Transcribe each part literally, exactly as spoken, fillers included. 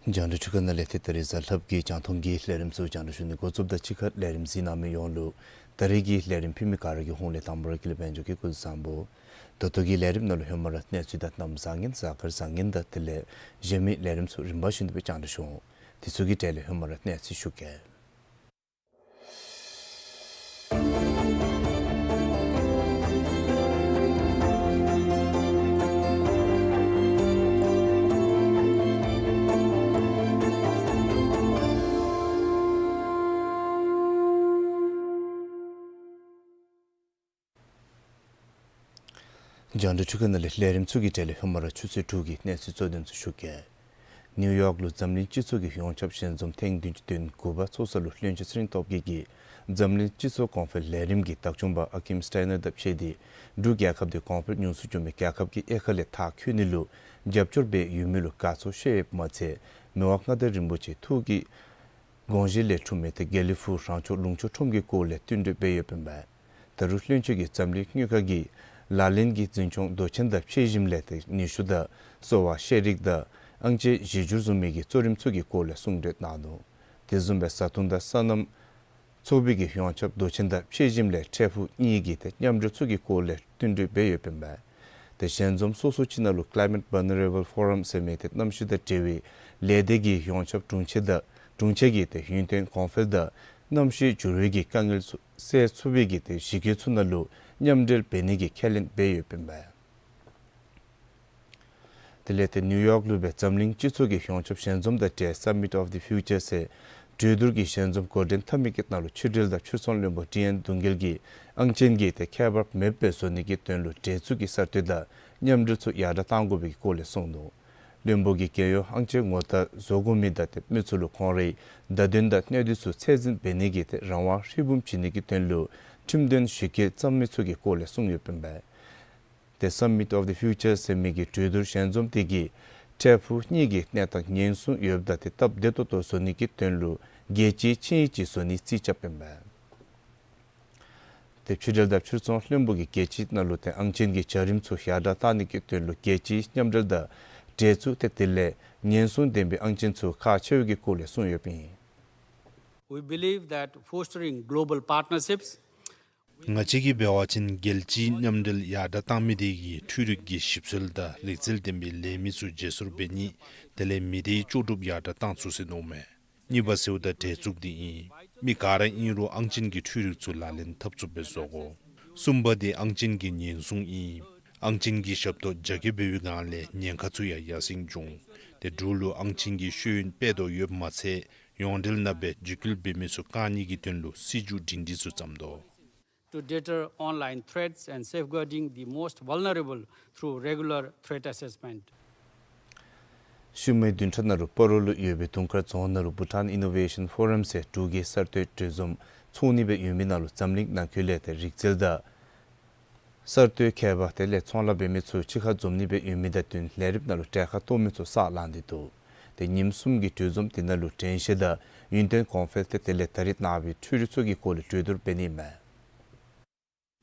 རྒྱང་བསྒྲགས་འཕྲུལ་ཁང་ནང་ལས་ཏེ་ད་རིས་གཟའ་ལྷགཔ་གི་རྒྱང་མཐོང་གི་ལས་རིམ་ཚུ་རྒྱང་བསྒྲགས་ཞུ་ནི་འགོ་བཙུགསཔ་དང་གཅིག་ཁར་ལས་རིམ་གཟིགས་གནང་མི་ཡོངས་ལུ་ད་རིས་ཀྱི་ལས་རིམ་ཕུལ་མི་ག་ར་གི་ཧོངས་ལས་དང་པ་ར་དགེ་ལེགས་དཔལ་འབྱོར་གྱིས་སྐུ་གཟུགས་བཟང་པོ། ད་ལྟོ་གི་ལས་རིམ་ནང་ལུ་ཧེ་མ་ར་གནས་ཚུལ་དང་གནམ་བཟང་ངན་གཟའ་སྐར་བཟང་ངན་དང་དེ་ལས་གཞན་མི་ལས་རིམ་ཚུ་རིམ་པ་བཞིན་དུ་སྦེ་རྒྱང་བསྒྲགས་ཞུ་འོང་། དེ་ཚུ་གི་གྲས་ལས་ཧེ་མ་ར་གནས་ཚུལ་ཞུ་གེ། རྒྱང་བསྒྲགས་འཕྲུལ་ཁང་ནང་ལས་ལས་རིམ་ཚུ་གི་གྲས་ལས་ཧེ་མ་ར་ཆུ་ཚོད་དྲུག་གི་གནས་ཚུལ་གཙོ་དོན་ཚུ་ཞུ་གེ། ནིའུ་ཡོག་ལུ་འཛམ་གླིང་སྤྱི་ཚོགས་ཀྱི་ཡོངས་ཁྱབ་ཞལ་འཛོམས་ཐེངས་བདུན་ཅུ་དོན་དགུ་པ་ཚོགས་ས་ལུ་བློན་ཆེན་ཚེ་རིང་སྟོབས་རྒྱས་ཀྱིས་འཛམ་གླིང་སྤྱི་ཚོགས་གོང་འཕེལ་ལས་རིམ་གྱི་བདག་སྐྱོང་པ་ཨ་ཀིམ་སི་ཊའི་ནར་དང་ཕྱད་དེ་འབྲུག་རྒྱལ་ཁབ་དེ་གོང་འཕེལ་ཉུང་སུ་བྱུང་མི་རྒྱལ་ཁབ་ཀྱི་དབྱེ་ཁ་ལས་མཐར་འཁྱོལ་ནི་ལུ་རྒྱབ་སྐྱོར་འབད་ཡོད་མི་ལུ་དགའ་ཚོར་བཤད་ཡོདཔ་མ་ཚད་མི་དབང་མངའ་བདག་རིན་པོ་ཆེ་ཐུགས་ཀྱི་དགོངས་བཞེད་ལས་འཁྲུངས་མི་ཏེ་དགེ་ལེགས་ཕུག་རང་ཕྱོགས་ལུང་ཕྱོགས་ཁྲོམ་གྱི་སྐོར་ལས་བསྟུན་གྲོས་འབད་ཡོདཔ་ཨིན་པས། ད་རུང་བློན་ཆེན་གྱིས་འཛམ་གླིང་དངུལ་ཁང་གི་ལག་ལེན་གྱི་འཛིན་སྐྱོང་མདོ་ཆེན་དང་ཕྱད་ཞིནམ་ལས་ཏེ་ནུས་ཤུགས་དང་གསོ་བ་ཤེས་རིག་དང་ཨང་ཅན་གཞི་འགྱུར་བཟུམ་མའི་གི་གཙོ་རིམ་ཚུ་གི་སྐོར་ལས་གསུང་གྲོས་གནང་ནུག། དེ་བཟུམ་སྦེ་བཟའ་འཐུང་དང་སོ་ནམ་ཚོགས་པའི་གི་ཡོངས་ཁྱབ་མདོ་ཆེན་དང་ཕྱད་ཞིནམ་ལས་འཕྲལ་ཕུགས་གཉིས་ཀྱི་ཏེ་མཉམ་འབྲེལ་ཚུ་གི་སྐོར་ལས་བསྟུན་གྲོས་འབད་ཡོདཔ་ཨིན་པས། ཏེ་ཞལ་འཛོམས་སོ་སོ་ཅིག་ནང་ལུ་Climate Vulnerable Forum ཟེར་མི་ཏེ་གནམ་གཤིས་དང་འབྲེལ་བའི་ལས་སྡེ་གི་ཡོངས་ཁྱབ་དྲུང་ཆེ་དང་དྲུང་ཆེ་གིས་ཏེ་ཡུན་བརྟན་གོང་འཕེལ་དང་གནམ་གཤིས་འགྱུར་བའི་གི་དཀའ་ངལ་ཚུ་སེལ་ཚུགས་པའི་གི་ཏེ་གཞི་རྒྱ་ཚུ་ནང་ལུ་མཉམ་འབྲེལ་འབད་ནི་གི་ཁས་ལེན་འབད་ཡོདཔ་ཨིན་པས། དེ་ལས་ཏེ་ནིའུ་ཡོག་ལུ་སྦེ་འཛམ་གླིང་སྤྱི་ཚོགས་ཀྱི་ཡོངས་ཁྱབ་ཞལ་འཛོམས་དང་འབྲེལ་Summit of the Future ཟེར་གྲོས་བསྡུར་གྱི་ཞལ་འཛོམས་འགོ་འདྲེན་འཐབ་མི་གི་ནང་ལུ་ཕྱི་འབྲེལ་དང་ཕྱིར་ཚོང་བློན་པོ་ཊི་ཨེན་གདུང་རྒྱལ་གྱིས་ཨང་ཅན་གྱི་ཏེ་ཁྱད་པར་མེདཔ་སྦེ་བཟོ་ནི་གི་དོན་ལུ་གྲལ་ཚུགས་ཀྱི་གསར་གཏོད་དང་མཉམ་འབྲེལ་ཚུ་ཡར་དྲག་གཏང་དགོ་པའི་སྐོར་ལས་གསུངས་ནུག། བློན་པོ་གིས་རྒྱལ་ཡོངས་ཨང་ཅན་ངོ་རྟགས་བཟོ་དགོ་མི་དང་ཏེ་མི་ཚུ་ལུ་ཁོང་རའི་བརྡ་དོན་དང་གནད་དོན་ཚུ་ཚད་འཛིན་འབད་ནི་གི་ཏེ་རང་དབང་ཧྲིལ་བུམ་བྱིན་ནི་གི་དོན་ལུ་ཁྲིམས་དོན་གཞི་བཀོད་བརྩམ་མི་ཚུ་གི་སྐོར་ལས་གསུངས་ཡོདཔ་ཨིན་པས། ཏེ་Summit of the Future ཟེར་མི་གི་གྲོས་བསྡུར་ཞལ་འཛོམས་དེ་གིས་འཕྲལ་ཕུགས་གཉིས་ཀྱི་གནས་སྟངས་ཉེན་སྲུང་ཡོདཔ་དང་ཏེ་སྟབས་བདེ་ཏོག་ཏོ་བཟོ་ནི་གི་དོན་ལུ་རྒྱལ་སྤྱིའི་ཆིངས་ཡིག་ཅིག་བཟོ་ནི་རྩིས་རྐྱབ་ཨིན་པས། ཏེ་ཕྱི་འབྲེལ་དང་ཕྱིར་ཚོང་བློན་པོ་གིས་རྒྱལ་སྤྱིའི་ནང་ལུ་ཏེ་ཨང་ཅན་གྱི་བྱ་རིམ་ཚུ་ཡར་དྲག་གཏང་ནི་གི་དོན་ལུ་རྒྱལ་སྤྱིའི་མཉམ་འབྲེལ་དང་གྲལ་ཚུགས་ཏེ་དེ་ལས་ཉེན་སྲུང་ལྡན་པའི་ཨང་ཅན་ཚུ་ཁག་ཆེ་བའི་གི་སྐོར་ལས་གསུངས་ཡོདཔ་ཨིན། We believe that fostering global partnerships ང་བཅས་ཀྱིས་འབད་བ་ཅིན་རྒྱལ་སྤྱིའི་མཉམ་འབྲེལ་ཡར་དྲག་གཏང་མི་དེ་གིས་འཕྲུལ་རིག་གི་ཞིབ་འཚོལ་དང་ལེགས་བཅོས་ལྡན་པའི་ལས་མི་ཚུ་བརྗེ་སོར་འབད་ནི་དེ་ལས་མི་སྡེའི་ལྕོགས་གྲུབ་ཡར་དྲག་གཏང་ཚུགས་ཟེར་མནོཝ་མས། གཉིས་པ་ཟེརཝ་ད་གྲལ་ཚུགས་དེ་ཨིན། མི་ག་ར་ཨིན་རུང་ཨང་ཅན་གྱི་འཕྲུལ་རིག་ཚུ་ལག་ལེན་འཐབ་ཚུགསཔ་སྦེ་བཟོ་དགོ། གསུམ་པ་དེ་ཨང་ཅན་གྱི་ཉེན་སྲུང་ཨིན། ཨང་ཅན་གྱི་ཞབས་ཏོག་རྒྱ་སྐྱེད་འབད་བའི་སྒང་ལས་ཉེན་ཁ་ཚུ་ཡང་ཡར་སེང་འབྱུང་། ཏེ་འབྲུག་ལུ་ཨང་ཅན་གྱི་ཤེས་ཡོན་སྤེལ་དོ་ཡོདཔ་མ་ཚད་ཡོངས་འབྲེལ་ནང་སྦེ་འཇིགས་སྐུལ་འབད་མི་ཚུ་བཀག་ནི་གི་དོན་ལུ་སྲིད་བྱུས་སྒྲིང་སྒྲི་ཚུ་བརྩམ་དོ། To deter online threats and safeguarding the most vulnerable through regular threat assessment. ཤུལ་མའི་བདུན་ཕྲག་ནང་ལུ་སྤ་རོ་ལུ་ཡོད་པའི་དུང་དཀར་རྫོང་ནང་ལུ་Bhutan Innovation Forum ཟེར་འབྲུག་གི་གསར་གཏོད་གྲོས་འཛོམས་ཚོགས་ནི་སྦེ་ཡོད་མི་ནང་ལུ་འཛམ་གླིང་ནང་འཁོད་ལས་ཏེ་རིག་རྩལ་དང་ གསར་གཏོད་མཁས་པ་དེ་ལས་ཚོང་ལཱ་འབད་མི་ཚུ་གཅིག་ཁར་འཛོམས་ནི་སྦེ་ཡོད་མི་དང་བསྟུན་ལས་རིམ་ནང་ལུ་གྲལ་ཁར་གཏོགས་མི་ཚུ་ས་ལངས་ཏེ་འདུག། ཏེ་ཉིནམ་གསུམ་གྱི་གྲོས་འཛོམས་དེ་ནང་ལུ་དྲན་ཤེས་དང་ཡུན་བརྟན་གོང་འཕེལ་དེ་དེ་ལས་ད་རིས་ནངས་པའི་འཕྲུལ་རིག་ཚུ་གི་སྐོར་ལས་གྲོས་བསྡུར་འབད་ནི་མས།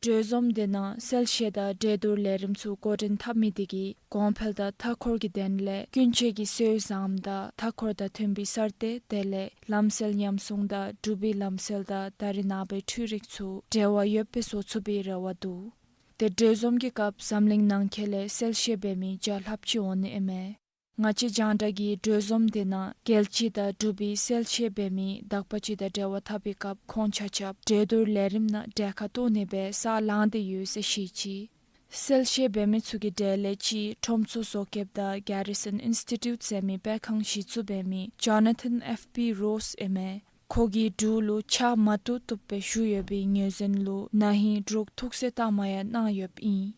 གྲོས་འཛོམས་དེ་ནང་གསལ་བཤད་དང་གྲོས་བསྡུར་ལས་རིམ་ཚུ་འགོ་འདྲེན་འཐབ་མི་དེ་གིས་གོང་འཕེལ་དང་མཐའ་འཁོར་གྱི་དོན་ལས་ཀུན་སྤྱོད་ཀྱི་སྲོལ་བཟང་དང་མཐའ་འཁོར་དང་མཐུན་པའི་གསར་གཏོད་དེ་ལས་ལམ་སྲོལ་ཉམས་སྲུང་དང་འབྲུག་པའི་ལམ་སྲོལ་དང་ད་རིས་ནངས་པའི་འཕྲུལ་རིག་ཚུ་འབྲེལ་བ་ཡོདཔ་སྦེ་བཟོ་ཚུགས་པའི་རེ་བ་འདུག། ཏེ་གྲོས་འཛོམས་ཀྱི་སྐབས་འཛམ་གླིང་ནང་འཁོད་ལས་གསལ་བཤད་འབད་མི་བརྒྱ་ལྷགཔ་ཅིག་འོང་ནི་ཨིན་མས། ང་བཅས་རྒྱང་བསྒྲགས་ཀྱིས་གྲོས་འཛོམས་དེ་ནང་རྒྱལ་སྤྱི་དང་འབྲུག་པའི་གསལ་བཤད་འབད་མི་དག་པ་ཅིག་དང་འབྲེལ་བ་འཐབ་པའི་སྐབས་ཁོང་ཆ་ཁྱབ་གྲོས་བསྡུར་ལས་རིམ་ནང་གྲལ་ཁར་གཏོགས་ནི་སྦེ་ས་ལངས་ཏེ་ཡོད་ཟེར་བཤད་ཅི། གསལ་བཤད་འབད་མི་ཚུ་གི་གྲས་ལས་གཅིག་ཁྲོམ་ཚོགས་བཟོ་མཁསཔ་དང་གྷེ་རི་སཱོན་ཨིནསི་ཊི་ཊིའུཊ་ཟེར་མི་སྤེལ་ཁང་གཞི་བཙུགས་འབད་མི་ཇོ་ན་ཐཱན་ཨེཕ་པི་རོས་ཨིན་མས། ཁོ་གིས་འབྲུག་ལུ་ཕྱག་མ་བཏུབ་བཏུབ་སྦེ་ཞུ་ཡོད་པའི་ངོས་འཛིན་ལུ་ན་ཧིང་འབྲུག་ཐུགས་སྲས་ལྟག་མ་ཡང་གནང་ཡོདཔ་ཨིན།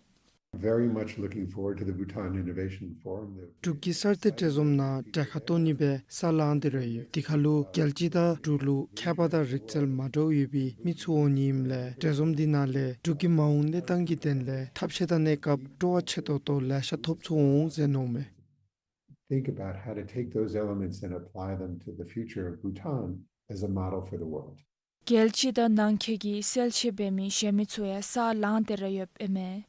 Very much looking forward to the Bhutan Innovation Forum. འབྲུག་གི་གསར་གཏོད་གྲོས་འཛོམས་ནང་གྲལ་ཁར་གཏོགས་ནི་སྦེ་ས་ལངས་ཏེ་ར་ཡོད། དེ་ཁར་ལུ་རྒྱལ་སྤྱི་དང་འབྲུག་ལུ་མཁས་པ་དང་རིག་རྩལ་མ་འདྲཝ་ཡོད་པའི་མི་ཚུ་འོང་ནི་ཨིནམ་ལས་གྲོས་འཛོམས་འདི་ནང་ལས་འབྲུག་གི་མ་འོངས་གནས་སྟངས་ཀྱི་དོན་ལས་ཐབས་ཤེས་དང་གནས་སྐབས་སྤྲོ་བ་ཆེ་ཏོག་ཏོ་ལེ་ཤ་ཐོབ་ཚུགས་འོང་ཟེར་མནོཝ་མས། Think about how to take those elements and apply them to the future of Bhutan as a model for the world. རྒྱལ་སྤྱི་དང་ནང་འཁོད་ཀྱི་གསལ་བཤད་འབད་མི་གཞན་མི་ཚུ་ཡང་ས་ལངས་ཏེ་ར་ཡོདཔ་ཨིན་མས།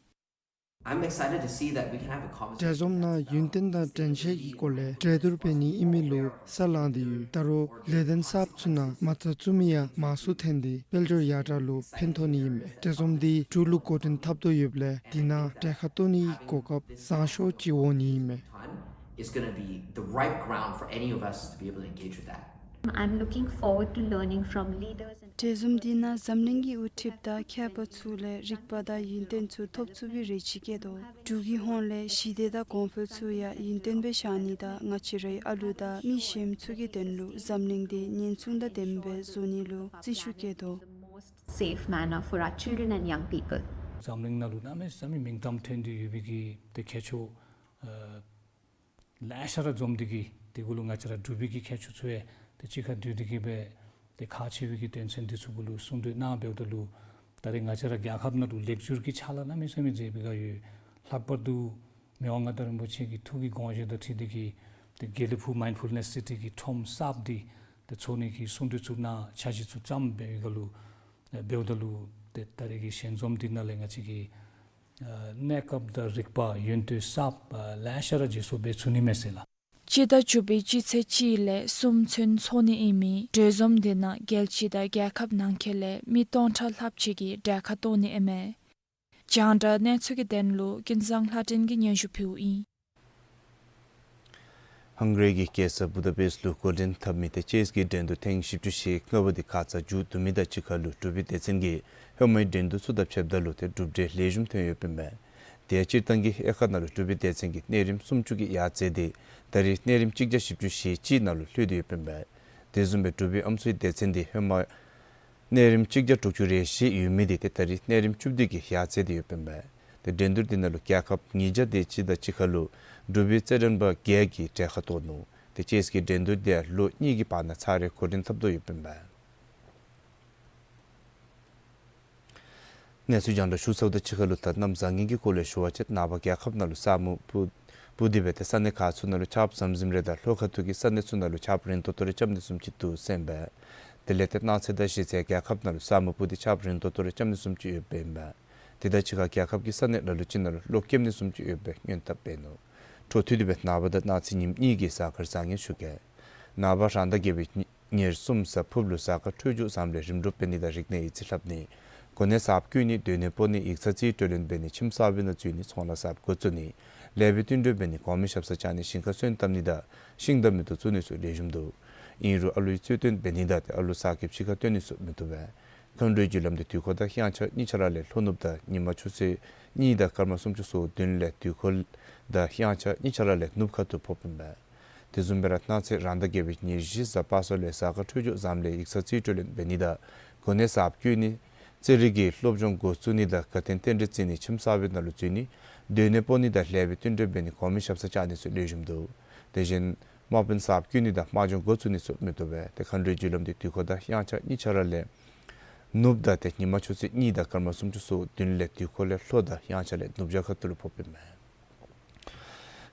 I'm excited to see that we can have a conversation. གྲོས་འཛོམས་ནང་ཡུན་བརྟན་དང་དྲན་ཤེས་ཀྱི་སྐོར་ལས་གྲོས་བསྡུར་འབད་ནི་ཨིན་མི་ལུ་ས་ལངས་ཏེ་ཡོད། ད་རུང་ལས་དོན་གསརཔ་ཚུ་ནང་མ་རྩ་བཙུགས་མི་ཡང་མང་སུ་ཐོན་ཏེ་དཔལ་འབྱོར་ཡར་དྲག་ལུ་ཕན་ཐོགས་ནི་ཨིན་མས། གྲོས་འཛོམས་འདི་འབྲུག་ལུ་འགོ་འདྲེན་འཐབ་དོ་ཡོདཔ་ལས་དེ་ནང་གྲལ་ཁར་གཏོགས་ནིའི་གོ་སྐབས་བཟང་ཤོས་ཅིག་འོང་ནི་ཨིན་མས། It's gonna be the right ground for any of us to be able to engage with that. I'm looking forward to learning from leaders and གྲོས་འཛོམས་འདི་ནང་འཛམ་གླིང་གི་དབུ་ཁྲིདཔ་དང་མཁས་པ་ཚུ་ལས་རིག་པ་དང་ཡུན་བརྟན་ཚུ་ཐོབ་ཚུགས་པའི་རེ་ཆེ་བསྐྱེད་དོ། འབྲུག་གི་ཧོངས་ལས་ཞི་བདེ་དང་གོང་འཕེལ་ཚུ་ཡང་ཡུན་བརྟན་སྦེ་བཞག་ནི་དང་ང་བཅས་རའི་ཨ་ལུ་དང་མི་གཞན་ཚུ་གི་དོན་ལུ་འཛམ་གླིང་འདི་ཉེན་སྲུང་དང་ལྡནམ་སྦེ་བཟོ་ནི་ལུ་བརྩོན་ཤུགས་བསྐྱེད་དོ། Safe manner for our children and young people. འཛམ་གླིང་ནང་ལུ་གནམ་མེད་ས་མེད་མིང་གཏམ་ཐོན་ཏེ་ཡོད་པའི་གི་ཏེ་མཁས་མཆོག་ཨ་ལེ་ཤ་ར་འཛོམས་ཏེ་གིས་དེ་གུ་ལུ་ང་བཅས་ར་འབྲུག་པའི་གི་མཁས་མཆོག་ཚུ་ཡང་ཏེ་གཅིག་ཁར་འདུས་ཏེ་གིས་སྦེ་ཏེ་ཁག་ཆེ་བའི་གི་དོན་ཚན་འདི་ཚུ་གུ་ལུ་གསུང་གྲོས་གནང་འབདཝ་ད་ལུ་ད་རེས་ང་བཅས་ར་རྒྱལ་ཁབ་ནང་ལུ་ལེགས་བསྒྱུར་གྱི་ཕྱག་ལཱ་གནམ་མེད་ས་མེད་མཛད་པའི་སྒང་ཡོད། ལྷག་པར་དུ་མི་དབང་མངའ་བདག་རིན་པོ་ཆེ་གི་ཐུགས་ཀྱི་དགོངས་བཞེད་དང་འཁྲིལ་ཏེ་གིས་ཏེ་དགེ་ལེགས་ཕུག་མའིནཌ་ཕུལ་ནེསི་སི་ཊི་གི་ཁྲོམ་གསརཔ་འདི་ཏེ་བཙུགས་ནི་གི་གསུང་གྲོས་ཚུ་གནང་འཆར་གཞི་ཚུ་བརྩམས་འབད་བའི་སྒང་ལུ་འབདཝ་ད་ལུ་ཏེ་ད་རེས་ཀྱི་ཞལ་འཛོམས་འདི་ནང་ལས་ང་བཅས་ཀྱིས་ཨ་གནས་སྐབས་དང་རིག་པ་ཡོན་ཏན་གསརཔ་ཨ་ལེ་ཤ་ར་བརྗེ་སོར་འབད་ཚུགས་ནི་མས་ཟེར་ལགས། སྤྱི་ཟླ་བཅུ་པའི་སྤྱི་ཚེས་གཅིག་ལས་གསུམ་ཚུན་འཚོགས་ནི་ཨིན་མི་གྲོས་འཛོམས་འདི་ནང་རྒྱལ་སྤྱི་དང་རྒྱལ་ཁབ་ནང་འཁོད་ལས་མི་སྟོང་ཕྲག་ལྷགཔ་ཅིག་གིས་གྲལ་ཁར་གཏོགས་ནི་ཨིན་མས། རྒྱང་བསྒྲགས་གནས་ཚུལ་གྱི་དོན་ལུ་ཀུན་བཟང་ལྷ་སྒྲོན་གྱིས་སྙན་ཞུ་ཕུལཝ་ཨིན། ཧང་ག་རི་གི་རྒྱལ་ས་བུ་ད་པེསཊ་ལུ་འགོ་འདྲེན་འཐབ་མི་ཏེ་ཅེསི་གི་འགྲན་བསྡུར་ཐེངས་བཞི་བཅུ་ཞེ་ལྔ་པ་འདི་ཁ་ཙ་མཇུག་བསྡུ་མི་དང་གཅིག་ཁར་ལུ་འབྲུག་པའི་སྡེ་ཚན་གྱིས་ཧེ་མའི་འགྲན་བསྡུར་ཚུ་དང་ཕྱདཔ་ད་ལུ་ཏེ་གྲུབ་འབྲས་ལེགས་ཤོམ་ཐོན་ཡོདཔ་ཨིན་མས། དེ་ཡང་སྤྱིར་བཏང་གི་དབྱེ་ཁག་ནང་ལུ་འབྲུག་པའི་སྡེ་ཚན་གྱིས་གནས་རིམ་སུམ་ཅུ་གི་ཡར་འཛེགས་ཏེ་ད་རེས་གནས་རིམ་གཅིག་བརྒྱ་བཞི་བཅུ་ཞེ་གཅིག་ནང་ལུ་ལྷོད་དེ་ཡོདཔ་ཨིན་མས། དེ་བཟུམ་སྦེ་འབྲུག་པའི་ཨམ་སྲུའི་སྡེ་ཚན་འདི་ཧེ་མ་གནས་རིམ་གཅིག་བརྒྱ་དྲུག་ཅུ་རེ་བཞི་ཡོད་མི་འདི་ཏེ་ད་རེས་གནས་རིམ་བཅུ་བདུན་གྱི་ཡར་འཛེགས་ཏེ་ཡོདཔ་ཨིན་པས། ཏེ་འགྲན་བསྡུར་འདི་ནང་ལུ་རྒྱལ་ཁབ་ཉིས་བརྒྱ་དེ་ཅིག་དང་གཅིག་ཁར་ལུ་འབྲུག་པའི་རྩེད་འགྲན་པ་བརྒྱད་ཀྱིས་གྲལ་ཁར་གཏོགས་ནུག། ཏེ་ཅེསི་གི་འགྲན་བསྡུར་འདི་ཡང་ལོ་གཉིས་ཀྱི་བར་ན་ཚར་རེ་འགོ་འདྲེན་འཐབ་དོ་ཡོདཔ་ཨིན་པས། གནས་ཚུལ་རྒྱང་བསྒྲགས་ཞུ་ཚརཝ་དང་གཅིག་ཁར་ལུ་ད་གནམ་བཟང་ངན་གྱི་སྐོར་ལས་ཞུ་བ་ཅིན་ནངས་པ་རྒྱལ་ཁབ་ནང་ལུ་ས་སྨུག་སྤུབས་སྤུབས་ཏེ་སྦེ་ཏེ་ས་གནས་ཁག་ཚུ་ནང་ལུ་ཆརཔ་ཟམ་ཟིམ་རེ་དང་ལྷོ་ཁ་ཐུག་གི་ས་གནས་ཚུ་ནང་ལུ་ཆརཔ་རན་ཏོག་ཏོ་རེ་རྐྱབ་ནི་བཟུམ་ཅིག་འདུག་ཟེར་ཨིན་པས། དེ་ལས་ཏེ་གནངས་ཚེ་དང་གཞེས་ཚེ་རྒྱལ་ཁབ་ནང་ལུ་ས་སྨུག་སྤུབས་ཏེ་ཆརཔ་རན་ཏོག་ཏོ་རེ་རྐྱབ་ནི་བཟུམ་ཅིག་ཡོདཔ་ཨིན་པས། དེ་དང་གཅིག་ཁར་རྒྱལ་ཁབ་ཀྱི་ས་གནས་ལ་ལུ་ཅིག་ནང་ལུ་གློག་སྐྱེམ་ནི་བཟུམ་ཅིག་ཡོད་པའི་སྔོན་དཔག་འབད་ནུག། འཕྲོ་མཐུད་དེ་སྦེ་ནངས་པ་དང་གནངས་ཚེ་ཉིནམ་གཉིས་ཀྱི་གཟའ་སྐར་བཟང་ངན་ཞུ་གེ། ནངས་པ་རང་ཟླ་བརྒྱད་པའི་ཉེར་གསུམ་གཟའ་ཕུརཔ་ལུ་གཟའ་སྐར་འཕྲོད་སྦྱོར་བཟངམ་ལས་རིམ་གྲོ་འབད་ནི་དང་རིག་གནས་ཡིག་རྩིས་ལྷབ་ནི། གོ་གནས་གསརཔ་བསྐོ་ནི། སྡོད་གནས་སྤོ་ནི། ཡིག་ཚང་རྩིས་སྤྲོད་ལེན་འབད་ནི། ཁྱིམ་གསར་པའི་ནང་འཛུལ་ནི། ཚོང་ལཱ་གསརཔ་འགོ་བཙུགས་ནི། ལེགས་པའི་བསྟུན་གྲོས་འབད་ནི། གོང་མའི་ཞབས་སར་བཅར་ནི། ཞིང་ཁར་སོན་བཏབ་ནི་དང་ཤིང་དང་མེ་ཏོག་བཙུགས་ནི་ཚུ་ལེགས་ཤོམ་འདུག། ཨིན་རུང་ཨ་ལུའི་གཙོས་སྟོན་འབད་ནི་དང་ཏེ་ཨ་ལུ་གསར་སྐྱེས་ཕྱི་ཁར་བཏོན་ནི་ཚུ་མི་བཏུབ་པས། མཁའ་འགྲོའི་རྒྱུ་ལམ་འདི་དུས་འཁོར་དང་དབྱངས་འཆར་གཉིས་ཆ་ར་ལས་ལྷོ་ནུབ་དང་ཉི་མ་ཆུ་ཚོད་གཉིས་དང་སྐར་མ་སུམ་ཅུ་སོ་བདུན་ལས་དུས་འཁོར་དང་དབྱངས་འཆར་གཉིས་ཆ་ར་ལས་ནུབ་ཁ་ཐུག་ཕོགཔ་ཨིན་པས། དེ་བཟུམ་སྦེ་ར་གནངས་ཚེ་རང་ཟླ་བརྒྱད་པའི་ཉེར་བཞི་གཟའ་པ་སངས་ལས་གཟའ་སྐར་འཕྲོད་སྦྱོར་བཟངམ་ལས་ཡིག་ཚང་རྩིས་སྤྲོད་ལེན་འབད་ནི་དང་གོ་གནས་གསརཔ་བསྐོ་ནི། རྩེད་རིགས་ཀྱི་སློབ་སྦྱོང་འགོ་བཙུགས་ནི་དང་དགའ་སྟོན་རྟེན་འབྲེལ་བརྩི་ནི། ཁྱིམ་གསར་པའི་ནང་ལུ་འཛུལ་ནི། སྡོད་གནས་སྤོ་ནི་དང་ལེགས་པའི་བསྟུན་གྲོས་འབད་ནི། གོང་མའི་ཞབས་སར་བཅར་ནི་ཚུ་ལེགས་ཤོམ་འདུག། དེ་བཞིན་དམག་དཔོན་གསརཔ་བསྐོ་ནི་དང་དམག་སྦྱོང་འགོ་བཙུགས་ནི་ཚུ་མི་བཏུབ་པས། ཏེ་མཁའ་འགྲོའི་རྒྱུ་ལམ་འདི་དུས་འཁོར་དང་དབྱངས་འཆར་གཉིས་ཆ་ར་ལས་ ནུབ་ཟླ་ཏེ་ཉིན་མ་ཆུ་ཚོད་གཉིས་དང་སྐར་མ་སུམ་ཅུ་སོ་བདུན་ལས་དུས་འཁོར་ལས་ལྷོ་དང་དབྱངས་འཆར་ལས་ནུབ་བྱང་ཁ་ཐུག་ལུ་ཕོགཔ་ཨིན་མས།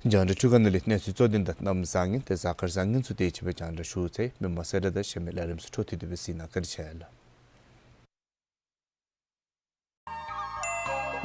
རྒྱང་བསྒྲགས་འཕྲུལ་ཁང་ནང་ལས་གནས་ཚུལ་གཙོ་དོན་དང་གནམ་བཟང་ངན་ཏེ་གཟའ་སྐར་བཟང་ངན་ཚུ་དེ་ཅིག་སྦེ་རྒྱང་བསྒྲགས་ཞུ་ཚར་ཡི། མི་མང་གསལ་བསྒྲགས་དང་གཞན་མི་ལས་རིམ་ཚུ་འཕྲོ་མཐུད་དེ་སྦེ་གཟིགས་གནང་། བཀའ་དྲིན་ཆེ་ལགས།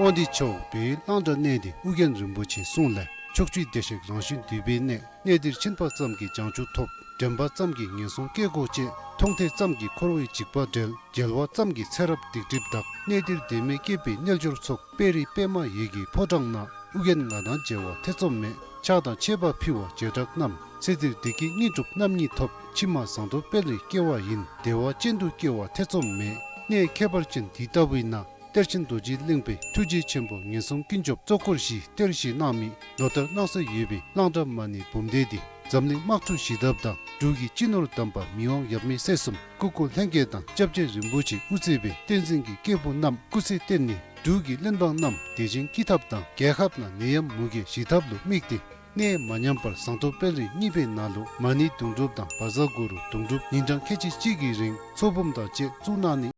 དབང་འདུས་ཕྱོགས་བོད་གླང་བྲག་གནས་འདི་ཨོ་རྒྱན་རིན་པོ་ཆེའི་གསུང་ལས། ཕྱོགས་བཅུའི་བདེ་གཤེགས་རང་བཞིན་འདུས་པའི་གནས། གནས་འདིར་ཕྱིན་པ་ཙམ་གྱིས་བྱང་ཆུབ་ཐོབ། དྲན་པ་ཙམ་གྱིས་ངན་སོང་སྐྱེ་སྒོ་བཅད། མཐོང་ཐོས་ཙམ་གྱིས་འཁོར་བའི་འཇིགས་པ་བྲལ། མཇལ་བ་ཙམ་གྱིས་ཚེ་རབས་སྡིག་སྒྲིབ་དག། གནས་འདིར་བདེན་མེད་སྐྱེས་པའི་རྣལ་འབྱོར་ཚོགས། དཔལ་རི་པདྨ་ཡི་གེ་ཕོ་བྲང་ན། ཨོ་རྒྱན་ང་དང་མཇལ་བ་ཐེ་ཚོམ་མེད། ཕྱག་དང་མཆོད་པ་ཕུལ་བ་བྱེ་བྲག་རྣམས། ཚེ་འདིར་བདེ་སྐྱིད་དངོས་གྲུབ་རྣམ་གཉིས་ཐོབ། ཕྱི་མ་ཟངས་མདོག་དཔལ་རིར་སྐྱེ་བ་ཡིན། བདེ་བ་ཅན་དུ་སྐྱེ་བ་ཐེ་ཚོམ་མེད། གནས་ཁྱད་པར་ཅན་འདི་ལྟ་བུའི་ནང་། གཏེར་ཆེན་རྡོ་རྗེ་གླིང་པའི་ཐུགས་རྗེ་ཆེན་པོ་ངན་སོང་ཀུན་སྐྱོབ་གཙོ་འཁོར་བཞི་གཏེར་བཞེས་གནང་མི་ལོ་ལྟར་གནང་སྲོལ་ཡོད་པའི་གླང་བྲག་མ་ཎི་འབུམ་སྡེ་འདི་འཛམ་གླིང་དམག་འཁྲུག་ཞི་ཐབས་དང་འབྲུག་གི་སྤྱི་ནོར་དམ་པ་མི་དབང་ཡབ་མེས་སྲས་གསུམ་སྐུ་འཁོར་ལྷན་རྒྱས་དང་སྐྱབས་རྗེ་རིན་པོ་ཆེ་དབུ་གཙོས་པའི་བསྟན་འཛིན་གྱི་སྐྱེས་བུ་རྣམས་སྐུ་ཚེ་བརྟན་ནས་འབྲུག་གི་བློན་འབངས་རྣམས་བདེ་ཞིང་སྐྱིད་ཐབས་དང་རྒྱལ་ཁབ་ནང་ནད་ཡམས་མུ་གེ་ཞི་ཐབས་ལུ་དམིགས་ཏེ་གནས་མ་ཉམས་པར་ཟངས་མདོག་དཔལ་རི་གཉིས་པའི་ནང་ལུ་མ་ཎི་དུང་སྒྲུབ་དང་བཛྲ་གུ་རུ་དུང་སྒྲུབ་ཉིན་གྲངས་ཁལ་གཅིག་གཅིག་གི་རིང་ཚོགས་འབུམ་དང་བཅས་བཙུགས་གནང་ནི།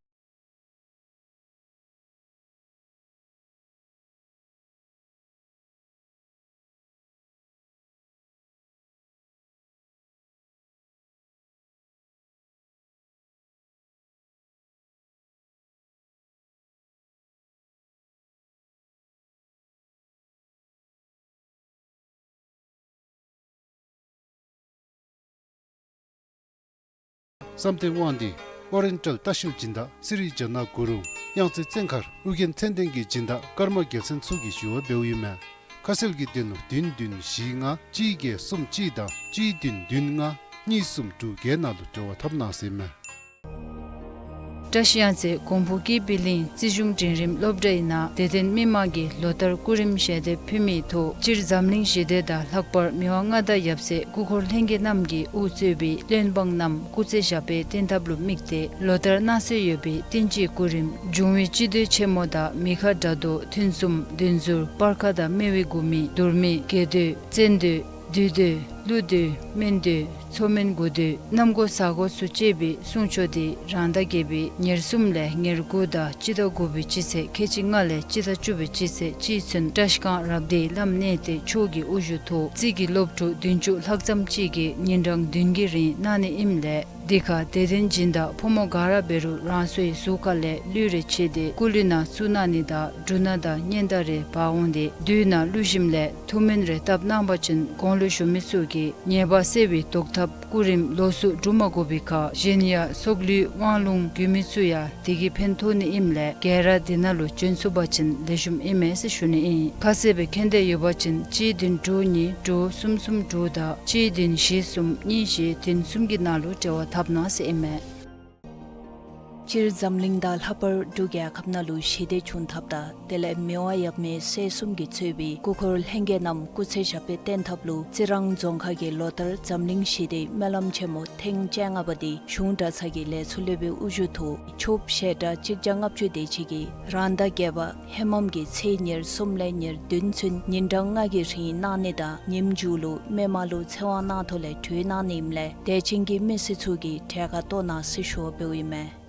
བསམ་གཏན་དབང་འདུས་ཨོ་རེན་ཊལ་ལྟ་བཤལ་སྦྱིན་བདག་སི་རི་ཛྙཱ་ན་གུ་རུ་དབྱངས་རྩེ་བཙན་མཁར་ཨོ་རྒྱན་མཚན་ལྡན་གྱི་སྦྱིན་བདག་ཀརྨ་རྒྱལ་མཚན་ཚུ་གིས་ཞུ་བ་འབདཝ་ཨིན་མས། ཁ་གསལ་གྱི་དོན་ལུ་བདུན་བདུན་བཞི་ལྔ་གཅིག་བརྒྱད་གསུམ་གཅིག་དང་གཅིག་བདུན་བདུན་ལྔ་གཉིས་གསུམ་དྲུག་བརྒྱད་ནང་ལུ་འབྲེལ་བ་འཐབ་གནང་ཟེར་ཨིན་མས། བཀྲ་ཤིས་གཡང་རྩེ་གོང་ཕུ་ཀི་པི་ལིང་རྩིས་གཞུང་འབྲིང་རིམ་སློབ་གྲྭའི་ནང་དད་ལྡན་མི་མང་གིས་ལོ་ལྟར་སྐུ་རིམ་ཞལ་འདེབས་ཕུལ་མིའི་ཐོག་སྤྱིར་འཛམ་གླིང་ཞི་བདེ་དང་ལྷག་པར་མི་དབང་མངའ་བདག་ཡབ་སྲས་སྐུ་འཁོར་ལྷན་རྒྱས་རྣམས་ཀྱིས་དབུ་གཙོས་པའི་བློན་འབངས་རྣམས་སྐུ་ཚེ་ཞབས་པད་བརྟན་ཐབས་ལུ་དམིགས་ཏེ་ལོ་ལྟར་གནང་སྲོལ་ཡོད་པའི་བསྟན་སྤྱིའི་སྐུ་རིམ་འབྱུང་བའི་སྤྱི་མདོས་ཆེན་མོ་དང་མི་ཁ་དགྲ་གདོང་ཐུན་གསུམ་བདུན་ཟུར་སྤར་ཁ་དང་སྨེ་བའི་དགུ་མི་དུར་མི་རྒྱས་མདོས་བཙན་མདོས་བདུད་མདོས་ཀླུ་མདོས་སྨན་མདོས་མཚོ་སྨན་དགུ་མདོས་གནམ་སྒོ་ས་སྒོ་ཚུ་བཅས་པའི་གསུང་ཆོག་འདི་རང་ཟླ་བརྒྱད་པའི་ཉེར་གསུམ་ལས་ཉེར་དགུ་དང་སྤྱི་ཟླ་དགུ་པའི་སྤྱི་ཚེས་ཁལ་གཅིག་ལྔ་ལས་སྤྱི་ཟླ་བཅུ་པའི་སྤྱི་ཚེས་གཅིག་ཚུན་བཀྲ་ཤིས་སྒང་རབ་སྡེའི་བླམ་གནས་བརྟན་མཆོག་གི་དབུ་བཞུགས་ཐོག་རྩིས་ཀྱི་སློབ་ཕྲུག་བདུན་ཅུ་ལྷག་ཙམ་ཅིག་གིས་ཉིན་གྲངས་བདུན་གྱི་རིང་གནང་ནི་ཨིནམ་ལས་འདི་ཁར་དད་ལྡན་སྦྱིན་བདག་ཕོ་མོ་ག་ར་འབད་རུང་རང་སོའི་གཟུགས་ཁ་ལས་ལུས་རེ་ཕྱེ་སྟེ་སྐུ་ལུས་ནང་བཙུགས་གནང་ནི་དང་འབྲུ་སྣ་དང་སྙན་དར་རེ་འབག་འོང་སྟེ་བདུད་ནང་ལུས་ཞིནམ་ལས་ཐུགས་སྨོན་རེ་བཏབ་གནང་བ་ཅིན་གོང་ལུ་ཞུ་མི་ཚུ་གི་ཉེས་པ་སེལ་བའི་བཟློག་ཐབས་སྐུ་རིམ་ལོགས་སུ་སྒྲུབ་མ་དགོ་པའི་ཁར་གཞན་ཡང་སྲོག་ལུས་དབང་ལུང་རྒྱུད་སྨད་ཚུ་ཡང་དེ་གིས་ཕན་ཐོགས་ནི་ཨིནམ་ལས་ག་ར་འདི་ནང་ལུ་བྱོན་ཚུགས་པ་ཅིན་ལེགས་ཤོམ་ཨིན་མས་ཟེར་ཞུ་ནི་ཨིན། ཁ་གསལ་སྦེ་མཁྱེན་འདོད་ཡོད་པ་ཅིན་གཅིག་བདུན་དྲུག་གཉིས་དྲུག་གསུམ་གསུམ་དྲུག་དང་གཅིག་བདུན་བཞི་གསུམ་གཉིས་བཞི་བདུན་གསུམ་གྱི་ནང་ལུ་འབྲེལ་བ་འཐབ་གནང་ཟེར་ཨིན་མས། སྤྱིར་འཛམ་གླིང་དང་ལྷག་པར་འབྲུག་རྒྱལ་ཁབ་ནང་ལུ་ཞི་བདེ་བྱུང་ཐབས་དང་དེ་ལས་མི་དབང་ཡབ་མེས་སྲས་གསུམ་གྱིས་གཙོས་པའི་སྐུ་འཁོར་ལྷན་རྒྱས་རྣམས་སྐུ་ཚེ་ཞབས་པད་བརྟན་ཐབས་ལུ་རྩི་རང་རྫོང་ཁག་གིས་ལོ་ལྟར་འཛམ་གླིང་ཞི་བདེའི་སྨོན་ལམ་ཆེན་མོ་ཐེངས་བཅོ་ལྔ་པ་འདི་གཞུང་གྲྭ་ཚང་གི་ལས་ཚོགས་སློབ་དཔོན་དབུ་བཞུགས་ཐོག་ཆོསཔ་བཤད་གྲྭ་གཅིག་བརྒྱ་ལྔ་བཅུ་དེ་ཅིག་གིས་རང་ཟླ་བརྒྱད་པ་ཧེ་མམ་གྱི་ཚེས་ཉེར་གསུམ་ལས་ཉེར་བདུན་ཚུན་ཉིན་གྲངས་ལྔ་གི་རིང་གནང་ནི་དང་ཉིནམ་མཇུག་ལུ་མི་མང་ལུ་ཚེ་དབང་གནང་ཐོག་ལས་གྲོལ་གནང་ནི་ཨིནམ་ལས་དད་ཅན་གྱི་མི་སེར་ཚུ་གིས་གྲལ་ཁར་གཏོགས་གནང་ཟེར་ཞུ་བ་འབདཝ་ཨིན་མས།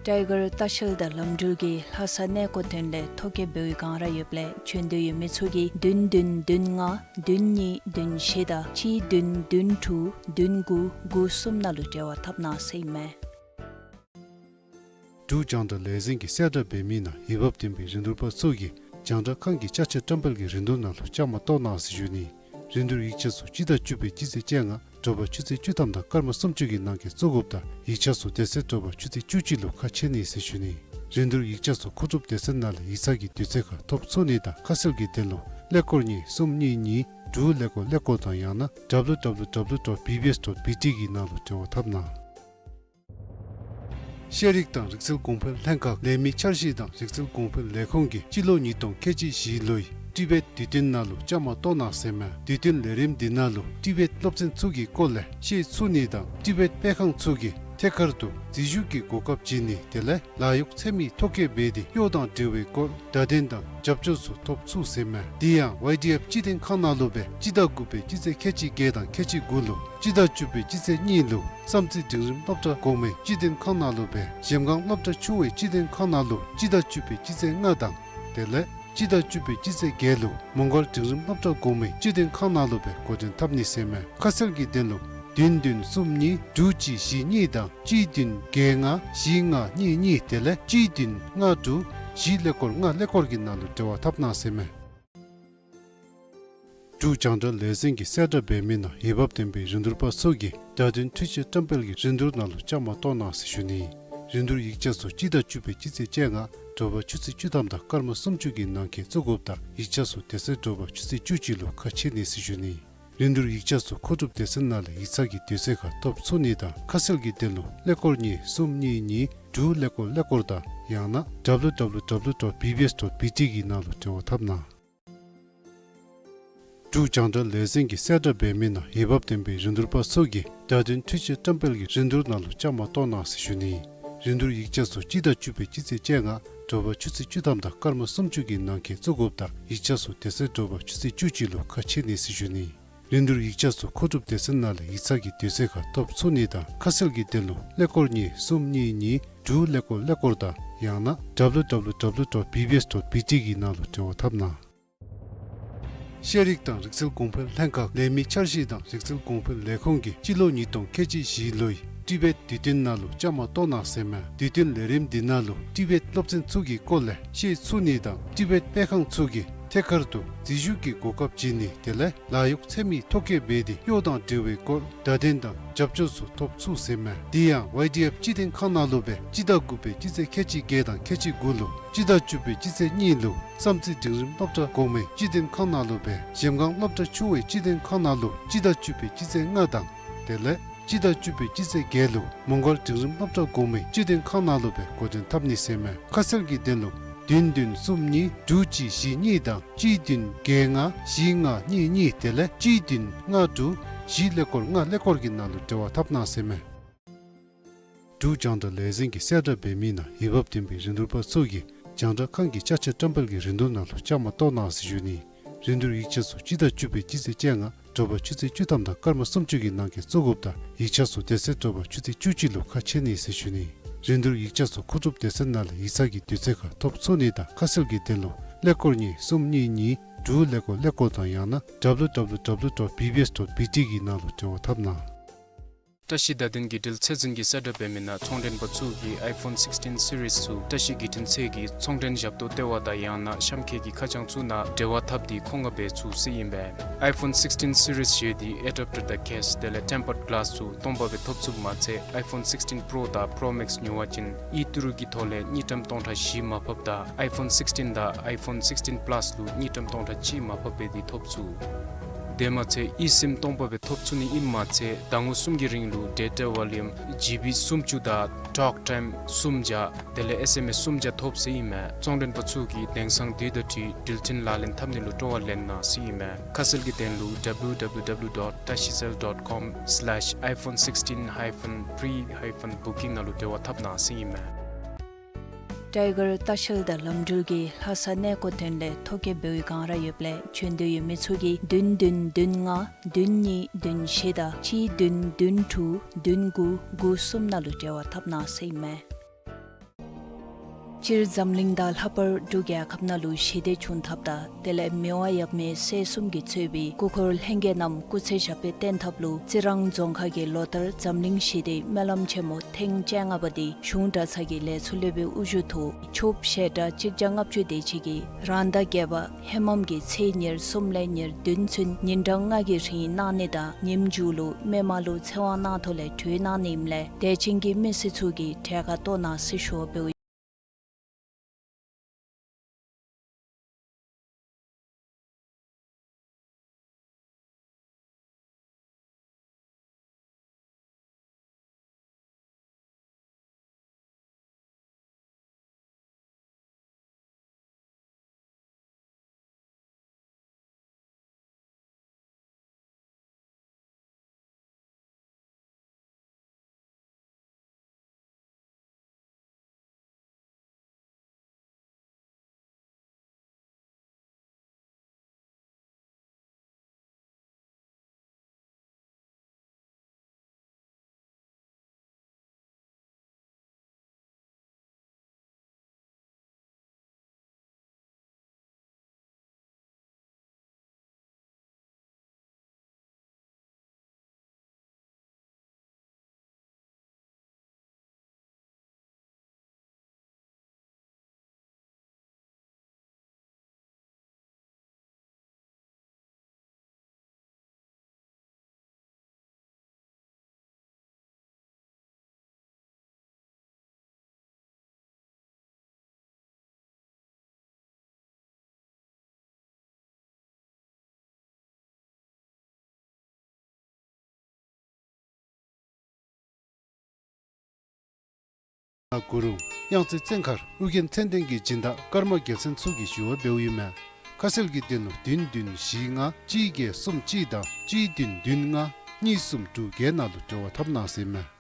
ཊའི་གར་ལྟ་བཤལ་དང་ལམ་འགྲུལ་གྱིས་ལྷ་ས་གནས་སྐོར་དོན་ལས་ཐོ་བཀོད་འབད་བའི་སྒང་ར་ཡོདཔ་ལས་བྱོན་འདོད་ཡོད་མི་ཚུ་གིས་བདུན་བདུན་བདུན་ལྔ་བདུན་གཉིས་བདུན་བཞི་དང་གཅིག་བདུན་བདུན་དྲུག་བདུན་དགུ་དགུ་གསུམ་ནང་ལུ་འབྲེལ་བ་འཐབ་གནང་ཟེར་ཨིན་མས། འབྲུག་རྒྱང་བསྒྲགས་ལས་འཛིན་གྱིས་གསལ་བསྒྲགས་འབད་མི་ནང་འོས་འབབ་ལྡན་པའི་རིན་བསྡུར་པ་ཚུ་གིས་རྒྱང་བསྒྲགས་ཁང་གི་ཅ་ཆས་བཀྲམ་སྤེལ་གྱི་རིན་བསྡུར་ནང་ལུ་བཅའ་མར་གཏོགས་གནང་ཟེར་ཞུ་ནི། རིན་བསྡུར་ཡིག་ཆ་ཚུ་སྤྱི་ཟླ་བཅུ་པའི་སྤྱི་ཚེས་བཅོ་ལྔ་དྲོ་པ་ཆུ་ཚོད་བཅུ་ཐམ་དང་སྐར་མ་སུམ་ཅུ་གི་ནང་འཁོད་བཙུགས་དགོཔ་དང་ཡིག་ཆ་ཚུ་དེ་ཚེ་དྲོ་པ་ཆུ་ཚོད་བཅུ་གཅིག་ལུ་ཁ་ཕྱེ་ནི་ཟེར་ཞུ་ནི། རིན་བསྡུར་ཡིག་ཆ་ཚུ་མཁོ་སྒྲུབ་སྡེ་ཚན་ནང་ལས་ཡིག་ཚང་གི་དུས་ཚོད་ཁར་ཐོབ་ཚུགས་ནི་དང་ཁ་གསལ་གྱི་དོན་ལུ་ཀླད་ཀོར་གཉིས་གསུམ་གཉིས་གཉིས་དྲུག་ཀླད་ཀོར་ཀླད་ཀོར་དང་ཡང་ན་W W W dot B B S dot B T གི་ནང་ལུ་འབྲེལ་བ་འཐབ་གནང་། ཤེས་རིག་དང་རིག་རྩལ་གོང་འཕེལ་ལྷན་ཁག་ལས་མི་འཆར་གཞི་དང་རིག་རྩལ་གོང་འཕེལ་ལས་ཁུངས་ཀྱིས་སྤྱི་ལོ་ཉིས་སྟོང་ཁལ་གཅིག་བཞི་ལོའི་ཊི་བེཊ་དུས་སྟོན་ནང་ལུ་བཅའ་མར་གཏོགས་གནང་ཟེར་མས། དུས་སྟོན་ལས་རིམ་འདི་ནང་ལུ་ཊི་བེཊ་སློབ་ཚན་ཚུ་གི་སྐོར་ལས་ཤེས་ཚུགས་ནི་དང་ཊི་བེཊ་སྤེལ་ཁང་ཚུ་གིས་ ཐད་ཀར་དུ་འཛུལ་ཞུགས་ཀྱི་གོ་སྐབས་བྱིན་ནི་དེ་ལས་ལཱ་གཡོག་འཚོལ་མི་ཐོ་བཀོད་འབད་དེ་གཡོག་དང་འབྲེལ་བའི་སྐོར་བརྡ་དོན་དང་རྒྱབ་སྐྱོར་ཚུ་ཐོབ་ཚུགས་ཟེར་མས། དེ་ཡང་ཝའི་ཌི་ཨེཕ་སྤྱི་དོན་ཁང་ནང་ལུ་སྦེ་སྤྱི་ཟླ་དགུ་པའི་སྤྱི་ཚེས་ཁལ་གཅིག་བརྒྱད་དང་ཁལ་གཅིག་དགུ་ལུ། སྤྱི་ཟླ་བཅུ་པའི་སྤྱི་ཚེས་གཉིས་ལུ་བསམ་རྩེ་འབྲིང་རིམ་སློབ་གྲྭ་གོང་མའི་སྤྱི་དོན་ཁང་ནང་ལུ་སྦེ་གཞལམ་སྒང་སློབ་གྲྭ་ཆུང་བའི་སྤྱི་དོན་ཁང་ནང་ལུ་སྤྱི་ཟླ་བཅུ་པའི་སྤྱི་ཚེས་ལྔ་དང་དེ་ལས་སྤྱི་ཟླ་བཅུ་པའི་སྤྱི་ཚེས་བརྒྱད་ལུ་མོང་སྒར་འབྲིང་རིམ་སློབ་གྲྭ་གོང་མའི་སྤྱི་དོན་ཁང་ནང་ལུ་སྦེ་འགོ་འདྲེན་འཐབ་ནི་ཟེར་མས། ཁ་གསལ་གྱི་དོན་ལུ་བདུན་བདུན་གསུམ་གཉིས་དྲུག་གཅིག་བཞི་གཉིས་དང་གཅིག་བདུན་བརྒྱད་ལྔ་བཞི་ལྔ་གཉིས་གཉིས་དེ་ལས་གཅིག་བདུན་ལྔ་དྲུག་བཞི་ཀླད་ཀོར་ལྔ་ཀླད་ཀོར་གྱི་ནང་ལུ་འབྲེལ་བ་འཐབ་གནང་ཟེར་མས། འབྲུག་རྒྱང་བསྒྲགས་ལས་འཛིན་གྱིས་གསལ་བསྒྲགས་འབད་མི་ནང་འོས་འབབ་ལྡན་པའི་རིན་བསྡུར་པ་ཚུ་གིས་བརྡ་དོན་འཕྲུལ་ཆས་བཀྲམ་སྤེལ་གྱི་རིན་བསྡུར་ནང་ལུ་བཅའ་མར་གཏོགས་གནང་ཟེར་ཞུ་ནི། རིན་བསྡུར་ཡིག་ཆ་ཚུ་སྤྱི་ཟླ་བཅུ་པའི་སྤྱི་ཚེས་བཅོ་ལྔ་དྲོ་པ་ཆུ་ཚོད་བཅུ་ཐམ་དང་སྐར་མ་སུམ་ཅུ་གི་ནང་འཁོད་བཙུགས་དགོཔ་དང་ཡིག་ཆ་ཚུ་དེ་ཚེ་དྲོ་པ་ཆུ་ཚོད་བཅུ་གཅིག་ལུ་ཁ་ཕྱེ་ནི་ཟེར་ཞུ་ནི། རིན་བསྡུར་ཡིག་ཆ་ཚུ་མཁོ་སྒྲུབ་སྡེ་ཚན་ནང་ལས་ཡིག་ཚང་གི་དུས་ཚོད་ཁར་ཐོབ་ཚུགས་ནི་དང་ཁ་གསལ་གྱི་དོན་ལུ་ཀླད་ཀོར་གཉིས་གསུམ་གཉིས་གཉིས་དྲུག་ཀླད་ཀོར་ཀླད་ཀོར་དང་ཡང་ན་W W W dot B B S dot B T གི་ནང་ལུ་འབྲེལ་བ་འཐབ་གནང་། འབྲུག་རྒྱང་བསྒྲགས་ལས་འཛིན་གྱིས་གསལ་བསྒྲགས་འབད་མི་ནང་འོས་འབབ་ལྡན་པའི་རིན་བསྡུར་པ་ཚུ་གིས་བརྡ་དོན་འཕྲུལ་ཆས་བཀྲམ་སྤེལ་གྱི་རིན་བསྡུར་ནང་ལུ་བཅའ་མར་གཏོགས་གནང་ཟེར་ཞུ་ནི། རིན་བསྡུར་ཡིག་ཆ་ཚུ་སྤྱི་ཟླ་བཅུ་པའི་སྤྱི་ཚེས་བཅོ་ལྔ་དྲོ་པ་ཆུ་ཚོད་བཅུ་ཐམ་དང་སྐར་མ་སུམ་ཅུ་གི་ནང་འཁོད་བཙུགས་དགོཔ་དང་ཡིག་ཆ་ཚུ་དེ་ཚེ་དྲོ་པ་ཆུ་ཚོད་བཅུ་གཅིག་ལུ་ཁ་ཕྱེ་ནི་ཟེར་ཞུ་ནི། རིན་བསྡུར་ཡིག་ཆ་ཚུ་མཁོ་སྒྲུབ་སྡེ་ཚན་ནང་ལས་ཡིག་ཚང་གི་དུས་ཚོད་ཁར་ཐོབ་ཚུགས་ནི་དང་ཁ་གསལ་གྱི་དོན་ལུ་ཀླད་ཀོར་གཉིས་གསུམ་གཉིས་གཉིས་དྲུག་ཀླད་ཀོར་ཀླད་ཀོར་དང་ཡང་ན་W W W dot B B S dot B T གི་ནང་ལུ་འབྲེལ་བ་འཐབ་གནང་། ཤེས་རིག་དང་རིག་རྩལ་གོང་འཕེལ་ལྷན་ཁག་ལས་མི་འཆར་གཞི་དང་རིག་རྩལ་གོང་འཕེལ་ལས་ཁུངས་ཀྱིས་སྤྱི་ལོ་ཉིས་སྟོང་ཁལ་གཅིག་བཞི་ལོའི་ཊི་བེཊ་དུས་སྟོན་ནང་ལུ་བཅའ་མར་གཏོགས་གནང་ཟེར་མས། དུས་སྟོན་ལས་རིམ་འདི་ནང་ལུ་ཊི་བེཊ་སློབ་ཚན་ཚུ་གི་སྐོར་ལས་ཤེས་ཚུགས་ནི་དང་ཊི་བེཊ་སྤེལ་ཁང་ཚུ་གིས་ཐད་ཀར་དུ་འཛུལ་ཞུགས་ཀྱི་གོ་སྐབས་བྱིན་ནི་དེ་ལས་ལཱ་གཡོག་འཚོལ་མི་ཐོ་བཀོད་འབད་དེ་གཡོག་དང་འབྲེལ་བའི་སྐོར་བརྡ་དོན་དང་རྒྱབ་སྐྱོར་ཚུ་ཐོབ་ཚུགས་ཟེར་མས། དེ་ཡང་ཝའི་ཌི་ཨེཕ་སྤྱི་དོན་ཁང་ནང་ལུ་སྦེ་སྤྱི་ཟླ་དགུ་པའི་སྤྱི་ཚེས་ཁལ་གཅིག་བརྒྱད་དང་ཁལ་གཅིག་དགུ་ལུ་སྤྱི་ཟླ་བཅུ་པའི་སྤྱི་ཚེས་གཉིས་ལུ་བསམ་རྩེ་འབྲིང་རིམ་སློབ་གྲྭ་གོང་མའི་སྤྱི་དོན་ཁང་ནང་ལུ་སྦེ་གཞལམ་སྒང་སློབ་གྲྭ་ཆུང་བའི་སྤྱི་དོན་ཁང་ནང་ལུ་སྤྱི་ཟླ་བཅུ་པའི་སྤྱི་ཚེས་ལྔ་དང་དེ་ལས་སྤྱི་ཟླ་བཅུ་པའི་སྤྱི་ཚེས་བརྒྱད་ལུ་མོང་སྒར་འབྲིང་རིམ་སློབ་གྲྭ་གོང་མའི་སྤྱི་དོན་ཁང་ནང་ལུ་སྦེ་འགོ་འདྲེན་འཐབ་ནི་ཟེར་མས། ཁ་གསལ་གྱི་དོན་ལུ་བདུན་བདུན་གསུམ་གཉིས་དྲུག་གཅིག་བཞི་གཉིས་དང་གཅིག་བདུན་བརྒྱད་ལྔ་བཞི་ལྔ་གཉིས་གཉིས་དེ་ལས་གཅིག་བདུན་ལྔ་དྲུག་བཞི་ཀླད་ཀོར་ལྔ་ཀླད་ཀོར་གྱི་ནང་ལུ་འབྲེལ་བ་འཐབ་གནང་ཟེར་མས། འབྲུག་རྒྱང་བསྒྲགས་ལས་འཛིན་གྱིས་གསལ་བསྒྲགས་འབད་མི་ནང་འོས་འབབ་ལྡན་པའི་རིན་བསྡུར་པ་ཚུ་གིས་རྒྱང་བསྒྲགས་ཁང་གི་ཅ་ཆས་བཀྲམ་སྤེལ་གྱི་རིན་བསྡུར་ནང་ལུ་བཅའ་མར་གཏོགས་གནང་ཟེར་ཞུ་ནི། རིན་བསྡུར་ཡིག་ཆ་ཚུ་སྤྱི་ཟླ་བཅུ་པའི་སྤྱི་ཚེས་བཅོ་ལྔ་དྲོ་པ་ཆུ་ཚོད་བཅུ་ཐམ་དང་སྐར་མ་སུམ་ཅུ་གི་ནང་འཁོད་བཙུགས་དགོཔ་དང་ཡིག་ཆ་ཚུ་དེ་ཚེ་དྲོ་པ་ཆུ་ཚོད་བཅུ་གཅིག་ལུ་ཁ་ཕྱེ་ནི་ཟེར་ཞུ་ནི། རིན་བསྡུར་ཡིག་ཆ་ཚུ་མཁོ་སྒྲུབ་སྡེ་ཚན་ནང་ལས་ཡིག་ཚང་གི་དུས་ཚོད་ཁར་ཐོབ་ཚུགས་ནི་དང་ཁ་གསལ་གྱི་དོན་ལུ་ཀླད་ཀོར་གཉིས་གསུམ་གཉིས་གཉིས་དྲུག་ཀླད་ཀོར་ཀླད་ཀོར་དང་ཡང་ན་W W W dot B B S dot B T གི་ནང་ལུ་འབྲེལ་བ་འཐབ་གནང་། བཀྲ་ཤིས་བརྡ་དོན་གྱི་དྲི་ཚད་འཛིན་གྱིས་གསལ་བསྒྲགས་འབད་མི་ནང་ཚོང་མགྲོན་པ་ཚུ་གིས་ཨའི་ཕོན་སིགསི་ཊིན་སི་རིསི་ཚུ་བཀྲ་ཤིས་བརྒྱུད་འཕྲིན་ཚད་ཀྱི་ཚོང་མགྲོན་ཞབས་ཏོག་ལྟེ་བ་དང་ཡང་ན་གཤམ་འཁོད་ཀྱི་ཁ་བྱང་ཚུ་ནང་འབྲེལ་བ་འཐབ་སྟེ་མཁོ་མངགས་འབད་ཚུགས་ཟེར་ཨིན་པས། ཨའི་ཕོན་སིགསི་ཊིན་སི་རིསི་བཞེས་ཏེ་ཨེ་ཌེབ་ཊར་དང་ཀེསི་དེ་ལས་ཊེམ་པརཌ་གི་ལཱསི་ཚུ་སྟོང་པ་སྦེ་ཐོབ་ཚུགསཔ་མ་ཚད་ཨའི་ཕོན་སིགསི་ཊིན་པྲོ་དང་པྲོ་མེགསི་ཉོ་བ་ཅིན་ཨི་ཊི་རུ་གི་ཐོག་ལས་དངུལ་ཀྲམ་སྟོང་ཕྲག་བཞི་མར་ཕབ་དང་ཨའི་ཕོན་སིགསི་ཊིན་དང་ཨའི་ཕོན་སིགསི་ཊིན་པ་ལཱསི་ལུ་དངུལ་ཀྲམ་སྟོང་ཕྲག་གཅིག་མར་ཕབ་འབད་དེ་ཐོབ་ཚུགས། དེ་མ་ཚད་ཨི་སིམ་སྟོང་པ་སྦེ་ཐོབ་ཚུགས་ནི་ཨིནམ་མ་ཚད་ཟླ་ངོ་གསུམ་གྱི་རིང་ལུ་ཌེ་ཊ་ཝོ་ལུམ་ཇི་བི་སུམ་ཅུ་དང་ཊོག་ཊའིམ་སུམ་བརྒྱ་དེ་ལས་ཨེསི་ཨེམ་ཨེསི་སུམ་བརྒྱ་ཐོབ་ཟེར་ཨིན་མས། ཚོང་མགྲོན་པ་ཚུ་གིས་དེང་སང་དུས་དང་འཁྲིལ་འགྲུལ་འཕྲིན་ལག་ལེན་འཐབ་ནི་ལུ་སྤྲོ་བ་ལེན་གནང་ཟེར་ཨིན་མས། ཁ་གསལ་གྱི་དོན་ལུ་W W W dot tashicell dot com slash iPhone sixteen hyphen pre hyphen booking ནང་ལུ་འབྲེལ་བ་འཐབ་གནང་ཟེར་ཨིན་མས། ཊའི་གར་ལྟ་བཤལ་དང་ལམ་འགྲུལ་གྱི་ལྷ་ས་གནས་སྐོར་དོན་ལས་ཐོ་བཀོད་འབད་བའི་སྒང་ར་ཡོདཔ་ལས་བྱོན་འདོད་ཡོད་མི་ཚུ་གིས་བདུན་བདུན་བདུན་ལྔ་བདུན་གཉིས་བདུན་བཞི་དང་གཅིག་བདུན་བདུན་དྲུག་བདུན་དགུ་དགུ་གསུམ་ནང་ལུ་འབྲེལ་བ་འཐབ་གནང་ཟེར་ཨིན་མས། སྤྱིར་འཛམ་གླིང་དང་ལྷག་པར་འབྲུག་རྒྱལ་ཁབ་ནང་ལུ་ཞི་བདེ་བྱུང་ཐབས་དང་དེ་ལས་མི་དབང་ཡབ་མེས་སྲས་གསུམ་གྱིས་གཙོས་པའི་སྐུ་འཁོར་ལྷན་རྒྱས་རྣམས་སྐུ་ཚེ་ཞབས་པད་བརྟན་ཐབས་ལུ་རྩི་རང་རྫོང་ཁག་གིས་ལོ་ལྟར་འཛམ་གླིང་ཞི་བདེའི་སྨོན་ལམ་ཆེན་མོ་ཐེངས་བཅོ་ལྔ་པ་འདི་གཞུང་གྲྭ་ཚང་གི་ལས་ཚོགས་སློབ་དཔོན་དབུ་བཞུགས་ཐོག་ཆོབ་ཞལ་གྲངས་གཅིག་བརྒྱ་ལྔ་བཅུ་དེ་ཅིག་གིས་རང་ཟླ་བརྒྱད་པ་ཧེ་མམ་གྱི་ཚེས་ཉེར་གསུམ་ལས་ཉེར་བདུན་ཚུན་ཉིན་གྲངས་ལྔ་གི་རིང་གནང་ནི་དང་ཉིནམ་མཇུག་ལུ་མི་མང་ལུ་ཚེ་དབང་གནང་ཐོག་ལས་གྲོལ་གནང་ནི་ཨིནམ་ལས་དད་ཅན་གྱི་མི་སེར་ཚུ་གིས་གྲལ་ཁར་གཏོགས་གནང་ཟེར་ཞུ་བ་འབདཝ། ན་གུ་རུ་གཡང་རྩེ་བཙན་མཁར་ཨོ་རྒྱན་མཚན་ལྡན་གྱི་སྦྱིན་བདག་ཀརྨ་རྒྱལ་མཚན་མཚོ་གིས་ཞུ་བ་འབདཝ་ཨིན་མས། ཁ་གསལ་གྱི་དོན་ལུ་བདུན་བདུན་བཞི་ལྔ་གཅིག་བརྒྱད་གསུམ་གཅིག་དང་གཅིག་བདུན་བདུན་ལྔ་གཉིས་གསུམ་དྲུག་བརྒྱད་ནང་ལུ་འབྲེལ་བ་འཐབ་གནང་ཟེར་ཨིན་མས།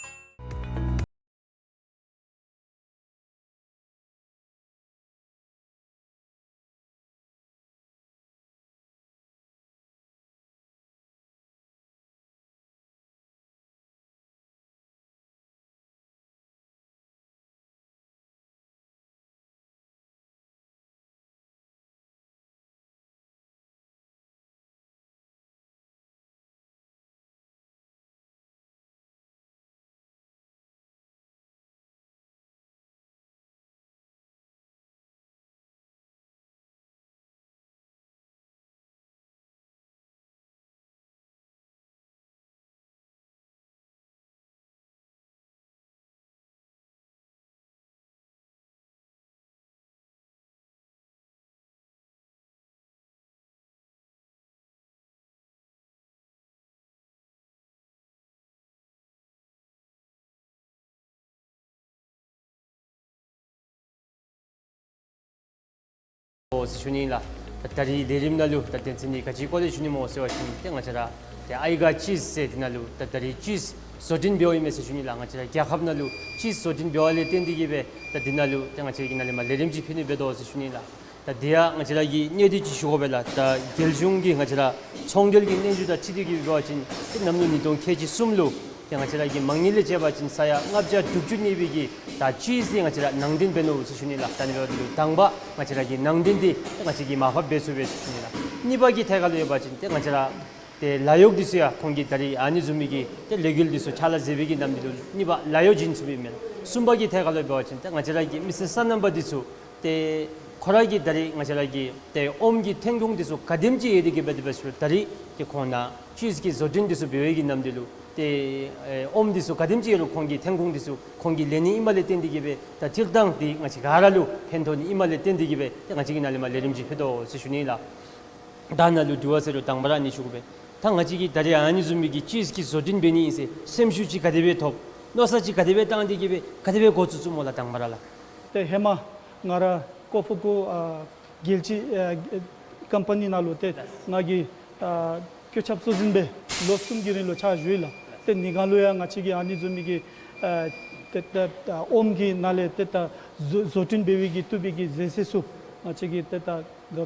ཨོ་ཟེར་ཞུ་ནི་ལགས། ད་ད་རིས་ལས་རིམ་ནང་ལུ་ད་དོན་ཚན་འདི་ག་ཅིའི་སྐོར་ལས་ཞུ་ནི་སྨོ་ཟེར་བ་ཅིན་ཏེ་ང་བཅས་ར་ཏེ་ཨའི་ག་ཅིས་ཟེར་འདི་ནང་ལུ་ད་ད་རིས་ཅིས་བཟོ་སྐྲུན་འབདཝ་ཨིན་མས་ཟེར་ཞུ་ནི་ལགས། ང་བཅས་ར་རྒྱལ་ཁབ་ནང་ལུ་ཅིས་བཟོ་སྐྲུན་འབདཝ་ལས་བརྟེན་ཏེ་གིས་སྦེ་ད་འདི་ནང་ལུ་ཏེ་ང་བཅས་ཀྱིས་ནཱ་ལས་མར་ལས་རིམ་ཅིག་ཕུལ་ནི་འབད་དོ་ཟེར་ཞུ་ནི་ལགས། ད་འདི་ཡང་ང་བཅས་ར་གིས་གནད་དོན་ཅིག་ཞུ་དགོ་པས་ལགས། ད་རྒྱལ་གཞུང་གི་ང་བཅས་ར་ཚོང་འབྲེལ་གྱི་སྙན་ཞུ་དང་འཁྲིལ་ཏེ་གིས་འབད་བ་ཅིན་ཏེ་གནམ་ལོ་ཉིས་སྟོང་ཁལ་གཅིག་གསུམ་ལུ་ཏེ་ང་བཅས་ར་གི་མ་དངུལ་ལས་བཅད་པ་ཅིན་ས་ཡ་ལྔ་བརྒྱ་དྲུག་ཅུ་གནས་པའི་གི་ད་ཅིས་འདི་ང་བཅས་ར་ནང་འདྲེན་འབད་ནུག་ཟེར་ཞུ་ནི་ལགས། ད་ནི་འབདཝ་ད་ལུ་དང་པ་ང་བཅས་ར་གི་ནང་འདྲེན་འདི་ང་བཅས་ཀྱིས་མར་ཕབ་འབད་ཚུགས་པས་ཟེར་ཞུ་ནི་ལགས། གཉིས་པ་གི་ཐད་ཁར་ལུ་འབད་བ་ཅིན་ཏེ་ང་བཅས་ར་ཏེ་ལཱ་གཡོག་འདི་ཚུ་ཡང་ཁོང་གིས་ད་རིས་ཨ་ནི་བཟུམ་མའི་གི་ཏེ་ལས་འགུལ་འདི་ཚུ་ཕྱག་ལཱ་མཛད་པའི་གི་ནམ་འདི་ལུ་གཉིས་པ་ལཱ་གཡོག་བྱིན་ཚུགས་པས་མེན་ན། གསུམ་པ་གི་ཐད་ཁར་ལུ་འབད་བ་ཅིན་ཏེ་ང་བཅས་ར་གི་མི་སེར་སོ་ནམ་པ་འདི་ཚུ་ཏེ་ཁོ་ར་གིས་ད་རིས་ང་བཅས་ར་གི་ཏེ་ཨོམ་གྱི་ཐོན་ཁུངས་འདི་ཚུ་ག་དེམ་ཅིག་ཡོད་དེ་གིས་འབད་དེ་འབད་ཞུ་ད་རིས་ཏེ་ཁོང་ནཱ་ཅིས་ཀྱི་བཟོ་སྐྲུན་འདི་ཚུ་འབད་བའི་གི་ནམ་འདི་ལུ་ཏེ་ཨེ་ཨོམ་འདི་ཚུ་ག་དེམ་ཅིག་ཡོད་རུང་ཁོང་གི་ཐོན་ཁུངས་འདི་ཚུ་ཁོང་གིས་ལེན་ནི་ཨིནམ་ལས་བརྟེན་ཏེ་གིས་སྦེ་ད་སྤྱིར་བཏང་འདི་ང་བཅས་ག་ར་ལུ་ཕན་ཐོགས་ནི་ཨིནམ་ལས་བརྟེན་ཏེ་གིས་སྦེ་ཏེ་ང་བཅས་ཀྱིས་ནཱ་ལས་མར་ལས་རིམ་ཅིག་ཕུལ་དོ་ཟེར་ཞུ་ནི་ལགས། ད་ནཱ་ལུ་དྲི་བ་ཟེར་རུང་དང་པ་ར་ཨ་ནི་ཞུ་དགོ་པས། ད་ང་བཅས་ཀྱིས་ད་རིས་ཨ་ནི་བཟུམ་མའི་གི་ཅིས་ཀྱི་བཟོ་སྐྲུན་འབད་ནི་ཨིན་ཟེར་སེམས་ཤུགས་ཅིག་ག་དེ་སྦེ་ཐོབ། མནོ་བསམ་ཅིག་ག་དེ་སྦེ་བཏང་སྟེ་གིས་སྦེ་ག་དེ་སྦེ་འགོ་བཙུགས་བཙུགསཔ་སྨོ་ལགས་དང་པ་ར་ལགས། ཏེ་ཧེ་མ་ང་ར་ཀོ་ཕུ་ཀུ་ཨ་རྒྱལ་སྤྱི་ཨ་ཀམ་པ་ནི་ནང་ལུ་ཏེ་ང་གིས་ཨ་བཀོད་ཁྱབ་གཙོ་འཛིན་སྦེ་ལོ་གསུམ་གྱི་རིང་ལུ་ཕྱག་ཞུ་ཡི་ལགས། ཏེ་ནི་ག་ལུ་ཡང་ང་བཅས་ཀྱིས་ཨ་ནི་བཟུམ་མའི་གི་ཨ་ཏེ་ཏེ་ཨ་ཨོམ་གྱི་ནང་ལས་ཏེ་ད་བཟོ་བཟོ་སྐྲུན་འབད་བའི་གི་བཏུབ་པའི་གི་ཟས་ཟས་ཚུ་ང་བཅས་ཀྱིས་ཏེ་ད་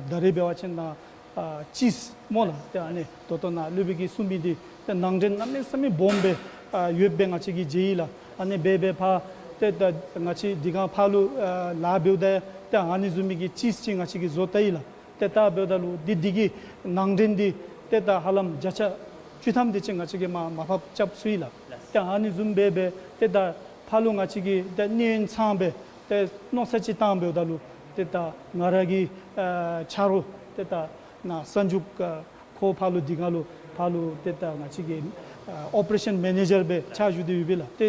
ད་རིས་འབད་བ་ཅིན་ནཱ་ཨ་ཅིས་སྨོ་ལགས། ཏེ་ཨ་ནི་ད་ལྟོ་ནཱ་སློབ་དཔོན་གྱིས་གསུངས་མི་འདི་ཏེ་ནང་འདྲེན་གནམ་མེད་ས་མེད་སྦོམ་སྦེ་ཨ་ཡོདཔ་སྦེ་ང་བཅས་ཀྱིས་མཇལ་ཡི་ལགས། ཨ་ནི་སྦེ་སྦེ་ཕར་ཏེ་ད་ང་བཅས་འདི་ག་ཕར་ལུ་ཨ་ལཱ་འབདཝ་ད་ཏེ་ཨ་ནི་བཟུམ་མའི་གི་ཅིས་ཅིག་ང་བཅས་ཀྱིས་བཟོ་བལྟ་ཡི་ལགས། ཏེ་ད་འབདཝ་ད་ལུ་འདི་འདི་གི་ནང་འདྲེན་འདི་ཏེ་ད་ཧ་ལམ་བརྒྱ་ཆ་བཅུ་ཐམ་དེ་ཅིག་ང་བཅས་ཀྱིས་མར་མར་ཕབ་རྐྱབ་ཚུགས་ཡི་ལགས། ཏེ་ཨ་ནི་བཟུམ་སྦེ་སྦེ་ཏེ་ད་ཕར་ལུ་ང་བཅས་ཀྱིས་ཏེ་གནས་ཡུན་ཚང་སྦེ་ཏེ་མནོ་བསམ་ཅིག་བཏང་འབདཝ་ད་ལུ་ཏེ་ད་ང་ར་གི་ཨ་ཆ་རོགས་ཏེ་ད་ནཱ་གསར་འཇུག་ཨ་ཁོ་ཕར་ལུ་འདི་ག་ལུ་ཕར་ལུ་ཏེ་ད་ང་བཅས་ཀྱི་ཨ་ཨོ་པ་རེ་ཤཱན་མེ་ནེ་ཇར་སྦེ་ཕྱག་ཞུ་སྟེ་ཡོད་པས་ལགས། ཏེ་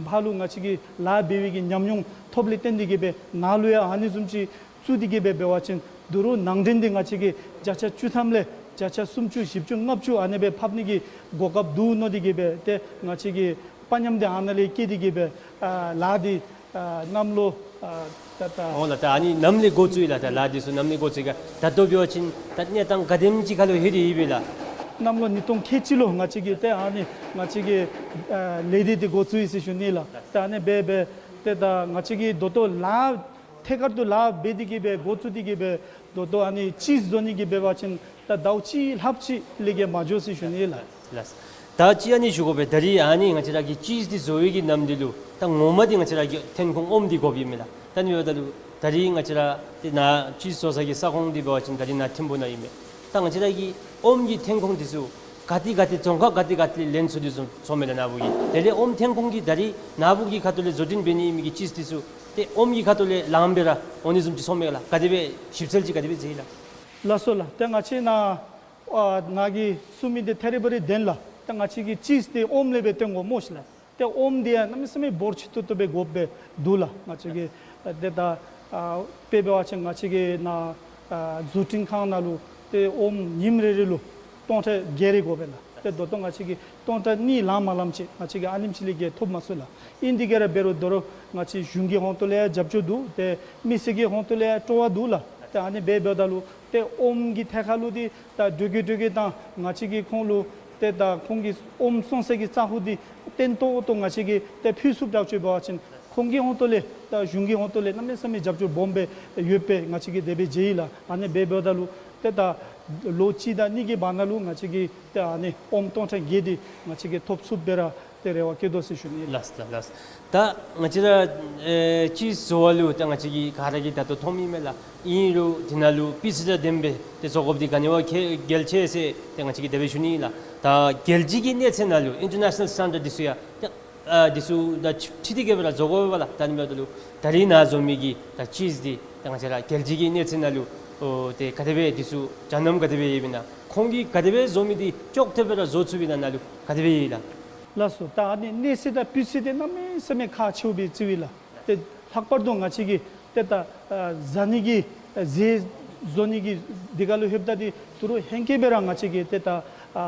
ཕར་ལུ་ང་བཅས་ཀྱིས་ལཱ་འབད་བའི་གི་ཉམས་མྱོང་ཐོབ་ལས་བརྟེན་ཏེ་གིས་སྦེ་ནཱ་ལུ་ཡང་ཨ་ནི་བཟུམ་ཅིག་བཙུགས་ཏེ་གིས་སྦེ་འབད་བ་ཅིན་ད་རུང་ནང་འདྲེན་འདི་ང་བཅས་ཀྱིས་བརྒྱ་ཆ་བཅུ་ཐམ་ལས་བརྒྱ་ཆ་སུམ་ཅུ་བཞི་བཅུ་ལྔ་བཅུ་ཨ་ནི་སྦེ་ཕབ་ནི་གི་གོ་སྐབས་འདུག་མནོ་སྟེ་གིས་སྦེ་ཏེ་ང་བཅས་ཀྱིས་དཔའ་ཉམས་འདི་ཨ་ནཱ་ལས་བསྐྱེད་དེ་གིས་སྦེ་ཨ་ལཱ་འདི་ཨ་གནམ་ལོ་ཨ་ད་ད་ཨོ་ལགས། ད་ཨ་ནི་ནམ་ལས་འགོ་བཙུགས་ཡི་ལགས། ད་ལཱ་འདི་ཚུ་ནམ་ལས་འགོ་བཙུགས་ཡི་ག། ད་ལྟོ་འབད་བ་ཅིན་ད་གནས་སྟངས་ག་དེམ་ཅིག་ཁར་ལུ་ལྷོད་དེ་ཡོད་པས་ལགས། གནམ་ལོ་ཉིས་སྟོང་ཁལ་གཅིག་ལུ་ང་བཅས་ཀྱིས་ཏེ་ཨ་ནི་ང་བཅས་ཀྱིས་ཨ་ལས་སྡེ་འདི་འགོ་བཙུགས་ཡི་ཟེར་ཞུ་ནི་ལགས། ཏེ་ཨ་ནི་སྦེ་སྦེ་ཏེ་ད་ང་བཅས་ཀྱིས་ད་ལྟོ་ལཱ་ཐད་ཀར་དུ་ལཱ་འབད་དེ་གིས་སྦེ་འགོ་བཙུགས་ཏེ་གིས་སྦེ་ད་ལྟོ་ཨ་ནི་ཅིས་བཟོ་ནི་གི་འབད་བ་ཅིན་ད་ཟླཝ་གཅིག་ལྷགཔ་ཅིག་ལས་བརྒལ་མ་འགྱོ་ཟེར་ཞུ་ནི་ལགས། ལགས། ད་ཅི་ཨ་ནི་ཞུ་དགོ་པས། ད་རིས་ཨ་ནི་ང་བཅས་ར་གིས་ཅིས་འདི་བཟོ་བའི་གི་ནམ་འདི་ལུ་ད་ངོ་མ་འདི་ང་བཅས་ར་གི་ཐོན་ཁུངས་ཨོམ་འདི་དགོཔ་ཨིན་མས་ལགས། ད་ཨ་ནི་འབདཝ་ད་ལུ་ད་རིས་ང་བཅས་ར་ཏེ་ནཱ་ཅིས་བཟོ་ས་གི་ས་ཁོངས་འདི་འབད་བ་ཅིན་ད་རིས་ནཱ་ཐིམ་ཕུ་ནང་ཨིན་མས། ད་ང་བཅས་ར་གི་ཨོམ་གྱི་ཐོན་ཁུངས་འདི་ཚུ་ག་ཏེ་ག་ཏེ་རྫོང་ཁག་ག་ཏེ་ག་ཏེ་ལས་ལེན་ཚུགས་ཏེ་སོང་སོངམ་མས་ལགས་ནཱ་བུ་གིས། དེ་ལས་ཨོམ་ཐོན་ཁུངས་འདི་ད་རིས་ནཱ་བུ་གི་ཁ་ཐུག་ལས་བཟོ་སྐྲུན་འབད་ནི་ཨིན་མི་གི་ཅིས་འདི་ཚུ་ཏེ་ཨོམ་གྱི་ཁ་ཐུག་ལས་ལངམ་སྦེ་ར་འོང་ནི་བཟུམ་ཅིག་སོངམ་མས་ལགས། ག་དེ་སྦེ་ཞིབ་འཚོལ་ཅིག་ག་དེ་སྦེ་མཛད་ཡི་ལགས། ལགས་སོ་ལགས། ཏེ་ང་བཅས་ནཱ་ཨ་ནཱ་གིས་གསུངས་མི་འདི་ཐད་རི་བ་རི་བདེན་ལགས། ཏེ་ང་བཅས་ཀྱིས་ཅིས་འདི་ཨོམ་ལས་སྦེ་བཏོན་དགོ་སྨོ་ཤིག་ལགས། ཏེ་ཨོམ་འདི་ཡང་གནམ་མེད་ས་མེད་འབོར་ཆེ་ཏོག་ཏོ་སྦེ་དགོཔ་སྦེ་འདུག་ལགས། ང་བཅས་ཀྱི་ཨ་ཏེ་ད་ཨ་དཔེ་འབད་བ་ཅིན་ང་བཅས་ཀྱི་ནཱ་ཨ་བཟོ་སྐྲུན་ཁང་ནང་ལུ་ཏེ་ཨོམ་ཉིནམ་རེ་རེ་ལུ་སྟོང་ཕྲག་བརྒྱད་རེ་དགོ་པས་ལགས། ཏེ་ད་ལྟོ་ང་བཅས་ཀྱིས་སྟོང་ཕྲག་གཉིས་ལང་མ་ལངམ་ཅིག་ང་བཅས་ཀྱིས་ཨ་ནེམ་ཅིག་ལས་བརྒལ་ཐོབ་མ་ཚུགས་ལགས། ཨིན་དེ་གིས་ར་འབད་རུང་ད་རུང་ང་བཅས་གཞུང་གི་ཧོང་ཏོ་ལས་ཡང་རྒྱབ་སྐྱོར་འདུག། ཏེ་མི་སེར་གྱི་ཧོང་ཏོ་ལས་ཡང་སྤྲོ་བ་འདུག་ལགས། ཏེ་ཨ་ནི་སྦེ་འབདཝ་ད་ལུ་ཏེ་ཨོམ་གྱི་ཐད་ཁར་ལུ་འདི་ད་འགྲོས་ཀྱིས་འགྲོས་ཀྱིས་ད་ང་བཅས་ཀྱིས་ཁོང་ལུ་ཏེ་ད་ཁོང་གི་ཨོམ་སོང་སའི་གི་ས་ཁོངས་འདི་བརྟན་ཏོག་ཏོ་ང་བཅས་ཀྱིས་ཏེ་ཕུལ་ཚུགསཔ་དྲག་ཅིག་འབད་བ་ཅིན་ཁོང་གི་ཧོང་ཏོ་ལས་ད་གཞུང་གི་ཧོང་ཏོ་ལས་གནམ་མེད་ས་མེད་རྒྱབ་སྐྱོར་སྦོམ་སྦེ་ཡོདཔ་སྦེ་ང་བཅས་ཀྱིས་དེ་སྦེ་མཇལ་ཡི་ལགས། ཨ་ནི་སྦེ་འབདཝ་ད་ལུ་ཏེ་ད་ལོ་གཅིག་དང་གཉིས་ཀྱི་བར་ན་ལུ་ང་བཅས་ཀྱིས་ཏེ་ཨ་ནི་ཨོམ་སྟོང་ཕྲག་བརྒྱད་འདི་ང་བཅས་ཀྱིས་ཐོབ་ཚུགསཔ་སྦེ་ར་ཏེ་རེ་བ་བསྐྱེད་དོ་ཟེར་ཞུ་ནི་ལགས། ལགས་ལགས། ད་ང་བཅས་ར་ཨེ་ཅིས་བཟོ་བ་ལུ་ད་ང་བཅས་ཀྱིས་ག་ར་གིས་ད་ལྟོ་མཐོངམ་ཨིན་མས་ལགས། ཨིན་རུང་དེ་ནང་ལུ་སྤུས་ཚད་དང་ལྡནམ་སྦེ་ཏེ་བཟོ་དགོཔ་འདི་ག་ནི་བ་གལ་ཆེ་ཟེར་ཏེ་ང་བཅས་ཀྱིས་དེ་སྦེ་ཞུ་ནི་ལགས། ད་རྒྱལ་སྤྱི་གི་གནས་ཚད་ནང་ལུ་ཨིན་ཊར་ནེ་ཤ་ནཱལ་སི་ཊེན་ཌརཌ་འདི་ཚུ་ཡང་ད་ཨ་འདི་ཚུ་དང་འཁྲིལ་ཏེ་གི་སྦེ་ར་བཟོ་དགོ་པས་ལགས། ད་ཨ་ནི་འབདཝ་ད་ལུ་ད་རིས་ནཱ་བཟོ་མི་གི་ད་ཅིས་འདི་ད་ང་བཅས་ར་རྒྱལ་སྤྱི་གི་གནས་ཚད་ནང་ལུ་ཨོ་ཏེ་ག་དེ་སྦེ་འདི་ཚུ་སྦྱང་གནམ་ག་དེ་སྦེ་ཡོདཔ་ཨིན་ན། ཁོང་གིས་ག་དེ་སྦེ་བཟོ་མི་འདི་ཅོག་འཐདཔ་སྦེ་ར་བཟོ་ཚུགསཔ་ཨིན་ན་ནཱ་ལུ་ག་དེ་སྦེ་ཡོད་ལགས། ལགས་སོ། ད་ཨ་ནི་གནས་ཚད་དང་སྤུས་ཚད་འདི་གནམ་མེད་ས་མེད་ཁག་ཆེཝ་སྦེ་བརྩིཝ་ཨིན་ལགས། ཏེ་ལྷག་པར་དུ་ང་བཅས་ཀྱིས་ཏེ་ད་ཨ་བཟའ་ནི་གི་ཨ་ཟས་བཟོ་ནི་གི་འདི་ཁར་ལུ་ལྷོདཔ་ད་འདི་ད་རུང་ཧེང་སྐལ་སྦེ་ར་ང་བཅས་ཀྱིས་ཏེ་ད་ཨ་ཨ་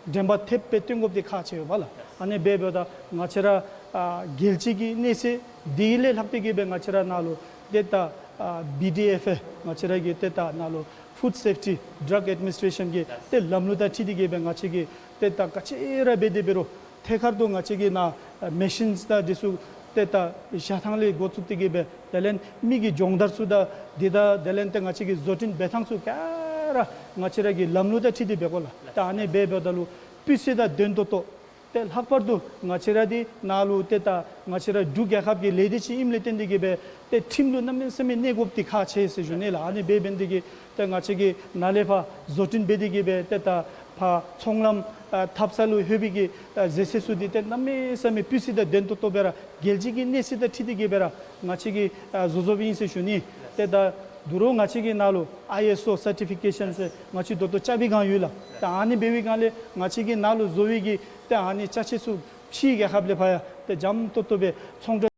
དྲན་པ་ཐེབས་སྦེ་སྟོན་དགོཔ་འདི་ཁག་ཆེ་བས་ལགས། ཨ་ནི་སྦེ་འབདཝ་ད་ང་བཅས་ར་ཨ་རྒྱལ་སྤྱི་གི་གནས་ཚད་འདི་ལས་ལྷག་སྟེ་གི་སྦེ་ང་བཅས་ར་ནཱ་ལུ་ཏེ་ད་ཨ་བི་ཌི་ཨེཕ་ཨེ་ང་བཅས་ར་གི་ཏེ་ད་ནཱ་ལུ་ཕུཌ་སེཕ་ཊི་ཌྲག་ཨེཌ་མི་ནིས་ཊེ་རེ་ཤཱན་གྱི་ཏེ་ལམ་ལུགས་དང་འཁྲིལ་ཏེ་གི་སྦེ་ང་བཅས་ཀྱིས་ཏེ་ད་ག་ཅི་ར་འབད་དེ་འབད་རུང་ཐད་ཀར་དུ་ང་བཅས་ཀྱིས་ནཱ་ཨ་མེ་ཤིནསི་དང་འདི་ཚུ་ཏེ་ད་བཞག་ཐངས་ལས་འགོ་བཙུགས་ཏེ་གི་སྦེ་དེ་ལས་མི་གི་སྦྱོང་བརྡར་ཚུ་དང་འདི་དང་དེ་ལས་ཏེ་ང་བཅས་ཀྱི་བཟོ་སྐྲུན་འབད་ཐངས་ཚུ་ག་ར་ང་བཅས་ར་གི་ལམ་ལུགས་དང་འཁྲིལ་ཏེ་འབད་དགོ་ལགས། ད་ཨ་ནི་སྦེ་འབདཝ་ད་ལུ་སྤུས་ཚད་དང་ལྡན་ཏོག་ཏོ་ཏེ་ལྷག་པར་དུ་ང་བཅས་ར་འདི་ནཱ་ལུ་ཏེ་ད་ང་བཅས་ར་འབྲུག་རྒྱལ་ཁབ་ཀྱི་ལས་སྡེ་ཅིག་ཨིནམ་ལས་བརྟེན་ཏེ་གི་སྦེ་ཏེ་ཁྲིམས་ལུ་གནམ་མེད་ས་མེད་གནས་དགོཔ་འདི་ཁག་ཆེ་ཟེར་ཞུ་ནི་ལགས། ཨ་ནི་སྦེ་འབད་ནི་དེ་གིས་ཏེ་ང་བཅས་ཀྱིས་ནཱ་ལས་ཕར་བཟོ་སྐྲུན་འབད་དེ་གི་སྦེ་ཏེ་ད་ཕར་ཚོང་ལམ་ཨ་འཐབ་ས་ལུ་ལྷོད་པའི་གི་ཨ་ཟས་ཚད་ཚུ་འདི་ཏེ་གནམ་མེད་ས་མེད་སྤུས་ཚད་དང་ལྡན་ཏོག་ཏོ་སྦེ་ར་རྒྱལ་སྤྱི་གི་གནས་ཚད་དང་འཁྲིལ་ཏེ་གི་སྦེ་ར་ང་བཅས་ཀྱིས་ཨ་བཟོ་བཟོཝ་ཨིན་ཟེར་ཞུ་ནི། ཏེ་ད་ད་རུང་ང་བཅས་ཀྱིས་ནཱ་ལུ་ཨའི་ཨེསི་ཨོ་སར་ཊི་ཕི་ཀེ་ཤཱན་ཟེར་ང་བཅས་ད་ལྟོ་རྐྱབ་པའི་སྒང་ཡོད་ལགས། ད་ཨ་ནི་འབད་བའི་སྒང་ལས་ང་བཅས་ཀྱིས་ནཱ་ལུ་བཟོ་བའི་གི་ཏེ་ཨ་ནི་ཅ་ཆས་ཚུ་ཕྱིའི་རྒྱལ་ཁབ་ལས་ཕར་ཡང་ཏེ་འཇམ་ཏོག་ཏོ་སྦེ་ཚོང་འབྲེལ།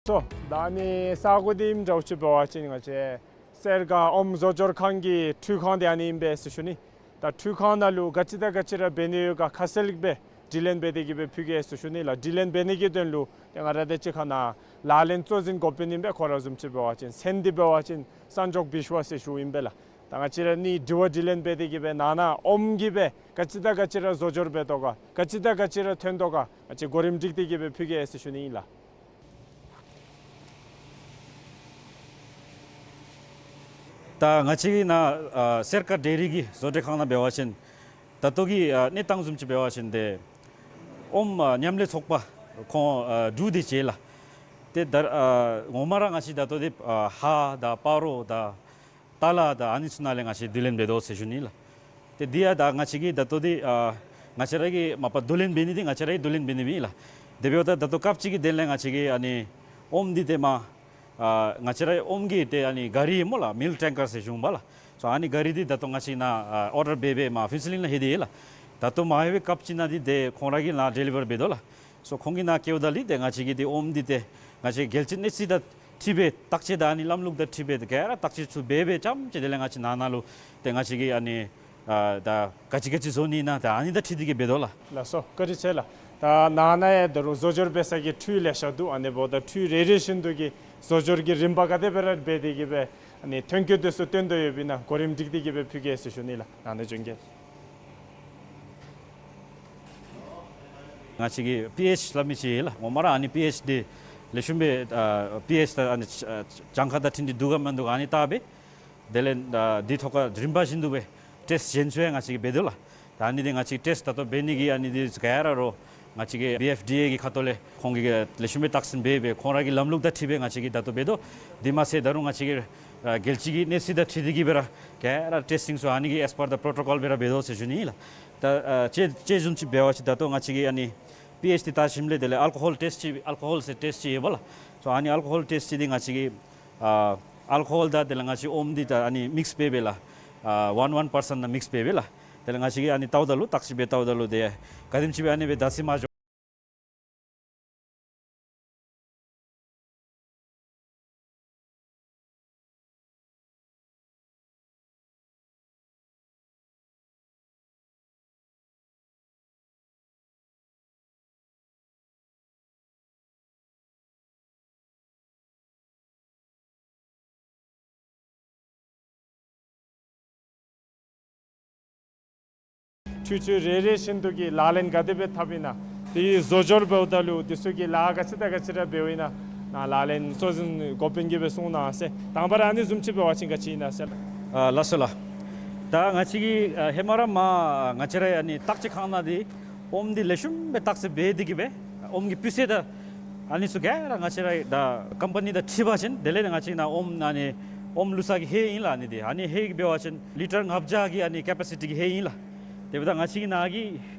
སོ་ད་ཨ་ནི་ས་གོ་འདི་ཨིནམ་འདྲཝ་ཅིག་འབད་བ་ཅིན་ང་བཅས་སེར་སྒང་ཨོམ་བཟོ་སྦྱོར་ཁང་གི་འཕྲུལ་ཁང་འདི་ཨ་ནི་ཨིན་པས་ཟེར་ཞུ་ནི། ད་འཕྲུལ་ཁང་ནང་ལུ་ག་ཅི་དང་ག་ཅི་ར་འབད་ནི་ཡོད་ག་ཁ་གསལ་སྦེ་དྲི་ལན་འབད་དེ་གི་སྦེ་ཕུལ་གེ་ཟེར་ཞུ་ནི་ལགས། དྲི་ལན་འབད་ནི་གི་དོན་ལུ་ཏེ་ང་ར་དེ་ཅིག་ཁ་ནང་ལག་ལེན་གཙོ་འཛིན་འགོ་དཔོན་ཨིན་པས། ཁོ་ར་བཟུམ་ཅིག་འབད་བ་ཅིན་མཚན་འདི་འབད་བ་ཅིན་སན་ཇོག་བིཤ་ཝ་ཟེར་ཞུཝ་ཨིན་པས་ལགས། ད་ང་བཅས་ར་ཨ་ནི་དྲི་བ་དྲི་ལན་འབད་དེ་གི་སྦེ་ནང་ན་ཨོམ་གྱིས་སྦེ་ག་ཅི་དང་ག་ཅི་ར་བཟོ་སྦྱོར་འབད་དོ་ག་ག་ཅི་དང་ག་ཅི་ར་ཐོན་དོ་ག་ང་བཅས་གོ་རིམ་སྒྲིག་སྟེ་གི་སྦེ་ཕུལ་གེ་ཟེར་ཞུ་ནི་ཨིན་ལགས། ད་ང་བཅས་ཀྱི་ནཱ་ཨ་སེར་སྒང་ཌེ་རི་གི་བཟོ་གྲྭ་ཁང་ནང་འབད་བ་ཅིན་ད་ལྟོ་གི་ཨ་གནས་སྟངས་བཟུམ་ཅིག་འབད་བ་ཅིན་ཏེ་ཨོམ་ཨ་མཉམ་ལས་ཚོགས་པ་ཁོང་ཨ་དྲུག་དེ་ཅིག་ལགས། ཏེ་ད་ཨ་ངོ་མ་ར་ང་བཅས་ད་ལྟོ་འདི་ཨ་ཧཱ་དང་སྤ་རོ་དང་ཏ་ལ་དང་ཨ་ནི་ཚུ་ནང་ལས་ང་བཅས་བསྡུ་ལེན་འབད་དོ་ཟེར་ཞུ་ནི་ལགས། ཏེ་འདི་ཡང་ད་ང་བཅས་ཀྱིས་ད་ལྟོ་འདི་ཨ་ང་བཅས་ར་གིས་མ་པ་བསྡུ་ལེན་འབད་ནི་འདི་ང་བཅས་ར་གིས་བསྡུ་ལེན་འབད་ནི་མེན་ལགས། དེ་འབདཝ་ད་ད་ལྟོ་སྐབས་ཅིག་གི་དོན་ལས་ང་བཅས་ཀྱིས་ཨ་ནི་ཨོམ་འདི་ཏེ་མ་ཨ་ང་བཅས་ར་ཨོམ་གྱི་ཏེ་ཨ་ནི་ག་རི་སྨོ་ལགས། མིལཀ་ཊེང་ཀར་ཟེར་ཞུཝ་ཨིན་པས་ལགས། སོ་ཨ་ནི་ག་རི་འདི་ད་ལྟོ་ང་བཅས་ནཱ་ཨ་ཨོར་ཌར་འབད་འབད་མར་ཕུན་ཚོགས་གླིང་ལུ་ལྷོད་དེ་ཡོད་ལགས། ད་ལྟོ་མ་ལྷོད་པའི་སྐབས་ཅིག་ནང་འདི་ཏེ་ཁོང་ར་གིས་ནཱ་ཌེ་ལི་བར་འབད་དོ་ལགས། སོ་ཁོང་གིས་ནཱ་བསྐྱལཝ་ད་ལུ་ཏེ་ང་བཅས་ཀྱིས་ཏེ་ཨོམ་འདི་ཏེ་ང་བཅས་རྒྱལ་སྤྱི་གནས་ཚད་དང་འཁྲིལ་སྦེ་བརྟག་དཔྱད་དང་ཨ་ནི་ལམ་ལུགས་དང་འཁྲིལ་སྦེ་ཏེ་ག་ར་བརྟག་དཔྱད་ཚུ་འབད་འབད་རྐྱངམ་ཅིག་དེ་ལས་ང་བཅས་ནང་ན་ལུ་ཏེ་ང་བཅས་ཀྱིས་ཨ་ནི་ཨ་ད་ག་ཅི་ག་ཅི་བཟོ་ནི་ཨིན་ན་ད་ཨ་ནི་དང་འཁྲིལ་ཏེ་གི་འབད་དོ་ལགས། ལགས་སོ་བཀའ་དྲིན་ཆེ་ལགས། ད་ནང་ན་ཡང་ད་རུང་བཟོ་སྦྱོར་འབད་ས་གི་འཕྲུལ་ལེ་ཤ་འདུག། ཨ་ནི་འབདཝ་ད་འཕྲུལ་རེ་རེ་བཞིན་དུ་གི་བཟོ་སྦྱོར་གྱི་རིམ་པ་ག་དེ་སྦེ་ར་འབད་དེ་གི་སྦེ་ཨ་ནི་ཐོན་སྐྱེད་དེ་ཚུ་སྟོན་དོ་ཡོདཔ་ཨིན་ན་གོ་རིམ་སྒྲིག་སྟེ་གི་སྦེ་ཕུལ་གེ་ཟེར་ཞུ་ནི་ལགས། ནང་ན་བྱོན་གེ། ང་བཅས་ཀྱི་པི་ཨེཆ་སླབ་མི་ཅིག་ཡོད་ལགས། ངོ་མ་ར་ཨ་ནི་པི་ཨེཆ་འདི་ལེགས་ཤོམ་སྦེ་ཨ་པི་ཨེཆ་ད་ཨ་ནི་ཨ་གྱངས་ཁ་དང་འཁྲིལ་ཏེ་འདུག་ག་མིན་འདུག་ག་ཨ་ནི་བལྟ་སྦེ་དེ་ལས་ཨ་འདི་ཐོག་ཁར་རིམ་པ་བཞིན་དུ་སྦེ་ཊེསཊ་གཞན་ཚུ་ཡང་ང་བཅས་ཀྱིས་འབད་དོ་ལགས། ད་ཨ་ནི་འདི་ང་བཅས་ཀྱིས་ཊེསཊ་ད་ལྟོ་འབད་ནི་གི་ཨ་ནི་འདི་ག་ར་རོགས་ང་བཅས་ཀྱི་བི་ཨེཕ་ཌི་ཨེ་གི་ཁ་ཐུག་ལས་ཁོང་གིས་ལེགས་ཤོམ་སྦེ་བརྟག་ཞིབ་འབད་སྦེ་ཁོང་ར་གི་ལམ་ལུགས་དང་འཁྲིལ་སྦེ་ང་བཅས་ཀྱིས་ད་ལྟོ་འབད་དོ། དེ་མ་ཚད་ད་རུང་ང་བཅས་ཀྱི་ཨ་རྒྱལ་སྤྱི་གི་གནས་ཚད་དང་འཁྲིལ་ཏེ་གི་སྦེ་ར་ག་ར་ཊེསི་ཊིང་ཚུ་ཨ་ནི་གི་ཨེས་པར་ད་པོརོ་ཊོ་ཀོལ་སྦེ་ར་འབད་དོ་ཟེར་ཞུ་ནི་ལགས། ད་ཨ་ཅི་ཅི་བཟུམ་ཅིག་འབད་བ་ཅིན་ད་ལྟོ་ང་བཅས་ཀྱི་ཨ་ནི་ པི་ཨེཆ་འདི་བལྟ་ཞིནམ་ལས་དེ་ལས་ཨལ་ཀོ་ཧོལ་ཊེསཊ་ཅིག་ཨལ་ཀོ་ཧོལ་ཟེར་ཊེསཊ་ཅིག་ཡོད་པ་ལགས། སོ་ཨ་ནི་ཨལ་ཀོ་ཧོལ་ཊེསཊ་ཅིག་འདི་ང་བཅས་ཀྱིས་ཨ་ཨལ་ཀོ་ཧོལ་དང་དེ་ལས་ང་བཅས་ཨོམ་འདི་ད་ཨ་ནི་མིགསི་འབད་འབད་ལགས། ཨ་ཝན་ཝན་པར་སེནཊ་ནང་མིགསི་འབད་འབད་ལགས། དེ་ལས་ང་བཅས་ཀྱིས་ཨ་ནི་བལྟཝ་ད་ལུ་བརྟག་དཔྱད་འབད་བལྟཝ་ད་ལུ་དེ་ག་དེམ་ཅིག་སྦེ་ཨ་ནི་སྦེ་བདག་འཛིན་མ་འགྱོ། ཆུ་ཆུ་རེ་རེ་བཞིན་དུ་གི་ལག་ལེན་ག་དེ་སྦེ་འཐབ་ཨིན་ན། དེ་བཟོ་སྦྱོར་འབདཝ་ད་ལུ་དེ་ཚུ་གི་ལཱ་ག་ཅི་དང་ག་ཅི་ར་འབདཝ་ཨིན་ན། ནཱ་ལག་ལེན་གཙོ་འཛིན་འགོ་དཔོན་གྱིས་སྦེ་གསུང་གནང་ཟེར། དང་པ་ར་ཨ་ནི་བཟུམ་ཅིག་འབད་བ་ཅིན་ག་ཅི་ཨིན་ན་ཟེར། ཨ་ལགས་སོ་ལགས། ད་ང་བཅས་ཀྱིས་ཨ་ཧེ་མ་ར་མར་ང་བཅས་ར་ཨ་ནི་བརྟག་དཔྱད་ཁང་ནང་འདི་ཨོམ་འདི་ལེགས་ཤོམ་སྦེ་བརྟག་དཔྱད་འབད་དེ་གིས་སྦེ་ཨོམ་གྱི་སྤུས་ཚད་དང་ཨ་ནི་ཚུ་ག་ར་ང་བཅས་ར་ད་ཀམ་པ་ནི་དང་འཁྲིལ་བ་ཅིན་དེ་ལས་ང་བཅས་ནཱ་ཨོམ་ཨ་ནི་ཨོམ་བླུགས་ས་གི་ཧེ་ཨིན་ལགས། ཨ་ནི་འདི་ཨ་ནི་ཧེ་གི་འབད་བ་ཅིན་ལི་ཊར་ལྔ་བརྒྱ་གི་ཨ་ནི་ཀེ་པ་སི་ཊི་གི་ཧེ་ཨིན་ལགས། དེ་འབདཝ་ད་ང་བཅས་ཀྱིས་ནཱ་གི་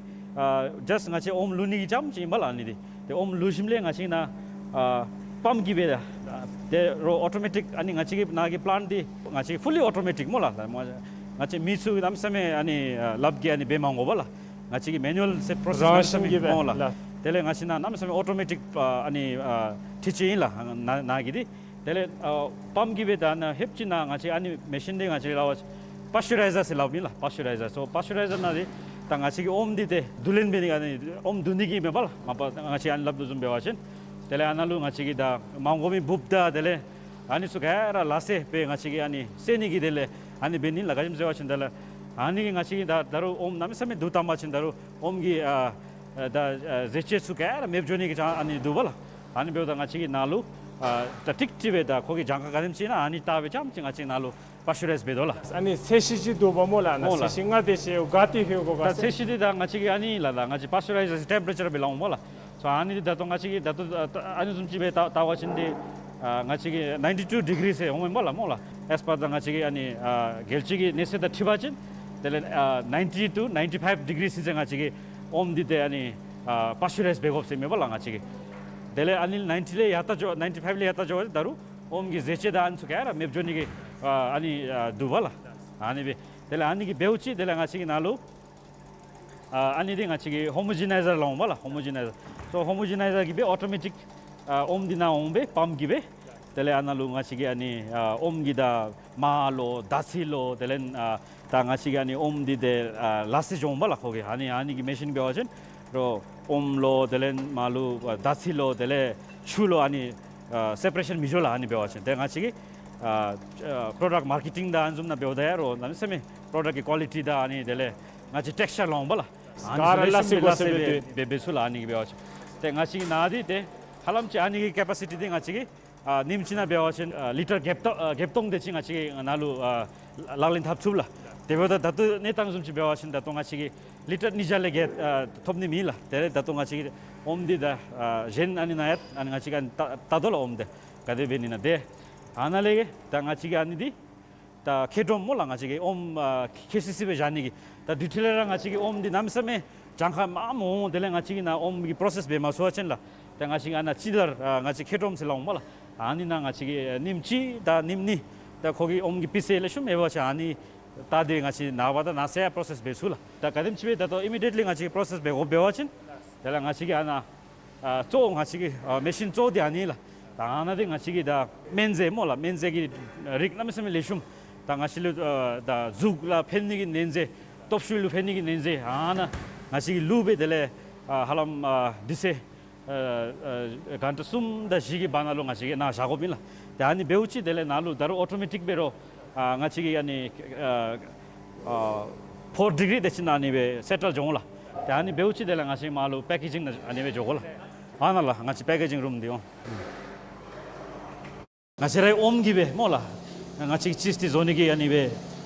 ཨ་ཇཱསཊ་ང་བཅས་ཨོམ་བླུགས་ནི་གི་རྐྱངམ་ཅིག་ཨིན་པ་ལགས། ཨ་ནི་འདི་ཏེ་ཨོམ་བླུགས་ཞིནམ་ལས་ང་བཅས་ནཱ་ཨ་པམཔ་གིས་སྦེ་ད་ཏེ་རོགས་ཨོ་ཊོ་མེ་ཊིག་ཨ་ནི་ང་བཅས་ཀྱི་ནཱ་གི་པི་ལེནཊ་འདི་ང་བཅས་ཕུ་ལི་ཨོ་ཊོ་མེ་ཊིག་སྨོ་ལགས། ང་བཅས་མི་ཚུ་གནམ་མེད་ས་མེད་ཨ་ནི་ཨ་ལགཔ་གིས་ཨ་ནི་འབད་མ་དགོ་པ་ལགས། ང་བཅས་ཀྱི་མེ་ནུ་ཨལ་ཟེར་པྲོ་སེསི་རང་བཞིན་གྱིས་སྦེ་སྨོ་ལགས། ལགས། དེ་ལས་ང་བཅས་ནཱ་གནམ་མེད་ས་མེད་ཨོ་ཊོ་མེ་ཊིག་ཨ་ཨ་ནི་ཨ་འཕྲུལ་ཆས་ཨིན་ལགས། ནཱ་ནཱ་གི་འདི་དེ་ལས་ཨ་པམཔ་གིས་སྦེ་ད་ནཱ་ལྷོདཔ་ཅིག་ནཱ་ང་བཅས་ཨ་ནི་མེ་ཤིན་འདི་ང་བཅས་ལགས་པར་ཅུ་རའི་ཛར་ཟེར་སླབ་ཨིན་ལགས། པར་ཅུ་རའི་ཛར། སོ་པར་ཅུ་རའི་ཛར་ནང་འདི་ད་ང་བཅས་ཀྱིས་ཨོམ་འདི་ཏེ་བསྡུ་ལེན་འབད་ནི་ཨ་ནི་ཨོམ་བསྡུ་ནི་གི་མེན་པ་ལགས། མ་པ་ང་བཅས་ཨ་ནི་སླབ་དོ་བཟུམ་འབད་བ་ཅིན་དེ་ལས་ཨ་ནཱ་ལུ་ང་བཅས་ཀྱིས་ད་མ་དགོ་མི་འབུཔ་དང་དེ་ལས་ཨ་ནི་ཚུ་ག་ར་ལག་སེ་སྦེ་ང་བཅས་ཀྱིས་ཨ་ནི་བསལ་ནི་གི་དེ་ལས་ཨ་ནི་འབད་ནི་ལགས། ག་ཅི་སྨོ་ཟེར་བ་ཅིན་དེ་ལས་ཨ་ནི་གིས་ང་བཅས་ཀྱིས་ད་ད་རུང་ཨོམ་གནམ་མེད་ས་མེད་བསྡུ་བཏང་པ་ཅིན་ད་རུང་ཨོམ་གྱི་ཨ་ཨ་ད་ཨ་རྫས་ཆས་ཚུ་ག་ར་མེདཔ་འགྱོ་ནི་གི་ཅང་ཨ་ནི་འདུག་པ་ལགས། ཨ་ནི་འབདཝ་ད་ང་བཅས་ཀྱིས་ནཱ་ལུ་ཨ་ད་ཀྲིག་ཀྲི་སྦེ་ད་ཁོ་གི་གྱངས་ཁ་ག་དེམ་ཅིག་ཨིན་ན་ཨ་ནི་བལྟ་སྦེ་རྐྱངམ་ཅིག་ང་བཅས་ནཱ་ལུ་པར་ཅུ་རའིཛ་འབད་དོ་ལགས། ཨ་ནི་ཚད་གཞི་ཅིག་འདུག་པ་སྨོ་ལགས། ནཱ་སྨོ་ལགས། ཚད་གཞི་ལྔ་དེ་ཅིག་ག་ཏེ་ལྷོད་དགོ་ག་ཟེར། ད་ཚད་གཞི་འདི་ད་ང་བཅས་ཀྱིས་ཨ་ནི་ལགས་ད་ང་བཅས་པར་ཅུ་རའི་ཛར་ཟེར་ཊེམ་པ་རེ་ཅར་སྦེ་སླབ་འོང་པ་ལགས། སོ་ཨ་ནི་འདི་ད་ལྟོ་ང་བཅས་ཀྱིས་ད་ལྟོ་ཨ་ཨ་ནི་བཟུམ་ཅིག་སྦེ་བལྟ་བལྟ་བ་ཅིན་འདི་ཨ་ང་བཅས་ཀྱིས་ནའིན་ཊི་ཊུ་ཌི་གི་རི་ཟེར་འོང་མས་པ་ལགས་སྨོ་ལགས། ཨེས་པར་ད་ང་བཅས་ཀྱི་ཨ་ནི་ཨ་རྒྱལ་སྤྱི་གི་གནས་ཚད་དང་འཁྲིལ་བ་ཅིན་དེ་ལས་ཨ་ནའིན་ཊི་ཊུ་ནའིན་ཊི་ཕའིབ་ཌི་གི་རི་ཟེར་ང་བཅས་ཀྱིས་ཨོམ་འདི་ཏེ་ཨ་ནི་ཨ་པར་ཅུ་རའིཛ་འབད་དགོཔ་ཟེར་མས་པ་ལགས་ང་བཅས་ཀྱིས། དེ་ལས་ཨ་ནི་ནའིན་ཊི་ལས་ཡར་ལྟ་འགྱོ་ནའིན་ཊི་ཕའིབ་ལས་ཡར་ལྟ་འགྱོ་བ་ཅིན་ད་རུང་ཨོམ་གྱི་རྫས་ཆས་དང་ཨ་ནི་ཚུ་ག་ར་མེདཔ་འགྱོ་ནི་གི་ཨ་ཨ་ནི་ཨ་འདུག་པ་ལགས། ཨ་ནི་སྦེ་དེ་ལས་ཨ་ནི་གིས་འབདཝ་ཅིག་དེ་ལས་ང་བཅས་ཀྱིས་ནཱ་ལུ་ཨ་ཨ་ནི་འདི་ང་བཅས་ཀྱིས་ཧོ་མོ་ཇི་ནའི་ཛར་སླབ་འོང་པ་ལགས། ཧོ་མོ་ཇི་ནའི་ཛར། སོ་ཧོ་མོ་ཇི་ནའི་ཛར་གིས་སྦེ་ཨོ་ཊོ་མེ་ཊིག་ཨ་ཨོམ་འདི་ནཱ་འོང་སྦེ་པམཔ་གིས་སྦེ་དེ་ལས་ཨ་ནཱ་ལུ་ང་བཅས་ཀྱིས་ཨ་ནི་ཨ་ཨོམ་གྱི་ད་མར་ལོ་དར་ཚིལ་ལོ་དེ་ལས་ཨ་ད་ང་བཅས་ཀྱིས་ཨ་ནི་ཨོམ་འདི་ཏེ་ཨ་ལག་སེ་འགྱོ་འོང་པ་ལགས་ཁོ་གིས། ཨ་ནི་ཨ་ནི་གི་མེ་ཤིན་འབད་བ་ཅིན་རོགས་ཨོམ་ལོ་དེ་ལས་མར་ལུ་ཨ་དར་ཚིལ་ལོ་དེ་ལས་ཆུ་ལོ་ཨ་ནི་ཨ་སེ་པ་རེ་ཤཱན་མི་འགྱོ་ལགས། ཨ་ནི་འབད་བ་ཅིན་ཏེ་ང་བཅས་ཀྱིས་ཨ་ཨ་པྲོ་ཌག་མར་ཀེ་ཊིང་དང་ཨ་ནི་བཟུམ་ནང་འབདཝ་ད་ཡང་རོགས་གནམ་མེད་ས་མེད་པྲོ་ཌག་གི་ཀོ་ལི་ཊི་དང་ཨ་ནི་དེ་ལས་ང་བཅས་ཊེགསི་ཅར་སླབ་འོང་པ་ལགས། ཨ་ནི་ག་ར་ཚུ་ལེགས་ཤོམ་སྦེ་ལག་སེ་སྦེ་འབད་འབད་འབད་ཚུགས་ལགས། ཨ་ནི་གིས་འབད་བ་ཅིན་ཏེ་ང་བཅས་ཀྱིས་ནཱ་འདི་ཏེ་ཧ་ལམ་ཅིག་ཨ་ནི་གི་ཀེ་པ་སི་ཊི་འདི་ང་བཅས་ཀྱིས་ཨ་ཉིནམ་གཅིག་ནང་འབད་བ་ཅིན་ཨ་ལི་ཊར་བརྒྱད་སྟོང་ཨ་བརྒྱད་སྟོང་དེ་ཅིག་ང་བཅས་ཀྱིས་ནཱ་ལུ་ཨ་ལག་ལེན་འཐབ་ཚུགས་ལགས། དེ་འབདཝ་ད་ད་ལྟོ་གནས་སྟངས་བཟུམ་ཅིག་འབད་བ་ཅིན་ད་ལྟོ་ང་བཅས་ཀྱིས་ལི་ཊར་ཉིས་བརྒྱ་ལས་བརྒལ་ཨ་ཐོབ་ནི་མེད་ལགས། དེ་ལས་ད་ལྟོ་ང་བཅས་ཀྱིས་ཨོམ་འདི་ད་ཨ་གཞན་ཨ་ནི་ནཱ་ཡང་ཨ་ནི་ང་བཅས་ཀྱིས་ཨ་ནི་བལྟ་བལྟ་དོ་ལགས། ཨོམ་འདི་ག་དེ་འབད་ནི་ཨིན་ན་ཏེ་ཨ་ནཱ་ལས་ད་ང་བཅས་ཀྱིས་ཨ་ནི་འདི་ད་ཁེ་ཏྲོམ་སྨོ་ལགས། ང་བཅས་ཀྱིས་ཨོམ་ཨ་ཁེ་སི་སི་སྦེ་བཞག་ནི་གི་ད་དེ་འཕྲོ་ལས་ར་ང་བཅས་ཀྱིས་ཨོམ་འདི་གནམ་མེད་ས་མེད་གྱངས་ཁ་མངམ་འོང་། དེ་ལས་ང་བཅས་ཀྱིས་ནཱ་ཨོམ་གྱི་པྲོ་སེསི་འབད་མ་ཚུགས་པ་ཅིན་ལགས། ད་ང་བཅས་ཀྱིས་ཨ་ནཱ་སྤྱི་ཟླ་ཨ་ང་བཅས་ཁེ་ཏྲོམ་ཟེར་སླབ་འོང་སྨོ་ལགས། ཨ་ནི་ནང་ང་བཅས་ཀྱིས་ཨ་ཉིནམ་གཅིག་དང་ཉིནམ་གཉིས་ད་ཁོ་གི་ཨོམ་གྱི་སྤུས་ཚད་ལེགས་ཤོམ་ཡོད་པ་ཅིན་ཨ་ནི་ད་འདི་ང་བཅས་ནངས་པ་དང་གནངས་ཚེ་ཡང་པྲོ་སེསི་འབད་ཚུགས་ལགས། ད་ག་དེམ་ཅིག་སྦེ་ད་ལྟོ་ཨི་མི་ཌི་ཡེཊ་ལི་ང་བཅས་ཀྱིས་པྲོ་སེསི་འབད་དགོཔ་འབད་བ་ཅིན་དེ་ལས་ང་བཅས་ཀྱིས་ཨ་ནཱ་ཨ་གཙོ་བོ་ང་བཅས་ཀྱི་ཨ་མེ་ཤིན་གཙོ་བོ་འདི་ཨ་ནི་ལགས། ད་ཨ་ནཱ་འདི་ང་བཅས་ཀྱི་ད་སྨན་རྫས་སྨོ་ལགས། སྨན་རྫས་ཀྱི་རིགས་གནམ་མེད་ས་མེད་ལེགས་ཤོམ། ད་ང་བཅས་ལུ་ཨ་ད་གཟུགས་ལུ་ཕན་ནི་གི་སྨན་རྫས་སྟོབས་ཤུགས་ལུ་ཕན་ནི་གི་སྨན་རྫས་ཨ་ནཱ་ང་བཅས་ཀྱིས་བླུགས་སྦེ་དེ་ལས་ཨ་ཧ་ལམ་ཨ་དུས་ཚོད་ཨ་ཨ་གྷན་ཊ་གསུམ་དང་བཞི་གི་བར་ན་ལུ་ང་བཅས་ཀྱིས་ནཱ་བཞག་དགོཔ་ཨིན་ལགས། ཏེ་ཨ་ནི་འབདཝ་ཅིག་དེ་ལས་ནཱ་ལུ་ད་རུང་ཨོ་ཊོ་མེ་ཊིཀ་འབད་རུང་ཨ་ང་བཅས་ཀྱིས་ཨ་ནི་ཨ་ཨ་ཕོར་ཌི་གི་རི་དེ་ཅིག་ནང་ཨ་ནི་སྦེ་སེ་ཊལ་འགྱོ་འོང་ལགས། ཏེ་ཨ་ནི་འབདཝ་ཅིག་དེ་ལས་ང་བཅས་མར་ལུ་པེ་ཀེ་ཇིང་ནང་ཨ་ནི་སྦེ་འགྱོ་དགོ་ལགས། ཨ་ནཱ་ལགས་ང་བཅས་པེ་ཀེ་ཇིང་རུམ་འདི་འོང་། ང་བཅས་རའི་ཨོམ་གྱིས་སྦེ་སྨོ་ལགས། ང་བཅས་ཀྱིས་ཅིབས་འདི་བཟོ་ནི་གི་ཨ་ནི་སྦེ་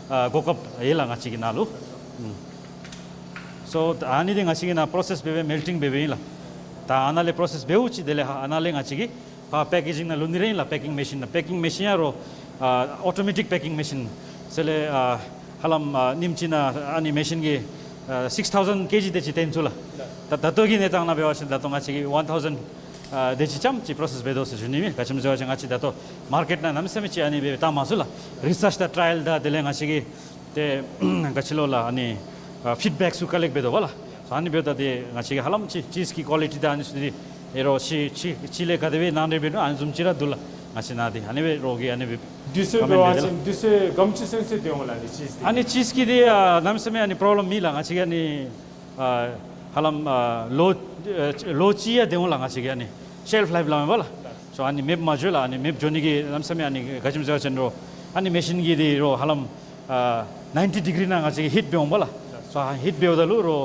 ཨ་གོ་སྐབས་ཡོད་ལགས་ང་བཅས་ཀྱི་ནང་ལུ། ཨུམ། སོ་ཨ་ནི་འདི་ང་བཅས་ཀྱིས་ནཱ་པྲོ་སེསི་འབད་འབད་མེལ་ཊིང་འབད་འབད་ཨིན་ལགས། ད་ཨ་ནཱ་ལས་པྲོ་སེསི་འབདཝ་ཅིག་དེ་ལས་ཨ་ནཱ་ལས་ང་བཅས་ཀྱིས་ཕར་པེ་ཀེ་ཇིང་ནང་ལུ་ནི་ར་ཨིན་ལགས། པེ་ཀིང་མེ་ཤིན་ནང་། པེ་ཀིང་མེ་ཤིན་ཡང་རོགས་ཨ་ཨོ་ཊོ་མེ་ཊིཀ་པེ་ཀིང་མེ་ཤིན། ཟེར་ལས་ཨ་ཧ་ལམ་ཨ་ཉིནམ་གཅིག་ནང་ཨ་ནི་མེ་ཤིན་གྱིས་ཨ་སིགསི་ཐའུ་ཟེན་ཀེ་ཇི་དེ་ཅིག་བཏོན་ཚུགས་ལགས། ད་ད་ལྟོ་གི་གནས་སྟངས་ནང་འབད་བ་ཅིན་ད་ལྟོ་ང་བཅས་ཀྱིས་ཝན་ཐའུ་ཟེན་ཨ་དེ་ཅིག་ཙམ་ཅིག་པོ་རོ་སེསི་འབད་དོ་ཟེར་ཞུ་ནི་མས། ག་ཅི་སྨོ་ཟེར་བ་ཅིན་ང་བཅས་ད་ལྟོ་མར་ཀེཊ་ནང་གནམ་མེད་ས་མེད་ཅིག་ཨ་ནི་སྦེ་བཏང་མ་ཚུགས་ལགས། རི་སརཆ་དང་ཊ་ར་ཡལ་དང་དེ་ལས་ང་བཅས་ཀྱིས་ཏེ་ག་ཅི་ལོ་ལགས་ཨ་ནི་ཨ་ཕིཌ་བེཀ་ཚུ་ཀ་ལེཀཊ་འབད་དོ་བ་ལགས། སོ་ཨ་ནི་འབདཝ་ད་ཏེ་ང་བཅས་ཀྱིས་ཧ་ལམ་ཅིག་ཅིསི་ཀི་ཀོ་ལི་ཊི་དང་ཨ་ནི་ཚུ་འདི་ཨེ་རོ་ཕྱི་ཕྱི་ཕྱི་ལས་ག་དེ་སྦེ་ནང་འདྲེན་འབད་ནུག་ཨ་ནི་བཟུམ་ཅིག་ར་འདུག་ལགས། ང་བཅས་ནང་འདི་ཨ་ནི་སྦེ་རོགས་ཀྱིས་ཨ་ནི་སྦེ་དུས་ཚོད་འབད་བ་ཅིན་དུས་ཚོད་ག་དེམ་ཅིག་ཚུན་ཚོད་སྡོད་འོང་ལགས་ཨ་ནི་ཅིསི་འདི། ཨ་ནི་ཅིསི་ཀི་འདི་ཨ་གནམ་མེད་ས་མེད་ཨ་ནི་པོརོབ་ལེམ་མེད་ལགས། ང་བཅས་ཀྱིས་ཨ་ནི་ཨ་ཧ་ལམ་ཨ་ལོ་ཨ་ལོ་གཅིག་ཡང་སྡོད་འོང་ལགས། ང་བཅས་ཀྱིས་ཨ་ནི་ཤེལཕ་ལའིཕ་སླབ་མས་པ་ལགས། སོ་ཨ་ནི་མེདཔ་མ་འགྱོ་ལགས། ཨ་ནི་མེདཔ་འགྱོ་ནི་གི་གནམ་མེད་ས་མེད་ཨ་ནི་ག་ཅི་སྨོ་ཟེར་བ་ཅིན་རོ་ཨ་ནི་མེ་ཤིན་གྱི་འདི་རོ་ཧ་ལམ་ཨ་ནའིན་ཊི་ཌི་གི་རི་ནང་ང་བཅས་ཀྱིས་ཧིཊ་འབད་འོང་པ་ལགས། སོ་ཨ་ཧིཊ་འབདཝ་ད་ལུ་རོ་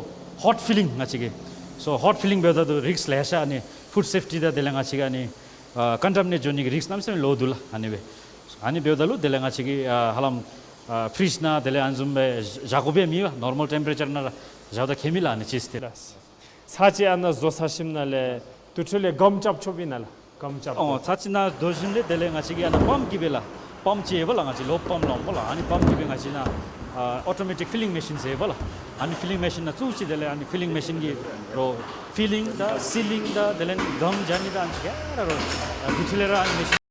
ཧོཊ་ཕི་ལིང་ང་བཅས་ཀྱིས། སོ་ཧོཊ་ཕི་ལིང་འབདཝ་ད་ལུ་རིསཀ་ལེ་ཤ་ཨ་ནི་ཕུཌ་སེཕ་ཊི་དང་དེ་ལས་ང་བཅས་ཀྱིས་ཨ་ནི་ཨ་ཀོན་ཊ་མི་ནེཊ་འགྱོ་ནི་གི་རིསཀ་གནམ་མེད་ས་མེད་ལོ་འདུག་ལགས། ཨ་ནི་སྦེ་ཨ་ནི་འབདཝ་ད་ལུ་དེ་ལས་ང་བཅས་ཀྱིས་ཨ་ཧ་ལམ་ཨ་ཕི་རིཇ་ནང་དེ་ལས་ཨ་ནི་བཟུམ་སྦེ་བཞག་དགོཔ་ཡང་མེད་པ། ནོར་མལ་ཊེམ་པ་རེ་ཅར་ནང་ར་བཞགཔ་ད་ཁྱད་མེད་ལགས་ཨ་ནི་ཅིསི་འདི། ཚར་གཅིག་ཨ་ནཱ་བཟོ་ཚར་ཞིནམ་ལས་དེ་འཕྲོ་ལས་སྒམ་རྐྱབ་ཆོགཔ་ཨིན་ན་ལགས། སྒམ་རྐྱབ་ཨོ་དགོ། ཚར་གཅིག་ནཱ་བཟོ་ཞིནམ་ལས་དེ་ལས་ང་བཅས་ཀྱིས་ཨ་ནཱ་པམཔ་གིས་སྦེ་ལགས། པམཔ་ཅིག་ཡོད་པ་ལགས། ང་བཅས་ལོག་པམཔ་སླབ་འོང་པ་ལགས། ཨ་ནི་པམཔ་གིས་སྦེ་ང་བཅས་ནཱ་ཨ་ཨོ་ཊོ་མེ་ཊིཀ་ཕི་ལིང་མེ་ཤིན་ཟེར་ཡོད་པ་ལགས། ཨ་ནི་ཕི་ལིང་མེ་ཤིན་ནང་བཙུགས་ཅི། དེ་ལས་ཨ་ནི་ཕི་ལིང་མེ་ཤིན་གྱིས་རོ་ཕི་ལིང་དང་སི་ལིང་དང་དེ་ལས་སྒམ་རྐྱབ་ནི་དང་ཨ་ནི་ག་ར་རོ་ཨ་དེ་འཕྲོ་ལས་ར་ཨ་ནི་མེ་ཤིན།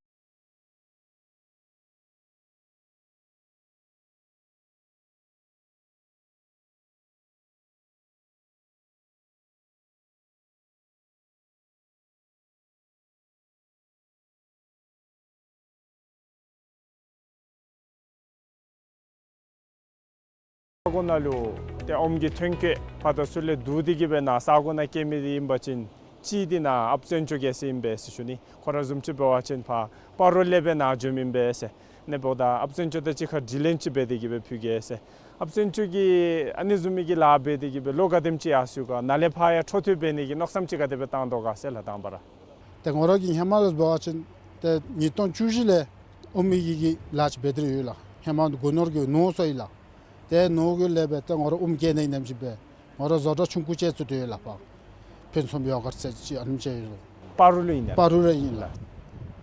ས་གོ་ནང་ལུ་ཏེ་ཨོམ་གྱི་ཐོན་སྐྱེད་ཕར་དང་ཚུར་ལས་བསྡུ་སྟེ་གིས་སྦེ་ནཱ་ས་གོ་ནང་སྐྱེལ་མི་འདི་ཨིན་པ་ཅིན་གཅིག་འདི་ནཱ་ཨཔ་བཙན་སྐྱོགས་རྒྱལ་མཚན་ཨིན་པས་ཟེར་ཞུ་ནི། ཁོ་ར་བཟུམ་ཅིག་འབད་བ་ཅིན་ཕར་སྤ་རོ་ལས་སྦེ་ནཱ་འབྱོནམ་ཨིན་པས་ཟེར། ཨ་ནི་འབདཝ་ད་ཨཔ་བཙན་སྐྱོགས་དང་གཅིག་ཁར་དྲི་ལན་ཅིག་འབད་དེ་གིས་སྦེ་ཕུལ་གེ་ཟེར། ཨཔ་བཙན་སྐྱོགས་ཀྱིས་ཨ་ནི་བཟུམ་མའི་གི་ལཱ་འབད་དེ་གིས་སྦེ་ལོ་ག་དེམ་ཅིག་ཡར་སོ་ཡི་ག། ནཱ་ལས་ཕར་ཡང་འཕྲོ་མཐུད་འབད་ནི་གི་མནོ་བསམ་ཅིག་ག་དེ་སྦེ་བཏང་དོ་ག་ཟེར་ལགས་དང་པ་ར། ཏེ་ང་ར་གིས་ཧེ་མ་ལས་འབད་བ་ཅིན་ཏེ་ཉིས་སྟོང་བཅུ་བཞི་ལས་ཨོམ་གྱི་གི་ལཱ་ཅིག་འབད་དེ་ར་ཡོད་ལགས། ཧེ་མ་སྒོ་ནོར་གྱི་ནོར་སོང་ཡི་ལགས། ཏེ་ནོར་གྱི་ལས་སྦེ་ཏེ་ང་ར་ཨོམ་སྐྱེལ་ནི་ཨིནམ་ཅིག་སྦེ་ང་ར་བཟོ་གྲྭ་ཆུང་ཀུ་ཅིག་བཙུགས་ཏེ་ཡོད་ལགས། ཕར་ཕུན་སུམ་ཡོ་གརཊ་ཟེར་ཅིག་ཨ་ནེམ་ཅིག་ཡོད་ལགས། སྤ་རོ་ལུ་ཨིན་ན། སྤ་རོ་ལུ་ཨིན་ལགས།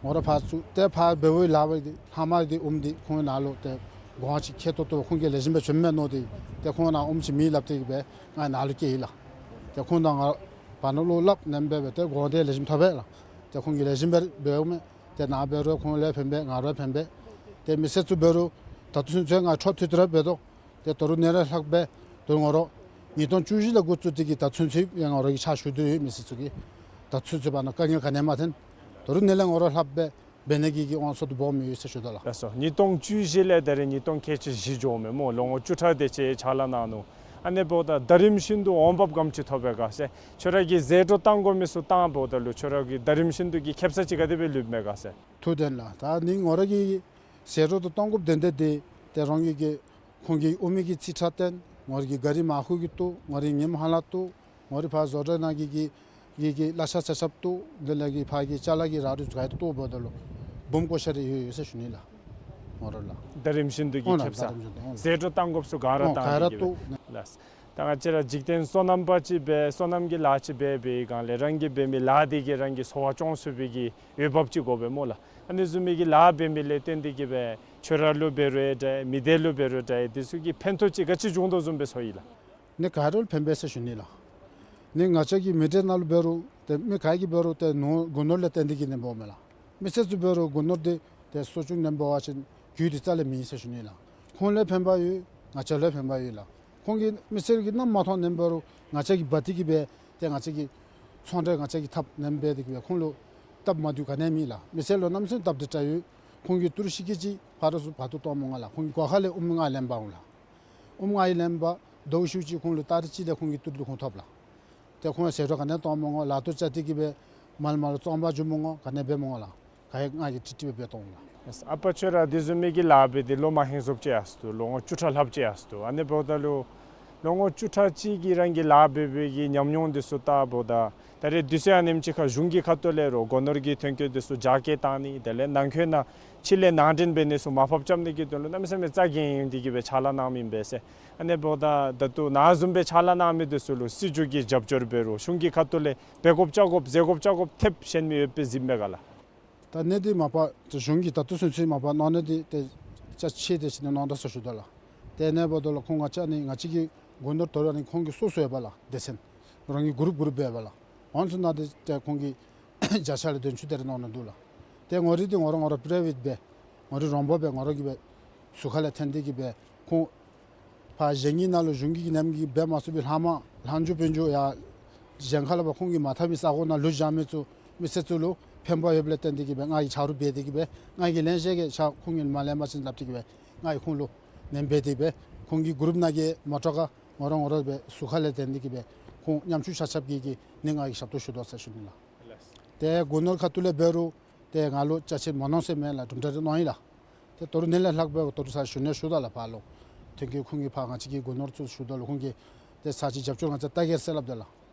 ང་ར་ཕར་བཙུགས་ཏེ་ཕར་འབད་བའི་ལཱ་འབད་དེ་ལྷག་མ་འདི་ཨོམ་འདི་ཁོང་ནཱ་ལུ་ཏེ་གོང་ཅིག་ཁེ་ཏོག་ཏོ་ཁོང་གིས་ལེགས་ཤོམ་སྦེ་བྱིནམ་མས་མནོ་སྟེ་ཏེ་ཁོང་ནཱ་ཨོམ་ཅིག་མེད་སླབ་སྟེ་གིས་སྦེ་ང་ནཱ་ལུ་བསྐྱལ་ཡི་ལགས། ཏེ་ཁོང་དང་ང་བར་ན་བློ་སླབ་ནེམ་སྦེ་སྦེ་ཏེ་གོང་འདི་ལེགས་ཤོམ་ཐོབ་པས་ལགས། ཏེ་ཁོང་གིས་ལེགས་ཤོམ་སྦེ་འབདཝ་མས། ཏེ་ནཱ་འབད་རུང་ཁོང་ལུ་ཕན་པས། ང་ར་ཕན་པས། ཏེ་མི་སེར་ཚུ་འབད་རུང་ད་ལྟོ་ཚུན་ཚོད་ང་འཕྲོ་མཐུད་དེ་ར་འབད་དོ། ཏེ་ད་རུང་ཨ་ནི་ལས་ལྷག་སྦེ་ད་རུང་ང་ར་ཉིས་སྟོང་བཅུ་བཞི་ལས་འགོ་བཙུགས་ཏེ་གིས་ད་ཚུན་ཚོད་ཡང་ང་ར་གིས་ཕྱག་ཞུ་དོ་ཡོད། མི་སེར་ཚུ་གི་ད་ཚུན་ཚོད་བར་ན་དཀའ་ངལ་ག་ནི་ཡང་མ་ཐོན། ད་རུང་ཨ་ནི་ལས་ང་ར་ལྷག་སྦེ་འབད་ནི་གི་གི་དབང་ཚད་དུ་འབོ་མི་ཡོད་ཟེར་ཞུ་དོ་ལགས། ལགས་སོ། ཉིས་སྟོང་བཅུ་བཞི་ལས་ད་རེས་ཉིས་སྟོང་ཁལ་གཅིག་བཞི་འགྱོཝ་མས་སྨོ། ལོ་ངོ་བཅུ་ཕྲག་དེ་ཅིག་ཕྱག་ལཱ་གནང་ནུག། ཨ་ནི་འབདཝ་ད་ད་རིམ་བཞིན་དུ་འོང་འབབ་ག་དེམ་ཅིག་ཐོབ་པས་ག་ཟེར། ཁྱོད་ར་གིས་ཟད་འགྲོ་བཏང་དགོ་མི་ཚུ་བཏངམ་ད་ལུ་ཁྱོད་ར་གི་ད་རིམ་བཞིན་དུ་གི་ཁེབ་ས་ཅིག་ག་དེ་སྦེ་ལུསཔ་མས་ག་ཟེར། ཐུགས་བདེན་ལགས། ད་ཨ་ནི་ང་ར་གིས་ཟད་འགྲོ་དང་བཏང་དགོཔ་དོན་དག་འདི་ཏེ་རང་གི་གི་ཁོང་གི་ཨོམ་གི་རྩིས་ཁྲ་བཏོན། ང་ར་གི་གཱ་རི་མར་ཁུ་གི་བཏོག། ང་ར་གི་ཉིམ་ཧ་ལ་བཏོག། ང་ར་ཕར་བཟོ་གྲྭ་ནང་གི་གི་གི་གི་གླ་ཆ་ཆ་ཁྱབ་བཏོག། དེ་ལས་གི་ཕར་གི་ཅ་ལ་གི་རག་རིགས་ག་ཡོད་བཏོག་འབདཝ་ད་ལུ་སྦོམ་བཀོ་བཞག་རེ་ཡོད་ཡོད་ཟེར་ཞུ་ནི་ལགས། ང་ར་ལགས། ད་རིམ་བཞིན་དུ་གི་ཨོ་ན་ཁེབ་ས། ད་རིམ་བཞིན་དུ་ཨོ་ན། ཟད་འགྲོ་བཏང་དགོཔ་ཚུ་ག་ར་ཨོ་བཏང་ག་ར་སྟེ་གི་བཏོག་ལགས། ད་ང་བཅས་ར་འཇིག་རྟེན་སོ་ནམ་པ་ཅིག་སྦེ་སོ་ནམ་གྱི་ལཱ་ཅིག་འབད་བའི་སྒང་ལས་རང་གིས་འབད་མི་ལཱ་འདི་གིས་རང་གི་འཚོ་བ་སྐྱོང་ཚུགས་པའི་གི་འོས་འབབ་ཅིག་དགོ་པས་སྨོ་ལགས། ཨ་ནི་བཟུམ་མའི་གི་ལཱ་འབད་མི་ལས་བརྟེན་ཏེ་གི་སྦེ་ཁྱོད་ར་ལུ་འབད་རུང་འདྲ་མི་སྡེ་ལུ་འབད་རུང་འདྲ་འདི་ཚུ་གི་ཕན་ཐོགས་ཅིག་ག་ཅི་བྱུང་དོ་བཟུམ་སྦེ་ཚོར་ཡི་ལགས། ཨ་ནི་ག་ར་ལུ་ཕན་པས་ཟེར་ཞུ་ནི་ལགས། ཨ་ནི་ང་བཅས་ཀྱི་མི་སྡེ་ནང་ལུ་འབད་རུང་ཏེ་མི་ག་གིས་འབད་རུང་ཏེ་ནོར་སྒོ་ནོར་ལས་བརྟེན་ཏེ་གི་ཨ་ནི་འབདཝ་མས་ལགས། མི་སེར་ཚུ་འབད་རུང་སྒོ་ནོར་འདི་ཏེ་གསོ་སྐྱོང་ཨ་ནི་འབད་བ་ཅིན་རྒྱུ་འདི་རྩ་ལས་མེད་ཟེར་ཞུ་ནི་ལགས། ཁོང་ལུ་ཕན་པ་ཡོད། ང་བཅས་ལུ་ཕན་པ་ཡོད་ལགས། ཁོང་གིས་མི་སེར་གྱིས་གནམ་མ་མཐོང་ཨ་ནི་འབད་རུང་ང་བཅས་ཀྱིས་འབག་སྟེ་གི་སྦེ་ཏེ་ང་བཅས་ཀྱི་ཚོང་འབྲེལ་ང་བཅས་ཀྱིས་འཐབ་ཨ་ནི་འབད་དེ་གི་སྦེ་ཁོང་ལུ་སྟབས་མ་བདེཝ་ག་ནི་ཡང་མེད་ལགས། མི་སེར་ལུ་གནམ་མེད་ས་མེད་སྟབས་བདེ་དྲགས་ཡོད། ཁོང་གིས་ཏི་རུ་ཤིང་ཀི་ཅིག་ཕར་རུ་ཚུར་འབག་སྟེ་གཏང་འོང་ལགས། ཁོང་གིས་སྒོ་ཁ་ལས་ཨོམ་ལྔ་ལེན་འབག་འོང་ལགས། ཨོམ་ལྔ་ཡང་ལེན་འབག་ཟླཝ་ཤུལ་ཅིག་ཁོང་ལུ་ཏ་རིག་གཅིག་ལས་ཁོང་གི་ཏི་རུ་འདི་ཁོང་ཐོབ་ལགས། ཏེ་ཁོང་ཟད་འགྲོ་ག་ནི་ཡང་གཏང་མི་འོང་། ལཱ་ཐོག་བཅར་ཏེ་གི་སྦེ་མར་མར་ལུ་བཙོང་འབག་འགྱོ་མི་འོང་། ག་ནི་འབད་མི་འོང་ལགས། ག་ཡང་ང་གིས་ཀྲིག་ཀྲི་སྦེ་འབག་གཏང་འོང་ལགས། ཨ་པ་ཁྱོད་ར་དེ་བཟུམ་མའི་གི་ལཱ་འབད་དེ་ལོ་མ་ཧེང་སོངཔ་ཅིག་ཡར་སོ་ནུག། ལོ་ངོ་བཅུ་ཕྲག་ལྷགཔ་ཅིག་ཡར་སོ་ནུག། ཨ་ནི་འབདཝ་ད་ལུ་ལོ་ངོ་བཅུ་ཕྲག་གཅིག་གི་རང་གི་ལཱ་འབད་བའི་གི་ཉམས་མྱོང་འདི་ཚུ་བལྟཝ་ད་ད་རེས་དུས་ཚོད་ཨ་ནེམ་ཅིག་ཁར་གཞུང་གི་ཁ་ཐུག་ལས་རོགས་སྒོ་ནོར་གྱི་ཐོན་སྐྱེད་འདི་ཚུ་རྒྱ་སྐྱེད་བཏང་ནི་དེ་ལས་ནང་འཁོད་ནང་ཕྱི་ལས་ནང་འདྲེན་འབད་ནི་ཚུ་མར་ཕབ་རྐྱབ་ནི་གི་དོན་ལུ་གནམ་མེད་ས་མེད་རྩ་འགེངས་ཏེ་གི་སྦེ་ཕྱག་ལཱ་གནང་མི་ཨིན་པས་ཟེར། ཨ་ནི་འབདཝ་ད་ད་ལྟོ་ནཱ་བཟུམ་སྦེ་ཕྱག་ལཱ་གནང་མི་འདི་ཚུ་ལུ་སྲིད་བྱུས་ཀྱི་རྒྱབ་སྐྱོར་འབད་རུང་གཞུང་གི་ཁ་ཐུག་ལས་འབད་དགོཔ་རྐྱབ་དགོཔ་ཟེར་དགོཔ་རྐྱབ་དགོཔ་ཐེབས་ཤེས་མི་ཡོད་པས་གཟིགསཔ་མས་ག་ལགས། ད་གནས་འདི་མ་པ་གཞུང་གིས་ད་ལྟོ་ཚུན་ཚོད་མ་པ་གནང་ནི་འདི་ཏེ་ཅ་ཆས་དེ་ཅིག་ནི་གནང་ད་ཟེར་ཞུ་དོ་ལགས། ཏེ་ཨ་ནི་འབདཝ་ད་ལུ་ཁོང་ང་བཅས་ནི་ང་བཅས་ཀྱི་སྒོ་ནོར་དོ་རུང་ཨ་ནི་ཁོང་གི་སོ་སོ་ཡོད་པ་ལགས། སྡེ་ཚན་ རང་གི་གུ་རུབ་གུ་རུབ་འབདཝ་ལགས། འོང་ཚུ་ནང་འདི་ཏེ་ཁོང་གིས་བརྒྱ་ཆ་ལས་བདུན་ཅུ་དེ་རེ་གནང་ནི་འདུག་ལགས། ཏེ་ངོ་རིས་འདི་ང་ར་ང་ར་པ་རའི་ཝེཊ་སྦེ་ངོ་རིས་རོང་འབོར་སྦེ་ང་ར་གིས་སྦེ་ཟུར་ཁ་ལས་འཐེན་ཏེ་གིས་སྦེ་ཁོང་ཕར་གཞན་གྱི་ནང་ལུ་གཞུང་གི་ནམ་གྱི་འབད་མ་ཚུགས་པའི་ལྷག་མ་ལྷག་འགྱོ་འབད་འགྱོ་ཡར་གཞན་ཁ་ལས་ཕར་ཁོང་གིས་མ་འཐབ་མི་ས་གོ་ནང་ལུ་བཞག་མི་ཚུ་མི་སེར་ཚུ་ལུ་ཕན་པ་ཡོདཔ་ལས་བརྟེན་ཏེ་གིས་སྦེ་ང་གིས་ཆ་རོགས་འབད་དེ་གིས་སྦེ་ང་གིས་ལན་བཤད་གེ། ཆ་ཁོང་གིས་མ་ལེན་པ་ཅིན་སླབ་སྟེ་གིས་སྦེ་ང་གིས་ཁོང་ལུ་ནན་འབད་དེ་སྦེ་ཁོང་གི་གུ་རུབ་ནང་གི་མོ་ཊ་ཁར་ང་ར་ང་ར་སྦེ་ཟུར་ཁ་ལས་འཐེན་ཏེ་གིས་སྦེ་ཁོང་ཉམ་ཆུང་ཆ་ཁྱབ་ཀྱི་གི་ནི་ང་གིས་ཞབས་ཏོག་ཞུ་དོ་ཟེར་ཞུ་ནི་ལགས། ཏེ་སྒོ་ནོར་ཁ་ཐུག་ལས་འབད་རུང་ཏེ་ང་ལུ་ཅ་ཆས་མ་གནང་ཟེར་མེད་ལགས། གྲུབ་འབྲས་རེ་གནང་ཡི་ལགས། ཏེ་ད་རུང་ནཱ་ལས་ལྷག་སྦེ་ད་རུང་ས་ཞུ་ནི་ཞུ་དོ་ལགས། ཕར་ལུ་ཐོན་སྐྱེད་ཁོང་གིས་ཕར་ང་བཅས་ཀྱི་སྒོ་ནོར་ཚུ་ཞུ་དོ་ལགས། ཁོང་གིས་ཏེ་ས་ཅིག་རྒྱབ་སྐྱོར་ང་བཅས་བལྟ་གེ་ཟེར་སླབ་དོ་ལགས།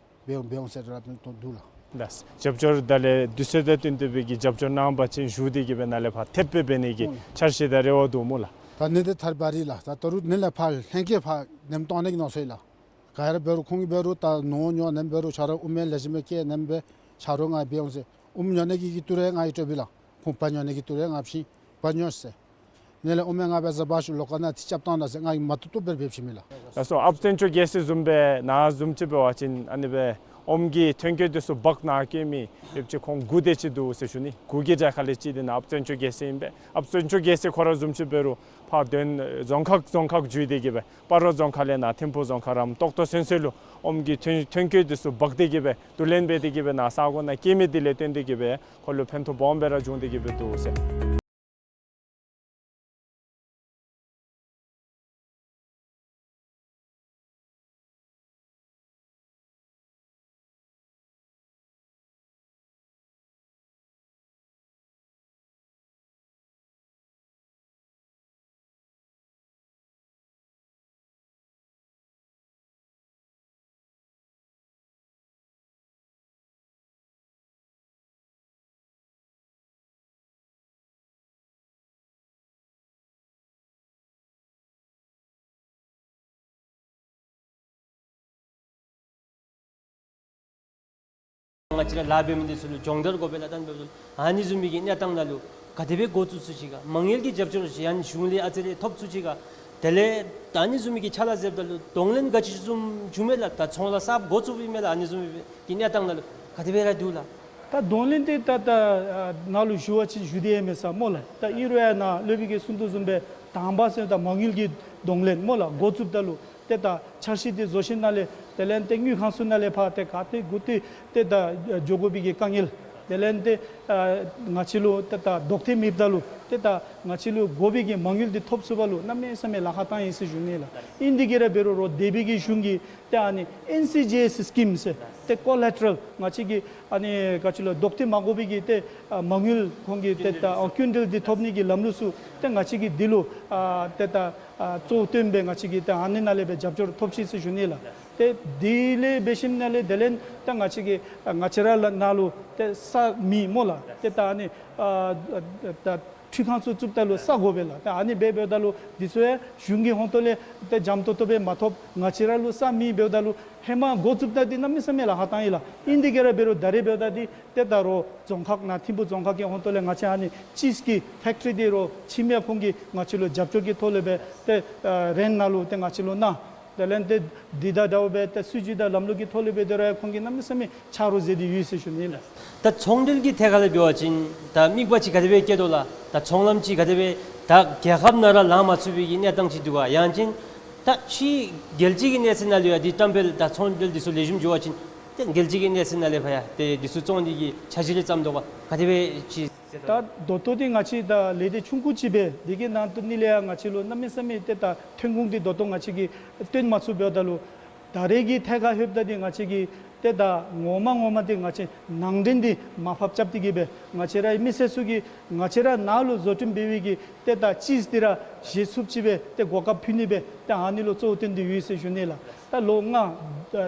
འབད་འོང་འབད་འོང་ཟེར་ར་འབད་དོ་འདུག་ལགས། ལགས། རྒྱབ་སྐྱོར་ད་ལས་དུས་ཚོད་དང་བསྟུན་ཏེ་སྦེ་གིས་རྒྱབ་སྐྱོར་གནང་པ་ཅིན་བཞུགས་ཏེ་གིས་སྦེ་ནཱ་ལས་ཕར་ཐེབས་སྦེ་འབད་ནི་གི་ཨུམ་འཆར་གཞི་དང་རེ་བ་འདུག་སྨོ་ལགས། ད་ནི་འདི་ཐར་བ་རི་ལགས། ད་ད་རུང་ནི་ལས་ཕར་ལྷན་སྐྱེས་ཕར་ནེམ་གཏང་ནི་གི་མནོ་བསམ་ཡོད་ལགས། ག་ར་འབད་རུང་ཁོང་གིས་འབད་རུང་ད་ནོར་ཉོ་ནེམ་འབད་རུང་ཆ་རོགས་ཨུ་མི་ལེགས་ཤོམ་སྦེ་བསྐྱལ་ནེམ་སྦེ་ཆ་རོགས་ང་འབད་འོང་ཟེར། ཨུམ་ཉོ་ནི་གི་གི་ཏི་རུ་ང་གིས་སྤྲོད་པས་ལགས། ཁོང་བལ་ཉོ་ནི་གི་ཏི་རུ་ང་བྱིན་བལ་ཉོ་ཟེར། ནི་ལས་ཨུ་མི་ང་འབད་ཟ་བ་ཤུ་ལོགས་ཁ་ནང་ཏེ་རྐྱབ་བཏང་ད་ཟེར་ང་གིས་མ་བཏུབ་བཏུབ་སྦེ་འབད་བྱིན་མས་ལགས། ལགས་སོ། ཨཔ་བཙན་སྐྱོགས་རྒྱལ་སྲིད་བཟུམ་སྦེ་ནཱ་བཟུམ་ཅིག་འབད་བ་ཅིན་ཨ་ནི་སྦེ་ཨོམ་གྱི་ཐོན་སྐྱེད་འདི་ཚུ་བག་ནཱ་སྐྱེལ་མི་ཡོད་ཅི་ཁོང་དགུ་དེ་ཅིག་འདུག་ཟེར་ཞུ་ནི། དགུ་གི་གྲས་ཁ་ལས་གཅིག་འདི་ནཱ་ཨཔ་བཙན་སྐྱོགས་རྒྱལ་སྲིད་ཨིན་པས། ཨཔ་བཙན་སྐྱོགས་རྒྱལ་སྲིད་ཁོ་ར་བཟུམ་ཅིག་འབད་རུང་ཕར་དོན་རྫོང་ཁག་རྫོང་ཁག་བརྒྱུད་དེ་གིས་སྦེ་སྤ་རོ་རྫོང་ཁག་ལས་ནཱ་ཐིམ་ཕུ་རྫོང་ཁག་རམ་ཏོག་ཏོ་ཚུན་ཚོད་ལུ་ཨོམ་གྱི་ཐོན་ཐོན་སྐྱེད་འདི་ཚུ་འབག་སྟེ་གིས་སྦེ་བསྡུ་ལེན་འབད་དེ་གིས་སྦེ་ནཱ་ས་གོ་ནང་སྐྱེལ་མི་འདི་ལས་བརྟེན་ཏེ་གིས་སྦེ་ཁོ་ལུ་ཕན་ཐོགས་སྦོམ་སྦེ་ར་བྱུང་སྟེ་གིས་སྦེ་འདུག་ཟེར། ང་བཅས་ར་ལཱ་འབད་མི་འདི་ཚུ་ལུ་སྦྱོང་བརྡར་དགོ་པས་ལགས། ད་ཨ་ནི་བཟུམ་མའི་གི་གནས་སྟངས་ནང་ལུ་ག་དེ་སྦེ་འགོ་བཙུགས་ཚུགས་ཅི་ག། མ་དངུལ་གྱི་རྒྱབ་སྐྱོར་ཅིག་ཡང་གཞུང་ལས་ཨ་ཙི་རེ་ཐོབ་ཚུགས་ཅི་ག། དེ་ལས་ད་ཨ་ནི་བཟུམ་མའི་གི་ཕྱག་ལཱ་མཛདཔ་ད་ལུ་གདོང་ལེན་ག་ཅི་བཟུམ་བྱུང་མས་ལགས། ད་ཚོང་ལཱ་གསརཔ་འགོ་བཙུགསཔ་ཨིན་མས་ལགས། ཨ་ནི་བཟུམ་མའི་གི་གནས་སྟངས་ནང་ལུ་ག་དེ་སྦེ་ར་འདུག་ལགས། ད་གདོང་ལེན་འདི་ད་ད་ཨ་ནཱ་ལུ་ཞུ་བ་ཅིན་ཞུ་སྟེ་ཡང་མེད་ས་སྨོ་ལགས། ད་ཨིན་རུང་ཡང་ནཱ་སློབ་དཔོན་གྱིས་གསུང་དོ་བཟུམ་སྦེ་དང་པ་ཟེར་ད་མ་དངུལ་གྱི་གདོང་ལེན་སྨོ་ལགས། འགོ་བཙུགསཔ་ད་ལུ་ཏེ་ད་འཆར་གཞི་འདི་བཟོ་ཞིནམ་ལས་དེ་ལས་ཏེ་དངུལ་ཁང་ཚུ་ནང་ལས་ཕར་ཏེ་ག་ཏེ་གུ་ཏེ་ཏེ་ད་འགྱོ་དགོ་པའི་གི་དཀའ་ངལ། དེ་ལས་ཏེ་ཨ་ང་བཅས་ལུ་ཏེ་ད་ལྡོག་ཐེངས་མེདཔ་ད་ལུ་ཏེ་ད་ང་བཅས་ལུ་དགོ་པའི་གི་མ་དངུལ་འདི་ཐོབ་ཚུགས་པ་ལུ་གནམ་མེད་ས་མེད་ལཱ་ཁག་བཏང་ཡི་ཟེར་ཞུ་ནི་ལགས། ཨིན་དེ་གིས་ར་འབད་རུང་རོགས་འདས་པའི་གི་གཞུང་གིས་ཏེ་ཨ་ནི་ཨེན་སི་ཇི་ཨེསི་སི་ཀིམ་ཟེར་ཏེ་ཀོ་ལེ་ཊ་རལ་ང་བཅས་ཀྱི་ཨ་ནི་ག་ཅི་ལོ་ལྡོག་ཐེངས་མ་དགོ་པའི་གི་ཏེ་ཨ་མ་དངུལ་ཁོང་གི་ཏེ་ད་ཨ་སྐྱིན་འགྲུལ་འདི་ཐོབ་ནི་གི་ལམ་ལུགས་ཚུ་ཏེ་ང་བཅས་ཀྱིས་འདི་ལུ་ཨ་ཏེ་ད་ཨ་གཙོ་བོ་བཏོན་སྦེ་ང་བཅས་ཀྱིས་ཏེ་ཨ་ནི་ནང་ལས་སྦེ་རྒྱབ་སྐྱོར་ཐོབ་ཅི་ཟེར་ཞུ་ནི་ལགས། ཏེ་དེ་ལས་འབད་ཞིནམ་ལས་དེ་ལས་ད་ང་བཅས་ཀྱིས་ཨ་ང་བཅས་ར་ལ་ནཱ་ལུ་ཏེ་ས་མེད་སྨོ་ལགས། ཏེ་ད་ཨ་ནི་ཨ་ད་འཕྲུལ་ཁང་ཚུ་བཙུགསཔ་ད་ལུ་ས་དགོ་པས་ལགས། ཏེ་ཨ་ནི་སྦེ་འབདཝ་ད་ལུ་འདི་ཚུ་ཡང་གཞུང་གི་ཧོང་ཏོ་ལས་ཏེ་འཇམ་ཏོང་ཏོ་སྦེ་མ་ཐོབ། ང་བཅས་ར་ལུ་ས་མེད་འབདཝ་ད་ལུ་ཧེ་མ་འགོ་བཙུགསཔ་ད་འདི་གནམ་མེད་ས་མེད་ལཱ་ཁག་བཏང་ཡི་ལགས། ཨིན་དེ་གིས་ར་འབད་རུང་ད་རེས་འབདཝ་ད་འདི་ཏེ་ད་རོགས་རྫོང་ཁག་ནཱ་ཐིམ་ཕུ་རྫོང་ཁག་གི་ཧོང་ཏོ་ལས་ང་བཅས་ཨ་ནི་ཅིསི་ཀྱི་ཕེཀ་ཊི་རི་འདི་རོགས་ཕྱི་མི་ཁོང་གིས་ང་བཅས་ལུ་རྒྱབ་སྐྱོར་གྱི་ཐོག་ལས་སྦེ་ཏེ་ཨ་རེནཊ་ནང་ལུ་ཏེ་ང་བཅས་ལུ་གནང་། དེ་ལས་ཏེ་འདི་དང་འདྲཝ་སྦེ་ཏེ་སྲིད་བྱུས་དང་ལམ་ལུགས་ཀྱི་ཐོག་ལས་སྦེ་དེ་ར་ཁོང་གིས་གནམ་མེད་ས་མེད་ཆ་རོགས་མཛད་དེ་ཡོད་ཟེར་ཞུ་ནི་ལགས། ད་ཚོང་འབྲེལ་གྱི་ཐད་ཁར་ལས་འབད་བ་ཅིན་ད་དམིགས་པ་ཅིག་ག་དེ་སྦེ་བསྐྱེད་དོ་ལགས། ད་ཚོང་ལམ་ཅིག་ག་དེ་སྦེ་ད་རྒྱལ་ཁབ་ནང་ར་ལང་མ་ཚུགས་པའི་གི་གནས་སྟངས་ཅིག་འདུག་ག། ཡང་ཅིན་ད་ཕྱི་རྒྱལ་སྤྱི་གི་གནས་ཚད་ནང་ལུ་ཡང་འདི་བཀྲམ་སྤེལ་ད་ཚོང་འབྲེལ་འདི་ཚུ་ལེགས་ཤོམ་འགྱོ་བ་ཅིན་ཏེ་རྒྱལ་སྤྱི་གི་གནས་ཚད་ནང་ལས་ཕར་ཡང་ཏེ་འདི་ཚུ་བཙོང་ནི་གི་འཆར་གཞི་རེ་བརྩམས་དོ་ག། ག་དེ་སྦེ་ཅིག། ད་ད་ལྟོ་འདི་ང་བཅས་ད་ལས་སྡེ་ཆུང་ཀུ་ཅིག་སྦེ་འདི་གི་ནང་དུ་ནི་ལས་ཡང་ང་བཅས་ལུ་གནམ་མེད་ས་མེད་ཏེ་ད་ཐོན་ཁུངས་འདི་ད་ལྟོ་ང་བཅས་ཀྱིས་བཏོན་མ་ཚུགས་འབདཝ་ད་ལུ་ད་རེས་ཀྱི་ཐད་ཁར་ལྷོདཔ་ད་འདི་ང་བཅས་ཀྱིས་ཏེ་ད་ངོ་མ་ངོ་མ་འདི་ང་བཅས་ནང་འདྲེན་འདི་མར་ཕབ་རྐྱབ་སྟེ་གིས་སྦེ་ང་བཅས་རའི་མི་སེར་ཚུ་གིས་ང་བཅས་ར་ནཱ་ལུ་བཟོ་སྐྲུན་འབད་བའི་གི་ཏེ་ད་ཅིསི་འདི་ར་བཞེས་ཚུགསཔ་ཅིག་སྦེ་ཏེ་གོ་སྐབས་ཕུལ་ནི་སྦེ་ཏེ་ཨ་ནི་ལུ་གཙོ་བོ་བཏོན་ཏེ་ཡོད་ཟེར་ཞུ་ནི་ལགས། ད་ལོ་ལྔ་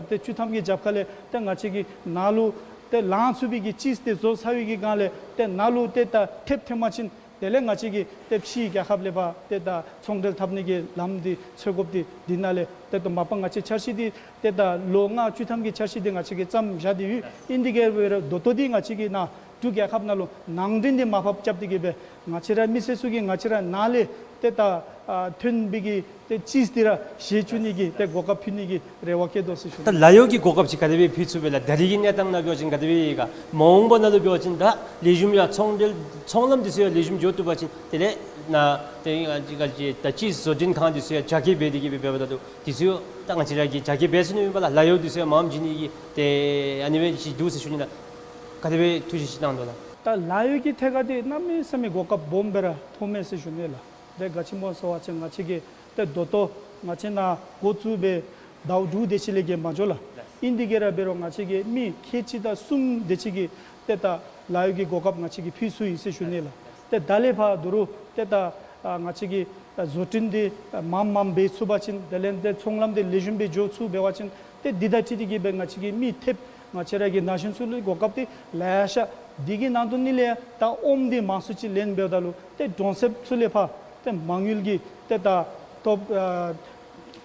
ཏེ་བཅུ་ཐམ་གྱི་རྒྱབ་ཁ་ལས་ཏེ་ང་བཅས་ཀྱིས་ནཱ་ལུ་ཏེ་ལང་ཚུགས་པའི་གི་ཅིསི་འདི་བཟོ་ཚར་བའི་གི་སྒང་ལས་ཏེ་ནཱ་ལུ་ཏེ་ད་ཐེབས་ཐོན་པ་ཅིན་དེ་ལས་ང་བཅས་ཀྱིས་ཏེ་ཕྱིའི་རྒྱལ་ཁབ་ལས་ཕར་ཏེ་ད་ཚོང་འབྲེལ་འཐབ་ནི་གི་ལམ་འདི་འཚོལ་དགོཔ་འདི་འདི་ནང་ལས་ཏེ་ད་མ་པ་ང་བཅས་འཆར་གཞི་འདི་ཏེ་ད་ལོ་ལྔ་བཅུ་ཐམ་གྱི་འཆར་གཞི་འདི་ང་བཅས་ཀྱིས་བརྩམས་བཞག་སྟེ་ཡོད། ཨིན་དེ་གིས་འབད་རུང་ད་ལྟོ་འདི་ང་བཅས་ཀྱིས་ནཱ་ འབྲུག་རྒྱལ་ཁབ་ནང་ལུ་ནང་འདྲེན་འདི་མར་ཕབ་རྐྱབ་སྟེ་གི་སྦེ་ང་བཅས་ར་མི་སེར་ཚུ་གིས་ང་བཅས་ར་ནང་ལས་ཏེ་ད་ཨ་ཐོན་པའི་གི་ཏེ་ཅིསི་འདི་ར་བཞེས་བཅུག་ནི་གི་ཏེ་གོ་སྐབས་ཕུལ་ནི་གི་རེ་བ་བསྐྱེད་དོ་ཟེར་ཞུ་ནི། ད་ལཱ་གཡོག་གི་གོ་སྐབས་ཅིག་ག་དེ་སྦེ་ཕུལ་ཚུགས་པས་ལགས། ད་རེས་ཀྱི་གནས་སྟངས་ནང་འབད་བ་ཅིན་ག་དེ་སྦེ་ཡོད་ག། མ་འོངས་པ་ནང་ལུ་འབད་བ་ཅིན་ད་ལེགས་ཤོམ་ཡང་ཚོང་འབྲེལ་ཚོང་ལམ་འདི་ཚུ་ཡང་ལེགས་ཤོམ་འགྱོ་བཏུབ་པ་ཅིན་དེ་ལས་ནཱ་ཏེ་ང་བཅས་ད་ཅིསི་བཟོ་སྐྲུན་ཁང་འདི་ཚུ་ཡང་རྒྱ་སྐྱེད་འབད་དེ་གི་སྦེ་འབདཝ་ད་ལུ་འདི་ཚུ་ཡང་ད་ང་བཅས་ར་གིས་རྒྱ་སྐྱེད་འབད་ཚུགས་ནི་ཨིན་པས་ལགས། ལཱ་གཡོག་འདི་ཚུ་ཡང་མངམ་བྱིན་ནི་གི་ཏེ་ཨ་ནི་སྦེ་ཅིག་འདུག་ཟེར་ཞུ་ནི་ལགས། ག་དེ་སྦེ་ཐུགས་བཞེད་ཅིག་གནང་དོ་ལགས། ད་ལཱ་གཡོག་གི་ཐད་ཁར་འདི་གནམ་མེད་ས་མེད་གོ་སྐབས་སྦོམ་སྦེ་ར་ཐོབ་མས་ཟེར་ཞུ་ནི་ལགས། ཏེ་ག་ཅི་སྨོ་ཟེར་བ་ཅིན་ང་བཅས་ཀྱིས་ཏེ་ད་ལྟོ་ང་བཅས་ནཱ་འགོ་བཙུགས་སྦེ་ཟླཝ་དྲུག་དེ་ཅིག་ལས་བརྒལ་མ་འགྱོ་ལགས། ཨིན་དེ་གིས་ར་འབད་རུང་ང་བཅས་ཀྱིས་མི་ཁལ་གཅིག་དང་གསུམ་དེ་ཅིག་གི་ཏེ་ད་ལཱ་གཡོག་གི་གོ་སྐབས་ང་བཅས་ཀྱིས་ཕུལ་ཚུགས་ཡི་ཟེར་ཞུ་ནི་ལགས། ཏེ་ད་ལས་ཕར་ད་རུང་ཏེ་ད་ཨ་ང་བཅས་ཀྱིས་ཨ་བཟོ་སྐྲུན་འདི་ཨ་མངམ་མངམ་འབད་ཚུགས་པ་ཅིན་དེ་ལས་ཏེ་ཚོང་ལམ་འདི་ལེགས་ཤོམ་སྦེ་འགྱོ་ཚུགས་འབད་བ་ཅིན་ཏེ་འདི་དང་འཁྲིལ་ཏེ་གི་སྦེ་ང་བཅས་ཀྱིས་མི་ཐེབས་ང་བཅས་ར་གི་ན་གཞོན་ཚུ་ལུ་གོ་སྐབས་འདི་ལེ་ཤ་འདི་གི་ནང་དོན་ནི་ལས་ད་ཨོམ་འདི་མང་སུ་ཅིག་ལེན་འབདཝ་ད་ལུ་ཏེ་གྲོང་གསེབ་ཚུ་ལས་ཕར་ཏེ་མ་དངུལ་གྱི་ཏེ་ད་ཐོབ་ཨ་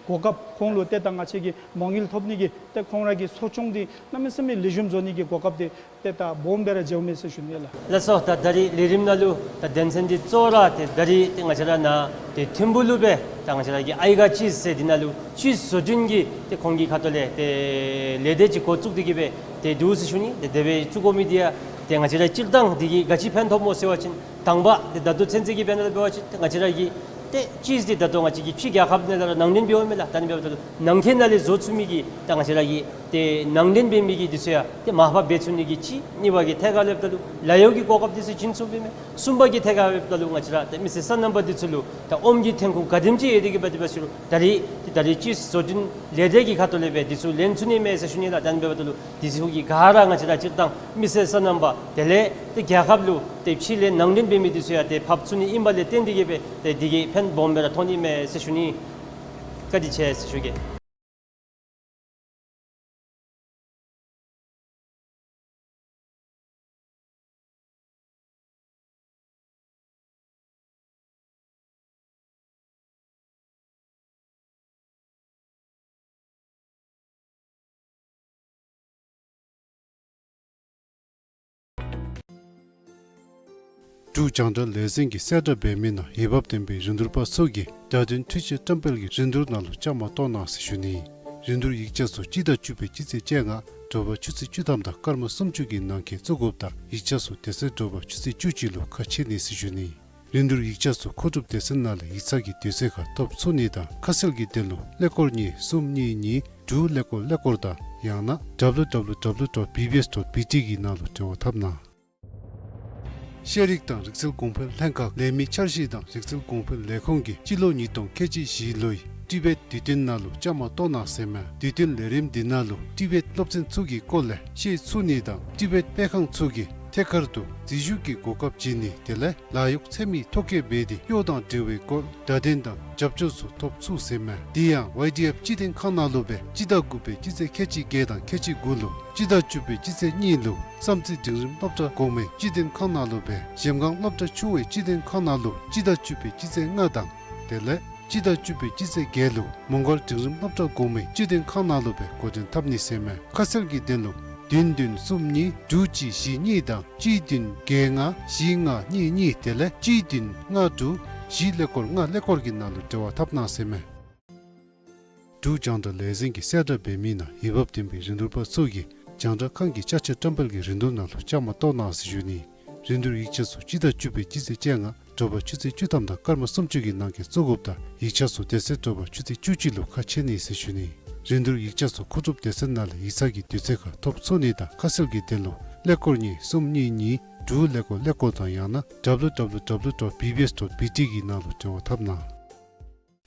གོ་སྐབས་ཁོང་ལུ་ཏེ་ད་ང་བཅས་ཀྱིས་མ་དངུལ་ཐོབ་ནི་གི་ཏེ་ཁོང་ར་གི་གསོ་སྐྱོང་འདི་གནམ་མེད་ས་མེད་ལེགས་ཤོམ་བཟོ་ནི་གི་གོ་སྐབས་འདི་ཏེ་ད་སྦོམ་སྦེ་ར་འགྱོཝ་མས་ཟེར་ཞུ་ནི་ལགས། ལགས་སོ། ད་ད་རིས་ལས་རིམ་ནང་ལུ་ད་དོན་ཚན་འདི་གཙོ་བོ་ར་ཏེ་ད་རིས་ཏེ་ང་བཅས་ར་ནཱ་ཏེ་ཐིམ་ཕུ་ལུ་སྦེ་ད་ང་བཅས་ར་གི་ཨའི་ག་ཅིསི་ཟེར་འདི་ནང་ལུ་ཅིསི་བཟོ་སྐྲུན་གྱི་ཏེ་ཁོང་གི་ཁ་ཐུག་ལས་ཏེ་ལས་སྡེ་ཅིག་འགོ་བཙུགས་ཏེ་གི་སྦེ་ཏེ་འདུག་ཟེར་ཞུ་ནི། ཏེ་དེ་སྦེ་བཙུགས་དགོ་མི་འདི་ཡང་ཏེ་ང་བཅས་ར་སྤྱིར་བཏང་འདི་གིས་ག་ཅི་ཕན་ཐོགས་སྨོ་ཟེར་བ་ཅིན་དང་པ་ཏེ་ད་ལྟོ་ཚུན་ཚོད་ཀྱི་དཔེར་ན་འབད་བ་ཅིན་ཏེ་ང་བཅས་ར་གི་ཏེ་ཅིསི་འདི་ད་ལྟོ་ང་བཅས་ཀྱིས་ཕྱི་རྒྱལ་ཁབ་ནང་ལས་ར་ནང་འདྲེན་འབདཝ་མས་ལགས། ད་ཨ་ནི་འབདཝ་ད་ལུ་ནང་འཁོད་ནང་ལས་བཟོ་ཚུགས་མི་གི་ད་ང་བཅས་ར་གི་ཏེ་ནང་འདྲེན་འབད་མི་གི་འདི་ཚུ་ཡང་ཏེ་མར་ཕབ་འབད་ཚུགས་ནི་གི་གཅིག། གཉིས་པ་གི་ཐད་ཁར་ལྷོདཔ་ད་ལུ་ལཱ་གཡོག་གི་གོ་སྐབས་འདི་ཚུ་བྱིན་ཚུགས་པས་མས། གསུམ་པ་གི་ཐད་ཁར་ལྷོདཔ་ད་ལུ་ང་བཅས་ར་ཏེ་མི་སེར་སོ་ནམ་པ་འདི་ཚུ་ལུ་ད་ཨོམ་གྱི་ཐོན་ཁུངས་ག་དེམ་ཅིག་ཡོད་དེ་གི་འབད་དེ་འབད་ཟེར་རུང་ད་རིས་ཏེ་ད་རིས་ཅིསི་བཟོ་སྐྲུན་ལས་སྡེ་གི་ཁ་ཐུག་ལས་སྦེ་འདི་ཚུ་ལེན་ཚུགས་ནི་མས་ཟེར་ཞུ་ནི་ལགས། ད་ཨ་ནི་འབདཝ་ད་ལུ་འདི་ཚུ་གི་ག་ར་ང་བཅས་ར་སྤྱིར་བཏང་མི་སེར་སོ་ནམ་པ་དེ་ལས་ཏེ་རྒྱལ་ཁབ་ལུ་ཏེ་ཕྱི་ལས་ནང་འདྲེན་འབད་མི་འདི་ཚུ་ཡང་ཏེ་ཕབ་ཚུགས་ནི་ཨིན་པ་ལས་བརྟེན་ཏེ་གི་སྦེ་ཏེ་འདི་གིས་ཕན་སྦོམ་སྦེ་ར་ཐོགས་ནི་མས་ཟེར་ཞུ་ནི། བཀའ་དྲིན་ཆེ་ཟེར་ཞུ་གེ། འབྲུག་རྒྱང་བསྒྲགས་ལས་འཛིན་གྱིས་གསལ་བསྒྲགས་འབད་མི་ནང་འོས་འབབ་ལྡན་པའི་རིན་བསྡུར་པ་ཚུ་གིས་བརྡ་དོན་འཕྲུལ་ཆས་བཀྲམ་སྤེལ་གྱི་རིན་བསྡུར་ནང་ལུ་བཅའ་མར་གཏོགས་གནང་ཟེར་ཞུ་ནི། རིན་བསྡུར་ཡིག་ཆ་ཚུ་སྤྱི་ཟླ་བཅུ་པའི་སྤྱི་ཚེས་བཅོ་ལྔ་དྲོ་པ་ཆུ་ཚོད་བཅུ་ཐམ་དང་སྐར་མ་སུམ་ཅུ་གི་ནང་འཁོད་བཙུགས་དགོཔ་དང་ཡིག་ཆ་ཚུ་དེ་ཚེ་དྲོ་པ་ཆུ་ཚོད་བཅུ་གཅིག་ལུ་ཁ་ཕྱེ་ནི་ཟེར་ཞུ་ནི། རིན་བསྡུར་ཡིག་ཆ་ཚུ་མཁོ་སྒྲུབ་སྡེ་ཚན་ནང་ལས་ཡིག་ཚང་གི་དུས་ཚོད་ཁར་ཐོབ་ཚུགས་ནི་དང་ཁ་གསལ་གྱི་དོན་ལུ་ཀླད་ཀོར་གཉིས་གསུམ་གཉིས་གཉིས་དྲུག་ཀླད་ཀོར་ཀླད་ཀོར་དང་ཡང་ན་W W W dot B B S dot B T གི་ནང་ལུ་འབྲེལ་བ་འཐབ་གནང་། ཤེས་རིག་དང་རིག་རྩལ་གོང་འཕེལ་ལྷན་ཁག་ལས་མི་འཆར་གཞི་དང་རིག་རྩལ་གོང་འཕེལ་ལས་ཁུངས་ཀྱིས་སྤྱི་ལོ་ཉིས་སྟོང་ཁལ་གཅིག་བཞི་ལོའི་ཊི་བེཊ་དུས་སྟོན་ནང་ལུ་བཅའ་མར་གཏོགས་གནང་ཟེར་མས། དུས་སྟོན་ལས་རིམ་འདི་ནང་ལུ་ཊི་བེཊ་སློབ་ཚན་ཚུ་གི་སྐོར་ལས་ཤེས་ཚུགས་ནི་དང་ཊི་བེཊ་སྤེལ་ཁང་ཚུ་གིས་ཐད་ཀར་དུ་འཛུལ་ཞུགས་ཀྱི་གོ་སྐབས་བྱིན་ནི་དེ་ལས་ལཱ་གཡོག་འཚོལ་མི་ཐོ་བཀོད་འབད་དེ་གཡོག་དང་འབྲེལ་བའི་སྐོར་བརྡ་དོན་དང་རྒྱབ་སྐྱོར་ཚུ་ཐོབ་ཚུགས་ཟེར་མས། དེ་ཡང་ཝའི་ཌི་ཨེཕ་སྤྱི་དོན་ཁང་ནང་ལུ་སྦེ་སྤྱི་ཟླ་དགུ་པའི་སྤྱི་ཚེས་ཁལ་གཅིག་བརྒྱད་དང་ཁལ་གཅིག་དགུ་ལུ་སྤྱི་ཟླ་བཅུ་པའི་སྤྱི་ཚེས་གཉིས་ལུ་བསམ་རྩེ་འབྲིང་རིམ་སློབ་གྲྭ་གོང་མའི་སྤྱི་དོན་ཁང་ནང་ལུ་སྦེ་གཞལམ་སྒང་སློབ་གྲྭ་ཆུང་བའི་སྤྱི་དོན་ཁང་ནང་ལུ་སྤྱི་ཟླ་བཅུ་པའི་སྤྱི་ཚེས་ལྔ་དང་དེ་ལས་སྤྱི་ཟླ་བཅུ་པའི་སྤྱི་ཚེས་བརྒྱད་ལུ་མོང་སྒར་འབྲིང་རིམ་སློབ་གྲྭ་གོང་མའི་སྤྱི་དོན་ཁང་ནང་ལུ་སྦེ་འགོ་འདྲེན་འཐབ་ནི་ཟེར་མས། ཁ་གསལ་གྱི་དོན་ལུ་བདུན་བདུན་གསུམ་གཉིས་དྲུག་གཅིག་བཞི་གཉིས་དང་གཅིག་བདུན་བརྒྱད་ལྔ་བཞི་ལྔ་གཉིས་གཉིས་དེ་ལས་གཅིག་བདུན་ལྔ་དྲུག་བཞི་ཀླད་ཀོར་ལྔ་ཀླད་ཀོར་གྱི་ནང་ལུ་འབྲེལ་བ་འཐབ་གནང་ཟེར་མས། འབྲུག་རྒྱང་བསྒྲགས་ལས་འཛིན་གྱིས་གསལ་བསྒྲགས་འབད་མི་ནང་འོས་འབབ་ལྡན་པའི་རིན་བསྡུར་པ་ཚུ་གིས་རྒྱང་བསྒྲགས་ཁང་གི་ཅ་ཆས་བཀྲམ་སྤེལ་གྱི་རིན་བསྡུར་ནང་ལུ་བཅའ་མར་གཏོགས་གནང་ཟེར་ཞུ་ནི། རིན་བསྡུར་ཡིག་ཆ་ཚུ་སྤྱི་ཟླ་བཅུ་པའི་སྤྱི་ཚེས་བཅོ་ལྔ་དྲོ་པ་ཆུ་ཚོད་བཅུ་ཐམ་དང་སྐར་མ་སུམ་ཅུ་གི་ནང་འཁོད་བཙུགས་དགོཔ་དང་ཡིག་ཆ་ཚུ་དེ་ཚེ་དྲོ་པ་ཆུ་ཚོད་བཅུ་གཅིག་ལུ་ཁ་ཕྱེ་ནི་ཟེར་ཞུ་ནི། རིན་བསྡུར་ཡིག་ཆ་ཚུ་མཁོ་སྒྲུབ་སྡེ་ཚན་ནང་ལས་ཡིག་ཚང་གི་དུས་ཚོད་ཁར་ཐོབ་ཚུགས་ནི་དང་ཁ་གསལ་གྱི་དོན་ལུ་ཀླད་ཀོར་གཉིས་གསུམ་གཉིས་གཉིས་དྲུག་ཀླད་ཀོར་ཀླད་ཀོར་དང་ཡང་ན་W W W dot B B S dot B T གི་ནང་ལུ་འབྲེལ་བ་འཐབ་གནང་།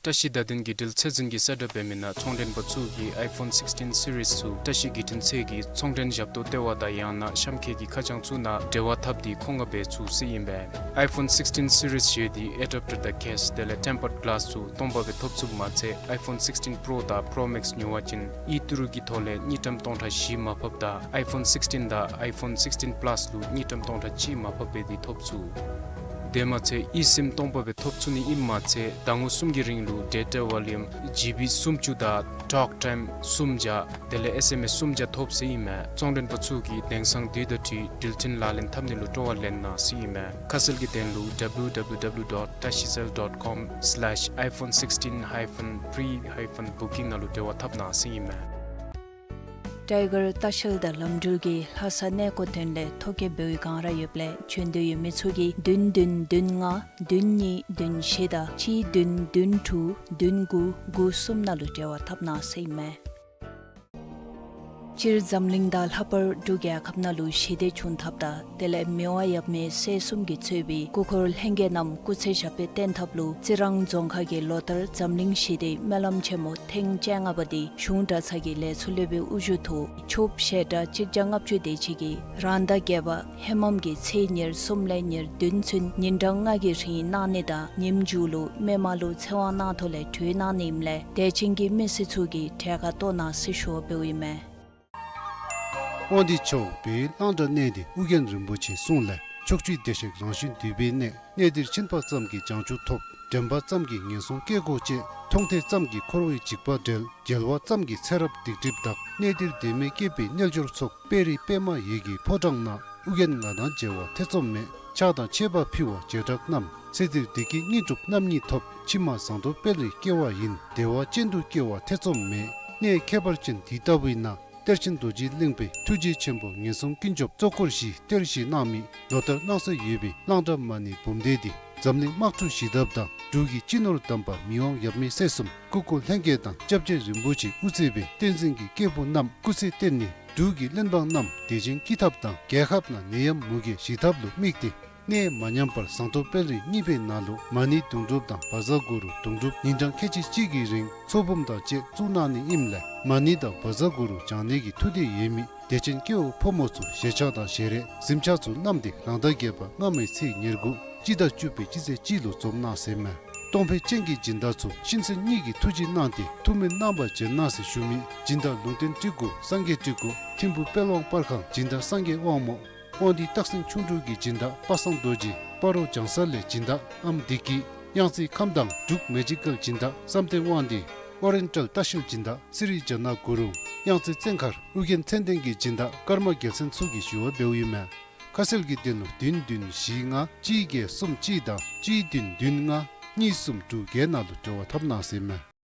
བཀྲ་ཤིས་བརྡ་དོན་བརྒྱུད་འབྲེལ་ཚད་འཛིན་གྱིས་གསལ་བསྒྲགས་འབད་མི་ནང་ཚོང་མགྲོན་པ་ཚུ་གིས་ཨའི་ཕོན་སིགསི་ཊིན་སི་རིསི་ཚུ་བཀྲ་ཤིས་བརྒྱུད་འཕྲིན་ཚད་ཀྱི་ཚོང་མགྲོན་ཞབས་ཏོག་ལྟེ་བ་དང་ཡང་ན་གཤམ་འཁོད་ཀྱི་ཁ་བྱང་ཚུ་ནང་འབྲེལ་བ་འཐབ་སྟེ་མཁོ་མངགས་འབད་ཚུགས་ཟེར་ཨིན་པས། ཨའི་ཕོན་སིགསི་ཊིན་སི་རིསི་བཞེས་ཏེ་ཨེ་ཌབ་ཊར་དང་ཀེསི་དེ་ལས་ཊེམ་པརཌ་གི་ལཱསི་ཚུ་སྟོང་པ་སྦེ་ཐོབ་ཚུགསཔ་མ་ཚད་ཨའི་ཕོན་སིགསི་ཊིན་པྲོ་དང་པྲོ་མེགསི་ཉོ་བ་ཅིན་ཨི་ཊི་རུ་གི་ཐོག་ལས་དངུལ་ཀྲམ་སྟོང་ཕྲག་བཞི་མར་ཕབ་དང་ཨའི་ཕོན་སིགསི་ཊིན་དང་ཨའི་ཕོན་སིགསི་ཊིན་པ་ལཱསི་ལུ་དངུལ་ཀྲམ་སྟོང་ཕྲག་གཅིག་མར་ཕབ་འབད་དེ་ཐོབ་ཚུགས། དེ་མ་ཚད་ཨི་སིམ་སྟོང་པ་སྦེ་ཐོབ་ཚུགས་ནི་ཨིནམ་མ་ཚད་ཟླ་ངོ་གསུམ་གྱི་རིང་ལུ་ཌེ་ཊ་ཝོ་ལུམ་ཇི་བི་སུམ་ཅུ་དང་ཊོག་ཊའིམ་སུམ་བརྒྱ་དེ་ལས་ཨེསི་ཨེམ་ཨེསི་སུམ་བརྒྱ་ཐོབ་ཟེར་ཨིན་མས། བཙོང་དོན་པ་ཚུ་གིས་དེང་སང་དུས་དང་འཁྲིལ་འགྲུལ་འཕྲིན་ལག་ལེན་འཐབ་ནི་ལུ་སྤྲོ་བ་ལེན་གནང་ཟེར་ཨིན་མས། ཁ་གསལ་གྱི་དོན་ལུ་ཌབ་ལུ་ཌབ་ལུ་ཌབ་ལུ་ཌོཊ་ཊ་ཤི་སེལ་ཌོཊ་ཀོམ་སི་ལེཤ་ཨའི་ཕོན་སིགསི་ཊིན་ཧའི་ཕོན་ཕི་རི་ཧའི་ཕོན་བུ་ཀིང་ནང་ལུ་འབྲེལ་བ་འཐབ་གནང་ཟེར་ཨིན་མས། ཊའི་གར་ལྟ་བཤལ་དང་ལམ་འགྲུལ་གྱིས་ལྷ་ས་གནས་སྐོར་དོན་ལས་ཐོ་བཀོད་འབད་བའི་སྒང་ར་ཡོདཔ་ལས་བྱོན་འདོད་ཡོད་མི་ཚུ་གིས་བདུན་བདུན་བདུན་ལྔ་བདུན་གཉིས་བདུན་བཞི་དང་གཅིག་བདུན་བདུན་དྲུག་བདུན་དགུ་དགུ་གསུམ་ནང་ལུ་འབྲེལ་བ་འཐབ་གནང་ཟེར་ཨིན་མས། སྤྱིར་འཛམ་གླིང་དང་ལྷག་པར་འབྲུག་རྒྱལ་ཁབ་ནང་ལུ་ཞི་བདེ་བྱུང་ཐབས་དང་དེ་ལས་མི་དབང་ཡབ་མེས་སྲས་གསུམ་གྱིས་གཙོས་པའི་སྐུ་འཁོར་ལྷན་རྒྱས་རྣམས་སྐུ་ཚེ་ཞབས་པད་བརྟན་ཐབས་ལུ་རྩི་རང་རྫོང་ཁག་གིས་ལོ་ལྟར་འཛམ་གླིང་ཞི་བདེའི་སྨོན་ལམ་ཆེན་མོ་ཐེངས་བཅོ་ལྔ་པ་འདི་གཞུང་གྲྭ་ཚང་གི་ལས་ཚོགས་སློབ་དཔོན་དབུ་བཞུགས་ཐོག་ཆོསཔ་ཞལ་གྲངས་གཅིག་བརྒྱ་ལྔ་བཅུ་དེ་ཅིག་གིས་རང་ཟླ་བརྒྱད་པ་ཧེ་མམ་གྱི་ཚེས་ཉེར་གསུམ་ལས་ཉེར་བདུན་ཚུན་ཉིན་གྲངས་ལྔ་གི་རིང་གནང་ནི་དང་ཉིནམ་མཇུག་ལུ་མི་མང་ལུ་ཚེ་དབང་གནང་ཐོག་ལས་གྲོལ་གནང་ནི་ཨིནམ་ལས་དད་ཅན་གྱི་མི་སེར་ཚུ་གིས་གྲལ་ཁར་གཏོགས་གནང་ཟེར་ཞུ་བ་འབདཝ་ཨིན་མས། དབང་འདུས་ཕྱོགས་བོད་གླང་བྲག་གནས་འདི་ཨོ་རྒྱན་རིན་པོ་ཆེའི་གསུང་ལས། ཕྱོགས་བཅུའི་བདེ་གཤེགས་རང་བཞིན་འདུས་པའི་གནས། གནས་འདིར་ཕྱིན་པ་ཙམ་གྱིས་བྱང་ཆུབ་ཐོབ། དྲན་པ་ཙམ་གྱིས་ངན་སོང་སྐྱེ་སྒོ་བཅད། མཐོང་ཐོས་ཙམ་གྱིས་འཁོར་བའི་འཇིགས་པ་བྲལ། མཇལ་བ་ཙམ་གྱིས་ཚེ་རབས་སྡིག་སྒྲིབ་དག། གནས་འདིར་དད་མོས་བསྐྱེད་པའི་རྣལ་འབྱོར་ཚོགས། དཔལ་རི་པདྨ་འོད་ཀྱི་ཕོ་བྲང་ན། ཨོ་རྒྱན་ང་དང་མཇལ་བ་ཐེ་ཚོམ་མེད། ཕྱག་དང་མཆོད་པ་ཕུལ་བ་བྱེ་བྲག་རྣམས། ཚེ་འདིར་བདེ་སྐྱིད་དངོས་གྲུབ་རྣམ་གཉིས་ཐོབ། ཕྱི་མ་ཟངས་མདོག་དཔལ་རིར་སྐྱེ་བ་ཡིན། བདེ་བ་ཅན་དུ་སྐྱེ་བ་ཐེ་ཚོམ་མེད། གནས་ཁྱད་པར་ཅན་འདི་ལྟ་བུའི་ནང་། གཏེར་ཆེན་རྡོ་རྗེ་གླིང་པའི་ཐུགས་རྗེ་ཆེན་པོ་ངན་སོང་ཀུན་སྐྱོབ་གཙོ་འཁོར་བཞིའི་གཏེར་བཞེས་གནང་མི་ལོ་ལྟར་གནང་སྲོལ་ཡོད་པའི་གླང་བྲག་མ་ཎི་འབུམ་སྡེ་འདི་འཛམ་གླིང་དམག་འཁྲུག་ཞི་ཐབས་དང་འབྲུག་གི་སྤྱི་ནོར་དམ་པ་མི་དབང་ཡབ་མེས་སྲས་གསུམ་སྐུ་འཁོར་ལྷན་རྒྱས་དང་སྐྱབས་རྗེ་རིན་པོ་ཆེ་དབུ་གཙོས་པའི་བསྟན་འཛིན་གྱི་སྐྱེས་བུ་རྣམས་སྐུ་ཚེ་བརྟན་ནས་འབྲུག་གི་བློན་འབངས་རྣམས་བདེ་ཞིང་སྐྱིད་ཐབས་དང་རྒྱལ་ཁབ་ནང་ནད་ཡམས་མུ་གེ་ཞི་ཐབས་ལུ་དམིགས་ཏེ། གནས་མ་ཉམས་པར་ཟངས་མདོག་དཔལ་རི་གཉིས་པའི་ནང་ལུ་མ་ཎི་དུང་སྒྲུབ་དང་བཛྲ་གུ་རུ་དུང་སྒྲུབ་ཉིན་གྲངས་ཁལ་གཅིག་གཅིག་གི་རིང་ཚོགས་འབུམ་དང་བཅས་བཙུགས་གནང་ནི་ཨིནམ་ལས་མ་ཎི་དང་བཛྲ་གུ་རུ་བགྱང་ནི་གི་ཐུགས་འདོད་ཡོད་མི་དད་ཅན་སྐྱེ་བོ་ཕོ་མོ་ཚུ་ཞལ་ཆས་དང་ཞལ་རས་གཟིམ་ཆས་ཚུ་བསྣམས་ཏེ་རང་ཟླ་བརྒྱད་པ་སྔ་མའི་ཚེས་ཉེར་དགུ་སྤྱི་ཟླ་བཅུ་པའི་སྤྱི་ཚེས་གཅིག་ལུ་འཛོམས་གནང་ཟེར་མས། གཏོང་ཕོད་ཅན་གྱི་སྦྱིན་བདག་ཚུ་གཤིན་གསོན་གཉིས་ཀྱི་ཐུགས་རྗེ་གནང་སྟེ་ཐུགས་སྨོན་གནང་བར་བྱོན་གནང་ཟེར་ཞུ་མི་སྦྱིན་བདག་ལུང་བསྟན་སྤྲུལ་སྐུ་སངས་རྒྱས་སྤྲུལ་སྐུ་ཐིམ་ཕུ་དཔལ་དབང་པར་ཁང་སྦྱིན་བདག་སངས་རྒྱས་དབང་མོ། དབང་འདུས་སྟག་སེང་ཁྱུང་འབྲུག་གི་སྦྱིན་བདག་པ་སངས་རྡོ་རྗེ། སྤ་རོ་ལྗང་ས་ལས་སྦྱིན་བདག་ཨམ་བདེ་སྐྱིད། གཡང་རྩེ་ཁམས་དྭངས་འབྲུག་མེ་ཇི་ཀལ་སྦྱིན་བདག་བསམ་གཏན་དབང་འདུས། ཨོ་རེན་ཊལ་ལྟ་བཤལ་སྦྱིན་བདག་སི་རི་ཛ་ན་གུ་རུང་། གཡང་རྩེ་བཙན་མཁར་ཨོ་རྒྱན་མཚན་ལྡན་གྱི་སྦྱིན་བདག་ཀརྨ་རྒྱལ་མཚན་ཚུ་གིས་ཞུ་བ་འབདཝ་ཨིན་མས། ཁ་གསལ་གྱི་དོན་ལུ་བདུན་བདུན་བཞི་ལྔ་གཅིག་བརྒྱད་གསུམ་གཅིག་དང་གཅིག་བདུན་བདུན་ལྔ་གཉིས་གསུམ་དྲུག་བརྒྱད་ནང་ལུ་འབྲེལ་བ་འཐབ་གནང་ཟེར་མས།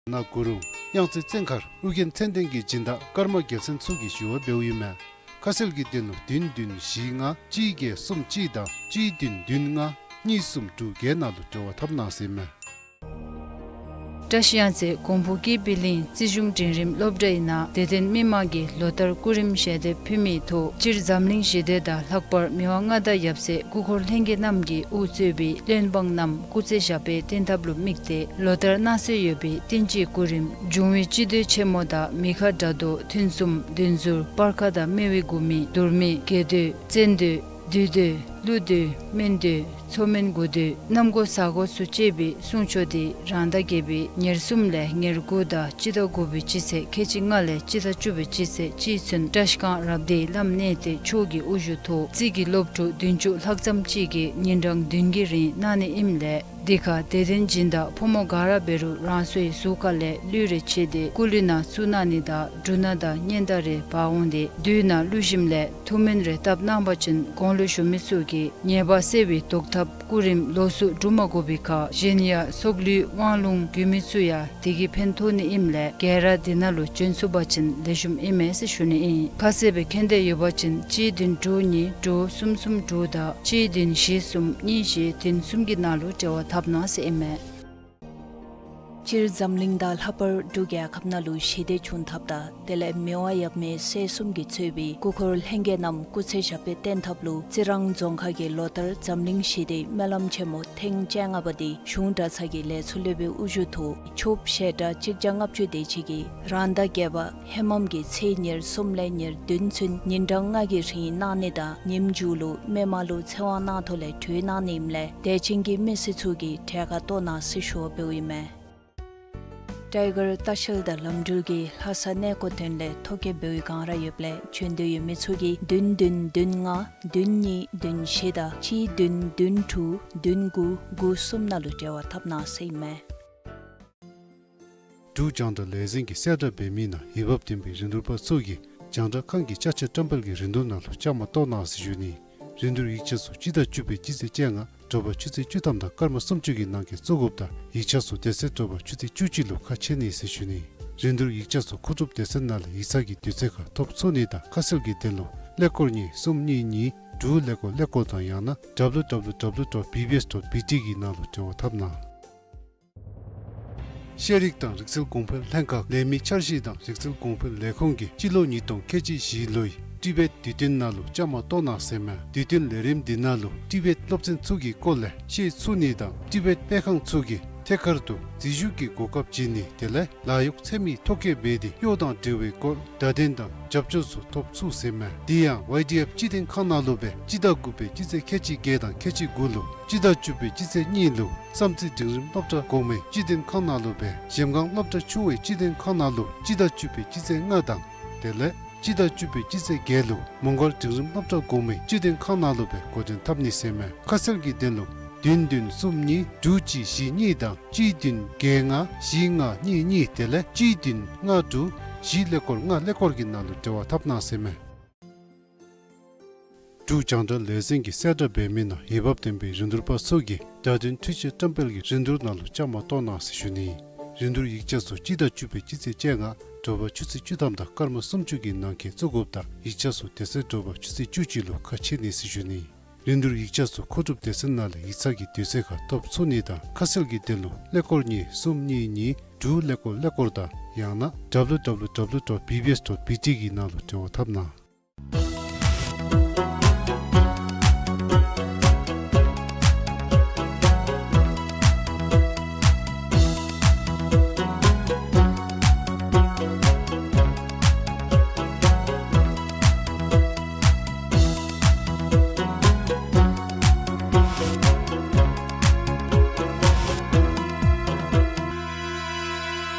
ན་གུ་རུང་། གཡང་རྩེ་བཙན་མཁར་ཨོ་རྒྱན་མཚན་ལྡན་གྱི་སྦྱིན་བདག་ཀརྨ་རྒྱལ་མཚན་ཚུ་གིས་ཞུ་བ་འབདཝ་ཨིན་མས། ཁ་གསལ་གྱི་དོན་ལུ་བདུན་བདུན་བཞི་ལྔ་གཅིག་བརྒྱད་གསུམ་གཅིག་དང་གཅིག་བདུན་བདུན་ལྔ་གཉིས་གསུམ་དྲུག་བརྒྱད་ནང་ལུ་འབྲེལ་བ་འཐབ་གནང་ཟེར་མས། བཀྲ་ཤིས་གཡང་རྩེ་གོང་ཕུ་ཀི་པི་ལིང་རྩིས་གཞུང་འབྲིང་རིམ་སློབ་གྲྭའི་ནང་དད་ལྡན་མི་མང་གིས་ལོ་ལྟར་སྐུ་རིམ་ཞལ་འདེབས་ཕུལ་མིའི་ཐོག་སྤྱིར་འཛམ་གླིང་ཞི་བདེ་དང་ལྷག་པར་མི་དབང་མངའ་བདག་ཡབ་སྲས་སྐུ་འཁོར་ལྷན་རྒྱས་རྣམས་ཀྱིས་དབུ་གཙོས་པའི་བློན་འབངས་རྣམས་སྐུ་ཚེ་ཞབས་པད་བརྟན་ཐབས་ལུ་དམིགས་ཏེ་ལོ་ལྟར་གནང་སྲོལ་ཡོད་པའི་བསྟན་སྤྱིའི་སྐུ་རིམ་འབྱུང་བའི་སྤྱི་མདོས་ཆེན་མོ་དང་མི་ཁ་དགྲ་བཟློག་ཐུན་གསུམ་བདུན་ཟུར་སྤར་ཁ་དང་སྨེ་བའི་དགུ་མི་དུར་མི་རྒྱས་མདོས་བཙན་མདོས་བདུད་མདོས་ཀླུ་མདོས་སྨན་མདོས་ མཚོ་སྨན་འགོ་སྡེ་གནམ་སྒོ་ས་སྒོ་ཚུ་བཅད་པའི་སྲུང་སྐྱོབ་དེ་རང་ཟླ་བརྒྱད་པའི་ཉེར་གསུམ་ལས་ཉེར་དགུ་དང་སྤྱི་ཟླ་དགུ་པའི་སྤྱི་ཚེས་ཁལ་གཅིག་ལྔ་ལས་སྤྱི་ཟླ་བཅུ་པའི་སྤྱི་ཚེས་གཅིག་ཚུན་བཀྲིས་སྒང་རབ་སྡེའི་བླམ་གནས་བརྟན་མཆོག་གི་དབུ་བཞུགས་ཐོག་རྩིས་ཀྱི་སློབ་ཕྲུག་བདུན་ཅུ་ལྷག་ཙམ་ཅིག་གིས་ཉིན་གྲངས་བདུན་གྱི་རིང་གནང་ནི་ཨིནམ་ལས་དེ་ཁར་དད་ལྡན་སྦྱིན་བདག་ཕོ་མོ་ག་ར་འབད་རུང་རང་སོའི་གཟུགས་ཁ་ལས་གླུད་རེ་ཕྱེ་སྟེ་སྐུ་གླུད་ནང་བཙུགས་གནང་ནི་དང་འབྲུ་སྣ་དང་སྙན་དར་རེ་འབག་འོང་སྟེ་བདུད་ནང་གླུད་ཞིནམ་ལས་ཐུགས་སྨོན་རེ་བཏབ་གནང་བ་ཅིན་གོང་ལུ་བཞུགས་མི་ཚུ་གིས་ཉེས་པ་སེལ་བའི་བཟློག་ཐབས་སྐུ་རིམ་ལོགས་སུ་སྒྲུབ་མ་དགོ་པའི་ཁར་གཞན་ཡང་སྲོག་གླུད་དབང་ལུང་རྒྱུད་སྨིན་ཚུ་ཡང་དེ་གིས་ཕན་ཐོགས་ནི་ཨིནམ་ལས་ག་ར་དེ་ནང་ལུ་བྱོན་ཚུགས་པ་ཅིན་ལེགས་ཤོམ་ཨིན་མས་ཟེར་ཞུ་ནི་ཨིན། ཁ་གསལ་སྦེ་མཁྱེན་འདོད་ཡོད་པ་ཅིན་གཅིག་བདུན་དྲུག་གཉིས་དྲུག་གསུམ་གསུམ་དྲུག་དང་གཅིག་བདུན་བཞི་གསུམ་གཉིས་བཞི་བདུན་གསུམ་གྱི་ནང་ལུ་འབྲེལ་བ་འཐབ་གནང་ཟེར་ཨིན་མས། སྤྱིར་འཛམ་གླིང་དང་ལྷག་པར་འབྲུག་རྒྱལ་ཁབ་ནང་ལུ་ཞི་བདེ་འབྱུང་ཐབས་དང་དེ་ལས་མི་དབང་ཡབ་མེས་སྲས་གསུམ་གྱིས་གཙོས་པའི་སྐུ་འཁོར་ལྷན་རྒྱས་རྣམས་སྐུ་ཚེ་ཞབས་པད་བརྟན་ཐབས་ལུ་རྩི་རང་རྫོང་ཁག་གིས་ལོ་ལྟར་འཛམ་གླིང་ཞི་བདེའི་སྨོན་ལམ་ཆེན་མོ་ཐེངས་བཅོ་ལྔ་པ་དེ་གཞུང་གྲྭ་ཚང་གི་ལས་ཚོགས་སློབ་དཔོན་དབུ་བཞུགས་ཐོག་ཆོས་ཞལ་གྲངས་གཅིག་བརྒྱ་ལྔ་བཅུ་དེ་ཅིག་གིས་རང་ཟླ་བརྒྱད་པ་ཧེ་མམ་གྱི་ཚེས་ཉེར་གསུམ་ལས་ཉེར་བདུན་ཚུན་ཉིན་གྲངས་ལྔ་གི་རིང་གནང་ནི་དང་ཉིནམ་མཇུག་ལུ་མི་མང་ལུ་ཚེ་དབང་གནང་ཐོག་ལས་གྲོལ་གནང་ནི་ཨིནམ་ལས་དད་ཅན་གྱི་མི་སེར་ཚུ་གིས་གྲལ་ཁར་གཏོགས་གནང་ཟེར་ཞུ་བ་འབདཝ་ཨིན་མས། ཊའི་གར་ལྟ་བཤལ་དང་ལམ་འགྲུལ་གྱིས་ལྷ་ས་གནས་སྐོར་དོན་ལས་ཐོ་བཀོད་འབད་བའི་སྒང་ར་ཡོདཔ་ལས་བྱོན་འདོད་ཡོད་མི་ཚུ་གིས་བདུན་བདུན་བདུན་ལྔ་བདུན་གཉིས་བདུན་བཞི་དང་གཅིག་བདུན་བདུན་དྲུག་བདུན་དགུ་དགུ་གསུམ་ནང་ལུ་འབྲེལ་བ་འཐབ་གནང་ཟེར་ཨིན་མས། འབྲུག་རྒྱང་བསྒྲགས་ལས་འཛིན་གྱིས་གསལ་བསྒྲགས་འབད་མི་ནང་འོས་འབབ་ལྡན་པའི་རིན་བསྡུར་པ་ཚུ་གིས་རྒྱང་བསྒྲགས་ཁང་གི་ཅ་ཆས་བཀྲམ་སྤེལ་གྱི་རིན་བསྡུར་ནང་ལུ་བཅའ་མར་གཏོགས་གནང་ཟེར་ཞུ་ནི། རིན་བསྡུར་ཡིག་ཆ་ཚུ་སྤྱི་ཟླ་བཅུ་པའི་སྤྱི་ཚེས་བཅོ་ལྔ་དྲོ་པ་ཆུ་ཚོད་བཅུ་ཐམ་དང་སྐར་མ་སུམ་ཅུ་གི་ནང་འཁོད་བཙུགས་དགོཔ་དང་ཡིག་ཆ་ཚུ་དེ་ཚེ་དྲོ་པ་ཆུ་ཚོད་བཅུ་གཅིག་ལུ་ཁ་ཕྱེ་ནི་ཟེར་ཞུ་ནི། རིན་བསྡུར་ཡིག་ཆ་ཚུ་མཁོ་སྒྲུབ་སྡེ་ཚན་ནང་ལས་ཡིག་ཚང་གི་དུས་ཚོད་ཁར་ཐོབ་ཚུགས་ནི་དང་ཁ་གསལ་གྱི་དོན་ལུ་ཀླད་ཀོར་གཉིས་གསུམ་གཉིས་གཉིས་དྲུག་ཀླད་ཀོར་ཀླད་ཀོར་དང་ཡང་ན་W W W dot B B S dot B T གི་ནང་ལུ་འབྲེལ་བ་འཐབ་གནང་། ཤེས་རིག་དང་རིག་རྩལ་གོང་འཕེལ་ལྷན་ཁག་ལས་མི་འཆར་གཞི་དང་རིག་རྩལ་གོང་འཕེལ་ལས་ཁུངས་ཀྱིས་སྤྱི་ལོ་ཉིས་སྟོང་ཁལ་གཅིག་བཞི་ལོའི་ཊི་བེཊ་དུས་སྟོན་ནང་ལུ་བཅའ་མར་གཏོགས་གནང་ཟེར་མས། དུས་སྟོན་ལས་རིམ་འདི་ནང་ལུ་ཊི་བེཊ་སློབ་ཚན་ཚུ་གི་སྐོར་ལས་ཤེས་ཚུགས་ནི་དང་ཊི་བེཊ་སྤེལ་ཁང་ཚུ་གིས་ཐད་ཀར་དུ་འཛུལ་ཞུགས་ཀྱི་གོ་སྐབས་བྱིན་ནི་དེ་ལས་ལཱ་གཡོག་འཚོལ་མི་ཐོ་བཀོད་འབད་དེ་གཡོག་དང་འབྲེལ་བའི་སྐོར་བརྡ་དོན་དང་རྒྱབ་སྐྱོར་ཚུ་ཐོབ་ཚུགས་ཟེར་མས། དེ་ཡང་ཝའི་ཌི་ཨེཕ་སྤྱི་དོན་ཁང་ནང་ལུ་སྦེ་སྤྱི་ཟླ་དགུ་པའི་སྤྱི་ཚེས་ཁལ་གཅིག་བརྒྱད་དང་ཁལ་གཅིག་དགུ་ལུ་སྤྱི་ཟླ་བཅུ་པའི་སྤྱི་ཚེས་གཉིས་ལུ་བསམ་རྩེ་འབྲིང་རིམ་སློབ་གྲྭ་གོང་མའི་སྤྱི་དོན་ཁང་ནང་ལུ་སྦེ་གཞལམ་སྒང་སློབ་གྲྭ་ཆུང་བའི་སྤྱི་དོན་ཁང་ནང་ལུ་སྤྱི་ཟླ་བཅུ་པའི་སྤྱི་ཚེས་ལྔ་དང་དེ་ལས་སྤྱི་ཟླ་བཅུ་པའི་སྤྱི་ཚེས་བརྒྱད་ལུ་མོང་སྒར་འབྲིང་རིམ་སློབ་གྲྭ་གོང་མའི་སྤྱི་དོན་ཁང་ནང་ལུ་སྦེ་འགོ་འདྲེན་འཐབ་ནི་ཟེར་མས། ཁ་གསལ་གྱི་དོན་ལུ་བདུན་བདུན་གསུམ་གཉིས་དྲུག་གཅིག་བཞི་གཉིས་དང་གཅིག་བདུན་བརྒྱད་ལྔ་བཞི་ལྔ་གཉིས་གཉིས་དེ་ལས་གཅིག་བདུན་ལྔ་དྲུག་བཞི་ཀླད་ཀོར་ལྔ་ཀླད་ཀོར་གྱི་ནང་ལུ་འབྲེལ་བ་འཐབ་གནང་ཟེར་མས། འབྲུག་རྒྱང་བསྒྲགས་ལས་འཛིན་གྱིས་གསལ་བསྒྲགས་འབད་མི་ནང་འོས་འབབ་ལྡན་པའི་རིན་བསྡུར་པ་ཚུ་གིས་བརྡ་དོན་འཕྲུལ་ཆས་བཀྲམ་སྤེལ་གྱི་རིན་བསྡུར་ནང་ལུ་བཅའ་མར་གཏོགས་གནང་ཟེར་ཞུ་ནི། རིན་བསྡུར་ཡིག་ཆ་ཚུ་སྤྱི་ཟླ་བཅུ་པའི་སྤྱི་ཚེས་བཅོ་ལྔ་དྲོ་པ་ཆུ་ཚོད་བཅུ་ཐམ་དང་སྐར་མ་སུམ་ཅུ་གི་ནང་འཁོད་བཙུགས་དགོཔ་དང་ཡིག་ཆ་ཚུ་དེ་ཚེ་དྲོ་པ་ཆུ་ཚོད་བཅུ་གཅིག་ལུ་ཁ་ཕྱེ་ནི་ཟེར་ཞུ་ནི། རིན་བསྡུར་ཡིག་ཆ་ཚུ་མཁོ་སྒྲུབ་སྡེ་ཚན་ནང་ལས་ཡིག་ཚང་གི་དུས་ཚོད་ཁར་ཐོབ་ཚུགས་ནི་དང་ཁ་གསལ་གྱི་དོན་ལུ་ཀླད་ཀོར་གཉིས་གསུམ་གཉིས་གཉིས་དྲུག་ཀླད་ཀོར་ཀླད་ཀོར་དང་ཡང་ན་W W W dot B B S dot B T གི་ནང་ལུ་འབྲེལ་བ་འཐབ་གནང་།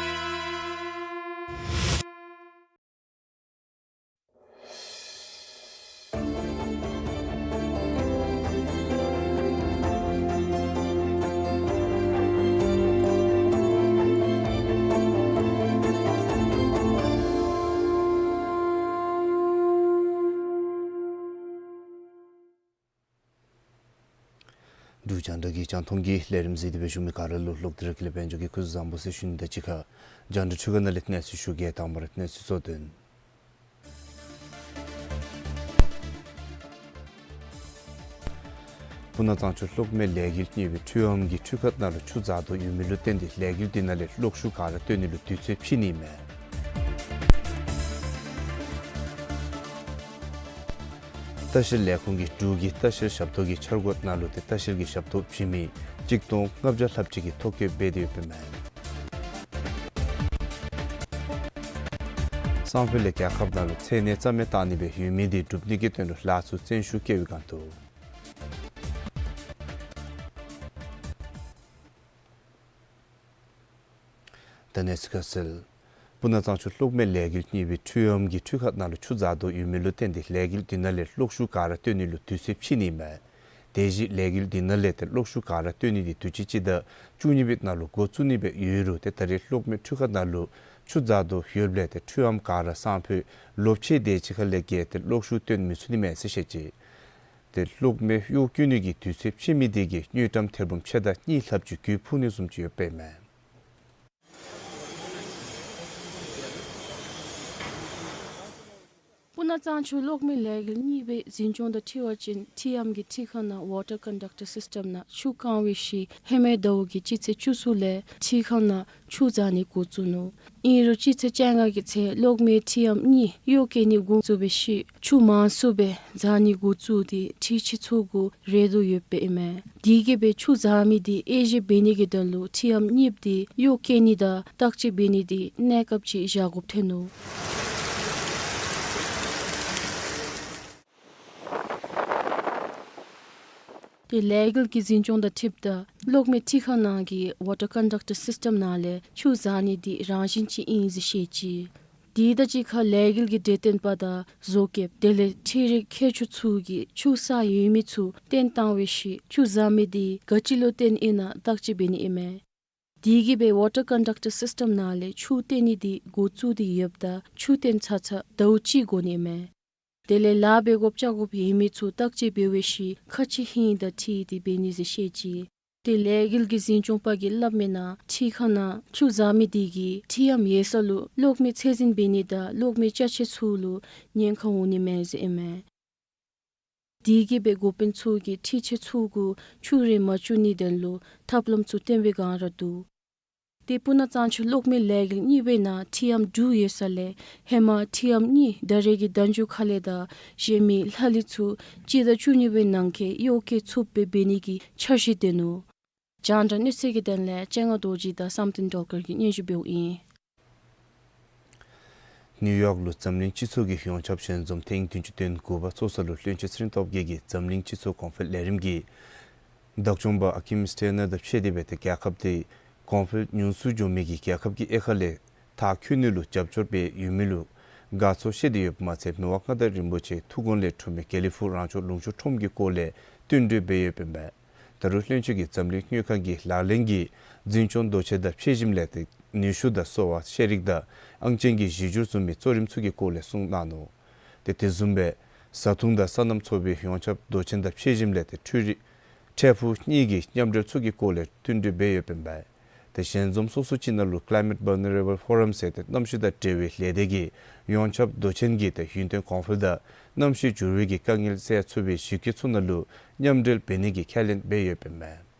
འབྲུག་རྒྱང་བསྒྲགས་ཀྱི་རྒྱང་མཐོང་གི་ལས་རིམ་གཟིགས་ཏེ་སྦེ་བཞུགས་མི་ག་ར་ལུ་ལོག་སྟེ་ར་དགེ་ལེགས་དཔལ་འབྱོར་གྱིས་སྐུ་གཟུགས་བཟང་པོ་ཟེར་ཞུ་ནི་དང་གཅིག་ཁར་རྒྱང་བསྒྲགས་འཕྲུལ་ཁང་ནང་ལས་གནས་ཚུལ་ཞུ་གེ། དང་པ་ར་གནས་ཚུལ་གཙོ་དོན། སྤུ་ན་གཙང་ཆུ་གློག་མེ་ལས་འགུལ་གཉེར་བའི་འཕྲུལ་ཨོམ་གྱིས་འཕྲུལ་ཁང་ནང་ལུ་ཆུ་འཛག་དོགས་ཡོད་མི་ལུ་བརྟེན་ཏེ་ལས་འགུལ་འདི་ནང་ལས་གློག་ཤུགས་ག་ར་བཏོན་ནི་ལུ་དུས་ཚོད་ཕྱིས་ནི་མས། ལྟ་བཤལ་ལས་ཁུངས་ཀྱིས་འབྲུག་གི་ལྟ་བཤལ་ཞབས་ཏོག་གི་འཆར་སྒོ་ནང་ལུ་ཏེ་ལྟ་བཤལ་གྱི་ཞབས་ཏོག་བྱིན་མི་གཅིག་སྟོང་ལྔ་བརྒྱ་ལྷགཔ་ཅིག་གིས་ཐོ་བཀོད་འབད་དེ་ཡོདཔ་མས། སང་ཕོད་ལས་རྒྱལ་ཁབ་ནང་ལུ་ཚད་གནས་རྩ་མེད་བཏང་ནི་སྦེ་ཡོད་མི་འདི་སྒྲུབ་ནི་གི་དོན་ལུ་ལཱ་ཚུ་བཙན་ཤུགས་བཀལ་བའི་སྒང་དུ། ད་གནས་ཚུལ་ཁ་གསལ། སྤུ་ན་གཙང་ཆུ་གློག་མེ་ལས་འགུལ་གཉིས་པའི་འཕྲུལ་ཨམ་གྱིས་འཕྲུལ་ཁང་ནང་ལུ་ཆུ་འཛག་དོ་ཡོད་མི་ལུ་བརྟེན་ཏེ་ལས་འགུལ་འདི་ནང་ལས་གློག་ཤུགས་ག་ར་བཏོན་ནི་ལུ་དུས་ཚོད་ཕྱིས་ནི་མས། དེ་བཞིན་ལས་འགུལ་འདི་ནང་ལས་ཏེ་གློག་ཤུགས་ག་ར་བཏོན་ནི་འདི་དུས་ཅི་སྤྱི་ཟླ་བཅུ་གཉིས་པའི་ནང་ལུ་འགོ་བཙུགས་ནི་སྦེ་ཡོད་རུང་ཏེ་ད་རེས་གློག་མེ་འཕྲུལ་ཁང་ནང་ལུ་ཆུ་འཛག་དོ་ཡོདཔ་ལས་ཏེ་འཕྲུལ་ཨམ་ག་ར་སང་ཕོད་ལོ་ཕྱེད་དེ་ཅིག་ཁ་ལས་བརྒལ་ཏེ་གློག་ཤུགས་བཏོན་མི་ཚུགས་ནི་མས་ཟེར་བཤད་ཅི། ཏེ་གློག་མེ་གཡོག་བཀོལ་ནི་གི་དུས་ཚོད་ཕྱིས་མི་དེ་གིས་དངུལ་ཀྲམ་ཐེར་འབུམ་ཕྱེད་དང་གཉིས་ལྷགཔ་ཅིག་གུ་ཕུང་ནི་བཟུམ་ཅིག་ཡོདཔ་ཨིན་མས། སྤུ་ན་གཙང་ཆུ་གློག་མེ་ལས་འགུལ་གཉིས་པའི་འཛིན་སྐྱོང་དང་འཁྲིལ་བ་ཅིན་འཕྲུལ་ཨམ་གྱི་འཕྲུལ་ཁང་ནང་ཝ་ཊར་ཀོན་ཌག་ཊར་སིསི་ཊམ་ནང་ཆུ་བཀང་བའི་ཤུལ་ཧེ་མའི་ཟླཝ་གི་སྤྱི་ཚེས་བཅུ་གསུམ་ལས་འཕྲུལ་ཁང་ནང་ཆུ་འཛག་ནི་འགོ་བཙུགས་ནུག། ཨིན་རུང་སྤྱི་ཚེས་བཅོ་ལྔ་གི་ཚེ་གློག་མེ་འཕྲུལ་ཨམ་གཉིས་གཡོག་བཀོལ་ནི་འགོ་བཙུགས་པའི་ཤུལ་ཆུ་མང་སུ་སྦེ་འཛག་ནི་འགོ་བཙུགས་ཏེ་འཕྲུལ་ཆས་ཚུ་གུ་རེག་དོ་ཡོདཔ་ཨིན་མས། དེ་གིས་སྦེ་ཆུ་འཛག་མི་དེ་དབྱེ་ཞིབ་འབད་ནི་གི་དོན་ལུ་འཕྲུལ་ཨམ་གཉིས་དེ་གཡོག་བཀོལ་ནི་དང་བརྟག་དཔྱད་འབད་ནི་དེ་གནས་སྐབས་ཅིག་བཞག་དགོཔ་ཐོན་ནུག། ཏེ་ལས་འགུལ་གྱི་འཛིན་སྐྱོང་དང་འཁྲིལཝ་ད་གློག་མེ་འཕྲུལ་ཁང་ནང་གི་ཝ་ཊར་ཀོན་ཌག་ཊར་སིསི་ཊམ་ནང་ལས་ཆུ་འཛག་ནི་དེ་རང་བཞིན་ཅིག་ཨིན་ཟེར་བཤད་ཅི། དེ་དང་གཅིག་ཁར་ལས་འགུལ་གྱི་གྲོས་སྟོན་པ་དང་བཟོ་མཁསཔ་དེ་ལས་འཕྲུལ་རིག་མཁས་མཆོག་ཚུ་གིས་ཆུ་གསར་ཡོད་མི་ཚུ་བཏོན་བཏང་བའི་ཤུལ་ཆུ་འཛག་མི་དེ་ག་ཅི་ལུ་བརྟེན་ཨིན་ན་བརྟག་དཔྱད་འབད་ནི་ཨིན་མས། དེ་གིས་སྦེ་ཝ་ཊར་ཀོན་ཌག་ཊར་སིསི་ཊམ་ནང་ལས་ཆུ་བཏོན་ནི་དེ་འགོ་བཙུགས་ཏེ་ཡོདཔ་ད་ཆུ་བཏོན་ཚར་ཚར་ཟླཝ་གཅིག་འགོར་ནི་ཨིན་མས། དེ་ལས་ལཱ་འབད་དགོཔ་བཅའ་དགོཔ་ཡོད་མི་ཚུ་བརྟག་དཔྱད་འབད་བའི་ཤུལ་ཁ་ཚིག་ཧིང་དང་འཁྲིལ་ཏེ་འབད་ནི་ཟེར་བཤད་ཅི། ཏེ་ལས་འགུལ་གྱི་འཛིན་སྐྱོང་པ་གིས་སླབ་མིའི་ནང་འཕྲུལ་ཁང་ནང་ཆུ་འཛག་མི་དེ་གིས་འཕྲུལ་ཨམ་ཡོད་ས་ལུ་གློག་མེ་ཚད་འཛིན་འབད་ནི་དང་གློག་མེ་ཅ་ཆས་ཚུ་ལུ་ཉེན་ཁ་འོང་ནི་མས་ཟེར་ཨིན་མས། དེ་གིས་སྦེ་འགོ་དཔོན་ཚུ་གིས་འཕྲུལ་ཆས་ཚུ་གུ་ཆུ་རེག་མ་བཅུག་ནིའི་དོན་ལུ་ཐབས་ལམ་ཚུ་སྟོན་པའི་སྒང་ར་འདུག། ཏེ་སྤུ་ན་གཙང་ཆུ་གློག་མེ་ལས་འགུལ་གཉིས་པའི་ནང་འཕྲུལ་ཨམ་དྲུག་ཡོད་ས་ལས་ཧེ་མ་འཕྲུལ་ཨམ་གཉིས་ད་རེས་ཀྱི་ཟླ་མཇུག་ཁ་ལས་དང་གཞན་མི་ལྷག་ལུས་ཚུ་སྤྱི་ཟླ་བཅུ་གཉིས་པའི་ནང་འཁོད་གཡོག་བཀོལ་ཚུགསཔ་སྦེ་འབད་ནི་གི་འཆར་གཞི་འདུག་ནུག། རྒྱང་བསྒྲགས་གནས་ཚུལ་གྱི་དོན་ལས་སྤྱན་སྔ་རྡོ་རྗེ་དང་བསམ་གཏན་སྒྲོལ་དཀར་གྱིས་སྙན་ཞུ་འབདཝ་ཨིན། ནིའུ་ཡོག་ལུ་འཛམ་གླིང་སྤྱི་ཚོགས་ཀྱི་ཡོངས་ཁྱབ་ཞལ་འཛོམས་ཐེངས་བདུན་ཅུ་དོན་དགུ་པ་ཚོགས་ས་ལུ་བློན་ཆེན་ཚེ་རིང་སྟོབས་རྒྱས་ཀྱིས་འཛམ་གླིང་སྤྱི་ཚོགས་གོང་འཕེལ་ལས་རིམ་གྱི་བདག་སྐྱོང་པ་ཨ་ཀིམ་སི་ཊེ་ནར་དང་ཕྱད་དེ་སྦེ་ཏེ་རྒྱལ་ཁབ་དེ་གོང་འཕེལ་ཉུང་སུ་འགྱོ་མི་གི་རྒྱལ་ཁབ་ཀྱི་དབྱེ་ཁ་ལས་མཐར་འཁྱོལ་ནི་ལུ་རྒྱབ་སྐྱོར་འབད་ཡོད་མི་ལུ་དགའ་ཚོར་བཤད་དེ་ཡོདཔ་མ་ཚད་མི་དབང་མངའ་བདག་རིན་པོ་ཆེའི་ཐུགས་དགོངས་ལས་འཁྲུངས་མི་དགེ་ལེགས་ཕུག་རང་སྐྱོང་ལུང་ཕྱོགས་ཁྲོམ་གྱི་སྐོར་ལས་བསྟུན་གྲོས་འབད་ཡོདཔ་ཨིན་པས། ད་རུང་བློན་ཆེན་གྱིས་འཛམ་གླིང་དངུལ་ཁང་གི་ལག་ལེན་གྱི་འཛིན་སྐྱོང་མདོ་ཆེན་དང་ཕྱེད་ཞིམ་ལས་ཏེ་ནུས་ཤུགས་དང་གསོ་བ་ཤེས་རིག་དང་ཨང་ཅན་གྱི་གཞི་འགྱུར་བཟུམ་མའི་གཙོ་རིམ་ཚུ་གི་སྐོར་ལས་གསུངས་གནང་ནུག། ཏེ་དེ་བཟུམ་སྦེ་བཟའ་འཐུང་དང་སོ་ནམ་ཚོགས་པའི་ཡོངས་ཁྱབ་མདོ་ཆེན་དང་ཕྱེད་ཞིམ་ལས་ཏེ་འཕྲུལ་རིག་འཕྲལ་ཕུགས་གཉིས་ཀྱི་མཉམ་འབྲེལ་ཚུ་གི་སྐོར་ལས་བསྟུན་གྲོས་འབད་ཡོདཔ་ཨིན་པས། ཏེ་ཞལ་འཛོམས་སོ་སོ་ཅིག་ནང་ལུ་Climate Vulnerable Forum ཟེར་ཏེ་གནམ་གཤིས་དང་འབྲེལ་བའི་ལས་སྡེ་གིས་ཡོངས་ཁྱབ་མདོ་ཆེན་གྱི་ཏེ་ཡུན་བརྟན་གོང་འཕེལ་དང་གནམ་གཤིས་འགྱུར་བའི་གི་དཀའ་ངལ་སེལ་ཚུགས་པའི་གཞི་བཀོད་ཚུ་ནང་ལུ་མཉམ་འབྲེལ་འབད་ནི་གི་ཁས་ལེན་འབད་ཡོདཔ་ཨིན་པས།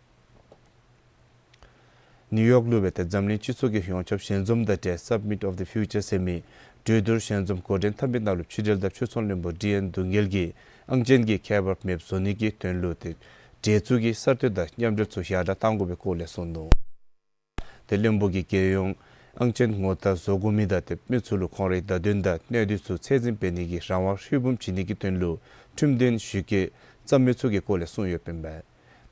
ནིའུ་ཡོག་ལུ་སྦེ་ཏེ་འཛམ་གླིང་སྤྱི་ཚོགས་ཀྱི་ཡོངས་ཁྱབ་ཞལ་འཛོམས་དང་འབྲེལ་Summit of the Future ཟེར་མི་གྲོས་བསྡུར་ཞལ་འཛོམས་འགོ་འདྲེན་འཐབ་མི་ནང་ལུ་ཕྱི་འབྲེལ་དང་ཕྱི་ཚོང་བློན་པོ་ཌི་ཨེན་དུང་རྒྱལ་གྱིས་ཨང་ཅན་གྱི་ཁྱད་པར་མེདཔ་བཟོ་ནི་གི་དོན་ལུ་ཏེ་གྲོས་ཚུགས་ཀྱི་གསར་གཏོད་དང་མཉམ་འབྲེལ་ཚུ་ཡར་དྲགས་གཏང་དགོ་པའི་སྐོར་ལས་གསུངས་ནུག། ཏེ་བློན་པོ་གིས་རྒྱལ་ཡོངས་ཨང་ཅན་ངོ་རྟགས་བཟོ་དགོ་མི་དང་ཏེ་མི་ཚུ་ལུ་ཁོང་རའི་བརྡ་དོན་དང་གནད་དོན་ཚུ་ཚད་འཛིན་འབད་ནི་གི་རང་དབང་ཧྲིལ་བུམ་བྱིན་ནི་གི་དོན་ལུ་ཁྲིམས་དོན་ཞུ་སྐྱེལ་བརྩམ་མི་ཚུ་གི་སྐོར་ལས་གསུངས་ཡོདཔ་ཨིན་པས།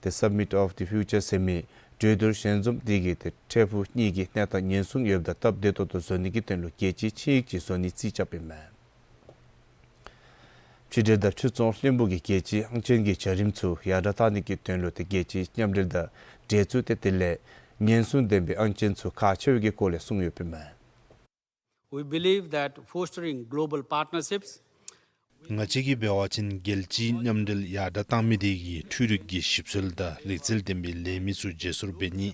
ཏེ་Summit of the Future ཟེར་མི་གྲོས་བསྡུར་ཞལ་འཛོམས་དེ་གིས་ཏེ་འཕྲལ་ཕུགས་གཉིས་ཀྱི་གནས་སྟངས་ཉེན་སྲུང་ཡོདཔ་དང་སྟབས་བདེ་ཏོག་ཏོ་བཟོ་ནི་གི་དོན་ལུ་རྒྱལ་སྤྱིའི་ཆིངས་ཡིག་ཅིག་བཟོ་ནིའི་རྩིས་རྐྱབ་ཨིན་མས། ཕྱི་འབྲེལ་དང་ཕྱི་ཚོང་བློན་པོ་གིས་རྒྱལ་སྤྱིའི་ཨང་ཅན་གྱི་བྱ་རིམ་ཚུ་ཡར་དྲགས་གཏང་ནི་གི་དོན་ལུ་ཏེ་རྒྱལ་སྤྱིའི་མཉམ་འབྲེལ་དང་གྲོས་ཚུགས་ཏེ་དེ་ལས་ཉེན་སྲུང་ལྡན་པའི་ཨང་ཅན་ཚུ་ཁག་ཆེ་བའི་གི་སྐོར་ལས་གསུངས་ཡོདཔ་ཨིན་མས། We believe that fostering global partnerships ང་བཅས་ཀྱིས་འབད་བ་ཅིན་རྒྱལ་སྤྱིའི་མཉམ་འབྲེལ་ཡར་དྲགས་གཏང་མི་དེ་གིས་འཕྲུལ་རིག་གི་ཞིབ་འཚོལ་དང་རིག་རྩལ་ལྡན་པའི་ལས་མི་ཚུ་བརྗེ་སོར་འབད་ནི་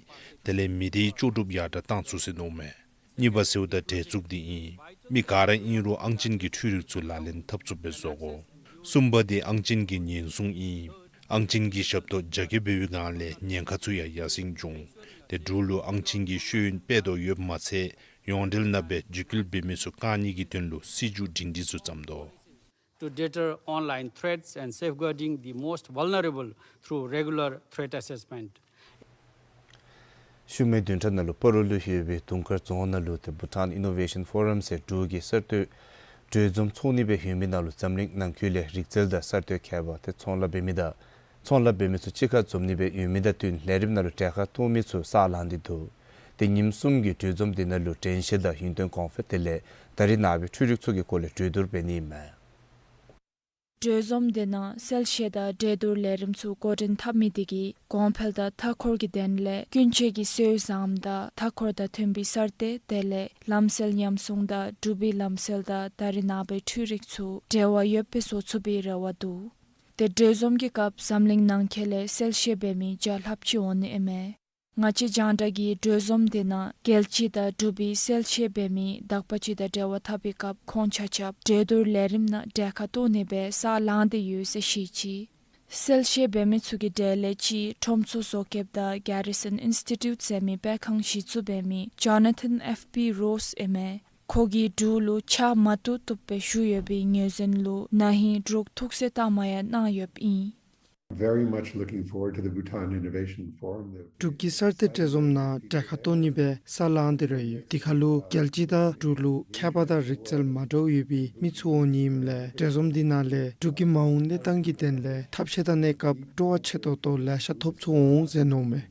དེ་ལས་མི་སྡེའི་ལྕོགས་གྲུབ་ཡར་དྲགས་གཏང་ཚུགས་ཟེར་མནོཝ་མས། གཉིས་པ་ཟེརཝ་ད་གྲོས་ཚུགས་དེ་ཨིན། མི་ག་ར་ཨིན་རུང་ཨང་ཅན་གྱི་འཕྲུལ་རིག་ཚུ་ལག་ལེན་འཐབ་ཚུགསཔ་སྦེ་བཟོ་དགོ། གསུམ་པ་དེ་ཨང་ཅན་གྱི་ཉེན་སྲུང་ཨིན། ཨང་ཅན་གྱི་ཞབས་ཏོག་རྒྱ་སྐྱེད་འབད་བའི་སྒང་ལས་ཉེན་ཁ་ཚུ་ཡང་ཡར་སེང་འགྱོ་འོང་། ཏེ་འབྲུག་ལུ་ཨང་ཅན་གྱི་ཤེས་ཡོན་དཔེ་དོད་ཡོདཔ་མ་ཚད་ཡོངས་འབྲེལ་ནང་སྦེ་འཇིགས་སྐུལ་འབད་མི་ཚུ་བཀག་ནི་གི་དོན་ལུ་སྲིད་བྱུས་སྒྲིང་སྒྲི་ཚུ་བརྩམ་དོ། To deter online threats and safeguarding the most vulnerable through regular threat assessment. ཤུལ་མའི་བདུན་ཕྲག་ནང་ལུ་སྤ་རོ་ལུ་ཡོད་པའི་དུང་དཀར་རྫོང་ནང་ལུ་ཏེ་Bhutan Innovation Forum ཟེར་འབྲུག་གི་གསར་གཏོད་གྲོས་འཛོམས་ཚོགས་ནི་སྦེ་ཡོད་མི་ནང་ལུ་འཛམ་གླིང་ནང་འཁོད་ལས་རིག་རྩལ་དང་གསར་གཏོད་ཁྱད་པར་ཏེ་ཚོང་ལཱ་འབད་མི་དང་ཚོང་ལཱ་འབད་མི་ཚུ་གཅིག་ཁར་འཛོམས་ནི་སྦེ་ཡོད་མི་དང་བསྟུན་ལས་རིམ་ནང་ལུ་གྲལ་ཁར་གཏོགས་མི་ཚུ་ས་ལང་སྟེ་འདུག། ཏེ་ཉིནམ་གསུམ་གྱི་གྲོས་འཛོམས་དེ་ནང་ལུ་དྲན་ཤེས་དང་ཡུན་བརྟན་གོང་འཕེལ་དེ་ལས་ད་རིས་ནངས་པའི་འཕྲུལ་རིག་ཚུ་གི་སྐོར་ལས་གྲོས་བསྡུར་འབད་ནི་ཨིན་མས། གྲོས་འཛོམས་དེ་ནང་གསལ་བཤད་དང་གྲོས་བསྡུར་ལས་རིམ་ཚུ་འགོ་འདྲེན་འཐབ་མི་དེ་གིས་གོང་འཕེལ་དང་མཐའ་འཁོར་གྱི་དོན་ལས་ཀུན་སྤྱོད་ཀྱི་སྲོལ་བཟངམ་དང་མཐའ་འཁོར་དང་མཐུན་པའི་གསར་གཏོད་དེ་ལས་ལམ་སྲོལ་ཉམས་སྲུང་དང་འབྲུག་པའི་ལམ་སྲོལ་དང་ད་རིས་ནངས་པའི་འཕྲུལ་རིག་ཚུ་འབྲེལ་བ་ཡོདཔ་སྦེ་བཟོ་ཚུགས་པའི་རེ་བ་འདུག། ཏེ་གྲོས་འཛོམས་ཀྱི་སྐབས་འཛམ་གླིང་ནང་འཁོད་ལས་གསལ་བཤད་འབད་མི་བརྒྱ་ལྷགཔ་ཅིག་འོང་ནི་ཨིན་མས། ང་བཅས་རྒྱང་བསྒྲགས་ཀྱིས་གྲོས་འཛོམས་དེ་ནང་རྒྱལ་སྤྱི་དང་འབྲུག་པའི་གསལ་བཤད་འབད་མི་དག་པ་ཅིག་དང་འབྲེལ་བ་འཐབ་པའི་སྐབས་ཁོང་ཆ་ཁྱབ་གྲོས་བསྡུར་ལས་རིམ་ནང་གྲལ་ཁར་གཏོགས་ནི་སྦེ་ས་ལངས་ཏེ་ཡོད་ཟེར་བཤད་ཅི། གསལ་བཤད་འབད་མི་ཚུ་གི་གྲས་ལས་གཅིག་ཁྲོམ་ཚོགས་བཟོ་མཁསཔ་དང་གེ་རི་སཱོན་ཨིནསི་ཊི་ཊིའུཊ་ཟེར་མི་སྤེལ་ཁང་གཞི་བཙུགས་འབད་མི་ཇོ་ན་ཐཱན་ཨེཕ་པི་རོསི་ཨིན་མས། ཁོ་གིས་འབྲུག་ལུ་ཕྱག་མ་བཏུབ་བཏུབ་སྦེ་ཞུ་ཡོད་པའི་ངོས་འཛིན་ལུ་ན་ཧིང་འབྲུག་ཐུགས་སྲས་ལྟ་མ་ཡང་གནང་ཡོདཔ་ཨིན། Very much looking forward to the Bhutan Innovation Forum. འབྲུག་གི་གསར་གཏོད་གྲོས་འཛོམས་ནང་གྲལ་ཁར་གཏོགས་ནི་སྦེ་ས་ལངས་ཏེ་ར་ཡོད། དེ་ཁར་ལུ་རྒྱལ་སྤྱི་དང་འབྲུག་ལུ་ཁྱད་པར་དང་རིག་རྩལ་མ་འདྲཝ་ཡོད་པའི་མི་ཚུ་འོང་ནི་ཨིནམ་ལས་གྲོས་འཛོམས་འདི་ནང་ལས་འབྲུག་གི་མ་འོངས་གནས་སྟངས་ཀྱི་དོན་ལས་ཐབས་ཤེས་དང་གནས་སྐབས་སྤྲོ་བ་ཆེ་ཏོག་ཏོ་ལེ་ཤ་ཐོབ་ཚུགས་འོང་ཟེར་མནོཝ་མས།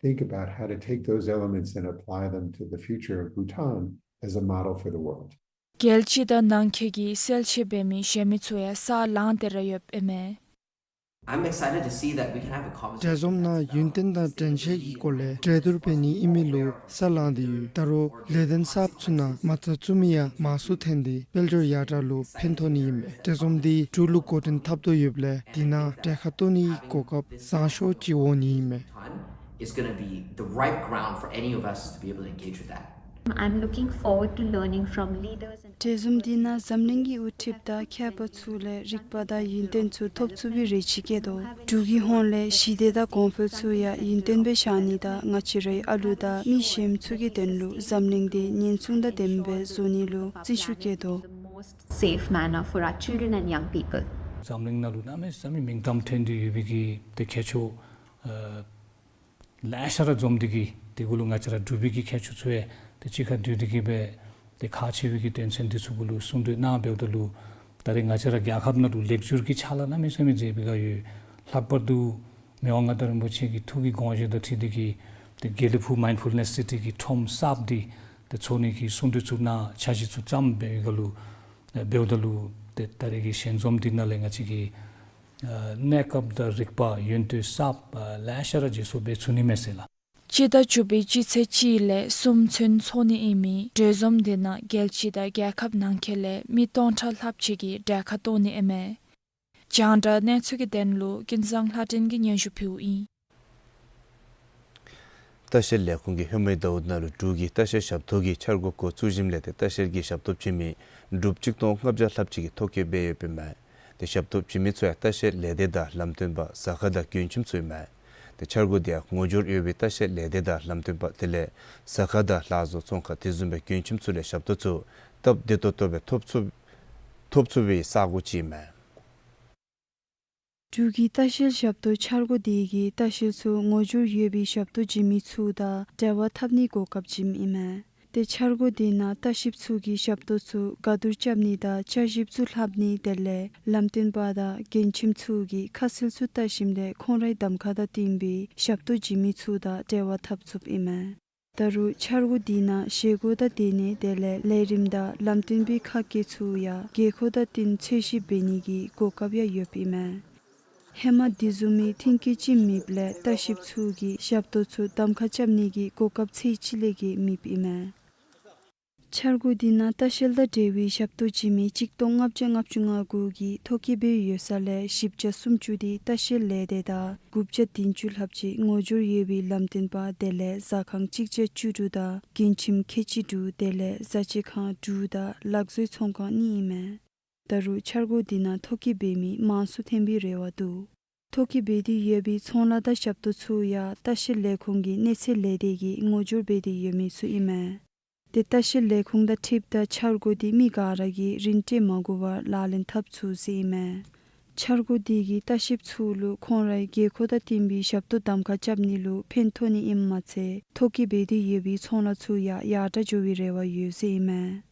Think about how to take those elements and apply them to the future of Bhutan as a model for the world. རྒྱལ་སྤྱི་དང་ནང་འཁོད་ཀྱི་གསལ་བཤད་འབད་མི་གཞན་མི་ཚུ་ཡང་ས་ལངས་ཏེ་ར་ཡོདཔ་ཨིན་མས། I'm excited to see that we can have a conversation. གྲོས་འཛོམས་ནང་ཡུན་བརྟན་དང་དྲན་ཤེས་ཀྱི་སྐོར་ལས་གྲོས་བསྡུར་འབད་ནི་ཨིན་མི་ལུ་ས་ལངས་ཏེ་ཡོད། ད་རུང་ལས་དོན་གསརཔ་ཚུ་ནང་མ་རྩ་བཙུགས་མི་ཡང་མང་སུ་ཐོན་ཏེ་དཔལ་འབྱོར་ཡར་དྲག་ལུ་ཕན་ཐོགས་ནི་ཨིན་མས། གྲོས་འཛོམས་འདི་འབྲུག་ལུ་འགོ་འདྲེན་འཐབ་དོ་ཡོདཔ་ལས་དེ་ནང་གྲལ་ཁར་གཏོགས་ནིའི་གོ་སྐབས་བཟང་ཤོས་ཅིག་འོང་ནི་ཨིན་མས། It's gonna be the right ground for any of us to be able to engage with that. I'm looking forward to learning from leaders and གྲོས་འཛོམས་འདི་ནང་འཛམ་གླིང་གི་དབུ་ཁྲིདཔ་དང་མཁས་པ་ཚུ་ལས་རིག་པ་དང་ཡུན་བརྟན་ཚུ་ཐོབ་ཚུགས་པའི་རེ་ཆེ་བསྐྱེད་དོ། འབྲུག་གི་ཧོངས་ལས་ཞི་བདེ་དང་གོང་འཕེལ་ཚུ་ཡང་ཡུན་བརྟན་སྦེ་བཞག་ནི་དང་ང་བཅས་རའི་ཨ་ལུ་དང་མི་གཞན་ཚུ་གི་དོན་ལུ་འཛམ་གླིང་འདི་ཉེན་སྲུང་དང་ལྡནམ་སྦེ་བཟོ་ནི་ལུ་བརྩོན་ཤུགས་བསྐྱེད་དོ། Most safe manner for our children and young people. འཛམ་གླིང་ནང་ལུ་གནམ་མེད་ས་མེད་མིང་གཏམ་ཐོན་ཏེ་ཡོད་པའི་གི་ཏེ་མཁས་མཆོག་ཨ་ལེ་ཤ་ར་འཛོམས་ཏེ་གིས་ཏེ་གུ་ལུ་ང་བཅས་ར་འབྲུག་པའི་གི་མཁས་མཆོག་ཚུ་ཡང་ཏེ་གཅིག་ཁར་འདུས་ཏེ་གིས་སྦེ་ཏེ་ཁག་ཆེ་བའི་གི་དོན་ཚན་འདི་ཚུ་གུ་ལུ་གསུང་གྲོས་གནང་འབདཝ་ད་ལུ་ད་རེས་ང་བཅས་ར་རྒྱལ་ཁབ་ནང་ལུ་ལེགས་བསྒྱུར་གྱི་ཕྱག་ལཱ་གནམ་མེད་ས་མེད་མཛད་པའི་བསྒང་ཡོད། ལྷག་པར་དུ་མི་དབང་མངའ་བདག་རིན་པོ་ཆེ་གི་ཐུགས་ཀྱི་དགོངས་བཞེད་དང་འཁྲིལ་ཏེ་གིས་ཏེ་དགེ་ལེགས་ཕུག་མའིན་ཌ་ཕུལ་ནེསི་སི་ཊི་གི་ཁྲོམ་གསརཔ་འདི་ཏེ་ཚོགས་ནི་གི་གསུང་གྲོས་ཚུ་གནང་འཆར་གཞི་ཚུ་བརྩམས་འབད་བའི་བསྒང་ལུ་འབདཝ་ད་ལུ་ཏེ་ད་རེས་ཀྱི་ཞལ་འཛོམས་འདི་ནང་ལས་ང་བཅས་ཀྱི་ཨ་གནས་སྐབས་དང་རིག་པ་ཡོན་ཏན་གསརཔ་ཨ་ལེ་ཤ་ར་བརྗེ་སོར་འབད་ཚུགས་ནི་མས་ཟེར་ལགས། སྤྱི་ཟླ་བཅུ་པའི་སྤྱི་ཚེས་གཅིག་ལས་གསུམ་ཚུན་ཚོགས་ནི་ཨིན་མི་གྲོས་འཛོམས་འདི་ནང་རྒྱལ་སྤྱི་དང་རྒྱལ་ཁབ་ནང་འཁོད་ལས་མི་སྟོང་ཕྲག་ལྷགཔ་ཅིག་གིས་གྲལ་ཁར་གཏོགས་ནི་ཨིན་མས། རྒྱང་བསྒྲགས་གནས་ཚུལ་གྱི་དོན་ལུ་ཀུན་བཟང་ལྷ་སྒྲོན་གྱིས་སྙན་ཞུ་ཕུལཝ་ཨིན། ལྟ་བཤལ་ལས་ཁུངས་ཀྱིས་ཧེ་མའི་ཟླཝ་ནང་ལུ་འབྲུག་གི་ལྟ་བཤལ་ཞབས་ཏོག་གི་འཆར་འགོད་འགོ་བཙུགས་ཞིནམ་ལས་ཏེ་ལྟ་བཤལ་གྱི་ཞབས་ཏོག་བྱིན་མི་འབྲུགཔ་གཅིག་སྟོང་ལྔ་བརྒྱ་ལྷགཔ་ཅིག་གིས་ཐོ་བཀོད་འབད་ཡོདཔ་ཨིན་མས། ཏེ་ཞབས་ཏོག་བྱིན་མི་ཚུ་ཡང་ལྟ་བཤལ་ལས་སྡེ་དང་ལམ་སྟོན་པ་ཟ་ཁང་དང་མགྱོན་ཁྱིམ་ཚུ་ཨིན་མས། ཏེ་འཆར་འགོད་འདི་ཡང་ངོ་སྦྱོར་ཡོད་པའི་ལྟ་བཤལ་ལས་སྡེ་དང་ལམ་སྟོན་པ་དེ་ལས་ཟ་ཁང་དང་ལྷ་བཟོ་ཚོང་ཁང་དེ་བཟུམ་སྦེ་མགྱོན་ཁྱིམ་ཚུ་ལས་ཞབས་ཏོག་ཚུ་སྟབས་བདེ་ཏོག་ཏོ་སྦེ་ཐོབ་ཚུགས་ཐོབ་ཚུགས་པའི་ས་གོ་ཅིག་ཨིན་མས། འབྲུག་གི་ལྟ་བཤལ་ཞབས་ཏོག་འཆར་འགོད་འདི་གིས་ལྟ་བཤལ་ཚུ་ངོ་སྦྱོར་ཡོད་པའི་ཞབས་ཏོག་བྱིན་མི་ཚུ་དང་འབྲེལ་བ་འཐབ་ནིའི་གོ་སྐབས་བྱིནམ་ཨིན་མས། ཏེ་འཆར་འགོད་འདི་ནང་ལྟ་བཤལཔ་ཚུ་གིས་ཞབས་ཏོག་ཚུ་ག་བསྡུར་རྐྱབ་ནི་དང་བསྐྱར་ཞིབ་ཚུ་ལྷབ་ནི་དེ་ལས་ལམ་སྟོན་པ་དང་མགྱོན་ཁྱིམ་ཚུ་གིས་ཁ་གསལ་ཚུ་བལྟ་ཞིནམ་ལས་ཁོང་རའི་གདམ་ཁ་དང་བསྟུན་པའི་ཞབས་ཏོག་བྱིན་མི་ཚུ་དང་འབྲེལ་བ་འཐབ་ཚུགསཔ་ཨིན་མས། ད་རུང་འཆར་འགོད་འདི་ནང་བཞེས་སྒོ་དང་སྡོད་གནས་དེ་ལས་ལས་རིམ་དང་ལམ་སྟོན་པའི་ཁ་སྐད་ཚུ་ཡང་དགོས་མཁོ་དང་བསྟུན་འཚོལ་ཞིབ་འབད་ནི་གི་གོ་སྐབས་ཡང་ཡོདཔ་ཨིན་མས། ཧེ་མ་དེ་བཟུམ་མའི་མཐུན་རྐྱེན་ཅིག་མེདཔ་ལས་ལྟ་བཤལཔ་ཚུ་གིས་ཞབས་ཏོག་ཚུ་གདམ་ཁ་རྐྱབ་ནི་གི་གོ་སྐབས་ཚད་ཅིག་ལས་བརྒལ་མེདཔ་ཨིན་མས། འཆར་འགོད་འདི་ནང་ལྟ་བཤལ་དང་འབྲེལ་བའི་ཞབས་ཏོག་བྱིན་མི་གཅིག་སྟོང་ལྔ་བརྒྱ་ལྔ་བཅུ་ང་དགུ་གིས་ཐོ་བཀོད་འབད་ཡོད་ས་ལས་བཞི་བརྒྱ་སུམ་ཅུ་དེ་ལྟ་བཤལ་ལས་སྡེ་དང་དགུ་བརྒྱ་བདུན་ཅུ་ལྷགཔ་ཅིག་ངོ་སྦྱོར་ཡོད་པའི་ལམ་སྟོན་པ་དེ་ལས་ཟ་ཁང་གཅིག་བརྒྱ་བཅུ་དྲུག་དང་མགྱོན་ཁྱིམ་ཁལ་གཅིག་དྲུག་དེ་ལས་བཟའ་ཆས་ཁང་དྲུག་དང་ལག་བཟོའི་ཚོང་ཁང་གཉིས་ཨིན་མས། ད་རུང་འཆར་འགོད་འདི་ནང་ཐོ་བཀོད་འབད་མི་མང་སུ་ཐོན་པའི་རེ་བ་འདུག། ཐོ་བཀོད་འབད་དེ་ཡོད་པའི་ཚོང་ལཱ་དང་ཞབས་ཏོག་ཚུ་ཡང་ལྟ་བཤལ་ལས་ཁུངས་ཀྱི་གནས་ཚད་ལས་སྡེ་གིས་ངོ་སྦྱོར་འབད་དེ་ཡོད་མི་ཚུ་ཨིན་མས། ཏེ་ལྟ་བཤལ་ལས་ཁུངས་དང་འཁྲིལཝ་ད་འཆར་འགོད་འདི་མི་ག་ར་གིས་རིན་བྲལ་མ་དགོ་པར་ལག་ལེན་འཐབ་ཚུགས་ཟེར་ཨིན་མས། འཆར་འགོད་འདི་གིས་ལྟ་བཤལཔ་ཚུ་ལུ་ཁོང་རའི་དགོས་མཁོ་དང་བསྟུན་པའི་ཞབས་ཏོག་གདམ་ཁ་རྐྱབ་ནི་ལུ་ཕན་ཐོགས་ནི་ཨིནམ་མ་ཚད་ཐོ་བཀོད་འབད་དེ་ཡོད་པའི་ཚོང་ལཱ་ཚུ་ཡང་ཡར་དྲག་འགྱོ་བའི་རེ་བ་ཡོད་ཟེར་ཨིན་མས།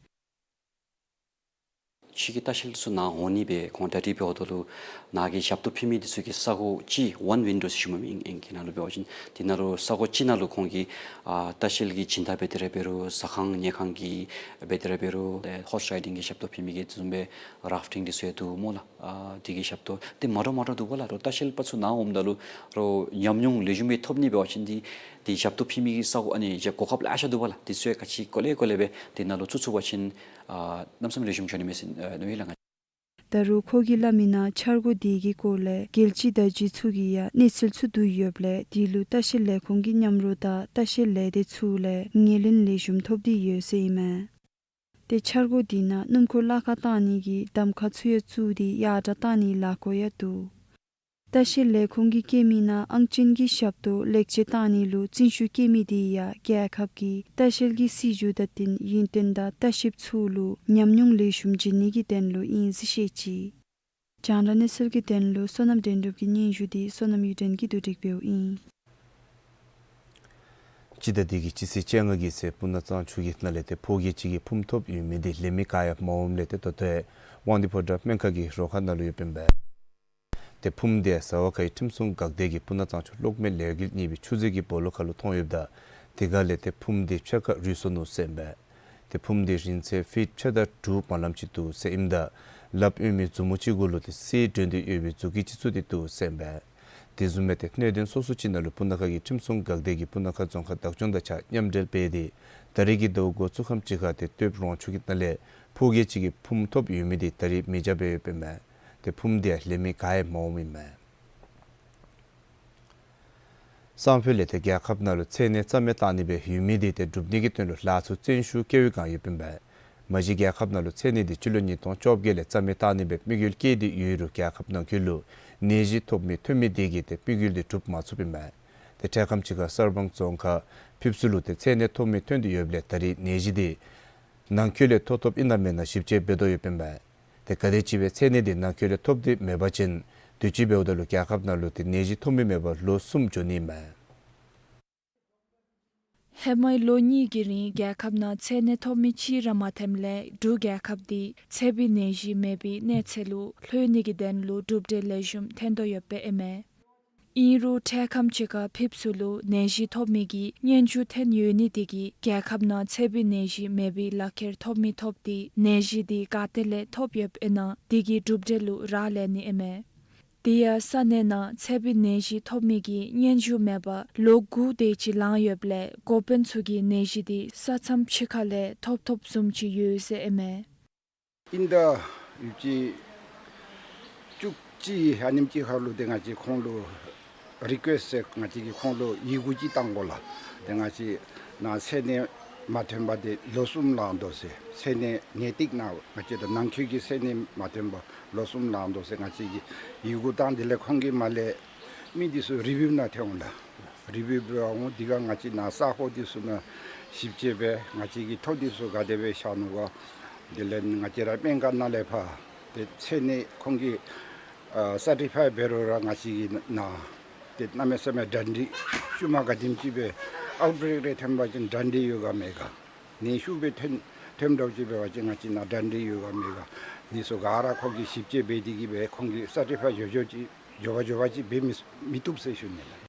ཕྱི་གི་ལྟ་བཤལ་ཚུ་ནཱ་འོང་ནི་སྦེ་ཁོང་གྲ་སྒྲིག་འབདཝ་ད་ལུ་ནཱ་གི་ཞབས་ཏོག་ཕུལ་མི་འདི་ཚུ་གི་ས་གོ་གཅིག་ཝན་ཝིན་ཌོ་ཟེར་ཞུཝ་མས་ཨིང་སྐད་ནང་ལུ་འབད་བ་ཅིན། དེ་ནང་ལུ་ས་གོ་གཅིག་ནང་ལུ་ཁོང་གིས་ཨ་ལྟ་བཤལ་གྱི་སྦྱིན་བདག་འབད་དེ་ར་འབད་རུང་ཟ་ཁང་ཉལ་ཁང་གི་འབད་དེ་ར་འབད་རུང་ཏེ་ཧོར་སི་རའི་ཌིང་གི་ཞབས་ཏོག་ཕུལ་མི་གི་བཟུམ་སྦེ་རཱཕ་ཊིང་འདི་ཚུ་ཡང་འདུག་སྨོ་ལགས། ཨ་དེ་གི་ཞབས་ཏོག་ཏེ་མ་འདྲཝ་མ་འདྲཝ་འདུག་པ་ལགས། རོགས་ལྟ་བཤལ་པ་ཚུ་ནཱ་འོངམ་ད་ལུ་རོགས་ཉམས་མྱོང་ལེགས་ཤོམ་སྦེ་ཐོབ་ནི་འབད་བ་ཅིན་འདི་ཏེ་ཞབས་ཏོག་ཕུལ་མི་གི་ས་གོ་ཨ་ནི་ཞབས་གོ་སྐབས་ལེ་ཤ་འདུག་པ་ལགས། དེ་ཚུ་ཡང་ག་ཅི་གོ་ལེ་གོ་ལེ་སྦེ་དེ་ནང་ལུ་ཚུད་ཚུགས་པ་ཅིན་ཨ་གནམ་མེད་ས་མེད་ལེགས་ཤོམ་འགྱོ་ནི་མས་ཟེར་ཨ་མནོཝ་ཨིན་ལགས་ང་། ད་རུང་ཁོ་གིས་སླབ་མི་ནང་འཆར་སྒོ་འདི་གི་སྐོར་ལས་རྒྱལ་སྤྱི་བརྡ་བརྒྱུད་ཚུ་གིས་ཡང་གནས་ཚུལ་ཚུ་བསྡུ་ཡོདཔ་ལས་དེ་ལུ་ལྟ་བཤལ་ལས་ཁུངས་ཀྱི་མཉམ་རོགས་དང་ལྟ་བཤལ་ལས་སྡེ་ཚུ་ལས་ངོས་ལེན་ལེགས་ཤོམ་ཐོབ་སྟེ་ཡོད་ཟེར་ཨིན་མས། ཏེ་འཆར་སྒོ་འདི་ནང་སྣུམ་འཁོར་གླ་ཁར་བཏང་ནི་གི་གདམ་ཁ་ཚུ་ཡང་བཙུགས་ཏེ་ཡར་དྲགས་བཏང་ནི་ལཱ་འགོ་ཡང་བཙུགས། ལྟ་བཤལ་ལས་ཁུངས་ཀྱིས་བཀོད་མི་ནང་ཨང་ཅན་གྱི་ཞབས་ཏོག་ལེགས་བཅོས་བཏང་ནི་ལུ་བརྩོན་ཤུགས་བསྐྱེད་མི་དེ་ཡང་རྒྱལ་ཁབ་ཀྱི་ལྟ་བཤལ་གྱི་སྲིད་བྱུས་དང་བསྟུན་ཡུན་བརྟན་དང་ལྟ་བཤལཔ་ཚུ་ལུ་ཉམས་མྱོང་ལེགས་ཤོམ་བྱིན་ནི་གི་དོན་ལུ་ཨིན་ཟེར་བཤད་ཅི། རྒྱང་བསྒྲགས་གནས་ཚུལ་གྱི་དོན་ལུ་བསོད་ནམས་དོན་གྲུབ་ཀྱི་སྙན་ཞུ་དེ་བསོད་ནམས་གཡུ་སྒྲོན་གྱིས་བསྡུ་སྒྲིག་འབདཝ་ཨིན། སྤྱི་ཟླ་འདི་གི་སྤྱི་ཚེས་བཅོ་ལྔ་གི་ཚེ་སྤུ་ན་གཙང་ཆུ་གི་ནང་ལས་ཏེ་ཕོ་སྐྱེས་གཅིག་གི་ཕུངམ་ཐོབ་ཡོད་མི་དེ་ལེན་མི་ག་ཡང་མ་འོངམ་ལས་ཏེ་ད་ལྟོ་ཡང་དབང་འདུས་ཕོ་བྲང་སྨན་ཁང་གི་རོ་ཁང་ནང་ལུ་ཡོདཔ་ཨིན་པས། ཏེ་ཕུངམ་དེ་ཡང་ཟ་ཝ་ཁའི་ཁྲིམས་སྲུང་འགག་སྡེ་གིས་སྤུ་ན་གཙང་ཆུ་གློག་མེ་ལས་འགུལ་གཉིས་པའི་ཆུ་མཛོད་ཀྱི་སྦོ་ལོགས་ཁ་ལུ་མཐོང་ཡོདཔ་ད་དེ་ཁ་ལས་ཏེ་ཕུངམ་དེ་ཕྱེད་ཀ་རུལ་སོ་ནུག་ཟེར་ཨིན་པས། ཏེ་ཕུངམ་དེ་རིང་ཚད་ཕིཊ་ཕྱེད་དང་དྲུག་མ་ལམ་ཅིག་འདུག་ཟེར་ཨིནམ་ད་ལགཔ་གཡོན་མའི་མཛུབ་མོ་གཅིག་གུ་ལུ་ཏེ་གསེར་སྒྲོན་ཏེ་ཡོད་པའི་མཛུབ་དཀྱི་ཅིག་བཙུགས་ཏེ་འདུག་ཟེར་ཨིན་པས། དེ་བཟུམ་སྦེ་ཏེ་གནད་དོན་སོ་སོ་ཅིག་ནང་ལུ་སྤུ་ན་ཁ་གི་ཁྲིམས་སྲུང་འགག་སྡེ་གིས་སྤུ་ན་ཁ་རྫོང་ཁག་བདག་སྐྱོང་དང་གཅིག་ཁར་མཉམ་འབྲེལ་འབད་དེ་ད་རིས་ཀྱི་ཟླཝ་འགོ་བཙུགས་ཁམས་ཅིག་ཁར་ཏེ་སྟོདཔ་རོང་ཆུ་གི་ནང་ལས་ཕོ་སྐྱེས་གཅིག་གི་ཕུངམ་ཐོབ་ཡོད་མི་དེ་ད་རིས་མེ་བྱ་འབད་ཡོདཔ་ཨིན་མས། ཏེ་ཕུངམ་དེ་ཡང་ལེན་མི་ག་ཡང་མ་འོངམ་ཨིན་མས། སང་ཕོད་ལས་ཏེ་རྒྱལ་ཁབ་ནང་ལུ་ཚད་ནད་རྩ་མེད་བཏང་ནི་སྦེ་ཡོད་མི་དེ་ཏེ་སྒྲུབ་ནི་གི་དོན་ལུ་ལཱ་ཚུ་བརྩོན་ཤུགས་བསྐྱེད་བའི་བསྒང་ཡོདཔ་ཨིན་པས། མ་གཞི་རྒྱལ་ཁབ་ནང་ལུ་ཚད་ནད་དེ་སྤྱི་ལོ་ཉིས་སྟོང་བཅོ་བརྒྱད་ལས་རྩ་མེད་བཏང་ནི་སྦེ་དམིགས་ཡུལ་བསྐྱེད་དེ་ཡོད་རུང་རྒྱལ་ཁབ་ནང་འཁོད་ལུ་ནད་གཞི་ཐོབ་མི་ཐོན་མི་དེ་གིས་ཏེ་དམིགས་ཡུལ་དེ་འགྲུབ་མ་ཚུགསཔ་ཨིན་མས། ཏེ་འཕྲལ་ཁམས་ཅིག་ཁར་གསར་སྤང་རྫོང་ཁག་ཕེབས་བསུ་ལུ་ཏེ་ཚད་ནད་ཐོབ་མི་ཐོན་ཏེ་ཡོདཔ་ལས་ད་རིས་ནད་གཞི་དེ་ནང་འཁོད་ལས་ཐོབ་ཐོབ་ཨིན་ན་མེན་ན་ཞིབ་དཔྱད་འབད་དོ་ཡོདཔ་ཨིན་པས། ཏེ་ག་དེམ་ཅིག་སྦེ་ཚད་ནད་དེ་ནང་འཁོད་ལས་ཐོབ་སྟེ་མེད་པ་ཅིན་དུས་ཅི་འབདཝ་ད་ལུ་རྒྱལ་ཁབ་ནང་ལུ་ཏེ་ནད་གཞི་ཐོབ་མི་མེད་པར་ལོ་གསུམ་འགྱོ་ནི་ཨིན་མས། ཧེ་མའི་ལོ་གཉིས་ཀྱི་རིང་རྒྱལ་ཁབ་ནང་ཚད་ནད་ཐོབ་མི་གཅིག་ར་མ་ཐོནམ་ལས་འབྲུག་རྒྱལ་ཁབ་འདི་ཚད་པའི་ནད་གཞི་མེད་པའི་གནས་ཚད་ལུ་ལྷོད་ནི་གི་དོན་ལུ་གྲུབ་འབྲས་ལེགས་ཤོམ་ཐོན་དོ་ཡོདཔ་ཨིན་མས། ཨིན་རུང་འཕྲལ་ཁམས་ཅིག་ཁར་ཕེབས་བསུ་ལུ་ནད་གཞི་ཐོབ་མི་གི་སྙན་ཞུ་ཐོན་ཡོད་ནི་དེ་གིས་རྒྱལ་ཁབ་ནང་ཚད་པའི་ནད་གཞི་མེད་པའི་ལག་ཁྱེར་ཐོབ་མི་ཐོབ་སྟེ་ནད་གཞི་དེ་ག་ཏེ་ལས་ཐོབ་ཡོདཔ་ཨིན་ན་དེ་གི་གྲུབ་འབྲས་ལུ་རག་ལས་ནི་ཨིན་མས། དེ་ཡང་ས་གནས་ནང་ཚད་པའི་ནད་གཞི་ཐོབ་མི་གི་སྙན་ཞུ་མེད་པར་ལོ་དགུ་དེ་ཅིག་ལང་ཡོདཔ་ལས་འགོ་དཔོན་ཚུ་གིས་ནད་གཞི་དེ་ས་མཚམས་ཕྱི་ཁ་ལས་ཐོབ་ཐོབ་བཟུམ་ཅིག་ཡོད་ཟེར་ཨིན་མས། ཨིན་ད་ཡུདཔ་ཅིག་བཅུ་གཅིག་ཨ་ནེམ་ཅིག་ཁར་ལུ་ཏེ་ང་བཅས་ཁོང་ལུ་རི་ཀུ་ཨེསཊ་ཟེར་ང་བཅས་ཀྱིས་ཁོང་ལུ་ཡི་གུ་ཅིག་བཏང་དགོ་ལགས། ཏེ་ང་བཅས་ནང་ཚད་ནད་མ་ཐོན་པར་ཏེ་ལོ་གསུམ་ལང་དོ་ཟེར། ཚད་ནད་ངེས་ཏིག་ནང་ང་བཅས་དང་ནང་འཁོད་ཀྱི་ཚད་ནད་མ་ཐོན་པར་ལོ་གསུམ་ལང་དོ་ཟེར་ང་བཅས་ཀྱིས་ཡི་གུ་བཏང་། དེ་ལས་ཁོང་གིས་མར་ལས་མི་འདི་ཚུ་རི་བིའུ་ནང་ཐོན་འོང་ལགས། རི་བིའུ་འབད་འོང་། དེ་ཁར་ང་བཅས་ནཱ་ས་ཁོངས་འདི་ཚུ་ནང་ཞིབ་དཔྱད་འབད། ང་བཅས་ཀྱི་ཐོ་འདི་ཚུ་ག་དེ་སྦེ་བཞག་ནུག་ག། དེ་ལས་ང་བཅས་ར་སྨན་ཁང་ནང་ལས་ཕར་ཏེ་ཚད་ནད་ཁོང་གིས་ཨ་སར་ཊི་ཕའི་འབད་རུང་ར་ང་བཅས་ཀྱིས་ནཱ་ཏེ་གནམ་མེད་ས་མེད་གྲ་སྒྲིག་ཤུལ་མ་ག་དེམ་ཅིག་སྦེ་ཨའུཊ་བྲེཀ་རེ་ཐོན་པ་ཅིན་གྲ་སྒྲིག་ཡོད་ག་མེད་ག། ནད་ཤུགས་སྦེ་ཐོན་ཐོནམ་འདྲཝ་ཅིག་འབད་བ་ཅིན་ང་བཅས་ནཱ་གྲ་སྒྲིག་ཡོད་ག་མེད་ག། འདི་ཚུ་ག་ར་ཁོང་གིས་ཞིབ་དཔྱད་འབད་དེ་གིས་སྦེ་ཁོང་གིས་སར་ཊི་ཕའི་འགྱོ་འགྱོཝ་ཅིག་འགྱོ་བ་འགྱོ་བ་ཅིག་འབད་མི་མི་བཏུབ་ཟེར་ཞུ་ནི་ལགས།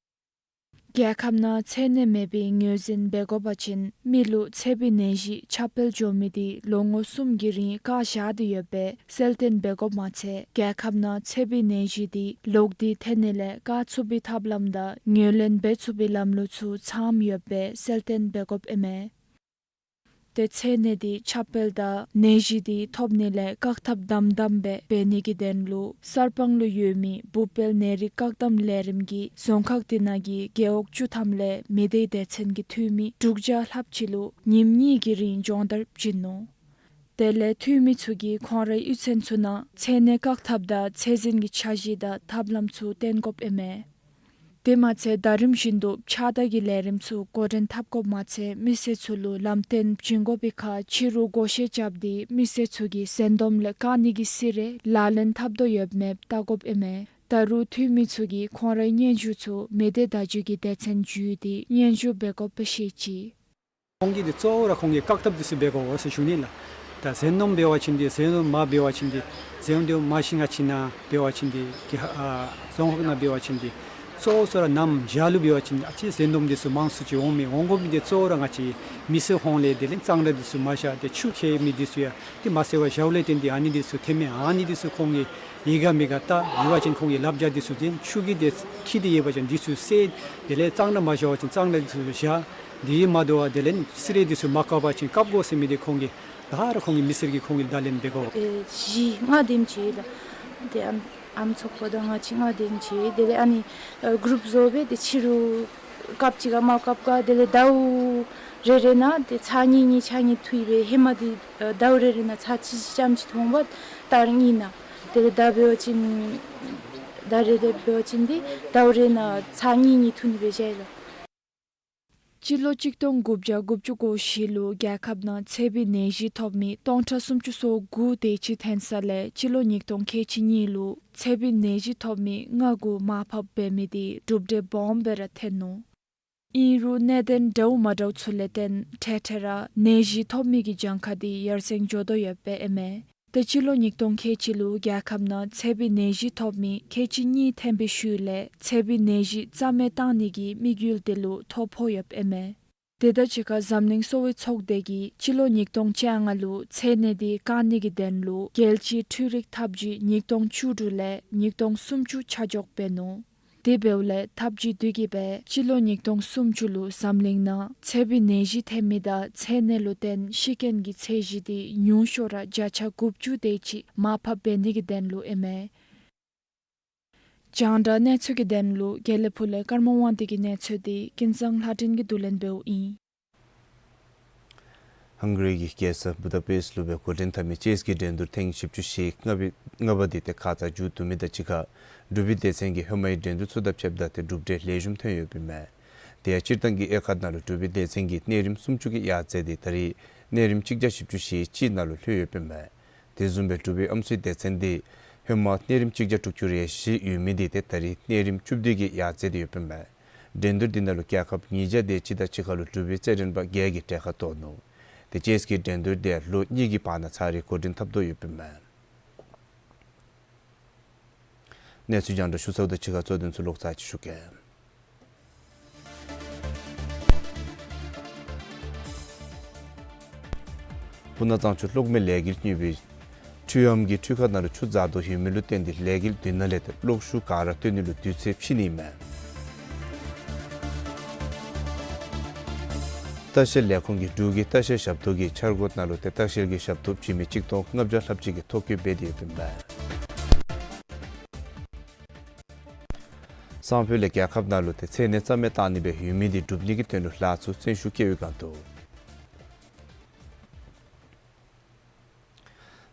རྒྱལ་ཁབ་ནང་ཚད་ནད་མེད་པའི་ངོས་འཛིན་འབད་དགོ་པ་ཅིན་མི་ལུ་ཚད་པའི་ནད་གཞི་ཁྱབ་སྤེལ་འགྱོ་མི་དེ་ལོ་ངོ་གསུམ་གྱི་རིང་བཀག་བཞག་སྟེ་ཡོད་པའི་གསལ་སྟོན་འབད་དགོཔ་མ་ཚད་རྒྱལ་ཁབ་ནང་ཚད་པའི་ནད་གཞི་དེ་ལོག་སྟེ་ཐོན་ནི་ལས་བཀག་ཚུགས་པའི་ཐབས་ལམ་དང་ངོས་ལེན་འབད་ཚུགས་པའི་ལམ་ལུགས་ཚུ་ཚངམ་ཡོད་པའི་གསལ་སྟོན་འབད་དགོཔ་ཨིན་མས། ཏེ་ཚད་ནད་དེ་ཁྱབ་སྤེལ་དང་ནད་གཞི་དེ་ཐོབ་ནི་ལས་བཀག་ཐབས་དམ་དམ་སྦེ་འབད་ནི་གི་དོན་ལུ་གསར་སྤང་ལུ་ཡོད་མི་འབུཔ་སྤེལ་ནད་རིགས་བཀག་སྡོམ་ལས་རིམ་གྱིས་རྫོང་ཁག་དེ་ནང་གི་རྒེད་འོག་བཅུ་ཐམ་ལས་མི་སྡེ་སྡེ་ཚན་གྱི་འཐུས་མི་དྲུག་བརྒྱ་ལྷགཔ་ཅིག་ལུ་ཉིནམ་གཉིས་ཀྱི་རིང་སྦྱོང་བརྡར་བྱིན་ནུག། དེ་ལས་འཐུས་མི་ཚུ་གིས་ཁོང་རའི་གཡུས་ཚན་ཚུ་ནང་ཚད་ནད་བཀག་ཐབས་དང་ཚད་འཛིན་གྱི་འཆར་གཞི་དང་ཐབས་ལམ་ཚུ་སྟོན་དགོཔ་ཨིན་མས། དེ་མ་ཚད་ཟླ་རིམ་བཞིན་དུ་ཕྱགས་བདའ་གི་ལས་རིམ་ཚུ་འགོ་འདྲེན་འཐབ་དགོཔ་མ་ཚད་མི་སེར་ཚུ་ལུ་ལམ་སྟོན་བྱིན་དགོ་པའི་ཁར་ཕྱི་རུ་བགོ་བཤའ་རྐྱབ་སྟེ་མི་སེར་ཚུ་གིས་ཟན་དོམ་ལས་བཀག་ནི་གི་སི་རེ་ལག་ལེན་འཐབ་དོ་ཡོདཔ་མེདཔ་བལྟ་དགོཔ་ཨིན་མས། ད་རུང་འཐུས་མི་ཚུ་གིས་ཁོང་རའི་སྙན་ཞུ་ཚུ་མི་སྡེ་བརྡ་བརྒྱུད་ཀྱི་སྡེ་ཚན་བརྒྱུད་དེ་སྙན་ཞུ་འབད་དགོཔ་བཤད་ཅི། ཁོང་གིས་འདི་གཙོ་བོ་ར་ཁོང་གིས་བཀག་ཐབས་འདི་ཚུ་འབད་དགོ་ཟེར་ཞུ་ནི་ལགས། ད་ཟན་ནོམ་འབད་བ་ཅིན་འདི་ཟན་ནོམ་མ་འབད་བ་ཅིན་འདི་ཟན་ནོམ་འདི་མ་ཤིང་ང་ཅིག་ནང་འབད་བ་ཅིན་འདི་གི་ཧ་ཨ་རྫོང་ཁག་ནང་འབད་བ་ཅིན་འདི་གཙོ་བོ་སོ་ར་གནམ་བྱཱར་ལུ་འབད་བ་ཅིན་ཨ་ཙི་ཟན་ནོམ་འདི་ཚུ་མང་སུ་ཅིག་འོང་མི་འོང་དགོ་མི་འདི་གཙོ་བོ་ར་ང་བཅས་མི་སེར་ཁོང་ལས་དེ་ལས་གཙང་སྦྲ་འདི་ཚུ་མ་བཞག་སྟེ་ཆུ་ཁྱེར་མི་འདི་ཚུ་ཡང་ཏེ་མ་བསལ་བར་བཞགཔ་ལས་བརྟེན་ཏེ་ཨ་ནི་འདི་ཚུ་ཐོན་མི་ཨ་ནི་འདི་ཚུ་ཁོང་གིས་ཡི་ག་མི་ག་ལྟ་ཡོད་པ་ཅིན་ཁོང་གིས་ལགཔ་རྒྱག་འདི་ཚུ་དེ་ཆུ་གི་དེ་འཁྱིལ་ཏེ་ཡོད་པ་ཅིན་འདི་ཚུ་བསལ། དེ་ལས་གཙང་སྦྲ་མ་བཞག་པ་ཅིན་གཙང་སྦྲ་འདི་ཚུ་བཞག། དེ་མ་དོ་བར་དེ་ལས་སི་རེ་འདི་ཚུ་མ་བཀབ་པ་ཅིན་བཀབ་དགོ་ཟེར་མི་འདི་ཁོང་གིས་ད་རུང་ཁོང་གི་མི་སེར་གྱིས་ཁོང་གི་བརྡ་ལན་འབད་དགོ། ཨེ་བཞི་ལྔ་དེམ་ཅིག་ད་དེ་ཨམ་ཨམ་ཚོགས་པ་དང་ང་བཅས་ལྔ་དེམ་ཅིག་དེ་ལས་ཨ་ནི་ཨེ་གུ་རུབ་བཟོ་སྦེ་དེ་ཕྱི་རུ་བཀབ་ཅི་ག་མ་བཀབ་ག་དེ་ལས་ཟླཝ་རེ་རེ་ནང་དེ་ཚར་གཉིས་གཉིས་ཚར་གཉིས་འཐུ་སྦེ་ཧེ་མ་དེ་ཨེ་ཟླཝ་རེ་རེ་ནང་ཚར་གཅིག་གཅིག་ཙམ་ཅིག་འཐུ་འོང་པ་ད་རིས་ཨིན་ན། དེ་ལས་ད་འབད་བ་ཅིན་ཟླཝ་རེ་རེ་འབད་བ་ཅིན་དེ་ཟླཝ་རེ་ནང་ཚར་གཉིས་གཉིས་འཐུ་ནི་སྦེ་བཞག་ཡི་ལགས། སྤྱི་ལོ་གཅིག་སྟོང་དགུ་བརྒྱ་དགུ་བཅུ་གོ་བཞི་ལུ་རྒྱལ་ཁབ་ནང་ཚད་པའི་ནད་གཞི་ཐོབ་མི་སྟོང་ཕྲག་སུམ་ཅུ་སོ་དགུ་དེ་ཅིག་ཐོན་ས་ལས་སྤྱི་ལོ་ཉིས་སྟོང་ཁལ་གཅིག་གཉིས་ལུ་ཚད་པའི་ནད་གཞི་ཐོབ་མི་ལྔ་དགུ་མར་ཕབ་འབད་མི་དེ་གྲུབ་འབྲས་སྦོམ་སྦེ་ར་ཐོན་ནུག། ཨིན་རུང་གནད་དོན་འདྲཝ་མ་འདྲཝ་ཚུ་ལས་བརྟེན་འཕྲལ་འཕྲལ་ར་ནད་གཞི་ཐོབ་མི་གི་གྱངས་ཁ་དེ་ཡར་སེང་འགྱོ་དོ་ཡོདཔ་ཨིན་མས། ཏེ་སྤྱི་ལོ་ཉིས་སྟོང་ཁལ་གཅིག་ལུ་རྒྱལ་ཁབ་ནང་ཚད་པའི་ནད་གཞི་ཐོབ་མི་ཁལ་གཅིག་གཉིས་ཐོན་པའི་ཤུལ་ལས་ཚད་པའི་ནད་གཞི་རྩ་མེད་བཏང་ནི་གི་དམིགས་ཡུལ་དེ་ལུ་ཐོ་ཕོག་ཡོདཔ་ཨིན་མས། དེ་དང་གཅིག་ཁར་འཛམ་གླིང་གསོ་བའི་ཚོགས་སྡེ་གིས་སྤྱི་ལོ་ཉིས་སྟོང་བཅོ་ལྔ་ལུ་ཚད་ནད་དེ་བཀག་ནི་གི་དོན་ལུ་རྒྱལ་སྤྱིའི་འཕྲུལ་རིག་འཐབ་ཇུས་ཉིས་སྟོང་བཅུ་དྲུག་ལས་ཉིས་སྟོང་སུམ་ཅུ་ཆ་འཇོག་འབད་ནུག། དེ་འབདཝ་ལས་འཐབ་ཇུས་དེ་གིས་སྦེ་སྤྱི་ལོ་ཉིས་སྟོང་སུམ་ཅུ་ལུ་འཛམ་གླིང་ནང་ཚད་པའི་ནད་གཞི་ཐོན་མི་དང་ཚད་ནད་ལུ་བརྟེན་ཤི་མཁན་གྱི་ཚད་གཞི་དེ་ཉུང་ཤོས་ར་བརྒྱ་ཆ་དགུ་བཅུ་དེ་ཅིག་མར་ཕབ་འབད་ནི་གི་དོན་ལུ་ཨིན་མས། རྒྱང་བསྒྲགས་གནས་ཚུལ་གྱི་དོན་ལུ་དགེ་ལེགས་ཕུ་ལས་ཀརྨ་དབང་འདུས་ཀྱི་གནས་ཚུལ་དེ་ཀུན་བཟང་ལྷ་སྒྲོན་གྱིས་བསྡུ་ལེན་འབདཝ་ཨིན། ཧང་ག་རི་གི་རྒྱལ་ས་བུ་ད་པེསཊ་ལུ་སྦེ་འགོ་འདྲེན་འཐབ་མི་ཅེསི་གི་འགྲན་བསྡུར་ཐེངས་བཞི་བཅུ་ཞེ་ལྔ་པའི་ལྔ་པ་དེ་ཏེ་ཁ་ཙ་མཇུག་བསྡུ་མི་དང་གཅིག་ཁར་འབྲུག་པའི་སྡེ་ཚན་གྱིས་ཧེ་མའི་འགྲན་བསྡུར་ཚུ་དང་ཕྱདཔ་ད་ཏེ་གྲུབ་འབྲས་ལེགས་ཤོམ་ཐོན་ཡོདཔ་ཨིན་མས། དེ་ཡང་སྤྱིར་བཏང་གི་དབྱེ་ཁག་ནང་ལུ་འབྲུག་པའི་སྡེ་ཚན་གྱིས་གནས་རིམ་སུམ་ཅུ་གི་ཡར་འཛེགས་ཏེ་ད་རིས་གནས་རིམ་གཅིག་བརྒྱ་བཞི་བཅུ་ཞེ་གཅིག་ནང་ལུ་ལྷོད་ཡོདཔ་ཨིན་མས། དེ་བཟུམ་སྦེ་འབྲུག་པའི་ཨམ་སྲུའི་སྡེ་ཚན་དེ་ཧེ་མ་གནས་རིམ་གཅིག་བརྒྱ་དྲུག་ཅུ་རེ་བཞི་ཡོད་མི་དེ་ཏེ་ད་རིས་གནས་རིམ་བཅུ་བདུན་གྱི་ཡར་འཛེགས་ཏེ་ཡོདཔ་ཨིན་མས། འགྲན་བསྡུར་འདི་ནང་ལུ་རྒྱལ་ཁབ་ཉིས་བརྒྱ་དེ་ཅིག་དང་གཅིག་ཁར་ལུ་འབྲུག་པའི་རྩེད་འགྲན་པ་བརྒྱད་ཀྱིས་གྲལ་ཁར་གཏོགས་ནུག། ཏེ་ཅེསི་གི་འགྲན་བསྡུར་དེ་ལོ་གཉིས་ཀྱི་བར་ན་ཚར་རེ་འགོ་འདྲེན་འཐབ་དོ་ཡོདཔ་ཨིན་མས། གནས་ཚུལ་རྒྱང་བསྒྲགས་ཞུ་ཚརཝ་དང་གཅིག་ཁར་གཙོ་དོན་ཚུ་ལོག་ཚར་ཅིག་ཞུ་གེ། སྤུ་ན་གཙང་ཆུ་གློག་མེ་ལས་འགུལ་གཉིས་པའི་འཕྲུལ་ཨམ་གྱི་འཕྲུལ་ཁང་ནང་ལུ་ཆུ་འཛག་དོ་ཡོད་མི་ལུ་བརྟེན་ཏེ་ལས་འགུལ་མདུན་ལས་ཏེ་གློག་ཤུགས་ག་ར་བཏོན་ནི་ལུ་དུས་ཚོད་ཕྱིས་ནི་མས། ལྟ་བཤལ་ལས་ཁུངས་ཀྱིས་འབྲུག་གི་ལྟ་བཤལ་ཞབས་ཏོག་གི་འཆར་སྒོ་ནང་ལུ་ཏེ་ལྟ་བཤལ་གྱི་ཞབས་ཏོག་བྱིན་མི་གཅིག་སྟོང་ལྔ་བརྒྱ་ལྷགཔ་ཅིག་གིས་ཐོ་བཀོད་འབད་དེ་ཡོདཔ་ཨིན་མས། སང་ཕོད་ལས་རྒྱལ་ཁབ་ནང་ལུ་ཏེ་ཚད་ནད་རྩ་མེད་བཏང་ནི་སྦེ་ཡོད་མི་དེ་སྒྲུབ་ནི་གི་དོན་ལུ་ལཱ་ཚུ་བརྩོན་ཤུགས་བསྐྱེད་ཡོད་ག་འདུག།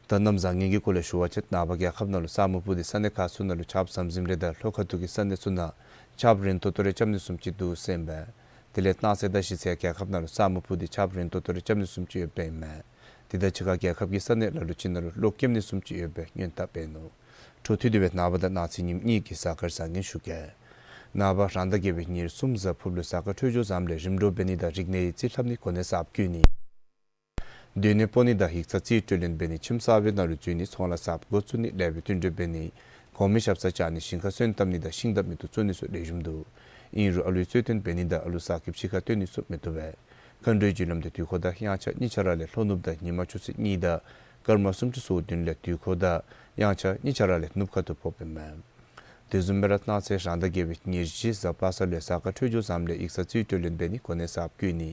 ད་གནམ་བཟང་ངན་གྱི་སྐོར་ལས་ཞུ་བ་ཅིན་ནངས་པ་རྒྱལ་ཁབ་ནང་ལུ་ས་སྨུག་སྤུབས་ཏེ་ས་གནས་ཁག་ཚུ་ནང་ལུ་ཆརཔ་ཟམ་ཟིམ་རེ་དང་ལྷོ་ཁ་ཐུག་གི་ས་གནས་ཚུ་ནང་ཆརཔ་རན་ཏོག་ཏོ་རེ་རྐྱབ་ནི་བཟུམ་ཅིག་འདུག་ཟེར་ཨིན་པས། དེ་ལས་གནངས་ཚེ་དང་གཞེས་ཚེ་རྒྱལ་ཁབ་ནང་ལུ་ས་སྨུག་སྤུབས་ཏེ་ཆརཔ་རན་ཏོག་ཏོ་རེ་རྐྱབ་ནི་བཟུམ་ཅིག་ཡོདཔ་ཨིན་མས། དེ་དང་གཅིག་ཁར་རྒྱལ་ཁབ་ཀྱི་ས་གནས་ལ་ལུ་ཅིག་ནང་ལུ་གློག་ཀེམ་ནི་བཟུམ་ཅིག་ཡོད་པའི་སྔོན་བརྡ་འབད་ནུག། འཕྲོ་མཐུད་དེ་སྦེ་ནངས་པ་དང་གནངས་ཚེ་ཉིནམ་གཉིས་ཀྱི་གཟའ་སྐར་བཟང་ངན་ཞུ་གེ། ནངས་པ་རང་ཟླ་བརྒྱད་པའི་ཉེར་གསུམ་གཟའ་ཕུར་བུ་ལུ་གཟའ་སྐར་འཕྲོད་སྦྱོར་བཟངམ་ལས་རིམ་གྲོ་འབད་ནི་དང་རིག་གནས་ཡིག་རྩིས་ལྷབ་ནི་གོ་གནས་གསརཔ་བསྐོ་ནི། སྡོད་གནས་སྤོ་ནི་དང་ཡིག་ཚང་རྩིས་སྤྲོད་ལེན་འབད་ནི་ཁྱིམ་གསར་པའི་ནང་ལུ་འཛུལ་ནི་ཚོང་ལཱ་གསརཔ་འགོ་བཙུགས་ནི་ལེགས་པའི་བསྟུན་གྲོས་འབད་ནི་གོང་མའི་ཞབས་སར་བཅར་ནི་ཞིང་ཁར་སོན་བཏབ་ནི་དང་ཤིང་འདབས་མེ་ཏོག་བཙུགས་ནི་སོགས་ལེགས་ཤོམ་འདུག། ཨིན་རུང་ཨ་ལུའི་རྩོད་དོན་འབད་ནི་དང་ཨ་ལུ་གསར་སྐྱེསཔ་ཕྱི་ཁར་བཏོན་ནི་སོགས་མི་བཏུབ་པས། མཁའ་འགྲོའི་རྒྱུ་ལམ་དུ་དུས་འཁོར་དང་དབྱངས་འཆར་གཉིས་ཆ་ར་ལས་ལྷོ་ནུབ་དང་ཉི་མ་ཆུ་ཚོད་གཉིས་དང་སྐར་མ་སུམ་ཅུ་སོ་བདུན་ལས་དུས་འཁོར་དང་དབྱངས་འཆར་གཉིས་ཆ་ར་ལས་ནུབ་ཁ་ཐུག་ཕོགཔ་ཨིན་མས། དེ་བཟུམ་སྦེ་ར་གནངས་ཚེ་རང་ཟླ་བརྒྱད་པའི་ཉེར་བཞི་གཟའ་པ་སངས་ལུ་གཟའ་སྐར་འཕྲོད་སྦྱོར་བཟངམ་ལས་ཡིག་ཚང་རྩིས་སྤྲོད་ལེན་འབད་ནི་གོ་གནས་གསརཔ་བསྐོ་ནི།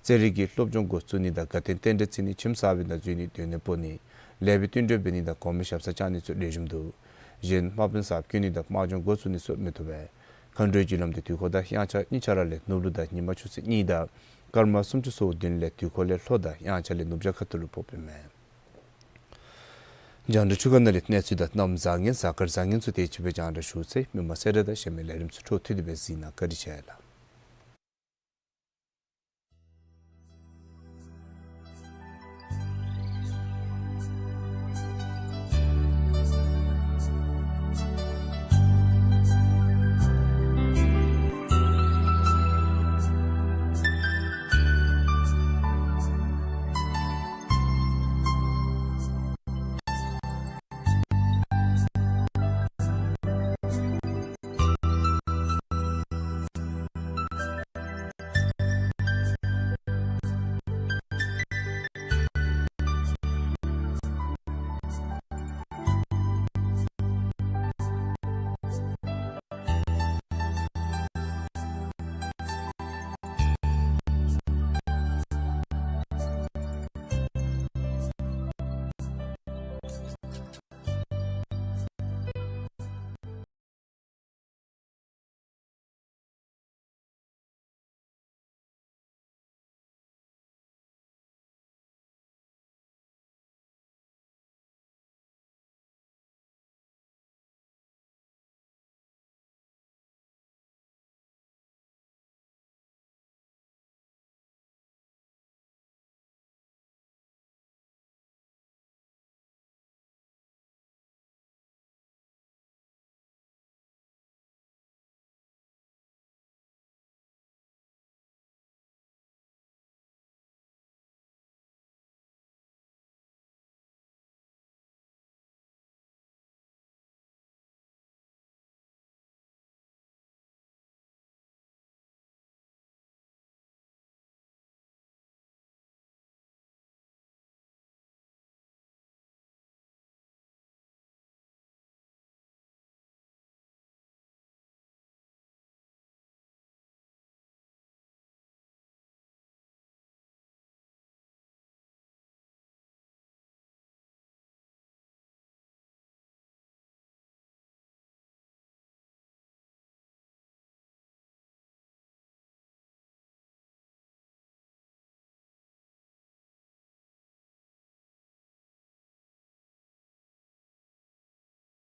རྩེད་རིགས་ཀྱི་སློབ་སྦྱོང་འགོ་བཙུགས་ནི་དང་དགའ་སྟོན་རྟེན་འབྲེལ་བརྩི་ནི་ཁྱིམ་གསར་པའི་ནང་འཛུལ་ནི་སྡོད་གནས་སྤོ་ནི། ལེགས་པའི་བསྟུན་གྲོས་འབད་ནི་དང་གོང་མའི་ཞབས་སར་བཅར་ནི་ཚུ་ལེགས་ཤོམ་འདུག། གཞན་དམག་དཔོན་གསརཔ་བསྐོ་ནི་དང་དམག་སྦྱོང་འགོ་བཙུགས་ནི་སོགས་མི་བཏུབ་པས། མཁའ་འགྲོའི་རྒྱུ་ལམ་དུ་དུས་འཁོར་དང་དབྱངས་འཆར་གཉིས་ཆ་ར་ལས་ནུབ་ལུ་དང་ཉི་མ་ཆུ་ཚོད་གཉིས་དང་སྐར་མ་སུམ་ཅུ་སོ་བདུན་ལས་དུས་འཁོར་ལས་ལྷོ་དང་དབྱངས་འཆར་ལས་ནུབ་བྱང་ཁ་ཐུག་ལུ་ཕོགཔ་ཨིན་མས། རྒྱང་བསྒྲགས་འཕྲུལ་ཁང་ནང་ལས་གནས་ཚུལ་དང་གནམ་བཟང་ངན་གཟའ་སྐར་བཟང་ངན་ཚུ་དེ་ཅིག་སྦེ་རྒྱང་བསྒྲགས་ཞུ་ཚར་ཡི། མི་མང་གསལ་བསྒྲགས་དང་གཞན་མི་ལས་རིམ་ཚུ་འཕྲོ་མཐུད་དེ་སྦེ་གཟིགས་གནང་། བཀའ་དྲིན་ཆེ་ལགས།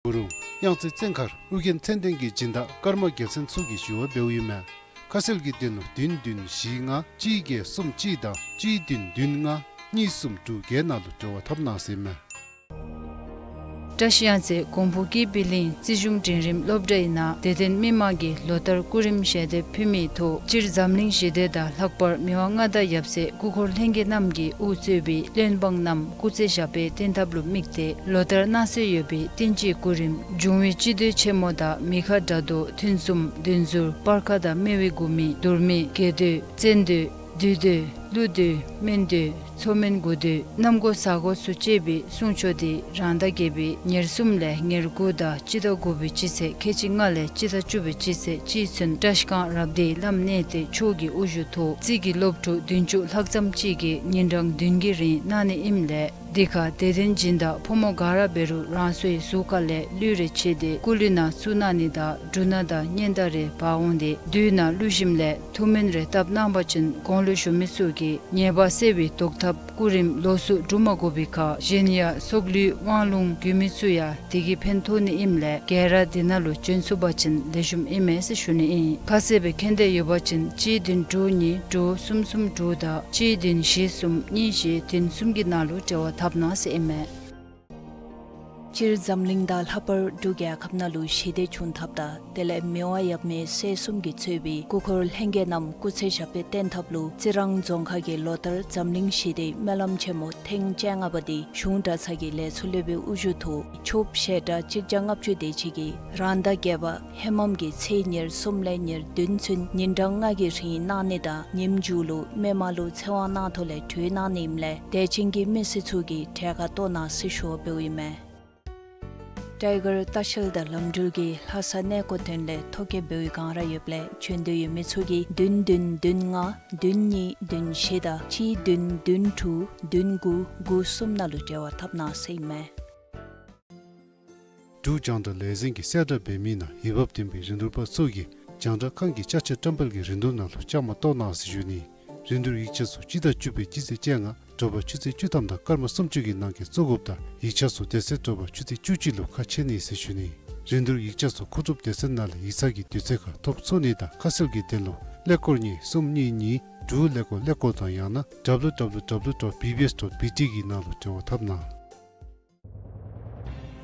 གུ་རུ། གཡང་རྩེ་བཙན་མཁར་ཨོ་རྒྱན་མཚན་ལྡན་གྱི་སྦྱིན་བདག་ཀརྨ་རྒྱལ་མཚན་ཚུ་གིས་ཞུ་བ་འབདཝ་ཨིན་མས། ཁ་གསལ་གྱི་དོན་ལུ་བདུན་བདུན་བཞི་ལྔ་གཅིག་བརྒྱད་གསུམ་གཅིག་དང་གཅིག་བདུན་བདུན་ལྔ་གཉིས་གསུམ་དྲུག་བརྒྱད་ནང་ལུ་འབྲེལ་བ་འཐབ་གནང་ཟེར་ཨིན་མས། བཀྲ་ཤིས་གཡང་རྩེ་གོང་ཕུ་ཀི་པི་ལིང་རྩིས་གཞུང་འབྲིང་རིམ་སློབ་གྲྭའི་ནང་དད་ལྡན་མི་མང་གིས་ལོ་ལྟར་སྐུ་རིམ་ཞལ་འདེབས་ཕུལ་མིའི་ཐོག་སྤྱིར་འཛམ་གླིང་ཞི་བདེ་དང་ལྷག་པར་མི་དབང་མངའ་བདག་ཡབ་སྲས་སྐུ་འཁོར་ལྷན་རྒྱས་རྣམས་ཀྱིས་དབུ་གཙོས་པའི་བློན་འབངས་རྣམས་སྐུ་ཚེ་ཞབས་པད་བརྟན་ཐབས་ལུ་དམིགས་ཏེ་ལོ་ལྟར་གནང་སྲོལ་ཡོད་པའི་བསྟན་སྤྱིའི་སྐུ་རིམ་འབྱུང་བའི་སྤྱི་མདོས་ཆེན་མོ་དང་མི་ཁ་དགྲ་གདོན་ཐུན་གསུམ་བདུན་ཟུར་སྤར་ཁ་དང་སྨེ་བའི་མགུར་མི་དུར་མི་རྒྱལ་མདོས་བཙན་མདོས་བདུད་མདོས་ཀླུ་མདོས་སྨན་མདོས་མཚོ་སྨན་དགུ་མདོས་གནམ་སྒོ་ས་སྒོ་སུ་བཅད་པའི་གསུང་ཆོག་འདི་རང་ཟླ་བརྒྱད་པའི་ཉེར་གསུམ་ལས་ཉེར་དགུ་དང་སྤྱི་ཟླ་དགུ་པའི་སྤྱི་ཚེས་ཁལ་གཅིག་ལྔ་ལས་སྤྱི་ཟླ་བཅུ་པའི་སྤྱི་ཚེས་གཅིག་ཚུན་བཀྲ་ཤིས་སྒང་རབ་སྡེའི་བླམ་གནས་བརྟན་མཆོག་གི་དབུ་བཞུགས་ཐོག་རྩིས་ཀྱི་སློབ་ཕྲུག་བདུན་ཅུ་ལྷག་ཙམ་ཅིག་གིས་ཉིན་གྲངས་བདུན་གྱི་རིང་གནང་ནི་ཨིནམ་ལས་འདི་ཁར་དད་ལྡན་སྦྱིན་བདག་ཕོ་མོ་ག་ར་འབད་རུང་རང་སོའི་གཟུགས་ཁ་ལས་གླུད་རེ་ཕྱེ་སྟེ་སྐུ་གླུད་ནང་བཙུགས་གནང་ནི་དང་འབྲུ་སྣ་དང་སྙན་དར་རེ་འབག་འོང་སྟེ་བདུད་ནང་གླུད་ཞིམ་ལས་ཐུགས་སྨོན་རེ་བཏབ་གནང་པ་ཅིན་གོང་ལུ་ཞུ་མི་ཚུ་གིས་ཉེས་པ་སེལ་བའི་བཟློག་ཐབས་སྐུ་རིམ་ལོགས་སུ་སྒྲུབ་མ་དགོ་པའི་ཁར་གཞན་ཡང་སྲོག་གླུད་དབང་ལུང་རྒྱུད་མི་ཚུ་ཡང་དེ་གིས་ཕན་ཐོགས་ནི་ཨིནམ་ལས་ག་ར་འདི་ནང་ལུ་བྱོན་ཚུགས་པ་ཅིན་ལེགས་ཤོམ་ཨིན་མས་ཟེར་ཞུ་ནི་ཨིན། ཁ་གསལ་སྦེ་མཁྱེན་འདོད་ཡོད་པ་ཅིན་གཅིག་བདུན་དྲུག་གཉིས་དྲུག་གསུམ་གསུམ་དྲུག་དང་གཅིག་བདུན་བཞི་གསུམ་གཉིས་བཞི་བདུན་གསུམ་གྱི་ནང་ལུ་འབྲེལ་བ་འཐབ་གནང་ཟེར་ཨིན་མས། སྤྱིར་འཛམ་གླིང་དང་ལྷག་པར་འབྲུག་རྒྱལ་ཁབ་ནང་ལུ་ཞི་བདེ་བྱུང་ཐབས་དང་དེ་ལས་མི་དབང་ཡབ་མེས་སྲས་གསུམ་གྱིས་གཙོས་པའི་སྐུ་འཁོར་ལྷན་རྒྱས་རྣམས་སྐུ་ཚེ་ཞབས་པད་བརྟན་ཐབས་ལུ་རྩི་རང་རྫོང་ཁག་གིས་ལོ་ལྟར་འཛམ་གླིང་ཞི་བདེའི་སྨོན་ལམ་ཆེན་མོ་ཐེངས་བཅོ་ལྔ་པ་འདི་གཞུང་གྲྭ་ཚང་གི་ལས་ཚོགས་སློབ་དཔོན་དབུ་བཞུགས་ཐོག་ཆོསཔ་བཤད་གྲྭ་གཅིག་བརྒྱ་ལྔ་བཅུ་དེ་ཅིག་གིས་རང་ཟླ་བརྒྱད་པ་ཧེ་མམ་གྱི་ཚེས་ཉེར་གསུམ་ལས་ཉེར་བདུན་ཚུན་ཉིན་གྲངས་ལྔ་གི་རིང་གནང་ནི་དང་ཉིནམ་མཇུག་ལུ་མི་མང་ལུ་ཚེ་དབང་གནང་ཐོག་ལས་གྲོལ་གནང་ནི་ཨིནམ་ལས་དད་ཅན་གྱི་མི་སེར་ཚུ་གིས་གྲལ་ཁར་གཏོགས་གནང་ཟེར་ཞུ་བ་འབདཝ་ཨིན་མས། ཊའི་གར་ལྟ་བཤལ་དང་ལམ་འགྲུལ་གྱིས་ལྷ་ས་གནས་སྐོར་ཐོན་ལས་ཐོ་བཀོད་འབད་བའི་སྒང་ར་ཡོདཔ་ལས་བྱོན་འདོད་ཡོད་མི་ཚུ་གིས་བདུན་བདུན་བདུན་ལྔ་བདུན་གཉིས་བདུན་བཞི་དང་གཅིག་བདུན་བདུན་དྲུག་བདུན་དགུ་དགུ་གསུམ་ནང་ལུ་འབྲེལ་བ་འཐབ་གནང་ཟེར་ཨིན་མས། འབྲུག་རྒྱང་བསྒྲགས་ལས་འཛིན་གྱིས་གསལ་བསྒྲགས་འབད་མི་ནང་འོས་འབབ་ལྡན་པའི་རིན་བསྡུར་པ་ཚུ་གིས་རྒྱང་བསྒྲགས་ཁང་གི་ཅ་ཆས་བཀྲམ་སྤེལ་གྱི་རིན་བསྡུར་ནང་ལུ་བཅའ་མར་གཏོགས་གནང་ཟེར་ཞུ་ནི། རིན་བསྡུར་ཡིག་ཆ་ཚུ་སྤྱི་ཟླ་བཅུ་པའི་སྤྱི་ཚེས་བཅོ་ལྔ་དྲོ་པ་ཆུ་ཚོད་བཅུ་ཐམ་དང་སྐར་མ་སུམ་ཅུ་གི་ནང་འཁོད་བཙུགས་དགོཔ་དང་ཡིག་ཆ་ཚུ་དེ་ཚེ་དྲོ་པ་ཆུ་ཚོད་བཅུ་གཅིག་ལུ་ཁ་ཕྱེ་ནི་ཟེར་ཞུ་ནི། རིན་བསྡུར་ཡིག་ཆ་ཚུ་མཁོ་སྒྲུབ་སྡེ་ཚན་ནང་ལས་ཡིག་ཚང་གི་དུས་ཚོད་ཁར་ཐོབ་ཚུགས་ནི་དང་ཁ་གསལ་གྱི་དོན་ལུ་ཀླད་ཀོར་གཉིས་གསུམ་གཉིས་གཉིས་དྲུག་ཀླད་ཀོར་ཀླད་ཀོར་དང་ཡང་ན་W W W dot B B S dot B T གི་ནང་ལུ་འབྲེལ་བ་འཐབ་གནང་།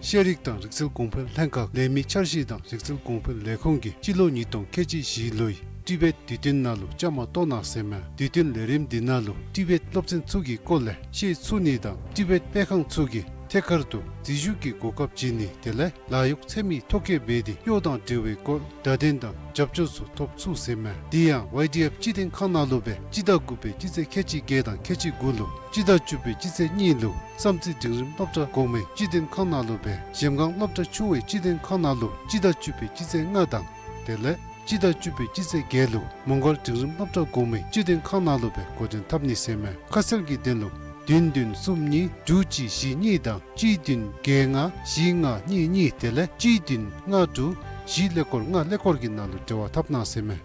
ཤེས་རིག་དང་རིག་རྩལ་གོང་འཕེལ་ལྷན་ཁག་ལས་མི་འཆར་གཞི་དང་རིག་རྩལ་གོང་འཕེལ་ལས་ཁུངས་ཀྱིས་སྤྱི་ལོ་ཉིས་སྟོང་ཁལ་གཅིག་བཞི་ལོའི་ཊི་བེཊ་དུས་སྟོན་ནང་ལུ་བཅའ་མར་གཏོགས་གནང་ཟེར་མས། དུས་སྟོན་ལས་རིམ་འདི་ནང་ལུ་ཊི་བེཊ་སློབ་ཚན་ཚུ་གི་སྐོར་ལས་ཤེས་ཚུགས་ནི་དང་ཊི་བེཊ་སྤེལ་ཁང་ཚུ་གིས་ཐད་ཀར་དུ་འཛུལ་ཞུགས་ཀྱི་གོ་སྐབས་བྱིན་ནི་དེ་ལས་ལཱ་གཡོག་འཚོལ་མི་ཐོ་བཀོད་འབད་དེ་གཡོག་དང་འབྲེལ་བའི་སྐོར་བརྡ་དོན་དང་རྒྱབ་སྐྱོར་ཚུ་ཐོབ་ཚུགས་ཟེར་མས། དེ་ཡང་ཝའི་ཌི་ཨེཕ་སྤྱི་དོན་ཁང་ནང་ལུ་སྦེ་སྤྱི་ཟླ་དགུ་པའི་སྤྱི་ཚེས་ཁལ་གཅིག་བརྒྱད་དང་ཁལ་གཅིག་དགུ་ལུ་སྤྱི་ཟླ་བཅུ་པའི་སྤྱི་ཚེས་གཉིས་ལུ་བསམ་རྩེ་འབྲིང་རིམ་སློབ་གྲྭ་གོང་མའི་སྤྱི་དོན་ཁང་ནང་ལུ་སྦེ་གཞལམ་སྒང་སློབ་གྲྭ་ཆུང་བའི་སྤྱི་དོན་ཁང་ནང་ལུ་སྤྱི་ཟླ་བཅུ་པའི་སྤྱི་ཚེས་ལྔ་དང་དེ་ལས་སྤྱི་ཟླ་བཅུ་པའི་སྤྱི་ཚེས་བརྒྱད་ལུ་མོང་སྒར་འབྲིང་རིམ་སློབ་གྲྭ་གོང་མའི་སྤྱི་དོན་ཁང་ནང་ལུ་སྦེ་འགོ་འདྲེན་འཐབ་ནི་ཟེར་མས། ཁ་གསལ་གྱི་དོན་ལུ་བདུན་བདུན་གསུམ་གཉིས་དྲུག་གཅིག་བཞི་གཉིས་དང་གཅིག་བདུན་བརྒྱད་ལྔ་བཞི་ལྔ་གཉིས་གཉིས་དེ་ལས་གཅིག་བདུན་ལྔ་དྲུག་བཞི་ཀླད་ཀོར་ལྔ་ཀླད་ཀོར་གྱི་ནང་ལུ་འབྲེལ་བ་འཐབ་གནང་ཟེར་མས།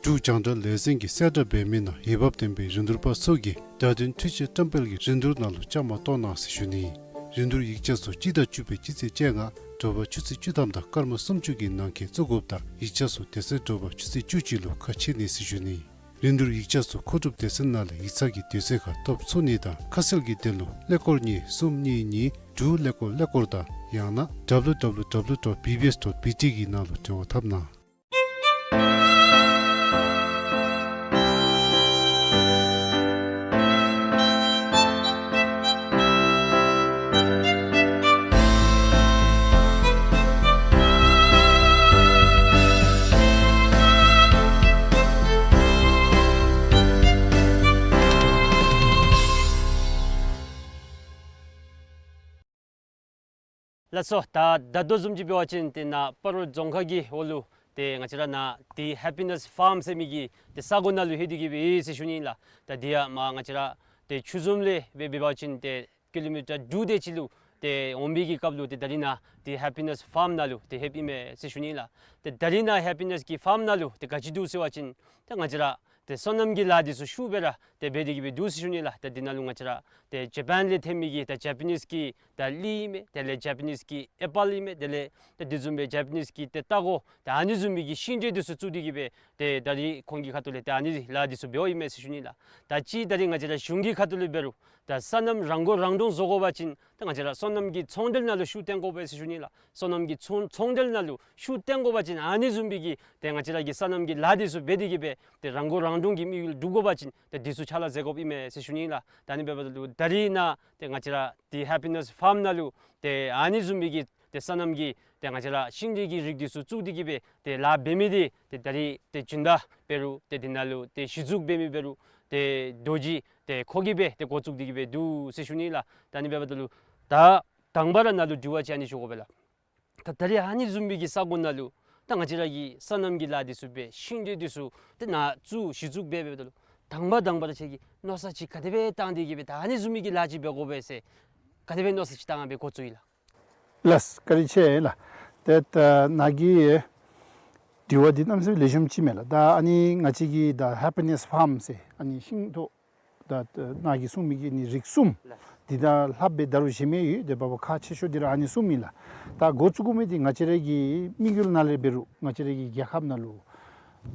འབྲུག་རྒྱང་བསྒྲགས་ལས་འཛིན་གྱིས་གསལ་བསྒྲགས་འབད་མི་ནང་འོས་འབབ་ལྡན་པའི་རིན་བསྡུར་པ་ཚུ་གིས་བརྡ་དོན་འཕྲུལ་ཆས་བཀྲམ་སྤེལ་གྱི་རིན་བསྡུར་ནང་ལུ་བཅའ་མར་གཏོགས་གནང་ཟེར་ཞུ་ནི། རིན་བསྡུར་ཡིག་ཆ་ཚུ་སྤྱི་ཟླ་བཅུ་པའི་སྤྱི་ཚེས་བཅོ་ལྔ་དྲོ་པ་ཆུ་ཚོད་བཅུ་ཐམ་དང་སྐར་མ་སུམ་ཅུ་གི་ནང་འཁོད་བཙུགས་དགོཔ་དང་ཡིག་ཆ་ཚུ་དེ་ཚེ་དྲོ་པ་ཆུ་ཚོད་བཅུ་གཅིག་ལུ་ཁ་ཕྱེ་ནི་ཟེར་ཞུ་ནི། རིན་བསྡུར་ཡིག་ཆ་ཚུ་མཁོ་སྒྲུབ་སྡེ་ཚན་ནང་ལས་ཡིག་ཚང་གི་དུས་ཚོད་ཁར་ཐོབ་ཚུགས་ནི་དང་ཁ་གསལ་གྱི་དོན་ལུ་ཀླད་ཀོར་གཉིས་གསུམ་གཉིས་གཉིས་དྲུག་ཀླད་ཀོར་ཀླད་ཀོར་དང་ཡང་ན་W W W dot B B S dot B T གི་ནང་ལུ་འབྲེལ་བ་འཐབ་གནང་། ལགས་སོ། ད་ད་ལྟོ་བཟུམ་ཅིག་འབད་བ་ཅིན་ཏེ་ནཱ་སྤ་རོ་རྫོང་ཁག་གི་འོག་ལུ་ཏེ་ང་བཅས་ར་ནཱ་ཏེ་ཧེ་པི་ནེསི་ཕཱརམ་ཟེར་མི་གི་ཏེ་ས་གོ་ནང་ལུ་ལྷོད་དེ་གི་སྦེ་ཡོད་ཟེར་ཞུ་ནི་ལགས། ད་འདི་ཡང་མར་ང་བཅས་ར་ཏེ་ཆུ་ཟོམ་ལས་སྦེ་འབད་བ་ཅིན་ཏེ་ཀི་ལོ་མི་ཊར་དྲུག་དེ་ཅིག་ལུ་ཏེ་འོང་བའི་གི་སྐབས་ལུ་ཏེ་ད་རིས་ནཱ་ཏེ་ཧེ་པི་ནེསི་ཕཱརམ་ནང་ལུ་ཏེ་ལྷོདཔ་ཨིན་མས་ཟེར་ཞུ་ནི་ལགས། ཏེ་ད་རིས་ནཱ་ཧེ་པི་ནེསི་གི་ཕཱརམ་ནང་ལུ་ཏེ་ག་ཅི་འདུག་ཟེར་བ་ཅིན་ཏེ་ང་བཅས་ར་ ཏེ་སོ་ནམ་གྱི་ལཱ་འདི་ཚུ་ཤུགས་སྦེ་ར་ཏེ་འབད་དེ་གི་སྦེ་འདུག་ཟེར་ཞུ་ནི་ལགས། ད་འདི་ནང་ལུ་ང་བཅས་ར་ཏེ་ཇ་པཱན་ལས་ཐོན་མི་གི་ད་ཇ་པ་ནིས་ཀྱི་ད་གླི་ཨིན་མས། དེ་ལས་ཇ་པ་ནིས་ཀྱི་ཨེ་པཱལ་ཨིན་མས། དེ་ལས་ད་དེ་བཟུམ་སྦེ་ཇ་པ་ནིས་ཀྱི་ཏེ་ལྟག་ཀོ་ད་ཨ་ནི་བཟུམ་མའི་གི་ཤིང་འབྲས་འདི་ཚུ་བཙུགས་ཏེ་གི་སྦེ་ཏེ་ད་རིས་ཁོང་གི་ཁ་ཐུག་ལས་ཏེ་ཨ་ནི་ལཱ་འདི་ཚུ་འབདཝ་ཨིན་མས་ཟེར་ཞུ་ནི་ལགས། ད་ཅི་ད་རིས་ང་བཅས་ར་གཞུང་གི་ཁ་ཐུག་ལས་འབད་རུང་ད་སོ་ནམ་རང་མགོ་རང་འདྲོངས་བཟོ་དགོ་པ་ཅིན་ད་ང་བཅས་ར་སོ་ནམ་གྱི་ཚོང་འབྲེལ་ནང་ལུ་ཤུགས་བཏོན་དགོ་པས་ཟེར་ཞུ་ནི་ལགས། སོ་ནམ་གྱི་ཚོང་ཚོང་འབྲེལ་ནང་ལུ་ཤུགས་བཏོན་དགོ་པ་ཅིན་ཨ་ནི་བཟུམ་མའི་གི་ཏེ་ང་བཅས་ར་གི་སོ་ནམ་གྱི་ལཱ་འདི་ཚུ་འབད་དེ་གི་སྦེ་ཏེ་རང་མགོ་རང་འདྲོངས་ཀྱི་དམིགས་ཡུལ་སྒྲུབ་དགོ་པ་ཅིན་ཏེ་འདི་ཚུ་ཕྱག་ལཱ་མཛད་དགོཔ་ཨིན་མས་ཟེར་ཞུ་ནི་ལགས། ད་ཨ་ནི་འབདཝ་ད་ལུ་ད་རིས་ནཱ་ཏེ་ང་བཅས་ར་ཏེ་ཧེ་པི་ནེས་ཕཱརམ་ནང་ལུ་ཏེ་ཨ་ནི་བཟུམ་མའི་གི་ཏེ་སོ་ནམ་གྱི་ཏེ་ང་བཅས་ར་ཤིང་འབྲས་ཀྱི་རིགས་འདི་ཚུ་བཙུགས་ཏེ་གི་སྦེ་ཏེ་ལཱ་འབད་མི་འདི་ཏེ་ད་རིས་ཏེ་སྦྱིན་བདག་འབད་རུང་ཏེ་འདི་ནང་ལུ་ཏེ་གཞི་བཙུགས་འབད་མི་འབད་རུང་ཏེ་རྡོ་རྗེ་ཏེ་ཁོ་གིས་སྦེ་ཏེ་འགོ་བཙུགས་ཏེ་གི་སྦེ་འདུག་ཟེར་ཞུ་ནི་ལགས། ད་ཨ་ནི་འབདཝ་ད་ལུ་ད་དང་པ་ར་ནཱ་ལུ་དྲི་བ་ཅིག་ཨ་ནི་ཞུ་དགོ་པས་ལགས། ད་ད་རིས་ཨ་ནི་བཟུམ་མའི་གི་ས་གོ་ནང་ལུ་ད་ང་བཅས་ར་གི་སོ་ནམ་གྱི་ལཱ་འདི་ཚུ་འབད་ཤིང་འབྲས་འདི་ཚུ་ཏེ་ནཱ་བཙུགས་གཞི་བཙུགས་འབད་འབདཝ་ད་ལུ་དང་པ་དང་པ་ར་ཁྱོད་ཀྱིས་མནོ་བསམ་ཅིག་ག་དེ་སྦེ་བཏང་སྟེ་གི་སྦེ་ད་ཨ་ནི་བཟུམ་མའི་གི་ལཱ་ཅིག་འབད་དགོ་པས་ཟེར་ག་དེ་སྦེ་མནོ་བསམ་ཅིག་བཏང་སྦེ་འགོ་བཙུགས་ཡི་ལགས། ལགས་བཀའ་དྲིན་ཆེ་ལགས། ཏེ་ད་ནཱ་གི་དྲི་བ་འདི་གནམ་མེད་ས་མེད་ལེགས་ཤོམ་ཅིག་མས་ལགས། ད་ཨ་ནི་ང་བཅས་ཀྱི་ད་ཧེ་པི་ནེས་ཕཱརམ་ཟེར་ཨ་ནི་ཤིང་ཏོག་ད་ནཱ་གིས་གསུངས་མི་གི་ནི་རིགས་གསུམ་འདི་དང་ལྷགཔ་སྦེ་ད་རུང་གཞན་མི་ཡོད། ཏེ་འབདཝ་ཁག་ཆེ་ཤོས་འདི་ར་ཨ་ནི་གསུམ་ཨིན་ལགས། ད་འགོ་བཙུགས་དགོ་མི་འདི་ང་བཅས་ར་གི་དམིགས་ཡུལ་ནང་ལས་འབད་རུང་ང་བཅས་ར་གི་རྒྱལ་ཁབ་ནང་ལུ་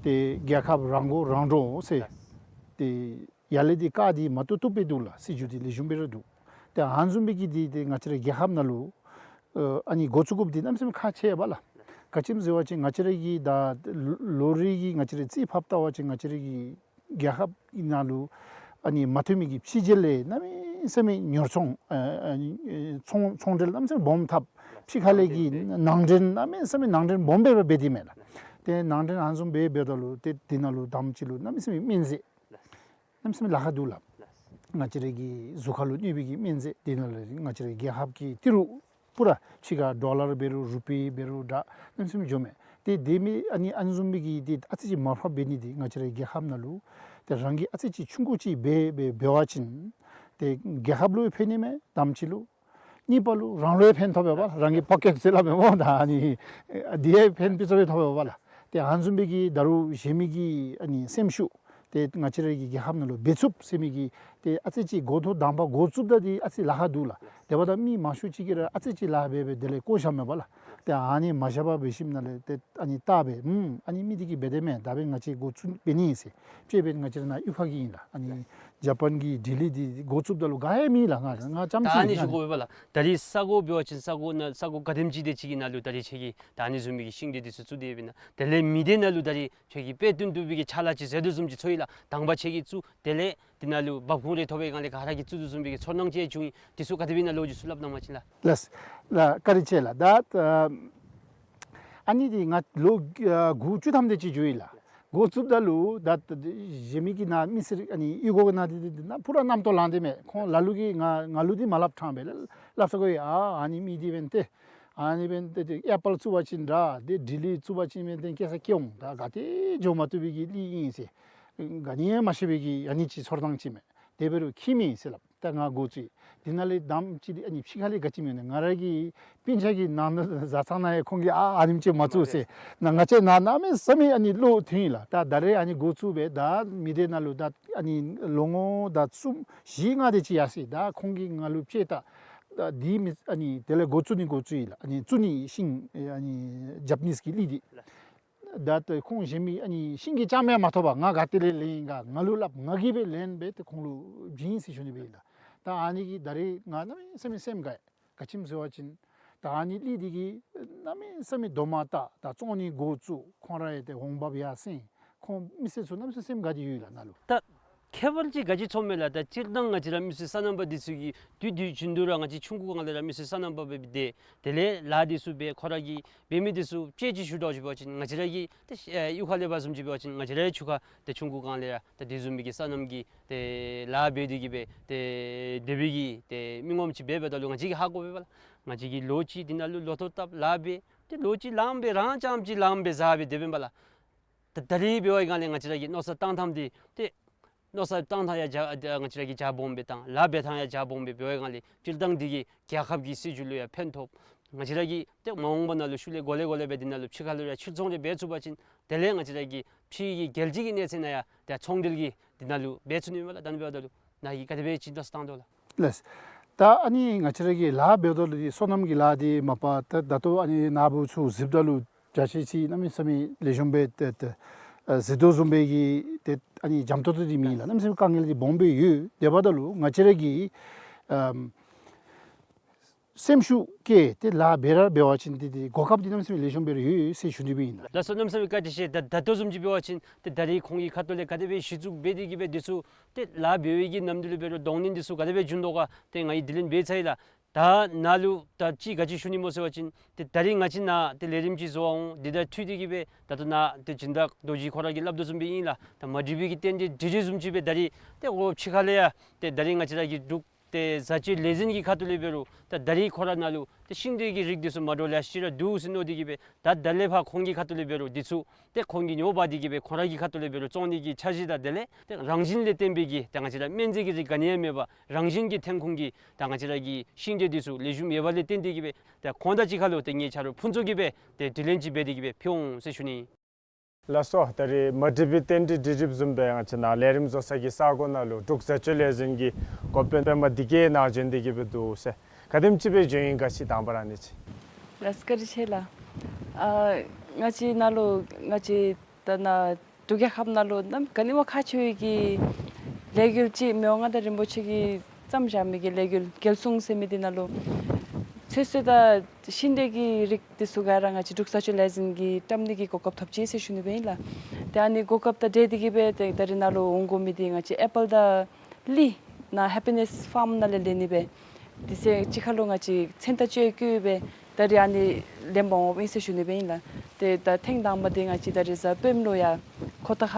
ཏེ་རྒྱལ་ཁབ་རང་མགོ་རང་འདྲོངས་ཟེར་ཏེ་ཡར་ལས་འདི་བཀའ་འདི་མ་བཏུབ་བཏུབ་སྦེ་འདུག་ལགས། སྲིད་བྱུས་འདི་ལེགས་ཤོམ་སྦེ་ར་འདུག། ཏེ་ཨ་ནི་བཟུམ་མའི་གི་འདི་ཏེ་ང་བཅས་ར་རྒྱལ་ཁབ་ནང་ལུ་ཨ་ནི་འགོ་བཙུགས་དགོཔ་འདི་གནམ་མེད་ས་མེད་ཁག་ཆེ་བས་ལགས། ག་ཅི་སྨོ་ཟེར་བ་ཅིན་ང་བཅས་ར་གི་ད་ལོ་རེ་གི་ང་བཅས་ར་རྩིས་ཕབ་བལྟ་བ་ཅིན་ང་བཅས་ར་གི་རྒྱལ་ཁབ་ནང་ལུ་ཨ་ནི་མ་ཐོན་མི་གི་ཕྱི་རྒྱལ་ལས་གནམ་མེད་ས་མེད་ཉོ་ཚོང་ཨ་ཨ་ནི་ཚོང་ཚོང་འབྲེལ་གནམ་མེད་ས་མེད་སྦོམ་འཐབ། ཕྱི་ཁ་ལས་ཀྱི་ནང་འདྲེན་གནམ་མེད་ས་མེད་ནང་འདྲེན་སྦོམ་སྦེ་འབད་དེ་མས་ལགས། ཏེ་ནང་འདྲེན་ཨ་ནི་བཟུམ་སྦེ་འབདཝ་ད་ལུ་ཏེ་འདི་ནང་ལུ་དང་པ་ཅིག་ལུ་གནམ་མེད་ས་མེད་སྨན་རྫས་གནམ་མེད་ས་མེད་ལཱ་ཁག་འདུག་ལགས། ང་བཅས་ར་གི་གཟུགས་ཁར་ལུ་གནོད་པའི་གི་སྨན་རྫས་འདི་ནང་ལུ་ང་བཅས་ར་རྒྱལ་ཁབ་ཀྱི་ཏི་རུ་པུ་ར་ཕྱི་ཁར་ཌོ་ལར་འབད་རུང་རུ་པི་འབད་རུང་འདྲ་གནམ་མེད་ས་མེད་འགྱོཝ་མས། ཏེ་དེ་མི་ཨ་ནི་ཨ་ནི་བཟུམ་མའི་གི་ཏེ་ཨ་ཙི་ཅིག་མར་ཕབ་འབད་ནི་འདི་ང་བཅས་ར་རྒྱལ་ཁབ་ནང་ལུ་ཏེ་རང་གིས་ཨ་ཙི་ཅིག་ཆུང་ཀུ་ཅིག་འབད་འབད་འབད་བ་ཅིན་ཏེ་རྒྱལ་ཁབ་ལུ་ཕན་ནི་མས། དང་པ་ཅིག་ལུ། གཉིས་པ་ལུ་རང་ལུ་ཡང་ཕན་ཐོགས་པས་པ་ལགས། རང་གི་པོ་ཀེཊ་ཟེར་སླབ་མས་སྨོ། ད་ཨ་ནི་འདི་ཡང་ཕན་པི་ཙ་སྦེ་ཐོགས་པས་པ་ལགས། ཏེ་ཨ་ནི་བཟུམ་མའི་གི་ད་རུང་གཞན་མི་གི་ཨ་ནི་སེམས་ཤུགས་ཏེ་ང་བཅས་ར་གི་རྒྱལ་ཁབ་ནང་ལུ་འབད་ཚུགསཔ་ཟེར་མི་གི་ཏེ་ཨ་ཙི་ཅིག་འགོ་ཐོག་དང་པ་འགོ་བཙུགསཔ་ད་འདི་ཨ་ཙི་ལཱ་ཁག་འདུག་ལགས། དེ་འབདཝ་ད་མི་མང་ཤོས་ཅིག་གིས་ར་ཨ་ཙི་ཅིག་ལཱ་འབད་འབད་དེ་ལས་བཀོ་བཞགཔ་མས་པ་ལགས། ཏེ་ཨ་ནི་མ་བཞག་པར་འབད་ཞིནམ་ལས་ཏེ་ཨ་ནི་བལྟ་སྦེ་ཨུམ་ཨ་ནི་མི་འདི་གིས་འབད་དེ་མས། ད་འབདན་ང་བཅས་འགོ་བཙུགས་འབད་ནི་ཨིན་ཟེར། དཔྱེ་འབདན་ང་བཅས་ར་ནཱ་གཡུས་ཁ་གི་ཨིན་ལགས། ཨ་ནི་ཇ་པཱན་གྱི་ཌི་ལི་འདི་འགོ་བཙུགསཔ་ད་ལུ་ག་ཡང་མེད་ལགས། ང་ང་རྐྱངམ་ཅིག་ཨ་ནི་ཨིན་ལགས། ཞུ་དགོ་པས་པ་ལགས། ད་རིས་ས་གོ་འབད་བ་ཅིན་ས་གོ་ནང་ས་གོ་ག་དེམ་ཅིག་དེ་ཅིག་གི་ནང་ལུ་ད་རིས་ཁྱོད་ཀྱིས་ད་ཨ་ནི་བཟུམ་མའི་གི་ཤིང་འབྲས་འདི་ཚུ་བཙུགས་ཏེ་འབད་ན་དེ་ལས་མི་སྡེ་ནང་ལུ་ད་རིས་ཁྱོད་ཀྱིས་དཔེ་སྟོན་བཏུབ་པའི་གི་ཕྱག་ལཱ་ཅིག་མཛད་དོ་བཟུམ་ཅིག་ཚོར་ཡི་ལགས། དང་པ་ཁྱོད་ཀྱིས་བཙུགས་དེ་ལས་འདི་ནང་ལུ་འབབ་ཁུངས་རེ་ཐོབ་པའི་སྒང་ལས་ག་ར་གིས་བཙུགས་དོ་བཟུམ་སྦེ་གི་ཚོར་སྣང་ཅིག་བྱུང་ཡི། དེ་ཚུ་ག་དེ་སྦེ་ཨིན་ན་ལོ་རྒྱུས་ཚུ་སླབ་གནང་བ་ཅིན་ལགས། ལགས་ལགས། བཀའ་དྲིན་ཆེ་ལགས། ད་ཨ་ནི་འདི་ང་ལོ་དགུ་བཅུ་ཐམ་དེ་ཅིག་འགྱོ་ཡི་ལགས། འགོ་བཙུགསཔ་ད་ལུ་ད་གཞན་མི་གི་ནཱ་མི་སེར་ཨ་ནི་གཡུས་སྒོ་གི་ནང་འདི་འདི་ནཱ་པུ་ར་རྣམ་རྟོག་ལངས་ཏེ་མས། ཁོང་ལ་ལུ་གིས་ང་ང་ལུ་འདི་མ་སླབ་ཕྲང་སྦེ་སླབ་ས་གོ་ཡི། ཨ་ཨ་ནི་མི་འདི་འབདན་ཏེ་ཨ་ནི་འབདན་ཏེ་ཏེ་ཨེ་པཱལ་བཙུགས་པ་ཅིན་འདྲ་ཏེ་ཌི་ལི་བཙུགས་པ་ཅིན་འབདན་ཏེ་སྐྱེ་ས་སྐྱེ་འོང་། ད་ག་ཏེ་འགྱོ་མ་བཏུབ་པའི་གི་གླི་ཨིན་ཟེར། ག་ནི་ཡང་མ་ཤེས་པའི་གི་ཨ་ནི་ཅིག་ཚོར་སྣང་ཅིག་མས། དེ་འབད་རུང་ཁྱད་མེད་ཟེར་སླབ། ད་ང་འགོ་བཙུགས་ཡི། དེ་ནང་ལས་དང་པ་ཅིག་འདི་ཨ་ནི་ཕྱི་ཁ་ལས་ག་ཅི་སྨོ་ནི་ང་ར་གི་སྤུན་ཆ་གི་ནང་ན་བཟའ་ཚང་ནང་ཡང་ཁོང་གིས་ཨ་ཨ་ནེམ་ཅིག་མ་བཙུགས་ཟེར། ནཱ་ང་བཅས་ནཱ་གནམ་མེད་ས་མེད་ཨ་ནི་བློ་མཐུན་ཡི་ལགས། ད་ད་རེས་ཨ་ནི་འགོ་བཙུགས་སྦེ་ད་མི་སྡེ་ནང་ལུ་ད་ཨ་ནི་ལོ་ངོ་ད་གསུམ་བཞི་ལྔ་དེ་ཅིག་ཡར་སོ་ཡི། ད་ཁོང་གིས་ང་ལུ་དཔྱེ་ད་ད་འདི་མི་ཨ་ནི་དེ་ལས་འགོ་བཙུགས་ནི་འགོ་བཙུགས་ཡི་ལགས། ཨ་ནི་བཙུགས་ནི་ཤིང་ཨ་ནི་ཇ་པ་ནིས་ཀྱི་གླི་འདི། ད་ལྟོ་ཁོང་གཞན་མི་ཨ་ནི་ཤིང་གི་རྐྱངམ་ཡང་མ་ཐོབ་པར་ང་ག་ཏེ་ལས་ལེན་ག་ང་ལུ་སླབ། ང་གིས་སྦེ་ལེན་སྦེ་ཏེ་ཁོང་ལུ་བྱིན་ཟེར་ཞུ་ནི་སྦེ་ཨིན་ལགས། ད་ཨ་ནི་གིས་ད་རེས་ང་གནམ་མེད་ས་མེད་སེམས་དགའ་ཡི། ག་ཅི་སྨོ་ཟེར་བ་ཅིན་ད་ཨ་ནི་གླི་འདི་གིས་གནམ་མེད་ས་མེད་རྡོག་མ་བཏགས་ད་བཙོང་ནི་འགོ་བཙུགས། ཁོང་ར་ཡང་ཏེ་འོང་འབབ་ཡར་སེང་། ཁོང་མི་སེར་ཚུ་གནམ་མེད་ས་མེད་སེམས་དགའ་སྟེ་ཡོད་ལགས་ནཱ་ལུ། ད་ཁྱད་པར་ཅིག་ག་ཅི་ཚོརཝ་མས་ལགས། ད་སྤྱིར་བཏང་ང་བཅས་ར་མི་སེར་སོ་ནམ་པ་འདི་ཚུ་གིས་དུས་དུས་རྒྱུན་དུ་ར་ང་བཅས་ཆུང་ཀུ་སྒང་ལས་ར་མི་སེར་སོ་ནམ་པ་སྦེ་སྡོད། དེ་ལས་ལཱ་འདི་ཚུ་འབད། ཁོ་ར་གིས་འབད་མི་འདི་ཚུ་དཔྱེ་ཅིག་ཞུ་དོ་ཅིག་འབད་བ་ཅིན་ང་བཅས་ར་གི་ཏེ་ཨེ་གཡུས་ཁ་ལས་འབད་བཟུམ་ཅིག་འབད་བ་ཅིན་ང་བཅས་རའི་ཆུ་ཁ་ཏེ་ཆུང་ཀུ་སྒང་ལས་ར་ད་དེ་བཟུམ་མའི་གི་སོ་ནམ་གྱི་ཏེ་ལཱ་འབད་དེ་གི་སྦེ་ཏེ་དེ་སྦེ་གི་ཏེ་མི་ངོམ་ཅིག་འབད་འབདཝ་ད་ལུ་ང་བཅས་ཀྱིས་ཧ་གོ་བས་པ་ལགས། ང་བཅས་ཀྱིས་ལོ་གཅིག་འདི་ནང་ལུ་ལོ་ཐོག་བཏབ་ལཱ་འབད། ཏེ་ལོ་གཅིག་ལངམ་སྦེ་རང་རྐྱངམ་ཅིག་ལངམ་སྦེ་བཟའ་སྦེ་དེ་སྦེ་ཨིན་པ་ལགས། ད་ད་རེས་འབད་བའི་སྒང་ལས་ང་བཅས་ར་གི་མནོ་བསམ་བཏང་ཐངས་འདི་ཏེ་མནོ་བསམ་བཏང་ཐངས་ཡང་རྒྱ་ང་བཅས་ར་གིས་རྒྱ་སྦོམ་སྦེ་བཏང་། ལཱ་འབད་ཐངས་ཡང་རྒྱ་སྦོམ་སྦེ་འབད་བའི་སྒང་ལས་སྤྱིར་བཏང་འདི་གིས་རྒྱལ་ཁབ་ཀྱི་སྲིད་བྱུས་ལུ་ཡང་ཕན་ཐོགས། ང་བཅས་ར་གིས་ཏེ་མ་འོངས་པ་ནང་ལུ་ཤུལ་ལས་འགོ་ལས་འགོ་ལས་སྦེ་འདི་ནང་ལུ་ཕྱི་ཁ་ལུ་ར་ཕྱིར་ཚོང་རེ་འབད་ཚུགས་པ་ཅིན་དེ་ལས་ང་བཅས་ར་གི་ཕྱི་གི་རྒྱལ་སྤྱི་གི་གནས་ཚད་ནང་ཡང་ཏེ་ཚོང་འབྲེལ་གྱི་འདི་ནང་ལུ་འབད་ཚུགས་ནི་མས་ལགས། ད་ཨ་ནི་འབདཝ་ད་ལུ་ནཱ་གིས་ག་དེ་སྦེ་ཅིག་མནོ་བསམ་བཏང་དོ་ལགས། ལགས། ད་ཨ་ནི་ང་བཅས་ར་གི་ལཱ་འབདཝ་ད་ལུ་འདི་སོ་ནམ་གྱི་ལཱ་འདི་མ་པ་ད་ད་ལྟོ་ཨ་ནི་ནཱ་བུ་ཚུ་གཟིགསཔ་ད་ལུ་རྒྱ་ཆེ་ཅིག་གནམ་མེད་ས་མེད་ལེགས་ཤོམ་སྦེ་ཏེ་ཏེ་ཨ་གཟིགས་དོ་བཟུམ་སྦེ་གི་ཏེ་ཨ་ནི་འཇམ་ཏོང་ཏོ་འདི་མེད་ལགས། གནམ་མེད་ས་མེད་དཀའ་ངལ་འདི་སྦོམ་སྦེ་ཡོད། དེ་འབདཝ་ད་ལུ་ང་བཅས་ར་གིས་ཨམ་སེམས་ཤུགས་བསྐྱེད་དེ་ལཱ་འབད་ར་འབད་བ་ཅིན་ཏེ་ཏེ་གོ་སྐབས་འདི་གནམ་མེད་ས་མེད་ལེགས་ཤོམ་སྦེ་ར་ཡོད་ཟེར་ཞུ་ནི་སྦེ་ཨིན་ལགས། ལགས་སོ། གནམ་མེད་ས་མེད་བཀའ་དྲིན་ཆེ། ད་ད་ལྟོ་བཟུམ་ཅིག་འབད་བ་ཅིན་ཏེ་ད་རིས་ཁོང་གི་ཁ་ཐུག་ལས་ག་དེ་སྦེ་གཞི་བཙུགས་འབད་དེ་གི་སྦེ་འདི་ཚུ་ཏེ་ལཱ་འབད་བའི་གི་ནམ་དུས་ལུ་འབད་རུང་གདོང་ལེན་འདི་ཚུ་ག་དེ་སྦེ་འབྱུང་དོ་ག་ཏེ་ང་གིས་དྲི་ལན་འབད་ཚར་ཡི་ལགས། ད་ནཱ་ལུ་ད་ཅི་ག་ཅི་ཞུ་ནི་སྨོ་ཟེར་བ་ཅིན་ཏེ་ད་རིས་ང་བཅས་ནཱ་ཏེ་ལས་རིམ་ཅིག་བཟོ་བར་འོང་། འདི་དང་འཁྲིལ་ཏེ་གི་སྦེ་ད་ལྟོ་ནཱ་ཏེ་སྦྱིན་བདག་རྡོ་རྗེ་ཁོ་ར་གིས་སླབ་དོ་བཟུམ་སྦེ་ཨིན་ལགས། ད་མ་འགྲིགས་པའི་གི་རྟེན་འབྲེལ་འགྲིགས་འགྲིགས་བཟུམ་ཅིག་སྦེ་ད་རིས་ཏེ་འོ་ཕྱི་ཁ་ལས་ཡང་ཏེ་ད་རིས་ང་བཅས་ར་གི་འབྲུག་ཏེ་བཟའ་སྤྱོད་ལས་འཛིན་གྱི་ཁ་ཐུག་ལས་འབད་རུང་ད་ད་རིས་ཁོ་ར་ནཱ་ལུ་ཏེ་ཤིང་འབྲས་ཀྱི་རིགས་འདི་ཚུ་མ་འདྲཝ་ལེ་ཤ་ཅིག་ར་འདུག་ཟེར་མནོ་སྟེ་གི་སྦེ་ད་ད་ལས་ཕར་ཁོང་གི་ཁ་ཐུག་ལས་འབད་རུང་འདི་ཚུ་ཏེ་ཁོང་གིས་ཉོ་འབག་སྟེ་གི་སྦེ་ཁོང་ར་གི་ཁ་ཐུག་ལས་འབད་རུང་བཙོང་ནི་གི་འཆར་གཞི་དང་དེ་ལས་ཏེ་རང་བཞིན་ལས་བརྟེན་པའི་གི་ད་ང་བཅས་ར་སྨན་རྫས་ཀྱི་རིགས་ག་ནི་ཡང་མེད་པར་རང་བཞིན་གྱི་ཐོན་ཁུངས་ཀྱི་ད་ང་བཅས་ར་གི་ཤིང་འབྲས་འདི་ཚུ་ལེགས་ཤོམ་ཡོད་པ་ལས་བརྟེན་ཏེ་གི་སྦེ་ད་ཁོང་དང་གཅིག་ཁར་ལུ་ཏེ་ངེའི་ཆ་རོགས་ཕུན་ཚོགས་ཀྱིས་སྦེ་ཏེ་དྲི་ལན་ཅིག་འབད་དེ་གི་སྦེ་ཕུལ་འོང་ཟེར་ཞུ་ནི། ལགས་སོ། ད་རིས་མ་འགྲིགས་པའི་རྟེན་འབྲེལ་འགྲིགས་འགྲིགསཔ་བཟུམ་སྦེ་ང་བཅས་ནཱ་ལས་རིམ་བཟོ་ས་གི་ས་གོ་ནང་ལུ་འབྲུག་བཟའ་སྤྱོད་ལས་འཛིན་གྱི་འགོ་དཔོན་པདྨ་བདེ་སྐྱིད་ནཱ་བྱོན་ཏེ་གི་སྦེ་འདུག་ཟེར། ག་དེམ་ཅིག་སྦེ་བྱོན་ཡི་ག་ཅིག་དང་པ་ར་ཨ་ནི་ཅིག། ལགས་སོ། བཀའ་དྲིན་ཆེ་ལགས། ཨ་ང་བཅས་ནཱ་ལུ་ང་བཅས་ད་ནཱ་འབྲུག་རྒྱལ་ཁབ་ནང་ལུ་གནམ་ག་ནི་བ་ཁག་ཆེ་བའི་གི་ལས་འགུལ་ཅིག་མི་དབང་མངའ་བདག་རིན་པོ་ཆེ་གིས་བརྩམས་བཞག་མི་གི་ལས་འགུལ་རྒྱལ་སྲུང་ཟེར་མི་འདི་ནང་ལུ་ཚོད་བསྲེ་དང་ཤིང་འབྲས་ཀྱི་རིགས་འདི་ཚུ་ག་ར་ང་བཅས་འབྲུག་བཟའ་སྤྱོད་ལས་འཛིན་གྱིས་བཀྲམ་ནི་གི་གོ་སྐབས་ཐོབ་ཅི་ཟེར་ཞུ་ནི་སྦེ་ཨིན་ལགས། ཏེ་ཨ་ནི་གོ་སྐབས་དང་འབྲེལ་ཏེ་གི་སྦེ་ཏེ་ད་རིས་ནཱ་ལུ་འོང་དགོ་མི་འདི་ང་བཅས་ཨེ་པཱལ་དང་ལི་ནཱ་ཧེ་པི་ནེས་ཕཱརམ་ནང་ལས་ལེན་ནི་སྦེ་དེ་ཚེ་གཅིག་ཁར་ལུ་ང་བཅས་མཚན་རྟགས་བཅས་བཀོད་སྦེ་ད་རིས་ཨ་ནི་ལེན་པར་འོངམ་ཨིན་ཟེར་ཞུ་ནི་སྦེ་ཨིན་ལགས། ཏེ་ད་ཐེངས་དང་པ་འདི་ང་བཅས་ད་རིས་གཟའ་སྤེནམ་ལུ་ཡར་ཁོ་ཐང་ཁ་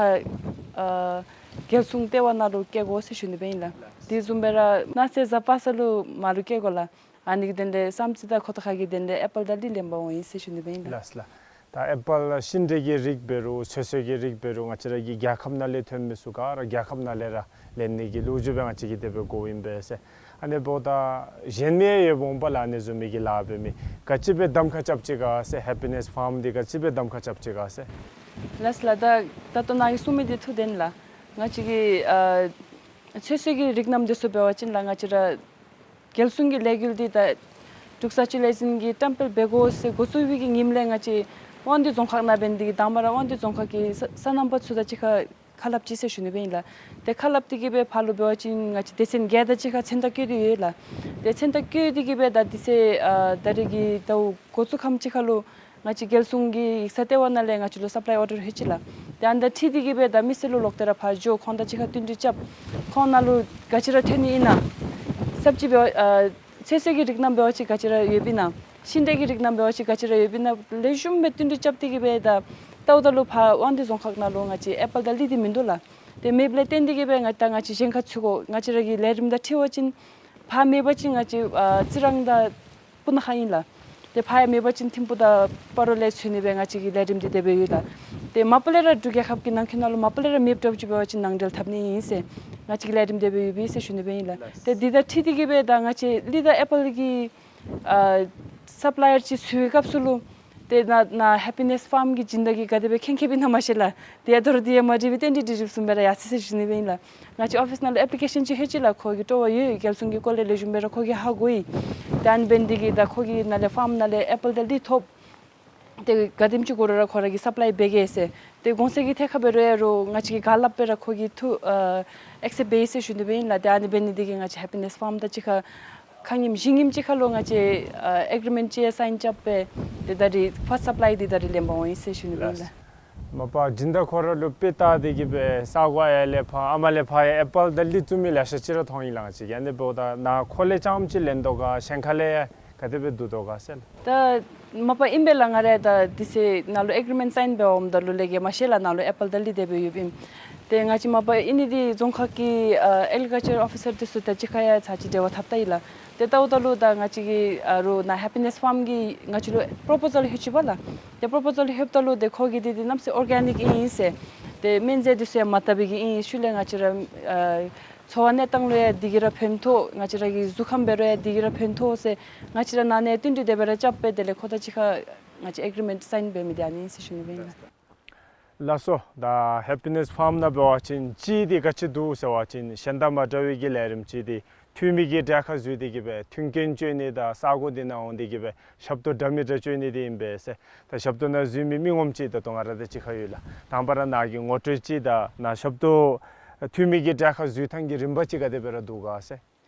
ཨ་རྒྱལ་སྲུང་ལྟེ་བ་ནང་ལུ་བསྐྱལ་དགོ་ཟེར་ཞུ་ནི་སྦེ་ཨིན་ལགས། དེ་བཟུམ་སྦེ་ར་གནངས་ཚེ་གཟའ་པ་སངས་ལུ་མར་ལུ་བསྐྱལ་དགོ་ལགས། ཨ་ནི་གི་དོན་ལས་བསམ་རྩེ་དང་ཁོ་ཐང་ཁ་གི་དོན་ལས་ཨེ་པཱལ་དང་ལི་ལེན་པར་འོང་ཡི་ཟེར་ཞུ་ནི་སྦེ་ཨིན་ལགས། ལགས་ལགས། ད་ཨེ་པཱལ་ཤིང་འབྲས་ཀྱི་རིགས་འབད་རུང་ཚོད་བསྲེ་གི་རིགས་འབད་རུང་ང་བཅས་ར་གི་རྒྱལ་ཁབ་ནང་ལས་ཐོན་མི་ཚུ་ག་ར་རྒྱལ་ཁབ་ནང་ལས་ར་ལེན་ནི་གི་ལོ་རྒྱུས་སྦེ་ང་བཅས་ཀྱིས་དེ་སྦེ་གོཝ་ཨིན་པས་ཟེར། ཨ་ནི་འབདཝ་ད་གཞན་མི་ཡང་ཡོདཔ་འོང་པ་ལགས། ཨ་ནི་བཟུམ་མའི་གི་ལཱ་འབད་མི་ག་ཅི་སྦེ་གདམ་ཁ་རྐྱབ་ཅི་ག་ཟེར། ཧེ་པི་ནེས་ཕཱརམ་འདི་ག་ཅི་སྦེ་གདམ་ཁ་རྐྱབ་ཅི་ག་ཟེར། ལགས་ལགས། ད་ད་ལྟོ་ནཱ་གིས་གསུངས་མི་འདི་ཐུགས་བདེན་ལགས། ང་བཅས་ཀྱིས་ཨ་ཚོད་བསྲེ་གི་རིགས་རྣམས་འདི་ཚུ་འབད་བ་ཅིན་ལགས་ང་བཅས་ར་རྒྱལ་སྲུང་གི་ལས་འགུལ་འདི་ད་འབྲུག་བཟའ་སྤྱོད་ལས་འཛིན་གྱིས་བཀྲམ་སྤེལ་འབད་དགོ་ཟེར་འགོ་བཙུགས་པའི་གི་ཉིནམ་ལས་ང་བཅས་དབང་འདུས་རྫོང་ཁག་ནང་འབད་ནི་འདི་གིས་དང་པ་ར་དབང་འདུས་རྫོང་ཁག་གི་ས་སོ་ནམ་པ་ཚུ་དང་གཅིག་ཁར་ཁ་སླབ་ཅི་ཟེར་ཞུ་ནི་སྦེ་ཨིན་ལགས། ཏེ་ཁ་སླབ་སྟེ་གི་སྦེ་ཕར་ལུ་འབད་བ་ཅིན་ང་བཅས་སྡེ་ཚན་བརྒྱད་དང་གཅིག་ཁར་མཚན་རྟགས་བཀོད་དེ་ཡོད་ལགས། ཏེ་མཚན་རྟགས་བཀོད་དེ་གི་སྦེ་ད་དེ་ཚེ་ཨ་ད་རིས་ཀྱི་ཟླཝ་འགོ་བཙུགས་ཁམས་ཅིག་ཁར་ལུ་ང་བཅས་རྒྱལ་སྲུང་གི་ཡིག་ཚང་ལྟེ་བ་ནང་ལས་ང་བཅས་ལུ་སབ་ལའི་ཨོར་ཌར་ལྷོད་ཅི་ལགས། ཏེ་ཨ་ནི་དང་འཁྲིལ་ཏེ་གི་སྦེ་ད་མི་སེར་ལུ་ལོག་སྟེ་ར་ཕར་འགྱོ་ཁོང་དང་གཅིག་ཁར་བསྟུན་གྲོས་རྐྱབ། ཁོང་ནང་ལུ་ག་ཅི་ར་ཐོན་ནི་ཨིན་ན། སབ་ཇི་འབད་བ་ཨ་ཚོད་བསྲེ་གི་རིགས་རྣམས་འབད་བ་ཅིན་ག་ཅི་ར་ཡོདཔ་ཨིན་ན། ཤིང་འབྲས་ཀྱི་རིགས་རྣམས་འབད་བ་ཅིན་ག་ཅི་ར་ཡོདཔ་ཨིན་ན། ལེགས་ཤོམ་སྦེ་བསྟུན་གྲོས་རྐྱབ་སྟེ་གི་སྦེ་ད་ལྟོ་ད་ལུ་ཕར་དབང་འདུས་རྫོང་ཁག་ནང་ལུ་ང་བཅས་ཨེ་པཱལ་དང་ལི་འདི་མིན་འདུག་ལགས། ཏེ་མེདཔ་ལས་བརྟེན་ཏེ་གི་སྦེ་ང་ད་ང་བཅས་གཞན་ཁར་འཚོལ་དགོ། ང་བཅས་ར་གི་ལས་རིམ་དང་འཁྲིལ་བ་ཅིན་ཕར་མེད་པ་ཅིན་ང་བཅས་ཨ་རྩི་རང་དང་སྤུ་ན་ཁ་ཨིན་ལགས། ཏེ་ཕར་ཡང་མེད་པ་ཅིན་ཐིམ་ཕུག་དང་སྤ་རོ་ལས་འཚོལ་ནི་སྦེ་ང་བཅས་ཀྱི་ལས་རིམ་འདི་དེ་སྦེ་ཡོད་ལགས། ཏེ་མ་པ་ལས་ར་འབྲུག་རྒྱལ་ཁབ་ཀྱི་ནང་འཁོད་ནང་ལུ་མ་པ་ལས་ར་མེདཔ་འདྲཝ་ཅིག་འབད་བ་ཅིན་ནང་འབྲེལ་འཐབ་ནི་ཨིན་ཟེར་ང་བཅས་ཀྱི་ལས་རིམ་དེ་སྦེ་ཡོད་པས་ཟེར་ཞུ་ནི་སྦེ་ཨིན་ལགས། ཏེ་འདི་དང་འཁྲིལ་ཏེ་གི་སྦེ་ད་ང་བཅས་ལི་དང་ཨེ་པཱལ་གྱི་ཨ་སབ་ལའི་ཡར་ཅིག་འཚོལ་བའི་སྐབས་སུ་ལུ་ཏེ་ནཱ་ནཱ་ཧེ་པི་ནེས་ཕཱརམ་གྱི་སྦྱིན་བདག་གིས་ག་དེ་སྦེ་མཁྱེན་མཁྱེནམ་ཨིན་ན་མ་ཤེས་ལགས། ཏེ་ཡ་ད་རུང་འདི་ཡང་མ་འགྲིགས་པའི་རྟེན་འབྲེལ་འགྲིགས་འགྲིགསཔ་བཟུམ་སྦེ་ར་ཡར་སོ་ཡི་ཟེར་ཞུ་ནི་སྦེ་ཨིན་ལགས། ང་བཅས་ཨོ་ཕིས་ནང་ལུ་ཨེཔ་ལི་ཀེ་ཤཱན་ཅིག་ལྷོད་ཅི་ལགས། ཁོ་གིས་སྤྲོ་བ་ཡོད། རྒྱལ་སྲུང་གི་སྐོར་ལས་ལེགས་ཤོམ་སྦེ་ར་ཁོ་གིས་ཧ་གོ་ཡི། ད་ཨ་ནི་འབད་ནི་འདི་གིས་ད་ཁོ་གི་ནང་ལས་ཕཱརམ་ནང་ལས་ཨེ་པཱལ་དང་ལི་ཐོབ། ཏེ་ག་དེམ་ཅིག་དགོ་རུང་ར་ཁོ་ར་གིས་སབ་ལའི་འབད་གེ་ཟེར། ཏེ་གོང་ཚད་ཀྱི་ཐད་ཁར་འབད་རུང་ཡང་རུང་ང་བཅས་ཀྱིས་ག་སླབ་སྦེ་ར་ཁོ་གིས་ཐུགས་ཨ་ཨེག་སེབཊ་འབད་ཡི་ཟེར་ཞུ་ནི་སྦེ་ཨིན་ལགས། ཏེ་ཨ་ནི་འབད་ནི་འདི་གིས་ང་བཅས་ཧེ་པི་ནེས་ཕཱརམ་དང་གཅིག་ཁར་ཁ་ཉིནམ་བཞི་ཉིནམ་ཅིག་ཁར་ལུ་ང་བཅས་ཨ་ཨེག་རི་མེནཊ་ཅིག་ཡང་སའིན་རྐྱབ་སྦེ་ཏེ་ད་རིས་ཕཱསཊ་སབ་ལའི་འདི་ད་རིས་ལེན་པར་འོང་ཡི་ཟེར་ཞུ་ནི་སྦེ་ཨིན་ལགས། མ་པ་སྦྱིན་བདག་ཁོ་ར་ལུ་དཔེ་བལྟ་སྟེ་གི་སྦེ་ས་གོ་ཡར་ལས་ཕར་ཨ་མར་ལས་ཕར་ཡང་ཨེ་པཱལ་དང་ལི་བཙུགས་མི་ལེ་ཤ་ཅིག་ར་མཐོང་ཡི་ལགས། ང་བཅས་ཀྱིས་ཨ་ནི་འབདཝ་ད་ནཱ་ཁོ་ལས་རྐྱངམ་ཅིག་ལེན་དོ་ག་གཞན་ཁ་ལས་ཡང་ག་དེ་སྦེ་བསྡུ་དོ་ག་ཟེར་ལགས། ད་མ་པ་ཨིན་པས་ལགས། ང་ར་ད་དེ་ཚེ་ནཱ་ལུ་ཨེག་རི་མེནཊ་སའིན་འབད་འོངམ་ད་ལུ་ལས་ཀྱི་མ་ཤེས་ལགས། ནཱ་ལུ་ཨེ་པཱལ་དང་ལི་དེ་སྦེ་ཡོདཔ་ཨིན། ཏེ་ང་བཅས་མ་པ་ཨིན་ནི་འདི་རྫོང་ཁག་གི་ཨ་ཨེག་རི་ཀལ་ཅར་ཨོ་ཕི་སར་འདི་ཚུ་དང་གཅིག་ཁར་ཡང་ཚར་ཅིག་འབྲེལ་བ་འཐབ་ད་ཡི་ལགས། ཏེ་ལྟཝ་ད་ལུ་ད་ང་བཅས་ཀྱི་ཨ་རུང་ནཱ་ཧེ་པི་ནེས་ཕཱརམ་གྱིས་ང་བཅས་ལུ་པོརོ་པོ་ཟཱལ་ལྷོད་ཅི་པ་ལགས། ཏེ་པོརོ་པོ་ཟཱལ་ལྷོདཔ་ད་ལུ་ཏེ་ཁོ་གིས་འདི་འདི་གནམ་མེད་ས་མེད་ཨོར་གེ་ནིཀ་ཨིན་ཟེར། ཏེ་སྨན་རྫས་འདི་ཚུ་ཡང་མ་བཏབ་པའི་གི་ཨིན། ཤུལ་ལས་ང་བཅས་ར་ཨ་ འཚོ་བ་གནས་སྟངས་ལུ་ཡང་འདི་གིས་ར་ཕན་ཐོགས། ང་བཅས་ར་གི་གཟུགས་ཁམས་འབད་རུང་ཡང་འདི་གིས་ར་ཕན་ཐོགས་ཟེར་ང་བཅས་ར་ནང་ནས་བསྟུན་གྲོས་དེ་སྦེ་ར་རྐྱབ་སྦེ་དེ་ལས་ཁོ་དང་གཅིག་ཁར་ང་བཅས་ཨེག་རི་མེནཊ་སའིན་འབད་མི་འདི་ཨ་ནི་ཨིན་ཟེར་ཞུ་ནི་སྦེ་ཨིན་ལགས། ལགས་སོ། ད་ཧེ་པི་ནེསི་ཕཱམ་ནང་འབད་བ་ཅིན་གཅིག་འདི་ག་ཅི་འདུག་ཟེར་བ་ཅིན་གཞན་དང་མ་འདྲ་བའི་གི་ལས་རིམ་ཅིག་འདི་འཐུས་མི་གི་གྲལ་ཁར་འཛུལ་ཏེ་གི་སྦེ་མཐུན་རྐྱེན་སྤྱོད་ནི་དང་ས་གོ་འདི་ནང་འོང་སྟེ་གི་སྦེ་ཞབས་ཏོག་འདྲ་མི་འདྲ་སྤྱོད་ནི་འདི་ཨིན་པས་ཟེར། ད་ཞབས་ཏོག་ནང་འཛུལ་མི་མི་ངོམ་ཅིག་ད་ལྟོ་ང་ར་དང་གཅིག་ཁར་ཡོད་ལགས། དང་པ་ར་ནཱ་གི་ངོ་སྤྲོད་ཅིག་དང་ནཱ་ཞབས་ཏོག་འཐུས་མི་གི་གྲལ་ཁར་འཛུལ་ཐངས་ཀྱི་རིམ་པ་ཅིག་ག་དེ་སྦེ་ར་འདུག་ག་ཟེར།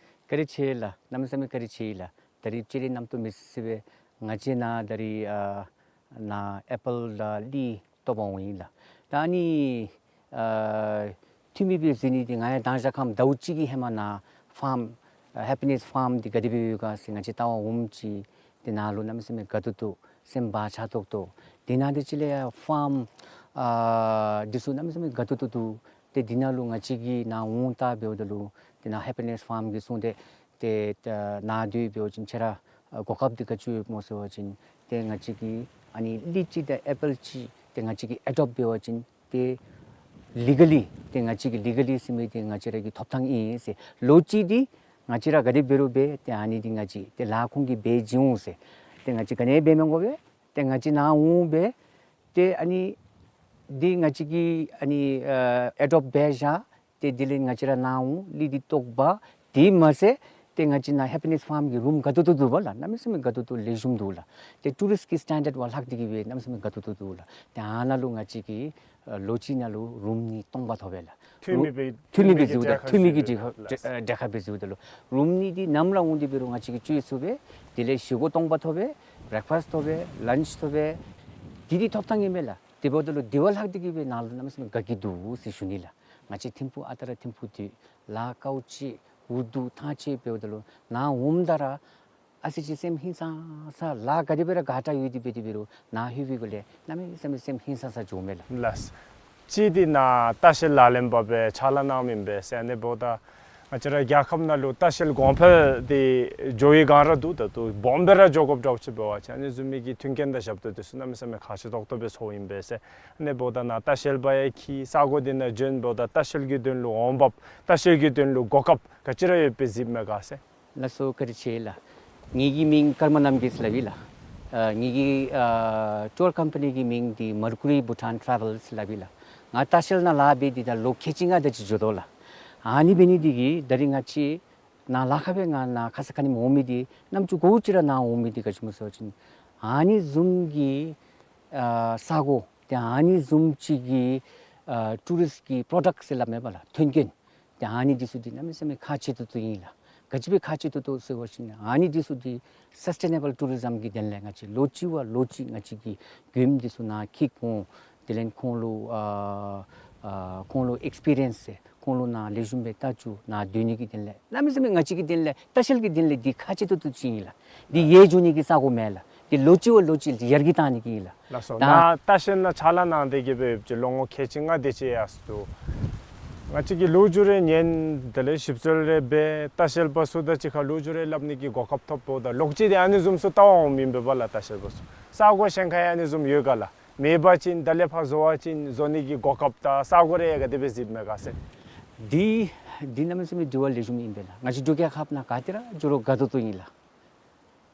བཀའ་དྲིན་ཆེ་ལགས། གནམ་མེད་ས་མེད་བཀའ་དྲིན་ཆེ་ལགས། ད་རིས་སྤྱིར་ར་གནམ་སྟོང་མི་བསུ་བར་ང་བཅས་ནཱ་ད་རིས་ཨ་ནཱ་ཨེ་པཱལ་དང་ལི་བཏོག་པར་འོང་ཡི་ལགས། ད་ཨ་ནི་ཨ་འཐུས་མི་སྦེ་འཛུལ་ནི་འདི་ང་ཡང་མདང་ཞག་ཁམས་ཟླཝ་གཅིག་གི་ཧེ་མ་ནཱ་ཕཱམ་ཨ་ཧེ་པི་ནེསི་ཕཱམ་འདི་ག་དེ་སྦེ་ཡོད་ག་ཟེར་ང་བཅས་བལྟ་བར་འོངམ་ཅིག་ཏེ་ནཱ་ལུ་གནམ་མེད་ས་མེད་དགའ་ཏོག་ཏོ་སེམས་བག་ཆགས་ཏོག་ཏོ། དེ་ནང་འདི་ཅིག་ལས་ཡང་ཕཱམ་ཨ་འདི་ཚུ་གནམ་མེད་ས་མེད་དགའ་ཏོག་ཏོ་འདུག། ཏེ་འདི་ནང་ལུ་ང་བཅས་ཀྱིས་ནཱ་འོང་ལྟ་འབདཝ་ད་ལུ་ཏེ་ནཱ་ཧེ་པི་ནེསི་ཕཱམ་གྱིས་གསུངས་ཏེ་ཏེ་ད་ནཱ་འདི་འབད་བ་ཅིན་ཁྱེད་ར་ཨ་གོ་སྐབས་འདི་ག་ཅི་ཡོདཔ་སྨོ་ཟེར་བ་ཅིན་ཏེ་ང་བཅས་ཀྱིས་ཨ་ནི་ལི་ཅིག་དང་ཨེ་པཱལ་ཅིག་ཏེ་ང་བཅས་ཀྱིས་ཨེ་ཌོབཊ་འབད་བ་ཅིན་ཏེ་ལི་ག་ལི་ཏེ་ང་བཅས་ཀྱིས་ལི་ག་ལི་ཟེར་མི་འདི་ང་བཅས་ར་གི་ཐོབ་ཐངས་ཨིན་ཟེར། ལོ་གཅིག་འདི་ང་བཅས་ར་ག་དེ་འབད་རུང་འབད་ཏེ་ཨ་ནི་འདི་ང་བཅས་ཏེ་ལཱ་ཁོང་གིས་འབད་བྱིན་འོང་ཟེར། ཏེ་ང་བཅས་ག་ནི་འབད་མི་དགོ་པས། ཏེ་ང་བཅས་ནཱ་འོང་སྦེ་ཏེ་ཨ་ནི་འདི་ང་བཅས་ཀྱིས་ཨ་ནི་ཨ་ཨེ་ཌོབཊ་འབད་བཞག། ཏེ་དེ་ལས་ང་བཅས་ར་ནཱ་འོང་ལི་འདི་བཏོག་པ། དེ་མ་ཚད་ཏེ་ང་བཅས་ནཱ་ཧེ་པི་ནེསི་ཕཱམ་གྱི་རུམ་དགའ་ཏོག་ཏོ་འདུག་པ་ལགས། གནམ་མེད་ས་མེད་དགའ་ཏོག་ཏོ་ལེགས་ཤོམ་འདུག་ལགས། ཏེ་ཊུ་རིསཊ་ཀྱི་སི་ཊེན་ཌརཌ་བ་ལྷག་སྟེ་གི་སྦེ་གནམ་མེད་ས་མེད་དགའ་ཏོག་ཏོ་འདུག་ལགས། ཏེ་ཨ་ནཱ་ལུ་ང་བཅས་ཀྱིས་ཨ་ལོ་གཅིག་ནང་ལུ་རུམ་གཉིས་སྟོང་པ་ཐོབ་པས་ལགས། འཐུས་མི་སྦེ་འཐུས་མི་སྦེ་འཛུལཝ་ད་འཐུས་མི་གི་འཐུས་མི་གི་གྲལ་ཁར་འཛུལཝ་ད་ལུ་རུམ་གཉིས་འདི་ནམ་ར་འོང་སྟེ་འབད་རུང་ང་བཅས་ཀྱིས་སྤྱོད་ཚུགས་པས། དེ་ལས་བཞེས་སྒོ་སྟོང་པ་ཐོབ་པས། བྷི་རེག་ཕཱསཊ་ཐོབ་པས། ལཱནཆ་ཐོབ་པས། དེ་འདི་ཐོབ་ཐངས་ཨིན་མས་ལགས། དེ་འབདཝ་ད་ལུ་དེ་བ་ལྷག་སྟེ་གི་སྦེ་ནཱ་ལུ་གནམ་མེད་ས་མེད་དགའ་སྐྱིད་འདུག་ཟེར་ཞུ་ནི་ལགས། ང་བཅས་ཐིམ་ཕུག་ཨ་རྟག་ར་ཐིམ་ཕུག་འདི་ལཱ་དཀའཝ་སྤྱད་འུ་སྡུག་ཐང་ཆད་འབདཝ་ད་ལུ་ནཱ་འོངམ་ད་ར་ཨ་ཙི་ཅིག་སེམས་ཧིང་སངས་ས་ལཱ་ག་དེ་སྦེ་ར་དགའ་དྲགས་ཡོད་དེ་འབད་དེ་འབད་རུང་ནཱ་ལྷོད་པའི་སྒང་ལས་གནམ་མེད་ས་མེད་སེམས་ཧིང་སངས་ས་འགྱོཝ་མས་ལགས། ལགས། གཅིག་འདི་ནཱ་ལྟ་བཤལ་ལག་ལེན་པ་སྦེ་ཕྱག་ལཱ་གནངམ་ཨིན་པས་ཟེར། ཨ་ནི་འབདཝ་ད་ང་བཅས་ར་རྒྱལ་ཁབ་ནང་ལུ་ལྟ་བཤལ་གོང་འཕེལ་འདི་འགྱོ་བའི་སྒང་ར་འདུག། ད་ལྟོ་སྦོམ་སྦེ་ར་འགྱོ་དགོཔ་འདྲཝ་ཅིག་འབད་བ་ཅིན་ཨ་ནི་བཟུམ་མའི་གི་མཐུན་རྐྱེན་དང་ཞབས་ཏོག་འདི་ཚུ་གནམ་མེད་ས་མེད་ཁག་ཆེ་ཏོག་ཏོ་སྦེ་ཚོརཝ་ཨིན་པས་ཟེར། ཨ་ནི་འབདཝ་ད་ནཱ་ལྟ་བཤལ་པ་ཡང་འཁྱིད། ས་གོ་འདི་ནང་བྱོན། འབདཝ་ད་ལྟ་བཤལ་གྱི་དོན་ལུ་འོང་འབབ། ལྟ་བཤལ་གྱི་དོན་ལུ་གོ་སྐབས་ག་ཅི་ར་ཡོད་པའི་གཟིགསཔ་མས་ག་ཟེར། ལགས་སོ། བཀའ་དྲིན་ཆེ་ལགས། ངེ་གི་མིང་ཀརྨ་རྣམ་རྒྱལ་ཟེར་སླབ་ཨིན་ལགས། ཨ་ངེ་གི་ཨ་ཊུར་ཀམ་པ་ནི་གི་མིང་འདི་Mercury Bhutan Travel ཟེར་སླབ་ཨིན་ལགས། ང་ལྟ་བཤལ་ནང་ལཱ་འབད་དེ་ད་ལོ་ཁལ་གཅིག་ལྔ་དེ་ཅིག་འགྱོ་དོ་ལགས། ཨ་ནི་འབད་ནི་འདི་གིས་ད་རིས་ང་བཅས་ནཱ་ལཱ་ཁག་སྦེ་ང་ནཱ་ཁ་ཙ་ཁ་ཉིནམ་འོང་མི་འདི་རྣམ་ཅོ་གོཝ་ཅིག་ར་ནཱ་འོང་མི་འདི་ག་ཅི་སྨོ་ཟེར་བ་ཅིན་ཨ་ནི་བཟུམ་གྱི་ཨ་ས་གོ་ཏེ་ཨ་ནི་བཟུམ་ཅིག་གི་ཨ་ཊུ་རིསཊ་ཀྱི་པྲོ་ཌཀཊ་ཟེར་སླབ་མས་པ་ལགས། མཐུན་རྐྱེན་ཏེ་ཨ་ནི་འདི་ཚུ་འདི་གནམ་མེད་ས་མེད་ཁག་ཆེ་ཏོག་ཏོ་ཨིན་ལགས། ག་ཅི་སྦེ་ཁག་ཆེ་ཏོག་ཏོ་ཟེར་བ་ཅིན་ཨ་ནི་འདི་ཚུ་འདི་སཱསི་ཊེ་ནེ་བཱལ་ཊུ་རི་ཛམ་གྱི་དོན་ལས་ང་བཅས་ལོ་གཅིག་བ་ལོ་གཅིག་ང་བཅས་ཀྱིས་མགྱོནམ་འདི་ཚུ་ནཱ་འཁྱིད་འོང་། དེ་ལས་ཁོང་ལུ་ཨ་ཨ་ཁོང་ལུ་ཨེགསི་པི་རི་ཡེནསི་ཟེར་ཁོང་ལུ་ནཱ་ལེགས་ཤོམ་སྦེ་ལྟ་བཅུག། ནཱ་སྡོད་ནི་གི་དོན་ལས་གནམ་མེད་ས་མེད་ང་བཅས་ཀྱི་དོན་ལས་ལྟ་བཤལ་གྱི་དོན་ལས་འདི་ཁག་ཆེ་ཏོག་ཏོ་ཅིག་ཨིན་ལགས། འདི་ཡལ་འགྱོ་ནི་གི་ས་གོ་མེན་ལགས། འདི་ལོ་གཅིག་བ་ལོ་གཅིག་ཡར་རྒྱས་བཏང་ནི་གི་ཨིན་ལགས། ལགས་སོ། ད་ནཱ་ལྟ་བཤལ་ནང་ཕྱག་ལཱ་གནང་སྟེ་གི་སྦེ་ཡོདཔ་ཅིག་ལོ་ངོ་ཁལ་གཅིག་ལྔ་དེ་ཅིག་ཡར་སོང་འདུག། ང་བཅས་ཀྱིས་ལོ་རྒྱུས་རེ་ཉན། དེ་ལས་ཞིབ་འཚོལ་རེ་འབད། ལྟ་བཤལ་པ་ཚུ་དང་གཅིག་ཁར་ལོ་རྒྱུས་རེ་སླབ་ནི་གི་གོ་སྐབས་ཐོབ། འབདཝ་ད་ལོག་ཅི་འདི་ཨ་ནི་བཟུམ་ཚུ་ལྟ་བར་འོངམ་ཨིན་པས་པ་ལགས། ལྟ་བཤལ་པ་ཚུ་ས་གོ་གཞན་ཁར་ཡང་ཨ་ནི་བཟུམ་ཡོད་ག་ལགས། མེད་པ་ཅིན་ད་ལས་ཕར་བཟོ་བ་ཅིན་བཟོ་ནི་གི་གོ་སྐབས་དང་ས་གོ་རེ་ག་དེ་སྦེ་གཟིགསཔ་མས་ག་ཟེར། འདི་འདི་གནམ་མེད་ས་མེད་དྲི་བ་ལེགས་ཤོམ་ཨིན་པས་ལགས། ང་བཅས་འབྲུག་རྒྱལ་ཁབ་ནང་ག་ཏེ་ར་འགྱོ་རུང་དགའ་ཏོག་ཏོ་ཨིན་ལགས།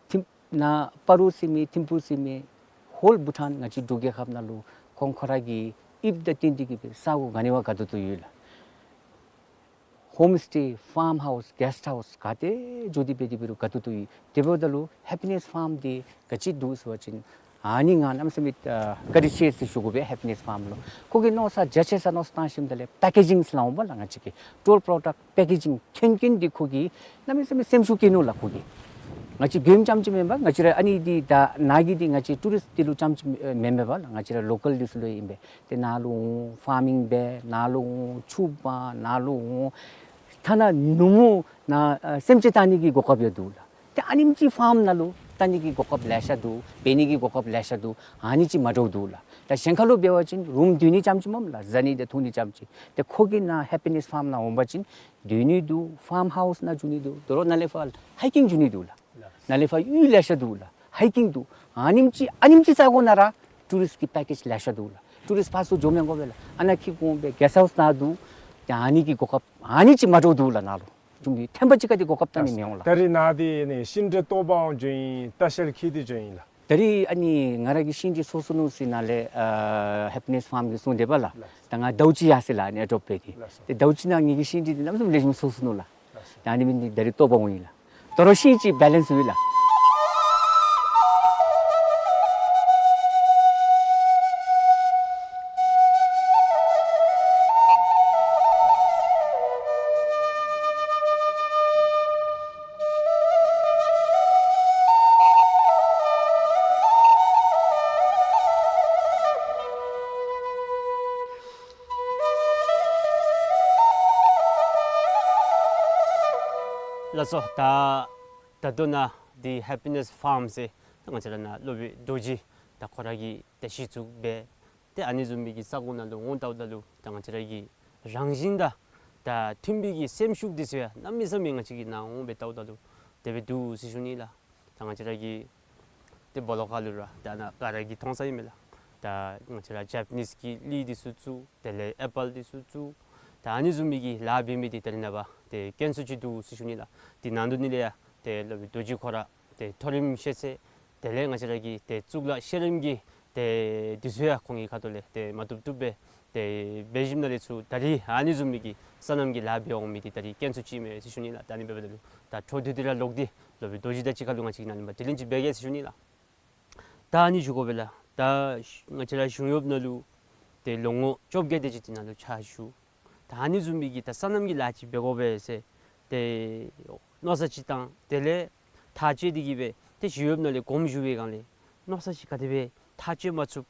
ཐིམ་ནཱ་སྤ་རོ་ཟེར་མི་ཐིམ་ཕུག་ཟེར་མི་ཧོལ་བྷུ་ཊཱན་ང་བཅས་འབྲུག་རྒྱལ་ཁབ་ནང་ལུ་ཁོང་ཁོ་ར་གི་དབྱིབས་དང་བསྟུན་ཏེ་གི་སྦེ་ས་གོ་ག་ནི་བ་དགའ་ཏོག་ཏོ་ཡོད་ལགས། ཧོམ་སི་ཊེ་ཕཱམ་ཧའུསི་གེསཊ་ཧའུསི་ག་ཏེ་འགྱོ་སྟེ་འབད་དེ་འབད་རུང་དགའ་ཏོག་ཏོ་ཡོད། དེ་འབདཝ་ད་ལུ་ཧེ་པི་ནེསི་ཕཱམ་འདི་ག་ཅི་འདུག་ཟེར་བ་ཅིན་ཨ་ནི་ང་གནམ་མེད་ས་མེད་ཨ་བཀའ་དྲིན་ཆེ་ཟེར་ཞུ་དགོ་པས། ཧེ་པི་ནེསི་ཕཱམ་ལུ་ཁོ་གིས་མནོ་བསམ་རྒྱ་ཆེ་ས་མནོ་བསམ་བཏང་ཞིནམ་ད་ལས་པེ་ཀེ་ཇིང་ཟེར་སླབ་འོང་པ་ལགས། ང་བཅས་ཀྱི་ཊུར་པྲོ་ཌཀཊ་པེ་ཀེ་ཇིང་མཐུན་རྐྱེན་འདི་ཁོ་གིས་གནམ་མེད་ས་མེད་སེམས་ཤུགས་བསྐྱེད་ནུག་ལགས། ཁོ་གིས་ང་བཅས་མགྱོནམ་རྐྱངམ་ཅིག་མེན་པར་ང་བཅས་ར་ཨ་ནི་འདི་ད་ནཱ་གི་འདི་ང་བཅས་ཊུ་རིསཊ་འདི་ལུ་རྐྱངམ་ཅིག་མེན་པས་པ་ལགས། ང་བཅས་ར་ལོ་ཀཱལ་འདི་ཚུ་ལུ་ཨིན་པས། ཏེ་ནཱ་ལུ་འོང་ཕཱར་མིང་འབད། ནཱ་ལུ་འོང་ཕྱུགཔ་འབག། ནཱ་ལུ་འོང་ཐ་ན་ནུབ་མོ་ནཱ་ཨ་སེམས་ཅན་བལྟ་ནི་གི་གོ་སྐབས་ཡང་འདུག་ལགས། ཏེ་ཨ་ནེམ་ཅིག་ཕཱརམ་ནང་ལུ་བལྟ་ནི་གི་གོ་སྐབས་ལེ་ཤ་འདུག། འབད་ནི་གི་གོ་སྐབས་ལེ་ཤ་འདུག། ཨ་ནི་ཅིག་མ་འདྲཝ་འདུག་ལགས། ད་གཞན་ཁ་ལུ་འབད་བ་ཅིན་རུམ་སྡོད་ནི་རྐྱངམ་ཅིག་མས་ལགས། བཟའ་ནི་དང་འཐུང་ནི་རྐྱངམ་ཅིག། ཏེ་ཁོ་གི་ནཱ་ཧེ་པི་ནེསི་ཕཱརམ་ནང་འོང་པ་ཅིན་སྡོད་ནི་འདུག། ཕཱརམ་ཧའུསི་ནང་འགྱོ་ནི་འདུག། དོ་རུང་ནཱ་ལས་ཕར་ཧའི་ཀིང་འགྱོ་ནི་འདུག་ལགས། ནཱ་ལས་ཕར་གཡུས་ལེ་ཤ་འདུག་ལགས། ཧའི་ཀིང་འདུག། ཨ་ནེམ་ཅིག་ཨ་ནེམ་ཅིག་ས་གོ་ནང་ར་ཊུ་རིསཊ་ཀྱི་པེ་ཀེཇ་ལེ་ཤ་འདུག་ལགས། ཊུ་རིསཊ་ཕར་ཚུར་འགྱོ་མི་དགོ་པས་ལགས། ཨ་ནཱ་འཁྱིད་འོང་སྦེ་གེསཊ་ཧའུསི་ནང་འདུག། ཏེ་ཨ་ནི་གི་གོ་སྐབས་ཨ་ནི་ཅིག་མ་འདྲཝ་འདུག་ལགས། ནཱ་ལུ་ཅུང་ཐེམ་པ་ཅིག་ག་དེ་གོ་སྐབས་བལྟ་ནི་མི་འོང་ལགས། ད་རིས་ནཱ་འདི་ནི་ཤིང་འབྲས་བཏོག་པའང་འགྱོ་ཡི། ལྟ་བཤལ་འཁྱིད་དེ་འགྱོ་ཡི་ལགས། ད་རིས་ཨ་ནི་ང་ར་གི་ཤིང་འབྲས་སོ་སོ་ནུག་ཟེར་ནཱ་ལས་ཨ་ཧེ་པི་ནེས་ཕཱརམ་གིས་གསུངས་དེས་པ་ལགས། ལགས། ད་ང་ཟླཝ་གཅིག་ཡར་སོ་ཡི་ལགས། ཨ་ནི་ཨེ་ཌོབ་འབད་དེ། ལགས་སོ། ཏེ་ཟླཝ་གཅིག་ནང་ངེ་གི་ཤིང་འབྲས་འདི་གནམ་མེད་ས་མེད་ལེགས་ཤོམ་སོ་སོ་ནུག་ལགས། ལགས་སོ། ད་ཨ་ནི་འབད་ནི་འདི་ད་རིས་བཏོག་པར་འོང་ཡི་ལགས། དོ་རུང་ཤིང་ཅིག་བེ་ལེནསི་ཡོད་ལགས། ལགས་སོ། ད་ད་ལྟོ་ནཱ་འདི་ཧེ་པི་ནེས་ཕཱརམ་ཟེར་ད་ང་བཅས་ར་ནཱ་སློབ་དཔོན་རྡོ་རྗེ་ད་ཁོ་ར་གིས་ད་གཞི་བཙུགས་འབད། ཏེ་ཨ་ནི་བཟུམ་མའི་གི་ས་གོ་ནང་ལུ་འོང་ལྟཝ་ད་ལུ་ད་ང་བཅས་ར་གི་རང་བཞིན་དང་ད་མཐུན་པའི་གི་སེམས་ཤུགས་འདི་ཚུ་ཡང་གནམ་མེད་ས་མེད་ང་བཅས་ཀྱིས་ནཱ་འོང་སྦེ་ལྟཝ་ད་ལུ་དེ་སྦེ་འདུག་ཟེར་ཞུ་ནི་ལགས། ད་ང་བཅས་ར་གི་ཏེ་སྦོ་ལོགས་ཁ་ལུ་ར་ད་ནཱ་ག་ར་གིས་མཐོང་ས་ཨིན་མས་ལགས། ད་ང་བཅས་ར་ཇ་པ་ནིས་ཀྱི་ལི་འདི་ཚུ་བཙུགས། དེ་ལས་ཨེ་པཱལ་འདི་ཚུ་བཙུགས། ད་ཨ་ནི་བཟུམ་མའི་གི་ལཱ་འབད་མི་འདི་ད་རེས་ནངས་པ་ཏེ་དཀོན་སུ་ཅིག་འདུག་ཟེར་ཞུ་ནི་ལགས། འདི་ནང་དོག་ནི་ལས་ཡང་ཏེ་སློབ་དཔོན་རྡོ་རྗེ་ཁོ་ར་ཏེ་མཐོ་རིམ་ཤེས་ཚད་དེ་ལས་ང་བཅས་ར་གི་ཏེ་གཙུག་ལག་ཤེས་རིག་གི་ཏེ་འདི་ཚུ་ཡང་ཁོང་གི་ཁ་ཐུག་ལས་ཏེ་མ་བཏུབ་བཏུབ་སྦེ་ཏེ་འབད་ཞིནམ་ལས་ཚུར་ད་རིས་ཨ་ནི་བཟུམ་མའི་གི་སོ་ནམ་གྱི་ལཱ་འབད་འོང་མི་འདི་ད་རིས་དཀོན་སུ་ཅིག་མས་ཟེར་ཞུ་ནི་ལགས། ད་ཨ་ནི་འབདཝ་ད་ལུ་ད་འཕྲོ་མཐུད་དེ་ར་ལོག་སྟེ་སློབ་དཔོན་རྡོ་རྗེ་དང་གཅིག་ཁར་ལུ་ང་བཅས་ཀྱིས་ནཱ་ལུ་མ་དྲི་ལན་ཅིག་འབད་གེ་ཟེར་ཞུ་ནི་ལགས། ད་ཨ་ནི་ཞུ་དགོ་པས་ལགས། ད་ང་བཅས་ར་གཞུང་གཡོགཔ་ནང་ལུ་ཏེ་ལོ་ངོ་བཅོ་བརྒྱད་དེ་ཅིག་དེ་ནང་ལུ་ཕྱག་ཞུ། ད་ཨ་ནི་བཟུམ་མའི་གི་ད་སོ་ནམ་གྱི་ལཱ་ཅིག་འབད་དགོ་པས་ཟེར་ཏེ་མནོ་བསམ་ཅིག་བཏང་། དེ་ལས་ཐག་བཅད་དེ་གིས་སྦེ་ཏེ་གཞུང་གཡོགཔ་ནང་ལས་དགོངསམ་ཞུ་བའི་སྒང་ལས་མནོ་བསམ་ཅིག་ག་དེ་སྦེ་ཐག་བཅད་མ་ཚུགས།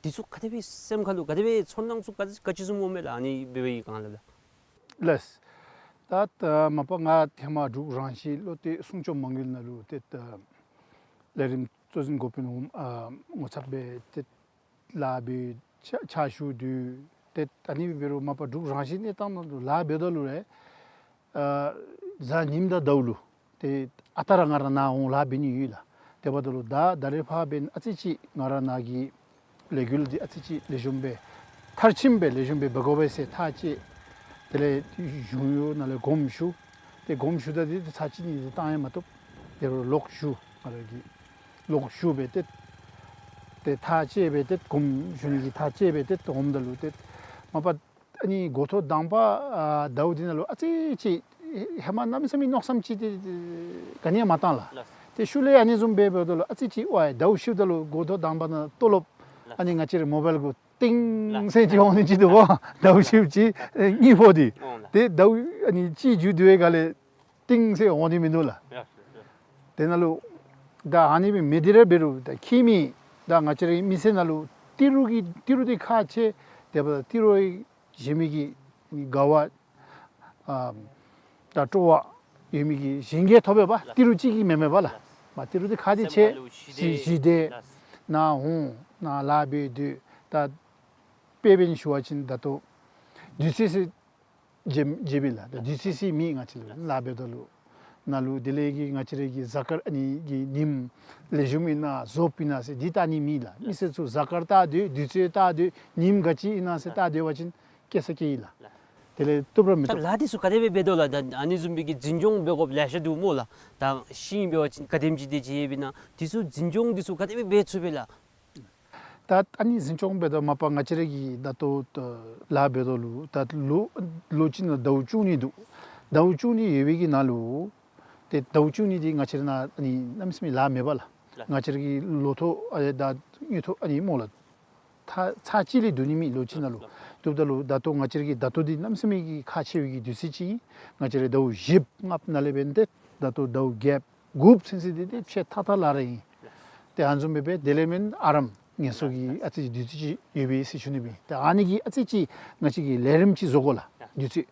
འདི་ཚུ་ག་དེ་སྦེ་སེམས་ཁ་ལུ་ག་དེ་སྦེ་ཚོར་སྣང་ཚུ་ག་ག་ཅི་བཟུམ་འོང་མས་ལགས། ཨ་ནི་འབད་བའི་སྒང་ལས་ལགས། ལགས། ད་ད་མ་པ་ང་ཧེ་མ་འབྲུག་རང་བཞིན་བློ་གཏད་སྲུང་སྐྱོབ་མ་དངུལ་ནང་ལུ་ཏེ་ད་ལས་རིམ་གཙོ་འཛིན་འགོ་དཔོན་འོགམ་ཨ་ངོ་ཚབ་སྦེ་ཏེ་ལཱ་འབད་ཕྱག་ཕྱག་ཞུ་དོ། ཏེ་ཨ་ནི་འབད་རུང་མ་པ་འབྲུག་རང་བཞིན་གནས་སྟངས་ནང་ལུ་ལཱ་འབདཝ་ད་ལུ་ར་ཨ་གཟའ་ཉིམ་དང་ཟླཝ་ལུ་ཏེ་ཨ་རྟག་ར་ང་ར་ནཱ་འོང་ལཱ་འབད་ནི་ཡོད་ལགས། དེ་འབདཝ་ད་ལུ་ད་ད་རེས་ཕར་འབདན་ཨ་ཙི་ཅིག་ང་ར་ནཱ་གི་ལས་འགུལ་འདི་ཨ་ཙི་ཅིག་ལེགས་ཤོམ་སྦེ་མཐར་ཕྱིནམ་སྦེ་ལེགས་ཤོམ་སྦེ་འབད་དགོ་པས་ཟེར་ཐག་བཅད། དེ་ལས་གཞུང་གཡོག་ནང་ལས་དགོངསམ་ཞུ། ཏེ་དགོངསམ་ཞུ་ད་འདི་ཚར་གཅིག་གཉིས་ཅིག་བཏང་ཡང་མ་བཏུབ། དེ་རུང་ལོག་ཞུ། ང་ར་གིས་ལོག་ཞུ་སྦེ་ཏེ་ཏེ་ཐག་བཅད་སྦེ་ཏེ་དགོངསམ་ཞུ་ནི་གི་ཐག་བཅད་སྦེ་ཏེ་འོངམ་ད་ལུ་ཏེ་མ་པ་ཨ་ནི་འགོ་ཐོག་དང་པ་ཨ་ཟླཝ་འདི་ནང་ལུ་ཨ་ཙི་ཅིག་ཧེ་མ་གནམ་མེད་ས་མེད་མནོ་བསམ་ཅིག་ཏེ་ག་ནི་ཡང་མ་བཏང་ལགས། ལགས། ཏེ་ཤུལ་ལས་ཨ་ནི་བཟུམ་སྦེ་འབདཝ་ད་ལུ་ཨ་ཙི་ཅིག་ཝའི་ཟླཝ་བཞི་པ་ད་ལུ་འགོ་ཐོག་དང་པ་ནང་ལྟོ་ལོབ་ལགས། ཨ་ནི་ང་བཅས་རའི་མོ་བཱའིལ་གུ་ཏིང་ལགས། ཟེར་ཅིག་འོང་ནི་ཅིག་འདུག་པ། ཟླཝ་བཞི་པ་ཅིག་གཉིས་པོ་འདི་འོང་ལགས། ཏེ་ཟླཝ་ཨ་ནི་གཅིག་མཇུག་བསྡུ་བའི་སྒང་ལས་ཏིང་ཟེར་འོང་ནི་མིན་འདུག་ལགས། ཡ་ཡ། དེ་ནང་ལུ་ད་ཨ་ནི་སྦེ་མི་འདི་ར་འབད་རུང་ད་ཁྱིམ་མི་ད་ང་བཅས་རའི་མི་ཚེ་ནང་ལུ་ཏི་རུ་གི་ཏི་རུ་འདི་ཁག་ཆེ། དེ་འབདཝ་ད་ཏི་རུ་གཞན་མི་གི་དགའ་བ་ཨ་ད་སྤྲོ་བ་ཡོད་མི་གི་གཞན་གྱིས་ཐོབ་པས་པ། ཏི་རུ་གཅིག་གིས་མེན་མས་པ་ལགས། མ་ཏི་རུ་འདི་ཁག་འདི་ཆེ། ཞི་བདེ། ནཱ་འོང་ནཱ་ལཱ་འབད་སྡོད། ད་དཔེ་འབད་ནི་ཞུ་བ་ཅིན་ད་ལྟོ་དུས་ཚོད་ཟེར་བརྗེད་བརྗེད་པས་ལགས། ད་དུས་ཚོད་ཟེར་མེད། ང་བཅས་ལུ་ལཱ་འབདཝ་ད་ལུ་ནཱ་ལུ་དེ་ལས་ཀྱི་ང་བཅས་རའི་གི་གཟའ་སྐར་ཨ་ནི་གི་ཉིནམ་ལེགས་ཤོམ་ཨིན་ན་རྫོགསཔ་ཨིན་ན་ཟེར་འདི་ལྟ་ནི་མེད་ལགས། མི་སེར་ཚུ་གཟའ་སྐར་ལྟ་སྡོད། དུས་ཚོད་ལྟ་སྡོད། ཉིནམ་ག་ཅི་ཨིན་ན་ཟེར་ལྟ་སྡོད་པ་ཅིན་སྐྱེ་ས་སྐྱེ་ཡི་ལགས། དེ་ལས་བཏུབ་ར་མི་ད་བཏུབ། ལཱ་འདི་ཚུ་ག་དེ་སྦེ་འབད་དོ་ལགས། ད་ཨ་ནི་བཟུམ་མའི་གི་འཛིན་སྐྱོང་འབད་དགོཔ་ལེ་ཤ་འདུག་སྨོ་ལགས། ད་ཤིང་འབད་བ་ཅིན་ག་དེམ་ཅིག་དེ་ཅིག་ཡོདཔ་ཨིན་ན་འདི་ཚུ་འཛིན་སྐྱོང་འདི་ཚུ་ག་དེ་སྦེ་འབད་ཚུགས་པས་ལགས། ད་ཨ་ནི་འཛིན་སྐྱོང་འབད་དོ་མ་པ་ང་བཅས་ར་གི་ད་ལྟོ་ད་ལཱ་འབད་དོ་ལུ་ད་ལོ་ལོ་གཅིག་ནང་ཟླཝ་བཅུ་གཉིས་འདུག། ཟླཝ་བཅུ་གཉིས་ཡོད་པའི་གི་ནང་ལུ་ཏེ་ཟླཝ་བཅུ་གཉིས་འདི་ང་བཅས་ར་ནཱ་ཨ་ནི་གནམ་མེད་ས་མེད་ལཱ་མེད་པ་ལགས། ལགས། ང་བཅས་ར་གི་ལོ་ཐོག་ཨ་ད་དངུལ་ཐོག་ཨ་ནི་སྨོ་ལགས། ཚར་ཚར་གཅིག་ལས་བསྡུ་ནི་མེད་ལོ་གཅིག་ནང་ལུ། ལགས། བསྡུཝ་ད་ལུ་ད་ལྟོ་ང་བཅས་ར་གི་ད་ལྟོ་འདི་གནམ་མེད་ས་མེད་ཀྱི་ཁག་ཆེ་བའི་གི་དུས་ཚོད་ཅིག་ཨིན། ང་བཅས་ར་ཟླཝ་བཞི་ལྔ་ནང་ལས་འབད་ཏེ་ད་ལྟོ་ཟླཝ་བརྒྱད་དགུ་ཚུན་ཚོད་འདི་ཏེ་ཕྱེད་ཐག་ཐག་ལཱ་ར་ཨིན། ཏེ་ཨ་ནི་བཟུམ་སྦེ་འབད་དེ་ལས་མེན་ཨ་རམ་ངལ་གསོ་གི་ཨ་ཙི་ཅིག་དུས་ཚོད་ཅིག་ཡོད་པས་ཟེར་ཞུ་ནི་སྦེ། ཏེ་ཨ་ནི་གིས་ཨ་ཙི་ཅིག་ང་བཅས་ཀྱིས་ལས་རིམ་ཅིག་བཟོ་དགོ་ལགས། དུས་ཚོད།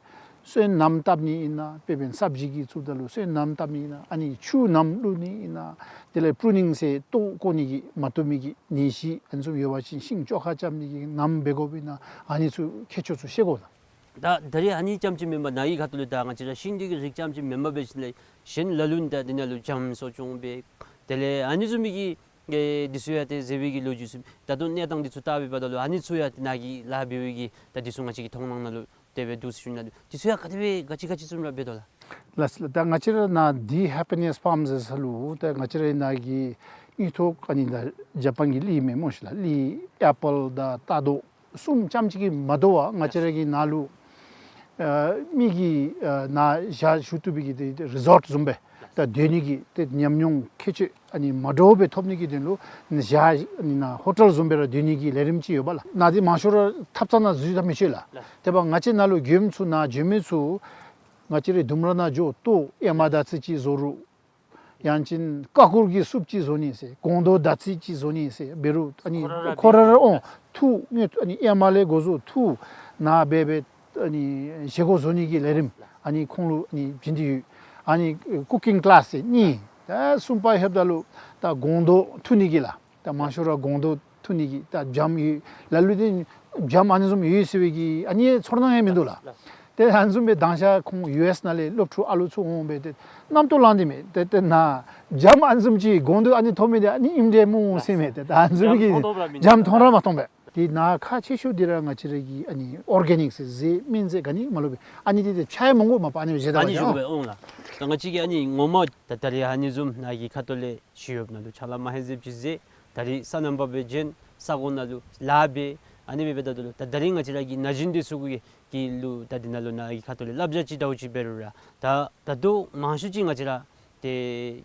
སོན་སྣམ་བཏབ་ནི་ཨིན་ན་དཔེ་འབད་ན་སབ་ཇི་གི་བཙུགསཔ་ད་ལུ་སོན་སྣམ་བཏབ་ནི་ཨིན་ན་ཨ་ནི་ཆུ་སྣམ་བླུག་ནི་ཨིན་ན་དེ་ལས་པྲུ་ནིང་ཟེར་ལྟོ་བཀོ་ནི་གི་མ་བཏུབ་མི་གི་ནད་གཞི་ཨ་ནི་བཟུམ་ཡོད་པ་ཅིན་ཤིང་བཅོ་ཁ་རྐྱབ་ནི་གི་སྣམ་འབད་དགོཔ་ཨིན་ན་ཨ་ནི་ཚུ་ཁྱད་ཆོས་ཚུ་ཤེས་དགོ་ལགས། ད་ད་རེས་ཨ་ནི་རྐྱངམ་ཅིག་མེན་པར་ནཱ་གི་ཁ་ཐུག་ལས་ད་ང་བཅས་ར་ཤིང་འདི་གི་རིགས་རྐྱངམ་ཅིག་མེན་པར་འབད་ཞིནམ་ལས་གཞན་ལ་ལུ་ད་འདི་ནང་ལུ་འཇམ་གསོ་སྐྱོང་འབད། དེ་ལས་ཨ་ནི་བཟུམ་མའི་གི་ཨེ་འདི་ཚུ་ཡང་ཏེ་ཟེར་བའི་གི་ལོ་རྒྱུས་ཚུ་ད་ལྟོ་གནས་སྟངས་འདི་ཚུ་བལྟ་བའི་བར་ན་ལུ་ཨ་ནི་ཚུ་ཡང་ཏེ་ནཱ་གི་ལཱ་འབད་བའི་གི་ད་འདི་ཚུ་ང་བཅས་ཀྱི་མཐོང་སྣང་ནང་ལུ་ སྦེ་འདུག་ཟེར་ཞུ་ནི་ལགས། དེ་ཚུ་ཡང་ག་དེ་སྦེ་ག་ཅི་ག་ཅི་བཟུམ་ར་འབད་དོ་ལགས། ལགས་ལགས། ད་ང་བཅས་ར་ནཱ་འདི་ཧེ་པི་ནེསི་ཕཱམ་ཟེར་ས་ལུ་ད་ང་བཅས་ར་ནཱ་གི་དངུལ་ཐོག་ཨ་ནི་ད་ཇ་པཱན་གྱི་གླི་མས་སྨོ་ཤིག་ལགས། གླི་ཨེ་པཱལ་དང་རྟ་རྡོག་གསུམ་ཙམ་ཅིག་གིས་མ་དོ་བར་ང་བཅས་ར་གི་ནཱ་ལུ་ཨ་མི་གིས་ཨ་ནཱ་ཞག་བཞུགས་བཏུབ་པའི་གི་དེ་རི་ཟོཊ་བཟུམ་སྦེ་ད་སྡོད་ནི་གི་དེ་ཉམས་མྱོང་ཁྱད་ཆོས་ཨ་ནི་མ་འདྲཝ་སྦེ་ཐོབ་ནི་གི་དོན་ལུ་ཞག་ཨ་ནི་ནཱ་ཧོ་ཊེལ་བཟུམ་སྦེ་ར་སྡོད་ནི་གི་ལས་རིམ་ཅིག་ཡོད་པ་ལགས། ནཱ་འདི་མང་ཤོས་ར་ཐབ་ཚང་ནང་འཛུལ་ད་མི་ཆོག་ལགས། ལགས། དེ་འབདཝ་ང་བཅས་ནཱ་ལུ་མགྱོནམ་ཚུ་ནཱ་འགྱོ་མི་ཚུ་ང་བཅས་རའི་ལྡུམ་ར་ནང་འགྱོ་ལྟོ་ཨེ་མ་དར་ཚིལ་ཅིག་བཟོ་རུང་ཡང་ཅིན་ཀ་ཀུར་གྱི་སུབ་ཅིག་བཟོ་ནི་ཟེར་སྒོང་རྡོག་དར་ཚིལ་ཅིག་བཟོ་ནི་ཟེར་འབད་རུང་ཨ་ནི་ཁོ་ར་ར་ཁོ་ར་ར་འོང་འཐུ་ཨ་ནི་ཨེ་མ་ལས་འགོ་བཟུང་འཐུ་ནཱ་སྦེ་སྦེ་ཨ་ནི་བཞེས་སྒོ་བཟོ་ནི་གི་ལས་རིམ་ཨ་ནི་ཁོང་ལུ་ཨ་ནི་བྱིན་ཏེ་ཡོད། ཨ་ནི་ཀུ་ཀིང་ཀི་ལཱསི་ཟེར་གཉིས། ད་གསུམ་པ་ལྷོདཔ་ད་ལུ་ད་སྒོང་རྡོག་འཐུ་ནི་གི་ལགས། ད་མང་ཤོས་ར་སྒོང་རྡོག་འཐུ་ནི་གི་ད་སྦྱངམ་ཡོད། ལ་ལུ་དེ་སྦྱངམ་ཨ་ནི་བཟུམ་ཡོད་ཟེར་བའི་གི་ཨ་ནི་ཚོར་སྣང་ཡང་མིན་འདུག་ལགས། ལགས། ཏེ་ཨ་ནི་བཟུམ་སྦེ་དང་ཤ་ཁོང་ཡུ་ཨེསི་ནང་ལས་སློབ་ཕྲུག་ཨ་ལུ་ཚུ་འོང་སྦེ་ཏེ་རྣམ་རྟོག་ལང་སྟེ་མས། ཏེ་ཏེ་ནཱ་སྦྱངམ་ཨ་ནི་བཟུམ་ཅིག་སྒོང་རྡོག་ཨ་ནི་ཐོབ་མི་འདི་ཨ་ནི་ཨིནམ་འདྲས་སྨོ་ཟེར་མས། ཏེ་ད་ཨ་ནི་བཟུམ་གྱི་སྦྱངམ་མཐོང་ར་མ་མཐོང་པས། ཏེ་ནཱ་ཁག་ཆེ་ཤོས་འདི་ར་ང་བཅས་ར་གི་ཨ་ནི་ཨོར་གེ་ནིཀ་ཟེར་ཟས་སྨན་རྫས་ག་ནི་མ་ལུ་སྦེ་ཨ་ནི་འདི་ཏེ་ཆ་ཡང་མང་པོ་མ་པ་ཨ་ནི་བཞེས་ད་ཨ་ནི་བཞེས་ཨོང་ལགས། ད་ང་བཅས་ཀྱིས་ཨ་ནི་ངོ་མ་ད་ད་རིས་ཨ་ནི་བཟུམ་ནཱ་གི་ཁ་ཐུག་ལས་ཞི་གཡོགཔ་ནང་ལུ་ཕྱག་ལཱ་མ་ཧེ་ཟེར་ཅིག་ཟེར། ད་རིས་སོ་ནམ་པ་སྦེ་བྱོན། ས་གོ་ནང་ལུ་ལཱ་འབད། ཨ་ནི་འབདཝ་ད་ལུ་ད་ད་རིས་ང་བཅས་ར་གི་ན་གཞོན་འདི་ཚུ་གི་གི་ལུ་ད་འདི་ནང་ལུ་ནཱ་གི་ཁ་ཐུག་ལས་བསླབ་བྱ་ཅིག་འདྲཝ་ཅིག་འབད་རུང་ར་ད་ད་ལྟོ་མང་ཤོས་ཅིག་ང་བཅས་ར་ཏེ་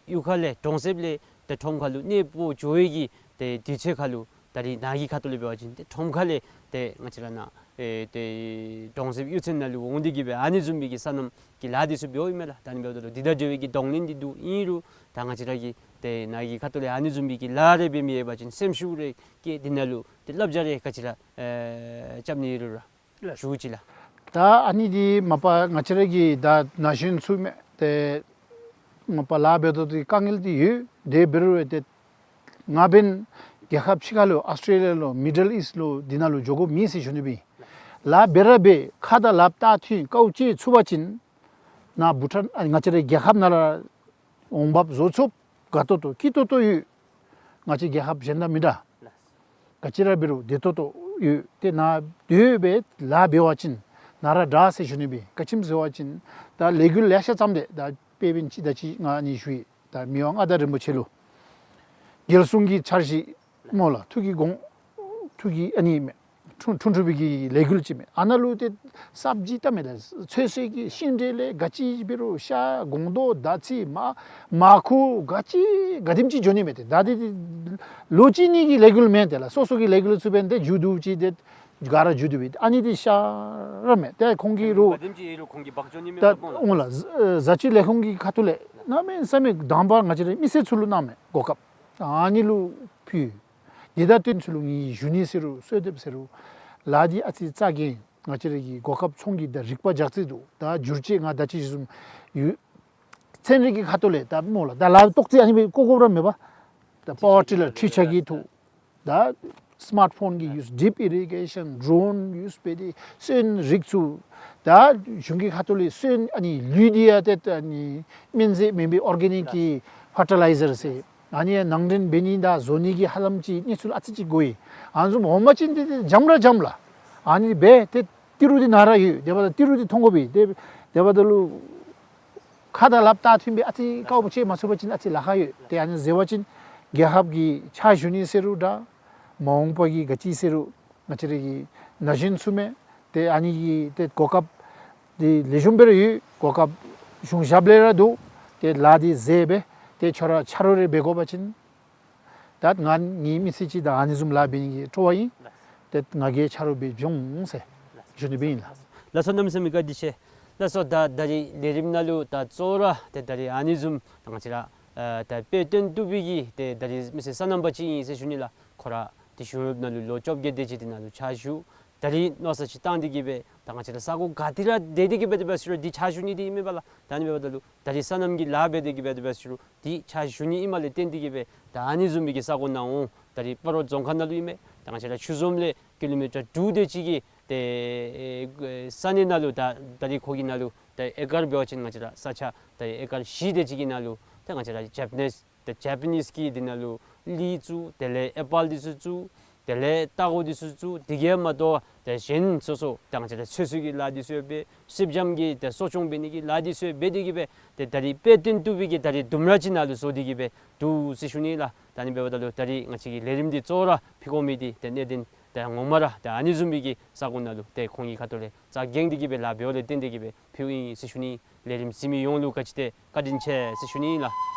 གཡུས་ཁ་ལས་གྲོང་གསེབ་ལས་ཏེ་ཁྲོམ་ཁ་ལུ་གནས་སྤོ་འགྱོ་བའི་གི་ཏེ་དུས་ཚོད་ཁ་ལུ་ད་རིས་ནཱ་གི་ཁ་ཐུག་ལས་འབད་བ་ཅིན་ཏེ་ཁྲོམ་ཁ་ལས་ཏེ་ང་བཅས་ར་ནཱ་ཨེ་ཏེ་གྲོང་གསེབ་གཡུས་ཚན་ནང་ལུ་འོང་སྟེ་གི་སྦེ་ཨ་ནི་བཟུམ་མའི་གི་སོ་ནམ་གྱི་ལཱ་འདི་ཚུ་འབདཝ་ཨིན་མས་ལགས། ད་ཨ་ནི་འབདཝ་ད་ལུ་འདི་དང་འབྲེལ་བའི་གི་གདོང་ལེན་འདི་འདུག། ཨིན་རུང་ད་ང་བཅས་ར་གིས་ཏེ་ནཱ་གི་ཁ་ཐུག་ལས་ཨ་ནི་བཟུམ་མའི་གི་ལཱ་རེ་འབད་མི་ཡོད་པ་ཅིན་སེམས་ཤུགས་རེ་བསྐྱེད་འདི་ནང་ལུ་ཏེ་བསླབ་བྱ་རེ་ག་ཅི་ར་ཨེ་རྐྱབ་ནི་ཡོད་རུང་ར་ཞུ་ཅི་ལགས། ད་ཨ་ནི་འདི་མ་པ་ང་བཅས་ར་གི་ད་ན་གཞོན་ཚུ་མས། ཏེ་མ་པ་ལཱ་འབད་དོ་འདི་དཀའ་ངལ་འདི་ཡོད། དེ་འབད་རུང་ཏེ་ང་འབདན་རྒྱལ་ཁབ་ཕྱི་ཁ་ལུ་ཨཱོས་ཊེ་ལི་ཡ་ལུ་མི་ཌལ་ཨིསཊ་ལུ་འདི་ནང་ལུ་འགྱོ་དགོཔ་མེད་ཟེར་ཞུ་ནི་སྦེ་ཨིན། ལཱ་འབད་ར་འབད་ཁ་དང་ལགཔ་བལྟ་ཐོན་དཀའཝ་སྤྱད་ཚུགས་པ་ཅིན་ནཱ་བྷུ་ཊཱན་ཨ་ང་བཅས་རའི་རྒྱལ་ཁབ་ནང་ར་འོང་འབབ་བཟོ་ཚུགསཔ་དགའ་ཏོག་ཏོ་སྐྱིད་ཏོག་ཏོ་ཡོད། ང་བཅས་རྒྱལ་ཁབ་གཞན་དང་མི་འདྲ། ག་ཅི་ར་འབད་རུང་བདེ་ཏོག་ཏོ་ཡོད། ཏེ་ནཱ་སྡོད་སྦེ་ལཱ་འབད་བ་ཅིན་ནཱ་ར་དྲག་ཟེར་ཞུ་ནི་སྦེ་ཨིན། ག་ཅི་སྨོ་ཟེར་བ་ཅིན་ད་ལས་འགུལ་ལེ་ཤ་བརྩམས་ཏེ་ད་དཔེ་འབད་བ་ཅིན་ད་ཅི་ང་ཨ་ནི་ཞུ་ཡི། ད་མི་དབང་མངའ་བདག་རིན་པོ་ཆེ་ལུ་རྒྱལ་སྲུང་གི་འཆར་གཞི་སྨོ་ལགས། ཐུགས་ཀྱི་དགོངས་ཐུགས་ཀྱི་ཨ་ནི་མས། འཁྲུངས་འཁྲུངས་འཁྲུངས་པའི་གི་ལས་འགུལ་ཅིག་མས། ཨ་ནཱ་ལུ་ཏེ་སབ་ཇི་བལྟ་མས་ལགས། ཚོད་བསྲེ་གི་ཤིང་འབྲས་ལས་ག་ཅི་འབད་རུང་ཤ་སྒོང་རྡོག་དར་ཚིལ་མར་མར་ཁུ་ག་ཅི་ག་དེམ་ཅིག་འགྱོ་ནི་མས། ཏེ་ད་ཏེ་ཏེ་ལོ་གཅིག་གཉིས་ཀྱི་ལས་འགུལ་མེན་ཏེ་ལགས། སོ་སོ་གི་ལས་འགུལ་ཚུ་འབདན་ཏེ་མཇུག་བསྡུ་ཅི་ཏེ་ག་ར་མཇུག་བསྡུ་སྦེ་ཨ་ནི་འདི་ཤ་ར་མས། ཏེ་ཁོང་གིས་རུང་ག་དེམ་ཅིག་ཡོད་རུང་ཁོང་གིས་འབག་འགྱོ་ནི་མས་ད་པ་སྨོ་ལགས། འོང་ལགས། བཟའ་བཅའི་ལས་ཁུངས་ཀྱི་ཁ་ཐུག་ལས་གནམ་མེད་ས་མེད་དང་པ་ང་བཅས་རའི་མི་སེར་ཚུ་ལུ་གནང་མས་གོ་སྐབས། ཨ་ནི་ལུ་ཕུལ། དེ་དང་བསྟུན་ཚུ་ལུ་ངེའི་ཞུ་ནི་ཟེར་རུང་གསོལ་འདེབས་ཟེར་རུང་ལཱ་འདི་ཨ་ཙི་རྩ་འགེངས། ང་བཅས་ར་གི་གོ་སྐབས་ཚོང་གི་ད་རིག་པ་རྒྱག་རྩིས་འདུག། ད་བསྒྱུར་བཅོས་ང་ད་ཅི་ཞུ་བཟུམ་ཡོད། ཚན་རིག་གི་ཁ་ཐུག་ལས་ད་སྨོ་ལགས། ད་ལཱ་ཏོག་ཙི་ཨ་ནི་སྦེ་བཀོ་དགོཔ་ར་མེད་པ། ད་པ་ཝར་ཊི་ལར་འཕྲུལ་ཆས་ཀྱི་ཐོག། ད་སི་མཱརཊ་ཕོན་གྱི་ཡུས་ཌིབ་ཨི་རི་གེ་ཤཱན་ཌོརོན་ཡུས་འབད་དེ་སོན་རིགས་ཚུ་ད་གཞུང་གི་ཁ་ཐུག་ལས་སོན་ཨ་ནི་ལུད་འདི་ཡང་ཏེ་ཨ་ནི་སྨན་རྫས་མེན་པའི་ཨོར་གེ་ནིཀ་གི་ཕར་ཊི་ལའི་ཛར་ཟེར་ཨ་ནི་ནང་འདྲེན་འབད་ནི་དང་བཟོ་ནི་གི་ཧ་ལམ་ཅིག་གནས་ཚུལ་ཨ་ཙི་ཅིག་གོ་ཡི། ཨ་ནི་བཟུམ་འོང་པ་ཅིན་ཏེ་ཏེ་འཇམ་ར་འཇམ་ལགས། ཨ་ནི་སྦེ་ཏེ་ཏི་རུ་འདི་ནཱ་ར་ཡོད། དེ་འབདཝ་ད་ཏི་རུ་འདི་མཐོང་དགོ་པས། ཏེ་དེ་འབདཝ་ད་ལུ་ཁ་དང་ལགཔ་བལྟ་ཐོན་སྦེ་ཨ་ཙི་དཀའཝ་སྤྱད་མ་ཚུགས་པ་ཅིན་ཨ་ཙི་ལཱ་ཁག་ཡོད། ཏེ་ཨ་ནི་ཟེར་བ་ཅིན་རྒྱལ་ཁབ་ཀྱི་ཕྱག་ཞུ་ནི་ཟེར་རུང་འདྲ། མ་འོངས་པ་གི་ག་ཅི་ཟེར་རུང་ང་བཅས་ར་གི་ན་གཞོན་ཚུ་མས། ཏེ་ཨ་ནི་གི་ཏེ་གོ་སྐབས་འདི་ལེགས་ཤོམ་སྦེ་ར་ཡོད། གོ་སྐབས་གཞུང་ཞབས་ལས་ར་འདུག། ཏེ་ལཱ་འདི་མཛད་སྦེ་ཏེ་ཁྱོད་ར་ཆ་རོགས་རེ་འབད་དགོ་པ་ཅིན་ད་ང་ངེའི་མི་ཚེ་གཅིག་ད་ཨ་ནི་བཟུམ་ལཱ་འབད་ནི་གི་སྤྲོ་བ་ཨིན། ཏེ་ང་གིས་ཆ་རོགས་སྦེ་འབྱོངམ་ཟེར་ཞུ་ནི་སྦེ་ཨིན་ལགས། ལགས་སོ། གནམ་མེད་ས་མེད་བཀའ་དྲིན་ཆེ། ལགས་སོ། ད་ད་རིས་ལས་རིམ་ནང་ལུ་ད་གཙོ་བོ་ར་ཏེ་ད་རིས་ཨ་ནི་བཟུམ་ད་ང་བཅས་ར་ཨ་ད་དཔེ་སྟོན་བཏུབ་པའི་གི་ཏེ་ད་རིས་མི་སེར་སོ་ནམ་པ་ཅིག་ཨིན་ཟེར་ཞུ་ནི་ལགས། ཁོ་ར་ཏེ་གཞུང་གཡོགཔ་ནང་ལུ་ལོ་བཅོ་བརྒྱད་དེ་ཅིག་འདི་ནང་ལུ་ཕྱག་ཞུ། ད་རིས་མནོ་བསམ་ཅིག་བཏང་སྟེ་གི་སྦེ་ད་ང་བཅས་ར་ས་གོ་ག་ཏེ་ར་སྡོད་དེ་གི་སྦེ་དེ་སྦེ་ཟེར་རུང་འདི་ཕྱག་ཞུ་ནི་འདི་ཨིན་མས་པ་ལགས། ད་ཨ་ནི་འབདཝ་ད་ལུ་ད་རིས་སོ་ནམ་གྱི་ལཱ་འབད་དེ་གི་སྦེ་དེ་སྦེ་ཟེར་རུང་འདི་ཕྱག་ཞུ་ནི་ཨིནམ་ལས་བརྟེན་ཏེ་གི་སྦེ་ད་ཨ་ནི་བཟུམ་མའི་གི་ས་གོ་ནང་འོང་། ད་རིས་སྤ་རོ་རྫོང་ཁག་ནང་ལུ་ཨིན་མས། ད་ང་བཅས་ར་ཆུ་འཛོམས་ལས་ཀི་ལོ་མི་ཊར་དྲུག་དེ་ཅིག་གི་ཏེ་ཨེ་ས་གནས་ནང་ལུ་ད་ད་རིས་ཁོ་གི་ནང་ལུ་ད་ཨེ་ཀར་འབད་བ་ཅིན་ང་བཅས་ར་ས་ཆ་ད་ཨེ་ཀར་བཞི་དེ་ཅིག་གི་ནང་ལུ་ད་ང་བཅས་ར་ཇེ་པ་ནིས་ད་ཇེ་པ་ནིས་ཀྱི་འདི་ནང་ལུ་གླི་བཙུགས། དེ་ལས་ཨེ་པཱལ་འདི་ཚུ་བཙུགས། དེ་ལས་ལྟག་སྒོ་འདི་ཚུ་བཙུགས། དེ་གིས་མ་དོ་ཏེ་གཞན་སོ་སོ་ད་ང་བཅས་ར་ཚོད་བསྲེ་གི་ལཱ་འདི་ཚུ་ཡང་འབད། སེར་སྦྱངམ་གི་ཏེ་གསོ་སྐྱོང་འབད་ནི་གི་ལཱ་འདི་ཚུ་ཡང་འབད་དེ་གིས་སྦེ་ཏེ་ད་རིས་དཔེ་སྟོན་བཏུབ་པའི་གི་ད་རིས་ལྡུམ་ར་ཅིག་ནང་ལུ་བཟོ་སྟེ་གིས་སྦེ་འདུག་ཟེར་ཞུ་ནི་ལགས། ད་ཨ་ནི་འབདཝ་ད་ལུ་ད་རིས་ང་བཅས་ཀྱི་ལས་རིམ་འདི་གཙོ་བོ་ར་ཕུལ་དགོ་མི་འདི་ཏེ་གནད་དོན་ཏེ་ངོ་མ་ར་ཏེ་ཨ་ནི་བཟུམ་མའི་གི་ས་གོ་ནང་ལུ་ཏེ་ཁོང་གི་ཁ་ཐུག་ལས་རྩ་འགེངས་ཏེ་གིས་སྦེ་ལཱ་འབདཝ་ལས་བརྟེན་ཏེ་གིས་སྦེ་ཕུལཝ་ཨིན་ཟེར་ཞུ་ནི། ལས་རིམ་གཟིགས་མི་ཡོངས་ལུ་ག་ཅི་ཏེ་བཀའ་དྲིན་ཆེ་ཟེར་ཞུ་ནི་ལགས།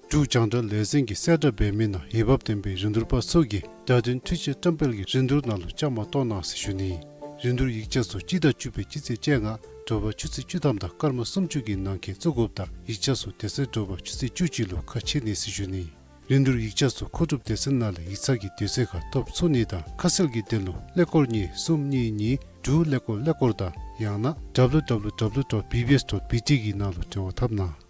འབྲུག་རྒྱང་བསྒྲགས་ལས་འཛིན་གྱིས་གསལ་བསྒྲགས་འབད་མི་ནང་འོས་འབབ་ལྡན་པའི་རིན་བསྡུར་པ་ཚུ་གིས་བརྡ་དོན་འཕྲུལ་ཆས་བཀྲམ་སྤེལ་གྱི་རིན་བསྡུར་ནང་ལུ་བཅའ་མར་གཏོགས་གནང་ཟེར་ཞུ་ནི། རིན་བསྡུར་ཡིག་ཆ་ཚུ་སྤྱི་ཟླ་བཅུ་པའི་སྤྱི་ཚེས་བཅོ་ལྔ་དྲོ་པ་ཆུ་ཚོད་བཅུ་ཐམ་དང་སྐར་མ་སུམ་ཅུ་གི་ནང་འཁོད་བཙུགས་དགོཔ་དང་ཡིག་ཆ་ཚུ་དེ་ཚེ་དྲོ་པ་ཆུ་ཚོད་བཅུ་གཅིག་ལུ་ཁ་ཕྱེ་ནི་ཟེར་ཞུ་ནི། རིན་བསྡུར་ཡིག་ཆ་ཚུ་མཁོ་སྒྲུབ་སྡེ་ཚན་ནང་ལས་ཡིག་ཚང་གི་དུས་ཚོད་ཁར་ཐོབ་ཚུགས་ནི་དང་ཁ་གསལ་གྱི་དོན་ལུ་ཀླད་ཀོར་གཉིས་གསུམ་གཉིས་གཉིས་དྲུག་ཀླད་ཀོར་ཀླད་ཀོར་དང་ཡང་ན་W W W dot B B S dot B T གི་ནང་ལུ་འབྲེལ་བ་འཐབ་གནང་།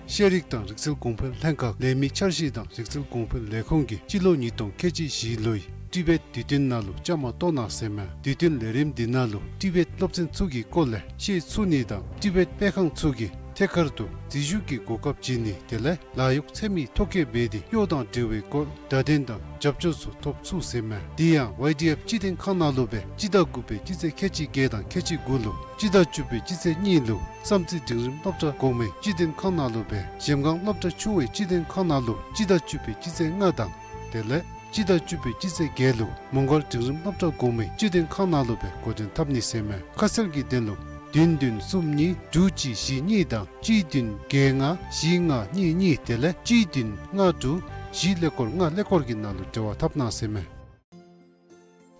ཤེས་རིག་དང་རིག་རྩལ་གོང་འཕེལ་ལྷན་ཁག་ལས་མི་འཆར་གཞི་དང་རིག་རྩལ་གོང་འཕེལ་ལས་ཁུངས་ཀྱིས་སྤྱི་ལོ་ཉིས་སྟོང་ཁལ་གཅིག་བཞི་ལོའི་ཊི་བེཊ་དུས་སྟོན་ནང་ལུ་བཅའ་མར་གཏོགས་གནང་ཟེར་མས། དུས་སྟོན་ལས་རིམ་འདི་ནང་ལུ་ཊི་བེཊ་སློབ་ཚན་ཚུ་གི་སྐོར་ལས་ཤེས་ཚུགས་ནི་དང་ཊི་བེཊ་སྤེལ་ཁང་ཚུ་གིས་ཐད་ཀར་དུ་འཛུལ་ཞུགས་ཀྱི་གོ་སྐབས་བྱིན་ནི་དེ་ལས་ལཱ་གཡོག་འཚོལ་མི་ཐོ་བཀོད་འབད་དེ་གཡོག་དང་འབྲེལ་བའི་སྐོར་བརྡ་དོན་དང་རྒྱབ་སྐྱོར་ཚུ་ཐོབ་ཚུགས་ཟེར་མས། དེ་ཡང་ཝའི་ཌི་ཨེཕ་སྤྱི་དོན་ཁང་ནང་ལུ་སྦེ་སྤྱི་ཟླ་དགུ་པའི་སྤྱི་ཚེས་ཁལ་གཅིག་བརྒྱད་དང་ཁལ་གཅིག་དགུ་ལུ་སྤྱི་ཟླ་བཅུ་པའི་སྤྱི་ཚེས་གཉིས་ལུ་བསམ་རྩེ་འབྲིང་རིམ་སློབ་གྲྭ་གོང་མའི་སྤྱི་དོན་ཁང་ནང་ལུ་སྦེ་གཞལམ་སྒང་སློབ་གྲྭ་ཆུང་བའི་སྤྱི་དོན་ཁང་ནང་ལུ་སྤྱི་ཟླ་བཅུ་པའི་སྤྱི་ཚེས་ལྔ་དང་དེ་ལས་སྤྱི་ཟླ་བཅུ་པའི་སྤྱི་ཚེས་བརྒྱད་ལུ་མོང་སྒར་འབྲིང་རིམ་སློབ་གྲྭ་གོང་མའི་སྤྱི་དོན་ཁང་ནང་ལུ་སྦེ་འགོ་འདྲེན་འཐབ་ནི་ཟེར་མས། ཁ་གསལ་གྱི་དོན་ལུ་བདུན་བདུན་གསུམ་གཉིས་དྲུག་གཅིག་བཞི་གཉིས་དང་གཅིག་བདུན་བརྒྱད་ལྔ་བཞི་ལྔ་གཉིས་གཉིས་དེ་ལས་གཅིག་བདུན་ལྔ་དྲུག་བཞི་ཀླད་ཀོར་ལྔ་ཀླད་ཀོར་གྱི་ནང་ལུ་འབྲེལ་བ་འཐབ་གནང་ཟེར་མས།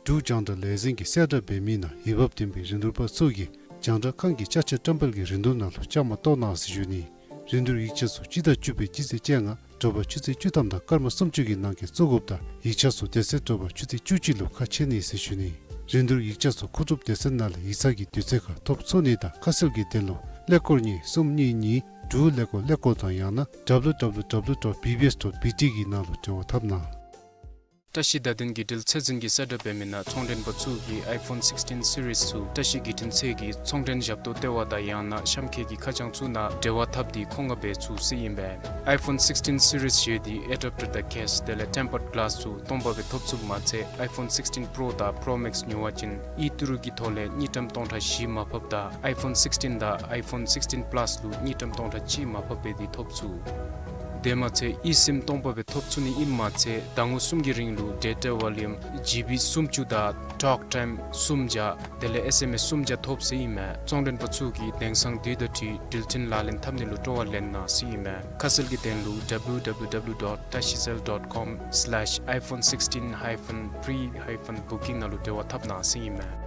འབྲུག་རྒྱང་བསྒྲགས་ལས་འཛིན་གྱིས་གསལ་བསྒྲགས་འབད་མི་ནང་འོས་འབབ་ལྡན་པའི་རིན་བསྡུར་པ་ཚུ་གིས་རྒྱང་བསྒྲགས་ཁང་གི་ཅ་ཆས་བཀྲམ་སྤེལ་གྱི་རིན་བསྡུར་ནང་ལུ་བཅའ་མར་གཏོགས་གནང་ཟེར་ཞུ་ནི། རིན་བསྡུར་ཡིག་ཆ་ཚུ་སྤྱི་ཟླ་བཅུ་པའི་སྤྱི་ཚེས་བཅོ་ལྔ་དྲོ་པ་ཆུ་ཚོད་བཅུ་ཐམ་དང་སྐར་མ་སུམ་ཅུ་གི་ནང་འཁོད་བཙུགས་དགོཔ་དང་ཡིག་ཆ་ཚུ་དེ་ཚེ་དྲོ་པ་ཆུ་ཚོད་བཅུ་གཅིག་ལུ་ཁ་ཕྱེ་ནི་ཟེར་ཞུ་ནི། རིན་བསྡུར་ཡིག་ཆ་ཚུ་མཁོ་སྒྲུབ་སྡེ་ཚན་ནང་ལས་ཡིག་ཚང་གི་དུས་ཚོད་ཁར་ཐོབ་ཚུགས་ནི་དང་ཁ་གསལ་གྱི་དོན་ལུ་ཀླད་ཀོར་གཉིས་གསུམ་གཉིས་གཉིས་དྲུག་ཀླད་ཀོར་ཀླད་ཀོར་དང་ཡང་ན་W W W dot B B S dot B T གི་ནང་ལུ་འབྲེལ་བ་འཐབ་གནང་། བཀྲ་ཤིས་བརྡ་དོན་བརྒྱུད་འབྲེལ་ཚད་འཛིན་གྱིས་གསལ་བསྒྲགས་འབད་མི་ནང་ཚོང་མགྲོན་པ་ཚུ་གིས་ཨའི་ཕོན་སིགསི་ཊིན་སི་རིསི་ཚུ་བཀྲ་ཤིས་བརྒྱུད་འཕྲིན་ཚད་ཀྱི་ཚོང་མགྲོན་ཞབས་ཏོག་ལྟེ་བ་དང་ཡང་ན་གཤམ་འཁོད་ཀྱི་ཁ་བྱང་ཚུ་ནང་འབྲེལ་བ་འཐབ་སྟེ་མཁོ་མངགས་འབད་ཚུགས་ཟེར་ཨིན་པས། ཨའི་ཕོན་སིགསི་ཊིན་སི་རིསི་ཡོད་དེ་ཨེ་ཌབ་ཊར་དང་ཀེསི་དེ་ལས་ཊེམ་པརཌ་གི་ལཱསི་ཚུ་སྟོང་པ་སྦེ་ཐོབ་ཚུགསཔ་མ་ཚད་ཨའི་ཕོན་སིགསི་ཊིན་པྲོ་དང་པྲོ་མེགསི་ཉོ་བ་ཅིན་ཨི་ཊི་རུ་གི་ཐོག་ལས་དངུལ་ཀྲམ་སྟོང་ཕྲག་བཞི་མར་ཕབ་དང་ཨའི་ཕོན་སིགསི་ཊིན་དང་ཨའི་ཕོན་སིགསི་ཊིན་པ་ལཱསི་ལུ་དངུལ་ཀྲམ་སྟོང་ཕྲག་གཅིག་མར་ཕབ་འབད་དེ་ཐོབ་ཚུགས། དེ་མ་ཚད་ཨི་སིམ་སྟོང་པ་སྦེ་ཐོབ་ཚུགས་ནི་ཨིནམ་མ་ཚད་ཟླ་ངོ་གསུམ་གྱི་རིང་ལུ་ཌེ་ཊ་བོ་ལིའུམ་ཇི་བི་སུམ་ཅུ་དང་ཊོག་ཊའིམ་སུམ་བརྒྱ་དེ་ལས་ཨེསི་ཨེམ་ཨེསི་སུམ་བརྒྱ་ཐོབ་ཟེར་ཨིན་མས། ཚོང་མགྲོན་པ་ཚུ་གིས་དེང་སང་དུས་དང་འཁྲིལ་འགྲུལ་འཕྲིན་ལག་ལེན་འཐབ་ནི་ལུ་སྤྲོ་བ་ལེན་གནང་ཟེར་ཨིན་མས། ཁ་གསལ་གྱི་དོན་ལུ་W W W dot tashicell dot com slash iPhone sixteen hyphen pre hyphen booking ནང་ལུ་འབྲེལ་བ་འཐབ་གནང་ཟེར་ཨིན་མས།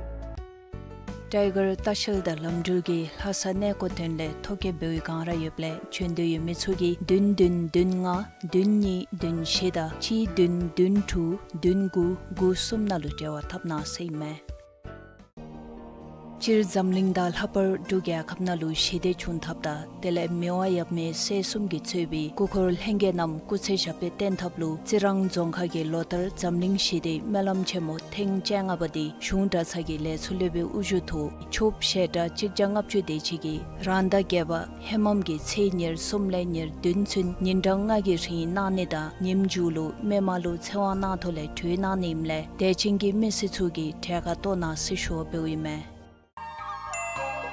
ཊའི་གར་ལྟ་བཤལ་དང་ལམ་འགྲུལ་གྱི་ལྷ་ས་གནས་སྐོར་དོན་ལས་ཐོ་བཀོད་འབད་བའི་བསྒང་ར་ཡོདཔ་ལས་བྱོན་འདོད་ཡོད་མི་ཚུ་གིས་བདུན་བདུན་བདུན་ལྔ་བདུན་གཉིས་བདུན་བཞི་དང་གཅིག་བདུན་བདུན་དྲུག་བདུན་དགུ་དགུ་གསུམ་ནང་ལུ་འབྲེལ་བ་འཐབ་གནང་ཟེར་ཨིན་མས། སྤྱིར་འཛམ་གླིང་དང་ལྷག་པར་འབྲུག་རྒྱལ་ཁབ་ནང་ལུ་ཞི་བདེ་བྱུང་ཐབས་དང་དེ་ལས་མི་དབང་ཡབ་མེས་སྲས་གསུམ་གྱིས་གཙོས་པའི་སྐུ་འཁོར་ལྷན་རྒྱས་རྣམས་སྐུ་ཚེ་ཞབས་པད་བརྟན་ཐབས་ལུ་རྩི་རང་རྫོང་ཁག་གིས་ལོ་ལྟར་འཛམ་གླིང་ཞི་བདེའི་སྨོན་ལམ་ཆེན་མོ་ཐེངས་བཅོ་ལྔ་པ་འདི་གཞུང་གྲྭ་ཚང་གི་ལས་ཚོགས་སློབ་དཔོན་དབུ་བཞུགས་ཐོག་ཆོསཔ་བཤད་གྲྭ་གཅིག་བརྒྱ་ལྔ་བཅུ་དེ་ཅིག་གིས་རང་ཟླ་བརྒྱད་པ་ཧེ་མམ་གྱི་ཚེས་ཉེར་གསུམ་ལས་ཉེར་བདུན་ཚུན་ཉིན་གྲངས་ལྔ་གི་རིང་གནང་ནི་དང་ཉིནམ་མཇུག་ལུ་མི་མང་ལུ་ཚེ་དབང་གནང་ཐོག་ལས་གྲོལ་གནང་ནི་ཨིནམ་ལས་དད་ཅན་གྱི་མི་སེར་ཚུ་གིས་གྲལ་ཁར་གཏོགས་གནང་ཟེར་ཞུ་བ་འབདཝ་ཨིན་མས།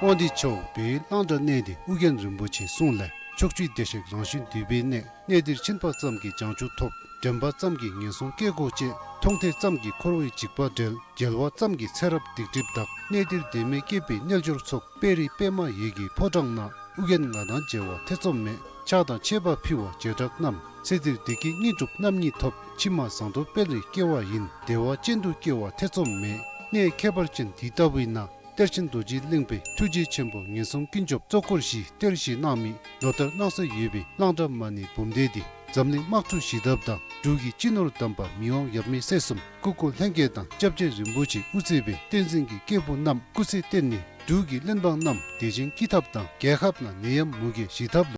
དབང་འདུས་ཆུ་བོ་བོད་གླང་དར་གནས་འདི་ཨོ་རྒྱན་རིན་པོ་ཆེའི་གསུང་ལས། ཕྱོགས་བཅུའི་བདེ་གཤེགས་རང་བཞིན་འདུས་པའི་གནས། གནས་འདིར་ཕྱིན་པ་ཙམ་གྱིས་བྱང་ཆུབ་ཐོབ། དྲན་པ་ཙམ་གྱིས་ངན་སོང་སྐྱེ་སྒོ་བཅད། མཐོང་ཐོས་ཙམ་གྱིས་འཁོར་བའི་འཇིགས་པ་བྲལ། མཇལ་བ་ཙམ་གྱིས་ཚེ་རབས་སྡིག་སྒྲིབ་དག། གནས་འདིར་དད་མོས་སྐྱེས་པའི་རྣལ་འབྱོར་ཚོགས། དཔལ་རི་པདྨ་འོད་ཀྱི་ཕོ་བྲང་ན། ཨོ་རྒྱན་ང་དང་མཇལ་བ་ཐེ་ཚོམ་མེད། ཕྱག་དང་མཆོད་པ་ཕུལ་བ་བྱེ་བྲག་རྣམས། ཚེ་འདིར་བདེ་སྐྱིད་དངོས་གྲུབ་རྣམ་གཉིས་ཐོབ། ཕྱི་མ་ཟངས་མདོག་དཔལ་རིར་སྐྱེ་བ་ཡིན། བདེ་བ་ཅན་དུ་སྐྱེ་བ་ཐེ་ཚོམ་མེད། གནས་ཁྱད་པར་ཅན་འདི་ལྟ་བུའི་ནང་། གཏེར་ཆེན་རྡོ་རྗེ་གླིང་པའི་ཐུགས་རྗེ་ཆེན་པོ་ངན་སོང་ཀུན་སྐྱོབ་གཙོ་འཁོར་བཞིའི་གཏེར་བཞེས་གནང་མི་ལོ་ལྟར་གནང་སྲོལ་ཡོད་པའི་གླང་དར་མ་ཎི་འབུམ་སྡེ་འདི་འཛམ་གླིང་དམག་འཁྲུག་ཞི་ཐབས་དང་འབྲུག་གི་སྤྱི་ནོར་དམ་པ་མི་དབང་ཡབ་མེས་སྲས་གསུམ་སྐུ་འཁོར་ལྷན་རྒྱས་དང་སྐྱབས་རྗེ་རིན་པོ་ཆེ་དབུ་གཙོས་པའི་བསྟན་འཛིན་གྱི་སྐྱེས་བུ་རྣམས་སྐུ་ཚེ་བརྟན་ནས་འབྲུག་གི་གླེན་པ་རྣམས་བདེ་ཞིང་སྐྱིད་ཐབས་དང་རྒྱལ་ཁབ་ནང་ནད་ཡམས་མུ་གེ་ཞི་ཐབས་ལུ།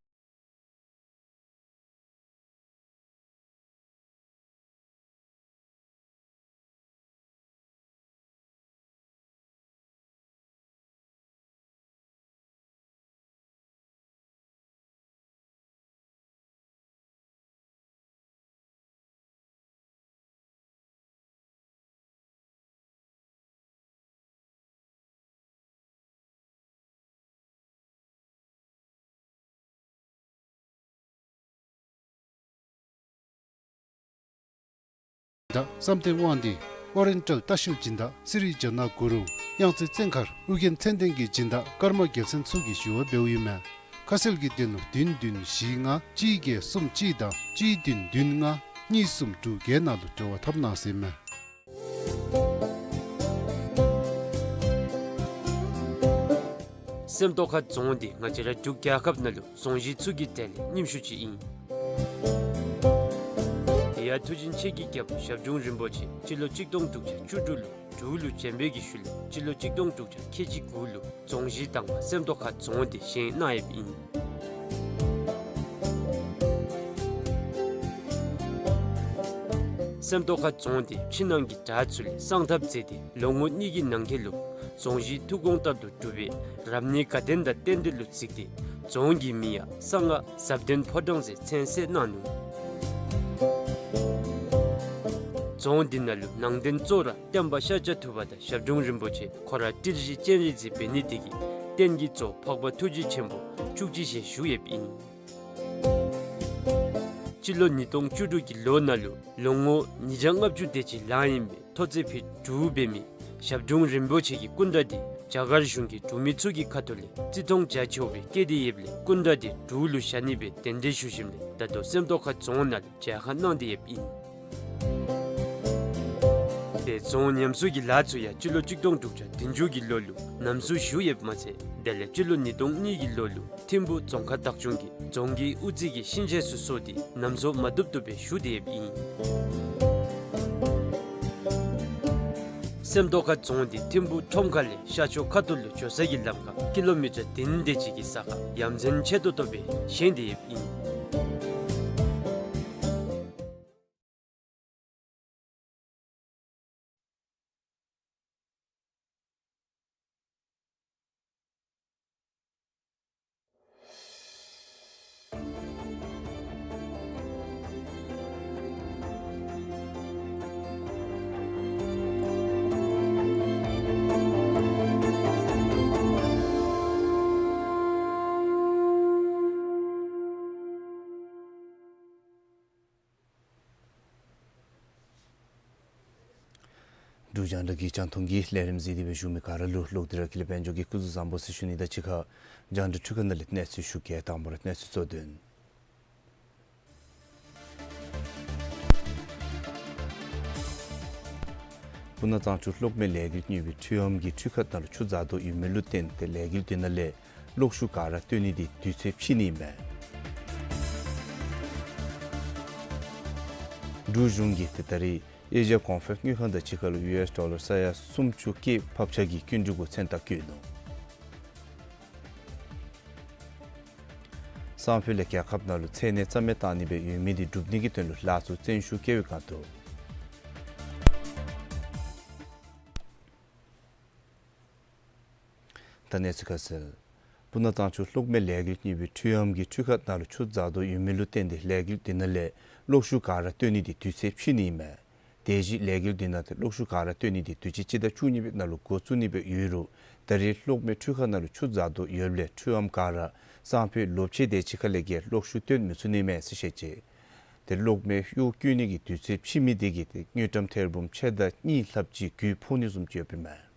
བདག་བསམ་གཏན་དབང་འདུས། ཨོ་རེན་ཊལ་ལྟ་བཤལ་སྦྱིན་བདག་སི་རི་ཇ་ན་གུ་རུང་། གཡང་རྩེ་བཙན་མཁར་ཨོ་རྒྱན་ཚེ་བརྟན་གྱི་སྦྱིན་བདག་ཀརྨ་རྒྱལ་མཚན་ཚུ་གིས་ཞུ་བ་འབདཝ་ཨིན་མས། ཁ་གསལ་གྱི་དོན་ལུ་བདུན་བདུན་བཞི་ལྔ་གཅིག་བརྒྱད་གསུམ་གཅིག་དང་གཅིག་བདུན་བདུན་ལྔ་གཉིས་གསུམ་དྲུག་བརྒྱད་ནང་ལུ་འབྲེལ་བ་འཐབ་གནང་ཟེར་ཨིན་མས། སེམས་རྟོགས་ཁ་རྫོང་འདི་ང་བཅས་ར་འབྲུག་རྒྱལ་ཁབ་ནང་ལུ་རྫོང་གཞི་ཚུ་གི་གྲས་ལས་རྙིངམ་ཤོས་ཅིག་ཨིན། དེ་ཡང་མཐུ་ཆེན་ཆེ་གི་རྒྱལ་པོ་ཞབས་དྲུང་རིན་པོ་ཆེ་སྤྱི་ལོ་གཅིག་སྟོང་དྲུག་བརྒྱ་བཅུ་དྲུག་ལུ་འབྲུག་ལུ་བྱོན་པའི་གི་ཤུལ་ལས་སྤྱི་ལོ་གཅིག་སྟོང་དྲུག་བརྒྱ་ཁལ་གཅིག་དགུ་ལུ་རྫོང་གཞི་དང་པ་སེམས་རྟོགས་ཁ་རྫོང་འདི་བཞེངས་གནང་ཡོདཔ་ཨིན། སེམས་རྟོགས་ཁ་རྫོང་འདི་ཕྱི་ནང་གི་དགྲ་ཚུ་ལས་སངས་ཐབས་མཛད་དེ་ལོ་ངོ་གཉིས་ཀྱི་ནང་འཁོད་ལུ་རྫོང་གཞི་ཐུགས་དགོངས་ལྟར་དུ་གྲུབ་པའི་རབ་གནས་དགའ་ལྡན་དང་རྟེན་འབྲེལ་ལུ་བརྩིས་ཏེ་རྫོང་གི་མིང་ཡང་གསང་སྔགས་ཟབ་ལྡན་ཕོ་བྲང་ཟེར་མཚན་གསོལ་གནང་ནུག། རྫོང་འདི་ནང་ལུ་ནང་རྟེན་གཙོ་བོ་ར་སྟོན་པ་ཤཱཀྱ་ཐུབ་པ་དང་ཞབས་དྲུང་རིན་པོ་ཆེ་ཁོ་ར་ཏིལ་བཞི་སྤྱན་རས་གཟིགས་འབད་ནི་དེ་གིས་རྟེན་གྱི་གཙོ་འཕགས་པ་ཐུགས་རྗེ་ཆེན་པོ་བཅུ་གཅིག་ཞལ་བཞུགས་ཡོདཔ་ཨིན། སྤྱི་ལོ་ཉིས་སྟོང་བཅུ་དྲུག་གི་ལོ་ནང་ལུ་ལོ་ངོ་ཉིས་བརྒྱ་ལྔ་བཅུ་དེ་ཅིག་ལང་ཡི་མི་ཐོག་བརྩེགས་ཕུད་དྲུག་འབད་མི་ཞབས་དྲུང་རིན་པོ་ཆེ་གི་སྐུ་འདྲ་འདི་རྒྱ་གར་གཞུང་གིས་འབྲུག་མི་ཚུ་གི་ཁ་ཐུག་ལས་བརྩི་མཐོང་རྒྱ་ཆེ་བའི་བསྐྱེད་དེ་ཡོདཔ་ལས་སྐུ་འདྲ་འདི་འབྲུག་ལུ་བཞག་ནི་སྦེ་གདན་འདྲེན་ཞུ་ཞིནམ་ལས་ད་ལྟོ་སེམས་རྟོགས་ཁ་རྫོང་ནང་ལུ་མཇལ་ཁ་གནང་སྟེ་ཡོདཔ་ཨིན། དེ་རྫོང་ཉམས་གསོ་གི་ལཱ་ཚུ་ཡང་སྤྱི་ལོ་གཅིག་སྟོང་དྲུག་བརྒྱ་བདུན་ཅུ་གི་ལོ་ལུ་ཉམས་གསོ་ཞུ་ཡོདཔ་མ་ཚད་དེ་ལས་སྤྱི་ལོ་ཉིས་སྟོང་གཉིས་ཀྱི་ལོ་ལུ་ཐིམ་ཕུ་རྫོང་ཁག་བདག་སྐྱོང་གིས་རྫོང་གི་དབུ་རྩེ་གི་ཤིང་ཆས་ཚུ་བཟོ་སྟེ་ཉམས་གསོ་མ་བཏུབ་བཏུབ་སྦེ་ཞུ་སྟེ་ཡོདཔ་ཨིན། སེམས་རྟོགས་ཁ་རྫོང་འདི་ཐིམ་ཕུ་ཁྲོམ་ཁ་ལས་ཤར་ཕྱོགས་ཁ་ཐུག་ལུ་འགྱོ་ས་གི་ལམ་ཁར་ཀི་ལོ་མི་ཊར་བདུན་དེ་ཅིག་གི་ས་ཁར་ཡ་མཚན་ཆེ་ཏོག་ཏོ་སྦེ་བཞེངས་ཏེ་ཡོདཔ་ཨིན། འབྲུག་རྒྱང་བསྒྲགས་ཀྱི་རྒྱང་མཐོང་གི་ལས་རིམ་གཟིགས་ཏེ་སྦེ་བཞུགས་མི་ག་ར་ལུ་ལོག་སྟེ་ར་ཀུན་ལེགས་དཔལ་འབྱོར་གྱིས་སྐུ་གཟུགས་བཟང་པོ་ཟེར་ཞུ་ནི་དང་གཅིག་ཁར་རྒྱང་བསྒྲགས་འཕྲུལ་ཁང་ནང་ལས་གནས་ཚུལ་ཞུ་གེ། དང་པ་ར་གནས་ཚུལ་གཙོ་དོན། སྤུ་ན་གཙང་ཆུ་གློག་མེ་ལས་འགུལ་གཉིས་པའི་འཕྲུལ་ཨམ་གྱི་འཕྲུལ་ཁང་ནང་ལུ་ཆུ་འཛག་དོ་ཡོད་མི་ལུ་བརྟེན་ཏེ་ལས་འགུལ་འདི་ནང་ལས་གློག་ཤུགས་ག་ར་བཏོན་ནི་འདི་དུས་ཚོད་ཕྱིས་ནི་ཨིན་མས། འབྲུག་གཞུང་གིས་ཏེ་ད་རེས་ཨེ་ཤི་ཡ་གོང་འཕེལ་དངུལ་ཁང་དང་གཅིག་ཁར་ལུ་ཡུ་ཨེསི་ཌོ་ལར་ས་ཡ་སུམ་ཅུ་སྐྱེད་ཕབ་ཆག་གི་སྐྱིན་འགྲུལ་གྱི་མཚན་རྟགས་བཀོད་ནུག། སང་ཕོད་ལས་རྒྱལ་ཁབ་ནང་ལུ་ཚ་ནད་རྩ་མེད་བཏང་ནི་སྦེ་ཡོད་མི་འདི་སྒྲུབ་ནི་གི་དོན་ལུ་ལཱ་ཚུ་བརྩོན་ཤུགས་བསྐྱེད་པའི་སྒང་དུ། ད་གནས་ཚུལ་ཁ་གསལ། སྤུ་ན་གཙང་ཆུ་གློག་མེ་ལས་འགུལ་གཉིས་པའི་འཕྲུལ་ཨམ་གྱི་འཕྲུལ་ཁང་ནང་ལུ་ཆུ་འཛག་དོ་ཡོད་མི་ལུ་བརྟེན་ཏེ་ལས་འགུལ་འདི་ནང་ལས་གློག་ཤུགས་ག་ར་བཏོན་ནི་འདི་དུས་ཚོད་ཕྱིས་ནི་ཨིན་མས། དེ་བཞིན་ལས་འགུལ་འདི་ནང་ཏེ་གློག་ཤུགས་ག་ར་བཏོན་ནི་འདི་དུས་ཅི་སྤྱི་ཟླ་བཅུ་གཉིས་པའི་ནང་ལུ་འགོ་བཙུགས་ནི་སྦེ་ཡོད་རུང་ད་རེས་གློག་མེ་འཕྲུལ་ཁང་ནང་ལུ་ཆུ་འཛག་དོ་ཡོདཔ་ལས་འཕྲུལ་ཨམ་ག་ར་སང་ཕོད་ལོ་ཕྱེད་དེ་ཅིག་ཁ་ལས་བརྒལ་གློག་ཤུགས་བཏོན་མི་ཚུགས་ནི་མས་ཟེར་བཤད་ཅི། ཏེ་གློག་མེ་གཡོག་བཀོལ་ནི་གི་དུས་ཚོད་ཕྱིས་མི་འདི་གིས་ཏེ་དངུལ་ཀྲམ་ཐེར་འབུམ་ཕྱེད་དང་གཉིས་ལྷགཔ་ཅིག་རྒུད་ཕོག་ནི་བཟུམ་ཅིག་ཡོདཔ་ཨིན་མས།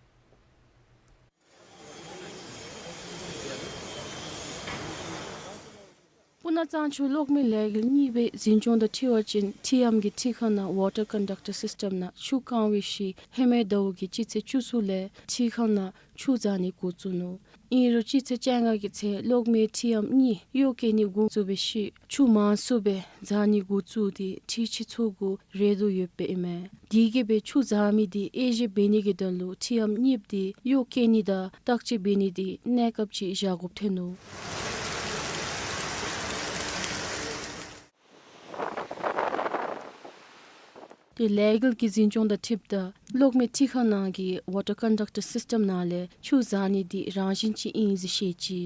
སྤུ་ན་གཙང་ཆུ་གློག་མེ་ལས་འགུལ་གཉིས་པའི་འཛིན་སྐྱོང་དང་འཁྲིལ་བ་ཅིན་འཕྲུལ་ཨམ་གྱི་འཕྲུལ་ཁང་ནང་ཝ་ཊར་ཀོན་ཌག་ཊར་སིསི་ཊམ་ནང་ཆུ་བཀང་བའི་ཤུལ་ཧེ་མའི་ཟླཝ་གི་སྤྱི་ཚེས་བཅུ་གསུམ་ལས་འཕྲུལ་ཁང་ནང་ཆུ་འཛག་ནི་འགོ་བཙུགས་ནུག། ཨིན་རུང་སྤྱི་ཚེས་བཅོ་ལྔ་གི་ཚེ་གློག་མེ་འཕྲུལ་ཨམ་གཉིས་གཡོག་བཀོལ་ནི་འགོ་བཙུགས་པའི་ཤུལ་ཆུ་མང་སུ་སྦེ་འཛག་ནི་འགོ་བཙུགས་ཏེ་འཕྲུལ་ཆས་ཚུ་གུ་རེག་དོ་ཡོདཔ་ཨིན་མས། དེ་གིས་སྦེ་ཆུ་འཛག་མི་འདི་དབྱེ་ཞིབ་འབད་ནི་གི་དོན་ལུ་འཕྲུལ་ཨམ་གཉིས་འདི་གཡོག་བཀོལ་ནི་དང་བརྟག་དཔྱད་འབད་ནི་འདི་གནས་སྐབས་ཅིག་བཞག་དགོཔ་ཐོན་ནུག། ཏེ་ལས་འགུལ་གྱི་འཛིན་སྐྱོང་དང་འཁྲིལཝ་ད་གློག་མེ་འཕྲུལ་ཁང་ནང་གི་ཝ་ཊར་ཀོན་ཌག་ཊར་སིསི་ཊམ་ནང་ལས་ཆུ་འཛག་ནི་འདི་རང་བཞིན་ཅིག་ཨིན་ཟེར་བཤད་ཅི།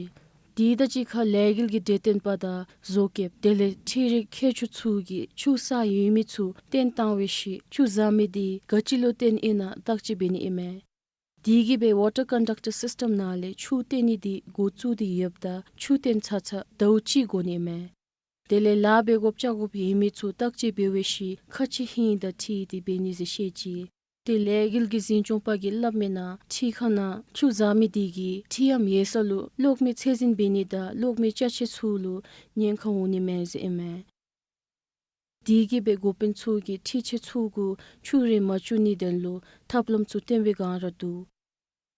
དེ་དང་གཅིག་ཁར་ལས་འགུལ་གྱི་གྲོས་སྟོན་པ་དང་བཟོ་མཁསཔ་དེ་ལས་འཕྲུལ་རིག་མཁས་མཆོག་ཚུ་གིས་ཆུ་གསར་ཡོད་མི་ཚུ་བཏོན་བཏང་བའི་ཤུལ་ཆུ་འཛག་མི་འདི་ག་ཅི་ལུ་བརྟེན་ཨིན་ན་བརྟག་དཔྱད་འབད་ནི་ཨིན་མས། དེ་གིས་སྦེ་ཝ་ཊར་ཀོན་ཌག་ཊར་སིསི་ཊམ་ནང་ལས་ཆུ་བཏོན་ནི་འདི་འགོ་བཙུགས་ཏེ་ཡོདཔ་ད་ཆུ་བཏོན་ཚར་ཚར་ཟླཝ་གཅིག་འགོར་ནི་ཨིན་མས། དེ་ལས་ལཱ་འབད་དགོཔ་བཅའ་དགོཔ་ཡོད་མི་ཚུ་བརྟག་དཔྱད་འབད་བའི་ཤུལ་ཁག་ཆེ་ཧིང་དང་འཁྲིལ་ཏེ་འབད་ནི་ཟེར་བཤད་ཅི། དེ་ལས་འགུལ་གྱི་འཛིན་སྐྱོང་པ་གིས་སླབ་མིའི་ནང་འཁྲིལ་ཁང་ནང་ཆུ་བཟའ་མི་དེ་གིས་འཁྲིལ་ཡམ་ཡོད་ས་ལུ་གློག་མེ་ཚད་འཛིན་འབད་ནི་དང་གློག་མེ་ཅ་ཆས་ཚུ་ལུ་ཉེན་ཁ་འོང་ནི་མས་ཟེར་ཨིན་མས། དེ་གིས་འབད་འགོ་དཔོན་ཚུ་གིས་འཁྲིལ་ཆས་ཚུ་གུ་ཆུ་རེག་མ་བཅུག་ནིའི་དོན་ལུ་ཐབས་ལམ་ཚུ་བཏོན་པའི་སྒང་ར་འདུག།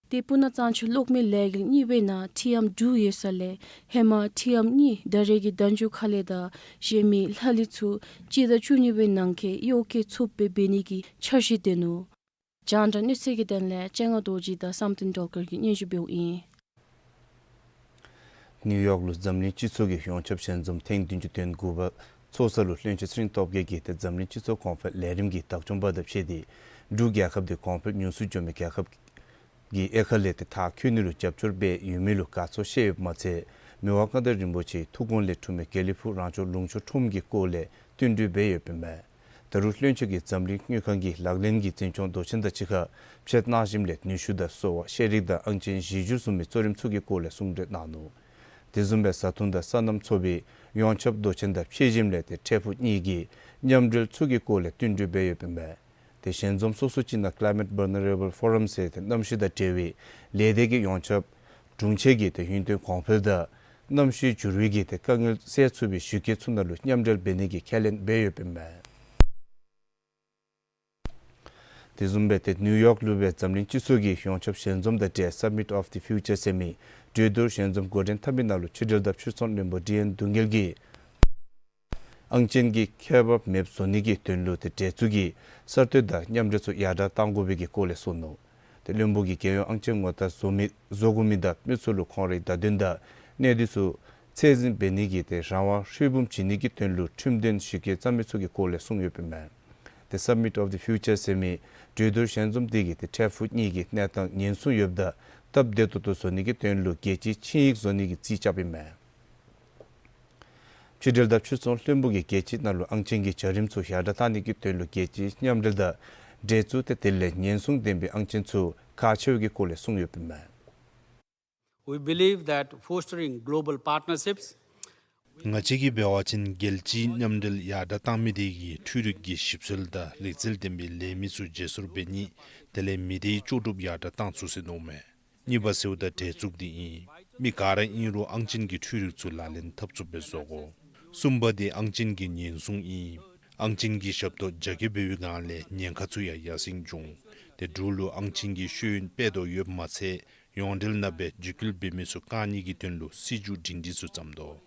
དེ་སྤུ་ན་གཙང་ཆུ་གློག་མེ་ལས་འགུལ་གཉིས་པའི་ནང་འཁྲིལ་ཡམ་དྲུག་ཡོད་ས་ལས་ཧེ་མ་འཁྲིལ་ཡམ་གཉིས་ད་རེས་ཀྱི་ཟླཝ་མཇུག་ཁ་ལས་དང་གཞན་མི་ལྷག་ལུས་ཚུ་སྤྱི་ཟླ་བཅུ་གཉིས་པའི་ནང་འཁོད་གཡོག་བཀོལ་ཚུགསཔ་སྦེ་འབད་ནི་གི་འཆར་གཞི་བཏོན་ནུག། རྒྱང་བསྒྲགས་གནས་ཚུལ་གྱི་དོན་ལས་སྤྱན་སྔ་རྡོ་རྗེ་དང་བསམ་གཏན་སྒྲོལ་དཀར་གྱིས་སྙན་ཞུ་འབདཝ་ཨིན། ནིའུ་ཡོག་ལུ་འཛམ་གླིང་སྤྱི་ཚོགས་ཀྱི་ཡོངས་ཁྱབ་ཞལ་འཛོམས་ཐེངས་བདུན་ཅུ་དོན་དགུ་པ་ཚོགས་ས་ལུ་བློན་ཆེན་ཚེ་རིང་སྟོབས་རྒྱས་ཀྱིས་ཏེ་འཛམ་གླིང་སྤྱི་ཚོགས་གོང་འཕེལ་ལས་རིམ་གྱི་བདག་སྐྱོང་པ་དང་ཕྱད་དེ་འབྲུག་རྒྱལ་ཁབ་དེ་གོང་འཕེལ་ཉུང་སུ་འགྱོ་མི་རྒྱལ་ཁབ་ཀྱི་དབྱེ་ཁ་ལས་ཏེ་མཐར་འཁྱོལ་ནི་ལུ་རྒྱབ་སྐྱོར་འབད་ཡོད་མི་ལུ་དགའ་ཚོར་བཤད་ཡོདཔ་མ་ཚད་མི་དབང་མངའ་བདག་རིན་པོ་ཆེའི་ཐུགས་དགོངས་ལས་འཁྲུངས་མི་དགེ་ལེགས་ཕུག་རང་སྐྱོང་ལུང་ཕྱོགས་ཁྲོམ་གྱི་སྐོར་ལས་བསྟུན་གྲོས་འབད་ཡོདཔ་ཨིན་མས། ད་རུང་བློན་ཆེན་གྱིས་འཛམ་གླིང་དངུལ་ཁང་གི་ལག་ལེན་གྱི་འཛིན་སྐྱོང་མདོ་ཆེན་དང་གཅིག་ཁར་ཕྱེ་གནང་ཞིནམ་ལས་ནུས་ཤུགས་དང་གསོ་བ་ཤེས་རིག་དང་ཨང་ཅན་གཞི་བསྒྱུར་བཟུང་མི་གཙོ་རིམ་ཚུ་གི་སྐོར་ལས་གསུང་གྲོས་གནང་ནུག། དེ་བཟུམ་སྦེ་བཟའ་འཐུང་དང་སོ་ནམ་ཚོགས་པའི་ཡོངས་ཁྱབ་མདོ་ཆེན་དང་ཕྱེ་ཞིནམ་ལས་ཏེ་འཕྲལ་ཕུགས་གཉིས་ཀྱི་མཉམ་འབྲེལ་ཚུ་གི་སྐོར་ལས་བསྟུན་གྲོས་འབད་ཡོདཔ་ཨིན་མས། ཏེ་ཞལ་འཛོམས་སོ་སོ་ཅིག་ནང་Climate Vulnerable Forum ཟེར་ཏེ་གནམ་གཤིས་དང་འབྲེལ་བའི་ལས་སྡེ་གི་ཡོངས་ཁྱབ་དྲུང་ཆེ་གིས་ཏེ་ཡུན་བརྟན་གོང་འཕེལ་དང་གནམ་གཤིས་འགྱུར་བའི་གི་ཏེ་དཀའ་ངལ་སེལ་ཚུགས་པའི་གཞི་བཀོད་ཚུ་ནང་ལུ་མཉམ་འབྲེལ་འབད་ནི་གི་ཁས་ལེན་འབད་ཡོདཔ་ཨིན་མས། དེ་བཟུམ་སྦེ་ཏེ་ནིའུ་ཡོག་ལུ་སྦེ་འཛམ་གླིང་སྤྱི་ཚོགས་ཀྱི་ཡོངས་ཁྱབ་ཞལ་འཛོམས་དང་འབྲེལ་Summit of the Future ཟེར་མི་གྲོས་བསྡུར་ཞལ་འཛོམས་འགོ་འདྲེན་འཐབ་མི་ནང་ལུ་ཕྱི་འབྲེལ་དང་ཕྱིར་ཚོང་བློན་པོ་ཌི་ཨེན་བདུད་རྒྱལ་གྱིས་ཨང་ཅན་གྱི་ཁྱད་པར་མེདཔ་བཟོ་ནི་གི་དོན་ལུ་ཏེ་འབྲེལ་འཛུགས་ཀྱི་གསར་གཏོད་དང་མཉམ་འབྲེལ་ཚུ་ཡར་དྲག་གཏང་དགོ་པའི་གི་སྐོར་ལས་གསུངས་ནུག། ཏེ་བློན་པོ་གིས་རྒྱལ་ཡོངས་ཨང་ཅན་ངོ་རྟགས་བཟོ་མི་བཟོ་དགོ་མི་དང་མི་ཚུ་ལུ་ཁོང་རའི་བརྡ་དོན་དང་གནས་སྡུད་ཚུ་ཚད་འཛིན་འབད་ནི་གི་ཏེ་རང་དབང་ཧྲིལ་བུམ་བྱིན་ནི་གི་དོན་ལུ་ཁྲིམས་དོན་གཞི་བཀོད་བརྩམ་མི་ཚུ་གི་སྐོར་ལས་གསུངས་ཡོདཔ་ཨིན་མས། ཏེ་Summit of the Future ཟེར་མི་གྲོས་བསྡུར་ཞལ་འཛོམས་དེ་གིས་ཏེ་འཕྲལ་ཕུགས་གཉིས་ཀྱི་གནས་སྟངས་ཉེན་སྲུང་ཡོདཔ་དང་སྟབས་བདེ་ཏོག་ཏོ་བཟོ་ནི་གི་དོན་ལུ་རྒྱལ་སྤྱིའི་ཆིངས་ཡིག་བཟོ་ནི་གི་རྩིས་རྐྱབ་ཨིན་མས། ཕྱི་འབྲེལ་དང་ཕྱིར་ཚོང་བློན་པོ་གིས་རྒྱལ་སྤྱི་ནང་ལུ་ཨང་ཅན་གྱི་བྱ་རིམ་ཚུ་ཡར་དྲག་གཏང་ནི་གི་དོན་ལུ་རྒྱལ་སྤྱིའི་མཉམ་འབྲེལ་དང་འབྲེལ་འཛུགས་ཏེ་དེ་ལས་ཉེན་སྲུང་ལྡན་པའི་ཨང་ཅན་ཚུ་ཁག་ཆེ་བའི་གི་སྐོར་ལས་གསུངས་ཡོདཔ་ཨིན་མས། We believe that fostering global partnerships ང་བཅས་ཀྱིས་འབད་བ་ཅིན་རྒྱལ་སྤྱིའི་མཉམ་འབྲེལ་ཡར་དྲག་གཏང་མི་དེ་གིས་འཕྲུལ་རིག་གི་ཞིབ་འཚོལ་དང་རིག་རྩལ་ལྡན་པའི་ལས་མི་ཚུ་བརྗེ་སོར་འབད་ནི་དེ་ལས་མི་སྡེའི་ལྕོགས་གྲུབ་ཡར་དྲག་གཏང་ཚུགས་ཟེར་མནོཝ་མས། གཉིས་པ་ཟེརཝ་ད་འབྲེལ་འཛུགས་འདི་ཨིན། མི་ག་ར་ཨིན་རུང་ཨང་ཅན་གྱི་འཕྲུལ་རིག་ཚུ་ལག་ལེན་འཐབ་ཚུགསཔ་སྦེ་བཟོ་དགོ། གསུམ་པ་འདི་ཨང་ཅན་གྱི་ཉེན་སྲུང་ཨིན། ཨང་ཅན་གྱི་ཞབས་ཏོག་རྒྱ་སྐྱེད་འབད་བའི་སྒང་ལས་ཉེན་ཁ་ཚུ་ཡང་ཡར་སེང་འབྱུང་། ཏེ་འབྲུག་ལུ་ཨང་ཅན་གྱི་ཤེས་ཡོན་སྤེལ་དོ་ཡོདཔ་མ་ཚད་ཡོངས་འབྲེལ་ནང་སྦེ་འཇིགས་སྐུལ་འབད་མི་ཚུ་བཀག་ནི་གི་དོན་ལུ་སྲིད་བྱུས་སྒྲིང་སྒྲིང་ཚུ་བརྩམ་དོ།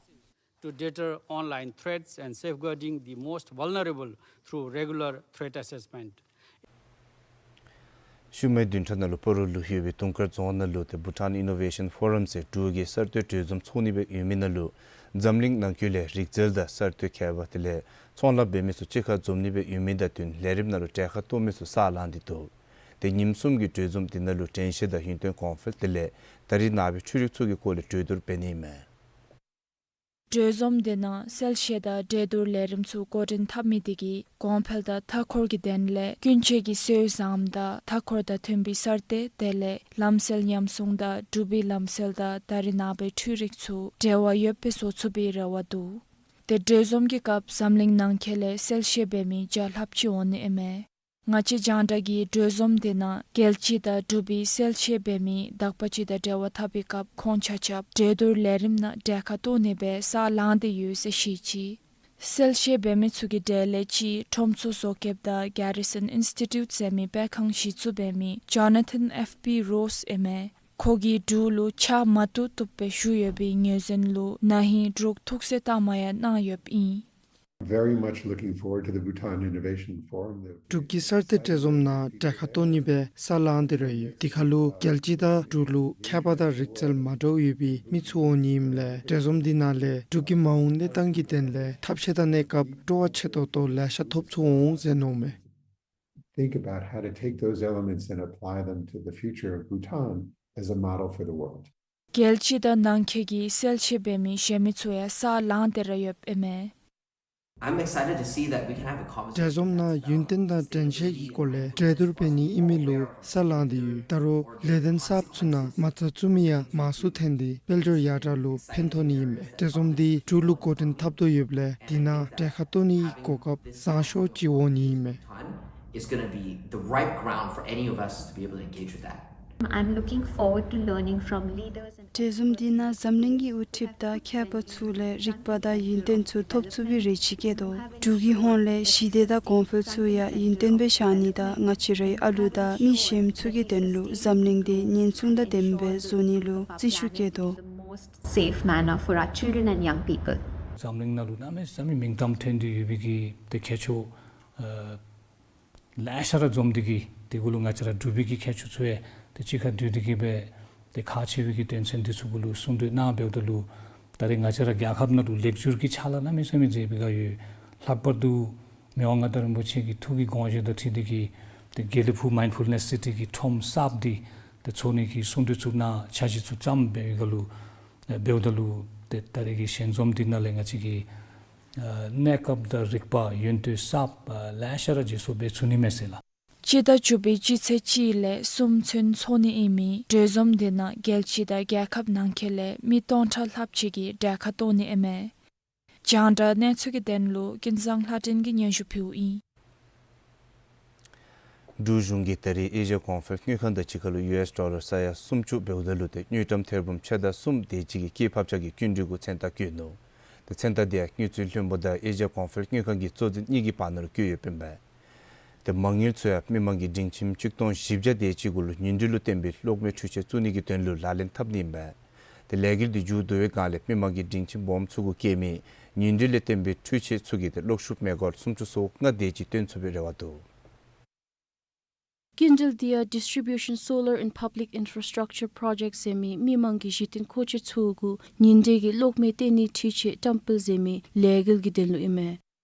To deter online threats and safeguarding the most vulnerable through regular threat assessment. ཤུལ་མའི་བདུན་ཕྲག་ནང་ལུ་སྤ་རོ་ལུ་ཡོད་པའི་དུང་དཀར་རྫོང་ནང་ལུ་ཏེ་Bhutan Innovation Forum ཟེར་འབྲུག་གི་གསར་གཏོད་གྲོས་འཛོམས་ཚོགས་ནི་སྦེ་ཡོད་མི་ནང་ལུ་འཛམ་གླིང་ནང་འཁོད་ལས་རིག་རྩལ་དང་གསར་གཏོད་མཁས་པ་དེ་ལས་ཚོང་ལཱ་འབད་མི་ཚུ་གཅིག་ཁར་འཛོམས་ནི་སྦེ་ཡོད་མི་དང་བསྟུན་ལས་རིམ་ནང་ལུ་གྲལ་ཁར་གཏོགས་མི་ཚུ་ས་ལངས་ཏེ་འདུག། ཏེ་ཉིནམ་གསུམ་གྱི་གྲོས་འཛོམས་དེ་ནང་ལུ་དྲན་ཤེས་དང་ཡུན་བརྟན་གོང་འཕེལ་དེ་ལས་ད་རེས་ནངས་པའི་འཕྲུལ་རིག་ཚུ་གི་སྐོར་ལས་གྲོས་བསྡུར་འབད་ནི་ཨིན་མས། གྲོས་འཛོམས་དེ་ནང་གསལ་བཤད་དང་གྲོས་བསྡུར་ལས་རིམ་ཚུ་འགོ་འདྲེན་འཐབ་མི་དེ་གིས་གོང་འཕེལ་དང་མཐའ་འཁོར་གྱི་དོན་ལས་ཀུན་སྤྱོད་ཀྱི་སྲོལ་བཟང་དང་མཐའ་འཁོར་དང་མཐུན་པའི་གསར་གཏོད་དེ་ལས་ལམ་སྲོལ་ཉམས་སྲུང་དང་འབྲུག་པའི་ལམ་སྲོལ་དང་ད་རེས་ནངས་པའི་འཕྲུལ་རིག་ཚུ་འབྲེལ་བ་ཡོདཔ་སྦེ་བཟོ་ཚུགས་པའི་རེ་བ་འདུག། ཏེ་གྲོས་འཛོམས་ཀྱི་སྐབས་འཛམ་གླིང་ནང་འཁོད་ལས་གསལ་བཤད་འབད་མི་བརྒྱ་ལྷགཔ་ཅིག་འོང་ནི་ཨིན་མས། ང་བཅས་རྒྱང་བསྒྲགས་ཀྱིས་གྲོས་འཛོམས་དེ་ནང་རྒྱལ་སྤྱི་དང་འབྲུག་པའི་གསལ་བཤད་འབད་མི་དག་པ་ཅིག་དང་འབྲེལ་བ་འཐབ་པའི་སྐབས་ཁོང་ཆ་ཁྱབ་གྲོས་བསྡུར་ལས་རིམ་ནང་གྲལ་ཁར་གཏོགས་ནི་སྦེ་ས་ལངས་ཏེ་ཡོད་ཟེར་བཤད་ཅི། གསལ་བཤད་འབད་མི་ཚུ་གི་གྲས་ལས་གཅིག་ཁྲོམ་ཚོགས་བཟོ་བཀོདཔ་དང་Garrison Institute ཟེར་མི་སྤེལ་ཁང་གཞི་བཙུགས་འབད་མི་Jonathan F P Rose ཨིན་མས། ཁོ་གིས་འབྲུག་ལུ་ཕྱག་མ་བཏུབ་བཏུབ་སྦེ་བཞུགས་ཡོད་པའི་ངོས་འཛིན་ལུ་ན་ཧིང་འབྲུག་ཐུགས་སྲས་ལྟ་མ་ཡང་གནང་ཡོདཔ་ཨིན། Very much looking forward to the Bhutan Innovation Forum. འབྲུག་གི་གསར་གཏོད་གྲོས་འཛོམས་ནང་གྲལ་ཁར་གཏོགས་ནི་སྦེ་ས་ལངས་ཏེ་ར་ཡོད། དེ་ཁར་ལུ་རྒྱལ་སྤྱི་དང་འབྲུག་ལུ་མཁས་པ་དང་རིག་རྩལ་མ་འདྲཝ་ཡོད་པའི་མི་ཚུ་འོང་ནི་ཨིནམ་ལས་གྲོས་འཛོམས་འདི་ནང་ལས་འབྲུག་གི་མ་འོངས་གནས་སྟངས་ཀྱི་དོན་ལས་ཐབས་ཤེས་བཏོན་ནིའི་སྐབས་སྤྲོ་བ་ཆེ་ཏོག་ཏོ་ལེ་ཤ་ཐོབ་ཚུགས་འོང་ཟེར་མནོཝ་མས། Think about how to take those elements and apply them to the future of Bhutan as a model for the world. རྒྱལ་སྤྱི་དང་ནང་འཁོད་ཀྱི་གསལ་བཤད་འབད་མི་གཞན་མི་ཚུ་ཡང་ས་ལངས་ཏེ་ར་ཡོདཔ་ཨིན་མས། I'm excited to see that we can have a conversation. གྲལ་འཛོམས་ནང་ཡུན་བརྟན་དང་དྲན་ཤེས་ཀྱི་སྐོར་ལས་གྲོས་བསྡུར་འབད་ནི་ཨིན་མི་ལུ་ས་ལངས་ཏེ་ཡོད། ད་རུང་ལས་དོན་གསརཔ་ཚུ་ནང་མ་རྩ་བཙུགས་མི་ཡང་མང་སུ་ཐོན་ཏེ་དཔལ་འབྱོར་ཡར་དྲག་ལུ་ཕན་ཐོགས་ནི་ཨིན་མས། གྲལ་འཛོམས་འདི་འབྲུག་ལུ་འགོ་འདྲེན་འཐབ་དོ་ཡོདཔ་ལས་དེ་ནང་གྲལ་ཁར་གཏོགས་ནིའི་གོ་སྐབས་བཟང་ཤོས་ཅིག་འོང་ནི་ཨིན་མས། It's gonna be the right ground for any of us to be able to engage with that. I'm looking forward to learning from leaders and གྲལ་འཛོམས་འདི་ནང་འཛམ་གླིང་གི་དབུ་ཁྲིདཔ་དང་མཁས་པ་ཚུ་ལས་རིག་པ་དང་ཡུན་བརྟན་ཚུ་ཐོབ་ཚུགས་པའི་རེ་ཆེ་བསྐྱེད་དོ། འབྲུག་གི་ཧོངས་ལས་ཞི་བདེ་དང་གོང་འཕེལ་ཚུ་ཡང་ཡུན་བརྟན་སྦེ་བཞག་ནི་དང་ང་བཅས་རའི་ཨ་ལུ་དང་མི་གཞན་ཚུ་གི་དོན་ལུ་འཛམ་གླིང་འདི་ཉེན་སྲུང་དང་ལྡནམ་སྦེ་བཟོ་ནི་ལུ་བརྩོན་ཤུགས་བསྐྱེད་དོ། Safe manner for our children and young people. འཛམ་གླིང་ནང་ལུ་གནམ་མེད་ས་མེད་མིང་གཏམ་ཐོན་ཏེ་ཡོད་པའི་གི་ཏེ་མཁས་མཆོག་ཨ་ལེ་ཤ་ར་འཛོམས་ཏེ་གིས་དེ་གུ་ལུ་ང་བཅས་ར་འབྲུག་པའི་གི་མཁས་མཆོག་ཚུ་ཡང་ཏེ་གཅིག་ཁར་འདུས་ཏེ་གིས་སྦེ་ཏེ་ཁག་ཆེ་བའི་གི་དོན་ཚན་འདི་ཚུ་གུ་ལུ་གསུང་གྲོས་གནང་འབདཝ་ད་ལུ་ད་རེས་ང་བཅས་ར་རྒྱལ་ཁབ་ནང་ལུ་ལེགས་སྒྱུར་གྱི་ཕྱག་ལཱ་གནམ་མེད་ས་མེད་མཛད་པའི་སྒང་ཡོད། ལྷག་པར་དུ་མི་དབང་མངའ་བདག་རིན་པོ་ཆེ་གི་ཐུགས་ཀྱི་དགོངས་བཞེད་དང་འཁྲིལ་ཏེ་གིས་ཏེ་དགེ་ལེགས་ཕུག་མའིནཌ་ཕུལ་ནེསི་སི་ཊི་གི་ཁྲོམ་གསརཔ་འདི་ཏེ་ཚོགས་ནི་གི་གསུང་གྲོས་ཚུ་གནང་འཆར་གཞི་ཚུ་བརྩམས་འབདཝ་ད་ལུ་འབདཝ་ད་ལུ་ཏེ་ད་རེས་ཀྱི་ཞལ་འཛོམས་འདི་ནང་ལས་ང་བཅས་ཀྱིས་ཨ་གནས་སྐབས་དང་རིག་པ་ཡོན་ཏན་གསརཔ་ཨ་ལེ་ཤ་ར་བརྗེ་སོར་འབད་ཚུགས་ནི་མས་ཟེར་ལགས། སྤྱི་ཟླ་བཅུ་པའི་སྤྱི་ཚེས་གཅིག་ལས་གསུམ་ཚུན་འཚོགས་ནི་ཨིན་མི་གྲལ་འཛོམས་འདི་ནང་རྒྱལ་སྤྱི་དང་རྒྱལ་ཁབ་ནང་འཁོད་ལས་མི་སྟོང་ཕྲག་ལྷགཔ་ཅིག་གིས་གྲལ་ཁར་གཏོགས་ནི་ཨིན་མས། རྒྱང་བསྒྲགས་གནས་ཚུལ་གྱི་དོན་ལུ་ཀུན་བཟང་ལྷ་སྒྲོན་གྱིས་སྙན་ཞུ་ཕུལཝ་ཨིན། འབྲུག་གཞུང་གིས་ད་རེས་ཨེ་ཤི་ཡ་གོང་འཕེལ་དངུལ་ཁང་དང་གཅིག་ཁར་ལུ་ཡུ་ཨེསི་ཌོ་ལར་ས་ཡ་སུམ་ཅུ་འབདཝ་ད་ལུ་ཏེ་དངུལ་ཀྲམ་ཐེར་འབུམ་ཕྱེད་དང་གསུམ་དེ་ཅིག་གི་སྐྱེད་འཕར་ཆག་གི་སྐྱིན་འགྲུལ་གུ་མཚན་རྟགས་བཀོད་ནུག། ཏེ་མཚན་རྟགས་དེ་ཡང་དངུལ་རྩིས་བློན་པོ་དང་ཨེ་ཤི་ཡ་གོང་འཕེལ་དངུལ་ཁང་གི་གཙོ་འཛིན་གཉིས་ཀྱི་བར་ན་ལུ་བཀོད་ཡོདཔ་ཨིན་པས། ཏེ་མ་དངུལ་ཚུ་ཡང་མི་མང་གི་སྒྲིང་ཁྱིམ་ཆིག་སྟོང་བཞི་བརྒྱ་དེ་ཅིག་གུ་ལུ་ཉིན་དྲོད་ལུ་བརྟེན་པའི་གློག་མེ་འཕྲུལ་ཆས་བཙུགས་ནི་གི་དོན་ལུ་ལག་ལེན་འཐབ་ནི་ཨིན་པས། ཏེ་ལས་འགུལ་འདི་མཇུག་བསྡུ་བའི་སྒང་ལས་མི་མང་གི་སྒྲིང་ཁྱིམ་སྦོམ་ཚུ་གུ་སྐྱེལ་མི་ཉིན་དྲོད་ལས་བརྟེན་པའི་འཕྲུལ་ཆས་ཚུ་གིས་ཏེ་གློག་ཤུགས་མེ་གྷ་ཝཊ་སུམ་ཅུ་སོ་ལྔ་དེ་ཅིག་བཏོན་ཚུགས་པའི་རེ་བ་འདུག། སྐྱིན་འགྲུལ་འདི་ཡང་Distribution Solar and Public Infrastructure Project ཟེར་མི་མི་མང་གི་གཞི་རྟེན་མཁོ་ཆས་ཚུ་གུ་ཉིན་དྲོད་ཀྱི་གློག་མེ་བཏོན་ནིའི་འཕྲུལ་ཆས་བཀྲམ་སྤེལ་ཟེར་མི་ལས་འགུལ་གྱི་དོན་ལུ་ཨིན་མས།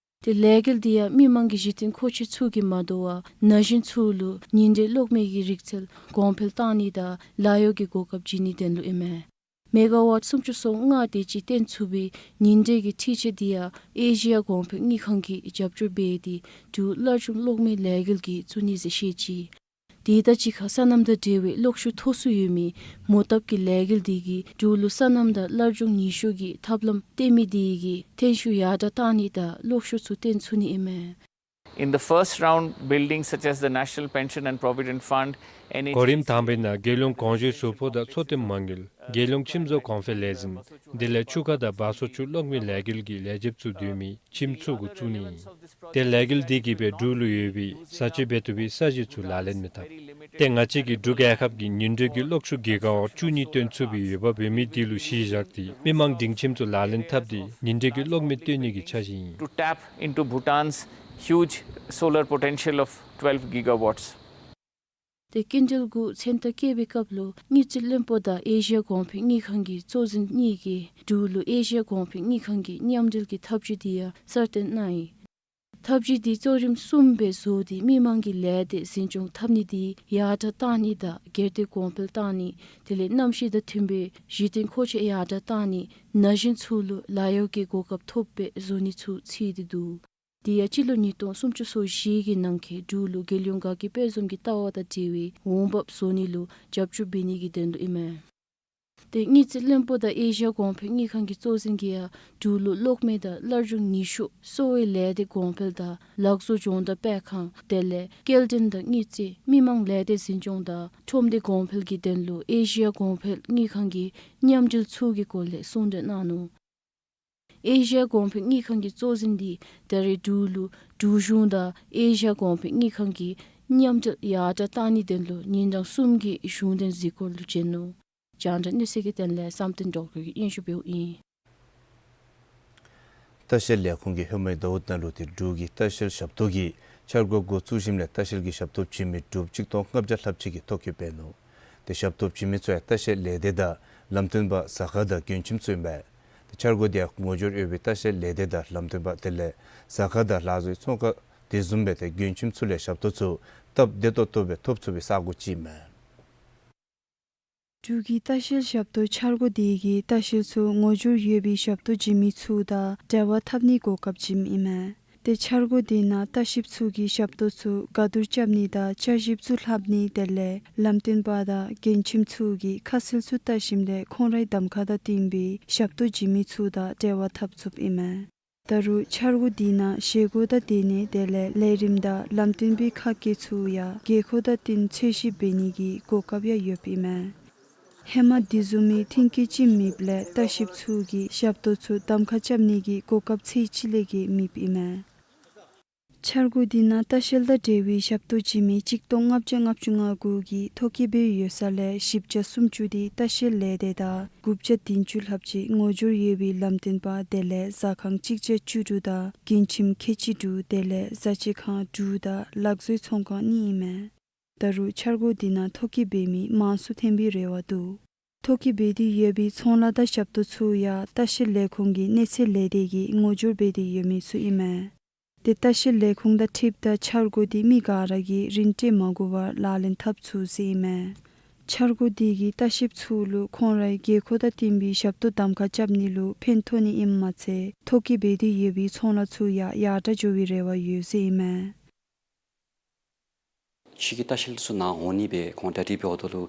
ཏེ་ལས་འགུལ་འདི་ཡང་མི་མང་གི་གཞི་རྟེན་མཁོ་ཆས་ཚུ་གིས་མ་དོ་བར་ན་གཞོན་ཚུ་ལུ་ཉིན་དྲོད་གློག་མེ་གི་རིག་རྩལ་གོང་འཕེལ་བཏང་ནི་དང་ལཱ་གཡོག་གི་གོ་སྐབས་བྱིན་ནིའི་དོན་ལུ་ཨིན་མས། མེ་གྷ་ཝཊ་སུམ་ཅུ་སོ་ལྔ་དེ་ཅིག་བཏོན་ཚུགས་པའི་ཉིན་དྲོད་ཀྱི་འཕྲུལ་ཆས་འདི་ཡང་ཨེ་ཤི་ཡ་གོང་འཕེལ་དངུལ་ཁང་གིས་རྒྱབ་སྐྱོར་འབད་དེ་འབྲུག་སླར་འབྱུང་གློག་མེ་ལས་འགུལ་གྱིས་བཙུགས་ནི་ཟེར་བཤད་ཅི། དེ་དང་གཅིག་ཁར་སོ་ནམ་དང་འབྲེལ་བའི་གློག་ཤུགས་མཐོ་སུ་ཡོད་མི་མོ་བཏབ་ཀྱི་ལས་འགུལ་འདི་གིས་འབྲུག་ལུ་སོ་ནམ་དང་སླར་འབྱུང་ནུས་ཤུགས་ཀྱི་ཐབས་ལམ་བཏོན་མི་དེ་གིས་ཐོན་ཤུགས་ཡར་དྲག་བཏང་ནི་དང་གློག་ཤུགས་ཚུ་བཏོན་ཚུགས་ནི་ཨིན་མས། In the first round, buildings such as the National Pension and Provident Fund, N H S གོ་རིམ་དང་པའི་ནང་རྒྱལ་ཡོངས་དགོངས་བཞེད་ཟུར་ཕོགས་དང་འཚོ་རྟེན་མ་དངུལ། རྒྱལ་ཡོངས་ཁྱིམ་བཟོ་གོང་འཕེལ་ལས་འཛིན། དེ་ལས་ཆུ་ཁ་དང་སྦགས་བཙོག་ཆུ་གློག་མེ་ལས་འགུལ་གྱི་ལས་བྱེདཔ་ཚུ་འདུས་མི་ཁྱིམ་ཚུ་གུ་བཙུགས་ནི་ཨིན། ཏེ་ལས་འགུལ་འདི་གིས་སྦེ་འབྲུག་ལུ་ཡོད་པའི་བཟའ་སྤྱོད་འབད་བཏུབ་པའི་ས་གཞི་ཚུ་ལག་ལེན་མི་འཐབ། ཏེ་ང་བཅས་ཀྱི་འབྲུག་རྒྱལ་ཁབ་ཀྱིས་ཉིན་དྲོད་ཀྱི་གློག་ཤུགས་གི་ག་ཝཊ་བཅུ་གཉིས་བཏོན་ཚུགས་པའི་འོས་འབབ་འབད་མི་དེ་ལུ་གཞི་བཞག་སྟེ་མི་མང་སྒྲིང་ཁྱིམ་ཚུ་ལག་ལེན་འཐབ་སྟེ་ཉིན་དྲོད་ཀྱི་གློག་མེ་བཏོན་ནི་གི་འཆར་གཞི་ཨིན། To tap into Bhutan's huge solar potential of twelve gigawatts. ཏེ་སྐྱིན་འགྲུལ་གུ་མཚན་རྟགས་བཀོད་པའི་སྐབས་ལུ་དངུལ་རྩིས་བློན་པོ་དང་ཨེ་ཤི་ཡ་གོང་འཕེལ་དངུལ་ཁང་གི་གཙོ་འཛིན་གཉིས་ཀྱིས་འབྲུག་ལུ་ཨེ་ཤི་ཡ་གོང་འཕེལ་དངུལ་ཁང་གི་མཉམ་འབྲེལ་གྱི་ཐབས་བྱུས་དེ་ཡང་གསལ་སྟོན་གནང་ཡི། ཐབས་བྱུས་དེ་གཙོ་རིམ་གསུམ་སྦེ་བཟོ་སྟེ་མི་མང་གི་ལས་སྡེ་འཛིན་སྐྱོང་འཐབ་ནི་དེ་ཡར་དྲག་བཏང་ནི་དང་སྒེར་སྡེ་གོང་འཕེལ་བཏང་ནི་དེ་ལས་གནམ་གཤིས་དང་མཐུན་པའི་གཞི་རྟེན་མཁོ་ཆས་ཡར་དྲག་བཏང་ནི་ན་གཞོན་ཚུ་ལུ་ལཱ་གཡོག་གི་གོ་སྐབས་ཐོབ་པའི་བཟོ་ནི་ཚུ་ཚུད་དེ་འདུག། དེ་ཡང་སྤྱི་ལོ་ཉིས་སྟོང་སུམ་ཅུ་སོ་བཞི་གི་ནང་འཁོད་འབྲུག་ལུ་རྒྱལ་ཡོངས་དགའ་སྐྱིད་དཔལ་འཛོམས་ཀྱི་ལྟ་བ་དང་འབྲེལ་བའི་འོང་འབབ་བཟོ་ནི་ལུ་རྒྱབ་སྐྱོར་འབད་ནི་གི་དོན་ལུ་ཨིན་མས། ཏེ་དངུལ་རྩིས་བློན་པོ་དང་ཨེ་ཤི་ཡ་གོང་འཕེལ་དངུལ་ཁང་གི་གཙོ་འཛིན་གྱིས་ཡང་འབྲུག་ལུ་གློག་མེ་དང་སླར་འབྱུང་ནུས་ཤུགས་གསོ་བའི་ལས་སྡེ་གོང་འཕེལ་དང་ལག་བཟོ་སྦྱོང་བརྡར་སྤེལ་ཁང་དེ་ལས་སྐྱེལ་འདྲེན་དང་དངུལ་རྩིས་མི་མང་ལས་སྡེ་འཛིན་སྐྱོང་དང་ཁྲོམ་སྡེ་གོང་འཕེལ་གྱི་དོན་ལུ་ཨེ་ཤི་ཡ་གོང་འཕེལ་དངུལ་ཁང་གི་མཉམ་འབྲེལ་ཚུ་གི་སྐོར་ལས་གསུང་གྲོས་གནང་ནུག། ཨེ་ཤི་ཡ་གོང་འཕེལ་དངུལ་ཁང་གི་གཙོ་འཛིན་འདི་ད་རེས་འབྲུག་ལུ་འབྲུག་གཞུང་དང་ཨེ་ཤི་ཡ་གོང་འཕེལ་དངུལ་ཁང་གི་མཉམ་འབྲེལ་ཡར་དྲག་བཏང་ནིའི་དོན་ལུ་ཉིན་གྲངས་གསུམ་གྱི་གཞུང་དོན་གཟིགས་སྐོར་ལུ་བྱོན་ནུག། རྒྱང་བསྒྲགས་གནས་ཚུལ་གྱི་དོན་ལས་བསམ་གཏན་སྒྲོལ་དཀར་གྱིས་སྙན་ཞུ་འབདཝ་ཨིན། ལྟ་བཤལ་ལས་ཁུངས་ཀྱིས་ཧོར་མའི་ཟླཝ་ནང་ལུ་ཏེ་འབྲུག་གི་ལྟ་བཤལ་ཞབས་ཏོག་གིས་འཆར་སྒོ་འགོ་བཙུགས་ཞིནམ་ལས་ལྟ་བཤལ་གྱི་ཞབས་ཏོག་བྱིན་མི་འབྲུགཔ་གཅིག་སྟོང་ལྔ་བརྒྱ་ལྷགཔ་ཅིག་གིས་ཐོ་བཀོད་འབད་ནུག། ཏེ་ཞབས་ཏོག་བྱིན་མི་ཚུ་ཡང་ལྟ་བཤལ་ལས་སྡེ་དང་ལམ་སྟོན་པ་ཟ་ཁང་དང་མགྱོན་ཁྱིམ་ཚུ་ཨིན་པས། ཏེ་འཆར་སྒོ་དེ་ཡང་ངོ་སྦྱོར་ཡོད་པའི་ལྟ་བཤལ་ལས་སྡེ་དང་ལམ་སྟོན་པ་དེ་ལས་ཟ་ཁང་དང་ལཱ་བཟོའི་ཚོང་ཁང་དེ་བཟུམ་སྦེ་ཏེ་མགྱོན་ཁྱིམ་ཚུ་ལས་ཞབས་ཏོག་ཚུ་སྟབས་བདེ་ཏོག་ཏོ་སྦེ་ཐོབ་ཚུགས་པའི་ས་སྒོ་ཅིག་ཨིན་མས། འབྲུག་གི་ལྟ་བཤལ་ཞབས་ཏོག་འཆར་སྒོ་དེ་གིས་ལྟ་བཤལ་ཚུ་ངོ་སྦྱོར་ཡོད་པའི་ཞབས་ཏོག་བྱིན་མི་ཚུ་དང་འབྲེལ་བ་འཐབ་ནིའི་གོ་སྐབས་བྱིནམ་ཨིན་མས། ཏེ་འཆར་སྒོ་དེ་ནང་ལྟ་བཤལཔ་ཚུ་གིས་ཞབས་ཏོག་ཚུ་ག་དུར་རྐྱབ་ནི་དང་བཅའ་གཞིཔ་ཚུ་ལྷབ་ནི་དེ་ལས་ལམ་སྟོན་པ་དང་འགན་ཁྱིམ་ཚུ་གིས་ཁ་གསལ་ཚུ་བལྟ་ཞིནམ་ལས་ཁོང་རའི་གདམ་ཁ་དང་བསྟུན་པའི་ཞབས་ཏོག་བྱིན་མི་ཚུ་དང་འབྲེལ་བ་འཐབ་ཚུགསཔ་ཨིན་མས། ད་རུང་འཆར་སྒོ་དེ་ནང་བཞེས་སྒོ་དང་སྡོད་གནས་དེ་ལས་ལས་རིམ་དང་ལམ་སྟོན་པའི་ཁ་སྐད་ཚུ་ཡང་དགོས་མཁོ་དང་བསྟུན་འཚོལ་ཞིབ་འབད་ནིའི་གོ་སྐབས་ཡང་ཡོདཔ་ཨིན་མས། ཧེ་མ་དེ་བཟུམ་མའི་མཐུན་རྐྱེན་ཅིག་མེདཔ་ལས་ལྟ་བཤལཔ་ཚུ་གིས་ཞབས་ཏོག་ཚུ་གདམ་ཁ་རྐྱབ་ནིའི་གོ་སྐབས་ཚད་ཅིག་ལས་བརྒལ་མེདཔ་ཨིན་མས། འཆར་སྒོ་དེ་ནང་ལྟ་བཤལ་དང་འབྲེལ་བའི་ཞབས་ཏོག་བྱིན་མི་གཅིག་སྟོང་ལྔ་བརྒྱ་ལྔ་བཅུ་ང་དགུ་གིས་ཐོ་བཀོད་འབད་ཡོད་ས་ལས་བཞི་བརྒྱ་སུམ་ཅུ་དེ་ལྟ་བཤལ་ལས་སྡེ་དང་དགུ་བརྒྱ་བདུན་ཅུ་ལྷགཔ་ཅིག་ངོ་སྦྱོར་ཡོད་པའི་ལམ་སྟོན་པ་དེ་ལས་ཟ་ཁང་གཅིག་བརྒྱ་བཅུ་དྲུག་དང་འགན་ཁྱིམ་ཁལ་གཅིག་དྲུག་དེ་ལས་ཟ་བཅའ་ཁང་དྲུག་དང་ལག་བཟོའི་ཚོང་ཁང་གཉིས་ཨིན་མས། ད་རུང་འཆར་སྒོ་དེ་ནང་ཐོ་བཀོད་འབད་མི་མང་སུ་ཐོན་པའི་རེ་བ་འདུག། ཐོ་བཀོད་འབད་དེ་ཡོད་པའི་ཚོང་ལཱ་དང་ཞབས་ཏོག་ཚུ་ཡང་ལྟ་བཤལ་ལས་ཁུངས་ཀྱི་གནས་ཚད་ལས་སྡེ་གིས་ངོ་སྦྱོར་འབད་དེ་ཡོད་མི་ཚུ་ཨིན་མས། ཏེ་ལྟ་བཤལ་ལས་ཁུངས་དང་འཁྲིལཝ་ད་འཆར་སྒོ་དེ་མི་ག་ར་གིས་རིན་སྤྲོད་མ་དགོ་པར་ལག་ལེན་འཐབ་ཚུགས་ཟེར་ཨིན་མས། འཆར་སྒོ་དེ་གིས་ལྟ་བཤལཔ་ཚུ་ལུ་ཁོང་རའི་དགོས་མཁོ་དང་བསྟུན་པའི་ཞབས་ཏོག་གདམ་ཁ་རྐྱབ་ནི་ལུ་ཕན་ཐོགས་ནི་ཨིནམ་མ་ཚད་ཐོ་བཀོད་འབད་དེ་ཡོད་པའི་ཚོང་ལཱ་ཚུ་ཡང་ཡར་དྲག་འགྱོ་བའི་རེ་བ་ཡོད་ཟེར་ཨིན་མས། ཕྱི་གི་ལྟ་བཤལ་ཚུ་ནཱ་འོང་ནི་སྦེ་ཁོང་གྲ་སྒྲིག་འབདཝ་ད་ལུ་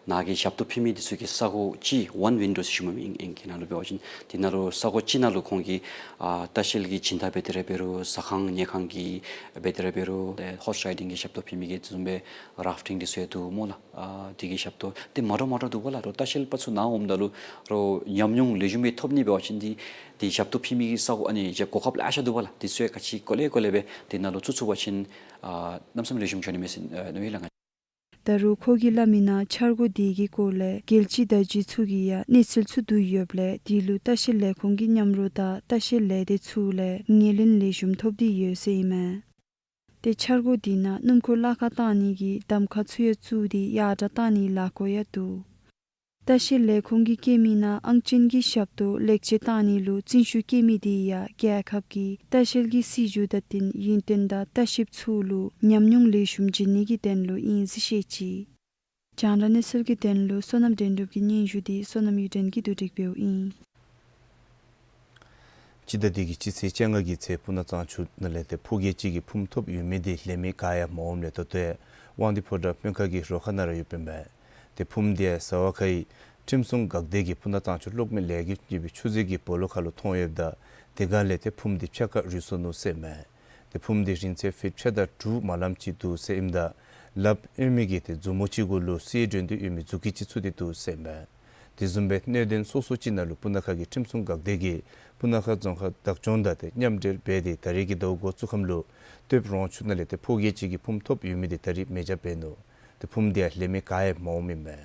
ནཱ་གི་ཞབས་ཏོག་ཕུལ་མི་དེ་ཚུ་གི་ས་སྒོ་གཅིག་one window ཟེར་ཞུཝ་མས་ཨིང་སྐད་ནང་ལུ་འབད་བ་ཅིན། དེ་ནང་ལུ་ས་སྒོ་གཅིག་ནང་ལུ་ཁོང་གིས་ཨ་ལྟ་བཤལ་གྱི་སྦྱིན་བདག་འབད་དེ་ར་འབད་རུང་ཟ་ཁང་ཉལ་ཁང་གི་འབད་དེ་ར་འབད་རུང་ཏེ་ཧོར་སི་རའི་ཌིང་གི་ཞབས་ཏོག་ཕུལ་མི་གི་དེ་བཟུམ་སྦེ་རཱཕ་ཊིང་དེ་ཚུ་ཡང་འདུག་སྨོ་ལགས། ཨ་དེ་གི་ཞབས་ཏོག་དེ་མ་འདྲཝ་མ་འདྲཝ་འདུག་པ་ལགས། རོགས་ལྟ་བཤལ་པ་ཚུ་ནཱ་འོངམ་ད་ལུ་རོགས་ཉམས་མྱོང་ལེགས་ཤོམ་སྦེ་ཐོབ་ནི་འབད་བ་ཅིན་དེ་དེ་ཞབས་ཏོག་ཕུལ་མི་གི་ས་སྒོ་ཨ་ནི་ཅིག་གོ་སྐབས་ལེ་ཤ་འདུག་པ་ལགས། དེ་ཚུ་ཡང་ག་ཅི་གོ་ལེ་གོ་ལེ་སྦེ་དེ་ནང་ལུ་བཙུགས་ཚུགས་པ་ཅིན་ཨ་གནམ་མེད་ས་མེད་ལེགས་ཤོམ་འགྱོ་ནི་མས་ཟེར་ཨ་མནོཝ་ཨིན་ལགས། ང་ད་རུང་ཁོ་གིས་སླབ་མི་ནང་འཆར་སྒོ་དེ་གི་སྐོར་ལས་རྒྱལ་སྤྱི་བརྡ་བརྒྱུད་ཚུ་གིས་ཡང་གནས་ཚུལ་ཚུ་བསྡུ་ཡོདཔ་ལས་དེ་ལུ་ལྟ་བཤལ་ལས་ཁུངས་ཀྱི་མཉམ་རོགས་དང་ལྟ་བཤལ་ལས་སྡེ་ཚུ་ལས་ངོས་ལེན་ལེགས་ཤོམ་ཐོབ་སྟེ་ཡོད་ཟེར་ཨིན་མས། ཏེ་འཆར་སྒོ་དེ་ནང་སྣུམ་འཁོར་གླ་ཁར་བཏང་ནི་གི་གདམ་ཁ་ཚུ་ཡང་བཙུགས་ཏེ་ཡར་དྲག་བཏང་ནིའི་ལས་འགུལ་ཡང་འདུག། ལྟ་བཤལ་ལས་ཁུངས་ཀྱིས་བཀོད་མི་ནང་ཨང་ཅན་གྱི་ཞབས་ཏོག་ལེགས་བཅོས་བཏང་ནི་ལུ་རྩིས་ཞུ་བཀོད་མི་དེ་ཡང་རྒྱལ་ཁབ་ཀྱི་ལྟ་བཤལ་གྱི་སྲིད་བྱུས་དང་བསྟུན་ཡུན་བརྟན་དང་ལྟ་བཤལཔ་ཚུ་ལུ་ཉམས་མྱོང་ལེགས་ཤོམ་བྱིན་ནི་གི་དོན་ལུ་ཨིན་ཟེར་བཤད་ཅི། རྒྱང་བསྒྲགས་གནས་ཚུལ་གྱི་དོན་ལུ་བསོད་ནམས་དོན་གྲུབ་ཀྱི་སྙན་ཞུ་དེ་བསོད་ནམས་གཡུ་སྒྲོན་གྱིས་བསྡུ་སྒྲིག་འབདཝ་ཨིན། སྤྱི་ཟླ་འདི་གི་སྤྱི་ཚེས་བཅོ་ལྔ་གི་ཚེ་སྤུ་ན་གཙང་ཆུ་ནང་ལས་ཏེ་ཕོ་སྐྱེས་གཅིག་གིས་ཕུངམ་ཐོབ་ཡོད་མི་དེ་ལས་མི་ག་ཡང་མ་འོངམ་ལས་ད་ལྟོ་ཡང་དབང་འདུས་ཕོ་བྲང་སྨན་ཁང་གི་རོ་ཁ་ནང་ར་ཡོདཔ་ཨིན་པས། ཏེ་ཕུངམ་དེ་ཡང་ཟ་བ་ཁའི་ཁྲིམས་སྲུང་འགག་སྡེ་གིས་སྤུ་ན་གཙང་ཆུ་གློག་མེ་ལས་འགུལ་ཅེས་པའི་ཆུ་མཛོད་ཀྱི་སྦོ་ལོགས་ཁ་ལུ་མཐོང་ཡོདཔ་ད་དེ་སྒང་ལས་ཏེ་ཕུངམ་དེ་ཕྱེད་ཀ་རུལ་སོང་ནུག་ཟེར་ཨིན་མས། ཏེ་ཕུངམ་དེ་རིང་ཚད་ཕིཊ་ཕྱེད་དང་དྲུག་མ་ལངམ་ཅིག་འདུག་ཟེར་ཨིནམ་ད་ལགཔ་གཡོན་མའི་གི་ཏེ་མཛུབ་མོ་གཅིག་གུ་ལུ་གསེར་སྒྲོན་དེ་གཡོན་མའི་མཛུབ་དཀྱི་གཅིག་ཚུད་དེ་འདུག་ཟེར་ཨིན་པས། དེ་བཟུམ་སྦེ་གནད་དོན་སོ་སོ་ཅིག་ནང་ལུ་སྤུ་ན་ཁ་གི་ཁྲིམས་སྲུང་འགག་སྡེ་གིས་སྤུ་ན་ཁ་རྫོང་ཁག་བདག་སྐྱོང་དང་ཏེ་མཉམ་འབྲེལ་འབད་དེ་ད་རེས་ཀྱི་ཟླཝ་འགོ་བཙུགས་ཁམས་ལུ་སྟོདཔ་རོང་ཆུ་ནང་ལས་ཏེ་ཕོ་སྐྱེས་གཅིག་གིས་ཕུངམ་ཐོབ་ཡོད་མི་དེ་ད་རེས་མེ་སྦྱང་འབད་ནུག། ཏེ་ཕུངམ་དེ་ཡང་ལས་མི་ག་ཡང་མ་འོངམ་ཨིན་མས།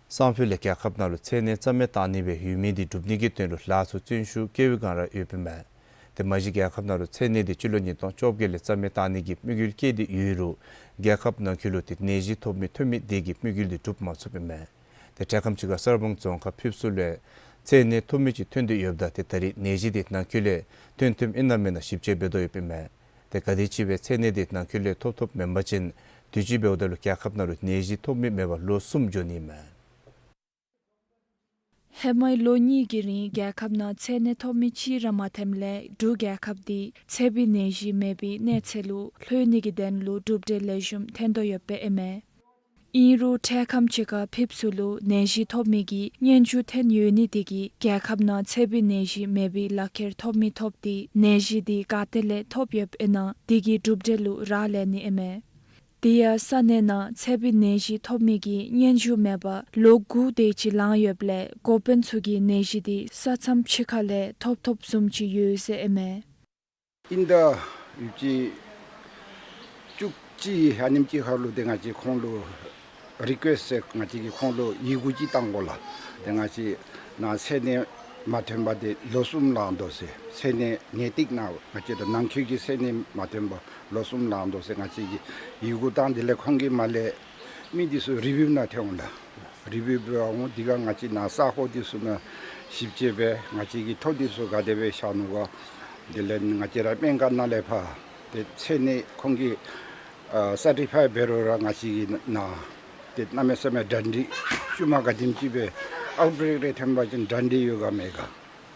སང་ཕོད་ལས་རྒྱལ་ཁབ་ནང་ལུ་ཚད་གནས་རྩ་མེད་བཏང་ནི་སྦེ་ཡོད་མི་དེ་སྒྲུབ་ནི་གི་དོན་ལུ་ལཱ་ཚུ་བརྩོན་ཤུགས་བསྐྱེད་པའི་བསྒང་ར་ཡོདཔ་ཨིན་མས། ཏེ་མ་གཞི་རྒྱལ་ཁབ་ནང་ལུ་ཚད་གནས་དེ་སྤྱི་ལོ་ཉིས་སྟོང་བཅོ་བརྒྱད་ལས་རྩ་མེད་བཏང་ནི་གི་དམིགས་ཡུལ་བསྐྱེད་དེ་ཡོད་རུང་རྒྱལ་ཁབ་ནང་འཁོད་ལུ་ཏེ་ནད་གཞི་ཐོབ་མི་ཐོན་མི་དེ་གི་དམིགས་ཡུལ་དེ་འགྲུབ་མ་ཚུགསཔ་ཨིན་མས། ཏེ་འཕྲལ་ཁམས་ཅིག་ཁར་གསར་སྤང་རྫོང་ཁག་ཕེབས་བསུ་ལུ་ཡང་ཚད་གནས་ཐོབ་མི་ཅིག་ཐོན་ཏེ་ཡོདཔ་ད་ཏེ་ད་རེས་ནད་གཞི་དེ་ནང་འཁོད་ལས་ཐོན་ཐོནམ་ཨིན་ན་མེན་ན་ཞིབ་དཔྱད་འབད་དོ་ཡོདཔ་ཨིན་མས། ཏེ་ག་དེམ་ཅིག་སྦེ་ཚད་གནས་དེ་ནང་འཁོད་ལས་ཐོབ་ཐོབ་མེན་པ་ཅིན་དུས་ཅི་འབདཝ་ད་ལུ་རྒྱལ་ཁབ་ནང་ལུ་ནད་གཞི་ཐོབ་མི་མེད་པར་ལོ་གསུམ་འགྱོ་ནི་ཨིན་མས། ཧེ་མའི་ལོ་གཉིས་ཀྱི་རིང་རྒྱལ་ཁབ་ནང་ཚད་གནས་ཐོབ་མི་གཅིག་ར་མ་ཐོནམ་ལས་འབྲུག་རྒྱལ་ཁབ་དེ་ཚད་པའི་ནད་གཞི་མེད་པའི་གནས་ཚད་ལུ་ལྷོད་ནི་གི་དོན་ལུ་གྲུབ་འབྲས་ལེགས་ཤོམ་ཐོན་དོ་ཡོདཔ་ཨིན་མས། ཨིན་རུང་འཕྲལ་ཁམས་ཅིག་ཁར་ཕེབས་བསུ་ལུ་ནད་གཞི་ཐོབ་མི་གི་སྙན་ཞུ་ཐོན་ཡོད་ནི་དེ་གིས་རྒྱལ་ཁབ་ནང་ཚད་པའི་ནད་གཞི་མེད་པའི་ལག་ཁྱེར་ཐོབ་མི་ཐོབ་སྟེ་ནད་གཞི་དེ་ག་ཏེ་ལས་ཐོབ་ཡོདཔ་ཨིན་ན་དེ་གི་གྲུབ་འབྲས་ལུ་རག་ལས་ནི་ཨིན་མས། དེ་ཡང་ས་གནས་ནང་ཚད་པའི་ནད་གཞི་ཐོབ་མི་གི་སྙན་ཞུ་མེད་པར་ལོ་དགུ་དེ་ཅིག་ལང་ཡོདཔ་ལས་འགོ་དཔོན་ཚུ་གིས་ནད་གཞི་དེ་ས་མཚམས་ཕྱི་ཁ་ལས་ཐོབ་ཐོབ་བཟུམ་ཅིག་ཡོད་ཟེར་ཨིན་མས། ཨིན་ད་ཡོདཔ་ཅིག་བཅུ་གཅིག་ཨ་ནེམ་ཅིག་ཁར་ལུ་ཏེ་ང་བཅས་ཁོང་ལུ་རི་ཀུ་ཨེསཊ་ཟེར་ང་བཅས་ཀྱིས་ཁོང་ལུ་ཡི་གུ་ཅིག་བཏང་དགོ་ལགས། ཏེ་ང་བཅས་ནཱ་ཚད་གནས་མ་ཐོན་པར་ཏེ་ལོ་གསུམ་ལང་དོ་ཟེར། ཚད་གནས་ངེས་ཏིག་ནང་ང་བཅས་ར་ནང་འཁོད་ཀྱི་ཚད་གནས་མ་ཐོན་པར་ལོ་གསུམ་ལང་དོ་ཟེར་ང་བཅས་ཀྱིས་ཡི་གུ་བཏང་། དེ་ལས་ཁོང་གིས་མར་ལས་མི་དེ་ཚུ་རི་བིའུ་ནང་ཐོན་འོང་ལགས། རི་བིའུ་འབད་འོང་། དེ་ཁར་ང་བཅས་ནཱ་ས་ཁོངས་དེ་ཚུ་ནང་ཞིབ་དཔྱད་འབད། ང་བཅས་ཀྱི་ཐོ་དེ་ཚུ་ག་དེ་སྦེ་བཞག་ནུག་ག། དེ་ལས་ང་བཅས་ར་སྨན་ཁང་ནང་ལས་ཕར་ཏེ་ཚད་གནས་ཁོང་གིས་ཨ་སར་ཊི་ཕའི་འབད་རུང་ར་ང་བཅས་ཀྱིས་ནཱ་ གནམ་མེད་ས་མེད་གྲ་སྒྲིག་ཤུལ་མ་ག་དེམ་ཅིག་སྦེ་ཨའུཊ་བྲེཀ་རེ་ཐོན་པ་ཅིན་གྲ་སྒྲིག་ཡོད་ག་མེད་ག།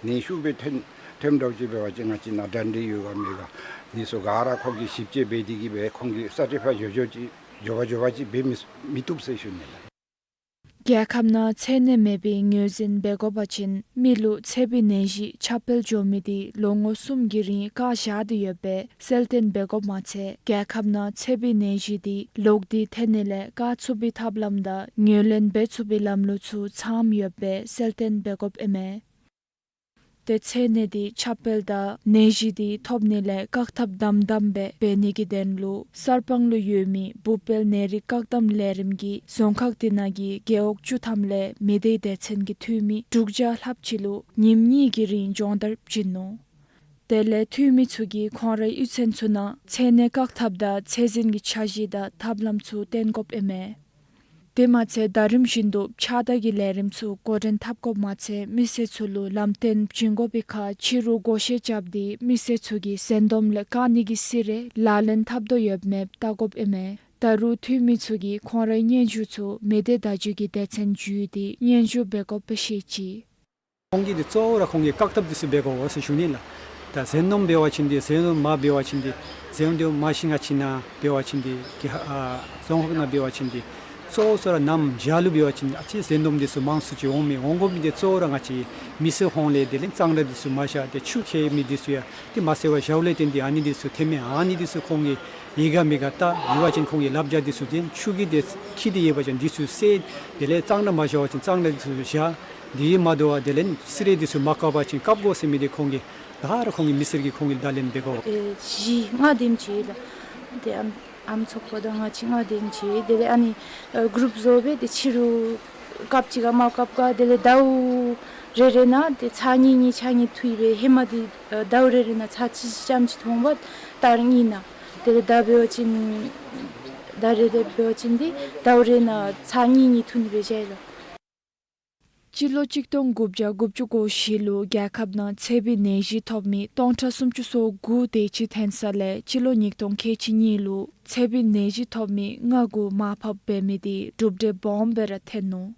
ནད་ཤུགས་སྦེ་ཐོན་ཐོནམ་འདྲཝ་ཅིག་འབད་བ་ཅིན་ང་བཅས་ནང་གྲ་སྒྲིག་ཡོད་ག་མེད་ག། ནད་གསོ་ག་ར་ཁོང་གིས་ཞིབ་དཔྱད་འབད་དེ་གིས་སྦེ་ཁོང་གིས་གསར་སྤྲོད་ཕར་འགྱོ་འགྱོཝ་ཅིག་འགྱོ་བ་འགྱོ་བ་ཅིག་འབད་མི་མི་བཏུབ་ཟེར་ཞུ་ནི་ལགས། རྒྱལ་ཁབ་ནང་ཚད་ནད་མེད་པའི་ངོས་འཛིན་འབད་དགོ་པ་ཅིན་མི་ལུ་ཚད་པའི་ནད་གཞི་ཁྱབ་སྤེལ་འགྱོ་མི་དེ་ལོ་ངོ་གསུམ་གྱི་རིང་བཀག་བཞག་སྟེ་ཡོདཔ་སྦེ་གསལ་སྟོན་འབད་དགོཔ་མ་ཚད་རྒྱལ་ཁབ་ནང་ཚད་པའི་ནད་གཞི་དེ་ལོག་སྟེ་ཐོན་ནི་ལས་བཀག་ཚུགས་པའི་ཐབས་ལམ་དང་ངོས་ལེན་འབད་ཚུགས་པའི་ལམ་ལུགས་ཚུ་ཚངམ་ཡོདཔ་སྦེ་གསལ་སྟོན་འབད་དགོཔ་ཨིན་མས། ཏེ་ཚད་ནད་དེ་ཁྱབ་སྤེལ་དང་ནད་གཞི་དེ་ཐོབ་ནི་ལས་བཀག་ཐབས་དམ་དམ་སྦེ་འབད་ནི་གི་དོན་ལུ་གསར་སྤང་ལུ་ཡོད་མི་འབུཔ་སྤེལ་ནད་རིགས་བཀག་སྡོམ་ལས་རིམ་གྱི་རྫོང་ཁག་དེ་ནང་གི་རྒེད་འོག་བཅུ་ཐམ་ལས་མི་སྡེ་སྡེ་ཚན་གྱི་འཐུས་མི་དྲུག་བརྒྱ་ལྷགཔ་ཅིག་ལུ་ཉིནམ་གཉིས་ཀྱི་རིང་སྦྱོང་བརྡར་བྱིན་ནུག། དེ་ལས་འཐུས་མི་ཚུ་གིས་ཁོང་རའི་གཡུས་ཚན་ཚུ་ནང་ཚད་ནད་བཀག་ཐབས་དང་ཚད་འཛིན་གྱི་འཆར་གཞི་དང་ཐབས་ལམ་ཚུ་སྟོན་དགོཔ་ཨིན་མས། དེ་མ་ཚད་ཟླ་རིམ་བཞིན་དུ་ཕྱགས་བདའ་གི་ལས་རིམ་ཚུ་འགོ་འདྲེན་འཐབ་དགོཔ་མ་ཚད་མི་སེར་ཚུ་ལུ་ལམ་སྟོན་བྱིན་དགོ་པའི་ཁར་ཕྱི་རུ་བགོ་བཤའ་རྐྱབ་སྟེ་མི་སེར་ཚུ་གིས་ཟན་དོམ་ལས་བཀག་ནི་གི་སི་རེ་ལག་ལེན་འཐབ་དོ་ཡོདཔ་མེདཔ་བལྟ་དགོཔ་ཨིན་མས། ད་རུང་འཐུས་མི་ཚུ་གིས་ཁོང་རའི་སྙན་ཞུ་ཚུ་མི་སྡེ་བརྡ་བརྒྱུད་ཀྱི་སྡེ་ཚན་བརྒྱུད་དེ་སྙན་ཞུ་འབད་དགོཔ་སྦེ་བཤད་ཅི། ཁོང་གིས་འདི་གཙོ་བོ་ར་ཁོང་གིས་བཀག་ཐབས་འདི་ཚུ་འབད་དགོ་ཟེར་ཞུ་ནི་ལགས། ད་ཟན་དོམ་འབད་བ་ཅིན་འདི་ཟན་དོམ་མ་འབད་བ་ཅིན་འདི་ཟན་དོམ་མ་ཤིང་ང་ཅིག་ནང་འབད་བ་ཅིན་འདི་གི་ཨ་རྫོང་ཁག་ནང་འབད་བ་ཅིན་འདི་གཙོ་བོ་ཚུ་ར་གནམ་བྱཱར་ལུ་འབད་བ་ཅིན་ཨ་ཙི་ཟན་དོམ་འདི་ཚུ་མང་སུ་ཅིག་འོང་མི་འོང་དགོ་མི་འདི་གཙོ་བོ་ར་ང་བཅས་མི་སེར་ཧོངས་ལས་དེ་ལས་གཙང་སྦྲ་འདི་ཚུ་མ་བཞག་སྟེ་ཆུ་འཁྱིལ་མི་འདི་ཚུ་ཡང་འདི་མ་བསལ་བར་བཞགཔ་ལས་བརྟེན་ཏེ་ཨ་ནི་འདི་ཚུ་ཐོནམ་མས། ཨ་ནི་འདི་ཚུ་ཁོང་གིས་ཡོད་ག་མེད་ག་བལྟ། ཡོད་པ་ཅིན་ཁོང་གིས་ལབ་བྱ་འདི་ཚུ་དེ་ཆུ་གིས་དེ་འཁྱིལ་ཏེ་ཡོད་པ་ཅིན་འདི་ཚུ་བསལ། དེ་ལས་གཙང་སྦྲ་མ་བཞག་པ་ཅིན་གཙང་སྦྲ་འདི་ཚུ་བཞག། དེ་མ་དོ་བར་དེ་ལས་སི་རེ་འདི་ཚུ་མ་བཀབ་པ་ཅིན་བཀབ་དགོ་ཟེར་མི་འདི་ཁོང་གིས་ད་ར་ཁོང་གིས་མི་སེར་གྱིས་ཁོང་གིས་བརྡ་ལན་འབད་དགོ། ཨེ་བཞི་ལྔ་དེམ་ཅིག་ལགས། དེ་ཨམ་ཨམ་ཚོགས་པ་དང་ང་བཅས་ལྔ་དེམ་ཅིག་དེ་ལས་ཨ་ནི་ཨ་གུ་རུབ་བཟོ་སྦེ་དེ་ཕྱི་རུ་བཀབ་ཅི་ག་མ་བཀབ་ག། དེ་ལས་ཟླཝ་རེ་རེ་ནང་དེ་ཚར་གཉིས་གཉིས་ཚར་གཉིས་འཐུ་སྦེ་ཧེ་མ་དེ་ཨ་ཟླཝ་རེ་རེ་ནང་ཚར་གཅིག་གཅིག་རྐྱངམ་ཅིག་འཐུཝ་འོང་པ། ད་རིས་ཨིན་ན། དེ་ལས་ད་འབད་བ་ཅིན་ད་རེས་དེ་འབད་བ་ཅིན་འདི་ཟླཝ་རེ་ནང་ཚར་གཉིས་གཉིས་འཐུ་ནི་སྦེ་བཞག་ཡི་ལགས། སྤྱི་ལོ་གཅིག་སྟོང་དགུ་བརྒྱ་དགུ་བཅུ་གོ་བཞི་ལུ་རྒྱལ་ཁབ་ནང་ཚད་པའི་ནད་གཞི་ཐོབ་མི་སྟོང་ཕྲག་སུམ་ཅུ་སོ་དགུ་དེ་ཅིག་ཐོན་ས་ལས་སྤྱི་ལོ་ཉིས་སྟོང་ཁལ་གཅིག་གཉིས་ལུ་ཚད་པའི་ནད་གཞི་ཐོབ་མི་ལྔ་དགུ་མར་ཕབ་འབད་མི་དེ་གྲུབ་འབྲས་སྦོམ་སྦེ་ར་ཐོན་ནུག།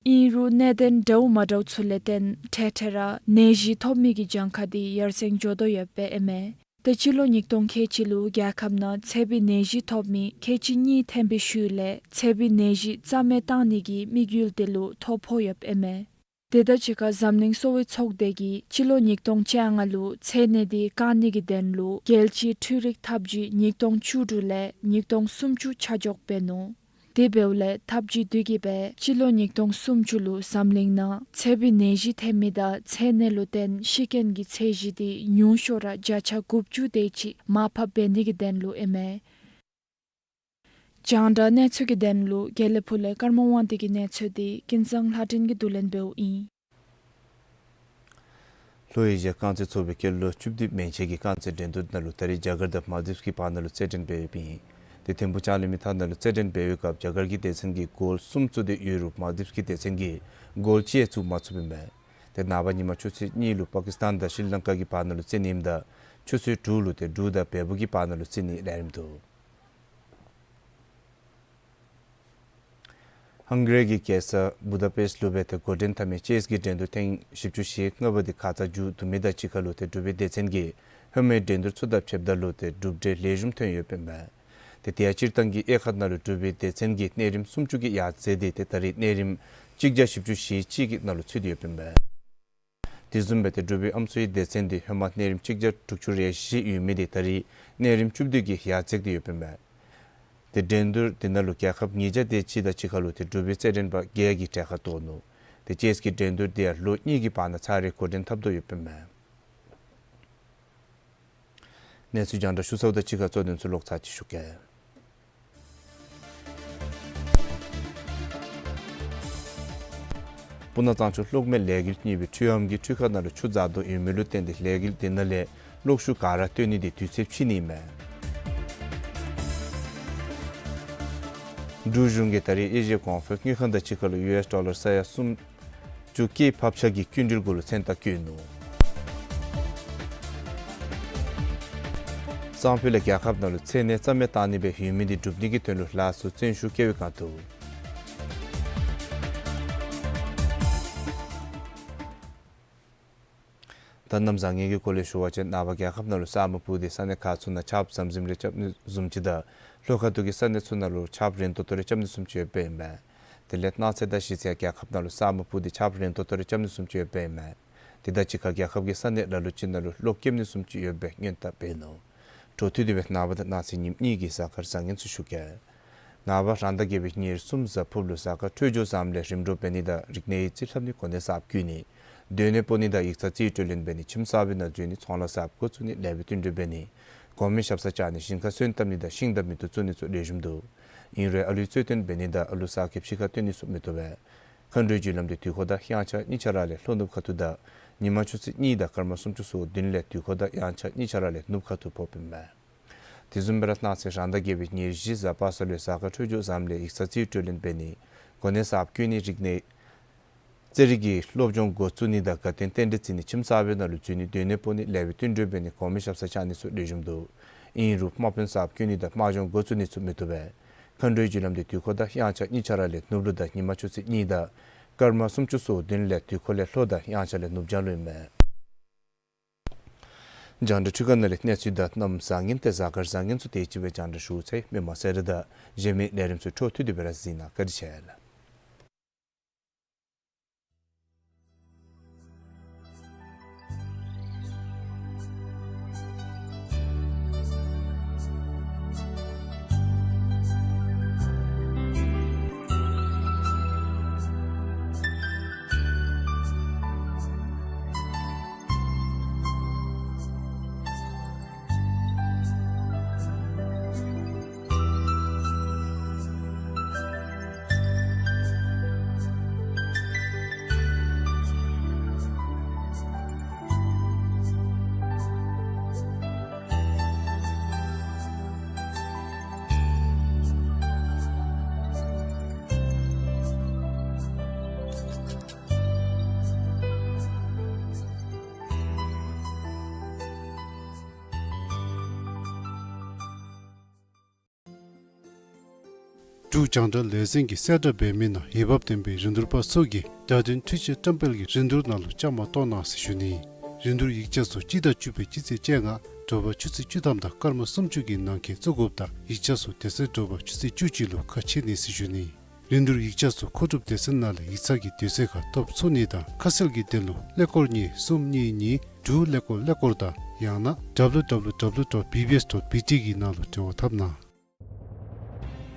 ཨིན་རུང་གནད་དོན་འདྲཝ་མ་འདྲཝ་ཚུ་ལས་བརྟེན་འཕྲལ་འཕྲལ་ར་ནད་གཞི་ཐོབ་མི་གི་གྱངས་ཁ་དེ་ཡར་སེང་འགྱོ་དོ་ཡོདཔ་ཨིན་མས། ཏེ་སྤྱི་ལོ་ཉིས་སྟོང་ཁལ་གཅིག་ལུ་རྒྱལ་ཁབ་ནང་ཚད་པའི་ནད་གཞི་ཐོབ་མི་ཁལ་གཅིག་གཉིས་ཐོན་པའི་ཤུལ་ལས་ཚད་པའི་ནད་གཞི་རྩ་མེད་བཏང་ནི་གི་དམིགས་ཡུལ་དེ་ལུ་ཐོ་ཕོག་ཡོདཔ་ཨིན་མས། དེ་དང་གཅིག་ཁར་འཛམ་གླིང་གསོ་བའི་ཚོགས་སྡེ་གིས་སྤྱི་ལོ་ཉིས་སྟོང་བཅོ་ལྔ་ལུ་ཚད་ནད་དེ་བཀག་ནི་གི་དོན་ལུ་རྒྱལ་སྤྱིའི་འཕྲུལ་རིག་ཐབས་ཇུས་ཉིས་སྟོང་བཅུ་དྲུག་ལས་ཉིས་སྟོང་སུམ་ཅུ་ཆ་འཇོག་འབད་ནུག། དེ་འབདཝ་ལས་ཐབས་ཇུས་དེ་གིས་སྦེ་སྤྱི་ལོ་ཉིས་སྟོང་སུམ་ཅུ་ལུ་འཛམ་གླིང་ནང་ཚད་པའི་ནད་གཞི་ཐོན་མི་དང་ཚད་ནད་ལུ་བརྟེན་ཤི་རྐྱེན་གྱི་ཚད་གཞི་དེ་ཉུང་ཤོས་ར་བརྒྱ་ཆ་དགུ་བཅུ་དེ་ཅིག་མར་ཕབ་འབད་ནི་གི་དོན་ལུ་ཨིན་མས། རྒྱང་བསྒྲགས་གནས་ཚུལ་གྱི་དོན་ལུ་དགེ་ལེགས་ཕུ་ལས་ཀརྨ་དབང་འདུས་ཀྱི་གནས་ཚུལ་དེ་ཀུན་བཟང་ལྷ་སྒྲོན་གྱིས་བསྡུ་ལེན་འབདཝ་ཨིན། ལྷོ་ཨེ་ཤི་ཡ་རྐང་རྩེད་ཚོགས་པའི་སྐྱེས་ལོ་བཅུ་བདུན་མན་ཆད་ཀྱི་རྐང་རྩེད་འགྲན་བསྡུར་ནང་ལུ་ད་རིས་རྒྱ་གར་དང་མཱལ་དིབས་ཀྱི་བར་ན་ལུ་རྩེད་འགྲན་འབད་ཡོདཔ་ཨིན། དེ་ཐིམ་ཕུག་ལྕང་གླིང་མི་ཐང་ནང་ལུ་རྩེད་འགྲན་འབད་བའི་སྐབས་རྒྱ་གར་གྱི་སྡེ་ཚན་གྱིས་གོལ་གསུམ་བཙུགས་ཏེ་ཡོད་རུང་མཱལ་དིབས་ཀྱི་སྡེ་ཚན་གྱིས་གོལ་གཅིག་བཙུགས་མ་ཚུགསཔ་ཨིན་མས། དེ་ནངས་པ་ཉིན་མ་ཆུ་ཚོད་གཉིས་ལུ་པ་ཀི་སི་ཐན་དང་ཤྲི་ལང་ཀ་གི་བར་ན་ལུ་རྩེད་ནི་ཨིནམ་ད་ཆུ་ཚོད་དྲུག་ལུ་ཏེ་འབྲུག་དང་བལ་པོ་གི་བར་ན་ལུ་རྩེད་ནི་ལས་རིམ་འདུག། ཧང་ག་རི་གི་རྒྱལ་ས་བུ་ད་པེསཊ་ལུ་སྦེ་ཏེ་འགོ་འདྲེན་འཐབ་མི་ཅེསི་གི་འགྲན་བསྡུར་ཐེངས་བཞི་བཅུ་ཞེ་ལྔ་པ་དེ་ཁ་ཙ་མཇུག་བསྡུ་མི་དང་གཅིག་ཁར་ལུ་ཏེ་འབྲུག་པའི་སྡེ་ཚན་གྱིས་ཧེ་མའི་འགྲན་བསྡུར་ཚུ་དང་ཕྱདཔ་ད་ལུ་ཏེ་གྲུབ་འབྲས་ལེགས་ཤོམ་ཐོན་ཡོདཔ་ཨིན་མས། ཏེ་དེ་ཡང་སྤྱིར་བཏང་གི་དབྱེ་ཁག་ནང་ལུ་འབྲུག་པའི་སྡེ་ཚན་གྱིས་གནས་རིམ་སུམ་ཅུ་གི་ཡར་འཛེགས་ཏེ་ཏེ་ད་རིས་གནས་རིམ་གཅིག་བརྒྱ་བཞི་བཅུ་ཞེ་གཅིག་གི་ནང་ལུ་ཚུད་དེ་ཡོདཔ་ཨིན་མས། དེ་བཟུམ་སྦེ་ཏེ་འབྲུག་པའི་ཨམ་སྲུའི་སྡེ་ཚན་དེ་ཧེ་མ་གནས་རིམ་གཅིག་བརྒྱ་དྲུག་ཅུ་རེ་བཞི་ཡོད་མི་དེ་ད་རིས་གནས་རིམ་བཅུ་བདུན་གྱི་ཡར་འཛེགས་ཏེ་ཡོདཔ་ཨིན་མས། ཏེ་འགྲན་བསྡུར་དེ་ནང་ལུ་རྒྱལ་ཁབ་ཉིས་བརྒྱ་དེ་ཅིག་དང་གཅིག་ཁར་ལུ་ཏེ་འབྲུག་པའི་རྩེད་འགྲན་པ་བརྒྱད་ཀྱིས་གྲལ་ཁར་གཏོགས་ནུག། ཏེ་ཅེསི་གི་འགྲན་བསྡུར་དེ་ཡང་ལོ་གཉིས་ཀྱི་བར་ན་ཚར་རེ་འགོ་འདྲེན་འཐབ་དོ་ཡོདཔ་ཨིན་མས། གནས་ཚུལ་རྒྱང་བསྒྲགས་ཞུ་ཚརཝ་དང་གཅིག་ཁར་གཙོ་དོན་ཚུ་ལོག་ཚར་ཅིག་ཞུ་གེ། སྤུ་ན་གཙང་ཆུ་གློག་མེ་ལས་འགུལ་གཉིས་པའི་འཕྲུལ་ལམ་གྱི་འཕྲུལ་ཁང་ནང་ལུ་ཆུ་འཛག་དོ་ཡོད་མི་ལུ་བརྟེན་ཏེ་ལས་འགུལ་དེ་ནང་ལས་གློག་ཤུགས་ག་ར་བཏོན་ནི་དེ་དུས་ཚོད་ཕྱིས་ནི་ཨིན་མས། འབྲུག་གཞུང་གིས་ད་རིས་ཨེ་ཤི་ཡ་གོང་འཕེལ་དངུལ་ཁང་དང་གཅིག་ཁར་ལུ་ཡུ་ཨེསི་ཌོ་ལར་ས་ཡ་སུམ་ཅུ་སྐྱེད་ཕབ་ཆག་གི་སྐྱིན་འགྲུལ་གུ་ལུ་མཚན་རྟགས་བཀོད་ནུག། སང་ཕོད་ལས་རྒྱལ་ཁབ་ནང་ལུ་ཚད་ནད་རྩ་མེད་བཏང་ནི་སྦེ་ཡོད་མི་དེ་སྒྲུབ་ནི་གི་དོན་ལུ་ལཱ་ཚུ་བརྩོན་ཤུགས་བསྐྱེད་པའི་བསྒང་འདུག། ད་གནམ་བཟང་ངན་གྱི་སྐོར་ལས་ཞུ་བ་ཅིན་ནངས་པ་རྒྱལ་ཁབ་ནང་ལུ་ས་སྨུག་སྤུབས་ཏེ་ས་གནས་ཁག་ཚུ་ནང་ཆརཔ་ཟམ་ཟིམ་རེ་རྐྱབ་ནི་བཟུམ་ཅིག་དང་ལྷོ་ཁ་ཐུག་གི་ས་གནས་ཚུ་ནང་ལུ་ཆརཔ་རན་ཏོག་ཏོ་རེ་རྐྱབ་ནི་བཟུམ་ཅིག་ཡོདཔ་ཨིན་མས། དེ་ལས་གནངས་ཚེ་དང་གཞེས་ཚེ་རྒྱལ་ཁབ་ནང་ལུ་ས་སྨུག་སྤུབས་ཏེ་ཆརཔ་རན་ཏོག་ཏོ་རེ་རྐྱབ་ནི་བཟུམ་ཅིག་ཡོདཔ་ཨིན་མས། དེ་དང་གཅིག་ཁར་རྒྱལ་ཁབ་ཀྱི་ས་གནས་ལ་ལུ་ཅིག་ནང་ལུ་གློག་སྐྱེམ་ནི་བཟུམ་ཅིག་ཡོད་པའི་སྔོན་བརྡ་འབད་ནུག། འཕྲོ་མཐུད་དེ་སྦེ་ནངས་པ་དང་གནངས་ཚེ་ཉིནམ་གཉིས་ཀྱི་གཟའ་སྐར་བཟང་ངན་ཚུ་ཞུ་གེ། ནངས་པ་རང་ཟླ་བརྒྱད་པའི་ཉེར་གསུམ་གཟའ་ཕུར་བུ་ལུ་གཟའ་སྐར་འཕྲོད་སྦྱོར་བཟངམ་ལས་རིམ་གྲོ་འབད་ནི་དང་རིག་གནས་ཡིག་རྩིས་ལྷབ་ནི་གོ་གནས་གསརཔ་བསྐོ་ནི་སྡོད་གནས་སྤོ་ནི་དང་ཡིག་ཚང་རྩིས་སྤྲོད་ལེན་འབད་ནི་ཁྱིམ་གསར་པའི་ནང་འཛུལ་ནི་ཚོང་ལཱ་གསརཔ་འགོ་བཙུགས་ནི་ལེགས་པའི་བསྟུན་གྲོས་འབད་ནི་གོང་མའི་ཞབས་སར་བཅར་ནི་ཞིང་ཁར་སོན་བཏབ་ནི་དང་ཤིང་དང་མེ་ཏོག་བཙུགས་ནི་ཚུ་ལེགས་ཤོམ་འདུག། ཨིན་རུང་ཨ་ལུའི་རྩོད་དོན་འབད་ནི་དང་ཨ་ལུ་གསར་སྐྱེས་ཕྱི་ཁར་བཏོན་ནི་ཚུ་མི་བཏུབ་པས། མཁའ་འགྲོའི་རྒྱུ་ལམ་འདི་དུས་འཁོར་དང་དབྱངས་འཆར་གཉིས་ཆ་ར་ལས་ལྷོ་ནུབ་ཁ་ཐུག་དང་ཉི་མ་ཆུ་ཚོད་གཉིས་དང་སྐར་མ་སུམ་ཅུ་སོ་བདུན་ལས་དུས་འཁོར་དང་དབྱངས་འཆར་གཉིས་ཆ་ར་ལས་ནུབ་ཁ་ཐུག་ཕོགཔ་ཨིན་མས། དེ་བཟུམ་སྦེ་ར་གནངས་ཚེ་རང་ཟླ་བརྒྱད་པའི་ཉེར་བཞི་གཟའ་པ་སངས་ལུ་གཟའ་སྐར་འཕྲོད་སྦྱོར་བཟངམ་ལས་ཡིག་ཚང་རྩིས་སྤྲོད་ལེན་འབད་ནི་གོ་གནས་གསརཔ་བསྐོ་ནི་རིག་གནས་རྩེད་རིགས་ཀྱི་སློབ་སྦྱོང་འགོ་བཙུགས་ནི་དང་དགའ་སྟོན་རྟེན་འབྲེལ་བརྩི་ནི་ཁྱིམ་གསར་པའི་ནང་ལུ་འཛུལ་ནི་སྡོད་གནས་སྤོ་ནི་ལེགས་པའི་བསྟུན་གྲོས་འབད་ནི་གོང་མའི་ཞབས་སར་བཅར་ནི་ཚུ་ལེགས་ཤོམ་འདུག། ཨིན་རུང་དམག་དཔོན་གསརཔ་བསྐོ་ནི་དང་དམག་སྦྱོང་འགོ་བཙུགས་ནི་ཚུ་མི་བཏུབ་པས། མཁའ་འགྲོའི་རྒྱུ་ལམ་འདི་དུས་འཁོར་དང་དབྱངས་འཆར་གཉིས་ཆ་ར་ལས་ནུབ་ལུ་དང་ཉི་མ་ཆུ་ཚོད་གཉིས་དང་སྐར་མ་སུམ་ཅུ་སོ་བདུན་ལས་དུས་འཁོར་ལས་ལྷོ་དང་དབྱངས་འཆར་ལས་ནུབ་བྱང་ལུ་ཨིན་མས། རྒྱང་བསྒྲགས་འཕྲུལ་ཁང་ནང་ལས་གནས་ཚུལ་དང་གནམ་བཟང་ངན་ཏེ་གཟའ་སྐར་བཟང་ངན་ཚུ་དེ་ཅིག་སྦེ་རྒྱང་བསྒྲགས་ཞུ་ཚར་ཡི། མི་མང་གསལ་རི་དང་གཞན་མི་ལས་རིམ་ཚུ་འཕྲོ་མཐུད་དེ་སྦེ་ར་གཟིགས་གནང་། བཀའ་དྲིན་ཆེ་ལགས། འབྲུག་རྒྱང་བསྒྲགས་ལས་འཛིན་གྱིས་གསལ་བསྒྲགས་འབད་མི་ནང་འོས་འབབ་ལྡན་པའི་རིན་བསྡུར་པ་ཚུ་གིས་བརྡ་དོན་འཕྲུལ་ཆས་བཀྲམ་སྤེལ་གྱི་རིན་བསྡུར་ནང་ལུ་བཅའ་མར་གཏོགས་གནང་ཟེར་ཞུ་ནི། རིན་བསྡུར་ཡིག་ཆ་ཚུ་སྤྱི་ཟླ་བཅུ་པའི་སྤྱི་ཚེས་བཅོ་ལྔ་དྲོ་པ་ཆུ་ཚོད་བཅུ་ཐམ་དང་སྐར་མ་སུམ་ཅུ་གི་ནང་འཁོད་བཙུགས་དགོཔ་དང་ཡིག་ཆ་ཚུ་དེ་ཚེ་དྲོ་པ་ཆུ་ཚོད་བཅུ་གཅིག་ལུ་ཁ་ཕྱེ་ནི་ཟེར་ཞུ་ནི། རིན་བསྡུར་ཡིག་ཆ་ཚུ་མཁོ་སྒྲུབ་སྡེ་ཚན་ནང་ལས་ཡིག་ཚང་གི་དུས་ཚོད་ཁར་ཐོབ་ཚུགས་ནི་དང་ཁ་གསལ་གྱི་དོན་ལུ་ཀླད་ཀོར་གཉིས་གསུམ་གཉིས་གཉིས་དྲུག་ཀླད་ཀོར་ཀླད་ཀོར་དང་ཡང་ན་W W W dot B B S dot B T གི་ནང་ལུ་འབྲེལ་བ་འཐབ་གནང་།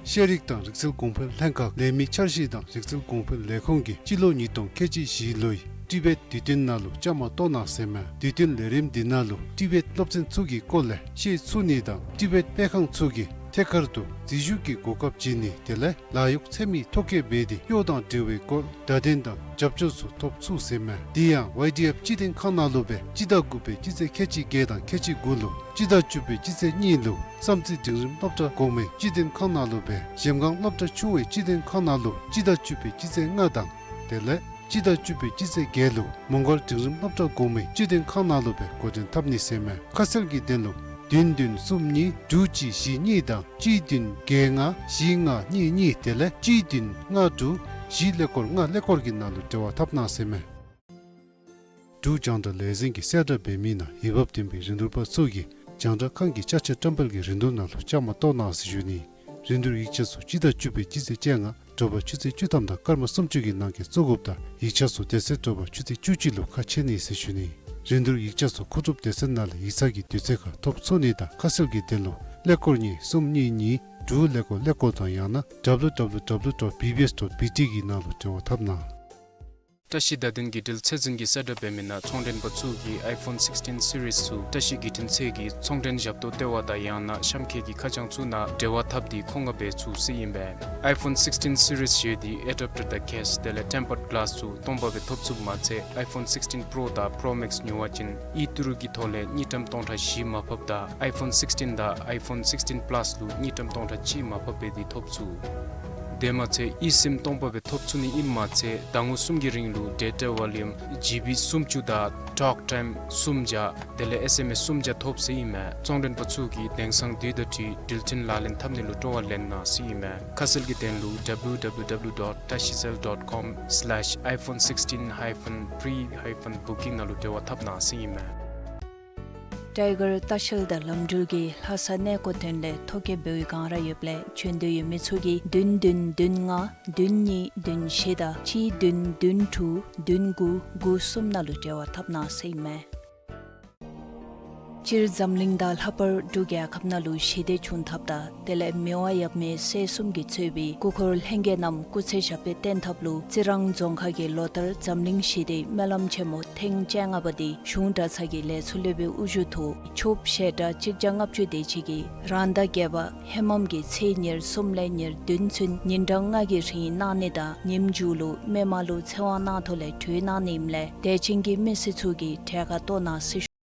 ཤེས་རིག་དང་རིག་རྩལ་གོང་འཕེལ་ལྷན་ཁག་ལས་མི་འཆར་གཞི་དང་རིག་རྩལ་གོང་འཕེལ་ལས་ཁུངས་ཀྱིས་སྤྱི་ལོ་ཉིས་སྟོང་ཁལ་གཅིག་བཞི་ལོའི་ཊི་བེཊ་དུས་སྟོན་ནང་ལུ་བཅའ་མར་གཏོགས་གནང་ཟེར་མས། དུས་སྟོན་ལས་རིམ་འདི་ནང་ལུ་ཊི་བེཊ་སློབ་ཚན་ཚུ་གི་སྐོར་ལས་ཤེས་ཚུགས་ནི་དང་ཊི་བེཊ་སྤེལ་ཁང་ཚུ་གིས་ཐད་ཀར་དུ་འཛུལ་ཞུགས་ཀྱི་གོ་སྐབས་བྱིན་ནི་དེ་ལས་ལཱ་གཡོག་འཚོལ་མི་ཐོ་བཀོད་འབད་དེ་གཡོག་དང་འབྲེལ་བའི་སྐོར་བརྡ་དོན་དང་རྒྱབ་སྐྱོར་ཚུ་ཐོབ་ཚུགས་ཟེར་མས། དེ་ཡང་ཝའི་ཌི་ཨེཕ་སྤྱི་དོན་ཁང་ནང་ལུ་སྦེ་སྤྱི་ཟླ་དགུ་པའི་སྤྱི་ཚེས་ཁལ་གཅིག་བརྒྱད་དང་ཁལ་གཅིག་དགུ་ལུ་སྤྱི་ཟླ་བཅུ་པའི་སྤྱི་ཚེས་གཉིས་ལུ་བསམ་རྩེ་འབྲིང་རིམ་སློབ་གྲྭ་གོང་མའི་སྤྱི་དོན་ཁང་ནང་ལུ་སྦེ་གཞལམ་སྒང་སློབ་གྲྭ་ཆུང་བའི་སྤྱི་དོན་ཁང་ནང་ལུ་སྤྱི་ཟླ་བཅུ་པའི་སྤྱི་ཚེས་ལྔ་དང་དེ་ལས་སྤྱི་ཟླ་བཅུ་པའི་སྤྱི་ཚེས་བརྒྱད་ལུ་མོང་སྒར་འབྲིང་རིམ་སློབ་གྲྭ་གོང་མའི་སྤྱི་དོན་ཁང་ནང་ལུ་སྦེ་འགོ་འདྲེན་འཐབ་ནི་ཟེར་མས། ཁ་གསལ་གྱི་དོན་ལུ་བདུན་བདུན་གསུམ་གཉིས་དྲུག་གཅིག་བཞི་གཉིས་དང་གཅིག་བདུན་བརྒྱད་ལྔ་བཞི་ལྔ་གཉིས་གཉིས་དེ་ལས་གཅིག་བདུན་ལྔ་དྲུག་བཞི་ཀླད་ཀོར་ལྔ་ཀླད་ཀོར་གྱི་ནང་ལུ་འབྲེལ་བ་འཐབ་གནང་ཟེར་མས། འབྲུག་རྒྱང་བསྒྲགས་ལས་འཛིན་གྱིས་གསལ་བསྒྲགས་འབད་མི་ནང་འོས་འབབ་ལྡན་པའི་རིན་བསྡུར་པ་ཚུ་གིས་རྒྱང་བསྒྲགས་ཁང་གི་ཅ་ཆས་བཀྲམ་སྤེལ་གྱི་རིན་བསྡུར་ནང་ལུ་བཅའ་མར་གཏོགས་གནང་ཟེར་ཞུ་ནི། རིན་བསྡུར་ཡིག་ཆ་ཚུ་སྤྱི་ཟླ་བཅུ་པའི་སྤྱི་ཚེས་བཅོ་ལྔ་དྲོ་པ་ཆུ་ཚོད་བཅུ་ཐམ་དང་སྐར་མ་སུམ་ཅུ་གི་ནང་འཁོད་བཙུགས་དགོཔ་དང་ཡིག་ཆ་ཚུ་དེ་ཚེ་དྲོ་པ་ཆུ་ཚོད་བཅུ་གཅིག་ལུ་ཁ་ཕྱེ་ནི་ཟེར་ཞུ་ནི། རིན་བསྡུར་ཡིག་ཆ་ཚུ་མཁོ་སྒྲུབ་སྡེ་ཚན་ནང་ལས་ཡིག་ཚང་གི་དུས་ཚོད་ཁར་ཐོབ་ཚུགས་ནི་དང་ཁ་གསལ་གྱི་དོན་ལུ་ཀླད་ཀོར་གཉིས་གསུམ་གཉིས་གཉིས་དྲུག་ཀླད་ཀོར་ཀླད་ཀོར་དང་ཡང་ན་W W W dot B B S dot B T གི་ནང་ལུ་འབྲེལ་བ་འཐབ་གནང་། བཀྲ་ཤིས་བརྡ་དོན་བརྒྱུད་འབྲེལ་ཚད་འཛིན་གྱིས་གསལ་བསྒྲགས་འབད་མི་ནང་ཚོང་མགྲོན་པ་ཚུ་གིས་ཨའི་ཕོན་སིགསི་ཊིན་སི་རིསི་ཚུ་བཀྲ་ཤིས་བརྒྱུད་འཕྲིན་ཚད་ཀྱི་ཚོང་མགྲོན་ཞབས་ཏོག་ལྟེ་བ་དང་ཡང་ན་གཤམ་འཁོད་ཀྱི་ཁ་བྱང་ཚུ་ནང་འབྲེལ་བ་འཐབ་སྟེ་མཁོ་མངགས་འབད་ཚུགས་ཟེར་ཨིན་པས། ཨའི་ཕོན་སིགསི་ཊིན་སི་རིསི་བཟོ་སྟེ་ཨེ་ཌེབ་ཊར་དང་ཀེསི་དེ་ལས་ཊེམ་པརཌ་གི་ལཱསི་ཚུ་སྟོང་པ་སྦེ་ཐོབ་ཚུགསཔ་མ་ཚད་ཨའི་ཕོན་སིགསི་ཊིན་པྲོ་དང་པྲོ་མེགསི་ཉོ་བ་ཅིན་ཨི་ཊུར་གྱི་ཐོག་ལས་དངུལ་ཀྲམ་སྟོང་ཕྲག་བཞི་མར་ཕབ་དང་ཨའི་ཕོན་སིགསི་ཊིན་དང་ཨའི་ཕོན་སིགསི་ཊིན་པ་ལཱསི་ལུ་དངུལ་ཀྲམ་སྟོང་ཕྲག་གཅིག་མར་ཕབ་འབད་དེ་ཐོབ་ཚུགས། དེ་མ་ཚད་ཨི་སིམ་སྟོང་པ་སྦེ་ཐོབ་ཚུགས་ནི་ཨིནམ་མ་ཚད་ཟླ་ངོ་གསུམ་གྱི་རིང་ལུ་ཌེ་ཊ་ཝོ་ལུམ་ཇི་བི་སུམ་ཅུ་དང་ཊོག་ཊའིམ་སུམ་བརྒྱ་དེ་ལས་ཨེསི་ཨེམ་ཨེསི་སུམ་བརྒྱ་ཐོབ་ཟེར་ཨིན་མས། བཙོང་དྲན་པ་ཚུ་གིས་དེང་སང་དུས་དང་འཁྲིལ་འགྲུལ་འཕྲིན་ལག་ལེན་འཐབ་ནི་ལུ་སྤྲོ་བ་ལེན་གནང་ཟེར་ཨིན་མས། ཁ་གསལ་གྱི་དོན་ལུ་ཌབ་ལུ་ཌབ་ལུ་ཌབ་ལུ་ཌོཊ་ཊ་ཤི་སེལ་ཌོཊ་ཀོམ་སི་ལེཤ་ཨའི་ཕོན་སིགསི་ཊིན་ཧའི་ཕོན་པི་རི་ཧའི་ཕོན་བུ་ཀིང་ནང་ལུ་འབྲེལ་བ་འཐབ་གནང་ཟེར་ཨིན་མས། ཊའི་གར་ལྟ་བཤལ་དང་ལམ་འགྲུལ་གྱི་ལྷ་ས་གནས་སྐོར་དོན་ལས་ཐོ་བཀོད་འབད་བའི་སྒང་ར་ཡོདཔ་ལས་བྱོན་འདོད་ཡོད་མི་ཚུ་གིས་བདུན་བདུན་བདུན་ལྔ་བདུན་གཉིས་བདུན་བཞི་དང་གཅིག་བདུན་བདུན་དྲུག་བདུན་དགུ་དགུ་གསུམ་ནང་ལུ་འབྲེལ་བ་འཐབ་གནང་ཟེར་ཨིན་མས། སྤྱིར་འཛམ་གླིང་དང་ལྷག་པར་འབྲུག་རྒྱལ་ཁབ་ནང་ལུ་ཞི་བདེ་བྱུང་ཐབས་དང་དེ་ལས་མི་དབང་ཡབ་མེས་སྲས་གསུམ་གྱིས་གཙོས་པའི་སྐུ་འཁོར་ལྷན་རྒྱས་རྣམས་སྐུ་ཚེ་ཞབས་པད་བརྟན་ཐབས་ལུ་རྩི་རང་རྫོང་ཁག་གིས་ལོ་ལྟར་འཛམ་གླིང་ཞི་བདེའི་སྨོན་ལམ་ཆེན་མོ་ཐེངས་བཅོ་ལྔ་པ་འདི་གཞུང་གྲྭ་ཚང་གི་ལས་ཚོགས་སློབ་དཔོན་དབུ་བཞུགས་ཐོག་ཆོསཔ་ཞལ་གྲངས་གཅིག་བརྒྱ་ལྔ་བཅུ་དེ་ཅིག་གིས་རང་ཟླ་བརྒྱད་པ་ཧེ་མམ་གྱི་ཚེས་ཉེར་གསུམ་ལས་ཉེར་བདུན་ཚུན་ཉིན་གྲངས་ལྔ་གི་རིང་གནང་ནི་དང་ཉིནམ་མཇུག་ལུ་མི་མང་ལུ་ཚེ་དབང་གནང་ཐོག་ལས་གྲོལ་གནང་ནི་ཨིནམ་ལས་དད་ཅན་གྱི་མི་སེར་ཚུ་གིས་གྲལ་ཁར་གཏོགས་གནང་ཟེར་ཞུ།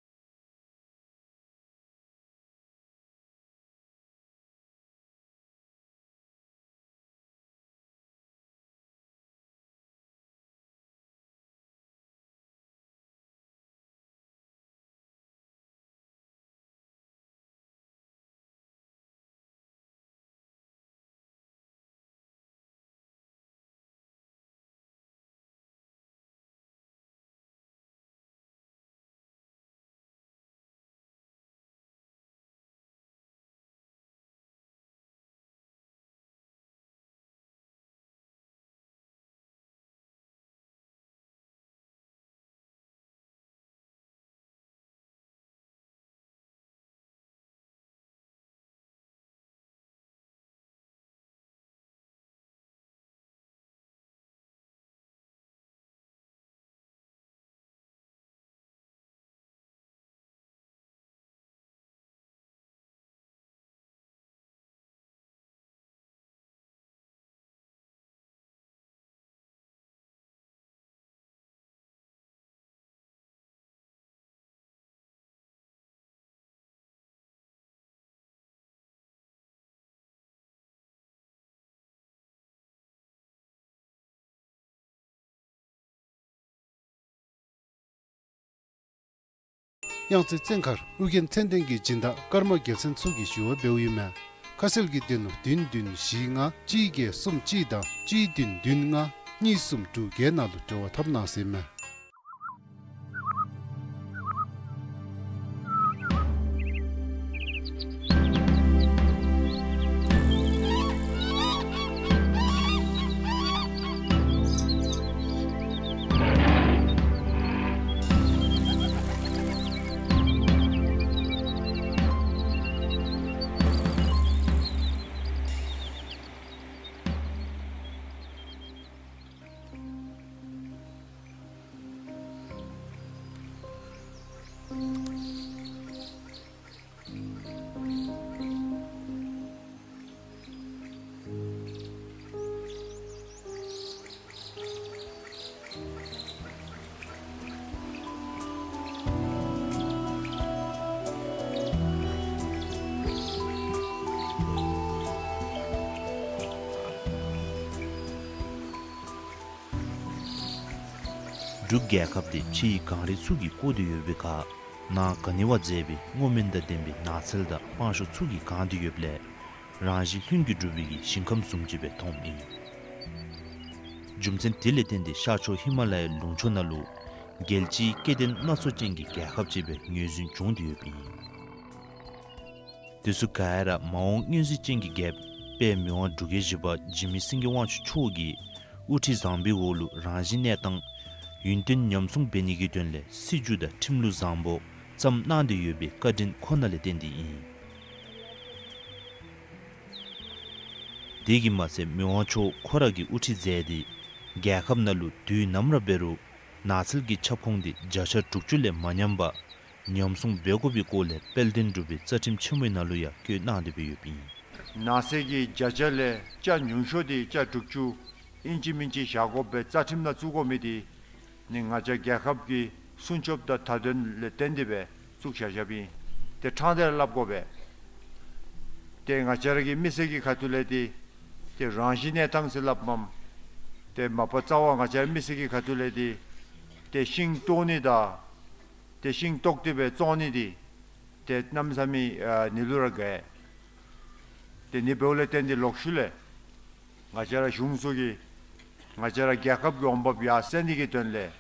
གཡང་རྩེ་བཙན་མཁར་ཨོ་རྒྱན་ཚེ་བརྟན་གྱི་སྦྱིན་བདག་ཀརྨ་རྒྱལ་མཚན་མཚོ་གིས་ཞུ་བ་འབདཝ་ཨིན་མས། ཁ་གསལ་གྱི་དོན་ལུ་བདུན་བདུན་བཞི་ལྔ་གཅིག་བརྒྱད་གསུམ་གཅིག་དང་གཅིག་བདུན་བདུན་ལྔ་གཉིས་གསུམ་དྲུག་བརྒྱད་ནང་ལུ་འབྲེལ་བ་འཐབ་གནང་ཟེར་ཨིན་མས། འབྲུག་རྒྱལ་ཁབ་འདི་ཕྱིའི་གངས་རི་ཚུ་གིས་བསྐོར་ཏེ་ཡོད་པའི་ཁར་ནང་ག་ནི་བ་མཛེས་པའི་སྔོ་སྨོན་དང་ལྡན་པའི་ནགས་ཚལ་དང་སྤང་ཤོག་ཚུ་གིས་གང་སྟེ་ཡོདཔ་ལས་རང་བཞིན་ལྷུན་གྱིས་གྲུབ་པའི་གི་ཞིང་ཁམས་བཟུམ་ཅིག་སྦེ་མཐོངམ་ཨིན། རྒྱུ་མཚན་དེ་ལས་བརྟེན་ཏེ་ཤར་ཕྱོགས་ཧི་མ་ལ་ཡའི་ལུང་ཕྱོགས་ནང་ལུ་རྒྱལ་སྤྱིའི་སྐྱེ་ལྡན་སྣ་ཚོགས་ཅན་གྱི་རྒྱལ་ཁབ་ཅིག་སྦེ་ངོས་འཛིན་བྱུང་སྟེ་ཡོདཔ་ཨིན། དེ་ཚུ་ག་ར་མ་འོངས་མངོན་གཟིགས་ཅན་གྱི་རྒྱལཔོ་དཔལ་མི་དབང་འབྲུག་རྒྱལ་བཞི་པ་འཇིགས་མེད་སེང་གེ་དབང་ཕྱུག་མཆོག་གི་དབུ་ཁྲིད་བཟང་པོའི་འོག་ལུ་རང་བཞིན་གནས་སྟངས་ཡུན་བརྟན་ཉམས་སྲུང་འབད་ནི་གི་དོན་ལས་སྲིད་བྱུས་དང་ཁྲིམས་ལུགས་བཟང་པོ་བརྩམས་གནང་སྟེ་ཡོད་པའི་བཀའ་དྲིན་ཁོ་ན་ལས་བརྟེན་ཏེ་ཨིན། དེ་གིས་མ་ཚད་མི་དབང་མཆོག་ཁོ་ར་གིས་དབུ་ཁྲིད་མཛད་དེ་རྒྱལ་ཁབ་ནང་ལུ་དུས་ནམ་ར་འབད་རུང་ནགས་ཚལ་གྱི་ཁྱབ་ཁོངས་འདི་བརྒྱ་ཆ་དྲུག་ཅུ་ལས་མ་ཉམས་པར་ཉམས་སྲུང་འབད་དགོ་པའི་སྐོར་ལས་དཔལ་ལྡན་འབྲུག་པའི་རྩ་ཁྲིམས་ཆེན་མོའི་ནང་ལུ་ཡང་བཀོད་གནང་སྟེ་སྦེ་ཡོདཔ་ཨིན། ནགས་ཚལ་གྱི་བརྒྱ་ཆ་ལས་ཆ་ཉུང་ཤོས་འདི་ཆ་དྲུག་ཅུ་ཨིན་ཅི་མིན་ཅི་བཞག་དགོ་པའི་རྩ་ཁྲིམས་ནང་བཙུགས་དགོ་མི་འདི་ནི་ང་བཅས་རྒྱལ་ཁབ་ཀྱི་སྲུང་སྐྱོབ་དང་བརྡ་དོན་ལས་བརྟེན་ཏེ་སྦེ་བཙུགས་བཞག་བཞགཔ་ཨིན། ཏེ་ཕྲང་སྟེ་ར་སླབ་དགོ་པས། ཏེ་ང་བཅས་ར་གི་མི་སེར་གྱི་ཁ་ཐུག་ལས་འདི་ ཏེ་རང་བཞིན་གནས་སྟངས་ཟེར་སླབ་མས། ཏེ་མ་པ་རྩ་བ་ང་བཅས་ར་མི་སེར་གྱི་ཁ་ཐུག་ལས་འདི་ཏེ་ཤིང་བཏོག་ནི་དང་ཏེ་ཤིང་བཏོག་སྟེ་སྦེ་བཙོང་ནི་འདི་ཏེ་གནམ་མེད་ས་མེད་ཨ་ནི་ལུ་ར་དགའ། ཏེ་ནི་འབདཝ་ལས་བརྟེན་ཏེ་ལོག་ཤུལ་ལས་ང་བཅས་ར་གཞུང་ཚུ་གིས་ང་བཅས་ར་རྒྱལ་ཁབ་ཀྱི་འོང་འབབ་ཡར་སེང་ནི་གི་དོན་ལས་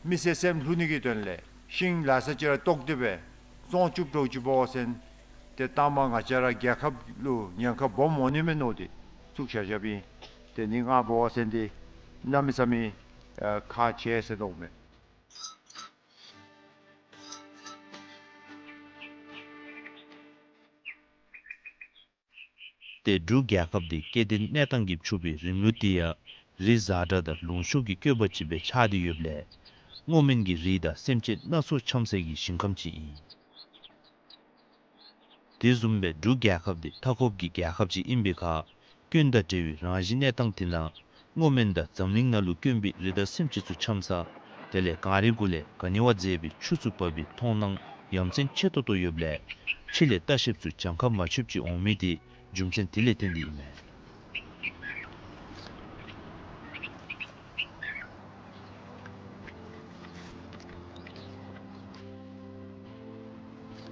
མི་སེར་སེམས་ལྷོད་ནི་གི་དོན་ལས་ཤིང་ལེ་ཤ་ཅིག་ར་བཏོག་སྟེ་སྦེ་བཙོང་བཅུག་འགྱོ་བཅུགཔ་འབད་བ་ཅིན་ཏེ་ལྟ་མ་ང་བཅས་ར་རྒྱལ་ཁབ་ལུ་ཉེན་ཁ་སྦོམ་འོང་ནི་མས་མནོ་སྟེ་བཙུགས་བཞག་བཞགཔ་ཨིན། ཏེ་ནི་ང་འབད་བ་ཅིན་འདི་གནམ་མེད་ས་མེད་ཨ་ཁག་ཆེ་ཟེར་མནོཝ་མས། ཏེ་འབྲུག་རྒྱལ་ཁབ་འདི་སྐྱེ་ལྡན་གནས་སྟངས་ཀྱིས་ཕྱུག་པའི་རིམ་ལུགས་འདི་ཡང་རི་གཟར་དྲགས་དང་ལུང་ཤུགས་ཀྱི་བཀོད་པ་ཅིག་སྦེ་ཆགས་ཏེ་ཡོདཔ་ལས་སྔོ་སྨན་གྱི་རིགས་དང་སེམས་ཅན་སྣ་ཚོགས་འཁྱམས་སའི་ཞིང་ཁམས་ཅིག་ཨིན། དེ་བཟུམ་སྦེ་འབྲུག་རྒྱལ་ཁབ་འདི་མཐའ་འཁོབ་ཀྱི་རྒྱལ་ཁབ་ཅིག་ཨིན་པའི་ཁར་སྐྱོན་དང་བྲལ་བའི་རང་བཞིན་གནས་སྟངས་དེ་ནང་སྔོ་སྨན་དང་འཛམ་གླིང་ནང་ལུ་དཀོན་པའི་རི་དྭགས་སེམས་ཅན་ཚུ་འཁྱམས་ས་དེ་ལས་གངས་རི་གུ་ལས་ག་ནི་བ་མཛེས་པའི་ཆུ་ཚུ་འབབ་པའི་མཐོང་སྣང་ཡ་མཚན་ཆེ་ཏོག་ཏོ་ཡོདཔ་ལས་ཕྱི་ལས་ལྟ་བཤལཔ་ཚུ་གྱངས་ཁ་མ་ཆོདཔ་ཅིག་འོང་མི་དེ་རྒྱུ་མཚན་དེ་ལས་བརྟེན་ཏེ་ཨིན་མས།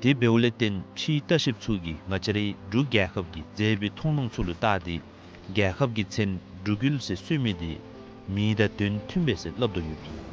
དེ་འབདཝ་ལས་བརྟེན་ཕྱིའི་ལྟ་བཤལཔ་ཚུ་གིས་ང་བཅས་རའི་འབྲུག་རྒྱལ་ཁབ་ཀྱི་མཛེས་པའི་མཐོང་སྣང་ཚུ་ལུ་བལྟ་སྟེ་རྒྱལ་ཁབ་ཀྱི་མཚན་འབྲུག་ཡུལ་ཟེར་གསོལ་མི་དེ་མིང་དང་དོན་མཐུན་པས་ཟེར་སླབ་དོ་ཡོདཔ་ཨིན།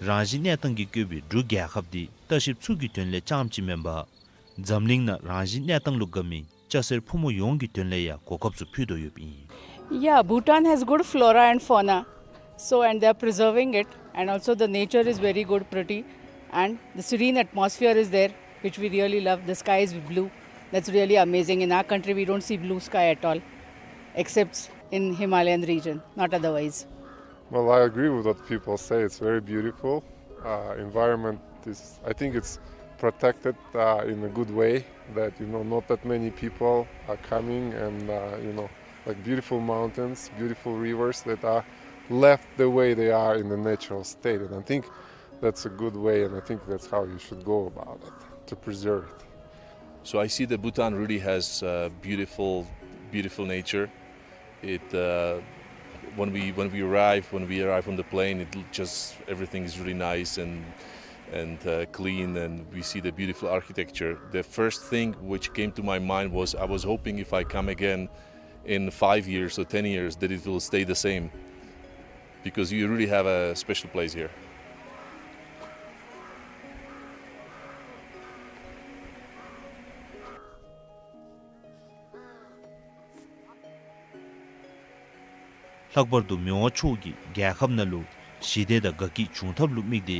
རང་བཞིན་གནས་སྟངས་ཀྱིས་བཀོད་པའི་འབྲུག་རྒྱལ་ཁབ་འདི་ལྟ་བཤལཔ་ཚུ་གི་དོན་ལས་རྐྱངམ་ཅིག་མེན་པར་འཛམ་གླིང་ནང་རང་བཞིན་གནས་སྟངས་ལུ་དགའ་མི་སྐྱ་སེར་ཕོ་མོ་ཡོངས་ཀྱི་དོན་ལས་ཡང་གོ་སྐབས་ཚུ་ཕུལ་དོ་ཡོདཔ་ཨིན། Yeah, Bhutan has good flora and fauna. So, and they are preserving it, and also the nature is very good, pretty, and the serene atmosphere is there, which we really love. The sky is blue. That's really amazing. In our country, we don't see blue sky at all, except in Himalayan region, not otherwise. Well, I agree with what people say. It's very beautiful. Uh, environment is, I think it's protected, uh, in a good way, that, you know, not that many people are coming and, uh, you know, like, beautiful mountains, beautiful rivers that are left the way they are in the natural state. And I think that's a good way, and I think that's how you should go about it, to preserve it. So I see that Bhutan really has, uh, beautiful, beautiful nature. It, uh, when we, when we arrive, when we arrive on the plane, it l-, just, everything is really nice and, and, uh, clean, and we see the beautiful architecture. The first thing which came to my mind was, I was hoping if I come again in five years or ten years that it will stay the same, because you really have a special place here. ལྷག་པར་དུ་མི་དབང་མཆོག་གིས་རྒྱལ་ཁབ་ནང་ལུ་ཞི་བདེ་དང་དགའ་སྐྱིད་འབྱུང་ཐབས་ལུ་དམིགས་ཏེ་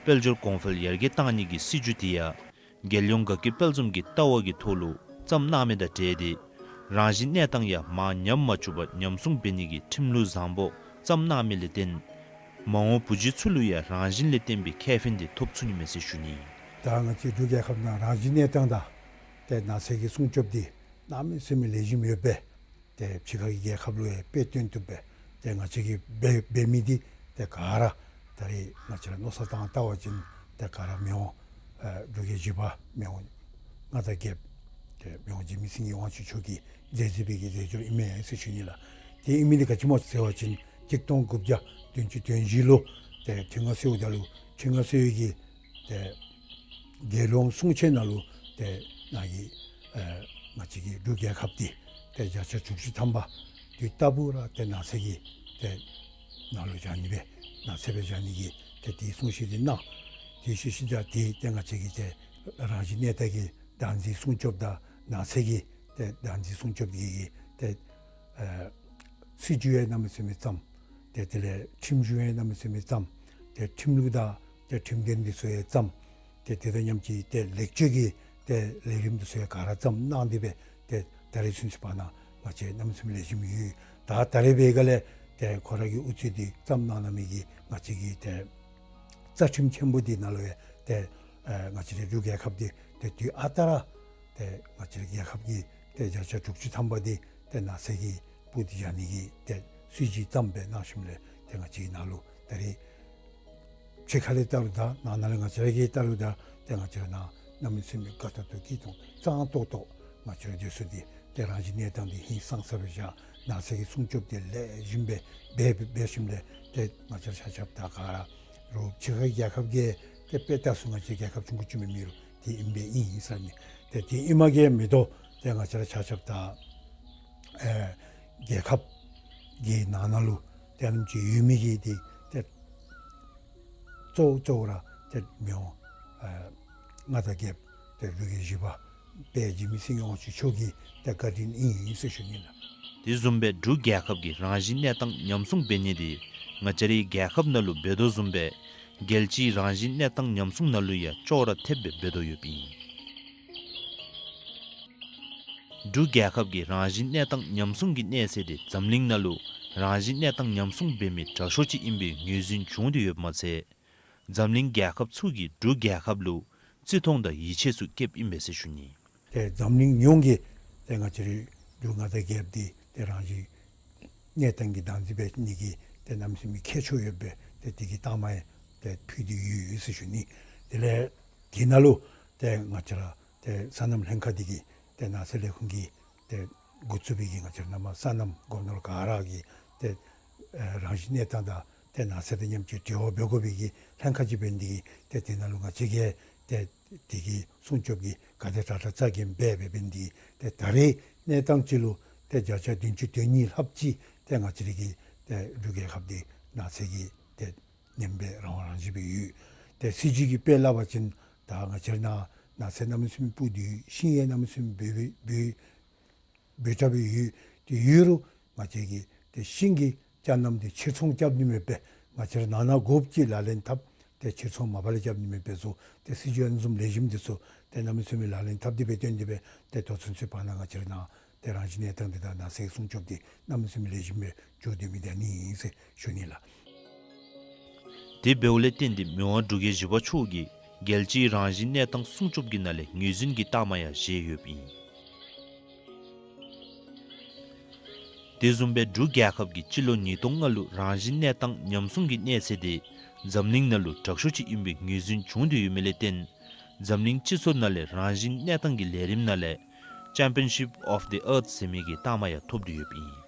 དཔལ་འབྱོར་གོང་འཕེལ་ཡར་རྒྱས་གཏང་ནི་གི་སྲིད་བྱུས་དེ་ཡང་རྒྱལ་ཡོངས་དགའ་སྐྱིད་དཔལ་འཛོམས་ཀྱི་ལྟ་བ་གི་ཐོག་ལུ་བརྩམས་གནང་མི་དང་འབྲེལ་ཏེ་རང་བཞིན་གནས་སྟངས་ཡང་མར་ཉམས་མ་བཅུག་པར་ཉམས་སྲུང་འབད་ནི་གི་ཁྲིམས་ལུགས་བཟང་པོ་བརྩམས་གནང་མི་ལས་བརྟེན་མ་འོངས་བུ་རྒྱུད་ཚུ་ལུ་ཡང་རང་བཞིན་ལས་བརྟེན་པའི་ཁེ་ཕན་དེ་ཐོབ་ཚུགས་ནི་མས་ཟེར་ཞུ་ནི། ད་ང་བཅས་འབྲུག་རྒྱལ་ཁབ་ནང་རང་བཞིན་གནས་སྟངས་དང་ཏེ་ནགས་ཚལ་གྱི་སྲུང་སྐྱོབ་འདི་གནམ་མེད་ས་མེད་ལེགས་ཤོམ་ཡོད་པས། ཏེ་ཕྱི་ཁ་གི་རྒྱལ་ཁབ་ལུ་ཡང་དཔེ་སྟོན་བཏུབ་པས། ཏེ་ང་བཅས་ཀྱིས་འབད་འབད་མི་འདི་ཏེ་ག་ར་ད་རེས་ང་བཅས་ར་མནོ་བསམ་བཏང་བལྟ་བ་ཅིན་ཏེ་ག་ར་མི་དབང་ཨ་འབྲུག་རྒྱལ་བཞི་པ་མི་དབང་མངའ་བདག་རྒྱལཔོ་ཏེ་མི་དབང་འཇིགས་མེད་སེང་གེ་དབང་ཕྱུག་མཆོག་གི་མཛད་རྗེས་པའི་གི་མཛད་སྒོ་ཨིན་མས་ཟེར་ཞུ་ནི་ལགས། ཏེ་ཨིན་མི་འདི་ག་ཅི་སྨོ་ཟེར་བ་ཅིན་གཅིག་སྟོང་དགུ་བརྒྱ་བདུན་ཅུ་དོན་བཞི་ལུ་ཏེ་ཁྲི་མངའ་གསོལཝ་ད་ལུ་ཁྲི་མངའ་གསོལ་བའི་གི་ཏེ་རྒྱལ་ཡོངས་གསུང་ཆོག་ནང་ལུ་ཏེ་ནཱ་གི་ཨེ་ང་བཅས་ཀྱི་འབྲུག་རྒྱལ་ཁབ་འདི་ཏེ་བརྒྱ་ཆ་བཅུ་གཅིག་ཐམ་པ་དུས་རྟག་བུ་ར་ཏེ་ནགས་ཚལ་གྱི་ཏེ་ནང་ལུ་བཞག་ནི་སྦེ་ནགས་ཚལ་སྦེ་བཞག་ནི་གི་ཏེ་དེའི་གསུང་བཤད་འདི་གནང་། དེ་ཤུལ་ཤུལ་ད་ཏེ་ཏེ་ང་བཅས་ཀྱི་ཏེ་རང་བཞིན་གནས་སྟངས་ཀྱི་བདག་འཛིན་སྲུང་སྐྱོབ་དང་ནགས་ཚལ་གྱི་ཏེ་བདག་འཛིན་སྲུང་སྐྱོབ་ཀྱི་ཏེ་ཨེ་སྲིད་བྱུས་ཡང་གནམ་མེད་ས་མེད་བརྩམས། ཏེ་དེ་ལས་ཁྲིམས་གཞུང་ཡང་གནམ་མེད་ས་མེད་བརྩམས། ཏེ་ཁྲིམས་ལུགས་དང་ཏེ་ཁྲིམས་འགན་འདི་ཚུ་ཡང་བརྩམས། ཏེ་དེ་དང་མཉམ་གཅིག་ཏེ་ལེགས་བཅོས་ཀྱི་ཏེ་ལས་རིམ་འདི་ཚུ་ཡང་ག་ར་བརྩམས་གནང་སྟེ་སྦེ་ཏེ་ད་རེས་ཚུན་ཚོད་བར་ན་ང་བཅས་གནམ་མེད་ས་མེད་ལེགས་ཤོམ་ཡོད། ད་ད་རེས་འབད་སྒང་ལས་ཏེ་ཁོ་ར་གི་དབུ་ཁྲིད་འདི་བརྩམས་གནང་གནང་མི་གི་ང་བཅས་ཀྱི་ཏེ་རྩ་ཁྲིམས་ཆེན་པོ་འདི་ནང་ལུ་ཡང་ཏེ་ ཨེ་ང་བཅས་རའི་འབྲུག་རྒྱལ་ཁབ་འདི་ཏེ་དུས་ཨ་རྟག་ར་ཏེ་ང་བཅས་རའི་རྒྱལ་ཁབ་ཀྱི་ཏེ་བརྒྱ་ཆ་དྲུག་ཅུ་ཐམ་པ་འདི་ཏེ་ནགས་ཚལ་གྱིས་སྤུར་ཏེ་བཞག་ནི་གི་ཏེ་སྲིད་བྱུས་བརྩམས་སྦེ་གནང་ཞིནམ་ལས་ཏེ་ང་བཅས་ཀྱི་ནང་ལུ་ད་རེས་ཕྱི་ཁ་ལས་བལྟ་རུང་ད་ནང་ན་ལས་ང་བཅས་ར་གིས་བལྟ་རུང་ད་ཏེ་ང་བཅས་ར་ནང་གནམ་མེད་ས་མེད་དགའ་ཏོག་ཏོ་སྐྱིད་ཏོང་ཏོ་གཙང་ཏོག་ཏོ་ང་བཅས་ར་སྡོད་ས་འདི་ཏེ་རང་བཞིན་གནས་སྟངས་འདི་ཧིང་སངས་ས་སྦེ་བཞག། ནགས་ཚལ་གྱི་སྲུང་སྐྱོབ་འདི་ལེགས་ཤོམ་སྦེ་འབད་འབད་ཞིནམ་ལས་ཏེ་ང་བཅས་ར་ཆ་ཁྱབ་ད་ག་ར་རོགས་ཕྱི་ཁའི་རྒྱལ་ཁབ་ཀྱིས་ཏེ་དཔེ་བལྟ་ས་ང་བཅས་རྒྱལ་ཁབ་ཆུང་ཀུ་ཅིག་མེན་མི་རུང་དེ་ཨིན་པའི་ཨིན་ཨིན་ཟེར་ནི། ཏེ་དེ་ཨིནམ་གིས་མ་གཏོགས་ཏེ་ང་བཅས་ར་ཆ་ཁྱབ་ད་ཨེ་རྒྱལ་ཁབ་ཀྱི་ནང་ན་ལུ་ཏེ་ཨ་ནེམ་ཅིག་ཡོད་མི་གི་འདི་ཏེ་གཙོ་བོ་གཙོ་བོ་ར་ཏེ་མི་དབང་ཨེ་མངའ་བདག་རྒྱལཔོ་ཏེ་འབྲུག་རྒྱལ་བཞི་པ་དཔལ་འཇིགས་མེད་སེང་གེ་དབང་ཕྱུག་མཆོག་གི་ཏེ་བཀའ་དྲིན་ཨིན་ཨིན་ཟེར་ཞུ་ནི་ལགས། དེ་བཟུམ་སྦེ་འབྲུག་རྒྱལ་ཁབ་ཀྱིས་རང་བཞིན་གནས་སྟངས་ཉམས་སྲུང་འབད་ནི་འདི་ང་བཅས་རའི་རྒྱལ་ཁབ་ནང་ལུ་འབད་དོ་བཟུམ་སྦེ་རྒྱལ་སྤྱིའི་རང་བཞིན་གནས་སྟངས་ཉམས་སྲུང་ནང་ལུ་ཡང་ཅོག་ར་འཐདཔ་སྦེ་འབད་དོ་ཡོདཔ་ཨིན། འབྲུག་རྒྱལ་ཁབ་ཀྱི་རང་བཞིན་གནས་སྟངས་ཉམས་སྲུང་གི་གནས་ཚད་འདི་འཛམ་གླིང་ནང་ལུ་རང་བཞིན་གནས་སྟངས་ཉམས་སྲུང་འབད་མི་དྲག་ཤོས་ཅིག་ཨིན་པའི་ངོས་འཛིན་བྱུང་སྟེ་ཡོདཔ་མ་ཚད་འཛམ་གླིང་རྒྱལ་ཁབ་ཚུ་གིས་འབྲུག་རྒྱལ་ཁབ་ལུ་བརྩི་མཐོང་དང་ཡིད་ཆེས་ཚུ་བསྐྱེདཔ་ཨིན་པས་ཟེར་ཞུ་ནི། ཏེ་འཛམ་གླིང་ཡོངས་ཀྱིས་ཏེ་ང་བཅས་རའི་འབྲུག་མངའ་བདག་རྒྱལཔོ་འདི་ཏེ་རང་བཞིན་གནས་སྟངས་ཀྱི་བདག་འཛིན་འབད་ནི་གི་ཏེ་གནམ་མེད་ས་མེད་ཁྱད་ཆོས་ཡོད་པའི་ཏེ་དེ་གི་རྟགས་མ་ཡང་ཏེ་ཕུལ་ཏེ་ཡོད་ཡོད་ཟེར་ཞུ་ནི། དེ་ལས་དེ་ནང་ལུ་ཏེ་ང་བཅས་ར་ཏེ་སོ་ནམ་ལྷན་ཁག་འདི་གིས་ཏེ་ནགས་ཚལ་ལས་ཁུངས་ཀྱིས་ཏེ་འགོ་བཙུགས་པའི་གི་ང་བཅས་ར་ནང་མ་སོ་ནམ་སྒོ་ནོར་ག་ར་གིས་ཏེ་ཨེ་རང་བཞིན་གནས་སྟངས་དང་ཏེ་ནགས་ཚལ་དང་མཉམ་གཅིག་འབྲེལ་བ་འབད་དགོ་པའི་གི་ལྷན་ཁག་ཅིག་འབད་ནི་དེ་གིས་ཏེ་དེ་ནང་ལུ་ང་བཅས་ཀྱིས་ཏེ་དེ་གི་སྲུང་སྐྱོབ་ཀྱི་ག་དེ་དྲག་དྲག་རྩ་འགེངས་འབད་འབད་འབད་ནི་དེ་གིས་ཏེ་ད་རེས་གནས་སྟངས་ཅིག་ལུ་ཏེ་བརྒྱ་ཆ་བདུན་ཅུ་དོན་གཉིས་ལྷགཔ་ཅིག་ཏེ་ང་བཅས་རའི་གི་ཏེ་འབྲུག་རྒྱལ་ཁབ་འདི་ནགས་ཚལ་གྱིས་ཏེ་ཉམས་པའི་རང་དབང་རང་བཞིན་སྦེ་ཡོད། ཏེ་སྲིད་བྱུས་ཀྱི་དཔེ་སླབ་པ་ཅིན་ད་ང་བཅས་ར་ནང་ནགས་ཚལ་གནམ་མེད་ས་མེད་སྤུར་ཏེ་ཡོད། ཤིང་ཡང་གནམ་མེད་ས་མེད་འབད་འབད་འབད་འབད་དྲགས་སྦེ་ཡོད། དེ་ཡོད་རུང་ང་བཅས་ཀྱིས་ཏེ་ཤིང་གི་ཅ་རྣམས་འདི་ཕྱིར་ཚོང་རྐྱབ་ནི་མེད་པར་ང་བཅས་ར་ནང་ན་དགོཔ་ཅིག་ལག་ལེན་འཐབ། ཏེ་ཕྱིར་ཚོང་མ་པ་ལས་རྐྱབ་ནི་མེད་པར་བཟོ། ཏེ་སྲིད་བྱུས་ཨ་ནི་བཟུམ་ལེགས་ཤོམ་འདི་ཚུ་ཏེ་གནམ་མེད་ས་མེད་ལག་ལེན་འཐབ་སྟེ་འབད་བཏོན་ཏེ་འབད་ཏེ་ད་ཚུན་ཚོད་བར་ན་ང་བཅས་ར་ནང་ཏེ་རང་བཞིན་གནས་སྟངས་འདི་དང་ནགས་ཚལ་སྲུང་སྐྱོབ་འདི་གནམ་མེད་ས་མེད་ལེགས་ཤོམ་སྦེ་འགྱོ་སྡོད་མི་འདི་ཨ་ནི་ཨིན་ཟེར་ཞུ་ནི་ལགས། དེ་འབདཝ་ལས་བརྟེན་ཏེ་མི་དབང་འབྲུག་རྒྱལ་བཞི་པ་མཆོག་གིས་རྒྱལ་སྤྱིའི་རང་བཞིན་གནས་སྟངས་སྲུང་སྐྱོབ་ཀྱི་ནང་ལས་ངོས་འཛིན་གྱི་རྟགས་མ་ཡང་བཞེས་ཡོདཔ་ཨིན། དེ་བཟུམ་སྦེ་འབྲུག་རྒྱལ་ཁབ་ཀྱིས་སྤྱི་ལོ་ཉིས་སྟོང་ལྔ་ལུ་རང་བཞིན་གནས་སྟངས་ཉམས་སྲུང་གི་གནས་ཚད་དེ་འཛམ་གླིང་ནང་ལུ་དྲག་ཤོས་ཅིག་ཨིན་པའི་ངོས་འཛིན་བྱུང་སྟེ་ཡོད་མི་ལས་བརྟེན་འཛམ་གླིང་སྤྱི་ཚོགས་ནང་ལས་རང་བཞིན་གནས་སྟངས་ཀྱི་ལས་རིམ་ནང་ལས་Championship of the Earth ཟེར་མི་གི་རྟགས་མ་ཡང་ཐོབ་སྟེ་ཡོདཔ་ཨིན།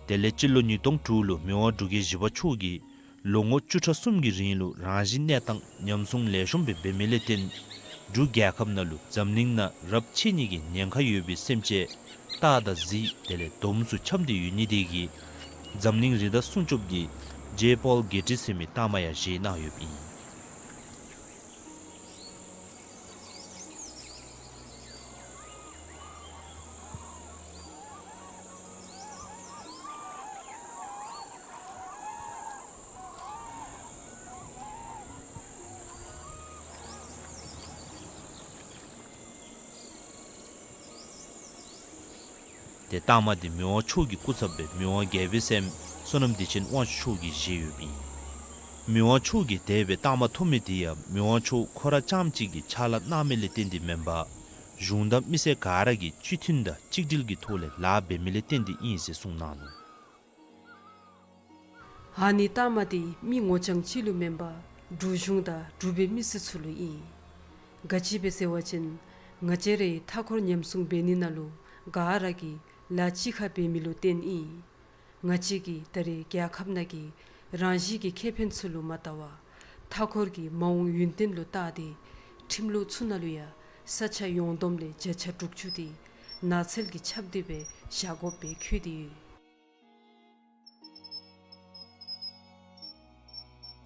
དེ་ལས་སྤྱི་ལོ་ཉིས་སྟོང་དྲུག་ལུ་མི་དབང་འབྲུག་རྒྱལ་བཞི་པ་མཆོག་གིས་ལོ་ངོ་བཅུ་ཕྲག་གསུམ་གྱི་རིང་ལུ་རང་བཞིན་གནས་སྟངས་ཉམས་སྲུང་ལེགས་ཤོམ་སྦེ་འབད་མི་ལས་བརྟེན་འབྲུག་རྒྱལ་ཁབ་ནང་ལུ་འཛམ་གླིང་ནང་རབས་ཆད་ནི་གི་ཉེན་ཁ་ཡོད་པའི་སེམས་ཅན་སྟག་དང་གཟིག་དེ་ལས་དོམ་ཚུ་འཁྱམས་ཏེ་ཡོད་ནི་དེ་གིས་འཛམ་གླིང་རི་དྭགས་སྲུང་སྐྱོབ་ཀྱི་ཇེ་པོལ་གེ་ཊི་ཟེར་མི་རྟགས་མ་ཡང་བཞེས་གནང་ཡོདཔ་ཨིན། ཏེ་རྟགས་མ་འདི་མི་དབང་མཆོག་གི་སྐུ་ཚབ་སྦེ་མི་དབང་རྒྱལ་པོའི་སྲསམོ་བསོད་ནམས་བདེ་ཆེན་དབང་ཕྱུག་མཆོག་གིས་བཞེས་ཡོདཔ་ཨིན། མི་དབང་མཆོག་གིས་དེ་སྦེ་རྟགས་མ་ཐོབ་མི་འདི་ཡང་མི་དབང་མཆོག་ཁོ་ར་རྐྱངམ་གཅིག་གིས་ཕྱག་ལཱ་གནང་མི་ལས་བརྟེན་ཏེ་མེན་པར་གཞུང་དང་མི་སེར་ག་ར་གིས་སྤྱི་མཐུན་དང་གཅིག་སྒྲིལ་གྱི་ཐོག་ལས་ལཱ་འབད་མི་ལས་བརྟེན་ཏེ་ཨིན་ཟེར་གསུངས་གནང་ནུག། ཨ་ནི་རྟགས་མ་འདི་མི་ངོ་རྐྱང་གཅིག་ལུ་མེན་པར་འབྲུག་གཞུང་དང་འབྲུག་པའི་མི་སེར་ཚུ་ལུ་ཨིན། ག་ཅི་སྦེ་ཟེར་བ་ཅིན་ང་བཅས་རའི་མཐའ་འཁོར་ཉམས་སྲུང་འབད་ནི་ནང་ལུ་ག་ར་གིས་ལཱ་གཅིག་ཁར་འབད་མི་ལུ་བརྟེན་ཨིན། ང་བཅས་ཀྱིས་ད་རེས་རྒྱལ་ཁབ་ནང་གི་རང་བཞིན་གྱི་ཁེ་ཕན་ཚུ་ལུ་མ་བལྟ་བར་མཐའ་འཁོར་གྱི་མ་འོངས་ཡུན་བརྟན་ལུ་བལྟ་སྟེ་ཁྲིམས་ལུགས་ཚུ་ནང་ལུ་ཡང་ས་ཆ་ཡོངས་བསྡོམས་ལས་བརྒྱ་ཆ་དྲུག་ཅུ་དེ་ནགས་ཚལ་གྱིས་ཁྱབ་སྟེ་སྦེ་བཞག་དགོཔ་སྦེ་འཁོད་དེ་ཡོད།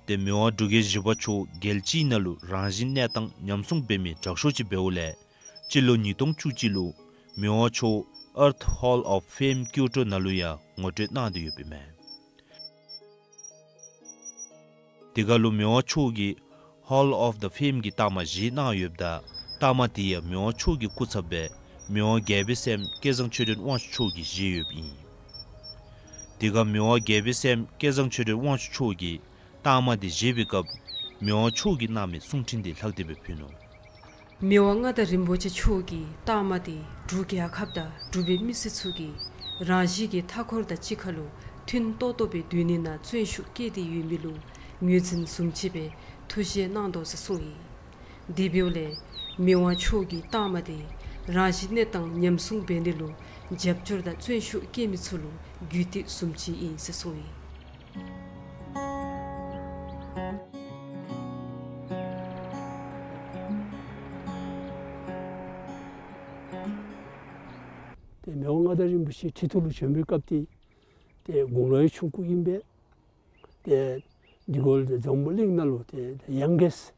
ཏེ་མི་དབང་འབྲུག་རྒྱལ་བཞི་པ་མཆོག་རྒྱལ་སྤྱིའི་ནང་ལུ་རང་བཞིན་གནས་སྟངས་ཉམས་སྲུང་འབད་མི་དྲག་ཤོས་ཅིག་འབདཝ་ལས་སྤྱི་ལོ་ཉིས་སྟོང་བཅུ་གཅིག་ལུ་མི་དབང་མཆོག་Earth Hall of Fame ཀིའོ་ཊོ་ནང་ལུ་ཡང་ངོ་སྤྲོད་གནང་སྟེ་ཡོདཔ་ཨིན་མས། དེ་ཁར་ལུ་མི་དབང་མཆོག་གིས་Hall of the Fame གྱི་རྟགས་མ་བཞེས་གནང་ཡོདཔ་ད་ རྟགས་མ་དེ་ཡང་མི་དབང་མཆོག་གི་སྐུ་ཚབ་སྦེ་མི་དབང་རྒྱལ་པོའི་སྲསམོ་སྐལ་བཟང་ཆོས་སྒྲོན་དབང་ཕྱུག་མཆོག་གིས་བཞེས་ཡོདཔ་ཨིན། དེ་སྒང་མི་དབང་རྒྱལ་པོའི་སྲསམོ་སྐལ་བཟང་ཆོས་སྒྲོན་དབང་ཕྱུག་མཆོག་གིས་རྟགས་མ་དེ་བཞེས་པའི་སྐབས་མི་དབང་མཆོག་གིས་གནང་མི་གསུང་འཕྲིན་དེ་ལྷག་སྟེ་སྦེ་ཕུལ་ནུག། མི་དབང་མངའ་བདག་རིན་པོ་ཆེ་མཆོག་གིས་རྟགས་མ་དེ་འབྲུག་རྒྱལ་ཁབ་དང་འབྲུག་པའི་མི་སེར་ཚུ་གིས་རང་བཞིན་གྱི་མཐའ་འཁོར་དང་གཅིག་ཁར་ལུ་མཐུན་ཏོག་ཏོ་སྦེ་སྡོད་ནི་ནང་བརྩོན་ཤུགས་བསྐྱེད་དེ་ཡོད་མི་ལུ་ངོས་འཛིན་བཟུམ་ཅིག་སྦེ་ཐུགས་བཞེད་གནང་དོ་ཟེར་གསུངས་ཡི། དེ་འབདཝ་ལས་མི་དབང་མཆོག་གིས་རྟགས་མ་དེ་རང་བཞིན་གནས་སྟངས་ཉམས་སྲུང་འབད་ནི་ལུ་རྒྱབ་སྐྱོར་དང་བརྩོན་ཤུགས་བསྐྱེད་མི་ཚུ་ལུ་རྒྱུད་སྟེགས་བཟུམ་ཅིག་ཨིན་ཟེར་གསུངས་ཡི། ཏེ་མི་དབང་མངའ་བདག་རིན་པོ་ཆེ་ཁྲི་ཐོག་ལུ་བྱོན་པའི་སྐབས་དེ་ཏེ་དགུང་ལོ་ཡང་ཆུང་ཀུ་ཨིན་པས། ཏེ་འདི་གུ་ལུ་འཛམ་བུ་གླིང་ནང་ལུ་ཏེ་youngest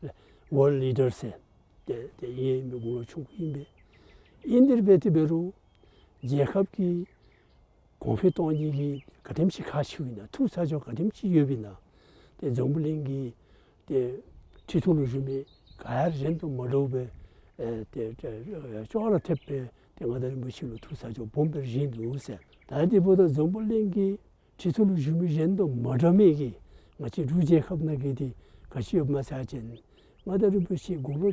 world leader ཟེར་ཏེ་ཏེ་ཨིན་པས། དགུང་ལོ་ཆུང་ཀུ་ཨིན་པས། ཨིན་དེ་འབད་དེ་འབད་རུང་རྒྱལ་ཁབ་ཀྱི་གོང་འཕེལ་གཏོང་ནི་གི་ག་དེམ་ཅིག་ཁག་ཆེཝ་ཨིན་ན་ཐུགས་ཚ་གྱང་ག་དེམ་ཅིག་ཡོདཔ་ཨིན་ན་ཏེ་འཛམ་བུ་གླིང་གི་ཏེ་ཁྲི་ཐོག་ལུ་བཞུགས་མི་ག་ཡང་གཞན་དང་མ་འདྲཝ་སྦེ་ཨེ་ཏེ་ཏེ་ཅོག་ར་འཐདཔ་སྦེ་ཏེ་མངའ་བདག་རིན་པོ་ཆེ་ལུ་ཐུགས་ཚ་གྱང་སྦོམ་སྦེ་བཞེས་ནུག་ཟེར། ད་དེ་འབདཝ་ད་འཛམ་བུ་གླིང་གི་ཁྲི་ཐོག་ལུ་བཞུགས་མི་གཞན་དང་མ་འདྲ་མི་གི་ང་བཅས་འབྲུག་རྒྱལ་ཁབ་ནང་གི་དེ་ག་ཅི་ཡོདཔ་སྨོ་ཟེར་བ་ཅིན་མངའ་བདག་རིན་པོ་ཆེ་དགུང་ལོ་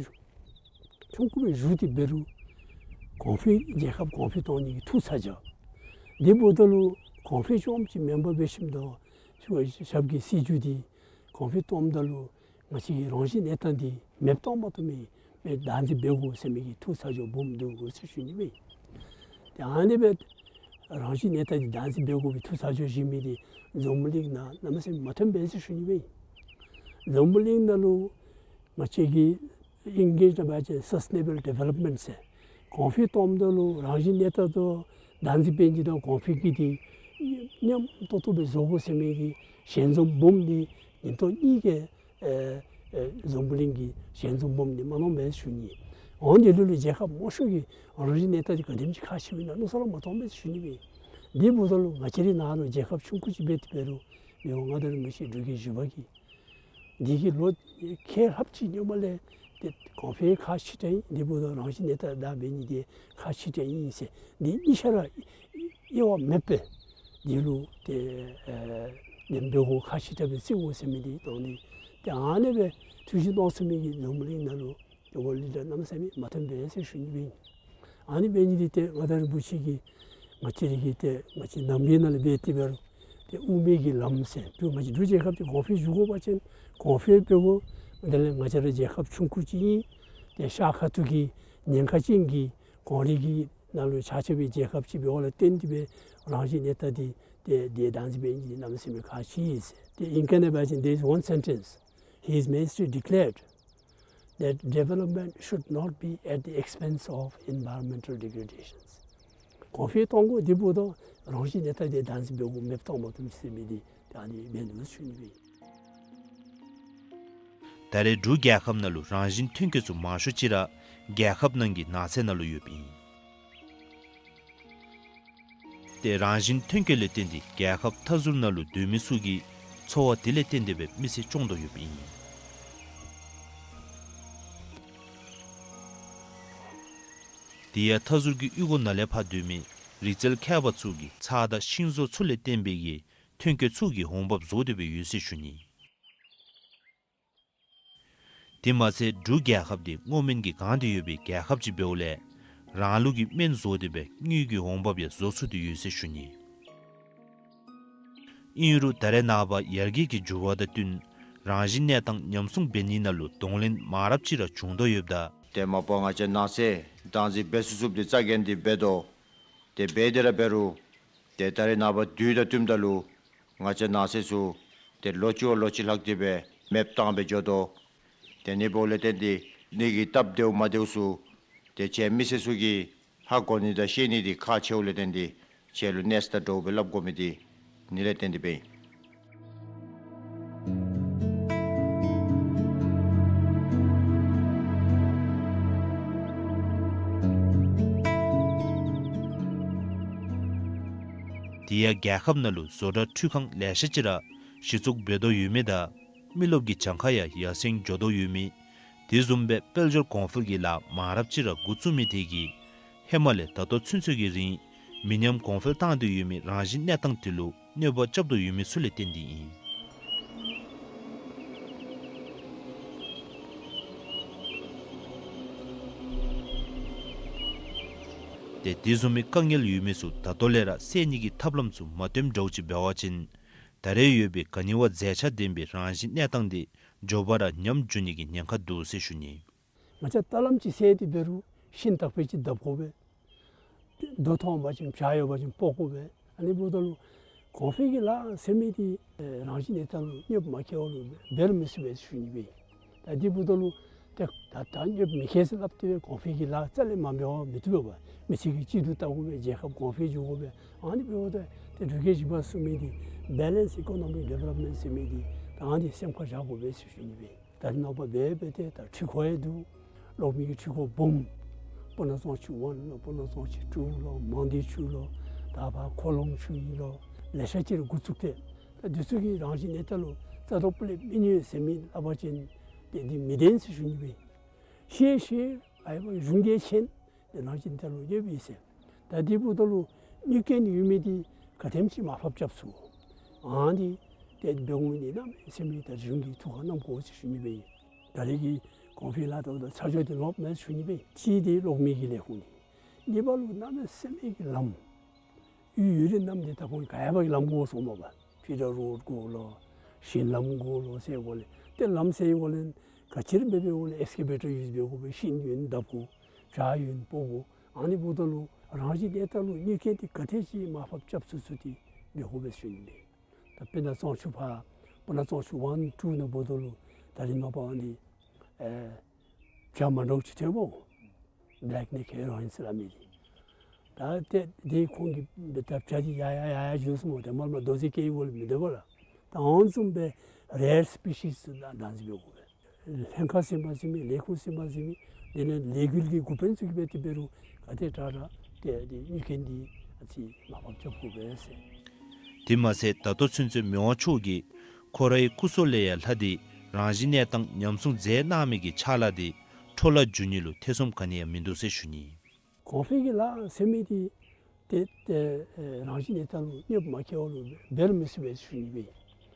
ཆུང་ཀུ་སྦེ་བཞུགས་ཏེ་འབད་རུང་གོང་འཕེལ་རྒྱལ་ཁབ་གོང་འཕེལ་གཏོང་ནི་གི་ཐུགས་ཚ་གྱང་། དེ་འབདཝ་ད་ལུ་གོང་འཕེལ་རྐྱངམ་ཅིག་མེན་པར་འབད་ཞིནམ་ད་ཞབས་ཀྱི་སྲིད་བྱུས་དེ་གོང་འཕེལ་གཏངམ་ད་ལུ་ང་བཅས་ཀྱི་རང་བཞིན་གནས་སྟངས་དེ་མེདཔ་བཏང་མ་བཏུབ་མི་སྦེ་བདག་འཛིན་འབད་དགོ་ཟེར་མི་གི་ཐུགས་ཚ་གྱང་སྦོམ་འདུག་ཟེར་ཞུ་ནི་ཨིན། ཏེ་ཨ་ནི་སྦེ་རང་བཞིན་གནས་སྟངས་དེ་བདག་འཛིན་འབད་དགོ་པའི་ཐུགས་ཚ་གྱང་བཞེས་མི་དེ་འཛམ་བུ་གླིང་ནང་གནམ་མེད་ས་མེད་མ་ཐོན་པས་ཟེར་ཞུ་ནི་ཨིན། འཛམ་བུ་གླིང་ནང་ལུ་ང་བཅས་ཀྱི་ཨིང་སྐད་ནང་འབད་བ་ཅིན་sustainable development ཟེར་གོང་འཕེལ་གཏངམ་ད་ལུ་རང་བཞིན་གནས་སྟངས་དང་བདག་འཛིན་འབད་ནི་དང་གོང་འཕེལ་གྱི་དེ་མཉམ་ཏོག་ཏོ་སྦེ་བཟོ་དགོ་ཟེར་མི་གི་ཞལ་འཛོམས་སྦོམ་དེ་ཉིན་ཐོག་གཉིས་ཀྱི་ཨེ་ཨེ་འཛམ་བུ་གླིང་གི་ཞལ་འཛོམས་སྦོམ་དེ་མ་གནང་པས་ཞུ་ནི། འོན་ཏེ་ལུ་ལུ་རྒྱལ་ཁབ་མང་ཤོས་ཀྱིས་རང་བཞིན་གནས་སྟངས་དེ་ག་དེམ་ཅིག་ཁག་ཆེཝ་ཨིན་ན་མནོ་བསམ་ར་མ་བཏང་པས་ཞུ་ནི་མས། དེ་འབདཝ་ད་ལུ་ང་བཅས་རའི་ནང་ལུ་རྒྱལ་ཁབ་ཆུང་ཀུ་ཅིག་འབད་དེ་འབད་རུང་མི་དབང་མངའ་བདག་རིན་པོ་ཆེ་འབྲུག་རྒྱལ་བཞི་པ་གིས་འདི་གི་ལོ་ཁལ་ལྷགཔ་ཅིག་སྔོན་མ་ལས་ཏེ་གོང་འཕེལ་ཁག་ཆེ་དྲགས་ཨིན། དེ་འབདཝ་ད་རང་བཞིན་གནས་སྟངས་བདག་འབད་ནི་དེ་ཁག་ཆེ་དྲགས་ཨིན་ཟེར་འདི་གཉིས་ཆ་ར་དབྱེ་བ་མེདཔ་སྦེ་འདི་ལུ་ཏེ་ཨེ་དེ་འབད་དགོ་ཁག་ཆེ་དྲགས་སྦེ་བརྩི་དགོ་ཟེར་མི་འདི་དང་ནི་ཏེ་ཨ་ནི་སྦེ་ཐུགས་བཞེད་གནང་ཚུགས་མི་གི་འཛམ་བུ་གླིང་ནང་ལུ་ཏེ་ཝརལཌ་ལི་ཌར་གནམ་མེད་ས་མེད་མ་ཐོན་པས་ཟེར་ཞུ་ནི་ཨིན། ཨ་ནི་འབད་ནི་འདི་ཏེ་མངའ་བདག་རིན་པོ་ཆེ་གིས་ང་བཅས་ར་གི་ཏེ་ང་བཅས་ནང་པའི་ནང་ལུ་འབད་དེ་འབད་རུང་ཏེ་དབུ་མའི་གི་ལམ་ཟེར་ཏེ་ང་བཅས་འབྲུག་རྒྱལ་ཁབ་ཅིག་གོང་འཕེལ་འགྱོ་དགོ་པ་ཅིན་གོང་འཕེལ་འབད་དགོ། དེ་ལས་ང་བཅས་ར་རྒྱལ་ཁབ་ཆུང་ཀུ་ཅིག་ཨིན། ཏེ་ཤར་ཁ་ཐུག་གི་ཉེན་ཁ་ཅན་གྱི་གངས་རི་གི་ནང་ལུ་ཆགས་ཆགསཔ་སྦེ་རྒྱལ་ཁབ་ཅིག་འབདཝ་ལས་བརྟེན་ཏེ་སྦེ་རང་བཞིན་གནས་སྟངས་དེ་ཏེ་དེ་བདག་འཛིན་འབད་ནི་གནམ་མེད་ས་མེད་ཁག་ཆེ་ཟེར། ཏེ་ཨིང་སྐད་ནང་འབད་བ་ཅིན་there is one sentence His Majesty declared that development should not be at the expense of environmental degradations. གོང་འཕེལ་གཏང་དགོ། དེ་འབདཝ་ད་རང་བཞིན་གནས་སྟངས་དེ་བདག་འཛིན་འབད་དགོ། མེདཔ་བཏང་མ་བཏུབ་ཟེར་མི་དེ་ད་ཨ་ནི་འབད་ནུག་ཞུ་ནི་ཨིན། ད་རེས་འབྲུག་རྒྱལ་ཁབ་ནང་ལུ་རང་བཞིན་ཐོན་སྐྱེད་ཚུ་མང་ཤོས་ཅིག་ར་རྒྱལ་ཁབ་ནང་གི་ནགས་ཚལ་ནང་ལུ་ཡོདཔ་ཨིན། ཏེ་རང་བཞིན་ཐོན་སྐྱེད་ལས་བརྟེན་ཏེ་རྒྱལ་ཁབ་མཐའ་ཟུར་ནང་ལུ་སྡོད་མི་ཚུ་གི་འཚོ་བ་དེ་ལས་བརྟེན་ཏེ་སྦེ་མི་ཚེ་སྐྱོང་དོ་ཡོདཔ་ཨིན། དེ་ཡང་མཐའ་ཟུར་གྱི་གཡུས་སྒོ་ནང་ལས་ཕར་སྡོད་མི་རིག་རྩལ་མཁས་པ་ཚུ་གིས་ཚྭ་དང་ཤིང་བཟོ་ཚུ་ལས་བརྟེན་པའི་གི་ཐོན་སྐྱེད་ཚུ་གི་འོང་འབབ་བཟོ་སྟེ་སྦེ་ཡོད་ཟེར་ཞུ་ནི། དེ་མ་ཚད་འབྲུག་རྒྱལ་ཁབ་དེ་སྔོ་སྨན་གྱིས་གང་སྟེ་ཡོད་པའི་རྒྱལ་ཁབ་ཅིག་འབདཝ་ལས་རང་ལུགས་ཀྱི་སྨན་བཟོ་སྟེ་སྦེ་དངུལ་གྱི་འོང་འབབ་ཡང་བཟོ་ཚུགས་ཏེ་ཡོད་ཟེར་ཞུ་ནི། ཨིན་རུང་ད་རེས་ནངས་པ་ཡར་རྒྱས་ཀྱི་འགྱུར་བ་དང་བསྟུན་རང་བཞིན་གནས་སྟངས་ཉམས་སྲུང་འབད་ནི་ནང་ལུ་གདོང་ལེན་མང་རབས་ཅིག་ར་བྱུང་དོ་ཡོདཔ་ད། ཏེ་མ་པ་ང་བཅས་ནགས་ཚལ་བདག་འཛིན་འབད་ཚུགས་ཚུགསཔ་དེ་རྩ་འགེངས་ཏེ་འབད་དོ། ཏེ་འབད་དེ་ར་འབད་རུང་ཏེ་ད་རེས་ནངས་པ་དུས་དང་བསྟུནམ་ད་ལུ་ང་བཅས་ནགས་ཚལ་ཚུ་ཏེ་ལོ་གཅིག་བ་ལོ་གཅིག་ལྷག་སྟེ་སྦེ་མེདཔ་བཏང་སྦེ་འགྱོ་དོ། ཏེ་ཨ་ནི་འབདཝ་ལས་བརྟེན་ཏེ་ཨ་ནི་གི་སྟབས་བདེཝ་མ་བདེཝ་ཚུ་ཏེ་ཁྱེད་མི་སེར་ཚུ་གིས་ཧ་གོ་ནི་དང་ཤེས་ནི་དེ་ཁག་ཆེཝ་ལས་བརྟེན་ཏེ་ཁྱེད་ལུ་གནས་ས་དང་འདྲཝ་སྦེ་སླབ་དགོ་མི་དེ་ཨ་ནི་ལས་བརྟེན་ཏེ་སྦེ་ཨིན། དེ་ཡང་རྒྱལ་ཁབ་ནང་ལུ་བཟོ་གྲྭ་འཕྲུལ་ཁང་ལེ་ཤ་ཅིག་ར་གཞི་བཙུགས་འབད་དོ་ཡོད་མི་དང་མི་རློབས་ཀྱི་གྱངས་ཁ་ཡང་ཡར་སེང་འགྱོ་དོ་ཡོད་མི་ དེ་བཟུམ་སྦེ་དཔལ་འབྱོར་གོང་འཕེལ་གྱི་ལཱ་མང་རབས་ཅིག་ར་འགོ་བཙུགས་མི་དེ་གིས་ཧེ་མ་ལས་ད་ལྟོ་ཚུན་ཚོད་ཀྱི་རིང་མི་ཉམས་གོང་འཕེལ་བཏང་སྟེ་ཡོད་མི་རང་བཞིན་གནས་སྟངས་དེ་ལུ་གནོད་པ་རྐྱབ་དོ་ཡོད་མི་ཚུ་ལས་བརྟེན་ཏེ་ཨིན། ཏེ་དེ་བཟུམ་མའི་དཀའ་ངལ་ཡོད་མི་ཚུ་ད་ལྟོ་ལས་ར་སེལ་ནི་གི་ཐབས་ལམ་ཚུ་མ་སྟོནམ་འདྲཝ་ཅིག་འབད་བ་ཅིན་ད་རེས་ཡོད་པའི་ག་ནི་བ་མཛེས་ཆ་ལྡན་པའི་རང་བཞིན་གནས་སྟངས་དེ་མགྱོགས་པ་ར་ཉམས་འགྱོ་ནི་གི་ཉེན་ཁ་འདུག་ཟེར་ཞུ་ནི། ང་བཅས་ད་ལམ་ཅིག་སེལ་ཏེ་འབད་རུང་ཤིང་དག་པའི་ཅིག་བརྡབ་དགོ་པས། རྡོ་མཐོང་པ་ཅིན་བྱག་ཡོད་པ་ཅིན་སྤོ་དགོ་པས། ཨ་ནི་འབདཝ་ད་ལུ་གོང་འཕེལ་གྱི་ལཱ་ཟེར་མི་འདི་རང་བཞིན་གནས་སྟངས་ལུ་གནོདཔ་མ་བཀལཝ་ལུ་འབད་རུང་མི་ཚུགས་པས་ཞུ་ནི་སྦེ། ད་འདི་འབདཝ་ད་ལུ་ཏེ་ད་ད་གནོདཔ་མི་བཀལ་ཟེར་སླབ་སྟེ་གོང་འཕེལ་གྱི་ལཱ་རྩ་ལས་མ་འབད་བར་མི་བཏུབ་པས། མི་ཚུ་གིས་གཅིག་ཏུ་བལྟ་དགོ་པས། རྒྱལ་ཁབ་གོང་འཕེལ་འགྱོ་དགོ་པས། ཨ་ནི་འབདཝ་ད་ཏེ་འབྲུག་རྒྱལ་བཞི་པ་གསུངས་མི་འདི་Balanced Economic Development ཟེར་མི་འདི་ད་ཨ་ནི་སེམས་ཁར་བཞག་དགོ་པས་ཞུ་ནི་སྦེ། ད་རེས་ནངས་པ་འབད་འབད་དེ་ད་འཕྲུལ་འཁོར་ཡང་འདུག། གློག་མེ་གི་འཕྲུལ་འཁོར་སྦོམ། སྤུ་ན་གཙང་ཆུ་ཝན་ལོ། སྤུ་ན་གཙང་ཆུ་ཊུ་ལོ། མང་སྡེ་ཆུ་ལོ། ད་ཕར་ཁོ་ལོང་ཆུ་ཨིན་ལོ། ལེ་ཤ་ཅིག་ར་འགོ་བཙུགས་ཏེ། ད་འདི་ཚུ་གིས་རང་བཞིན་གནས་སྟངས་ལུ་རྩ་དོག་སྤུ་ལས་མི་གནོད་ཟེར་མི་སླབ་པ་ཅིན་ཏེ་འདི་མི་བདེན་ཟེར་ཞུ་ནི་སྦེ། ཤེས་ཤེས་ཨའི་བ་གཞུང་གིས་མཁྱེན། ཏེ་རང་བཞིན་གནས་སྟངས་ལུ་གནོདཔ་ཨིན་ཟེར། ད་འདི་འབདཝ་ད་ལུ་གནོད་སྐྱེལ་ནི་ཡོད་མི་འདི་ག་དེམ་ཅིག་མར་ཕབ་རྐྱབ་ཚུགས། ཨ་ནི་ཏེ་འབད་འོང་མི་འདི་གནམ་མེད་ས་མེད་ད་གཞུང་གིས་ཐུགས་ཁར་བསྣམ་དགོ་ཟེར་ཞུ་ནི་སྦེ་ཨིན། ད་རེས་ཀྱི་གོང་འཕེལ་ལཱ་ད་ད་ཚ་འཇོག་འདི་ལོག་མེད་ཞུ་ནི་སྦེ། གཅིག་འདི་གློག་མེ་གི་ལས་ཁུངས་འདི། གཉིས་པ་ལུ་གནམ་མེད་ས་མེད་ཀྱི་ལམ་ཡུལ་ཡུལ་རེ་གནམ་འདི་ད་ཁོང་ག་ཡ་བ་གི་ལམ་དགོ་སོང་མས་པ། ཕི་ཌར་རོཌ་དགོ་ལོ། ཤིང་ལམ་དགོ་ལོ་ཟེར་དགོ་ལས། ཏེ་ལམ་སེལ་དགོ་ལས་ག་ཅི་ར་འབད་འབདཝ་ལས་ཨེགསི་ཀེ་བེ་ཊར་ཡུས་འབད་དགོ་པས། ཤིང་ཡོད་ན་བརྡབ་དགོ། བྱག་ཡོད་ན་སྤོ་དགོ། ཨ་ནི་འབདཝ་ད་ལུ་རང་བཞིན་གནས་སྟངས་ལུ་གནོད་སྐྱེལ་འདི་ག་དེ་ཅིག་མར་ཕབ་རྐྱབ་ཚུགས་ཚུགས་ཏེ་འབད་དགོ་པས་ཞུ་ནི་ལགས། ད་དཔེར་ན་གཙང་ཆུ་ཕར་སྤུ་ན་གཙང་ཆུ་ཝན་ཊུ་ནང་འབདཝ་ད་ལུ་ད་རེས་ནངས་པ་ཨ་ནི་ཨེ་བྱག་མ་འདྲཝ་ཅིག་ཐོན་པོ། བེ་ལེཀ་ནེཀ་ཧེ་རོ་ཨིན་ཟེར་སླབ་མི་འདི། ད་ཏེ་འདི་ཁོང་གིས་འབད་ད་བྱག་འདི་ཡར་ཡར་ཡར་ཡར་འགྱོ་སོང་མས། ཏེ་མར་མར་རྡོ་རྗེ་སྐྱེལ་དགོ་ལས་མི་འདུག་པ་ལགས། ད་ཨ་ནི་བཟུམ་སྦེ་རེར་སི་པི་ཤིས་ཚུ་བདག་འཛིན་འབད་དགོ་པས། ལྷན་ཁག་ཟིན་པ་ཟིན་མི་ལས་ཁུངས་ཟིན་པ་ཟིན་མི་དེ་ལས་ལས་འགུལ་གྱི་འགོ་དཔོན་ཚུ་གིས་འབད་དེ་འབད་རུང་ག་དེ་དྲག་དྲག་ཏེ་འདི་གནོད་སྐྱེལ་འདི་ཨ་ཙི་མར་ཕབ་རྐྱབ་དགོ་པས་ཟེར། དེ་མ་ཚད་ད་ལྟོ་ཚུན་ཚོད་མི་དབང་མཆོག་གིས་ཁོ་རའི་སྐུ་སྲོག་ལས་ཡང་ལྷག་སྟེ་རང་བཞིན་གནས་སྟངས་ཉམས་སྲུང་མཛད་གནང་མི་གི་ཕྱག་ལཱ་དེ་འཕྲོ་བརླག་འགྱོ་ནི་ལུ་ཐེ་ཚོམ་ག་ནི་ཡང་མིན་འདུག་ཟེར་ཞུ་ནི། གོང་འཕེལ་གྱི་ལཱ་ཟེར་མི་འདི་ཏེ་ཏེ་ཨེ་རང་བཞིན་གནས་སྟངས་ལུ་གནོདཔ་མ་བཀལ་བར་ལུ་འབད་རུང་མི་ཚུགས་པས་ཞུ་ནི་སྦེ།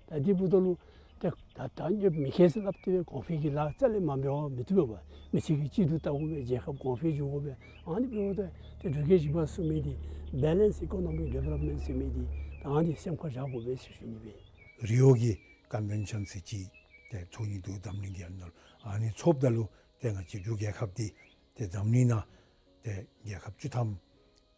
ད་འདི་འབདཝ་ད་ལུ་ཏེ་ད་ད་གནོདཔ་མི་བཀལ་ཟེར་སླབ་སྟེ་གོང་འཕེལ་གྱི་ལཱ་རྩ་ལས་མ་འབད་བར་མི་བཏུབ་པས། མི་ཚུ་གིས་གཅིག་ཏུ་བལྟ་དགོ་པས། རྒྱལ་ཁབ་གོང་འཕེལ་འགྱོ་དགོ་པས། ཨ་ནི་འབདཝ་ད་ཏེ་འབྲུག་རྒྱལ་བཞི་པ་གསུངས་མི་འདི་Balanced Economic Development ཟེར་མི་འདི་ད་ཨ་ནི་སེམས་ཁར་བཞག་དགོ་པས་ཟེར་ཞུ་ནི་སྦེ། རི་ཡོ་གི་ཀོན་ཝེན་ཤཱན་ཟེར་ཅིག་ཏེ་ཚོགས་ནི་འདུག། འཛམ་གླིང་གི་ཨ་ནཱ་ལུ་ཨ་ནི་ཚོགསཔ་ད་ལུ་ཏེ་ང་བཅས་འབྲུག་རྒྱལ་ཁབ་འདི་ཏེ་འཛམ་གླིང་ནང་ཏེ་རྒྱལ་ཁབ་བཅུ་ཐམ་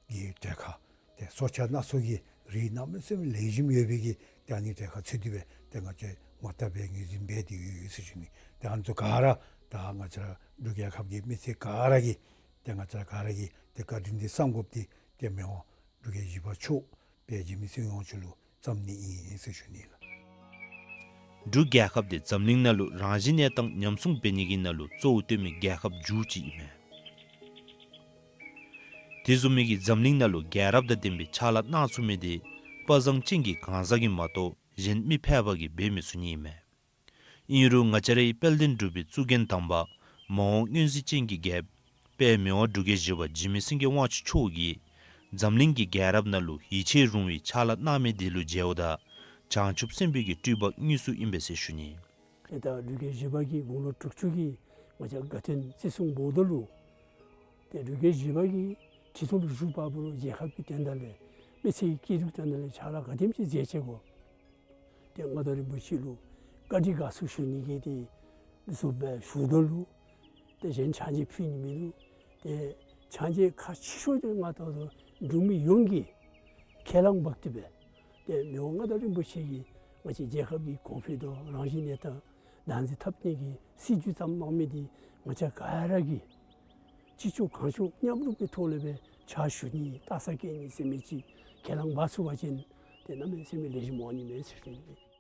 གི་གྲལ་ཁར་ཏེ་སྲོག་ཆགས་སྣ་ཚོགས་ཀྱི་རིགས་གནམ་མེད་ས་མེད་ལེགས་ཤོམ་ཡོད་པའི་གི་ཏེ་ཨ་ནི་གྲལ་ཁར་ཚུད་དེ་སྦེ་ཏེ་ང་བཅས་ངོ་རྟགས་སྦེ་ངོས་འཛིན་འབད་དེ་ཡོད་ཡོད་ཟེར་ཞུ་ནི། ཏེ་ཨ་ནི་ཚུ་ག་ར་ད་ང་བཅས་ར་འབྲུག་རྒྱལ་ཁབ་ཀྱི་མི་སེར་ག་ར་གིས་ཏེ་ང་བཅས་ར་ག་ར་གིས་ཏེ་བཀའ་དྲིན་འདི་བསམ་དགོཔ་འདི་ཏེ་མི་དབང་འབྲུག་རྒྱལ་བཞི་པ་མཆོག་དཔལ་འཇིགས་མེད་ཚེ་དབང་མཆོག་ལུ་བརྩམ་ནི་ཨིན་ཟེར་ཞུ་ནི་ལགས། འབྲུག་རྒྱལ་ཁབ་འདི་འཛམ་གླིང་ནང་ལུ་རང་བཞིན་གནས་སྟངས་ཉམས་སྲུང་འབད་ནི་གི་ནང་ལུ་གཙོ་བོ་བཏོན་མི་རྒྱལ་ཁབ་མཇུག་ཅིག་ཨིན་མས། དེ་བཟུམ་མའི་གི་འཛམ་གླིང་ནང་ལུ་རྒྱལ་རབས་དང་ལྡན་པའི་ཕྱག་ལཱ་གནང་ཚུགས་མི་འདི་དཔའ་བཟང་ཅན་གྱི་གང་ཟག་གིས་མ་གཏོགས་གཞན་མི་ཕལ་པ་གིས་འབད་མི་ཚུགས་ནི་ཨིན་མས། ཨིན་རུང་ང་བཅས་རའི་དཔལ་ལྡན་འབྲུག་པའི་གཙུག་རྒྱན་དམ་པ་མ་འོངས་མངོན་གཟིགས་ཅན་གྱི་རྒྱལཔོ་དཔལ་མི་དབང་འབྲུག་རྒྱལ་བཞི་པ་འཇིགས་མེད་སེང་གེ་དབང་ཕྱུག་མཆོག་གིས་འཛམ་གླིང་གི་རྒྱལ་རབས་ནང་ལུ་ཡིད་ཆེས་རུང་བའི་ཕྱག་ལཱ་གནང་མི་དེ་ལུ་མཇལཝ་ད་བྱང་ཆུབ་སེམས་དཔའི་གི་སྤྲུལ་པ་དངོས་སུ་ཨིན་པས་ཟེར་ཞུ་ནི། ཏེ་ད་འབྲུག་རྒྱལ་བཞི་པ་གིས་དགུང་ལོ་དྲུག་ཅུ་གི་ང་བཅས་དགའ་སྟོན་བརྩི་སྲུང་འབདཝ་ད་ལུ་ཏེ་འབྲུག་རྒྱལ་བཞི་པ་གིས་ཁྲི་ཐོག་ལུ་བཞུགས་པ་ལུ་རྒྱལ་ཁབ་ཀྱི་དོན་དག་ལས་མི་སེར་གྱི་སྐྱིད་སྡུག་དོན་དག་ལས་ཕྱག་ལཱ་ག་དེམ་ཅིག་མཛད་ཅི་གོ། ཏེ་མངའ་བདག་རིན་པོ་ཆེ་ལུ་བཀའ་དྲིན་དགའ་ཚོར་ཞུ་ནི་གི་ཏེ་བཟུམ་སྦེ་ཞུཝ་ད་ལུ་ཏེ་གཞན་ཕྱག་མཇལ་ཕུལ་ནི་མིན་འདུག། ཏེ་ཕྱག་མཇལ་ཁག་ཆེ་ཤོས་འདི་མངའ་བདག་འབྲུག་མི་ཡོངས་ཀྱིས་ཁས་བླངས་འབག་སྟེ་སྦེ་ཏེ་མི་དབང་མངའ་བདག་རིན་པོ་ཆེ་གིས་ང་བཅས་རྒྱལ་ཁབ་ཀྱི་གོང་འཕེལ་དང་རང་བཞིན་གནས་སྟངས་བདག་འཛིན་འཐབ་ནི་གི་སྲིད་བྱུས་བརྩམས་གནང་མི་འདི་ང་བཅས་ག་ར་གིས་ཅི་ལྕོགས་གང་ལྕོགས་མཉམ་རུབ་ཀྱི་ཐོག་ལས་སྦེ་ཕྱག་ཞུ་ནི་རྟགས་གསལ་བཀོད་ནི་ཟེར་མི་ཅིག་ཁས་བླངས་འབག་ཚུགས་པ་ཅིན་ཏེ་གནམ་མེད་ས་མེད་ལེགས་ཤོམ་འོང་ནི་མས་ཟེར་ཞུ་ནི།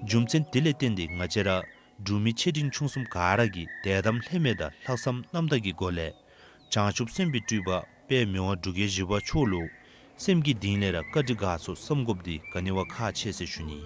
རྒྱུ་མཚན་དེ་ལས་བརྟེན་ཏེ་ང་བཅས་ར་འབྲུག་མི་ཆེ་འབྲིང་ཆུང་གསུམ་ག་ར་གིས་དད་དམ་ལྷད་མེད་དང་ལྷག་བསམ་རྣམ་དག་གི་སྒོ་ལས་ བྱང་ཆུབ་སེམས་དཔའི་སྤྲུལ་པ་དཔལ་མི་དབང་འབྲུག་རྒྱལ་བཞི་པ་མཆོག་ལུ་སེམས་ཀྱི་གཏིང་ལས་ར་བཀའ་དྲིན་དགའ་ཚོར་བསམ་དགོཔ་འདི་ག་ནི་བ་ཁག་ཆེ་ཟེར་ཞུ་ནི།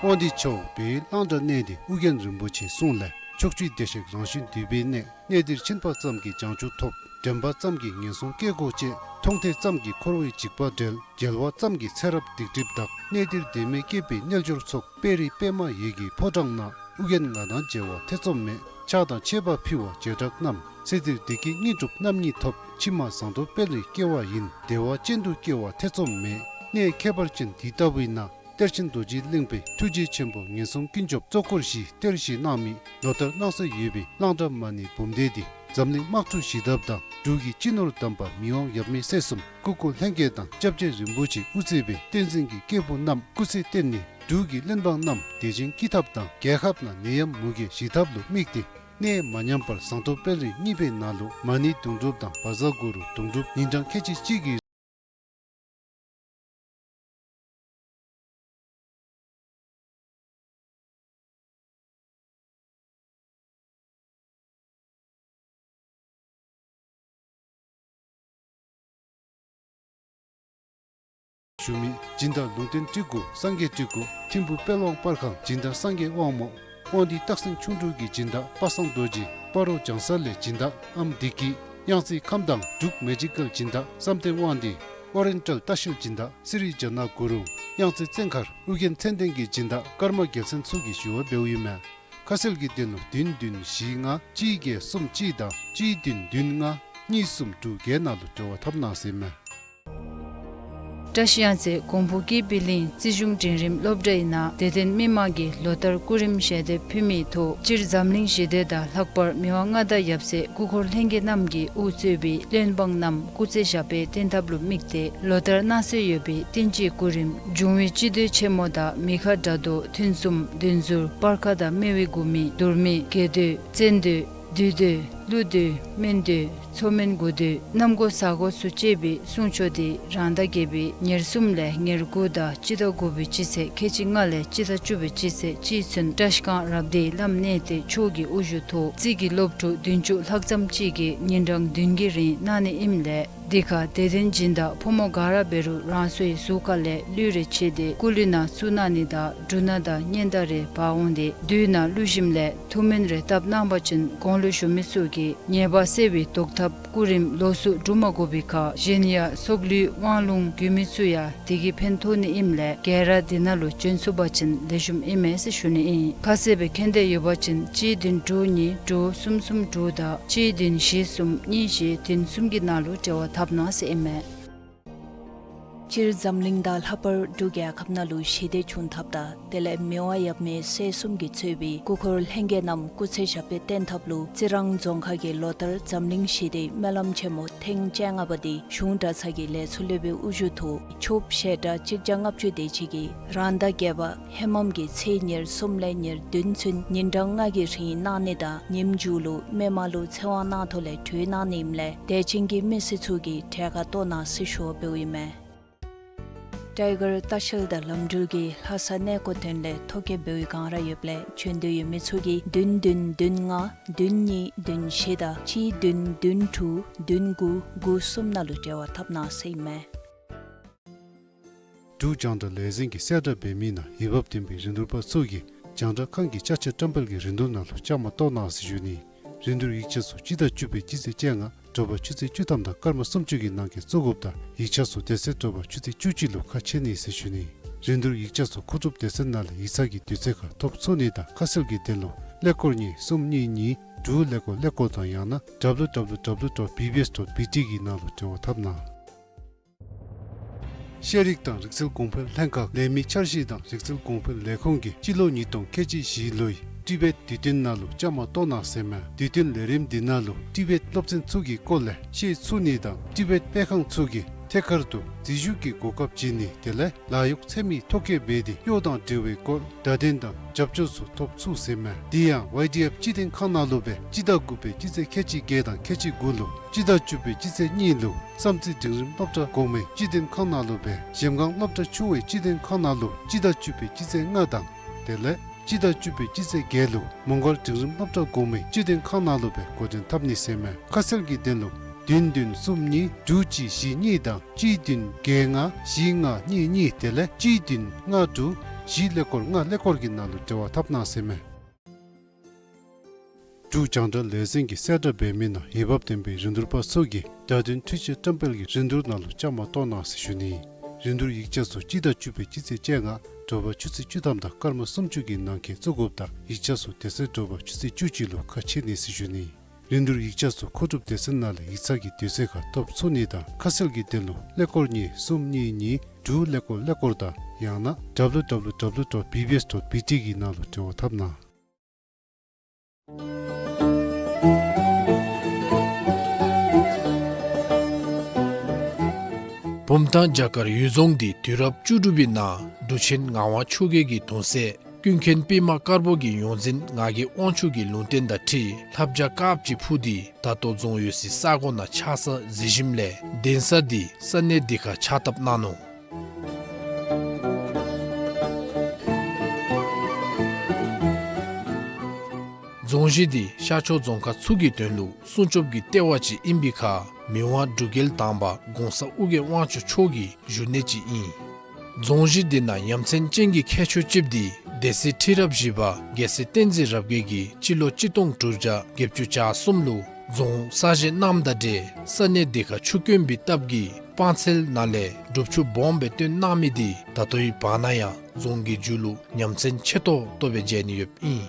དབང་འདུས་ཆབ་འབངས་གླང་བྲག་གནས་འདི་ཨོ་རྒྱན་རིན་པོ་ཆེའི་གསུང་ལས་ཕྱོགས་བཅུའི་བདེ་གཤེགས་རང་བཞིན་འདུས་པའི་གནས། གནས་འདིར་ཕྱིན་པ་ཙམ་གྱིས་བྱང་ཆུབ་ཐོབ། དྲན་པ་ཙམ་གྱིས་ངན་སོང་སྐྱེ་སྒོ་བཅད། མཐོང་ཐོས་ཙམ་གྱིས་འཁོར་བའི་འཇིགས་པ་བྲལ། མཇལ་བ་ཙམ་གྱིས་ཚེ་རབས་སྡིག་སྒྲིབ་དག། གནས་འདིར་བདེན་མེད་སྐྱེས་པའི་རྣལ་འབྱོར་ཚོགས། དཔལ་རི་པདྨ་འོད་ཀྱི་ཕོ་བྲང་ན། ཨོ་རྒྱན་ང་དང་མཇལ་བ་ཐེ་ཚོམ་མེད། ཕྱག་དང་མཆོད་པ་ཕུལ་བ་བྱེ་བྲག་རྣམས། ཚེ་འདིར་བདེ་སྐྱིད་དངོས་གྲུབ་རྣམ་གཉིས་ཐོབ། ཕྱི་མ་ཟངས་མདོག་དཔལ་རིར་སྐྱེ་བ་ཡིན། བདེ་བ་ཅན་དུ་སྐྱེ་བ་ཐེ་ཚོམ་མེད། གནས་ཁྱད་པར་ཅན་འདི་ལྟ་བུའི་ན། གཏེར་ཆེན་རྡོ་རྗེ་གླིང་པའི་ཐུགས་རྗེ་ཆེན་པོ་ངན་སོང་ཀུན་སྐྱོབ་གཙོ་འཁོར་བཞིའི་གཏེར་བཞེས་གནང་མི་ལོ་ལྟར་སྣང་སྲིད་ཡོད་པའི་གླང་བྲག་མ་ཎི་འབུམ་སྡེ་འདི་འཛམ་གླིང་དམག་འཁྲུག་ཞི་ཐབས་དང་འབྲུག་གི་སྤྱི་ནོར་དམ་པ་མི་དབང་ཡབ་མེས་སྲས་གསུམ་སྐུ་འཁོར་ལྷན་རྒྱས་དང་སྐྱབས་རྗེ་རིན་པོ་ཆེ་དབུ་གཙོས་པའི་བསྟན་འཛིན་གྱི་སྐྱེས་བུ་རྣམས་སྐུ་ཚེ་བརྟན་ནས་འབྲུག་གི་བློན་འབངས་རྣམས་བདེ་ཞིང་སྐྱིད་ཐབས་དང་རྒྱལ་ཁབ་ནང་ནད་ཡམས་མུ་གེ་ཞི་ཐབས་ལུ་དམིགས་ཏེ་གནས་མ་ཉམས་པར་ཟངས་མདོག་དཔལ་རི་གཉིས་པའི་ནང་ལུ་མ་ཎི་དུང་སྒྲུབ་དང་བཛྲ་གུ་རུ་དུང་སྒྲུབ་ཉིན་གྲངས་ཁལ་གཅིག་གཅིག་གི་ཞུ་མི་སྦྱིན་བདག་ལུང་བསྟན་སྤྲུལ་སྐུ་སངས་རྒྱས་སྤྲུལ་སྐུ་ཐིམ་ཕུ་དཔལ་དབང་པར་ཁང་སྦྱིན་བདག་སངས་རྒྱས་དབང་མོ། དབང་འདུས་སྟག་སེང་ཁྱུང་འབྲུག་གི་སྦྱིན་བདག་པ་སངས་རྡོ་རྗེ། སྤ་རོ་བྱང་ས་ལས་སྦྱིན་བདག་ཨམ་བདེ་སྐྱིད། གཡང་རྩེ་ཁམས་དྭངས་འབྲུག་མེ་ཇི་ཀལ་སྦྱིན་བདག་བསམ་གཏན་དབང་འདུས། ཨོ་རེན་ཊལ་ལྟ་བཤལ་སྦྱིན་བདག་སི་རི་ཇ་ན་གུ་རུང་། གཡང་རྩེ་བཙན་མཁར་ཨོ་རྒྱན་མཚན་ལྡན་གྱི་སྦྱིན་བདག་ཀརྨ་རྒྱལ་མཚན་ཚུ་གིས་ཞུ་བ་འབདཝ་ཨིན་མས། ཁ་གསལ་གྱི་དོན་ལུ་བདུན་བདུན་བཞི་ལྔ་གཅིག་བརྒྱད་གསུམ་གཅིག་དང་གཅིག་བདུན་བདུན་ལྔ་གཉིས་གསུམ་དྲུག་བརྒྱད་ནང་ལུ་འབྲེལ་བ་འཐབ་གནང་ཟེར་ཨིན་མས། བཀྲ་ཤིས་གཡང་རྩེ་གོང་ཕུ་ཀིར་སྦི་གླིང་རྩིས་གཞུང་འབྲིང་རིམ་སློབ་གྲྭའི་ནང་དད་ལྡན་མི་མང་གིས་ལོ་ལྟར་སྐུ་རིམ་ཞལ་འདེབས་ཕུལ་མིའི་ཐོག་སྤྱིར་འཛམ་གླིང་ཞི་བདེ་དང་ལྷག་པར་མི་དབང་མངའ་བདག་ཡབ་སྲས་སྐུ་འཁོར་ལྷན་རྒྱས་རྣམས་ཀྱིས་དབུ་གཙོས་པའི་བློན་འབངས་རྣམས་སྐུ་ཚེ་ཞབས་པད་བརྟན་ཐབས་ལུ་དམིགས་ཏེ་ལོ་ལྟར་གནང་སྲོལ་ཡོད་པའི་བསྟན་སྤྱིའི་སྐུ་རིམ་འབྱུང་བའི་སྤྱི་མདོས་ཆེན་མོ་དང་མི་ཁ་དགྲ་གདོང་ཐུན་གསུམ་བདུན་ཟུར་སྤར་ཁ་དང་སྨེ་བའི་མགུར་མི་དུར་མི་རྒྱས་མདོས་བཙན་མདོས་བདུད་མདོས་ཀླུ་མདོས་སྨན་མདོས་མཚོ་སྨན་དགུ་མདོས་གནམ་སྒོ་ས་སྒོ་སུ་གཅེས་པའི་གསུང་ཆོག་འདི་རང་ཟླ་བརྒྱད་པའི་ཉེར་གསུམ་ལས་ཉེར་དགུ་དང་སྤྱི་ཟླ་དགུ་པའི་སྤྱི་ཚེས་ཁལ་གཅིག་ལྔ་ལས་སྤྱི་ཟླ་བཅུ་པའི་སྤྱི་ཚེས་གཅིག་ཚུན་བཀྲ་ཤིས་སྒང་རབ་སྡེའི་བླམ་གནས་བརྟན་མཆོག་གི་དབུ་བཞུགས་ཐོག་རྩིས་ཀྱི་སློབ་ཕྲུག་བདུན་ཅུ་ལྷག་ཙམ་ཅིག་གིས་ཉིན་གྲངས་བདུན་གྱི་རིང་གནང་ནི་ཨིནམ་ལས་འདི་ཁར་དད་ལྡན་སྦྱིན་བདག་ཕོ་མོ་ག་ར་འབད་རུང་རང་སོའི་གཟུགས་ཁ་ལས་ལུས་རེ་ཕྱེ་སྟེ་སྐུ་ལུས་ནང་བཙུགས་གནང་ནི་དང་འབྲུ་སྣ་དང་སྙན་དར་རེ་འབག་འོང་སྟེ་བདུད་ནག་ཀླུ་ཞིམ་ལས་ཐུགས་སྨོན་རེ་བཏབ་གནང་པ་ཅིན་གོང་ལུ་ཞུ་མི་ཚུ་གི་ཉེས་པ་སེལ་བའི་བཟློག་ཐབས་སྐུ་རིམ་ལོགས་སུ་སྒྲུབ་མ་དགོ་པའི་ཁར་གཞན་ཡང་སྲོག་ལུས་དབང་ལུང་རྒྱུད་སྨད་ཚུ་ཡང་དེ་གིས་ཕན་ཐོགས་ནི་ཨིནམ་ལས་ག་ར་འདི་ནང་ལུ་བྱོན་ཚུགས་པ་ཅིན་ལེགས་ཤོམ་ཨིན་མས་ཟེར་ཞུ་ནི་ཨིན། ཁ་གསལ་སྦེ་མཁྱེན་འདོད་ཡོད་པ་ཅིན་གཅིག་བདུན་དྲུག་གཉིས་དྲུག་གསུམ་གསུམ་དྲུག་དང་གཅིག་བདུན་བཞི་གསུམ་གཉིས་བཞི་བདུན་གསུམ་གྱི་ནང་ལུ་འབྲེལ་བ་འཐབ་གནང་ཟེར་ཨིན་མས། སྤྱིར་འཛམ་གླིང་དང་ལྷག་པར་འབྲུག་རྒྱལ་ཁབ་ནང་ལུ་ཞི་བདེ་བྱུང་ཐབས་དང་དེ་ལས་མི་དབང་ཡབ་མེས་སྲས་གསུམ་གྱིས་གཙོས་པའི་སྐུ་འཁོར་ལྷན་རྒྱས་རྣམས་སྐུ་ཚེ་ཞབས་པད་བརྟན་ཐབས་ལུ་རྩི་རང་རྫོང་ཁག་གིས་ལོ་ལྟར་འཛམ་གླིང་ཞི་བདེའི་སྨོན་ལམ་ཆེན་མོ་ཐེངས་བཅོ་ལྔ་པ་འདི་གཞུང་གྲྭ་ཚང་གི་ལས་ཚོགས་སློབ་དཔོན་དབུ་བཞུགས་ཐོག་ཆོསཔ་བཤད་གྲྭ་གཅིག་བརྒྱ་ལྔ་བཅུ་དེ་ཅིག་གིས་རང་ཟླ་བརྒྱད་པ་ཧེ་མམ་གྱི་ཚེས་ཉེར་གསུམ་ལས་ཉེར་བདུན་ཚུན་ཉིན་གྲངས་ལྔ་གི་རིང་གནང་ནི་དང་ཉིནམ་མཇུག་ལུ་སྨོན་མ་ལུ་ཚེ་དབང་གནང་ཐོག་ལས་གྲོལ་གནང་ནི་ཨིནམ་ལས་དད་ཅན་གྱི་མི་སེར་ཚུ་གིས་གྲལ་ཁར་གཏོགས་གནང་ཟེར་ཞུ་བ་འབདཝ་ཨིན་མས། ཊའི་གར་ལྟ་བཤལ་དང་ལམ་འགྲུལ་གྱིས་ལྷ་ས་གནས་སྐོར་དོན་ལས་ཐོ་བཀོད་འབད་བའི་བསྒང་ར་ཡོདཔ་ལས་བྱོན་འདོད་ཡོད་མི་ཚུ་གིས་བདུན་བདུན་བདུན་ལྔ་བདུན་གཉིས་བདུན་བཞི་དང་གཅིག་བདུན་བདུན་དྲུག་བདུན་དགུ་དགུ་གསུམ་ནང་ལུ་འབྲེལ་བ་འཐབ་གནང་ཟེར་ཨིན་མས། འབྲུག་རྒྱང་བསྒྲགས་ལས་འཛིན་གྱིས་གསལ་བསྒྲགས་འབད་མི་ནང་འོས་འབབ་ལྡན་པའི་རིན་བསྡུར་པ་ཚུ་གིས་རྒྱང་བསྒྲགས་ཁང་གི་ཅ་ཆས་བཀྲམ་སྤེལ་གྱི་རིན་བསྡུར་ནང་ལུ་བཅའ་མར་གཏོགས་གནང་ཟེར་ཞུ་ནི། རིན་བསྡུར་ཡིག་ཆ་ཚུ་སྤྱི་ཟླ་བཅུ་པའི་སྤྱི་ཚེས་བཅོ་ལྔ་དྲོ་པ་ཆུ་ཚོད་བཅུ་ཐམ་དང་སྐར་མ་སུམ་ཅུ་གི་ནང་འཁོད་བཙུགས་དགོཔ་དང་ཡིག་ཆ་ཚུ་དེ་ཚེ་དྲོ་པ་ཆུ་ཚོད་བཅུ་གཅིག་ལུ་ཁ་ཕྱེ་ནི་ཟེར་ཞུ་ནི། རིན་བསྡུར་ཡིག་ཆ་ཚུ་མཁོ་སྒྲུབ་སྡེ་ཚན་ནང་ལས་ཡིག་ཚང་གི་དུས་ཚོད་ཁར་ཐོབ་ཚུགས་ནི་དང་ཁ་གསལ་གྱི་དོན་ལུ་ཀླད་ཀོར་གཉིས་གསུམ་གཉིས་གཉིས་དྲུག་ཀླད་ཀོར་ཀླད་ཀོར་དང་ཡང་ན་W W W dot B B S dot B T གི་ནང་ལུ་འབྲེལ་བ་འཐབ་གནང་། ཤེས་རིག་དང་རིག་རྩལ་གོང་འཕེལ་ལྷན་ཁག་ལས་མི་འཆར་གཞི་དང་རིག་རྩལ་གོང་འཕེལ་ལས་ཁུངས་ཀྱིས་སྤྱི་ལོ་ཉིས་སྟོང་ཁལ་གཅིག་བཞི་ལོའི་ ཊི་བེཊ་དུས་སྟོན་ནང་ལུ་བཅའ་མར་གཏོགས་གནང་ཟེར་མས། དུས་སྟོན་ལས་རིམ་འདི་ནང་ལུ་ཊི་བེཊ་སློབ་ཚན་ཚུ་གི་སྐོར་ལས་ཤེས་ཚུགས་ནི་དང་ཊི་བེཊ་སྤེལ་ཁང་ཚུ་གིས་ཐད་ཀར་དུ་འཛུལ་ཞུགས་ཀྱི་གོ་སྐབས་བྱིན་ནི་དེ་ལས་ལཱ་གཡོག་འཚོལ་མི་ཐོ་བཀོད་འབད་དེ་གཡོག་དང་འབྲེལ་བའི་སྐོར་བརྡ་དོན་དང་རྒྱབ་སྐྱོར་ཚུ་ཐོབ་ཚུགས་ཟེར་མས། དེ་ཡང་ཝའི་ཌི་ཨེཕ་སྤྱི་དོན་ཁང་ནང་ལུ་སྦེ་སྤྱི་ཟླ་དགུ་པའི་སྤྱི་ཚེས་ཁལ་གཅིག་བརྒྱད་དང་ཁལ་གཅིག་དགུ་ལུ་སྤྱི་ཟླ་བཅུ་པའི་སྤྱི་ཚེས་གཉིས་ལུ་བསམ་རྩེ་འབྲིང་རིམ་སློབ་གྲྭ་གོང་མའི་སྤྱི་དོན་ཁང་ནང་ལུ་སྦེ་གཞལམ་སྒང་སློབ་གྲྭ་ཆུང་བའི་སྤྱི་དོན་ཁང་ནང་ལུ་སྤྱི་ཟླ་བཅུ་པའི་སྤྱི་ཚེས་ལྔ་དང་དེ་ལས་སྤྱི་ཟླ་བཅུ་པའི་སྤྱི་ཚེས་བརྒྱད་ལུ་མོང་སྒར་འབྲིང་རིམ་སློབ་གྲྭ་གོང་མའི་སྤྱི་དོན་ཁང་ནང་ལུ་སྦེ་འགོ་འདྲེན་འཐབ་ནི་ཟེར་མས། ཁ་གསལ་གྱི་དོན་ལུ་བདུན་བདུན་གསུམ་གཉིས་དྲུག་གཅིག་བཞི་གཉིས་དང་གཅིག་བདུན་བརྒྱད་ལྔ་བཞི་ལྔ་གཉིས་གཉིས་དེ་ལས་གཅིག་བདུན་ལྔ་དྲུག་བཞི་ཀླད་ཀོར་ལྔ་ཀླད་ཀོར་གྱི་ནང་ལུ་འབྲེལ་བ་འཐབ་གནང་ཟེར་མས། འབྲུག་རྒྱང་བསྒྲགས་ལས་འཛིན་གྱིས་གསལ་བསྒྲགས་འབད་མི་ནང་འོས་འབབ་ལྡན་པའི་རིན་བསྡུར་པ་ཚུ་གིས་བརྡ་དོན་འཕྲུལ་ཆས་བཀྲམ་སྤེལ་གྱི་རིན་བསྡུར་ནང་ལུ་བཅའ་མར་གཏོགས་གནང་ཟེར་ཞུ་ནི། རིན་བསྡུར་ཡིག་ཆ་ཚུ་སྤྱི་ཟླ་བཅུ་པའི་སྤྱི་ཚེས་བཅོ་ལྔ་དྲོ་པ་ཆུ་ཚོད་བཅུ་ཐམ་དང་སྐར་མ་སུམ་ཅུ་གི་ནང་འཁོད་བཙུགས་དགོཔ་དང་ཡིག་ཆ་ཚུ་དེ་ཚེ་དྲོ་པ་ཆུ་ཚོད་བཅུ་གཅིག་ལུ་ཁ་ཕྱེ་ནི་ཟེར་ཞུ་ནི། རིན་བསྡུར་ཡིག་ཆ་ཚུ་མཁོ་སྒྲུབ་སྡེ་ཚན་ནང་ལས་ཡིག་ཚང་གི་དུས་ཚོད་ཁར་ཐོབ་ཚུགས་ནི་དང་ཁ་གསལ་གྱི་དོན་ལུ་ཀླད་ཀོར་གཉིས་གསུམ་གཉིས་གཉིས་དྲུག་ཀླད་ཀོར་ཀླད་ཀོར་དང་ཡང་ན་W W W dot B B S dot B T གི་ནང་ལུ་འབྲེལ་བ་འཐབ་གནང་། བུམ་ཐང་བྱ་དཀར་གཡུལ་རྫོང་འདི་དུས་རབས་བཅུ་དྲུག་པའི་ནང་འབྲུག་ཆེན་ངག་དབང་ཆོས་རྒྱལ་གྱི་གདུང་སྲས་ཀུན་མཁྱེན་པདྨ་དཀར་པོ་གི་ཡོངས་འཛིན་ངག་གི་དབང་ཕྱུག་གི་ལུང་བསྟན་དང་འཁྲིལ་ལྷ་བྱ་དཀརཔོ་ཅིག་འཕུར་ཏེ་ད་ལྟོ་རྫོང་ཡོད་སའི་ས་གོ་ནང་ཆགས་ས་གཟིགས་ཞིནམ་ལས་གདན་ས་འདི་ས་གནས་འདི་ཁར་ཕྱག་བཏབ་གནང་ནུག། རྫོང་གཞི་འདི་ཤར་ཕྱོགས་རྫོང་ཁག་ཚུ་གི་དོན་ལུ་སྲུང་སྐྱོབ་ཀྱི་ལྟེ་བ་ཅིག་ཨིན་པའི་ཁར་མི་དབང་འབྲུག་རྒྱལ་དང་པ་གོང་ས་ཨོ་རྒྱན་དབང་ཕྱུག་མཆོག་གི་བཞུགས་གནས་ཅིག་ཨིན། རྫོང་གཞི་འདི་ནང་ཡ་མཚན་ཅན་གྱི་ཁྱད་ཆོས་ཅིག་འདི་སྡེ་སྲིད་ཁྲི་རབས་བཞི་པ་རྒྱལ་སྲས་བསྟན་འཛིན་རབ་རྒྱས་ཀྱིས་སྤྱི་ལོ་གཅིག་སྟོང་དྲུག་བརྒྱ་བརྒྱད་ཅུ་གྱ་གསུམ་ལུ་རྫོང་གསར་བཞེངས་གནངམ་དང་འབྲེལ་ས་གནས་འདི་ཁར་ཆུ་དཀོན་པའི་སྟབས་ཀྱིས་སྤང་ཚལ་ནང་ལས་སྒྲུབ་ཆུ་སྦོམ་སྦེ་བཏོན་གནང་མི་འདི་ད་ལྟོའི་བར་ན་ཡང་རྫོང་གི་མཇུག་ལུ་ཉམས་ཚད་ཆེ་ཏོག་ཏོ་སྦེ་མཇལ་ནི་ཡོདཔ་ཨིན།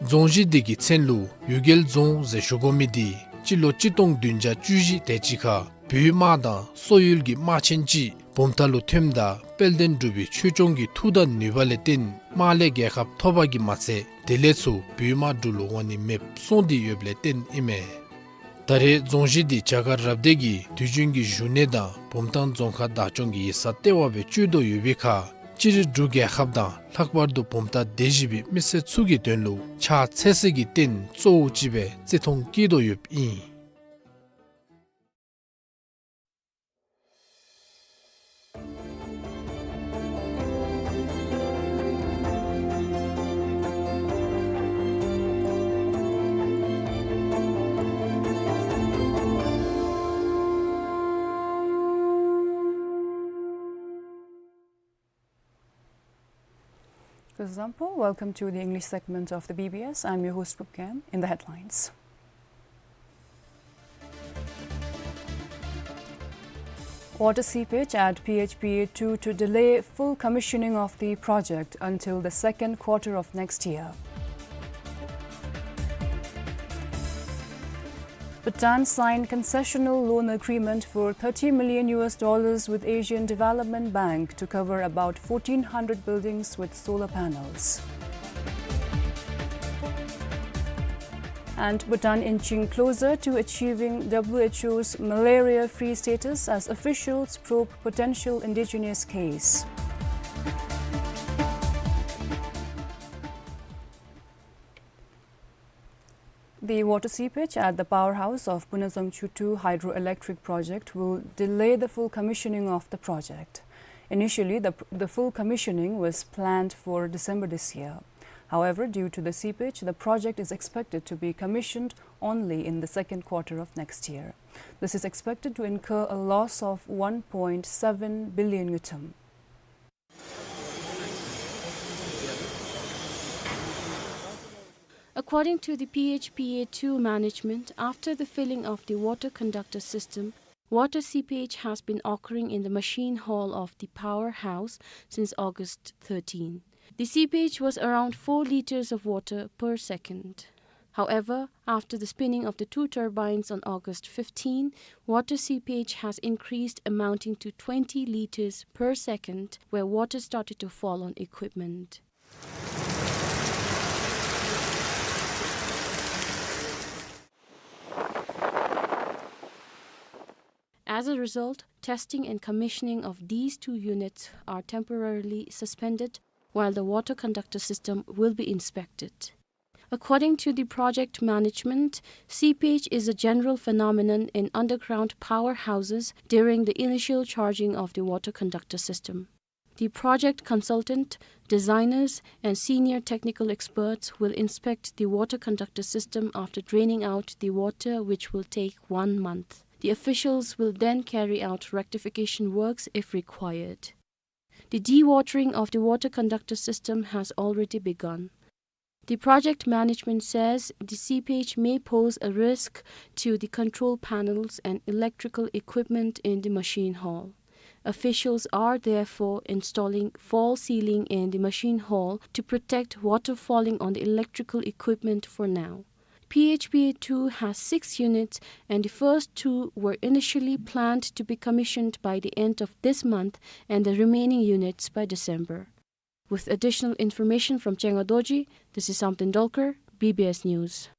རྫོང་གཞི་འདི་གི་མཚན་ལུ་གཡུལ་རྒྱལ་རྫོང་ཟེར་ཞུ་དགོ་མི་འདི་སྤྱི་ལོ་གཅིག་སྟོང་བདུན་བརྒྱ་བཅུ་བཞི་དེ་ཅིག་ཁར་བོད་དམག་དང་སོག་ཡུལ་གྱི་དམག་ཆེན་ཅིག་བུམ་ཐང་ལུ་ཐོནམ་ད་དཔལ་ལྡན་འབྲུག་པའི་ཆོས་སྐྱོང་གི་མཐུ་དང་ནུས་པ་ལས་བརྟེན་དམག་ལས་རྒྱལ་ཁ་ཐོབ་པ་གིས་མ་ཚད་དེ་ལས་ཚུར་བོད་དམག་འབྲུག་ལུ་འོང་ནི་མེདཔ་སོང་སྟེ་ཡོདཔ་ལས་བརྟེན་ཨིན་མས། ད་རེས་རྫོང་གཞི་འདི་བྱ་དཀར་རབ་སྡེ་གི་དུས་རྒྱུན་གྱི་བཞུགས་གནས་དང་བུམ་ཐང་རྫོང་ཁག་བདག་སྐྱོང་གི་ཡིག་ཚང་ལྟེ་བ་སྦེ་སྤྱོད་དོ་ཡོད་པའི་ཁར་སྤྱིར་འབྲུག་རྒྱལ་ཁབ་དང་ལྷག་པར་དུ་བུམ་ཐང་སྡེ་བཞི་པའི་མི་སེར་ཚུ་གི་དོན་ལུ་ཕྱག་འཚལ་སྲིད་ཀྱི་རྟེན་གཙོ་བོ་ཅིག་སྦེ་བརྩི་མཐོང་བསྐྱེད་དོ་ཡོདཔ་ཨིན། This is Ampo. Welcome to the English segment of the B B S. I'm your host, Rup Khem. In the headlines. Water seepage at P H P A two to delay full commissioning of the project until the second quarter of next year. Bhutan signed concessional loan agreement for thirty million U S dollars with Asian Development Bank to cover about fourteen hundred buildings with solar panels. And Bhutan inching closer to achieving W H O's malaria-free status as officials probe potential indigenous case. The water seepage at the powerhouse of Punazangchu two hydroelectric project will delay the full commissioning of the project. Initially, the, the full commissioning was planned for December this year. However, due to the seepage, the project is expected to be commissioned only in the second quarter of next year. This is expected to incur a loss of one point seven billion ngultrum. According to the P H P A two management, after the filling of the water conductor system, water seepage has been occurring in the machine hall of the powerhouse since August thirteen. The seepage was around four liters of water per second. However, after the spinning of the two turbines on August fifteen, water seepage has increased, amounting to twenty liters per second, where water started to fall on equipment. As a result, testing and commissioning of these two units are temporarily suspended while the water conductor system will be inspected. According to the project management, seepage is a general phenomenon in underground powerhouses during the initial charging of the water conductor system. The project consultant, designers, and senior technical experts will inspect the water conductor system after draining out the water, which will take one month. The officials will then carry out rectification works if required. The dewatering of the water conductor system has already begun. The project management says the seepage may pose a risk to the control panels and electrical equipment in the machine hall. Officials are therefore installing false ceiling in the machine hall to protect water falling on the electrical equipment for now. P H P A two has six units, and the first two were initially planned to be commissioned by the end of this month and the remaining units by December. With additional information from Chenga Dorji, this is Samten Dolkar, B B S News.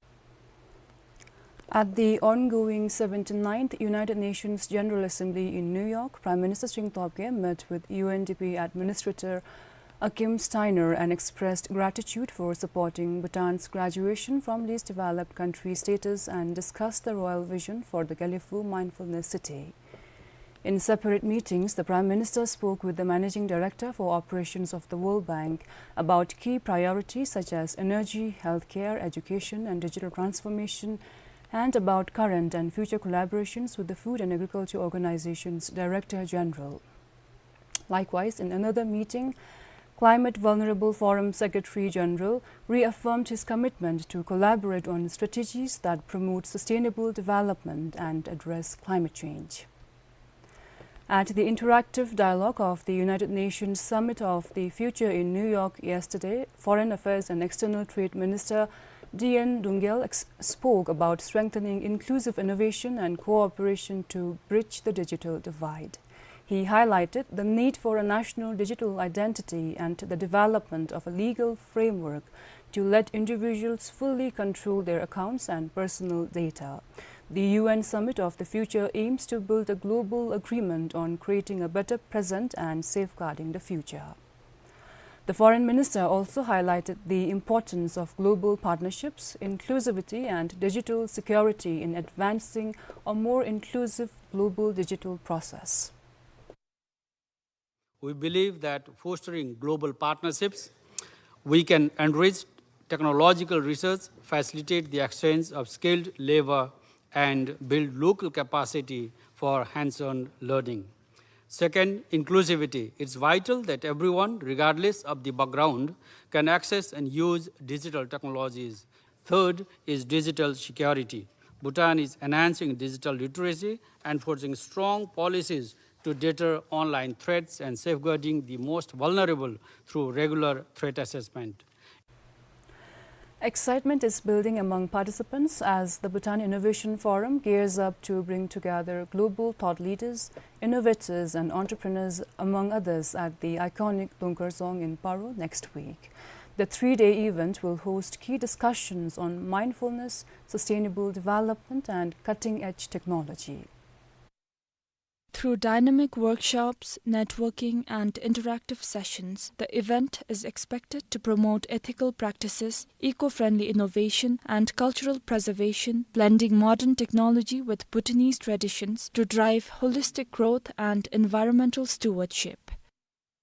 At the ongoing seventy-ninth United Nations General Assembly in New York, Prime Minister Tshering Tobgay met with U N D P Administrator Akim Steiner and expressed gratitude for supporting Bhutan's graduation from least developed country status and discussed the royal vision for the Gelephu Mindfulness City. In separate meetings, the Prime Minister spoke with the Managing Director for Operations of the World Bank about key priorities such as energy, healthcare, education, and digital transformation, and about current and future collaborations with the Food and Agriculture Organization's Director General. Likewise, in another meeting, Climate Vulnerable Forum Secretary General reaffirmed his commitment to collaborate on strategies that promote sustainable development and address climate change. At the interactive dialogue of the United Nations Summit of the Future in New York yesterday, Foreign Affairs and External Trade Minister Diyen Dungel ex-, spoke about strengthening inclusive innovation and cooperation to bridge the digital divide. He highlighted the need for a national digital identity and the development of a legal framework to let individuals fully control their accounts and personal data. The U N Summit of the Future aims to build a global agreement on creating a better present and safeguarding the future. The Foreign Minister also highlighted the importance of global partnerships, inclusivity, and digital security in advancing a more inclusive global digital process. We believe that fostering global partnerships, we can enrich technological research, facilitate the exchange of skilled labor, and build local capacity for hands-on learning. Second, inclusivity. It's vital that everyone, regardless of the background, can access and use digital technologies. Third is digital security. Bhutan is enhancing digital literacy, enforcing strong policies to deter online threats, and safeguarding the most vulnerable through regular threat assessment. Excitement is building among participants as the Bhutan Innovation Forum gears up to bring together global thought leaders, innovators, and entrepreneurs, among others, at the iconic Dungkar Dzong in Paro next week. The three-day event will host key discussions on mindfulness, sustainable development, and cutting-edge technology. Through dynamic workshops, networking, and interactive sessions, the event is expected to promote ethical practices, eco-friendly innovation, and cultural preservation, blending modern technology with Bhutanese traditions to drive holistic growth and environmental stewardship.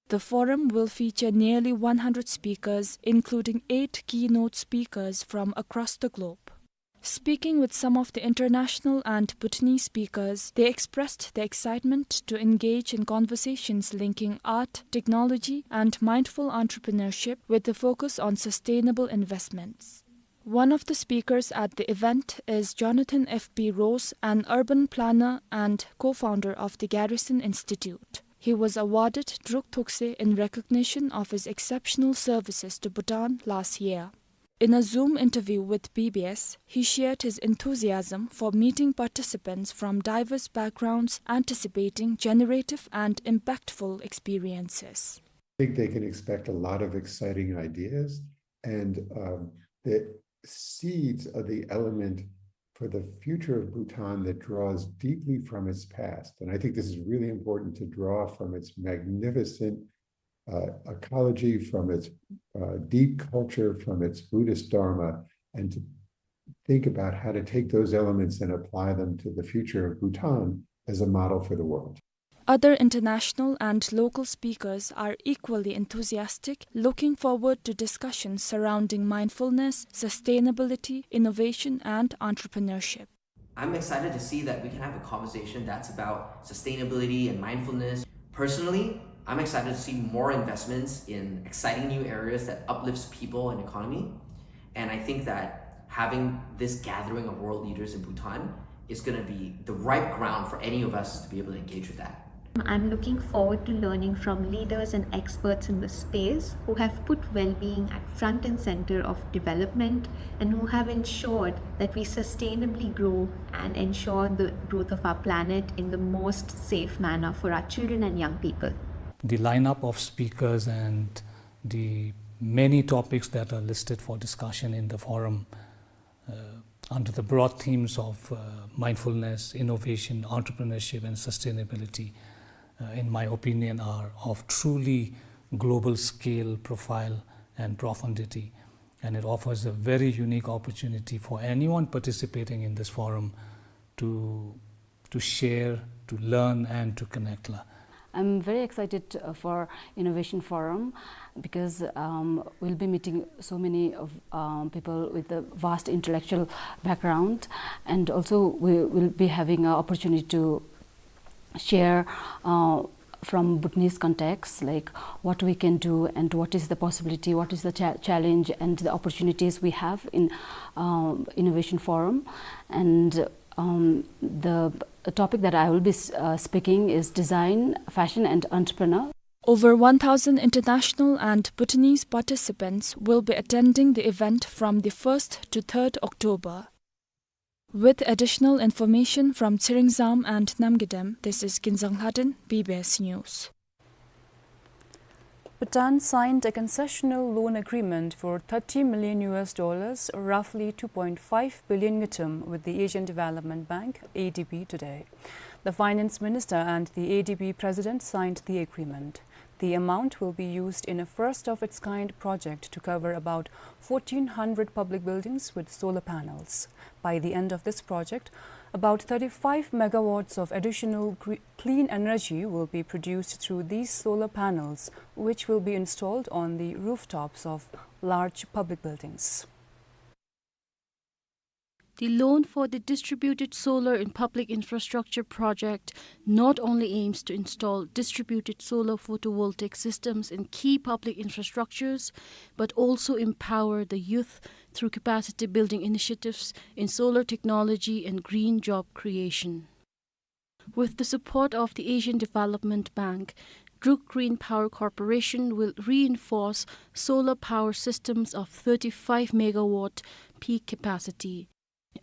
The forum will feature nearly one hundred speakers, including eight keynote speakers from across the globe. Speaking with some of the international and Bhutanese speakers, they expressed their excitement to engage in conversations linking art, technology, and mindful entrepreneurship with a focus on sustainable investments. One of the speakers at the event is Jonathan F B Rose, an urban planner and co-founder of the Garrison Institute. He was awarded Druk Thukse in recognition of his exceptional services to Bhutan last year. In a Zoom interview with B B S, he shared his enthusiasm for meeting participants from diverse backgrounds, anticipating generative and impactful experiences. I think they can expect a lot of exciting ideas and, um, the seeds of the element for the future of Bhutan that draws deeply from its past. And I think this is really important, to draw from its magnificent, uh, ecology, from its, uh, deep culture, from its Buddhist Dharma, and to think about how to take those elements and apply them to the future of Bhutan as a model for the world. Other international and local speakers are equally enthusiastic, looking forward to discussions surrounding mindfulness, sustainability, innovation, and entrepreneurship. I'm excited to see that we can have a conversation that's about sustainability and mindfulness. Personally, I'm excited to see more investments in exciting new areas that uplifts people and economy. And I think that having this gathering of world leaders in Bhutan is gonna be the ripe ground for any of us to be able to engage with that. I'm looking forward to learning from leaders and experts in the space who have put well-being at front and center of development and who have ensured that we sustainably grow and ensure the growth of our planet in the most safe manner for our children and young people. The lineup of speakers and the many topics that are listed for discussion in the forum, uh, under the broad themes of, uh, mindfulness, innovation, entrepreneurship, and sustainability, uh, in my opinion, are of truly global scale, profile, and profundity. And it offers a very unique opportunity for anyone participating in this forum to, to share, to learn, and to connect la. I'm very excited, uh, for Innovation Forum because, um, we'll be meeting so many of, um, people with a vast intellectual background, and also we will be having an opportunity to share, uh, from Bhutanese context, like, what we can do and what is the possibility, what is the cha- challenge and the opportunities we have in, um, Innovation Forum. And, um, the topic that I will be s- uh, speaking is design, fashion, and entrepreneur. Over one thousand international and Bhutanese participants will be attending the event from the first to third October. With additional information from Tshering Zam and Namgidem, this is Kinzang Lhaden, B B S News. Bhutan signed a concessional loan agreement for thirty million U S dollars, roughly two point five billion ngultrum, with the Asian Development Bank, A D B, today. The finance minister and the A D B president signed the agreement. The amount will be used in a first-of-its-kind project to cover about fourteen hundred public buildings with solar panels. By the end of this project, about thirty-five megawatts of additional gre- clean energy will be produced through these solar panels, which will be installed on the rooftops of large public buildings. The loan for the distributed solar and public infrastructure project not only aims to install distributed solar photovoltaic systems in key public infrastructures, but also empower the youth through capacity building initiatives in solar technology and green job creation. With the support of the Asian Development Bank, Druk Green Power Corporation will reinforce solar power systems of thirty-five megawatt peak capacity.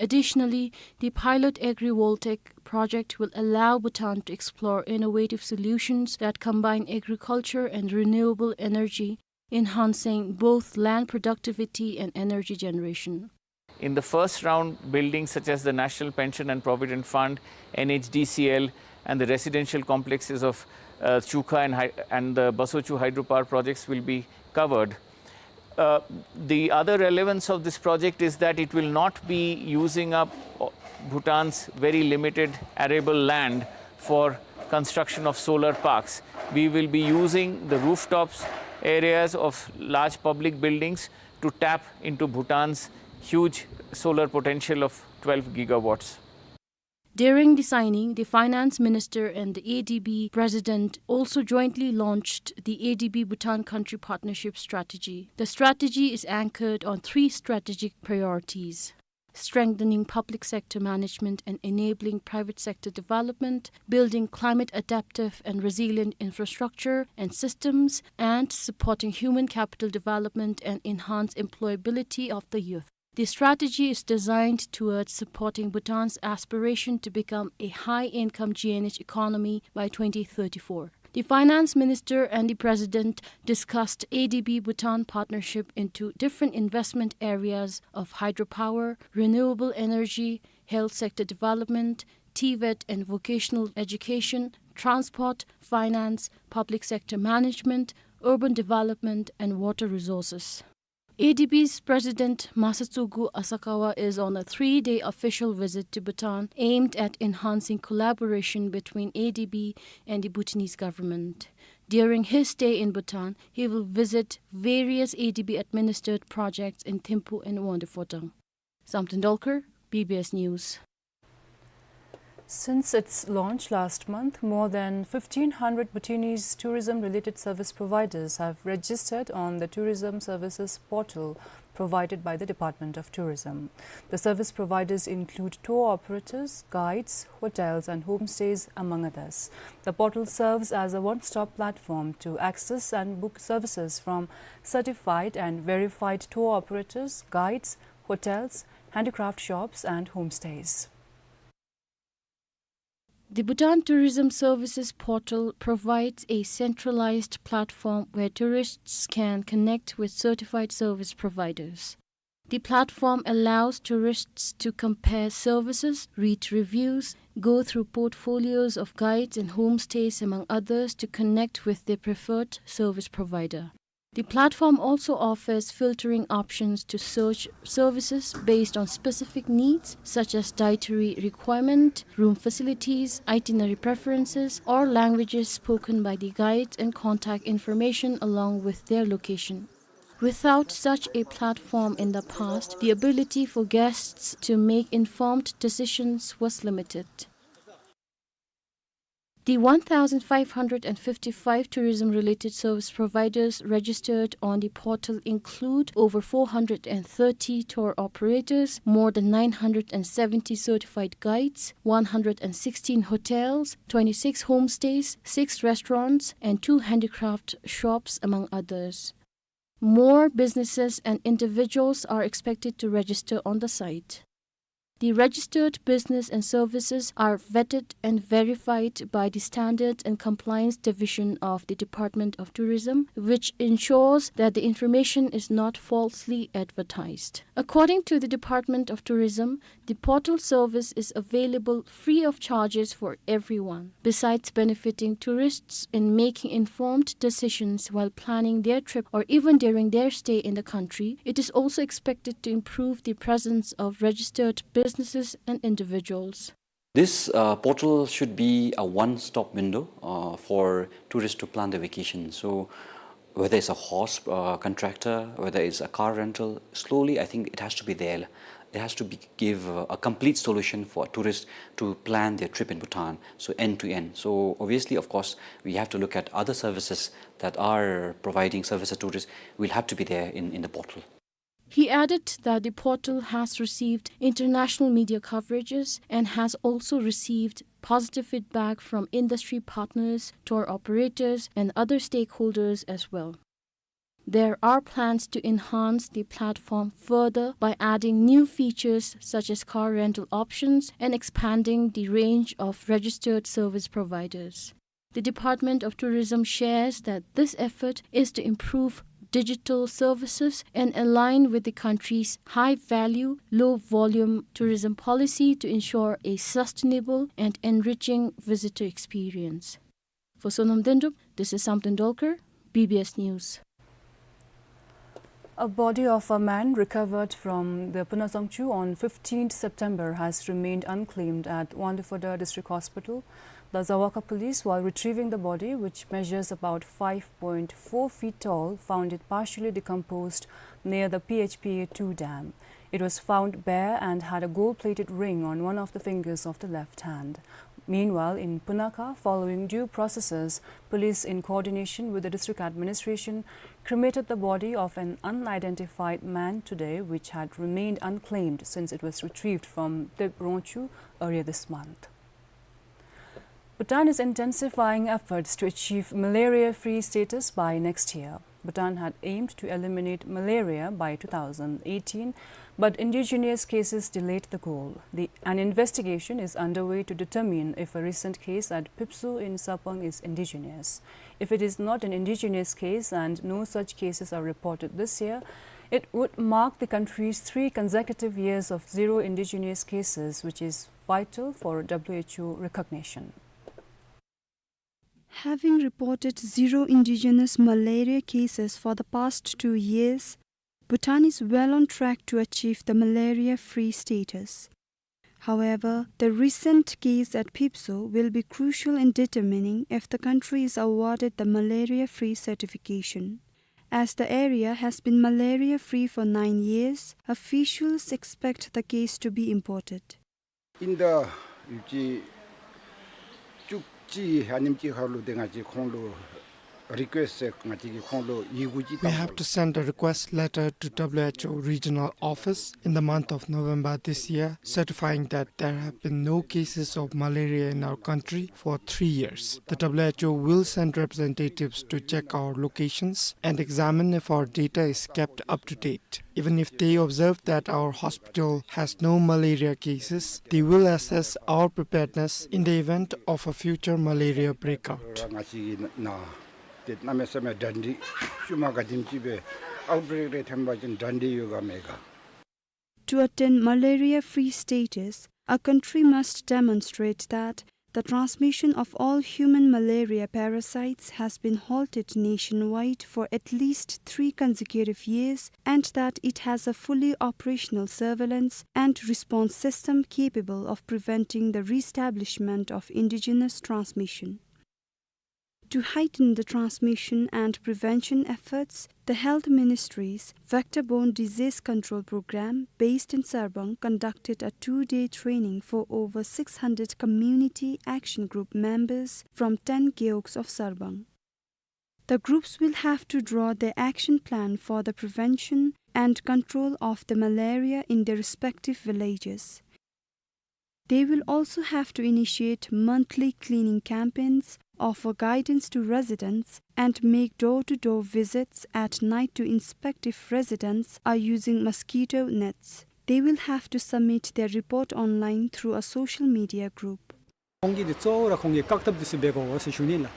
Additionally, the pilot agrivoltaic project will allow Bhutan to explore innovative solutions that combine agriculture and renewable energy, enhancing both land productivity and energy generation. In the first round, buildings such as the National Pension and Provident Fund, N H D C L, and the residential complexes of, uh, Chukha and Hy-, and the Basochu hydropower projects will be covered. Uh, the other relevance of this project is that it will not be using up, uh, Bhutan's very limited arable land for construction of solar parks. We will be using the rooftops areas of large public buildings to tap into Bhutan's huge solar potential of twelve gigawatts. During the signing, the finance minister and the A D B president also jointly launched the A D B Bhutan Country Partnership Strategy. The strategy is anchored on three strategic priorities. strengthening public sector management and enabling private sector development, building climate adaptive and resilient infrastructure and systems, and supporting human capital development and enhance employability of the youth. The strategy is designed towards supporting Bhutan's aspiration to become a high-income G N H economy by twenty thirty-four. The finance minister and the president discussed A D B Bhutan partnership into different investment areas of hydropower, renewable energy, health sector development, TVET and vocational education, transport, finance, public sector management, urban development, and water resources. A D B's President Masatsugu Asakawa is on a three-day official visit to Bhutan aimed at enhancing collaboration between A D B and the Bhutanese government. During his stay in Bhutan, he will visit various A D B administered projects in Thimphu and Wangdue Phodrang. Samten Dolkar, B B S News. Since its launch last month, more than fifteen hundred Bhutanese tourism-related service providers have registered on the tourism services portal provided by the Department of Tourism. The service providers include tour operators, guides, hotels, and homestays, among others. The portal serves as a one-stop platform to access and book services from certified and verified tour operators, guides, hotels, handicraft shops, and homestays. The Bhutan Tourism Services Portal provides a centralized platform where tourists can connect with certified service providers. The platform allows tourists to compare services, read reviews, go through portfolios of guides and homestays, among others, to connect with their preferred service provider. The platform also offers filtering options to search services based on specific needs, such as dietary requirement, room facilities, itinerary preferences, or languages spoken by the guides, and contact information along with their location. Without such a platform in the past, the ability for guests to make informed decisions was limited. The one thousand five hundred and fifty-five tourism-related service providers registered on the portal include over four hundred and thirty tour operators, more than nine hundred and seventy certified guides, one hundred and sixteen hotels, twenty-six homestays, six restaurants, and two handicraft shops, among others. More businesses and individuals are expected to register on the site. The registered business and services are vetted and verified by the Standards and Compliance Division of the Department of Tourism, which ensures that the information is not falsely advertised. According to the Department of Tourism, the portal service is available free of charges for everyone. Besides benefiting tourists in making informed decisions while planning their trip or even during their stay in the country, it is also expected to improve the presence of registered businesses and individuals. This, uh, portal should be a one-stop window, uh, for tourists to plan their vacation. So whether it's a horse, uh, contractor, whether it's a car rental, slowly, I think it has to be there. It has to be, give, uh, a complete solution for a tourist to plan their trip in Bhutan, so end to end. So obviously, of course, we have to look at other services that are providing service to tourists. Will have to be there in, in the portal. He added that the portal has received international media coverages and has also received positive feedback from industry partners, tour operators, and other stakeholders as well. There are plans to enhance the platform further by adding new features such as car rental options and expanding the range of registered service providers. The Department of Tourism shares that this effort is to improve digital services and align with the country's high-value, low-volume tourism policy to ensure a sustainable and enriching visitor experience. For Sonam Dendup, this is Samten Dolkar, B B S News. A body of a man recovered from the Punazangchu on fifteenth September has remained unclaimed at Wangdue Phodrang District Hospital. The Zawaka police, while retrieving the body, which measures about five point four feet tall, found it partially decomposed near the P H P A two dam. It was found bare and had a gold-plated ring on one of the fingers of the left hand. Meanwhile, in Punakha, following due processes, police, in coordination with the district administration, cremated the body of an unidentified man today, which had remained unclaimed since it was retrieved from Dep Rongchu earlier this month. Bhutan is intensifying efforts to achieve malaria-free status by next year. Bhutan had aimed to eliminate malaria by two thousand eighteen, but indigenous cases delayed the goal. The, an investigation is underway to determine if a recent case at Phipso in Sarpang is indigenous. If it is not an indigenous case and no such cases are reported this year, it would mark the country's three consecutive years of zero indigenous cases, which is vital for W H O recognition. Having reported zero indigenous malaria cases for the past two years, Bhutan is well on track to achieve the malaria-free status. However, the recent case at Phipso will be crucial in determining if the country is awarded the malaria-free certification. As the area has been malaria-free for nine years, officials expect the case to be imported. In the ཡུལ་གྱི་བཅུ་གཅིག་ཨ་ནེམ་ཅིག་ཁར་ལུ་ཏེ་ང་བཅས་ཁོང་ལུ་རི་ཀུ་ཨེསཊ་ཟེར་ང་བཅས་ཀྱིས་ཁོང་ལུ་ཡི་གུ་ཅིག་We have to send a request letter to W H O regional office in the month of November this year, certifying that there have been no cases of malaria in our country for three years. The W H O will send representatives to check our locations and examine if our data is kept up to date. Even if they observe that our hospital has no malaria cases, they will assess our preparedness in the event of a future malaria breakout. ང་བཅས་ཀྱི་ནང་ཏེ་གནམ་མེད་ས་མེད་གྲ་སྒྲིག་ཤུལ་མ་ག་དེམ་ཅིག་སྦེ་ཨའུཊ་བྷི་རེཀ་རེ་ཐོན་པ་ཅིན་གྲ་སྒྲིག་ཡོད་ག་མེད་ག། To attain malaria-free status, a country must demonstrate that the transmission of all human malaria parasites has been halted nationwide for at least three consecutive years and that it has a fully operational surveillance and response system capable of preventing the reestablishment of indigenous transmission. To heighten the transmission and prevention efforts, the Health Ministry's Vector-Borne Disease Control Program, based in Sarpang, conducted a two-day training for over six hundred community action group members from ten gewogs of Sarpang. The groups will have to draw their action plan for the prevention and control of the malaria in their respective villages. They will also have to initiate monthly cleaning campaigns, offer guidance to residents, and make door-to-door visits at night to inspect if residents are using mosquito nets. They will have to submit their report online through a social media group. ཁོང་གིས་འདི་གཙོ་བོ་ར་ཁོང་གིས་བཀག་ཐབས་འདི་ཚུ་འབད་དགོ་ཟེར་ཞུ་ནི་ལགས།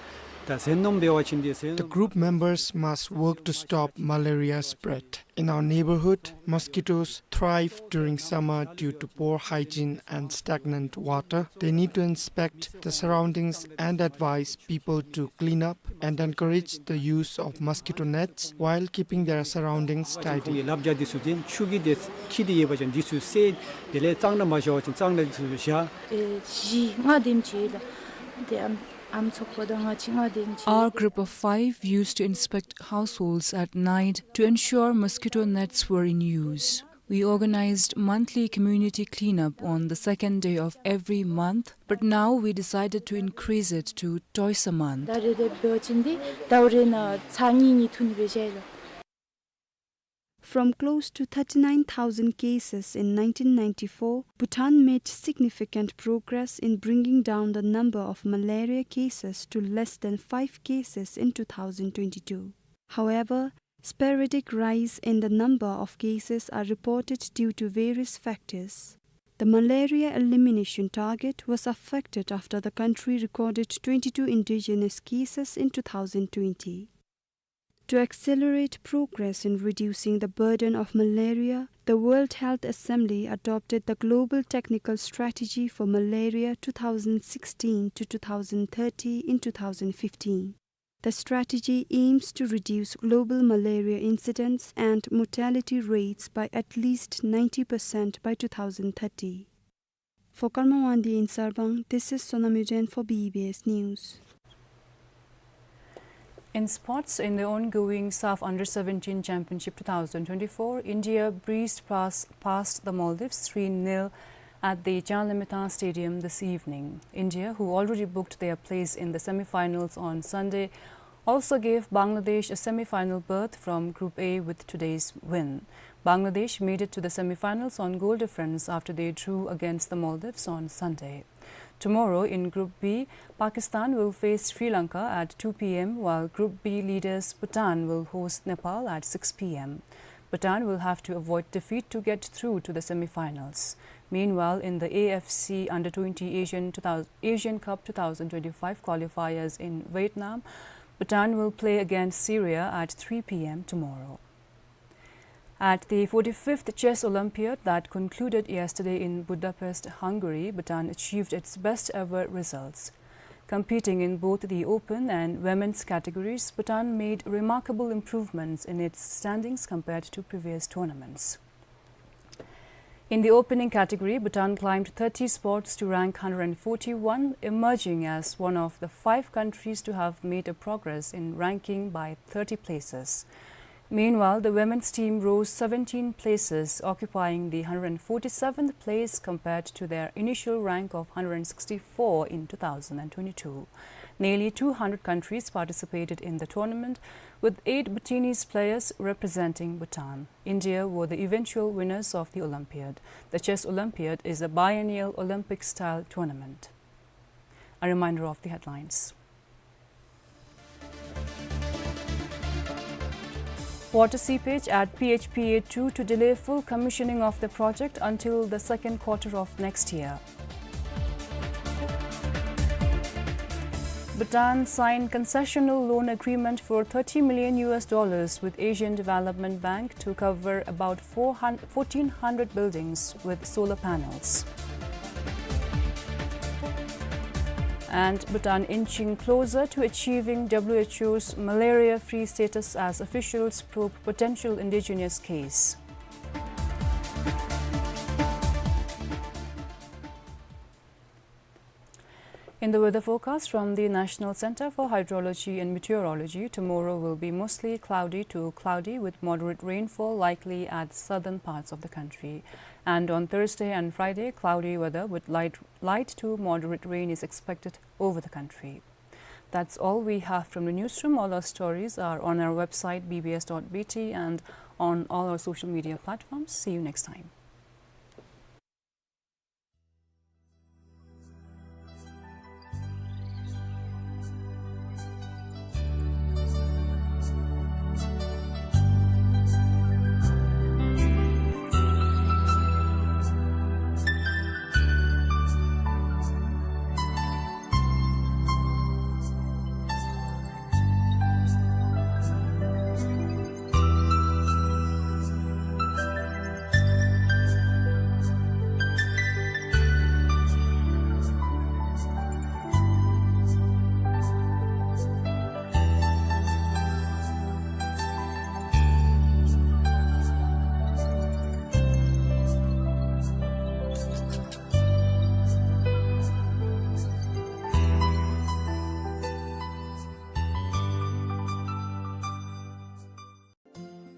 ད་ཟས་སྣུམ་འབད་བ་ཅིན་འདི་ཟས་The སྣུམ group members must work to stop malaria spread. In our neighborhood, mosquitoes thrive during summer due to poor hygiene and stagnant water. They need to inspect the surroundings and advise people to clean up and encourage the use of mosquito nets while keeping their surroundings tidy. ཁོང་གིས་ལབ་རྒྱ་འདི་ཚུ་འཛིན། ཆུ་གི་དེ་ཁྱི་དེ་ཡོད་པ་ཅིན་འདི་ཚུ་བསད། དེ་ལས་གཙང་སྦྲ་མ་བཞག་པ་ཅིན་གཙང་སྦྲ་འདི་ཚུ་བཞག། ཨེ་བཞི་ལྔ་དེམ་ཅིག་ལགས། དེ་ཨམ་ཨམ་ཚོགས་པ་དང་ང་བཅས་ལྔ་དེམ་ཅིག། Our group of five used to inspect households at night to ensure mosquito nets were in use. We organized monthly community cleanup on the second day of every month, but now we decided to increase it to twice a month. ཟླ་རེ་རེ་འབད་བ་ཅིན་འདི་ཟླཝ་རེ་ནང་ཚར་གཉིས་གཉིས་འཐུ་ནི་སྦེ་བཞག་ཡི་ལགས། From close to thirty-nine thousand cases in nineteen ninety-four, Bhutan made significant progress in bringing down the number of malaria cases to less than five cases in two thousand twenty-two. However, sporadic rise in the number of cases are reported due to various factors. The malaria elimination target was affected after the country recorded twenty-two indigenous cases in two thousand twenty. To accelerate progress in reducing the burden of malaria, the World Health Assembly adopted the Global Technical Strategy for Malaria two thousand sixteen to two thousand thirty in two thousand fifteen. The strategy aims to reduce global malaria incidence and mortality rates by at least ninety percent by two thousand thirty. For Karma Wangdi in Sarpang, this is Sonam Yuden for B B S News. In sports, in the ongoing SAFF Under seventeen Championship two thousand twenty-four, India breezed past, past the Maldives three nil At the Changlimithang Stadium this evening, India, who already booked their place in the semi-finals on Sunday, also gave Bangladesh a semi-final berth from Group A with today's win. Bangladesh made it to the semi-finals on goal difference after they drew against the Maldives on Sunday. Tomorrow in Group B, Pakistan will face Sri Lanka at two P M, while Group B leaders Bhutan will host Nepal at six P M. Bhutan will have to avoid defeat to get through to the semi-finals. Meanwhile, in the A F C Under twenty Asian two thousand, Asian Cup two thousand twenty-five qualifiers in Vietnam, Bhutan will play against Syria at three P M tomorrow. At the forty-fifth Chess Olympiad that concluded yesterday in Budapest, Hungary, Bhutan achieved its best ever results. Competing in both the open and women's categories, Bhutan made remarkable improvements in its standings compared to previous tournaments. In the opening category, Bhutan climbed thirty spots to rank hundred forty-one, emerging as one of the five countries to have made a progress in ranking by thirty places. Meanwhile, the women's team rose seventeen places, occupying the hundred forty-seventh place compared to their initial rank of hundred sixty-four in two thousand twenty-two. Nearly two hundred countries participated in the tournament, with eight Bhutanese players representing Bhutan. India were the eventual winners of the Olympiad. The Chess Olympiad is a biennial Olympic-style tournament. A reminder of the headlines. Water seepage at P H P A two to delay full commissioning of the project until the second quarter of next year. Bhutan signed concessional loan agreement for thirty million U S dollars with Asian Development Bank to cover about four hundred, fourteen hundred buildings with solar panels. And Bhutan inching closer to achieving W H O's malaria-free status as officials probe potential indigenous case. In the weather forecast from the National Center for Hydrology and Meteorology, tomorrow will be mostly cloudy to cloudy with moderate rainfall likely at southern parts of the country. And on Thursday and Friday, cloudy weather with light, light to moderate rain is expected over the country. That's all we have from the newsroom. All our stories are on our website, B B S dot B T, and on all our social media platforms. See you next time.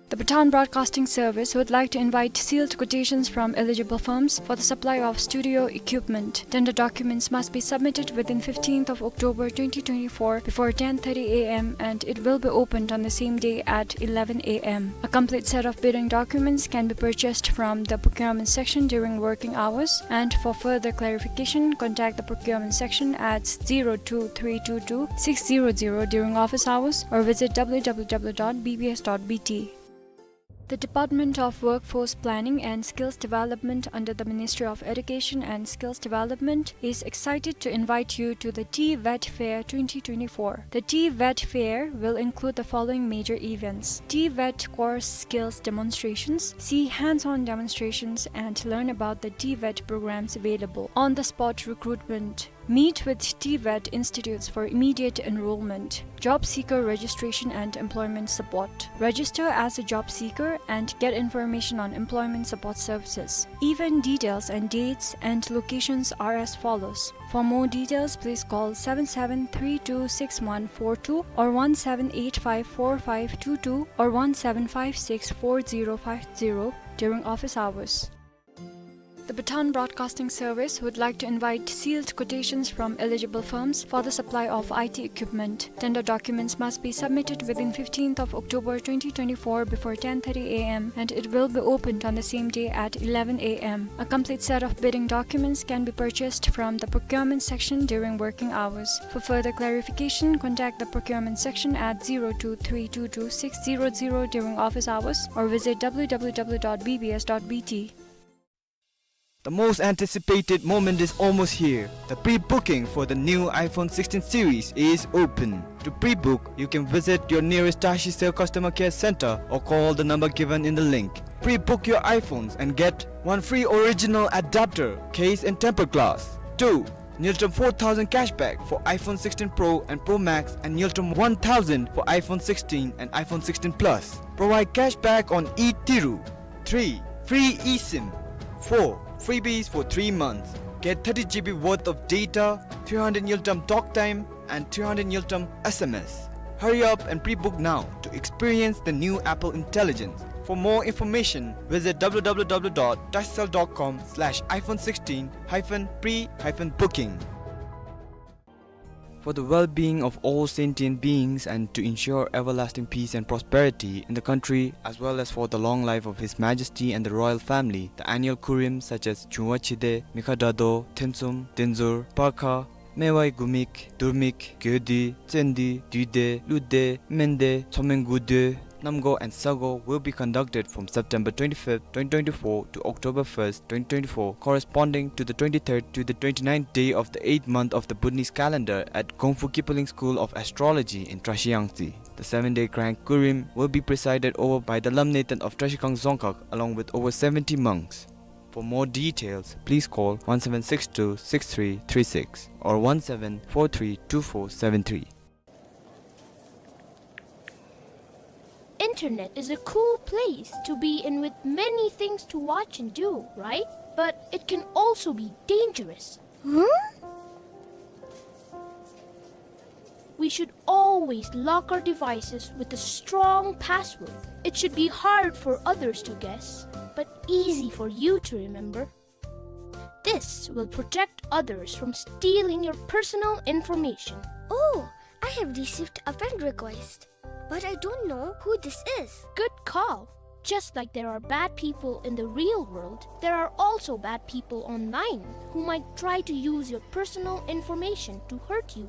The Bhutan Broadcasting Service would like to invite sealed quotations from eligible firms for the supply of studio equipment. Tender documents must be submitted within fifteenth of October twenty twenty-four before ten thirty A M, and it will be opened on the same day at eleven A M. A complete set of bidding documents can be purchased from the procurement section during working hours, and for further clarification, contact the procurement section at zero two three two two six zero zero during office hours or visit W W W dot B B S dot B T. The Department of Workforce Planning and Skills Development under the Ministry of Education and Skills Development is excited to invite you to the TVET Fair twenty twenty-four. The TVET Fair will include the following major events: TVET course skills demonstrations, see hands-on demonstrations and learn about the TVET programs available, on-the-spot recruitment, meet with TVET institutes for immediate enrollment, job seeker registration and employment support. Register as a job seeker and get information on employment support services. Event details and dates and locations are as follows. For more details, please call seven seven three two six one four two or one seven eight five four five two two or one seven five six four zero five zero during office hours. The Bhutan Broadcasting Service would like to invite sealed quotations from eligible firms for the supply of I T equipment. Tender documents must be submitted within fifteenth of October twenty twenty-four before ten thirty A M, and it will be opened on the same day at eleven A M. A complete set of bidding documents can be purchased from the procurement section during working hours. For further clarification, contact the procurement section at zero two three two two six zero zero during office hours or visit W W W dot B B S dot B T. The most anticipated moment is almost here. The pre-booking for the new iPhone sixteen series is open. To pre-book, you can visit your nearest TashiCell customer care center or call the number given in the link. Pre-book your iPhones and get: one, free original adapter, case and tempered glass. Two, Ngultrum four thousand cashback for iPhone sixteen Pro and Pro Max and Ngultrum one thousand for iPhone sixteen and iPhone sixteen Plus. Provide cashback on e-Tiru. Three, free eSIM. Four, freebies for three months. Get thirty G B worth of data, three hundred Ngultrum talk time, and three hundred Ngultrum S M S. Hurry up and pre-book now to experience the new Apple Intelligence. For more information, visit W W W dot tashicell dot com slash iPhone sixteen hyphen pre hyphen booking. For the well-being of all sentient beings and to ensure everlasting peace and prosperity in the country, as well as for the long life of His Majesty and the royal family, the annual kurim such as Chungwa Chide, Mikha Dado, Thensum, Denzur, Parkha, Mewai Gumik, Durmik, Gyodi, Tsendi, Duide, Lude, Mende, Tsomen Gude, Namgo and Sago will be conducted from September twenty-fifth, twenty twenty-four to October first, twenty twenty-four, corresponding to the twenty-third to the twenty-ninth day of the eighth month of the Bhutanese calendar at Gongfu Kipling School of Astrology in Trashiyangtse. The seven-day grand kurim will be presided over by the Lamneten of Trashikhang Dzongkhag along with over seventy monks. For more details, please call one seven six two six three three six or one seven four three two four seven three. Internet is a cool place to be in with many things to watch and do, right? But it can also be dangerous. Huh? We should always lock our devices with a strong password. It should be hard for others to guess, but easy for you to remember. This will protect others from stealing your personal information. Oh, I have received a friend request, but I don't know who this is. Good call. Just like there are bad people in the real world, there are also bad people online who might try to use your personal information to hurt you.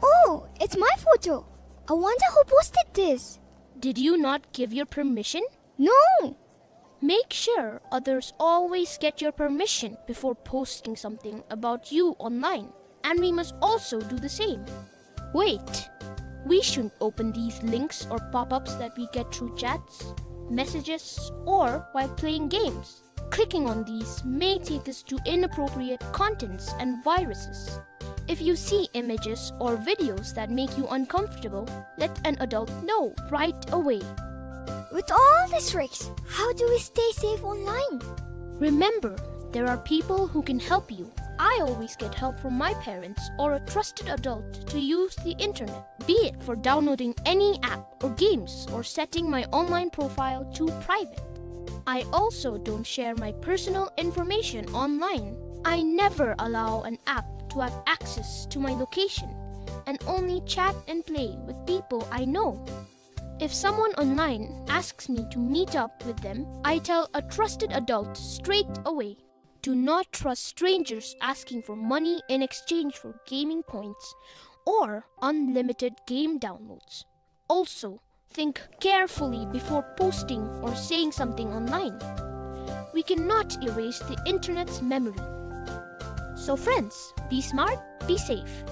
Oh, it's my photo. I wonder who posted this. Did you not give your permission? No. Make sure others always get your permission before posting something about you online, and we must also do the same. Wait, we shouldn't open these links or pop-ups that we get through chats, messages, or while playing games. Clicking on these may take us to inappropriate contents and viruses. If you see images or videos that make you uncomfortable, let an adult know right away. With all these risks, how do we stay safe online? Remember, there are people who can help you. I always get help from my parents or a trusted adult to use the internet, be it for downloading any app or games or setting my online profile to private. I also don't share my personal information online. I never allow an app to have access to my location and only chat and play with people I know. If someone online asks me to meet up with them, I tell a trusted adult straight away. Do not trust strangers asking for money in exchange for gaming points or unlimited game downloads. Also, think carefully before posting or saying something online. We cannot erase the internet's memory. So friends, be smart, be safe.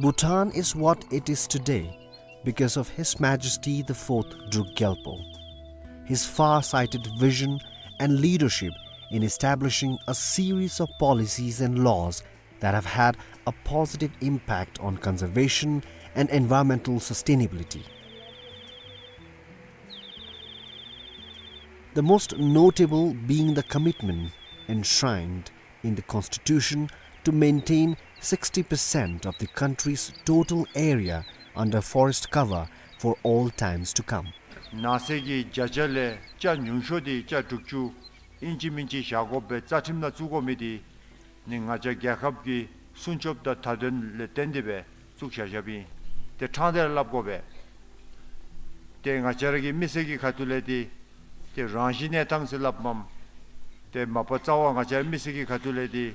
Bhutan is what it is today because of His Majesty the Fourth Druk Gyalpo. His far-sighted vision and leadership in establishing a series of policies and laws that have had a positive impact on conservation and environmental sustainability. The most notable being the commitment enshrined in the constitution to maintain sixty percent of the country's total area under forest cover for all times to come. ནགས་ཚལ་གྱི་བརྒྱ་ཆ་ལས་ཆ་ཉུང་ཤོས་འདི་ཆ་དྲུག་ཅུ་ཨིན་ཅི་མིན་ཅི་བཞག་དགོ་པའི་རྩ་ཁྲིམས་ནང་བཙུགས་དགོ་མི་འདི་ནི་ང་བཅས་རྒྱལ་ཁབ་ཀྱི་སྲུང་སྐྱོབ་དང་མཐའ་དོན་ལས་བརྟེན་ཏེ་སྦེ་བཙུགས་བཞག་བཞགཔ་ཨིན། ཏེ་ཕྲང་སྟེ་ར་སླབ་དགོ་པས། ཏེ་ང་བཅས་ར་གི་མི་སེར་གྱི་ཁ་ཐུག་ལས་འདི་ཏེ་རང་བཞིན་གནས་སྟངས་ཟེར་སླབ་མས། ཏེ་མ་པ་རྩ་བ་ང་བཅས་ར་མི་སེར་གྱི་ཁ་ཐུག་ལས་འདི་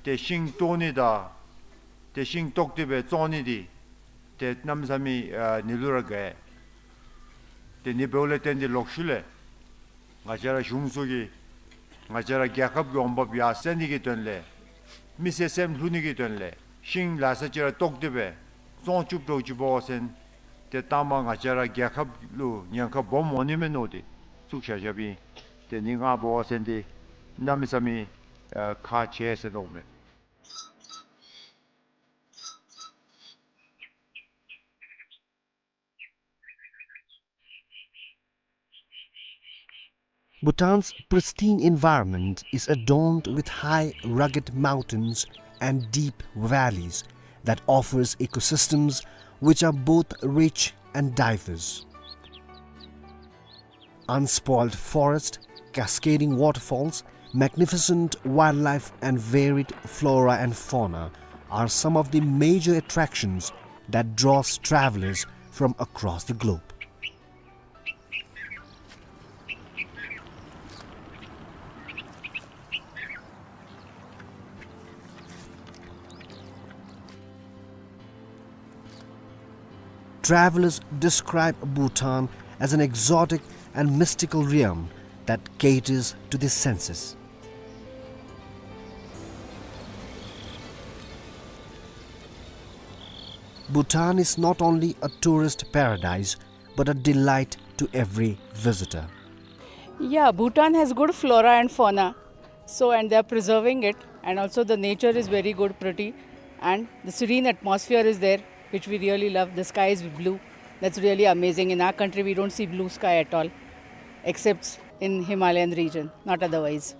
ཏེ་ཤིང་བཏོག་ནི་དང་ཏེ་ཤིང་བཏོག་སྟེ་སྦེ་བཙོང་ནི་འདི་ཏེ་གནམ་མེད་ས་མེད་ཨ་ནི་ལུ་ར་དགའ། ཏེ་ནི་འབདཝ་ལས་བརྟེན་ཏེ་ལོག་ཤུལ་ལས་ང་བཅས་ར་གཞུང་ཚོགས་ཀྱིས་ང་བཅས་ར་རྒྱལ་ཁབ་ཀྱི་འོང་འབབ་ཡར་སེང་ནི་གི་དོན་ལས་མི་སེར་སེམས་ལྷོད་ནི་གི་དོན་ལས་ཤིང་ལེ་ཤ་ཅིག་ར་བཏོག་སྟེ་སྦེ་བཙོང་བཅུག་འགྱོ་ཅི་འབད་བ་ཅིན་ཏེ་ལྟག་མ་ང་བཅས་ར་རྒྱལ་ཁབ་ལུ་ཉེན་ཁ་སྦོམ་འོང་ནི་མས་མནོ་སྟེ་བཙུགས་བཞག་བཞགཔ་ཨིན། ཏེ་ནི་ང་འབད་བ་ཅིན་ཏེ་གནམ་མེད་ས་མེད་ཨ་ཁག་ཆེ་ཟེར་མནོཝ་མས། Bhutan's pristine environment is adorned with high, rugged mountains and deep valleys that offers ecosystems which are both rich and diverse. Unspoiled forest, cascading waterfalls, magnificent wildlife and varied flora and fauna are some of the major attractions that draws travelers from across the globe. Travelers describe Bhutan as an exotic and mystical realm that caters to the senses. Bhutan is not only a tourist paradise, but a delight to every visitor. Yeah, Bhutan has good flora and fauna. So, and they are preserving it, and also the nature is very good, pretty, and the serene atmosphere is there, which we really love. The sky is blue. That's really amazing. In our country, we don't see blue sky at all, except in Himalayan region, not otherwise.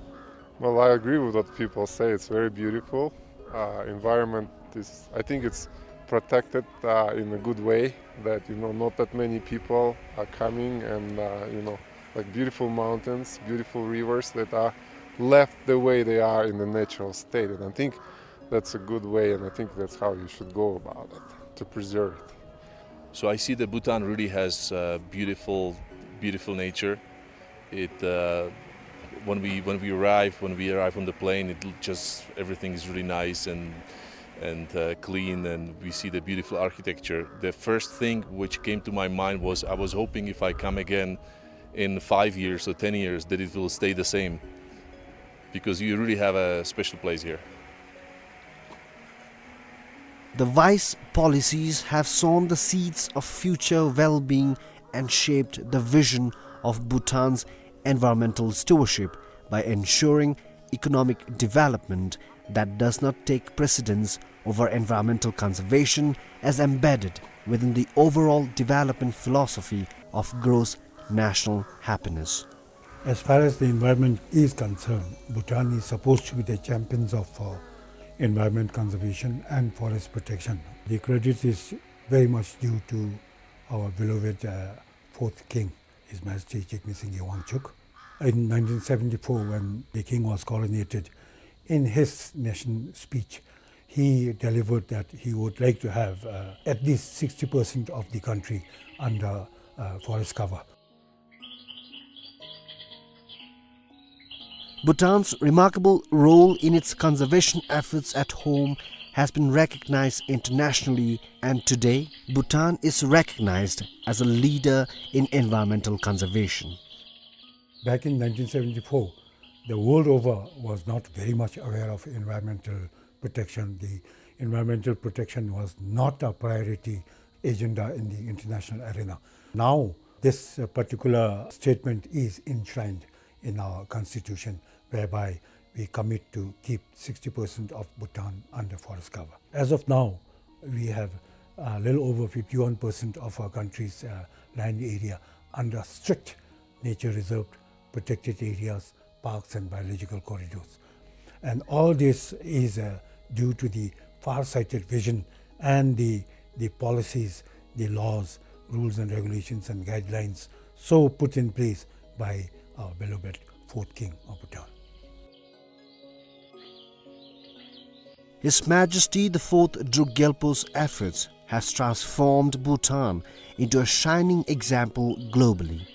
Well, I agree with what people say. It's very beautiful. Uh, environment is, I think it's protected, uh, in a good way, that, you know, not that many people are coming and, uh, you know, like, beautiful mountains, beautiful rivers that are left the way they are in the natural state. And I think that's a good way, and I think that's how you should go about it, to preserve it. So I see that Bhutan really has, uh, beautiful, beautiful nature. It, uh, when we, when we arrive, when we arrive on the plane, it l-, just, everything is really nice and, and, uh, clean, and we see the beautiful architecture. The first thing which came to my mind was, I was hoping if I come again in five years or ten years that it will stay the same, because you really have a special place here. The wise policies have sown the seeds of future well-being and shaped the vision of Bhutan's environmental stewardship by ensuring economic development that does not take precedence over environmental conservation as embedded within the overall development philosophy of gross national happiness. As far as the environment is concerned, Bhutan is supposed to be the champions of, uh, environment conservation and forest protection. The credit is very much due to our beloved, uh, fourth king, His Majesty Jigme Singye Wangchuck. In nineteen seventy-four, when the king was coronated, in his nation speech, he delivered that he would like to have, uh, at least sixty percent of the country under, uh, forest cover. Bhutan's remarkable role in its conservation efforts at home has been recognized internationally, and today, Bhutan is recognized as a leader in environmental conservation. Back in nineteen seventy-four, the world over was not very much aware of environmental protection. The environmental protection was not a priority agenda in the international arena. Now, this, uh, particular statement is enshrined in our constitution, whereby we commit to keep sixty percent of Bhutan under forest cover. As of now, we have a little over fifty-one percent of our country's, uh, land area under strict nature reserved, protected areas, parks and biological corridors. And all this is, uh, due to the far-sighted vision and the, the policies, the laws, rules and regulations and guidelines so put in place by our beloved fourth king of Bhutan. His Majesty the Fourth Druk Gyalpo's efforts has transformed Bhutan into a shining example globally.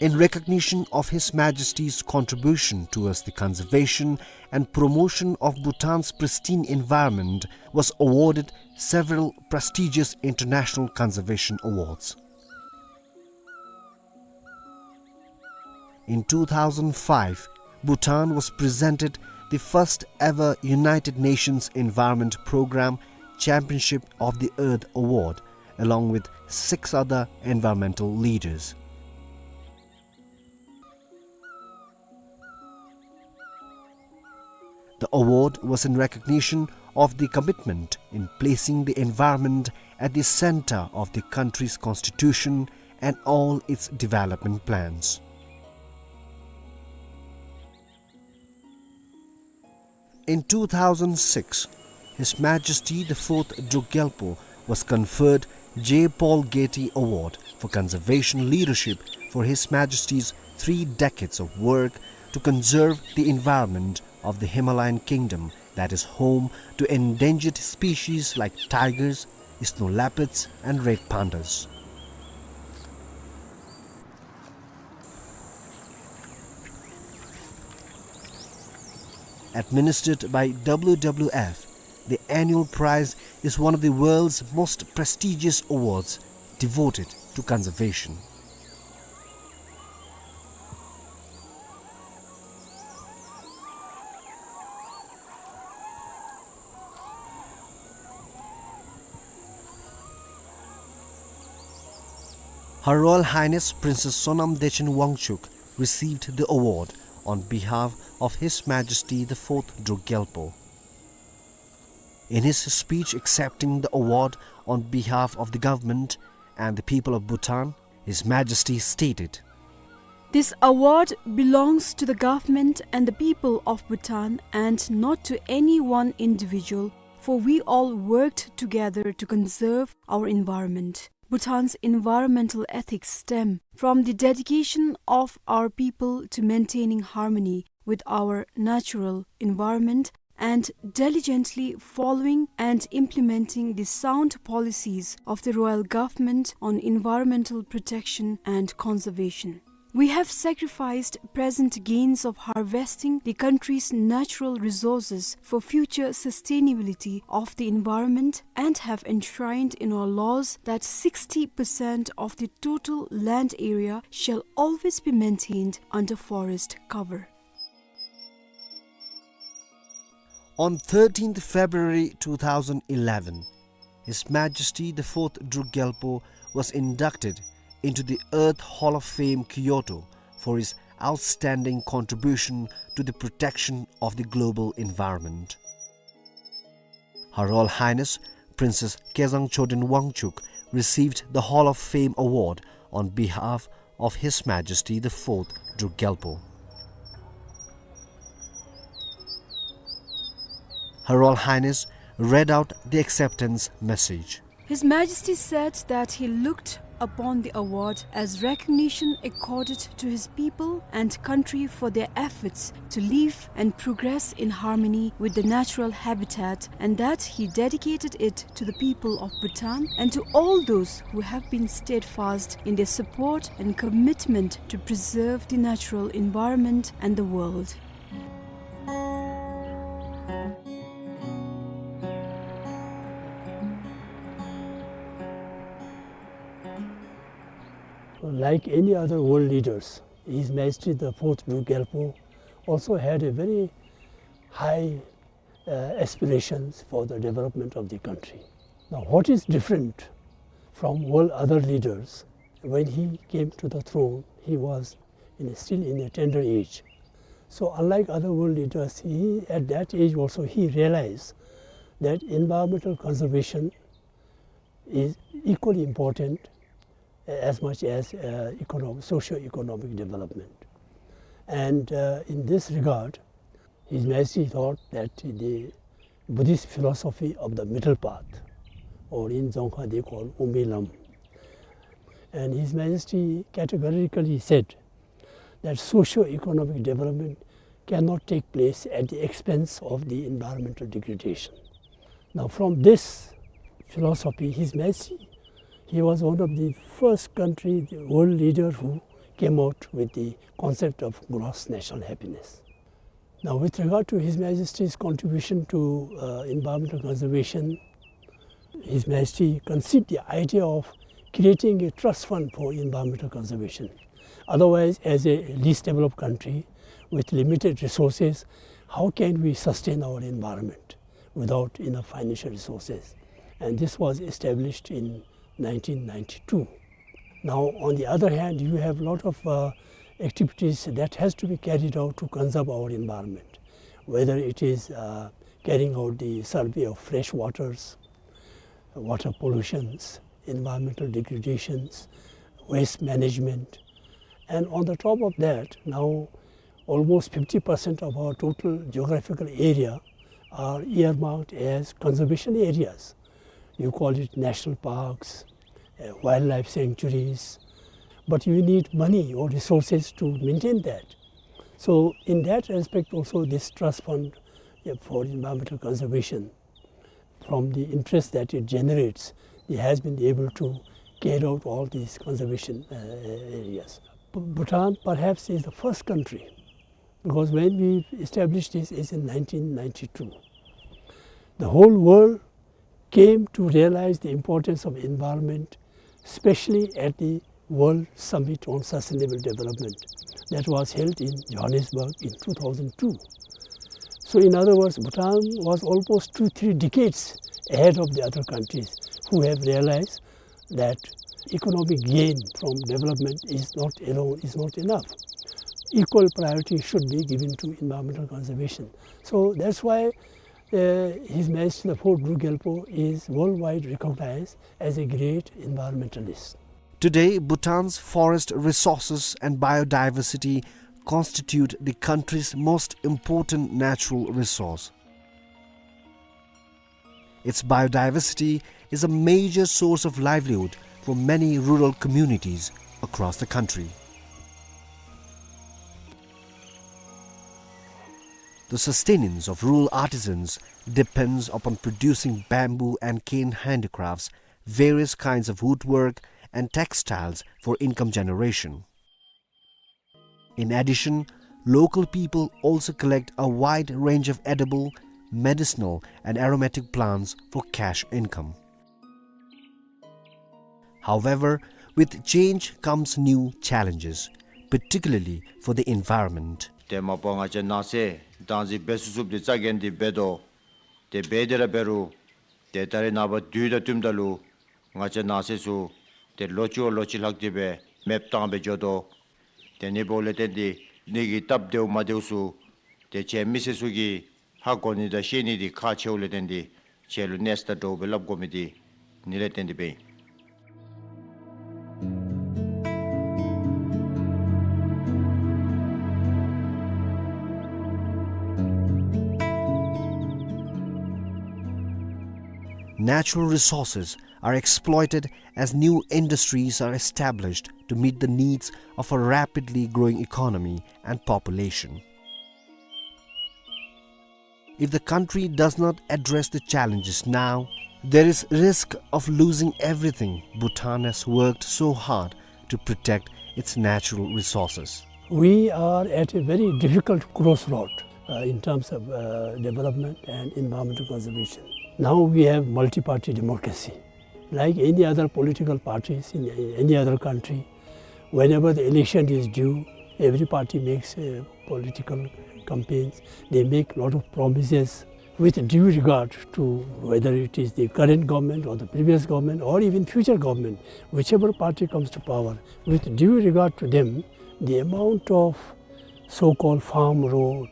In recognition of His Majesty's contribution towards the conservation and promotion of Bhutan's pristine environment, was awarded several prestigious international conservation awards. In two thousand five, Bhutan was presented the first ever United Nations Environment Programme Championship of the Earth Award, along with six other environmental leaders. The award was in recognition of the commitment in placing the environment at the center of the country's constitution and all its development plans. In two thousand six, His Majesty the Fourth Druk Gyalpo was conferred J. Paul Getty Award for Conservation Leadership for His Majesty's three decades of work to conserve the environment of the Himalayan kingdom that is home to endangered species like tigers, snow leopards, and red pandas. Administered by W W F, the annual prize is one of the world's most prestigious awards devoted to conservation. Her Royal Highness Princess Sonam Dechen Wangchuck received the award on behalf of His Majesty the Fourth Druk Gyalpo. In his speech accepting the award on behalf of the government and the people of Bhutan, His Majesty stated, "This award belongs to the government and the people of Bhutan and not to any one individual, for we all worked together to conserve our environment." Bhutan's environmental ethics stem from the dedication of our people to maintaining harmony with our natural environment and diligently following and implementing the sound policies of the royal government on environmental protection and conservation. We have sacrificed present gains of harvesting the country's natural resources for future sustainability of the environment and have enshrined in our laws that sixty percent of the total land area shall always be maintained under forest cover. On thirteenth February two thousand eleven, His Majesty the Fourth Druk Gyalpo was inducted into the Earth Hall of Fame, Kyoto, for his outstanding contribution to the protection of the global environment. Her Royal Highness Princess Kezang Choden Wangchuck received the Hall of Fame Award on behalf of His Majesty the Fourth Druk Gyalpo. Her Royal Highness read out the acceptance message. His Majesty said that he looked upon the award as recognition accorded to his people and country for their efforts to live and progress in harmony with the natural habitat, and that he dedicated it to the people of Bhutan and to all those who have been steadfast in their support and commitment to preserve the natural environment and the world. Like any other world leaders, His Majesty the Fourth Druk Gyalpo also had a very high uh, aspirations for the development of the country. Now, what is different from all other leaders? When he came to the throne, he was in, still in a tender age. So, unlike other world leaders, he, at that age also, he realized that environmental conservation is equally important as much as, uh, economic, socio-economic development. And, uh, in this regard, His Majesty thought that the Buddhist philosophy of the middle path, or in Dzongkha they call Umbi Lam, and His Majesty categorically said that socio-economic development cannot take place at the expense of the environmental degradation. Now, from this philosophy, His Majesty, he was one of the first country, the world leader who came out with the concept of gross national happiness. Now, with regard to His Majesty's contribution to, uh, environmental conservation, His Majesty conceived the idea of creating a trust fund for environmental conservation. Otherwise, as a least developed country with limited resources, how can we sustain our environment without enough financial resources? And this was established in nineteen ninety-two. Now, on the other hand, you have lot of, uh, activities that has to be carried out to conserve our environment, whether it is, uh, carrying out the survey of fresh waters, water pollutions, environmental degradations, waste management. And on the top of that, now almost fifty percent of our total geographical area are earmarked as conservation areas. You call it national parks, uh, wildlife sanctuaries, but you need money or resources to maintain that. So in that respect also, this trust fund, uh, for environmental conservation, from the interest that it generates, it has been able to carry out all these conservation, uh, areas. Bhutan perhaps is the first country, because when we established this is in nineteen ninety-two. The whole world came to realize the importance of environment, especially at the World Summit on Sustainable Development that was held in Johannesburg in two thousand two. So in other words, Bhutan was almost two, three decades ahead of the other countries who have realized that economic gain from development is not alone, is not enough. Equal priority should be given to environmental conservation. So that's why, uh, His Majesty the Fourth Druk Gyalpo is worldwide recognized as a great environmentalist. Today, Bhutan's forest resources and biodiversity constitute the country's most important natural resource. Its biodiversity is a major source of livelihood for many rural communities across the country. The sustenance of rural artisans depends upon producing bamboo and cane handicrafts, various kinds of woodwork, and textiles for income generation. In addition, local people also collect a wide range of edible, medicinal, and aromatic plants for cash income. However, with change comes new challenges, particularly for the environment. ཏེ་མ་པ་ང་བཅས་ནགས་ཚལ་བདག་འཛིན་འབད་ཚུགས་ཚུགསཔ་འདི་རྩ་འགེངས་ཏེ་འབད་དོ། ཏེ་འབད་དེ་ར་འབད་རུང་ཏེ་ད་རེས་ནངས་པ་དུས་དང་བསྟུནམ་ད་ལུ་ང་བཅས་ནགས་ཚལ་ཚུ་ཏེ་ལོ་གཅིག་བ་ལོ་གཅིག་ལྷག་སྟེ་སྦེ་མེདཔ་བཏང་སྦེ་འགྱོ་དོ། ཏེ་ཨ་ནི་འབདཝ་ལས་བརྟེན་ཏེ་ཨ་ནི་གི་སྟབས་བདེཝ་མ་བདེཝ་ཚུ་ཏེ་ཁྱེད་མི་སེར་ཚུ་གིས་ཧ་གོ་ནི་དང་ཤེས་ནི་འདི་ཁག་ཆེཝ་ལས་བརྟེན་ཏེ་ཁྱེད་ལུ་གནས་ས་དང་འདྲཝ་སྦེ་སླབ་དགོ་མི་འདི་ཨ་ནི་ལས་བརྟེན་ཏེ་སྦེ་ཨིན། Natural resources are exploited as new industries are established to meet the needs of a rapidly growing economy and population. If the country does not address the challenges now, there is risk of losing everything Bhutan has worked so hard to protect its natural resources. We are at a very difficult crossroad, uh, in terms of, uh, development and environmental conservation. Now we have multi-party democracy. Like any other political parties in any other country, whenever the election is due, every party makes, uh, political campaigns. They make lot of promises With due regard to whether it is the current government or the previous government or even future government, whichever party comes to power, with due regard to them, the amount of so-called farm road,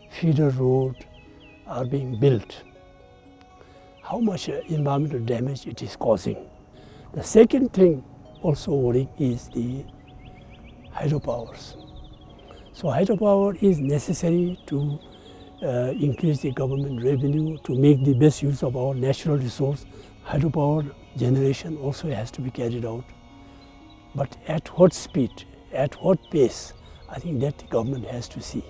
feeder road are being built, how much, uh, environmental damage it is causing. The second thing also worrying is the hydropowers. So hydropower is necessary to, uh, increase the government revenue, to make the best use of our natural resource. Hydropower generation also has to be carried out. But at what speed, at what pace, I think that the government has to see.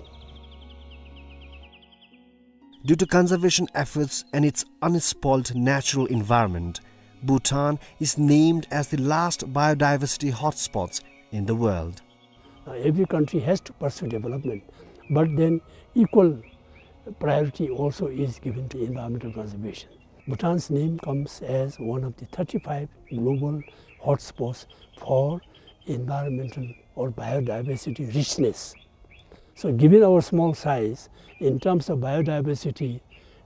Due to conservation efforts and its unspoiled natural environment, Bhutan is named as the last biodiversity hotspots in the world. Now, every country has to pursue development, but then equal priority also is given to environmental conservation. Bhutan's name comes as one of the thirty-five global hotspots for environmental or biodiversity richness. So given our small size, in terms of biodiversity,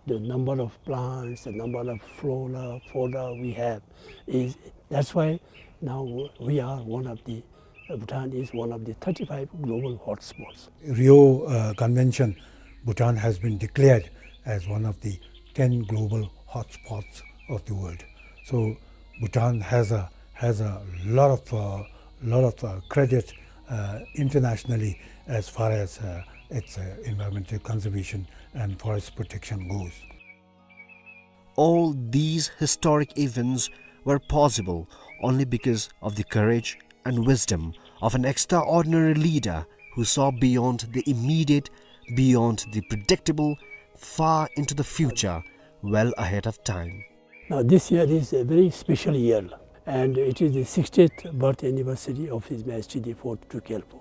the number of plants, the number of flora, fauna we have, is, that's why now we are one of the, uh, Bhutan is one of the thirty-five global hotspots. Rio, uh, Convention, Bhutan has been declared as one of the ten global hotspots of the world. So Bhutan has a, has a lot of, uh, lot of, uh, credit, uh, internationally as far as, uh, its, uh, environmental conservation and forest protection goes. All these historic events were possible only because of the courage and wisdom of an extraordinary leader who saw beyond the immediate, beyond the predictable, far into the future, well ahead of time. Now, this year is a very special year, and it is the sixtieth birth anniversary of His Majesty the Fourth Druk Gyalpo.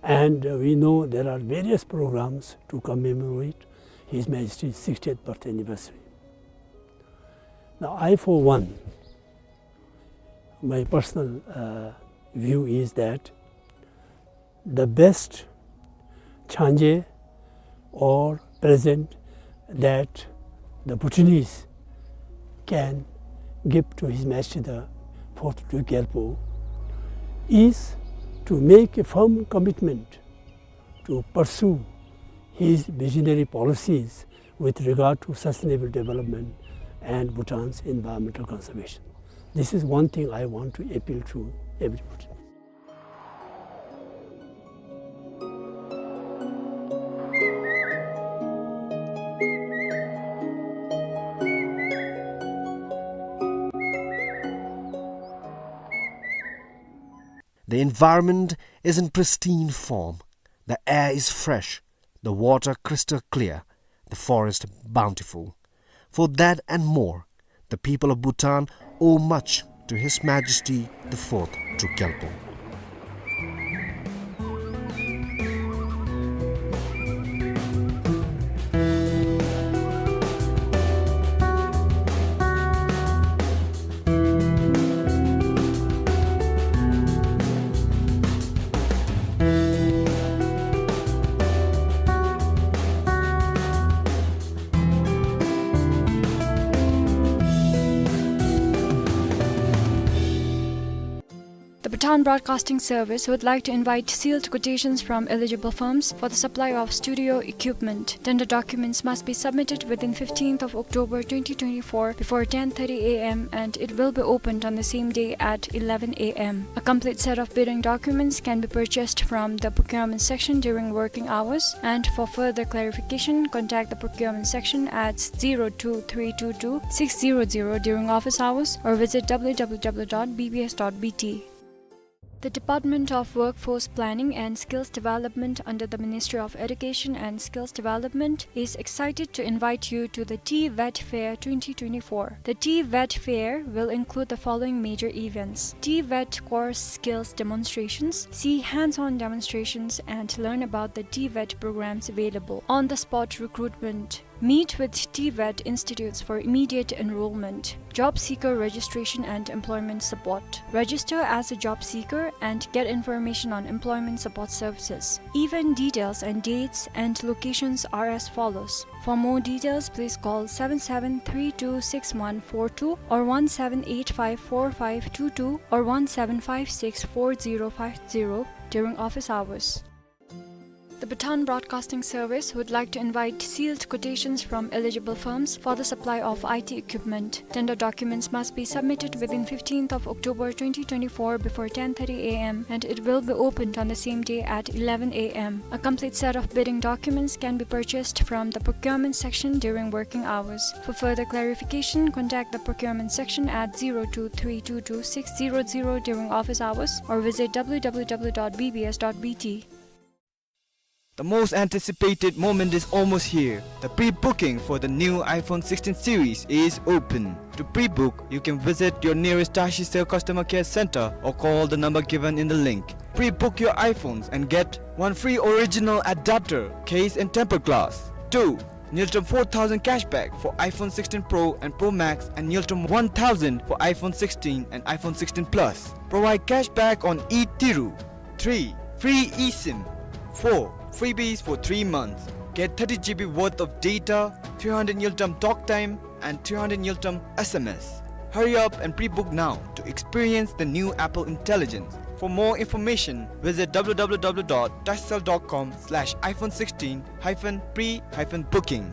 And, uh, we know there are various programs to commemorate His Majesty's sixtieth birth anniversary. Now, I, for one, my personal, uh, view is that the best changé or present that the Bhutanese can give to His Majesty the Fourth Druk Gyalpo is to make a firm commitment to pursue his visionary policies with regard to sustainable development and Bhutan's environmental conservation. This is one thing I want to appeal to everybody. The environment is in pristine form. The air is fresh, the water crystal clear, the forest bountiful. For that and more, the people of Bhutan owe much to His Majesty the Fourth Druk Gyalpo. The Bhutan Broadcasting Service would like to invite sealed quotations from eligible firms for the supply of studio equipment. Tender documents must be submitted within fifteenth of October twenty twenty-four before ten thirty A M, and it will be opened on the same day at eleven A M. A complete set of bidding documents can be purchased from the procurement section during working hours, and for further clarification, contact the procurement section at zero two three two two six zero zero during office hours or visit W W W dot B B S dot B T. The Department of Workforce Planning and Skills Development under the Ministry of Education and Skills Development is excited to invite you to the TVET Fair twenty twenty-four. The TVET Fair will include the following major events: TVET course skills demonstrations, see hands-on demonstrations, and learn about the TVET programs available. On-the-spot recruitment Meet with TVET institutes for immediate enrollment. Job seeker registration and employment support. Register as a job seeker and get information on employment support services. Event details and dates and locations are as follows. For more details, please call seven seven three two six one four two or one seven eight five four five two two or one seven five six four zero five zero during office hours. The Bhutan Broadcasting Service would like to invite sealed quotations from eligible firms for the supply of I T equipment. Tender documents must be submitted within fifteenth of October twenty twenty-four before ten thirty A M, and it will be opened on the same day at eleven A M. A complete set of bidding documents can be purchased from the procurement section during working hours. For further clarification, contact the procurement section at zero two three two two six zero zero during office hours or visit W W W dot B B S dot B T. The most anticipated moment is almost here. The pre-booking for the new iPhone sixteen series is open. To pre-book, you can visit your nearest Tashi Cell customer care center or call the number given in the link. Pre-book your iPhones and get one free original adapter, case and tempered glass. Two, Ngultrum four thousand cashback for iPhone sixteen Pro and Pro Max and Ngultrum one thousand for iPhone sixteen and iPhone sixteen Plus. Provide cashback on e-Tiru. Three, free eSIM. Four, freebies for three months. Get thirty G B worth of data, three hundred Ngultrum talk time, and three hundred Ngultrum S M S. Hurry up and pre-book now to experience the new Apple Intelligence. For more information, visit W W W dot tashicell dot com slash iPhone sixteen hyphen pre hyphen booking.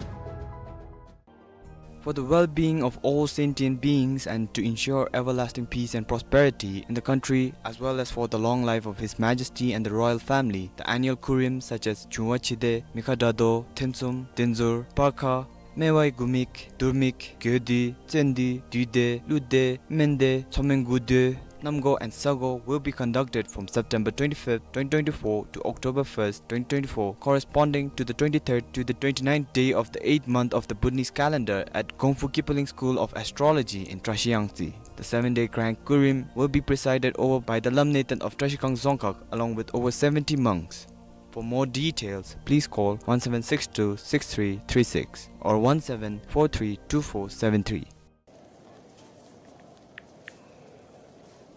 For the well-being of all sentient beings and to ensure everlasting peace and prosperity in the country, as well as for the long life of His Majesty and the royal family, the annual Kurim such as Chungwa Chide, Mikha Dado, Thensum, Denzur, Parkha, Mewai Gumik, Durmik, Gyodi, Tsendi, Duide, Lude, Mende, Tsomeng Gude, Namgo and Sago will be conducted from September twenty-fifth, twenty twenty-four to October first, twenty twenty-four, corresponding to the twenty-third to the twenty-ninth day of the eighth month of the Bhutanese calendar at Gongfu Kipaling School of Astrology in Trashiyangtse. The seven-day grand Kurim will be presided over by the Lamneten of Trashikhang Dzongkhag along with over seventy monks. For more details, please call one seven six two six three three six or one seven four three two four seven three.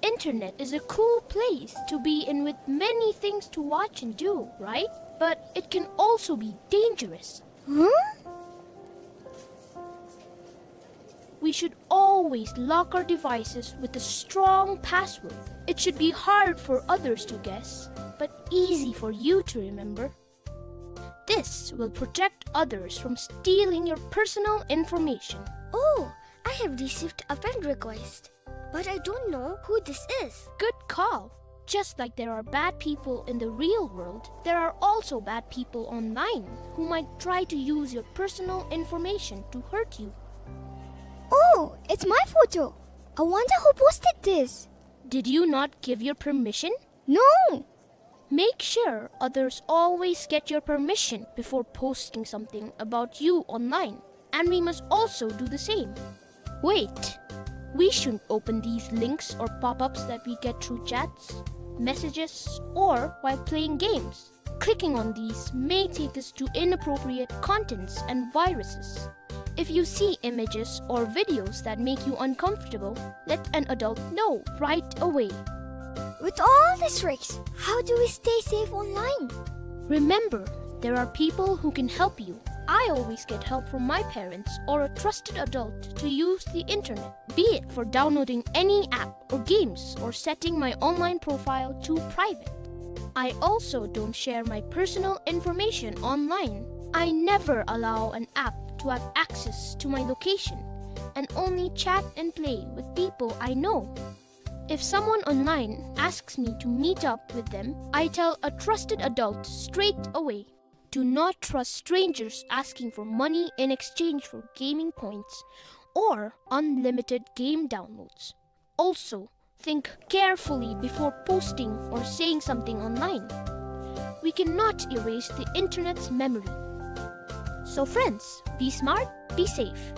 Internet is a cool place to be in with many things to watch and do, right? But it can also be dangerous. Huh? We should always lock our devices with a strong password. It should be hard for others to guess, but easy for you to remember. This will protect others from stealing your personal information. Oh, I have received a friend request, but I don't know who this is. Good call. Just like there are bad people in the real world, there are also bad people online who might try to use your personal information to hurt you. Oh, it's my photo. I wonder who posted this. Did you not give your permission? No. Make sure others always get your permission before posting something about you online, and we must also do the same. Wait, we shouldn't open these links or pop-ups that we get through chats, messages, or while playing games. Clicking on these may take us to inappropriate contents and viruses. If you see images or videos that make you uncomfortable, let an adult know right away. With all these risks, how do we stay safe online? Remember, there are people who can help you. I always get help from my parents or a trusted adult to use the internet, be it for downloading any app or games or setting my online profile to private. I also don't share my personal information online. I never allow an app to have access to my location and only chat and play with people I know. If someone online asks me to meet up with them, I tell a trusted adult straight away. Do not trust strangers asking for money in exchange for gaming points or unlimited game downloads. Also, think carefully before posting or saying something online. We cannot erase the internet's memory. So friends, be smart, be safe.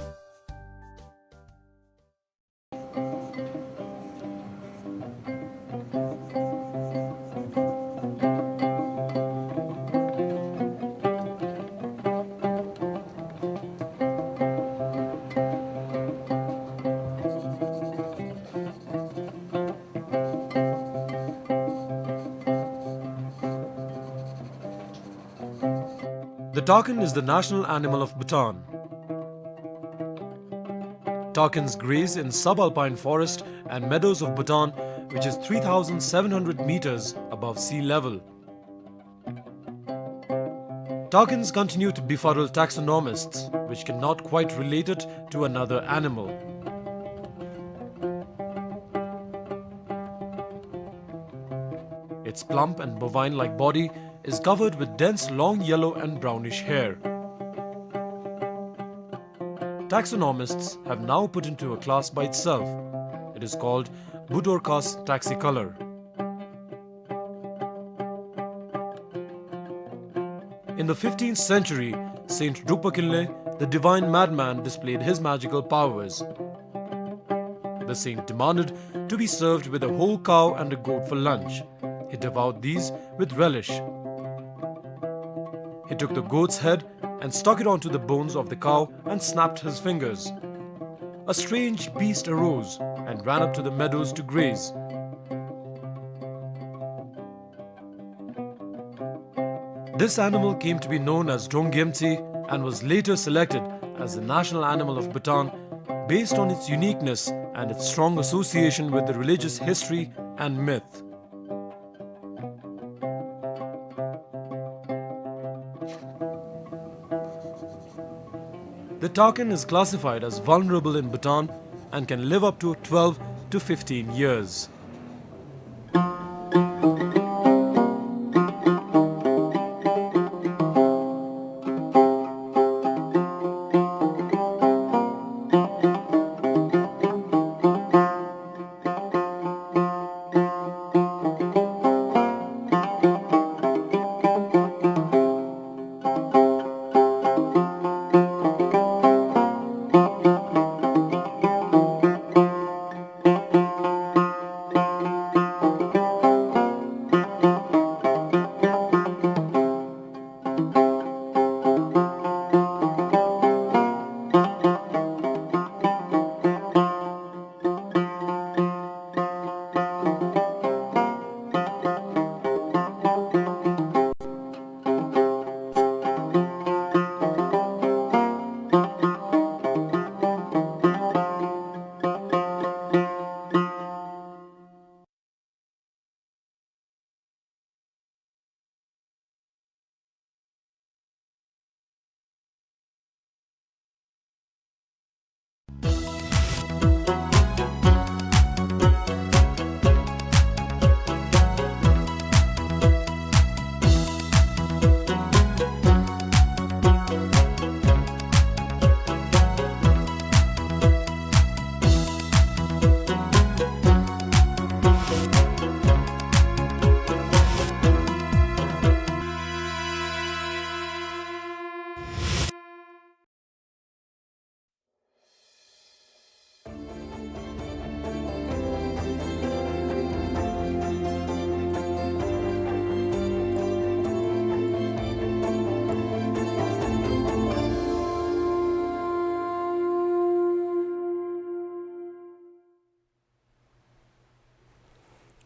The takin is the national animal of Bhutan. Takins graze in subalpine forest and meadows of Bhutan, which is three thousand seven hundred meters above sea level. Takins continue to befuddle taxonomists, which cannot quite relate it to another animal. Its plump and bovine-like body is covered with dense long yellow and brownish hair. Taxonomists have now put into a class by itself. It is called Budorcas taxicolor. In the fifteenth century, Saint Drukpa Kinley, the divine madman, displayed his magical powers. The saint demanded to be served with a whole cow and a goat for lunch. He devoured these with relish. He took the goat's head and stuck it onto the bones of the cow and snapped his fingers. A strange beast arose and ran up to the meadows to graze. This animal came to be known as Drong Gyemtse and was later selected as the national animal of Bhutan based on its uniqueness and its strong association with the religious history and myth. The takin is classified as vulnerable in Bhutan and can live up to twelve to fifteen years.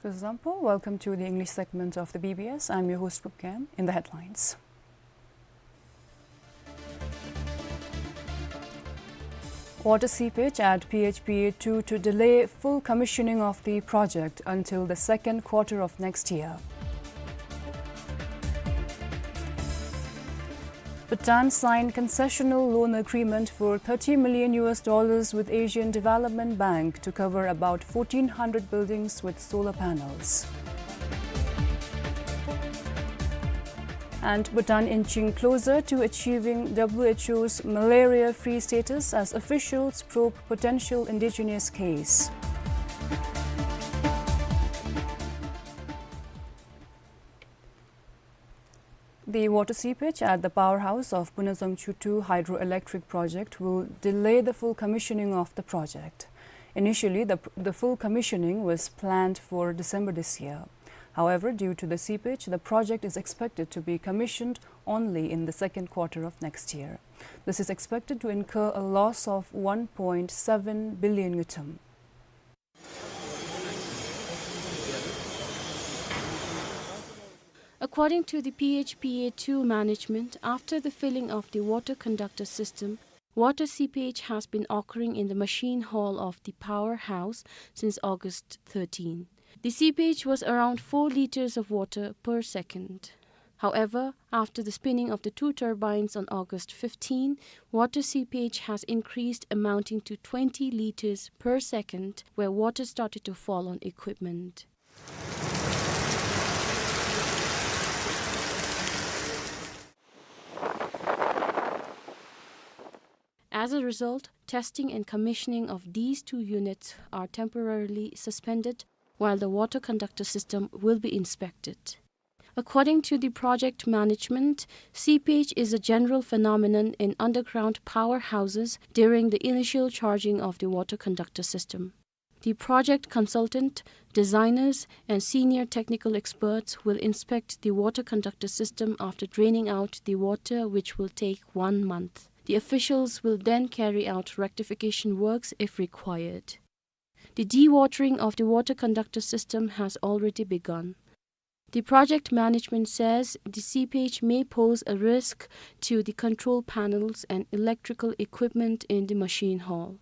Kuzuzangpo, welcome to the English segment of the B B S. I'm your host, Pupken. In the headlines. Water seepage at P H P A two to delay full commissioning of the project until the second quarter of next year. Bhutan signed concessional loan agreement for thirty million U S dollars with Asian Development Bank to cover about fourteen hundred buildings with solar panels. And Bhutan inching closer to achieving W H O's malaria-free status as officials probe potential indigenous case. The water seepage at the powerhouse of Punazangchu two hydroelectric project will delay the full commissioning of the project. Initially, the, the full commissioning was planned for December this year. However, due to the seepage, the project is expected to be commissioned only in the second quarter of next year. This is expected to incur a loss of one point seven billion ngultrum. According to the P H P A two management, after the filling of the water conductor system, water seepage has been occurring in the machine hall of the powerhouse since August thirteen. The seepage was around four liters of water per second. However, after the spinning of the two turbines on August fifteen, water seepage has increased, amounting to twenty liters per second, where water started to fall on equipment. As a result, testing and commissioning of these two units are temporarily suspended while the water conductor system will be inspected. According to the project management, seepage is a general phenomenon in underground powerhouses during the initial charging of the water conductor system. The project consultant, designers, and senior technical experts will inspect the water conductor system after draining out the water, which will take one month. The officials will then carry out rectification works if required. The dewatering of the water conductor system has already begun. The project management says the seepage may pose a risk to the control panels and electrical equipment in the machine hall.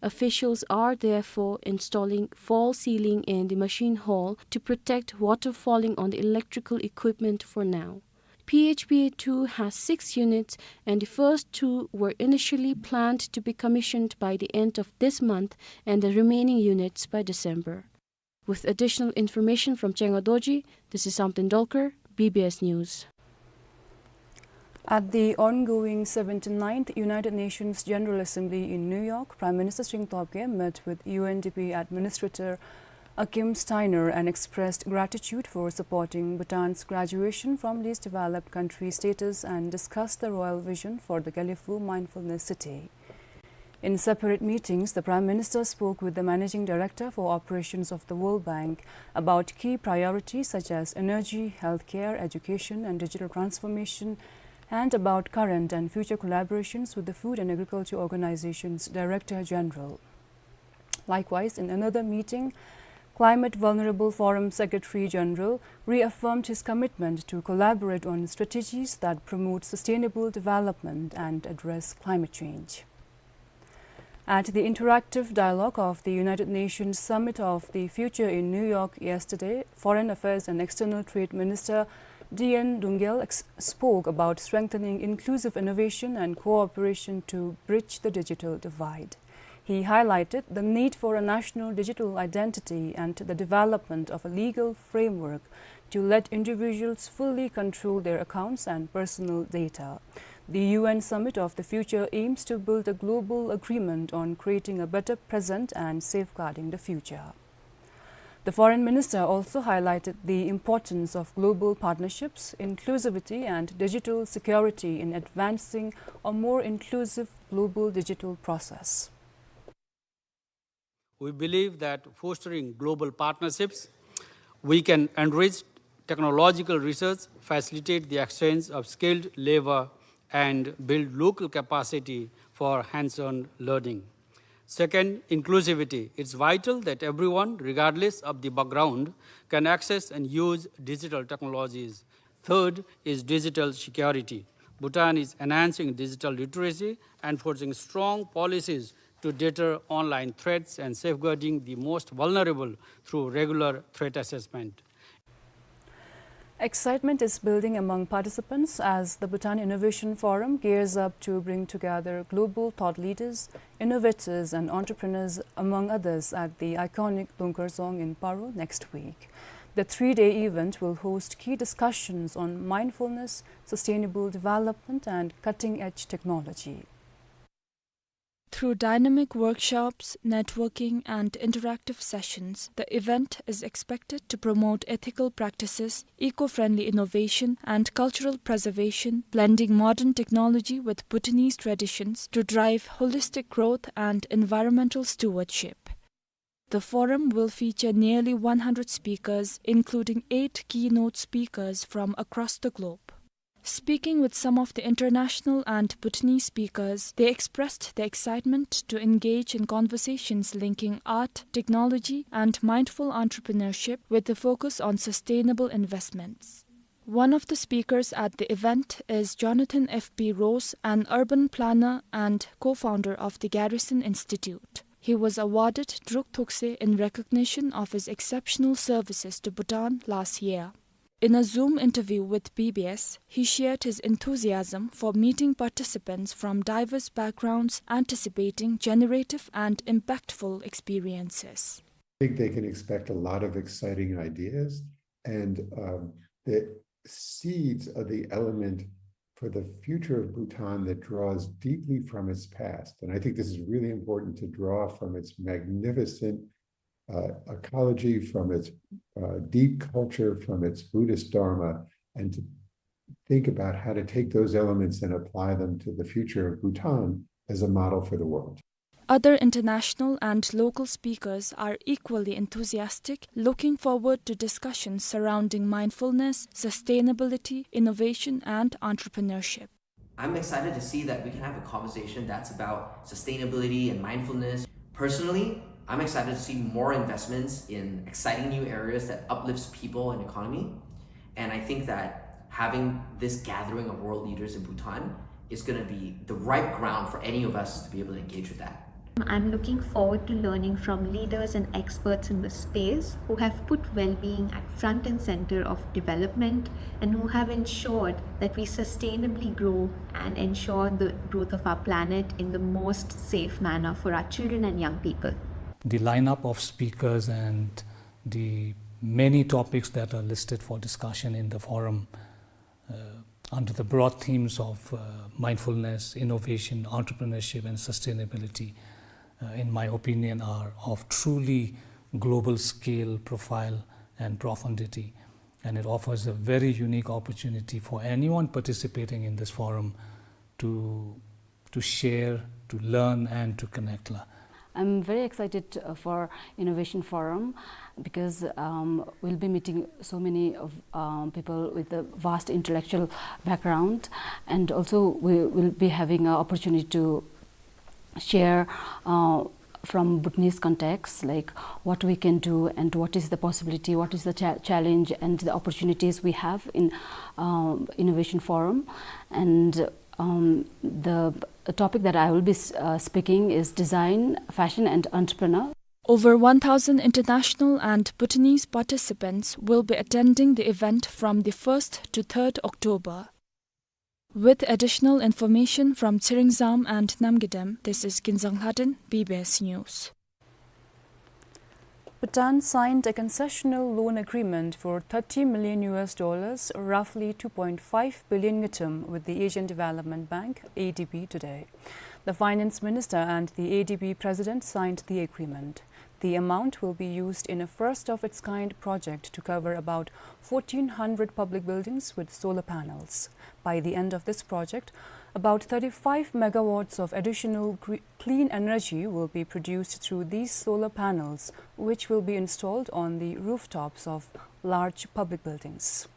Officials are therefore installing false ceiling in the machine hall to protect water falling on the electrical equipment for now. P H P A two has six units, and the first two were initially planned to be commissioned by the end of this month and the remaining units by December. With additional information from Chenga Dorji, this is Samten Dolkar, B B S News. At the ongoing seventy-ninth United Nations General Assembly in New York, Prime Minister Tshering Tobgay met with U N D P Administrator Akim Steiner and expressed gratitude for supporting Bhutan's graduation from least developed country status and discussed the royal vision for the Gelephu Mindfulness City. In separate meetings, the Prime Minister spoke with the Managing Director for Operations of the World Bank about key priorities such as energy, healthcare, education, and digital transformation, and about current and future collaborations with the Food and Agriculture Organization's Director General. Likewise, in another meeting, Climate Vulnerable Forum Secretary General reaffirmed his commitment to collaborate on strategies that promote sustainable development and address climate change. At the Interactive Dialogue of the United Nations Summit of the Future in New York yesterday, Foreign Affairs and External Trade Minister Dean Dungel ex-, spoke about strengthening inclusive innovation and cooperation to bridge the digital divide. He highlighted the need for a national digital identity and the development of a legal framework to let individuals fully control their accounts and personal data. The U N Summit of the Future aims to build a global agreement on creating a better present and safeguarding the future. The Foreign Minister also highlighted the importance of global partnerships, inclusivity, and digital security in advancing a more inclusive global digital process. We believe that fostering global partnerships, we can enrich technological research, facilitate the exchange of skilled labor, and build local capacity for hands-on learning. Second, inclusivity. It's vital that everyone, regardless of the background, can access and use digital technologies. Third is digital security. Bhutan is enhancing digital literacy, enforcing strong policies to deter online threats, and safeguarding the most vulnerable through regular threat assessment. Excitement is building among participants as the Bhutan Innovation Forum gears up to bring together global thought leaders, innovators, and entrepreneurs, among others, at the iconic Lungkar Dzong in Paro next week. The three-day event will host key discussions on mindfulness, sustainable development, and cutting-edge technology. Through dynamic workshops, networking, and interactive sessions, the event is expected to promote ethical practices, eco-friendly innovation, and cultural preservation, blending modern technology with Bhutanese traditions to drive holistic growth and environmental stewardship. The forum will feature nearly one hundred speakers, including eight keynote speakers from across the globe. Speaking with some of the international and Bhutanese speakers, they expressed their excitement to engage in conversations linking art, technology, and mindful entrepreneurship with a focus on sustainable investments. One of the speakers at the event is Jonathan F B Rose, an urban planner and co-founder of the Garrison Institute. He was awarded Druk Thukse in recognition of his exceptional services to Bhutan last year. In a Zoom interview with B B S, he shared his enthusiasm for meeting participants from diverse backgrounds, anticipating generative and impactful experiences. I think they can expect a lot of exciting ideas, and, um, the seeds of the element for the future of Bhutan that draws deeply from its past. And I think this is really important, to draw from its magnificent, uh, ecology, from its, uh, deep culture, from its Buddhist Dharma, and to think about how to take those elements and apply them to the future of Bhutan as a model for the world. Other international and local speakers are equally enthusiastic, looking forward to discussions surrounding mindfulness, sustainability, innovation, and entrepreneurship. I'm excited to see that we can have a conversation that's about sustainability and mindfulness. Personally, I'm excited to see more investments in exciting new areas that uplifts people and economy. And I think that having this gathering of world leaders in Bhutan is gonna be the right ground for any of us to be able to engage with that. I'm looking forward to learning from leaders and experts in the space who have put well-being at front and center of development and who have ensured that we sustainably grow and ensure the growth of our planet in the most safe manner for our children and young people. The lineup of speakers and the many topics that are listed for discussion in the forum, uh, under the broad themes of, uh, mindfulness, innovation, entrepreneurship, and sustainability, uh, in my opinion, are of truly global scale, profile, and profundity. And it offers a very unique opportunity for anyone participating in this forum to to share, to learn, and to connect la. I'm very excited, uh, for Innovation Forum because, um, we'll be meeting so many of, um, people with a vast intellectual background, and also we will be having an opportunity to share, uh, from Bhutanese context, like, what we can do and what is the possibility, what is the cha-, challenge and the opportunities we have in, um, Innovation Forum. And, um, the topic that I will be s-, uh, speaking is design, fashion, and entrepreneur. Over one thousand international and Bhutanese participants will be attending the event from the first to third October. With additional information from Tseringzam and Namgidam, this is Kinzang Lhaden, B B S News. Bhutan signed a concessional loan agreement for thirty million U S dollars, roughly two point five billion ngultrum, with the Asian Development Bank, A D B, today. The finance minister and the A D B president signed the agreement. The amount will be used in a first-of-its-kind project to cover about fourteen hundred public buildings with solar panels. By the end of this project, about thirty-five megawatts of additional gre-, clean energy will be produced through these solar panels, which will be installed on the rooftops of large public buildings.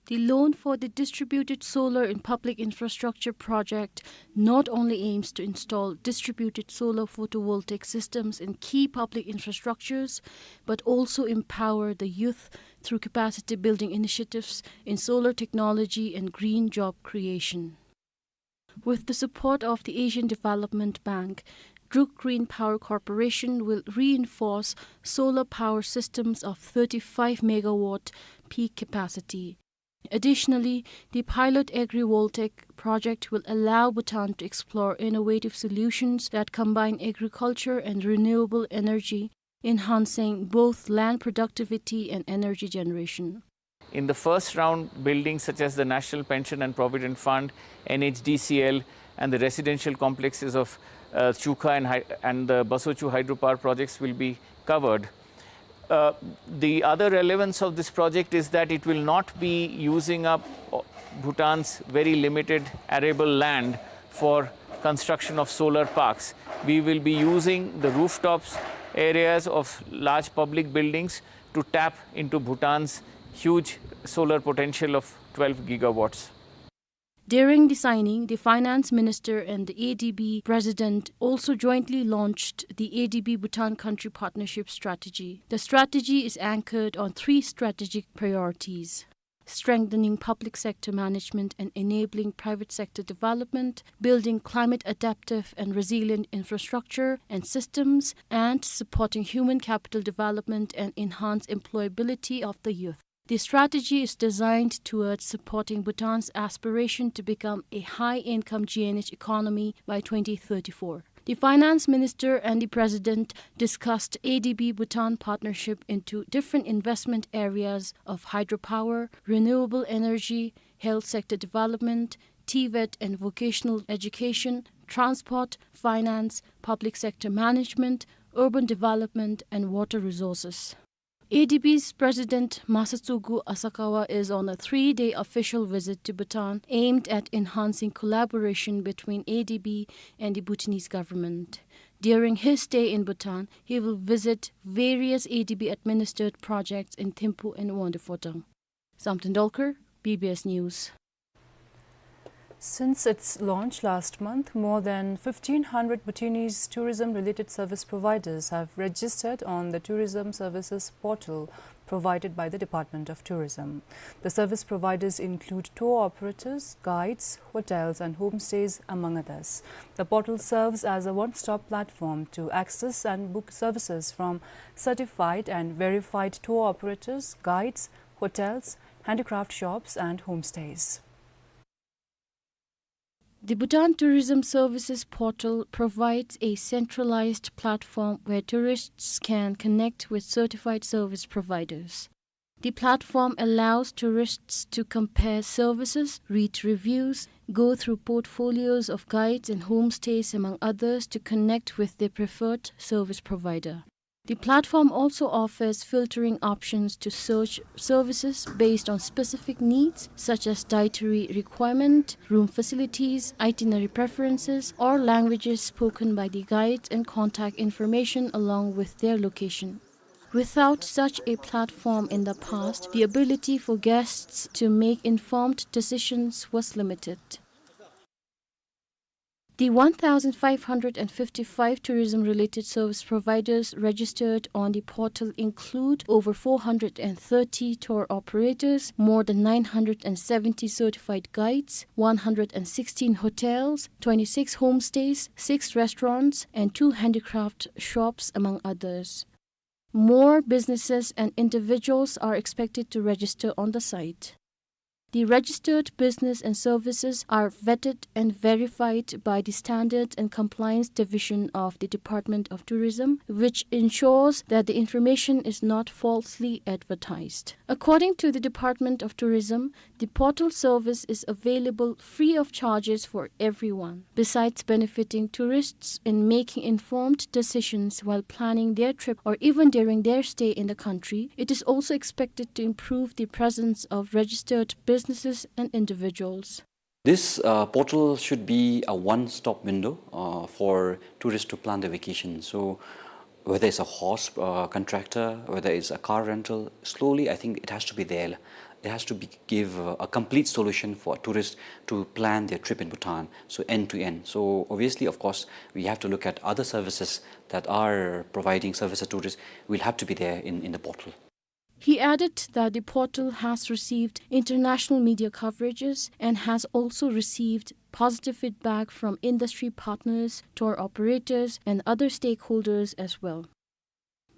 The loan for the distributed solar and public infrastructure project not only aims to install distributed solar photovoltaic systems in key public infrastructures, but also empower the youth through capacity building initiatives in solar technology and green job creation. With the support of the Asian Development Bank, Druk Green Power Corporation will reinforce solar power systems of thirty-five megawatt peak capacity. Additionally, the pilot agrivoltaic project will allow Bhutan to explore innovative solutions that combine agriculture and renewable energy, enhancing both land productivity and energy generation. In the first round, buildings such as the National Pension and Provident Fund, N H D C L, and the residential complexes of, uh, Chukha and Hy-, and the Basochu hydropower projects will be covered. Uh, the other relevance of this project is that it will not be using up, uh, Bhutan's very limited arable land for construction of solar parks. We will be using the rooftops areas of large public buildings to tap into Bhutan's huge solar potential of twelve gigawatts. During the signing, the finance minister and the A D B president also jointly launched the A D B Bhutan Country Partnership Strategy. The strategy is anchored on three strategic priorities: strengthening public sector management and enabling private sector development, building climate adaptive and resilient infrastructure and systems, and supporting human capital development and enhance employability of the youth. The strategy is designed towards supporting Bhutan's aspiration to become a high-income G N H economy by twenty thirty-four. The finance minister and the president discussed A D B Bhutan partnership into different investment areas of hydropower, renewable energy, health sector development, TVET and vocational education, transport, finance, public sector management, urban development, and water resources. A D B's President Masatsugu Asakawa is on a three-day official visit to Bhutan aimed at enhancing collaboration between A D B and the Bhutanese government. During his stay in Bhutan, he will visit various A D B-administered projects in Thimphu and Wangdue Phodrang. Samten Dolkar, B B S News. Since its launch last month, more than fifteen hundred Bhutanese tourism-related service providers have registered on the tourism services portal provided by the Department of Tourism. The service providers include tour operators, guides, hotels, and homestays, among others. The portal serves as a one-stop platform to access and book services from certified and verified tour operators, guides, hotels, handicraft shops, and homestays. The Bhutan Tourism Services Portal provides a centralized platform where tourists can connect with certified service providers. The platform allows tourists to compare services, read reviews, go through portfolios of guides and homestays, among others, to connect with their preferred service provider. The platform also offers filtering options to search services based on specific needs, such as dietary requirement, room facilities, itinerary preferences, or languages spoken by the guides, and contact information along with their location. Without such a platform in the past, the ability for guests to make informed decisions was limited. The one thousand five hundred and fifty-five tourism-related service providers registered on the portal include over four hundred and thirty tour operators, more than nine hundred and seventy certified guides, one hundred and sixteen hotels, twenty-six homestays, six restaurants, and two handicraft shops, among others. More businesses and individuals are expected to register on the site. The registered business and services are vetted and verified by the Standards and Compliance Division of the Department of Tourism, which ensures that the information is not falsely advertised. According to the Department of Tourism, the portal service is available free of charges for everyone. Besides benefiting tourists in making informed decisions while planning their trip or even during their stay in the country, it is also expected to improve the presence of registered businesses and individuals. This, uh, portal should be a one-stop window, uh, for tourists to plan their vacation. So, whether it's a hosp, uh, contractor, whether it's a car rental, slowly, I think it has to be there. It has to be, give, uh, a complete solution for tourists to plan their trip in Bhutan, so end to end. So obviously, of course, we have to look at other services that are providing service to tourists. Will have to be there in, in the portal. He added that the portal has received international media coverages and has also received positive feedback from industry partners, tour operators, and other stakeholders as well.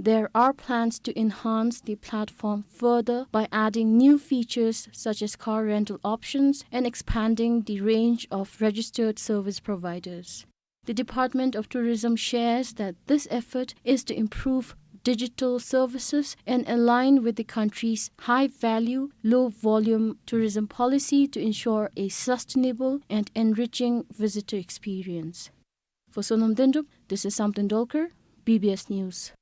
There are plans to enhance the platform further by adding new features such as car rental options and expanding the range of registered service providers. The Department of Tourism shares that this effort is to improve digital services and align with the country's high-value, low-volume tourism policy to ensure a sustainable and enriching visitor experience. For Sonam Dendup, this is Samten Dolkar, B B S News.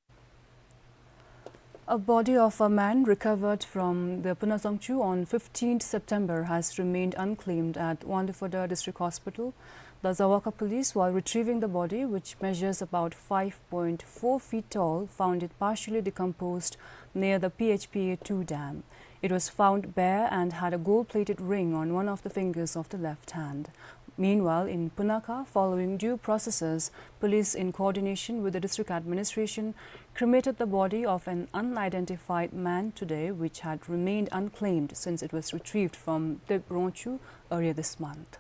A body of a man recovered from the Punazangchu on fifteenth September has remained unclaimed at Wangdue Phodrang District Hospital. The Zawaka police, while retrieving the body, which measures about five point four feet tall, found it partially decomposed near the P H P A two dam. It was found bare and had a gold-plated ring on one of the fingers of the left hand. Meanwhile, in Punakha, following due processes, police, in coordination with the district administration, cremated the body of an unidentified man today, which had remained unclaimed since it was retrieved from Tep Rongchu earlier this month.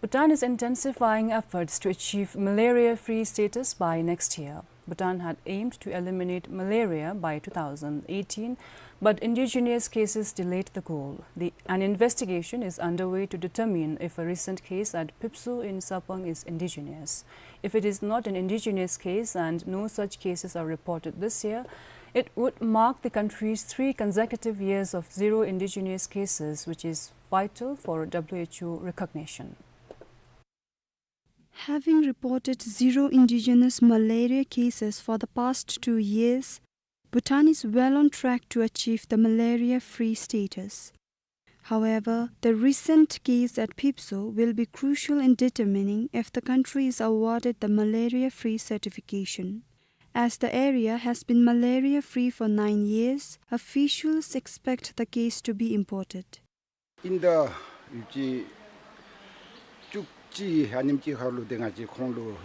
Bhutan is intensifying efforts to achieve malaria-free status by next year. Bhutan had aimed to eliminate malaria by two thousand eighteen, but indigenous cases delayed the goal. The, an investigation is underway to determine if a recent case at Phipso in Sarpang is indigenous. If it is not an indigenous case and no such cases are reported this year, it would mark the country's three consecutive years of zero indigenous cases, which is vital for W H O recognition. Having reported zero indigenous malaria cases for the past two years, Bhutan is well on track to achieve the malaria-free status. However, the recent case at Phipso will be crucial in determining if the country is awarded the malaria-free certification. As the area has been malaria-free for nine years, officials expect the case to be imported. In the ཡུལ་གྱི་བཅུ་གཅིག་ཨ་ནེམ་ཅིག་ཁར་ལུ་ཏེ་ང་བཅས་ཁོང་ལུ་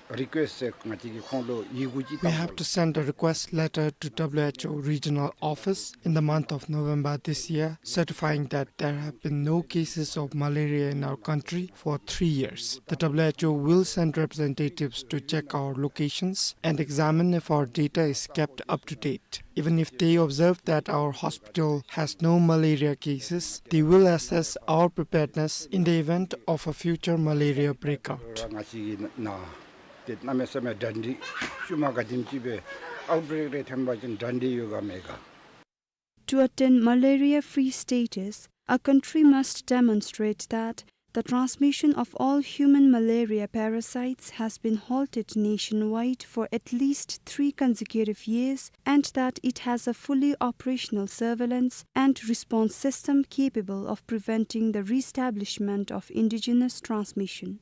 རི་ཀུ་ཨེསཊ་ཟེར་ང་བཅས་ཀྱིས་ཁོང་ལུ་ཡི་གུ་ཅིག་We have to send a request letter to W H O regional office in the month of November this year, certifying that there have been no cases of malaria in our country for three years. The W H O will send representatives to check our locations and examine if our data is kept up to date. Even if they observe that our hospital has no malaria cases, they will assess our preparedness in the event of a future malaria breakout. ང་བཅས་ཀྱི་ནང་ཏེ་གནམ་མེད་ས་མེད་གྲ་སྒྲིག་ཤུལ་མ་ག་དེམ་ཅིག་སྦེ་ཨའུཊ་བྷི་རེཀ་རེ་ཐོན་པ་ཅིན་གྲ་སྒྲིག་ཡོད་ག་མེད་ག། To attain malaria-free status, a country must demonstrate that the transmission of all human malaria parasites has been halted nationwide for at least three consecutive years and that it has a fully operational surveillance and response system capable of preventing the reestablishment of indigenous transmission.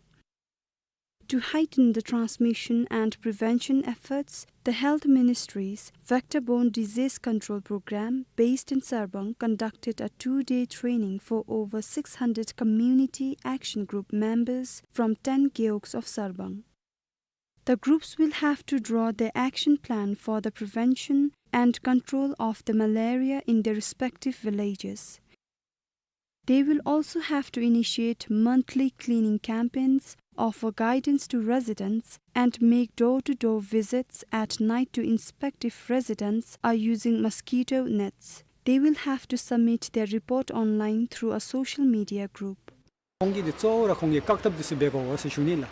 To heighten the transmission and prevention efforts, the Health Ministry's Vector-Borne Disease Control Program, based in Sarpang, conducted a two-day training for over six hundred Community Action Group members from ten gewogs of Sarpang. The groups will have to draw their action plan for the prevention and control of the malaria in their respective villages. They will also have to initiate monthly cleaning campaigns, offer guidance to residents, and make door-to-door visits at night to inspect if residents are using mosquito nets. They will have to submit their report online through a social media group. ཁོང་གིས་འདི་གཙོ་བོ་ར་ཁོང་གིས་བཀག་ཐབས་འདི་ཚུ་འབད་དགོ་ཟེར་ཞུ་ནི་ལགས།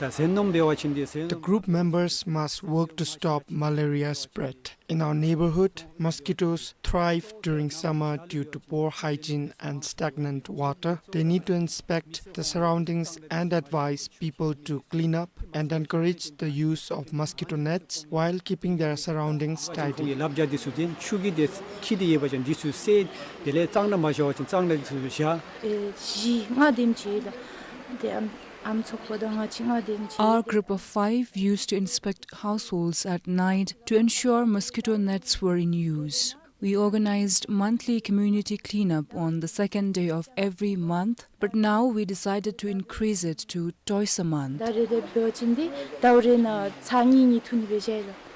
ད་ཟས་སྣུམ་འབད་བ་ཅིན་འདི་ཟས་The སྣུམ group members must work to stop malaria spread. In our neighborhood, mosquitoes thrive during summer due to poor hygiene and stagnant water. They need to inspect the surroundings and advise people to clean up and encourage the use of mosquito nets while keeping their surroundings tidy. ཁོང་གིས་ལབ་རྒྱ་འདི་ཚུ་འདི་ཆུ་གིས་འདི་འཁྱིལ་ཏེ་ཡོད་པ་ཅིན་འདི་ཚུ་བསལ། དེ་ལས་གཙང་སྦྲ་མ་བཞག་པ་ཅིན་གཙང་སྦྲ་འདི་ཚུ་བཞག། ཨེ་བཞི་ལྔ་དེམ་ཅིག་ལགས། ཏེ་ཨམ་ཨམ་ཚོགས་པ་དང་ང་བཅས་ལྔ་དེམ་ཅིག། Our group of five used to inspect households at night to ensure mosquito nets were in use. We organized monthly community cleanup on the second day of every month, but now we decided to increase it to twice a month. ཟླ་རེ་རེ་འབད་བ་ཅིན་འདི་ཟླཝ་རེ་ནང་ཚར་གཉིས་གཉིས་འཐུ་ནི་སྦེ་བཞག་ཡི་ལགས།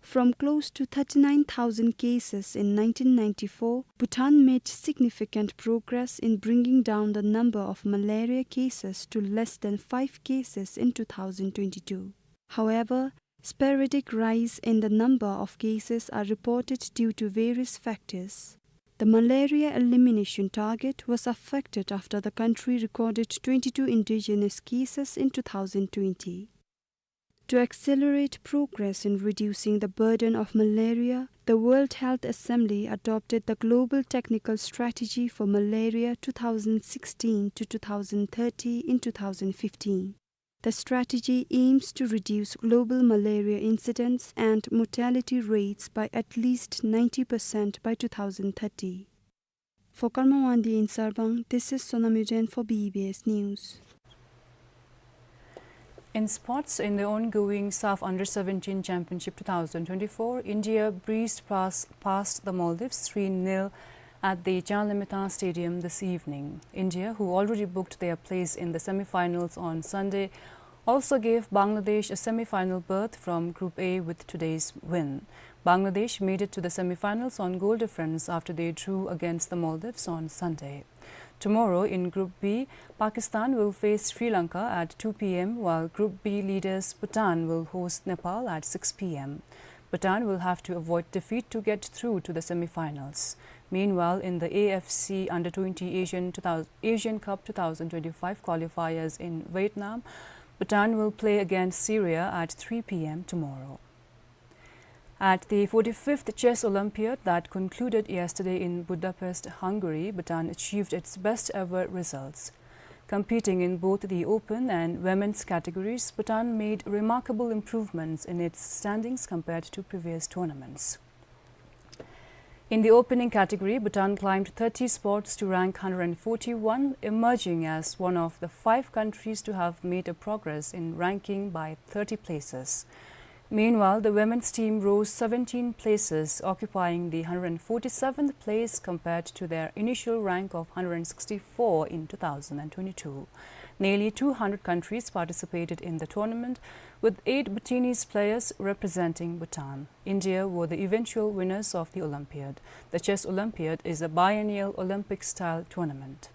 From close to thirty-nine thousand cases in nineteen ninety-four, Bhutan made significant progress in bringing down the number of malaria cases to less than five cases in two thousand twenty-two. However, sporadic rise in the number of cases are reported due to various factors. The malaria elimination target was affected after the country recorded twenty-two indigenous cases in two thousand twenty. To accelerate progress in reducing the burden of malaria, the World Health Assembly adopted the Global Technical Strategy for Malaria two thousand sixteen to two thousand thirty in two thousand fifteen. The strategy aims to reduce global malaria incidence and mortality rates by at least ninety percent by two thousand thirty. For Karma Wangdi in Sarpang, this is Sonam Yuden for B B S News. In sports, in the ongoing SAFF Under seventeen Championship two thousand twenty-four, India breezed past, past the Maldives three nil at the Janlamita Stadium this evening. India, who already booked their place in the semi-finals on Sunday, also gave Bangladesh a semi-final berth from Group A with today's win. Bangladesh made it to the semi-finals on goal difference after they drew against the Maldives on Sunday. Tomorrow in Group B, Pakistan will face Sri Lanka at two p m, while Group B leaders Bhutan will host Nepal at six p m. Bhutan will have to avoid defeat to get through to the semi-finals. Meanwhile, in the A F C Under twenty Asian two thousand, Asian Cup two thousand twenty-five qualifiers in Vietnam, Bhutan will play against Syria at three p m tomorrow. At the forty-fifth Chess Olympiad that concluded yesterday in Budapest, Hungary, Bhutan achieved its best ever results. Competing in both the open and women's categories, Bhutan made remarkable improvements in its standings compared to previous tournaments. In the opening category, Bhutan climbed thirty spots to rank hundred forty-one, emerging as one of the five countries to have made a progress in ranking by thirty places. Meanwhile, the women's team rose seventeen places, occupying the hundred forty-seventh place compared to their initial rank of hundred sixty-four in two thousand twenty-two. Nearly two hundred countries participated in the tournament, with eight Bhutanese players representing Bhutan. India were the eventual winners of the Olympiad. The Chess Olympiad is a biennial Olympic-style tournament.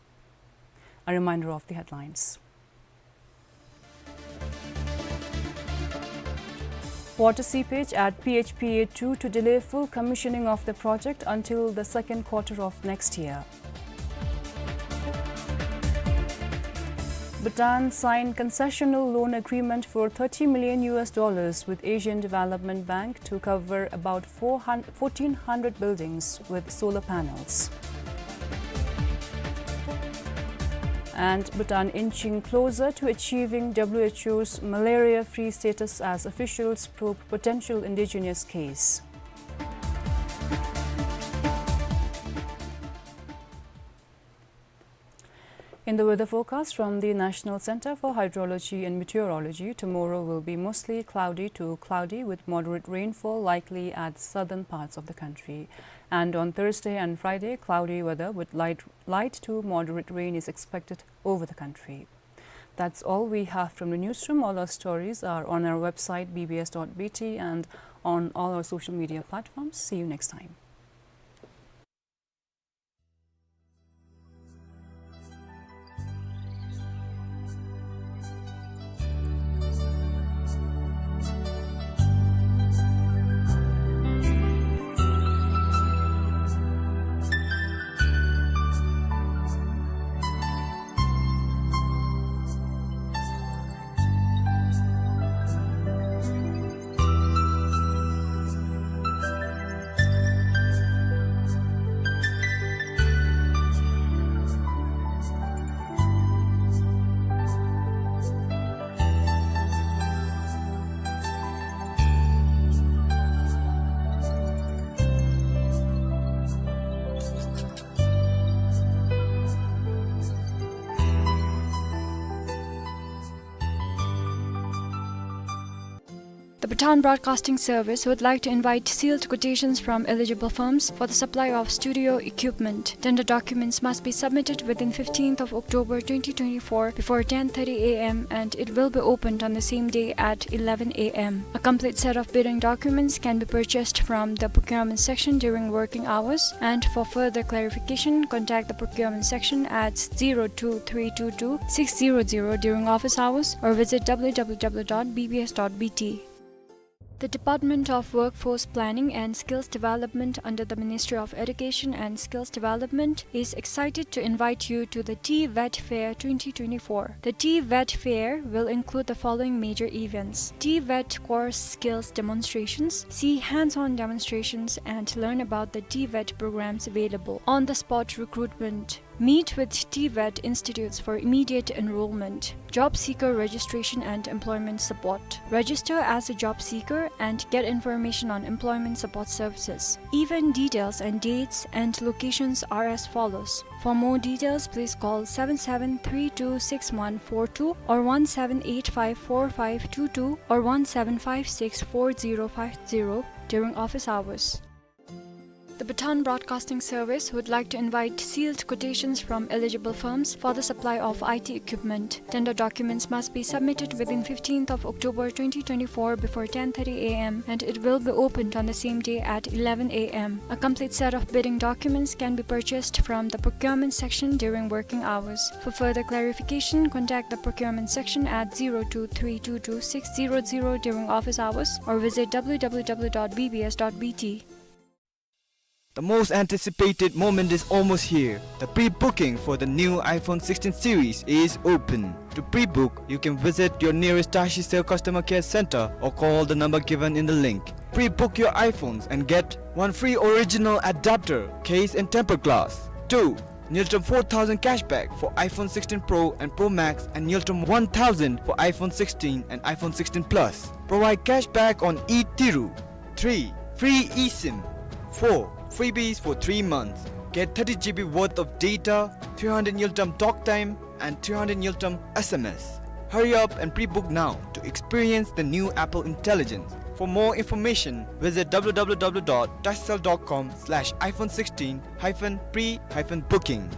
A reminder of the headlines. Water seepage at P H P A two to delay full commissioning of the project until the second quarter of next year. Bhutan signed concessional loan agreement for thirty million U S dollars with Asian Development Bank to cover about four hundred, fourteen hundred buildings with solar panels. And Bhutan inching closer to achieving W H O's malaria-free status as officials probe potential indigenous case. In the weather forecast from the National Center for Hydrology and Meteorology, tomorrow will be mostly cloudy to cloudy with moderate rainfall likely at southern parts of the country. And on Thursday and Friday, cloudy weather with light, light to moderate rain is expected over the country. That's all we have from the newsroom. All our stories are on our website, B B S dot B T, and on all our social media platforms. See you next time. The Bhutan Broadcasting Service would like to invite sealed quotations from eligible firms for the supply of studio equipment. Tender documents must be submitted within fifteenth of October twenty twenty-four before ten thirty A M, and it will be opened on the same day at eleven A M. A complete set of bidding documents can be purchased from the procurement section during working hours, and for further clarification, contact the procurement section at zero two three two two six zero zero during office hours or visit W W W dot B B S dot B T. The Department of Workforce Planning and Skills Development under the Ministry of Education and Skills Development is excited to invite you to the TVET Fair twenty twenty-four. The TVET Fair will include the following major events: TVET course skills demonstrations, see hands-on demonstrations, and learn about the TVET programs available. On-the-spot recruitment, Meet with TVET institutes for immediate enrollment. Job seeker registration and employment support. Register as a job seeker and get information on employment support services. Event details and dates and locations are as follows. For more details, please call seven seven three two six one four two or one seven eight five four five two two or one seven five six four zero five zero during office hours. The Bhutan Broadcasting Service would like to invite sealed quotations from eligible firms for the supply of I T equipment. Tender documents must be submitted within fifteenth of October twenty twenty-four before ten thirty A M, and it will be opened on the same day at eleven A M. A complete set of bidding documents can be purchased from the procurement section during working hours. For further clarification, contact the procurement section at zero two three two two six zero zero during office hours or visit W W W dot B B S dot B T. The most anticipated moment is almost here, the pre-booking for the new iPhone sixteen series is open. To pre-book, you can visit your nearest Tashi Cell customer care center or call the number given in the link. Pre-book your iPhones and get one free original adapter, case and tempered glass. Two, Ngultrum four thousand cashback for iPhone sixteen Pro and Pro Max and Ngultrum one thousand for iPhone sixteen and iPhone sixteen Plus. Provide cashback on e-Tiru. Three, free eSIM. Four, freebies for three months. Get thirty G B worth of data, three hundred Ngultrum talk time, and three hundred Ngultrum S M S. Hurry up and pre-book now to experience the new Apple Intelligence. For more information, visit W W W dot tashcell dot com slash iPhone sixteen hyphen pre hyphen booking.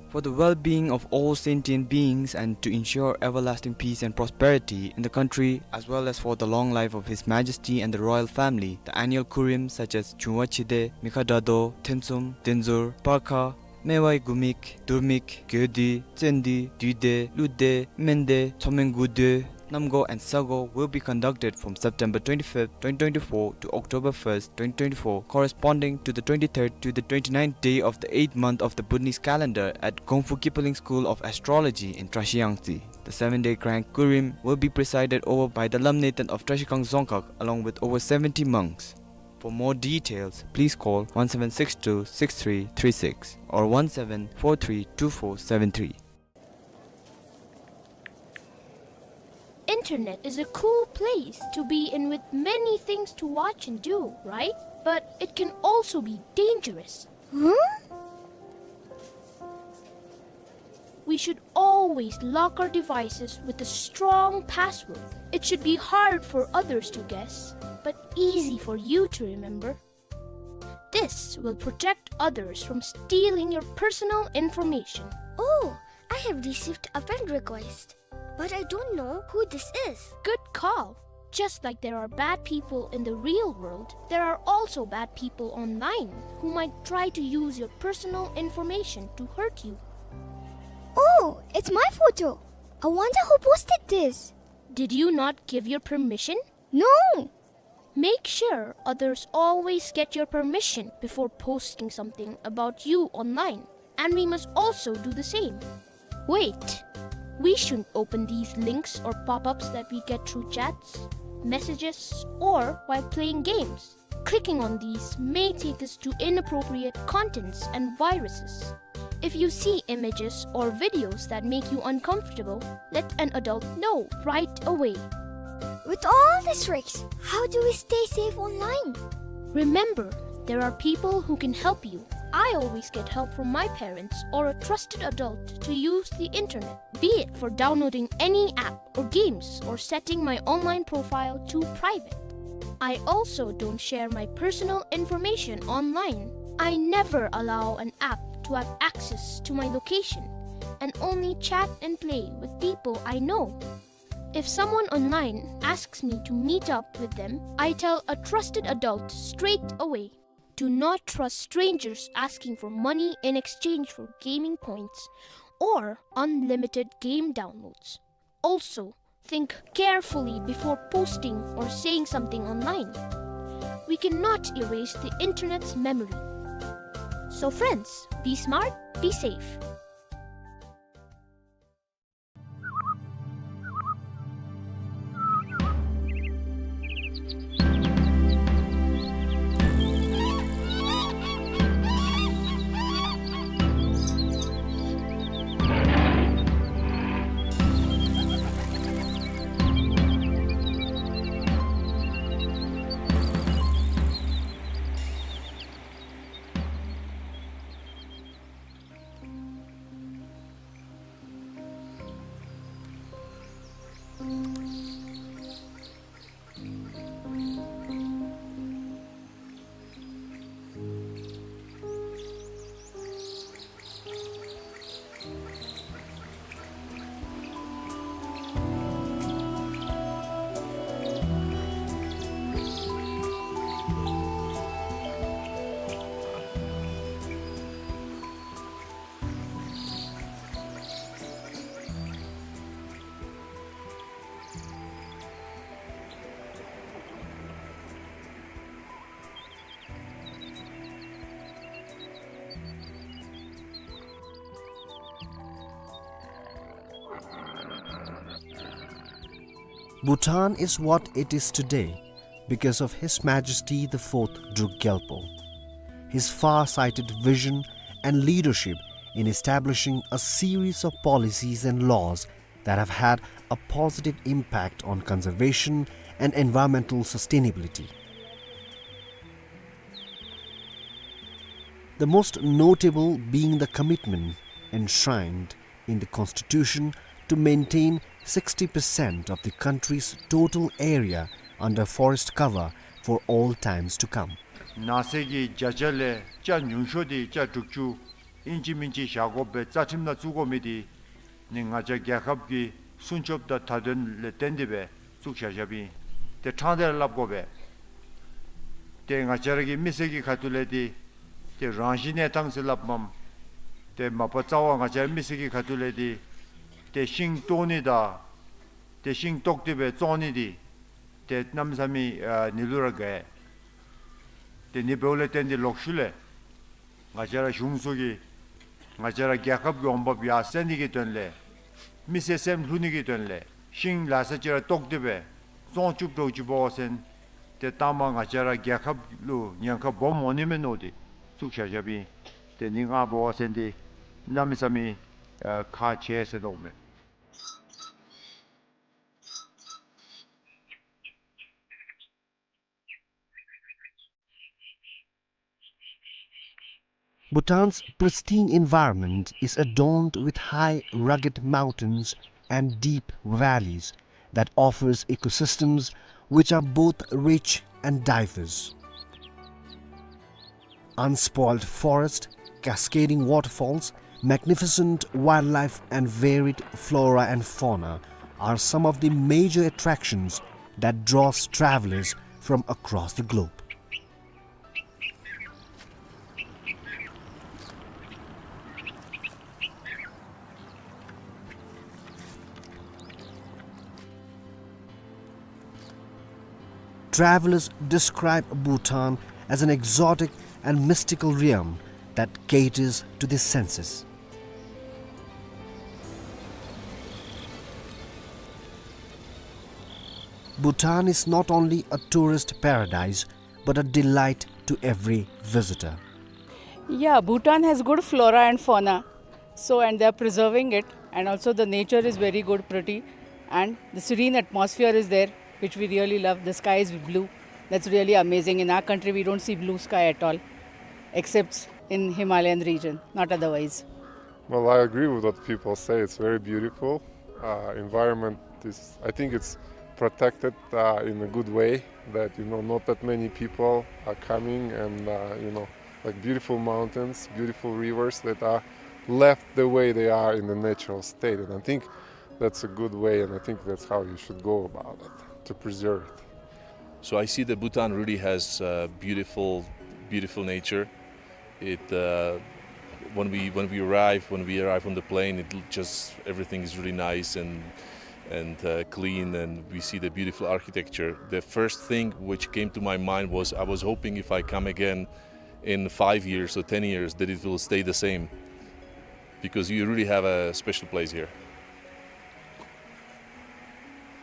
For the well-being of all sentient beings and to ensure everlasting peace and prosperity in the country, as well as for the long life of His Majesty and the royal family, the annual Kurim such as Chungwa Chide, Mikha Dado, Themtsum, Denzur, Parkha, Mewai Gumik, Durmik, Gyodi, Tsendi, Duide, Lude, Mende, Tsomeng Gude, Namgo and Sago will be conducted from September twenty-fifth, twenty twenty-four to October first, twenty twenty-four, corresponding to the twenty-third to the twenty-ninth day of the eighth month of the Bhutanese calendar at Gongfu Kipaling School of Astrology in Trashiyangtse. The seven-day grand Kurim will be presided over by the Lamneten of Trashikang Dzongkhag along with over seventy monks. For more details, please call one seven six two six three three six or one seven four three two four seven three. Internet is a cool place to be in with many things to watch and do, right? But it can also be dangerous. Huh? We should always lock our devices with a strong password. It should be hard for others to guess, but easy for you to remember. This will protect others from stealing your personal information. Oh, I have received a friend request, but I don't know who this is. Good call. Just like there are bad people in the real world, there are also bad people online who might try to use your personal information to hurt you. Oh, it's my photo. I wonder who posted this. Did you not give your permission? No. Make sure others always get your permission before posting something about you online. And we must also do the same. Wait! We shouldn't open these links or pop-ups that we get through chats, messages, or while playing games. Clicking on these may take us to inappropriate contents and viruses. If you see images or videos that make you uncomfortable, let an adult know right away. With all these tricks, how do we stay safe online? Remember, there are people who can help you. I always get help from my parents or a trusted adult to use the internet, be it for downloading any app or games or setting my online profile to private. I also don't share my personal information online. I never allow an app to have access to my location and only chat and play with people I know. If someone online asks me to meet up with them, I tell a trusted adult straight away. Do not trust strangers asking for money in exchange for gaming points or unlimited game downloads. Also, think carefully before posting or saying something online. We cannot erase the internet's memory. So friends, be smart, be safe. Bhutan is what it is today because of His Majesty the Fourth Druk Gyalpo. His far-sighted vision and leadership in establishing a series of policies and laws that have had a positive impact on conservation and environmental sustainability. The most notable being the commitment enshrined in the Constitution to maintain sixty percent of the country's total area under forest cover for all times to come. ནགས་ཚལ་གྱི་བརྒྱ་ཆ་ལས་ཆ་ཉུང་ཤོས་དེ་ཆ་དྲུག་ཅུ་ཨིན་ཅི་མིན་ཅི་བཞག་དགོ་པའི་རྩ་ཁྲིམས་ནང་བཙུགས་དགོ་མི་དེ་ནི་ང་བཅས་རྒྱལ་ཁབ་ཀྱི་སྲུང་སྐྱོབ་དང་མཐའ་དོན་ལས་བརྟེན་ཏེ་སྦེ་བཙུགས་བཞག་བཞགཔ་ཨིན། དེ་ཕྲང་སྟེ་ར་སླབ་དགོ་པས། དེ་ང་བཅས་ར་གི་མི་སེར་གྱི་ཁ་ཐུག་ལས་དེ་དེ་རང་བཞིན་གནས་སྟངས་ཟེར་སླབ་མས། དེ་མ་པ་རྩ་བ་ང་བཅས་ར་མི་སེར་གྱི་ཁ་ཐུག་ལས་དེ་དེ་ཤིང་བཏོག་ནི་དང་དེ་ཤིང་བཏོག་སྟེ་སྦེ་བཙོང་ནི་དེ་དེ་གནམ་མེད་ས་མེད་ཨ་ནི་ལུ་ར་དགའ། དེ་ནི་འབདཝ་ལས་བརྟེན་ཏེ་ལོག་ཤུལ་ལས་ང་བཅས་ར་གཞུང་ཚོགས་ཀྱིས་ང་བཅས་ར་རྒྱལ་ཁབ་ཀྱི་འོང་འབབ་ཡར་སེང་ནི་གི་དོན་ལས་མི་སེར་སེམས་ལྷོད་ནི་གི་དོན་ལས་ཤིང་ལ་ས་ཅིག་ར་བཏོག་སྟེ་སྦེ་བཙོང་བཅུག་འགྱོ་བཅུགཔ་འབད་བ་ཅིན་དེ་ལྟ་མ་ང་བཅས་ར་རྒྱལ་ཁབ་ལུ་ཉེན་ཁ་སྦོམ་འོང་ནི་མས་མནོ་སྟེ་བཙུགས་བཞག་བཞགཔ་ཨིན། དེ་ནི་ང་འབད་བ་ཅིན་དེ་གནམ་མེད་ས་མེད་ཨ་ཁག་ཆེ་ཟེར་མནོཝ་མས། Bhutan's pristine environment is adorned with high, rugged mountains and deep valleys that offers ecosystems which are both rich and diverse. Unspoiled forest, cascading waterfalls, magnificent wildlife and varied flora and fauna are some of the major attractions that draws travelers from across the globe. Travelers describe Bhutan as an exotic and mystical realm that caters to the senses. Bhutan is not only a tourist paradise, but a delight to every visitor. Yeah, Bhutan has good flora and fauna. So, and they are preserving it, and also the nature is very good, pretty, and the serene atmosphere is there, which we really love. The sky is blue. That's really amazing. In our country, we don't see blue sky at all, except in Himalayan region, not otherwise. Well, I agree with what people say. It's very beautiful. Uh, environment is, I think it's protected, uh, in a good way, that, you know, not that many people are coming and, uh, you know, like, beautiful mountains, beautiful rivers that are left the way they are in the natural state. And I think that's a good way, and I think that's how you should go about it, to preserve it. So I see that Bhutan really has, uh, beautiful, beautiful nature. It, uh, when we, when we arrive, when we arrive on the plane, it l-, just, everything is really nice and, and, uh, clean, and we see the beautiful architecture. The first thing which came to my mind was, I was hoping if I come again in five years or ten years that it will stay the same, because you really have a special place here.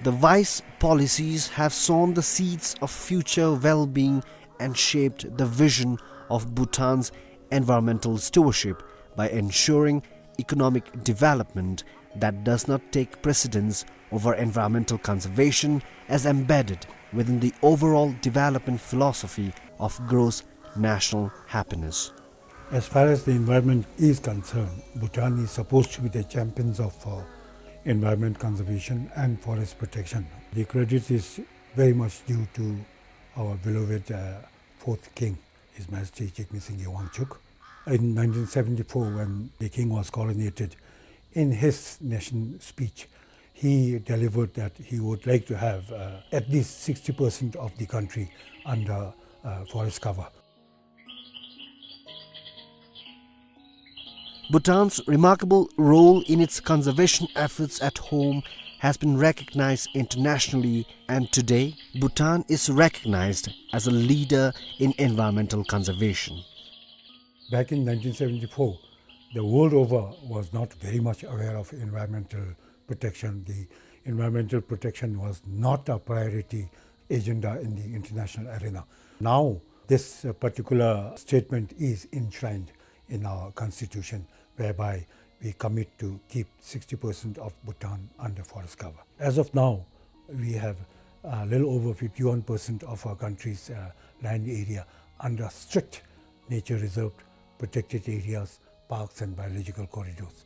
The wise policies have sown the seeds of future well-being and shaped the vision of Bhutan's environmental stewardship by ensuring economic development that does not take precedence over environmental conservation as embedded within the overall development philosophy of gross national happiness. As far as the environment is concerned, Bhutan is supposed to be the champions of, uh, environment conservation and forest protection. The credit is very much due to our beloved, uh, fourth king, His Majesty Jigme Singye Wangchuck. In nineteen seventy-four, when the king was coronated, in his nation speech, he delivered that he would like to have, uh, at least sixty percent of the country under, uh, forest cover. Bhutan's remarkable role in its conservation efforts at home has been recognized internationally, and today, Bhutan is recognized as a leader in environmental conservation. Back in nineteen seventy-four, the world over was not very much aware of environmental protection. The environmental protection was not a priority agenda in the international arena. Now, this, uh, particular statement is enshrined in our constitution, whereby we commit to keep sixty percent of Bhutan under forest cover. As of now, we have a little over fifty-one percent of our country's, uh, land area under strict nature reserve, protected areas, parks and biological corridors.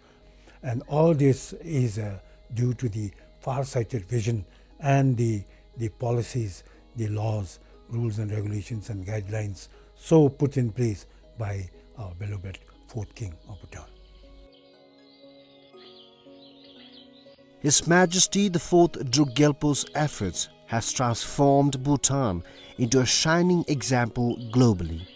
And all this is, uh, due to the far-sighted vision and the, the policies, the laws, rules and regulations and guidelines so put in place by our beloved fourth king of Bhutan. His Majesty the Fourth Druk Gyalpo's efforts has transformed Bhutan into a shining example globally.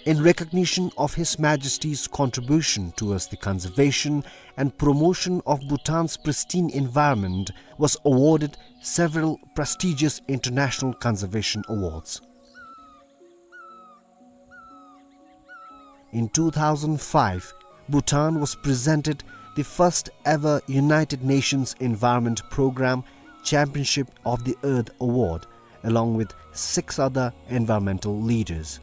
In recognition of His Majesty's contribution towards the conservation and promotion of Bhutan's pristine environment, was awarded several prestigious international conservation awards. In two thousand five, Bhutan was presented the first ever United Nations Environment Programme Championship of the Earth Award, along with six other environmental leaders.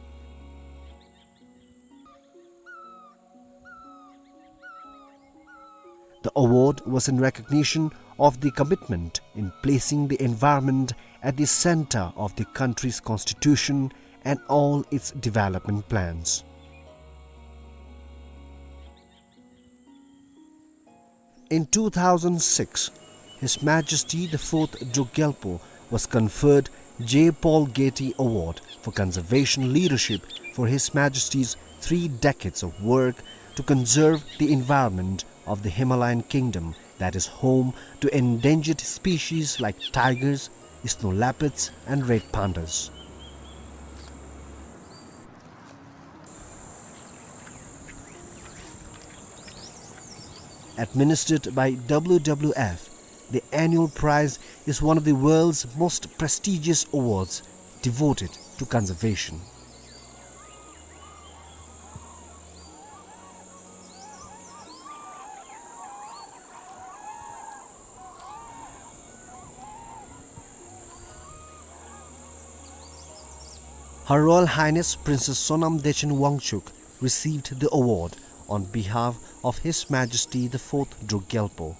The award was in recognition of the commitment in placing the environment at the center of the country's constitution and all its development plans. In two thousand six, His Majesty the Fourth Druk Gyalpo was conferred J. Paul Getty Award for Conservation Leadership for His Majesty's three decades of work to conserve the environment of the Himalayan kingdom that is home to endangered species like tigers, snow leopards, and red pandas. Administered by W W F, the annual prize is one of the world's most prestigious awards devoted to conservation. Her Royal Highness Princess Sonam Dechen Wangchuck received the award on behalf of His Majesty the Fourth Druk Gyalpo.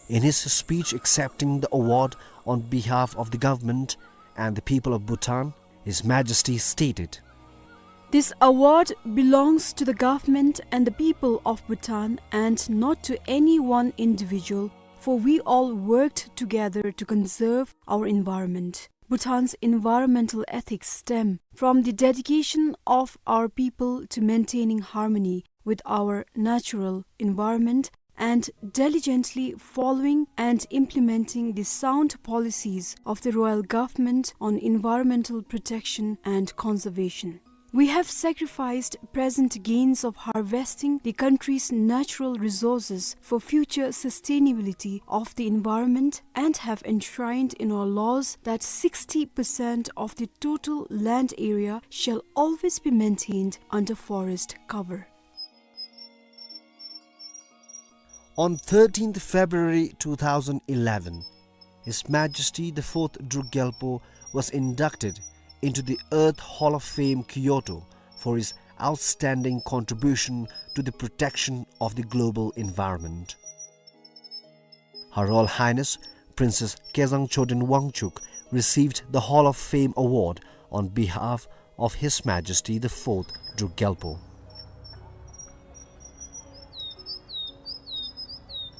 In his speech accepting the award on behalf of the government and the people of Bhutan, His Majesty stated, "This award belongs to the government and the people of Bhutan and not to any one individual, for we all worked together to conserve our environment." Bhutan's environmental ethics stem from the dedication of our people to maintaining harmony with our natural environment and diligently following and implementing the sound policies of the royal government on environmental protection and conservation. We have sacrificed present gains of harvesting the country's natural resources for future sustainability of the environment and have enshrined in our laws that sixty percent of the total land area shall always be maintained under forest cover. On thirteenth February two thousand eleven, His Majesty the Fourth Druk Gyalpo was inducted into the Earth Hall of Fame, Kyoto, for his outstanding contribution to the protection of the global environment. Her Royal Highness Princess Kezang Choden Wangchuck received the Hall of Fame award on behalf of His Majesty the Fourth Druk Gyalpo.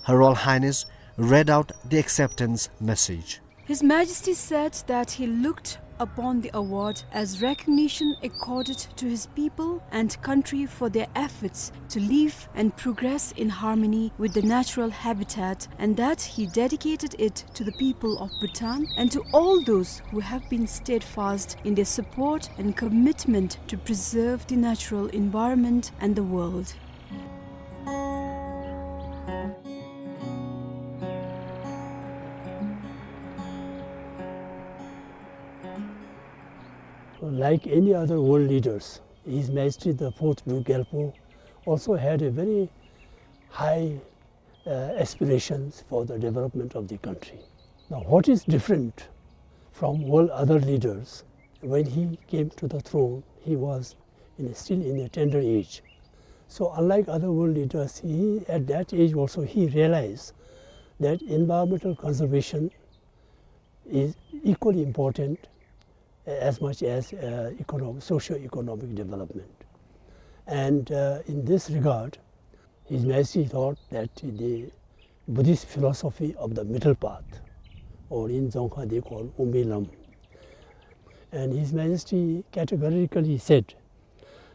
Her Royal Highness read out the acceptance message. His Majesty said that he looked upon the award as recognition accorded to his people and country for their efforts to live and progress in harmony with the natural habitat, and that he dedicated it to the people of Bhutan and to all those who have been steadfast in their support and commitment to preserve the natural environment and the world. Like any other world leaders, His Majesty the Fourth Druk Gyalpo also had a very high uh, aspirations for the development of the country. Now, what is different from all other leaders? When he came to the throne, he was in, still in a tender age. So, unlike other world leaders, he, at that age also, he realized that environmental conservation is equally important as much as, uh, economic, socio-economic development. And, uh, in this regard, His Majesty thought that the Buddhist philosophy of the middle path, or in Dzongkha they call Umbi Lam, and His Majesty categorically said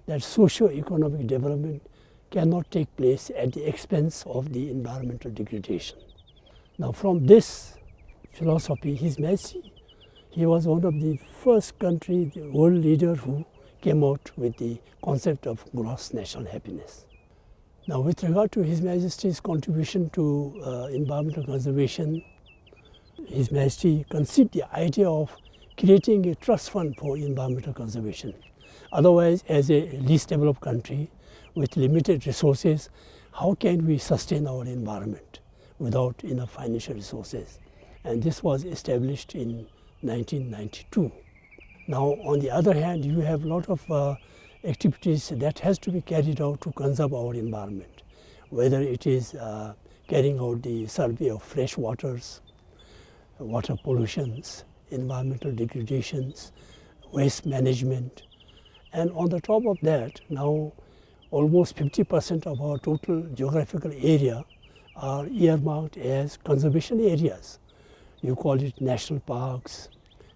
that socio-economic development cannot take place at the expense of the environmental degradation. Now, from this philosophy, His Majesty, he was one of the first country, the world leader who came out with the concept of gross national happiness. Now, with regard to His Majesty's contribution to, uh, environmental conservation, His Majesty conceived the idea of creating a trust fund for environmental conservation. Otherwise, as a least developed country with limited resources, how can we sustain our environment without enough financial resources? And this was established in nineteen ninety-two. Now, on the other hand, you have lot of, uh, activities that has to be carried out to conserve our environment, whether it is, uh, carrying out the survey of fresh waters, water pollutions, environmental degradations, waste management. And on the top of that, now almost fifty percent of our total geographical area are earmarked as conservation areas. You call it national parks,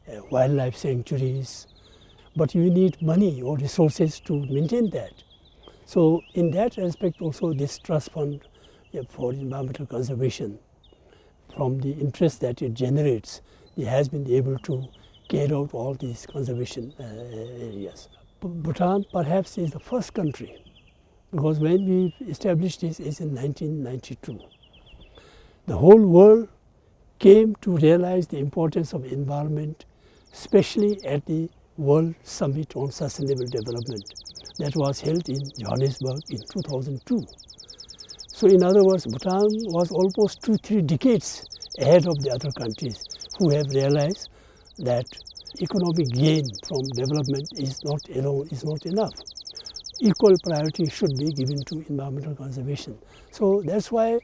uh, wildlife sanctuaries, but you need money or resources to maintain that. So in that respect also, this trust fund, uh, for environmental conservation, from the interest that it generates, it has been able to carry out all these conservation, uh, areas. Bhutan perhaps is the first country, because when we established this is in nineteen ninety-two. The whole world came to realize the importance of environment, especially at the World Summit on Sustainable Development that was held in Johannesburg in two thousand two. So in other words, Bhutan was almost two, three decades ahead of the other countries who have realized that economic gain from development is not alone, is not enough. Equal priority should be given to environmental conservation. So that's why,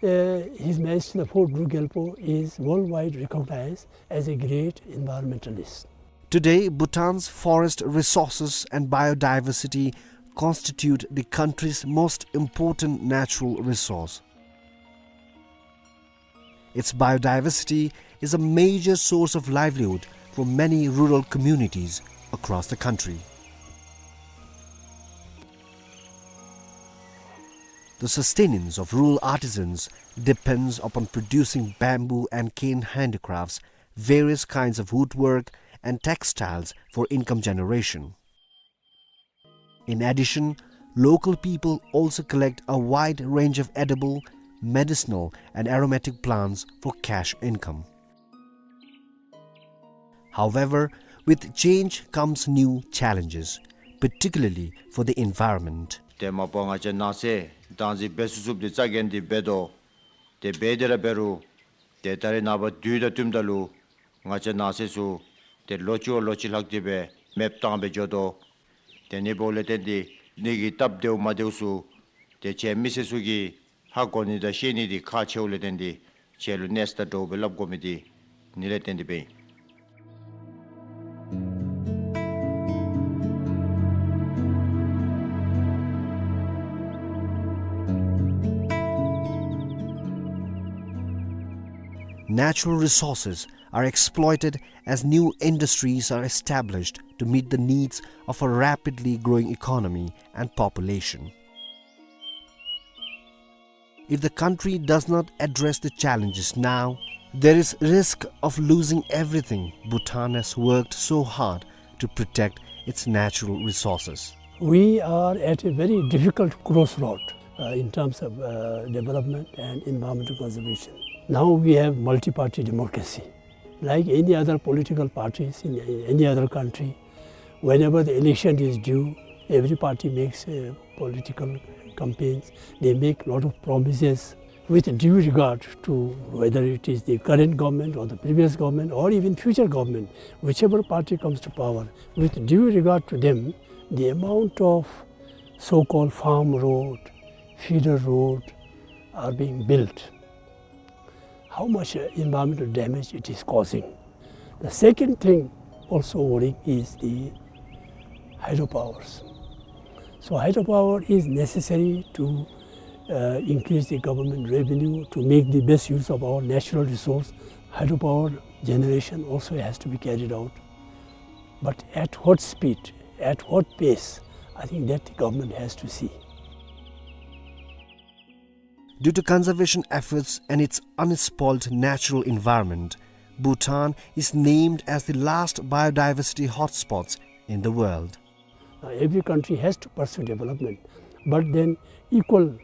uh, His Majesty the Fourth Druk Gyalpo is worldwide recognized as a great environmentalist. Today, Bhutan's forest resources and biodiversity constitute the country's most important natural resource. Its biodiversity is a major source of livelihood for many rural communities across the country. The sustenance of rural artisans depends upon producing bamboo and cane handicrafts, various kinds of woodwork, and textiles for income generation. In addition, local people also collect a wide range of edible, medicinal, and aromatic plants for cash income. However, with change comes new challenges, particularly for the environment. ཏེ་མ་པ་ང་བཅས་ནགས་ཚལ་བདག་འཛིན་འབད་ཚུགས་ཚུགསཔ་འདི་རྩ་འགེངས་ཏེ་འབད་དོ། ཏེ་འབད་དེ་ར་འབད་རུང་ཏེ་ད་རེས་ནངས་པ་དུས་དང་བསྟུནམ་ད་ལུ་ང་བཅས་ནགས་ཚལ་ཚུ་ཏེ་ལོ་གཅིག་བ་ལོ་གཅིག་ལྷག་སྟེ་སྦེ་མེདཔ་བཏང་སྦེ་འགྱོ་དོ། ཏེ་ཨ་ནི་འབདཝ་ལས་བརྟེན་ཏེ་ཨ་ནི་གི་སྟབས་བདེཝ་མ་བདེཝ་ཚུ་ཏེ་ཁྱེད་མི་སེར་ཚུ་གིས་ཧ་གོ་ནི་དང་ཤེས་ནི་འདི་ཁག་ཆེཝ་ལས་བརྟེན་ཏེ་ཁྱེད་ལུ་གནས་ཚུ་དང་འདྲཝ་སྦེ་སླབ་དགོ་མི་འདི་ཨ་ནི་ལས་བརྟེན་ཏེ་སྦེ་ཨིན། Natural resources are exploited as new industries are established to meet the needs of a rapidly growing economy and population. If the country does not address the challenges now, there is risk of losing everything Bhutan has worked so hard to protect its natural resources. We are at a very difficult crossroad, uh, in terms of, uh, development and environmental conservation. Now we have multi-party democracy. Like any other political parties in any other country, whenever the election is due, every party makes, uh, political campaigns. They make lot of promises. With due regard to whether it is the current government or the previous government or even future government, whichever party comes to power, with due regard to them, the amount of so-called farm road, feeder road are being built, how much, uh, environmental damage it is causing. The second thing also worrying is the hydropowers. So hydropower is necessary to, uh, increase the government revenue, to make the best use of our natural resource. Hydropower generation also has to be carried out. But at what speed, at what pace, I think that the government has to see. Due to conservation efforts and its unspoiled natural environment, Bhutan is named as the last biodiversity hotspots in the world. Now, every country has to pursue development, but then equal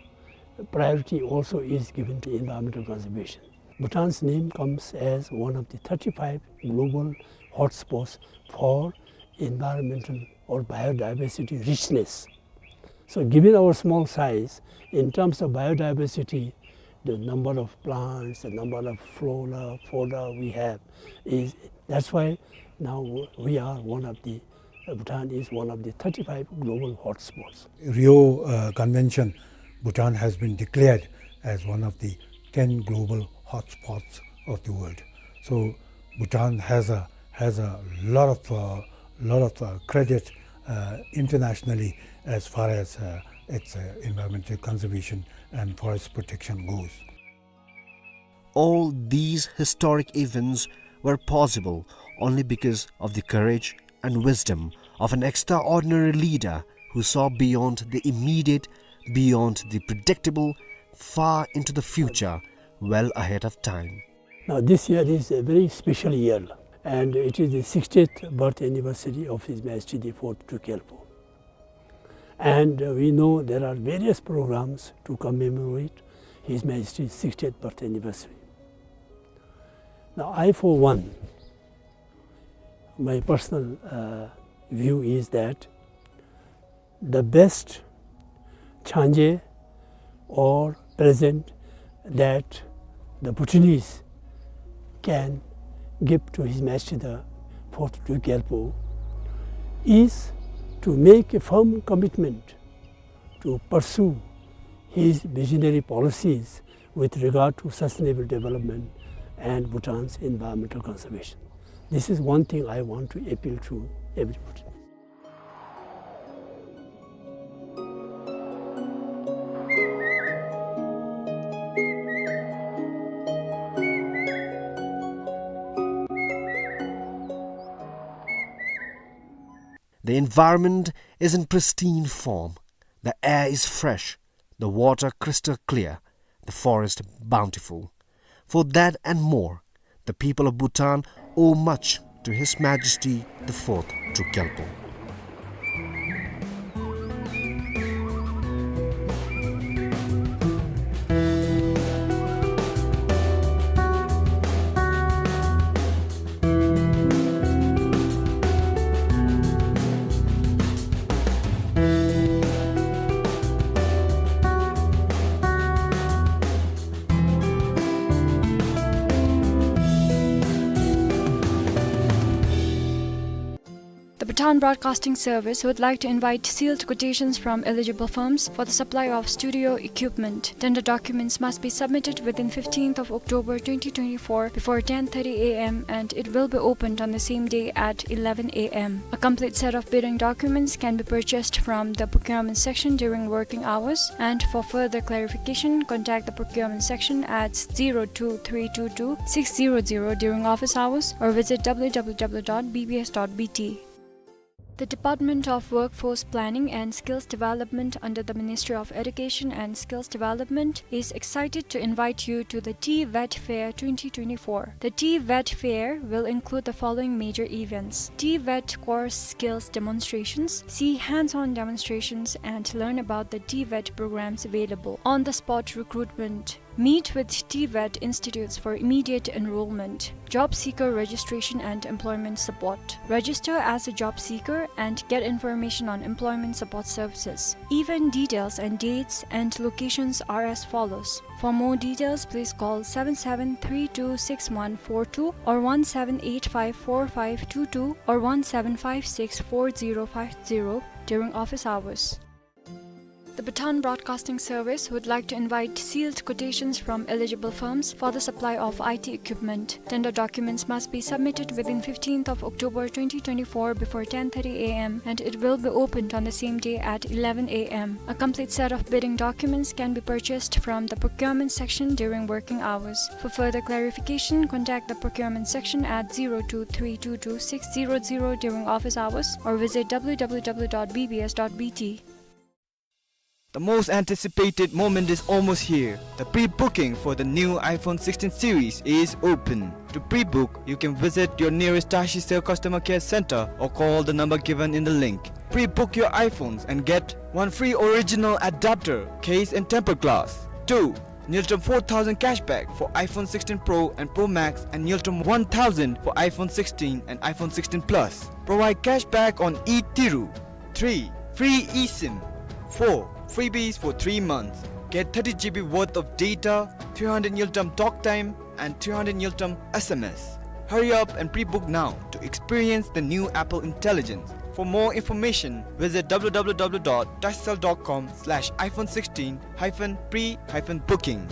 priority also is given to environmental conservation. Bhutan's name comes as one of the thirty-five global hotspots for environmental or biodiversity richness. So given our small size, in terms of biodiversity, the number of plants, the number of flora, fauna we have, is, that's why now we are one of the, Bhutan is one of the thirty-five global hotspots. Rio, uh, Convention, Bhutan has been declared as one of the ten global hotspots of the world. So Bhutan has a, has a lot of, uh, lot of, uh, credit, uh, internationally as far as, uh, its, uh, environmental conservation and forest protection goes. All these historic events were possible only because of the courage and wisdom of an extraordinary leader who saw beyond the immediate, beyond the predictable, far into the future, well ahead of time. Now, this year is a very special year, and it is the sixtieth birth anniversary of His Majesty the Fourth Druk Gyalpo. And, uh, we know there are various programs to commemorate His Majesty's sixtieth birth anniversary. Now, I, for one, my personal, uh, view is that the best changé or present that the Bhutanese can give to His Majesty the Fourth Druk Gyalpo is to make a firm commitment to pursue his visionary policies with regard to sustainable development and Bhutan's environmental conservation. This is one thing I want to appeal to everybody. The environment is in pristine form. The air is fresh, the water crystal clear, the forest bountiful. For that and more, the people of Bhutan owe much to His Majesty the Fourth Druk Gyalpo. The Bhutan Broadcasting Service would like to invite sealed quotations from eligible firms for the supply of studio equipment. Tender documents must be submitted within fifteenth of October twenty twenty-four before ten thirty A M, and it will be opened on the same day at eleven A M. A complete set of bidding documents can be purchased from the procurement section during working hours, and for further clarification, contact the procurement section at zero two three two two six zero zero during office hours or visit W W W dot B B S dot B T. The Department of Workforce Planning and Skills Development under the Ministry of Education and Skills Development is excited to invite you to the TVET Fair twenty twenty-four. The TVET Fair will include the following major events: TVET course skills demonstrations, see hands-on demonstrations, and learn about the TVET programs available. On-the-spot recruitment, Meet with TVET institutes for immediate enrollment. Job seeker registration and employment support. Register as a job seeker and get information on employment support services. Event details and dates and locations are as follows. For more details, please call seven seven three two six one four two or one seven eight five four five two two or one seven five six four zero five zero during office hours. The Bhutan Broadcasting Service would like to invite sealed quotations from eligible firms for the supply of I T equipment. Tender documents must be submitted within fifteenth of October twenty twenty-four before ten thirty A M, and it will be opened on the same day at eleven A M. A complete set of bidding documents can be purchased from the procurement section during working hours. For further clarification, contact the procurement section at zero two three two two six zero zero during office hours or visit W W W dot B B S dot B T. The most anticipated moment is almost here. The pre-booking for the new iPhone sixteen series is open. To pre-book, you can visit your nearest Tashi Cell customer care center or call the number given in the link. Pre-book your iPhones and get one free original adapter, case and tempered glass. Two, Ngultrum four thousand cashback for iPhone sixteen Pro and Pro Max and Ngultrum one thousand for iPhone sixteen and iPhone sixteen Plus. Provide cashback on e-Tiru. Three, free eSIM. Four, freebies for three months. Get thirty G B worth of data, three hundred Ngultrum talk time, and three hundred Ngultrum S M S. Hurry up and pre-book now to experience the new Apple Intelligence. For more information, visit W W W dot tashcell dot com slash iPhone sixteen hyphen pre hyphen booking.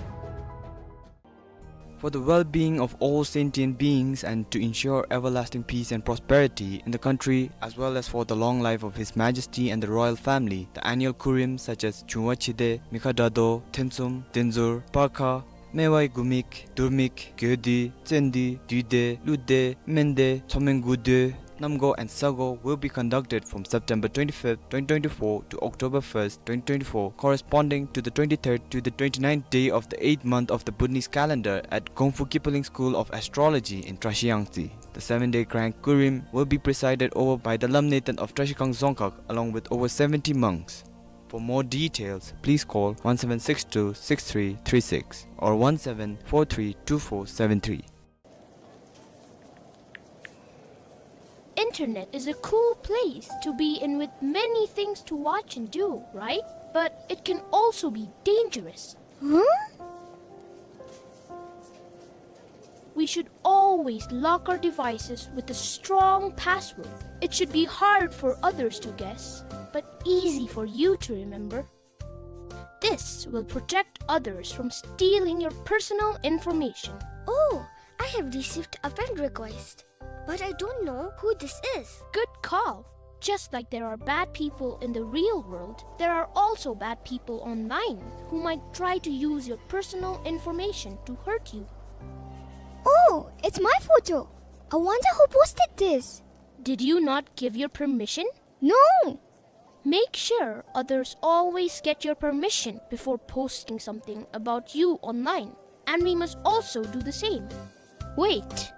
For the well-being of all sentient beings and to ensure everlasting peace and prosperity in the country, as well as for the long life of His Majesty and the royal family, the annual Kurim such as Chungwa Chide, Mikha Dado, Thensum, Denzur, Parkha, Mewai Gumik, Durmik, Gyodi, Tsendi, Duide, Lude, Mende, Tsomen Gude, Namgo and Sago will be conducted from September twenty-fifth, twenty twenty-four to October first, twenty twenty-four, corresponding to the twenty-third to the twenty-ninth day of the eighth month of the Bhutanese calendar at Gongfu Kipaling School of Astrology in Trashiyangtse. The seven-day grand Kurim will be presided over by the Lamneten of Trashikang Dzongkhag along with over seventy monks. For more details, please call one seven six two six three three six or one seven four three two four seven three. Internet is a cool place to be in with many things to watch and do, right? But it can also be dangerous. Huh? We should always lock our devices with a strong password. It should be hard for others to guess, but easy for you to remember. This will protect others from stealing your personal information. Oh, I have received a friend request, but I don't know who this is. Good call. Just like there are bad people in the real world, there are also bad people online who might try to use your personal information to hurt you. Oh, it's my photo. I wonder who posted this. Did you not give your permission? No! Make sure others always get your permission before posting something about you online, and we must also do the same. Wait!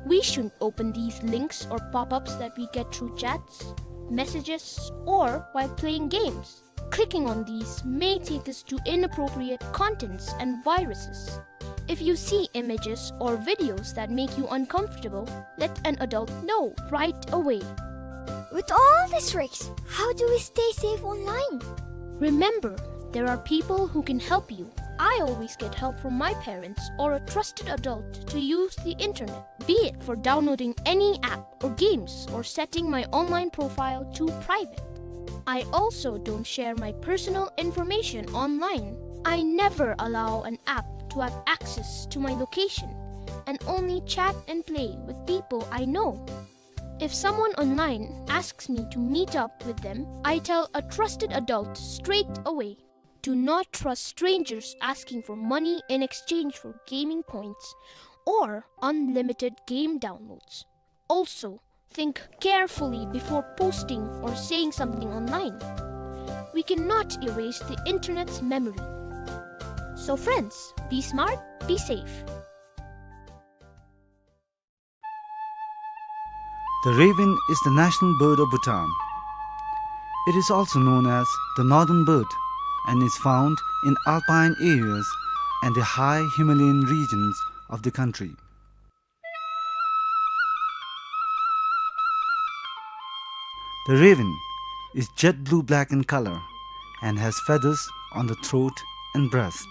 We shouldn't open these links or pop-ups that we get through chats, messages, or while playing games. Clicking on these may take us to inappropriate contents and viruses. If you see images or videos that make you uncomfortable, let an adult know right away. With all these tricks, how do we stay safe online? Remember, there are people who can help you. I always get help from my parents or a trusted adult to use the internet, be it for downloading any app or games or setting my online profile to private. I also don't share my personal information online. I never allow an app to have access to my location and only chat and play with people I know. If someone online asks me to meet up with them, I tell a trusted adult straight away. Do not trust strangers asking for money in exchange for gaming points or unlimited game downloads. Also, think carefully before posting or saying something online. We cannot erase the internet's memory. So friends, be smart, be safe. The raven is the national bird of Bhutan. It is also known as the northern bird and is found in alpine areas and the high Himalayan regions of the country. The raven is jet blue-black in color and has feathers on the throat and breast.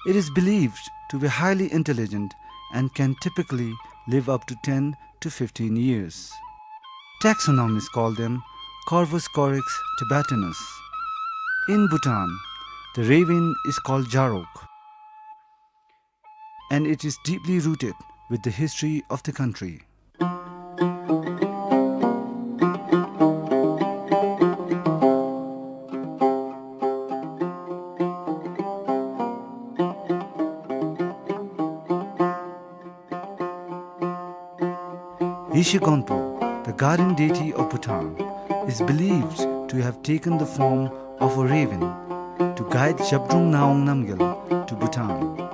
It is believed to be highly intelligent and can typically live up to ten to fifteen years. Taxonomists call them Corvus corax tibetanus. In Bhutan, the raven is called Jarok, and it is deeply rooted with the history of the country. Yeshe Gonpo, the guardian deity of Bhutan, is believed to have taken the form of a raven to guide Zhabdrung Ngawang Namgyal to Bhutan.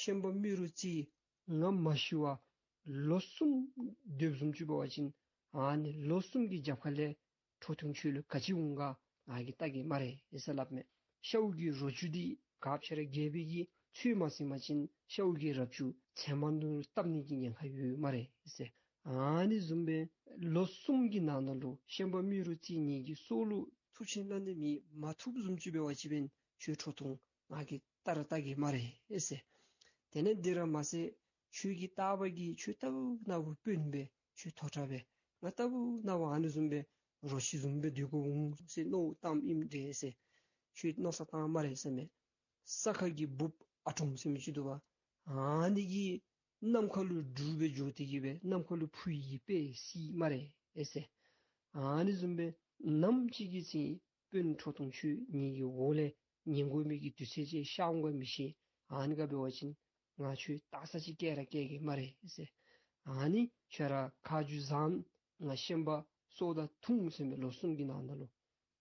ཤན་པ་རྨེ་རུ་རྩེ་ང་མ་ཤི་བར་ལོ་གསུམ་སྡོདཔ་བཟུམ་ཅིག་འབད་བ་ཅིན་ཨ་ནི་ལོ་གསུམ་གྱི་རྒྱབ་ཁ་ལས་ཁྲོ་ཐུང་ཁྱོད་ལུ་ག་ཅི་འོང་ག་ང་གིས་བལྟ་གེ་སྨ་རེ་ཟེར་སླབ་མས། ཤཝ་གི་རོ་བཅུད་འདི་ག་ཅི་ར་རྒྱས་པའི་གི་ཚོད་མ་ཟིན་པ་ཅིན་ཤཝ་གི་ར་བཅུད་ཚལ་མ་ནང་ལུ་བཏབ་ནི་གི་ཉེན་ཁ་ཡོད་སྨ་རེ་ཟེར། ཨ་ནི་བཟུམ་སྦེ་ལོ་གསུམ་གྱི་ནང་ན་ལུ་ཤན་པ་རྨེ་རུ་རྩེ་ངེ་གི་སྲོག་ལུ་ཐུགས་ཆེན་གནང་ནི་མེད་མ་ཐུབ་བཟུམ་ཅིག་འབད་བ་ཅིན་ཁྱོད་ཁྲོ་ཐུང་ང་གིས་བལྟ་ར་བལྟ་གེ་སྨ་རེ་ཟེར། དེ་ལས་འདི་ར་མ་ཚད་ཁྱོད་ཀྱི་རྟག་པ་གིས་ཁྱོད་ལྟ་བུ་ན་བུ་དཔོན་སྦེ་ཁྱོད་མཐོ་དྲགས་སྦེ་ང་ལྟ་བུ་ན་བུ་ཨ་ནི་བཟུམ་སྦེ་རོ་ཁྱི་བཟུམ་སྦེ་སྡོད་དགོཔ་འོང་ཟེར་མནོ་བསམ་ཨིནམ་འདྲས་ཟེར། ཁྱོད་མནོ་བསམ་བཏང་སྨ་རེ་ཟེར་མས། ས་ཁ་གི་འབུཔ་ཨ་དྲུང་ཟེར་མི་ཅིག་འདུག་པ། ཨ་ནི་གིས་ནམ་མཁའ་ལུ་འབྲུག་སྦེ་འགྱོ་སྟེ་གི་སྦེ་ནམ་མཁའ་ལུ་འཕུར་ཡི་པས་སྲིད་སྨ་རེ་ཨེ་ཟེར། ཨ་ནི་བཟུམ་སྦེ་ནམ་ཅིག་གི་ཚེ་དཔོན་ཁྲོ་ཐུང་ཁྱོད་ངེ་གི་འོག་ལས་ཉན་དགོ་མི་གི་དུས་ཚོད་ཅིག་ཤར་འོང་ག་མི་ཤེས། ཨ་ནི་ག་འབད་བ་ཅིན་ང་ཁྱོད་བལྟ་ས་ཅིག་བསྐྱལ་ར་བསྐྱལ་གེ་སྨ་རེ་ཨེ་ཟེར། ཨ་ནི་ཁྱོད་ར་ཁ་རྗེ་བཟང་ང་ཤན་པ་སྲོག་དང་ཐུང་ཟེར་མི་ལོ་གསུམ་གྱི་ནང་ན་ལུ་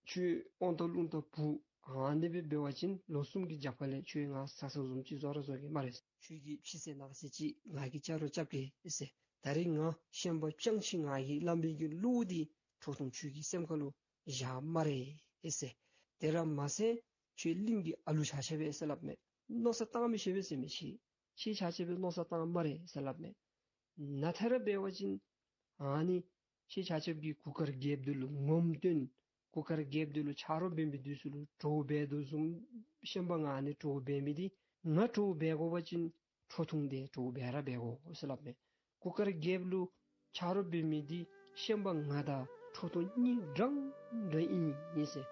ཁྱོད་དབང་ཐང་རླུང་རྟ་བུ་ཨ་ནི་སྦེ་འབད་བ་ཅིན་ལོ་གསུམ་གྱི་རྒྱབ་ཁ་ལས་ཁྱོད་ང་ཟ་ས་བཟུམ་ཅིག་བཟོ་ར་བཟོ་གེ་སྨ་རེ། ཁྱོད་ཀྱི་ཕྱི་གསལ་ནང་གསལ་ཅིག་ང་གིས་རྐྱབ་ར་རྐྱབ་གེ་ཨེ་ཟེར། ད་རིས་ང་ཤན་པ་སྤྱང་ཁྱི་ང་གིས་སླབ་མི་གི་བློ་འདི་ཁྲོ་ཐུང་ཁྱོད་ཀྱི་སེམས་ཁ་ལུ་བཞག་སྨ་རེ་ཨེ་ཟེར། དེ་ར་མ་ཚད་ཁྱོད་གླིང་གི་ཨ་ལུ་ཆ་ཁྱབ་སྦེ་ཨེ་ཟེར་སླབ་མས། མནོ་བསམ་བཏང་མི་ཤེས་པས་ཟེར་མི་ཅིག་ཁྱོད་ཆ་ཁྱབ་སྦེ་མནོ་བསམ་བཏང་སྨ་རེ་ཟེར་སླབ་མས། ནཱ་ཐ་ར་འབད་བ་ཅིན་ཨ་ནི་ཁྱོད་ཆ་ཁྱབ་ཀྱིས་གུར་དཀར་རྒྱལཔོ་འདི་ལུ་ངོམ་སྟོན། གུར་དཀར་རྒྱལཔོ་འདི་ལུ་ཆ་རོགས་འབད་མི་འདི་ཚུ་ལུ་གྲོགས་འབད་དོ་བཟུམ་ཤན་པ་ང་ཨ་ནི་གྲོགས་འབད་མི་འདི་ང་གྲོགས་འབད་དགོ་པ་ཅིན་ཁྲོ་ཐུང་འདི་གྲོགས་འབད་ར་འབད་དགོ་ཟེར་སླབ་མས། གུར་དཀར་རྒྱལཔོ་ལུ་ཆ་རོགས་འབད་མི་འདི་ཤན་པ་ང་དང་ཁྲོ་ཐུང་གཉིས་འདྲན་འདྲ་ཨིན་ཨིན་ཟེར།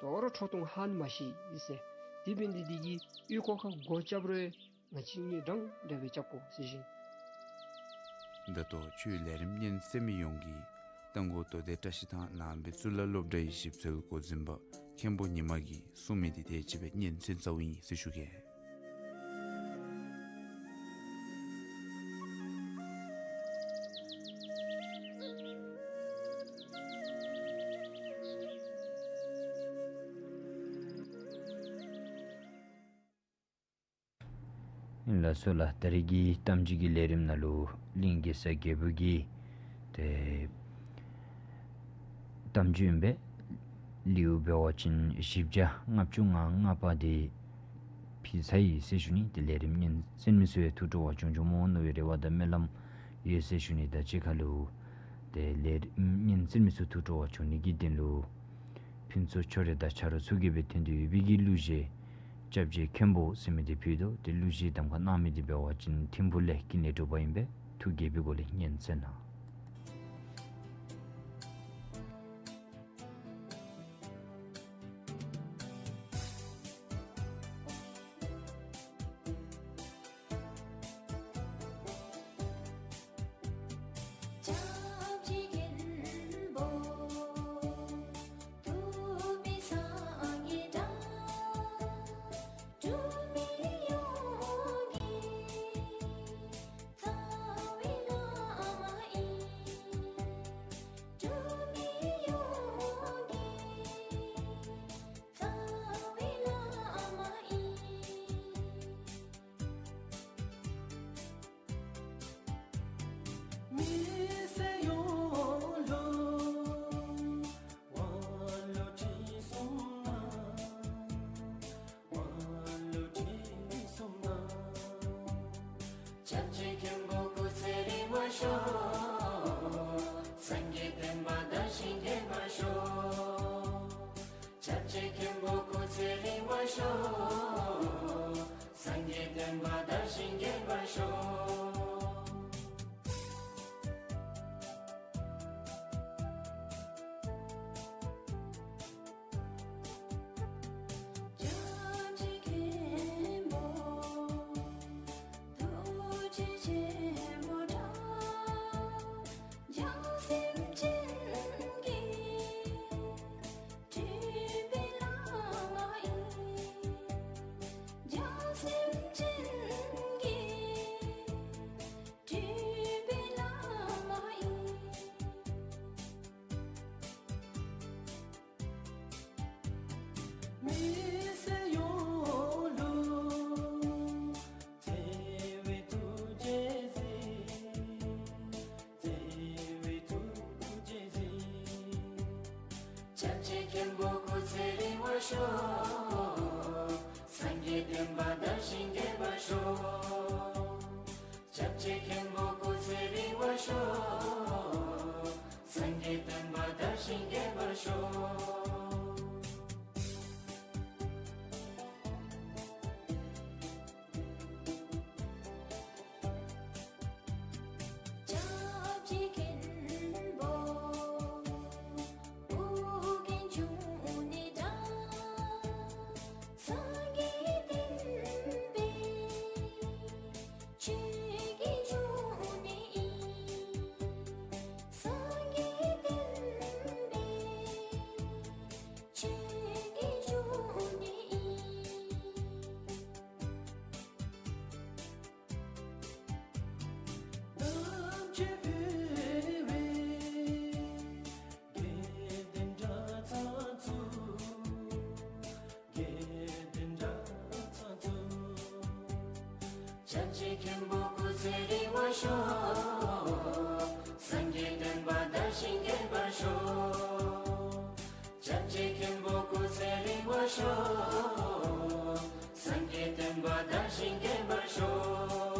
དོ་རུང་ཁྲོ་ཐུང་ཧ་ནི་མ་ཤེས་ཟེར། དེ་འབད་ནི་འདི་གིས་ཨོལ་ལྐོག་ཁར་སྒོ་རྐྱབ་རུང་ང་བཅས་གཉིས་འདྲན་འདྲ་སྦེ་རྐྱབ་དགོ་ཟེར་ཞུ་ནི། ད་ལྟོ་ཆོས་ལས་རིམ་སྙན་གསན་མི་ཡོངས་ཀྱིས་རྟ་མགོ་མདོ་སྡེ་བཀྲ་ཤིས་ཐང་ནང་པའི་གཙུག་ལག་སློབ་གྲྭའི་ཞིབ་འཚོལ་འགོ་འཛིན་པ་མཁན་པོ་ཉི་མ་གིས་གསུངས་མི་འདི་དེ་ཅིག་སྦེ་སྙན་གསན་ཚརཝ་ཨིན་ཟེར་ཞུ་གེ། ལགས་སོ་ལགས། ད་རིས་ཀྱི་གཏམ་རྒྱུད་ཀྱི་ལས་རིམ་ནང་ལུ་གླིང་གེ་སར་རྒྱལ་པོ་གི་ཏེ་གཏམ་རྒྱུད་ཨིན་པས། ལེའུ་འབད་བ་ཅིན་བཞི་བརྒྱ་ལྔ་བཅུ་ང་ལྔ་པ་དེ་ཕུལ་ཚར་ཡི་ཟེར་ཞུ་ནི། ཏེ་ལས་རིམ་སྙན་གསན་མི་ཚུ་ཡང་ཐུགས་སྤྲོ་བ་བྱུང་བྱུངམ་འོང་མནོ་བའི་རེ་བ་དང་སྨོན་ལམ་ཡོད་ཟེར་ཞུ་ནི། དང་གཅིག་ཁར་ལུ་ཏེ་ལས་རིམ་སྙན་གསན་མི་ཚུ་ཐུགས་སྤྲོ་བ་བྱུང་ནི་གི་དོན་ལུ་ཕུན་ཚོགས་ཆོས་ར་དང་ཆ་རོགས་ཚུ་གིས་སྦེ་དོན་དུ་ཡོད་པའི་གི་གླུ་གཞས་སྐྱབས་རྗེ་མཁན་པོ་ཟེར་མི་འདི་ཕུལ་དོ། ཏེ་གླུ་གཞས་གདམ་ཁ་གནང་མི་འདི་འབད་བ་ཅིན་ཐིམ་ཕུ་ལས་ཀུན་ལེགས་གྲུབ་པ་ཨིན་པས། ཐུགས་དགྱེས་པའི་སྒོ་ལས་སྙན་གསན་གནང་། སྐྱབས་རྗེ་མཁན་པོ་སྐུ་ཚེ་རིང་བར་ཤོག། སངས་རྒྱས་བསྟན་པ་དར་ཞིང་རྒྱས་པར་ཤོག། སྐྱབས་རྗེ་མཁན་པོ་སྐུ་ཚེ་རིང་བར་ཤོག། སངས་རྒྱས་བསྟན་པ་དར་ཞིང་རྒྱས་པར་ཤོག། སྐྱབས་རྗེ་མཁན་པོ་སྐུ་ཚེ་རིང་བར་ཤོག། སངས་རྒྱས་བསྟན་པ་དར་ཞིང་རྒྱས་པར་ཤོག། སྐྱབས་རྗེ་མཁན་པོ་སྐུ་ཚེ་རིང་བར་ཤོག། སངས་རྒྱས་བསྟན་པ་དར་ཞིང་རྒྱས་པར་ཤོག། སྐྱབས་རྗེ་མཁན་པོ་སྐུ་ཚེ་རིང་བར་ཤོག། སངས་རྒྱས་བསྟན་པ་དར་ཞིང་རྒྱས་པར་ཤོག། སྐྱབས་རྗེ་མཁན་པོ་སྐུ་ཚེ་རིང་བར་ཤོག། སངས་རྒྱས་བསྟན་པ་དར་ཞིང་རྒྱས་པར་ཤོག།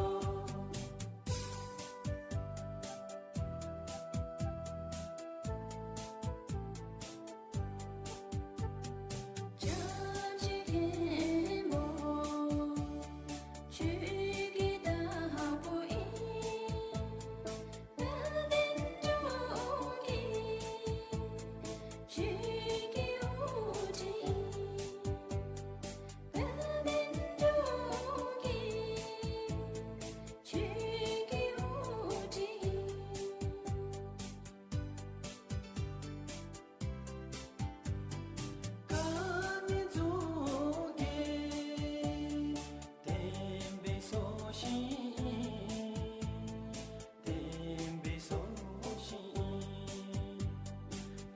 བསྟན་པའི་སྲོག་ཤིང་ཨིན།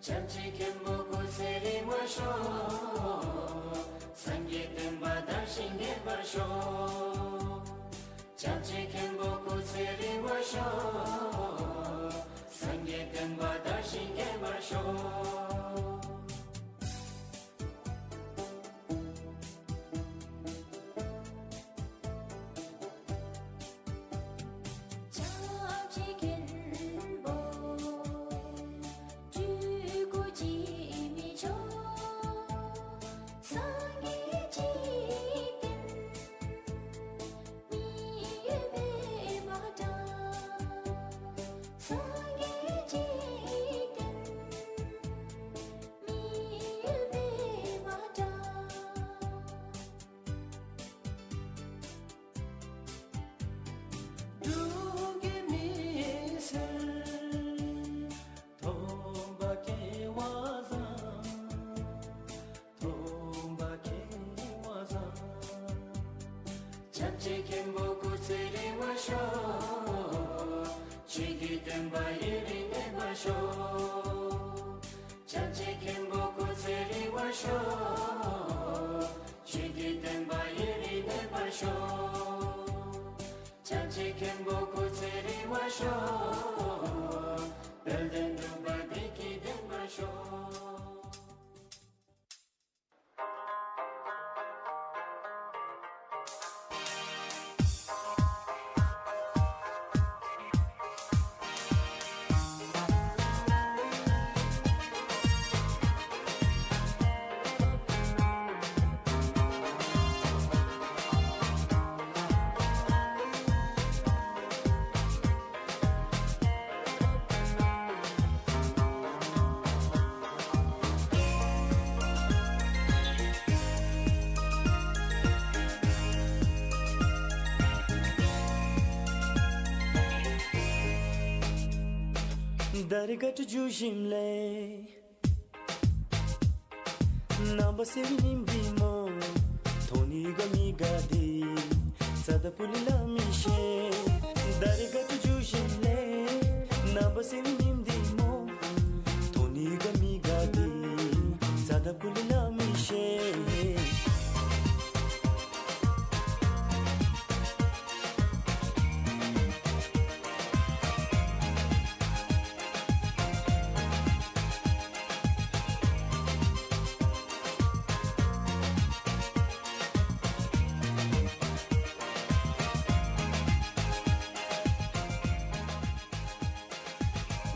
སྐྱབས་རྗེ་མཁན་པོ་སྐུ་ཚེ་རིང་བར་ཤོག། སངས་རྒྱས་བསྟན་པ་དར་ཞིང་རྒྱས་པར་ཤོག། སྐྱབས་རྗེ་མཁན་པོ་སྐུ་ཚེ་རིང་བར་ཤོག། སངས་རྒྱས་བསྟན་པ་དར་ཞིང་རྒྱས་པར་ཤོག། སྐྱབས་རྗེ་མཁན་པོ་སྤྲུལ་སྐུ་འཇིགས་མེད་མཆོག། སངས་རྒྱས་འཇིག་རྟེན་མི་ཡུལ་པདྨ་བྲག། སངས་རྒྱས་འཇིག་རྟེན་མི་ཡུལ་པདྨ་བྲག། འབྲུག་རྒྱལ་མི་སེར་སྟོན་པ་སྐལ་བ་བཟང་། སྟོན་པ་སྐལ་བ་བཟང་། སྐྱབས་རྗེ་མཁན་པོ་སྐུ་ཚེ་རིང་བར་ཤོག། ཆོས་ཀྱི་སྟོན་པ་ཡུན་རིང་གནས་པར་ཤོག། སྐྱབས་རྗེ་མཁན་པོ་སྐུ་ཚེ་རིང་བར་ཤོག། ཆོས་ཀྱི་སྟོན་པ་ཡུན་རིང་གནས་པར་ཤོག། སྐྱབས་རྗེ་མཁན་པོ་སྐུ་ཚེ་རིང་བར་ཤོག། དཔལ་ལྡན་འབྲུག་པ་བདེ་སྐྱིད་ལྡན་པར་ཤོག། དར་དཀར་སྤྲོ་བཞིན་ལས། ནངས་པ་གསལ་བའི་ཉིམ་འདི་མོ། ཐོག་ནི་དགའ་མི་དགའ་འདི། ས་དང་ཕུ་ལས་ལ་མི་ཤེས། དར་དཀར་སྤྲོ་བཞིན་ལས། ནངས་པ་གསལ་བའི་ཉིམ་འདི་མོ། ཐོག་ནི་དགའ་མི་དགའ་འདི། ས་དང་ཕུ་ལས་ལ་མི་ཤེས།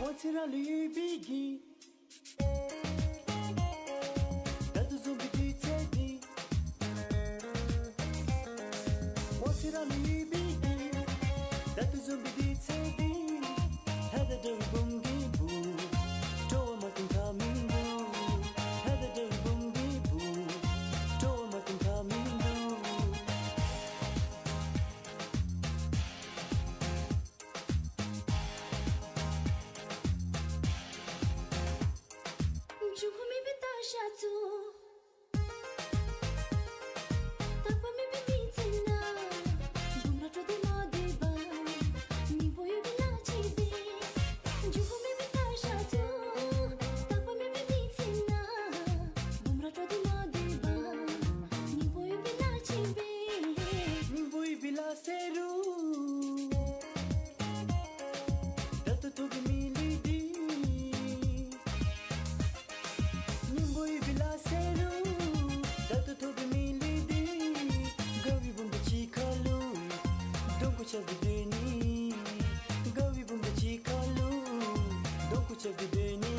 ཝང་ཚེ་རིང་ལུས་པའི་གི། ད་དུང་བཟུང་བའི་དུས་ཚོད་འདི། ཝང་ཚེ་རིང་ལུས་པའི་གི། ད་དུང་བཟུང་བའི་དུས་ཚོད་འདི། ལྷ་དང་འདྲ་བའི་བུམོ་གི་བུ། སྤྲོ་བ་མ་བཏོན་ཁ་མི་འདུག། ལྷ་དང་འདྲ་བའི་བུམོ་གི་བུ། སྤྲོ་བ་མ་བཏོན་ཁ་མི་འདུག། འབྱུང་ཁུངས་མེད་པའི་སྟག་ཤར་ཚོ། རྟག་པ་མེད་པའི་མི་ཚེ་ནང་། འབུམ་ར་སྤྲོ་སྟེ་མ་སྡོད་པར། སྙིང་པོ་ཡོད་པའི་ལཱ་ཅིག་འབད། འབྱུང་ཁུངས་མེད་པའི་སྟག་ཤར་ཚོ། རྟག་པ་མེད་པའི་མི་ཚེ་ནང་། འབུམ་ར་སྤྲོ་སྟེ་མ་སྡོད་པར། སྙིང་པོ་ཡོད་པའི་ལཱ་ཅིག་འབད། སྙིང་པོ་ཡོད་པའི་ལཱ་ཟེར་རུང་། ད་ལྟོ་ཐོབ་པའི་མི་ལུས་འདི། སྙིང་པོ་ཡོད་པའི་ལཱ་ཟེར་རུང་། ད་ལྟོ་ཐོབ་པའི་མི་ལུས་འདི། དགའ་བའི་བུམོ་དང་གཅིག་ཁར་ལུ། གདོང་ཁ་རྐྱབ་སྟེ་སྡོད་ནི། དགའ་བའི་བུམོ་དང་གཅིག་ཁར་ལུ། གདོང་ཁ་རྐྱབ་སྟེ་སྡོད་ནི།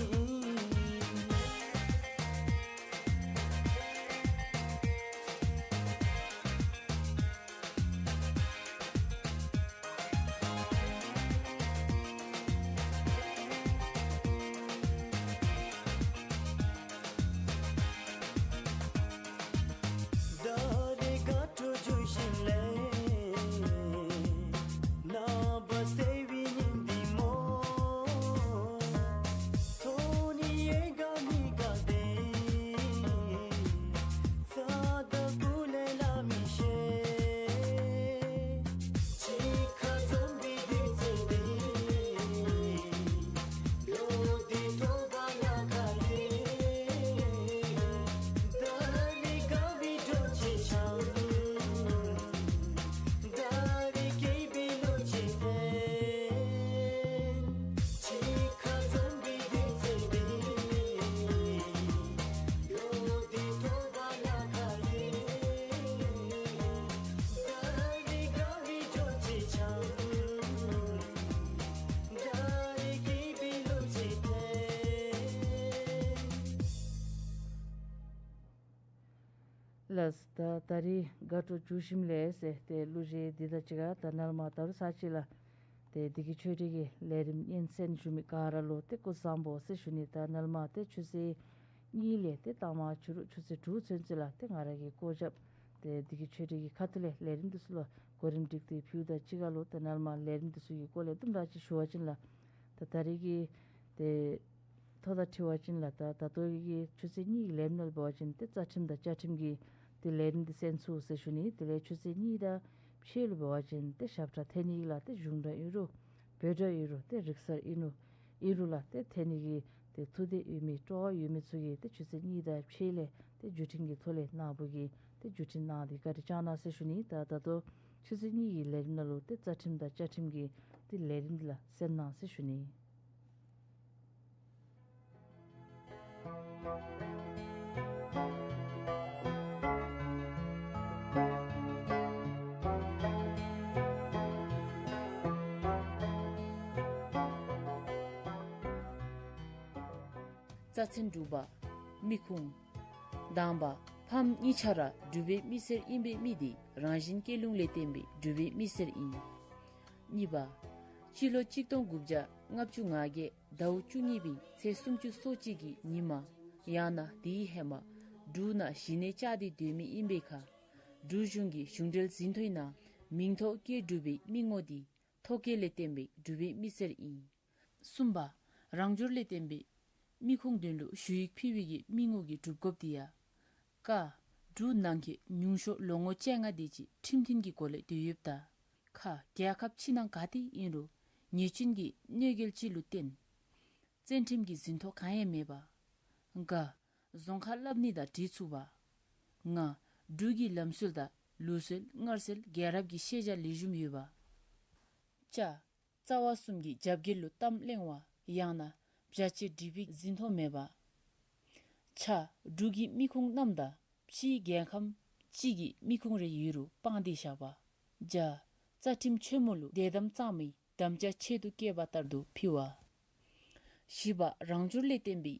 དར་དཀར་སྤྲོ་བཞིན་ལས། ནངས་པ་གསལ་བའི་ཉིམ་འདི་མོ། ལགས། ད་ད་རིས་དགའ་སྤྲོ་འགྱུར་ཞིནམ་ལས་ཟེར་ཏེ་གླུ་གཞས་འདི་དང་གཅིག་ཁར་ད་ནཱ་ལས་མར་ད་རུང་ཚར་གཅིག་ལགས་ཏེ་བདེ་སྐྱིད་ཆོས་སྒྲོན་གྱི་ལས་རིམ་སྙན་གསན་ཞུ་མི་ག་ར་ལུ་ཏེ་སྐུ་གཟུགས་བཟང་པོ་ཟེར་ཞུ་ནི། ད་ནཱ་ལས་མར་ཏེ་ཆུ་ཚོད་གཉིས་ལས་ཏེ་ད་མར་ཕྱི་རུ་ཆུ་ཚོད་དྲུག་ཚུན་ཚོད་ལགས་ཏེ་ང་ར་གི་སྐུ་ཞབས་ཏེ་བདེ་སྐྱིད་ཆོས་སྒྲོན་གྱི་ཁ་ཐུག་ལས་ལས་རིམ་འདི་ཚུ་ལུ་གོ་རིམ་སྒྲིག་སྟེ་ཕུལཝ་དང་གཅིག་ཁར་ལུ་ད་ནཱ་ལས་མར་ལས་རིམ་འདི་ཚུ་གི་སྐོར་ལས་དུམ་གྲ་ཅིག་ཞུ་བ་ཅིན་ལགས། ད་ད་རིས་ཀྱི་ཏེ་ཐོ་ད་འཁྲིལ་བ་ཅིན་ལགས་ད་ད་ལྟོ་གི་ཆུ་ཚོད་གཉིས་ཀྱི་ལས་རིམ་ནང་ལུ་འབད་བ་ཅིན་ཏེ་རྩ་ཁྲིམས་དང་བཅའ་ཁྲིམས་ཀྱི་ཏེ་ལས་རིམ་འདི་གསན་ཚུགས་ཟེར་ཞུ་ནི། དེ་ལས་ཆུ་ཚོད་གཉིས་དང་ཕྱེད་ལུ་འབད་བ་ཅིན་ཏེ་ཞབས་ཁྲ་འཐེན་ནི་ལགས་ཏེ་གཞུང་སྒྲ་ཨིན་རུང་བོད་སྒྲ་ཨིན་རུང་ཏེ་རིག་གསར་ཨིན་རུང་ཨིན་རུང་ལགས་ཏེ་འཐེན་ནི་གི་ཏེ་ཐུགས་འདོད་ཡོད་མི་སྤྲོ་བ་ཡོད་མི་ཚུ་གིས་ཏེ་ཆུ་ཚོད་གཉིས་དང་ཕྱེད་ལས་ཏེ་བརྒྱུད་འཕྲིན་གྱི་ཐོག་ལས་ནཱ་བུ་གིས་ཏེ་བརྒྱུད་འཕྲིན་གནང་སྟེ་བཀའ་དྲིན་བསྐྱང་གནང་ཟེར་ཞུ་ནི། ད་ད་ལྟོ་ཆུ་ཚོད་གཉིས་ཀྱི་ལས་རིམ་ནང་ལུ་ཏེ་རྩ་ཁྲིམས་དང་བཅའ་ཁྲིམས་ཀྱི་ཏེ་ལས་རིམ་འདི་ལགས་གསན་གནང་ཟེར་ཞུ་ནི། རྩ་ཚན་དྲུག་པ། མིག་ཁུངས། དང་པ། ཕམ་གཉིས་ཆ་ར་འབྲུག་པའི་མི་སེར་ཨིན་པའི་མི་དེ་རང་བཞིན་སྐྱེ་ལུང་ལས་བརྟེན་པའི་འབྲུག་པའི་མི་སེར་ཨིན། གཉིས་པ། སྤྱི་ལོ་གཅིག་སྟོང་དགུ་བརྒྱ་ལྔ་བཅུ་ང་བརྒྱད་ཟླཝ་བཅུ་གཉིས་པའི་ཚེས་སུམ་ཅུ་སོ་གཅིག་གི་ཉིན་མ་ཡང་ན་དེའི་ཧེ་མ་འབྲུག་ནང་གཞི་གནས་བཅའ་སྟེ་སྡོད་མི་ཨིན་པའི་ཁར་འབྲུག་གཞུང་གི་གཞུང་འབྲེལ་ཟིན་ཐོའི་ནང་མིང་ཐོ་བཀོད་གྲུབ་པའི་མི་ངོ་དེ་ཐོ་བཀོད་ལས་བརྟེན་པའི་འབྲུག་པའི་མི་སེར་ཨིན། གསུམ་པ། རང་འབྱོར་ལས་བརྟེན་པའི་མི་ཁུངས་དོན་ལུ་ཞུ་ཡིག་ཕུལ་བའི་གི་མི་ངོ་གི་སྒྲུབ་དགོཔ་དེ་ཡང་། ཀ། འབྲུག་ནང་འཁོད་ཉུང་ཤོས་ལོ་ངོ་བཅོ་ལྔ་དེ་ཅིག་ཁྲིམས་མཐུན་གྱི་སྒོ་ལས་སྡོད་ཡོདཔ་ད། ཁ། རྒྱལ་ཁབ་ཕྱི་ནང་ག་ཏེ་ཨིན་རུང་ཉེས་ཅན་གྱི་གནོད་འགེལ་ཅིག་ལུ་བརྟེན་བཙན་ཁྲིམས་ཀྱི་ཟིན་ཐོ་གང་ཡང་མེད་པ། ག། རྫོང་ཁ་སླབ་ནི་དང་འདྲིས་ཚུགས་པ། ང་། འབྲུག་གི་ལམ་སྲོལ་དང་ལུགས་སྲོལ་སྔར་སྲོལ་རྒྱལ་རབས་ཀྱི་ཤེས་བྱ་ལེགས་ཤོམ་ཡོད་པ། ཅ། རྩ་བ་གསུམ་གྱི་རྒྱབ་འགལ་ལུ་གཏམ་གླེང་བ་ཡང་ན་བྱ་བྱེད་འབྲེལ་བའི་ཟིན་ཐོ་མེད་པ། ཆ། འབྲུག་གི་མི་ཁུངས་རྣམས་དང་ཕྱིའི་རྒྱལ་ཁམས་ཅིག་གི་མི་ཁུངས་རེ་ཡོད་རུང་སྤང་སྟེ་བཞག་པ། ཇ། རྩ་ཁྲིམས་ཆེན་མོ་ལུ་དད་དམ་གཙང་མའི་དམ་བཅའ་ཆེད་དུ་བཀོད་པ་ལྟར་དུ་ཕུལ་བ། བཞི་པ། རང་འབྱོར་ལས་བརྟེན་པའི་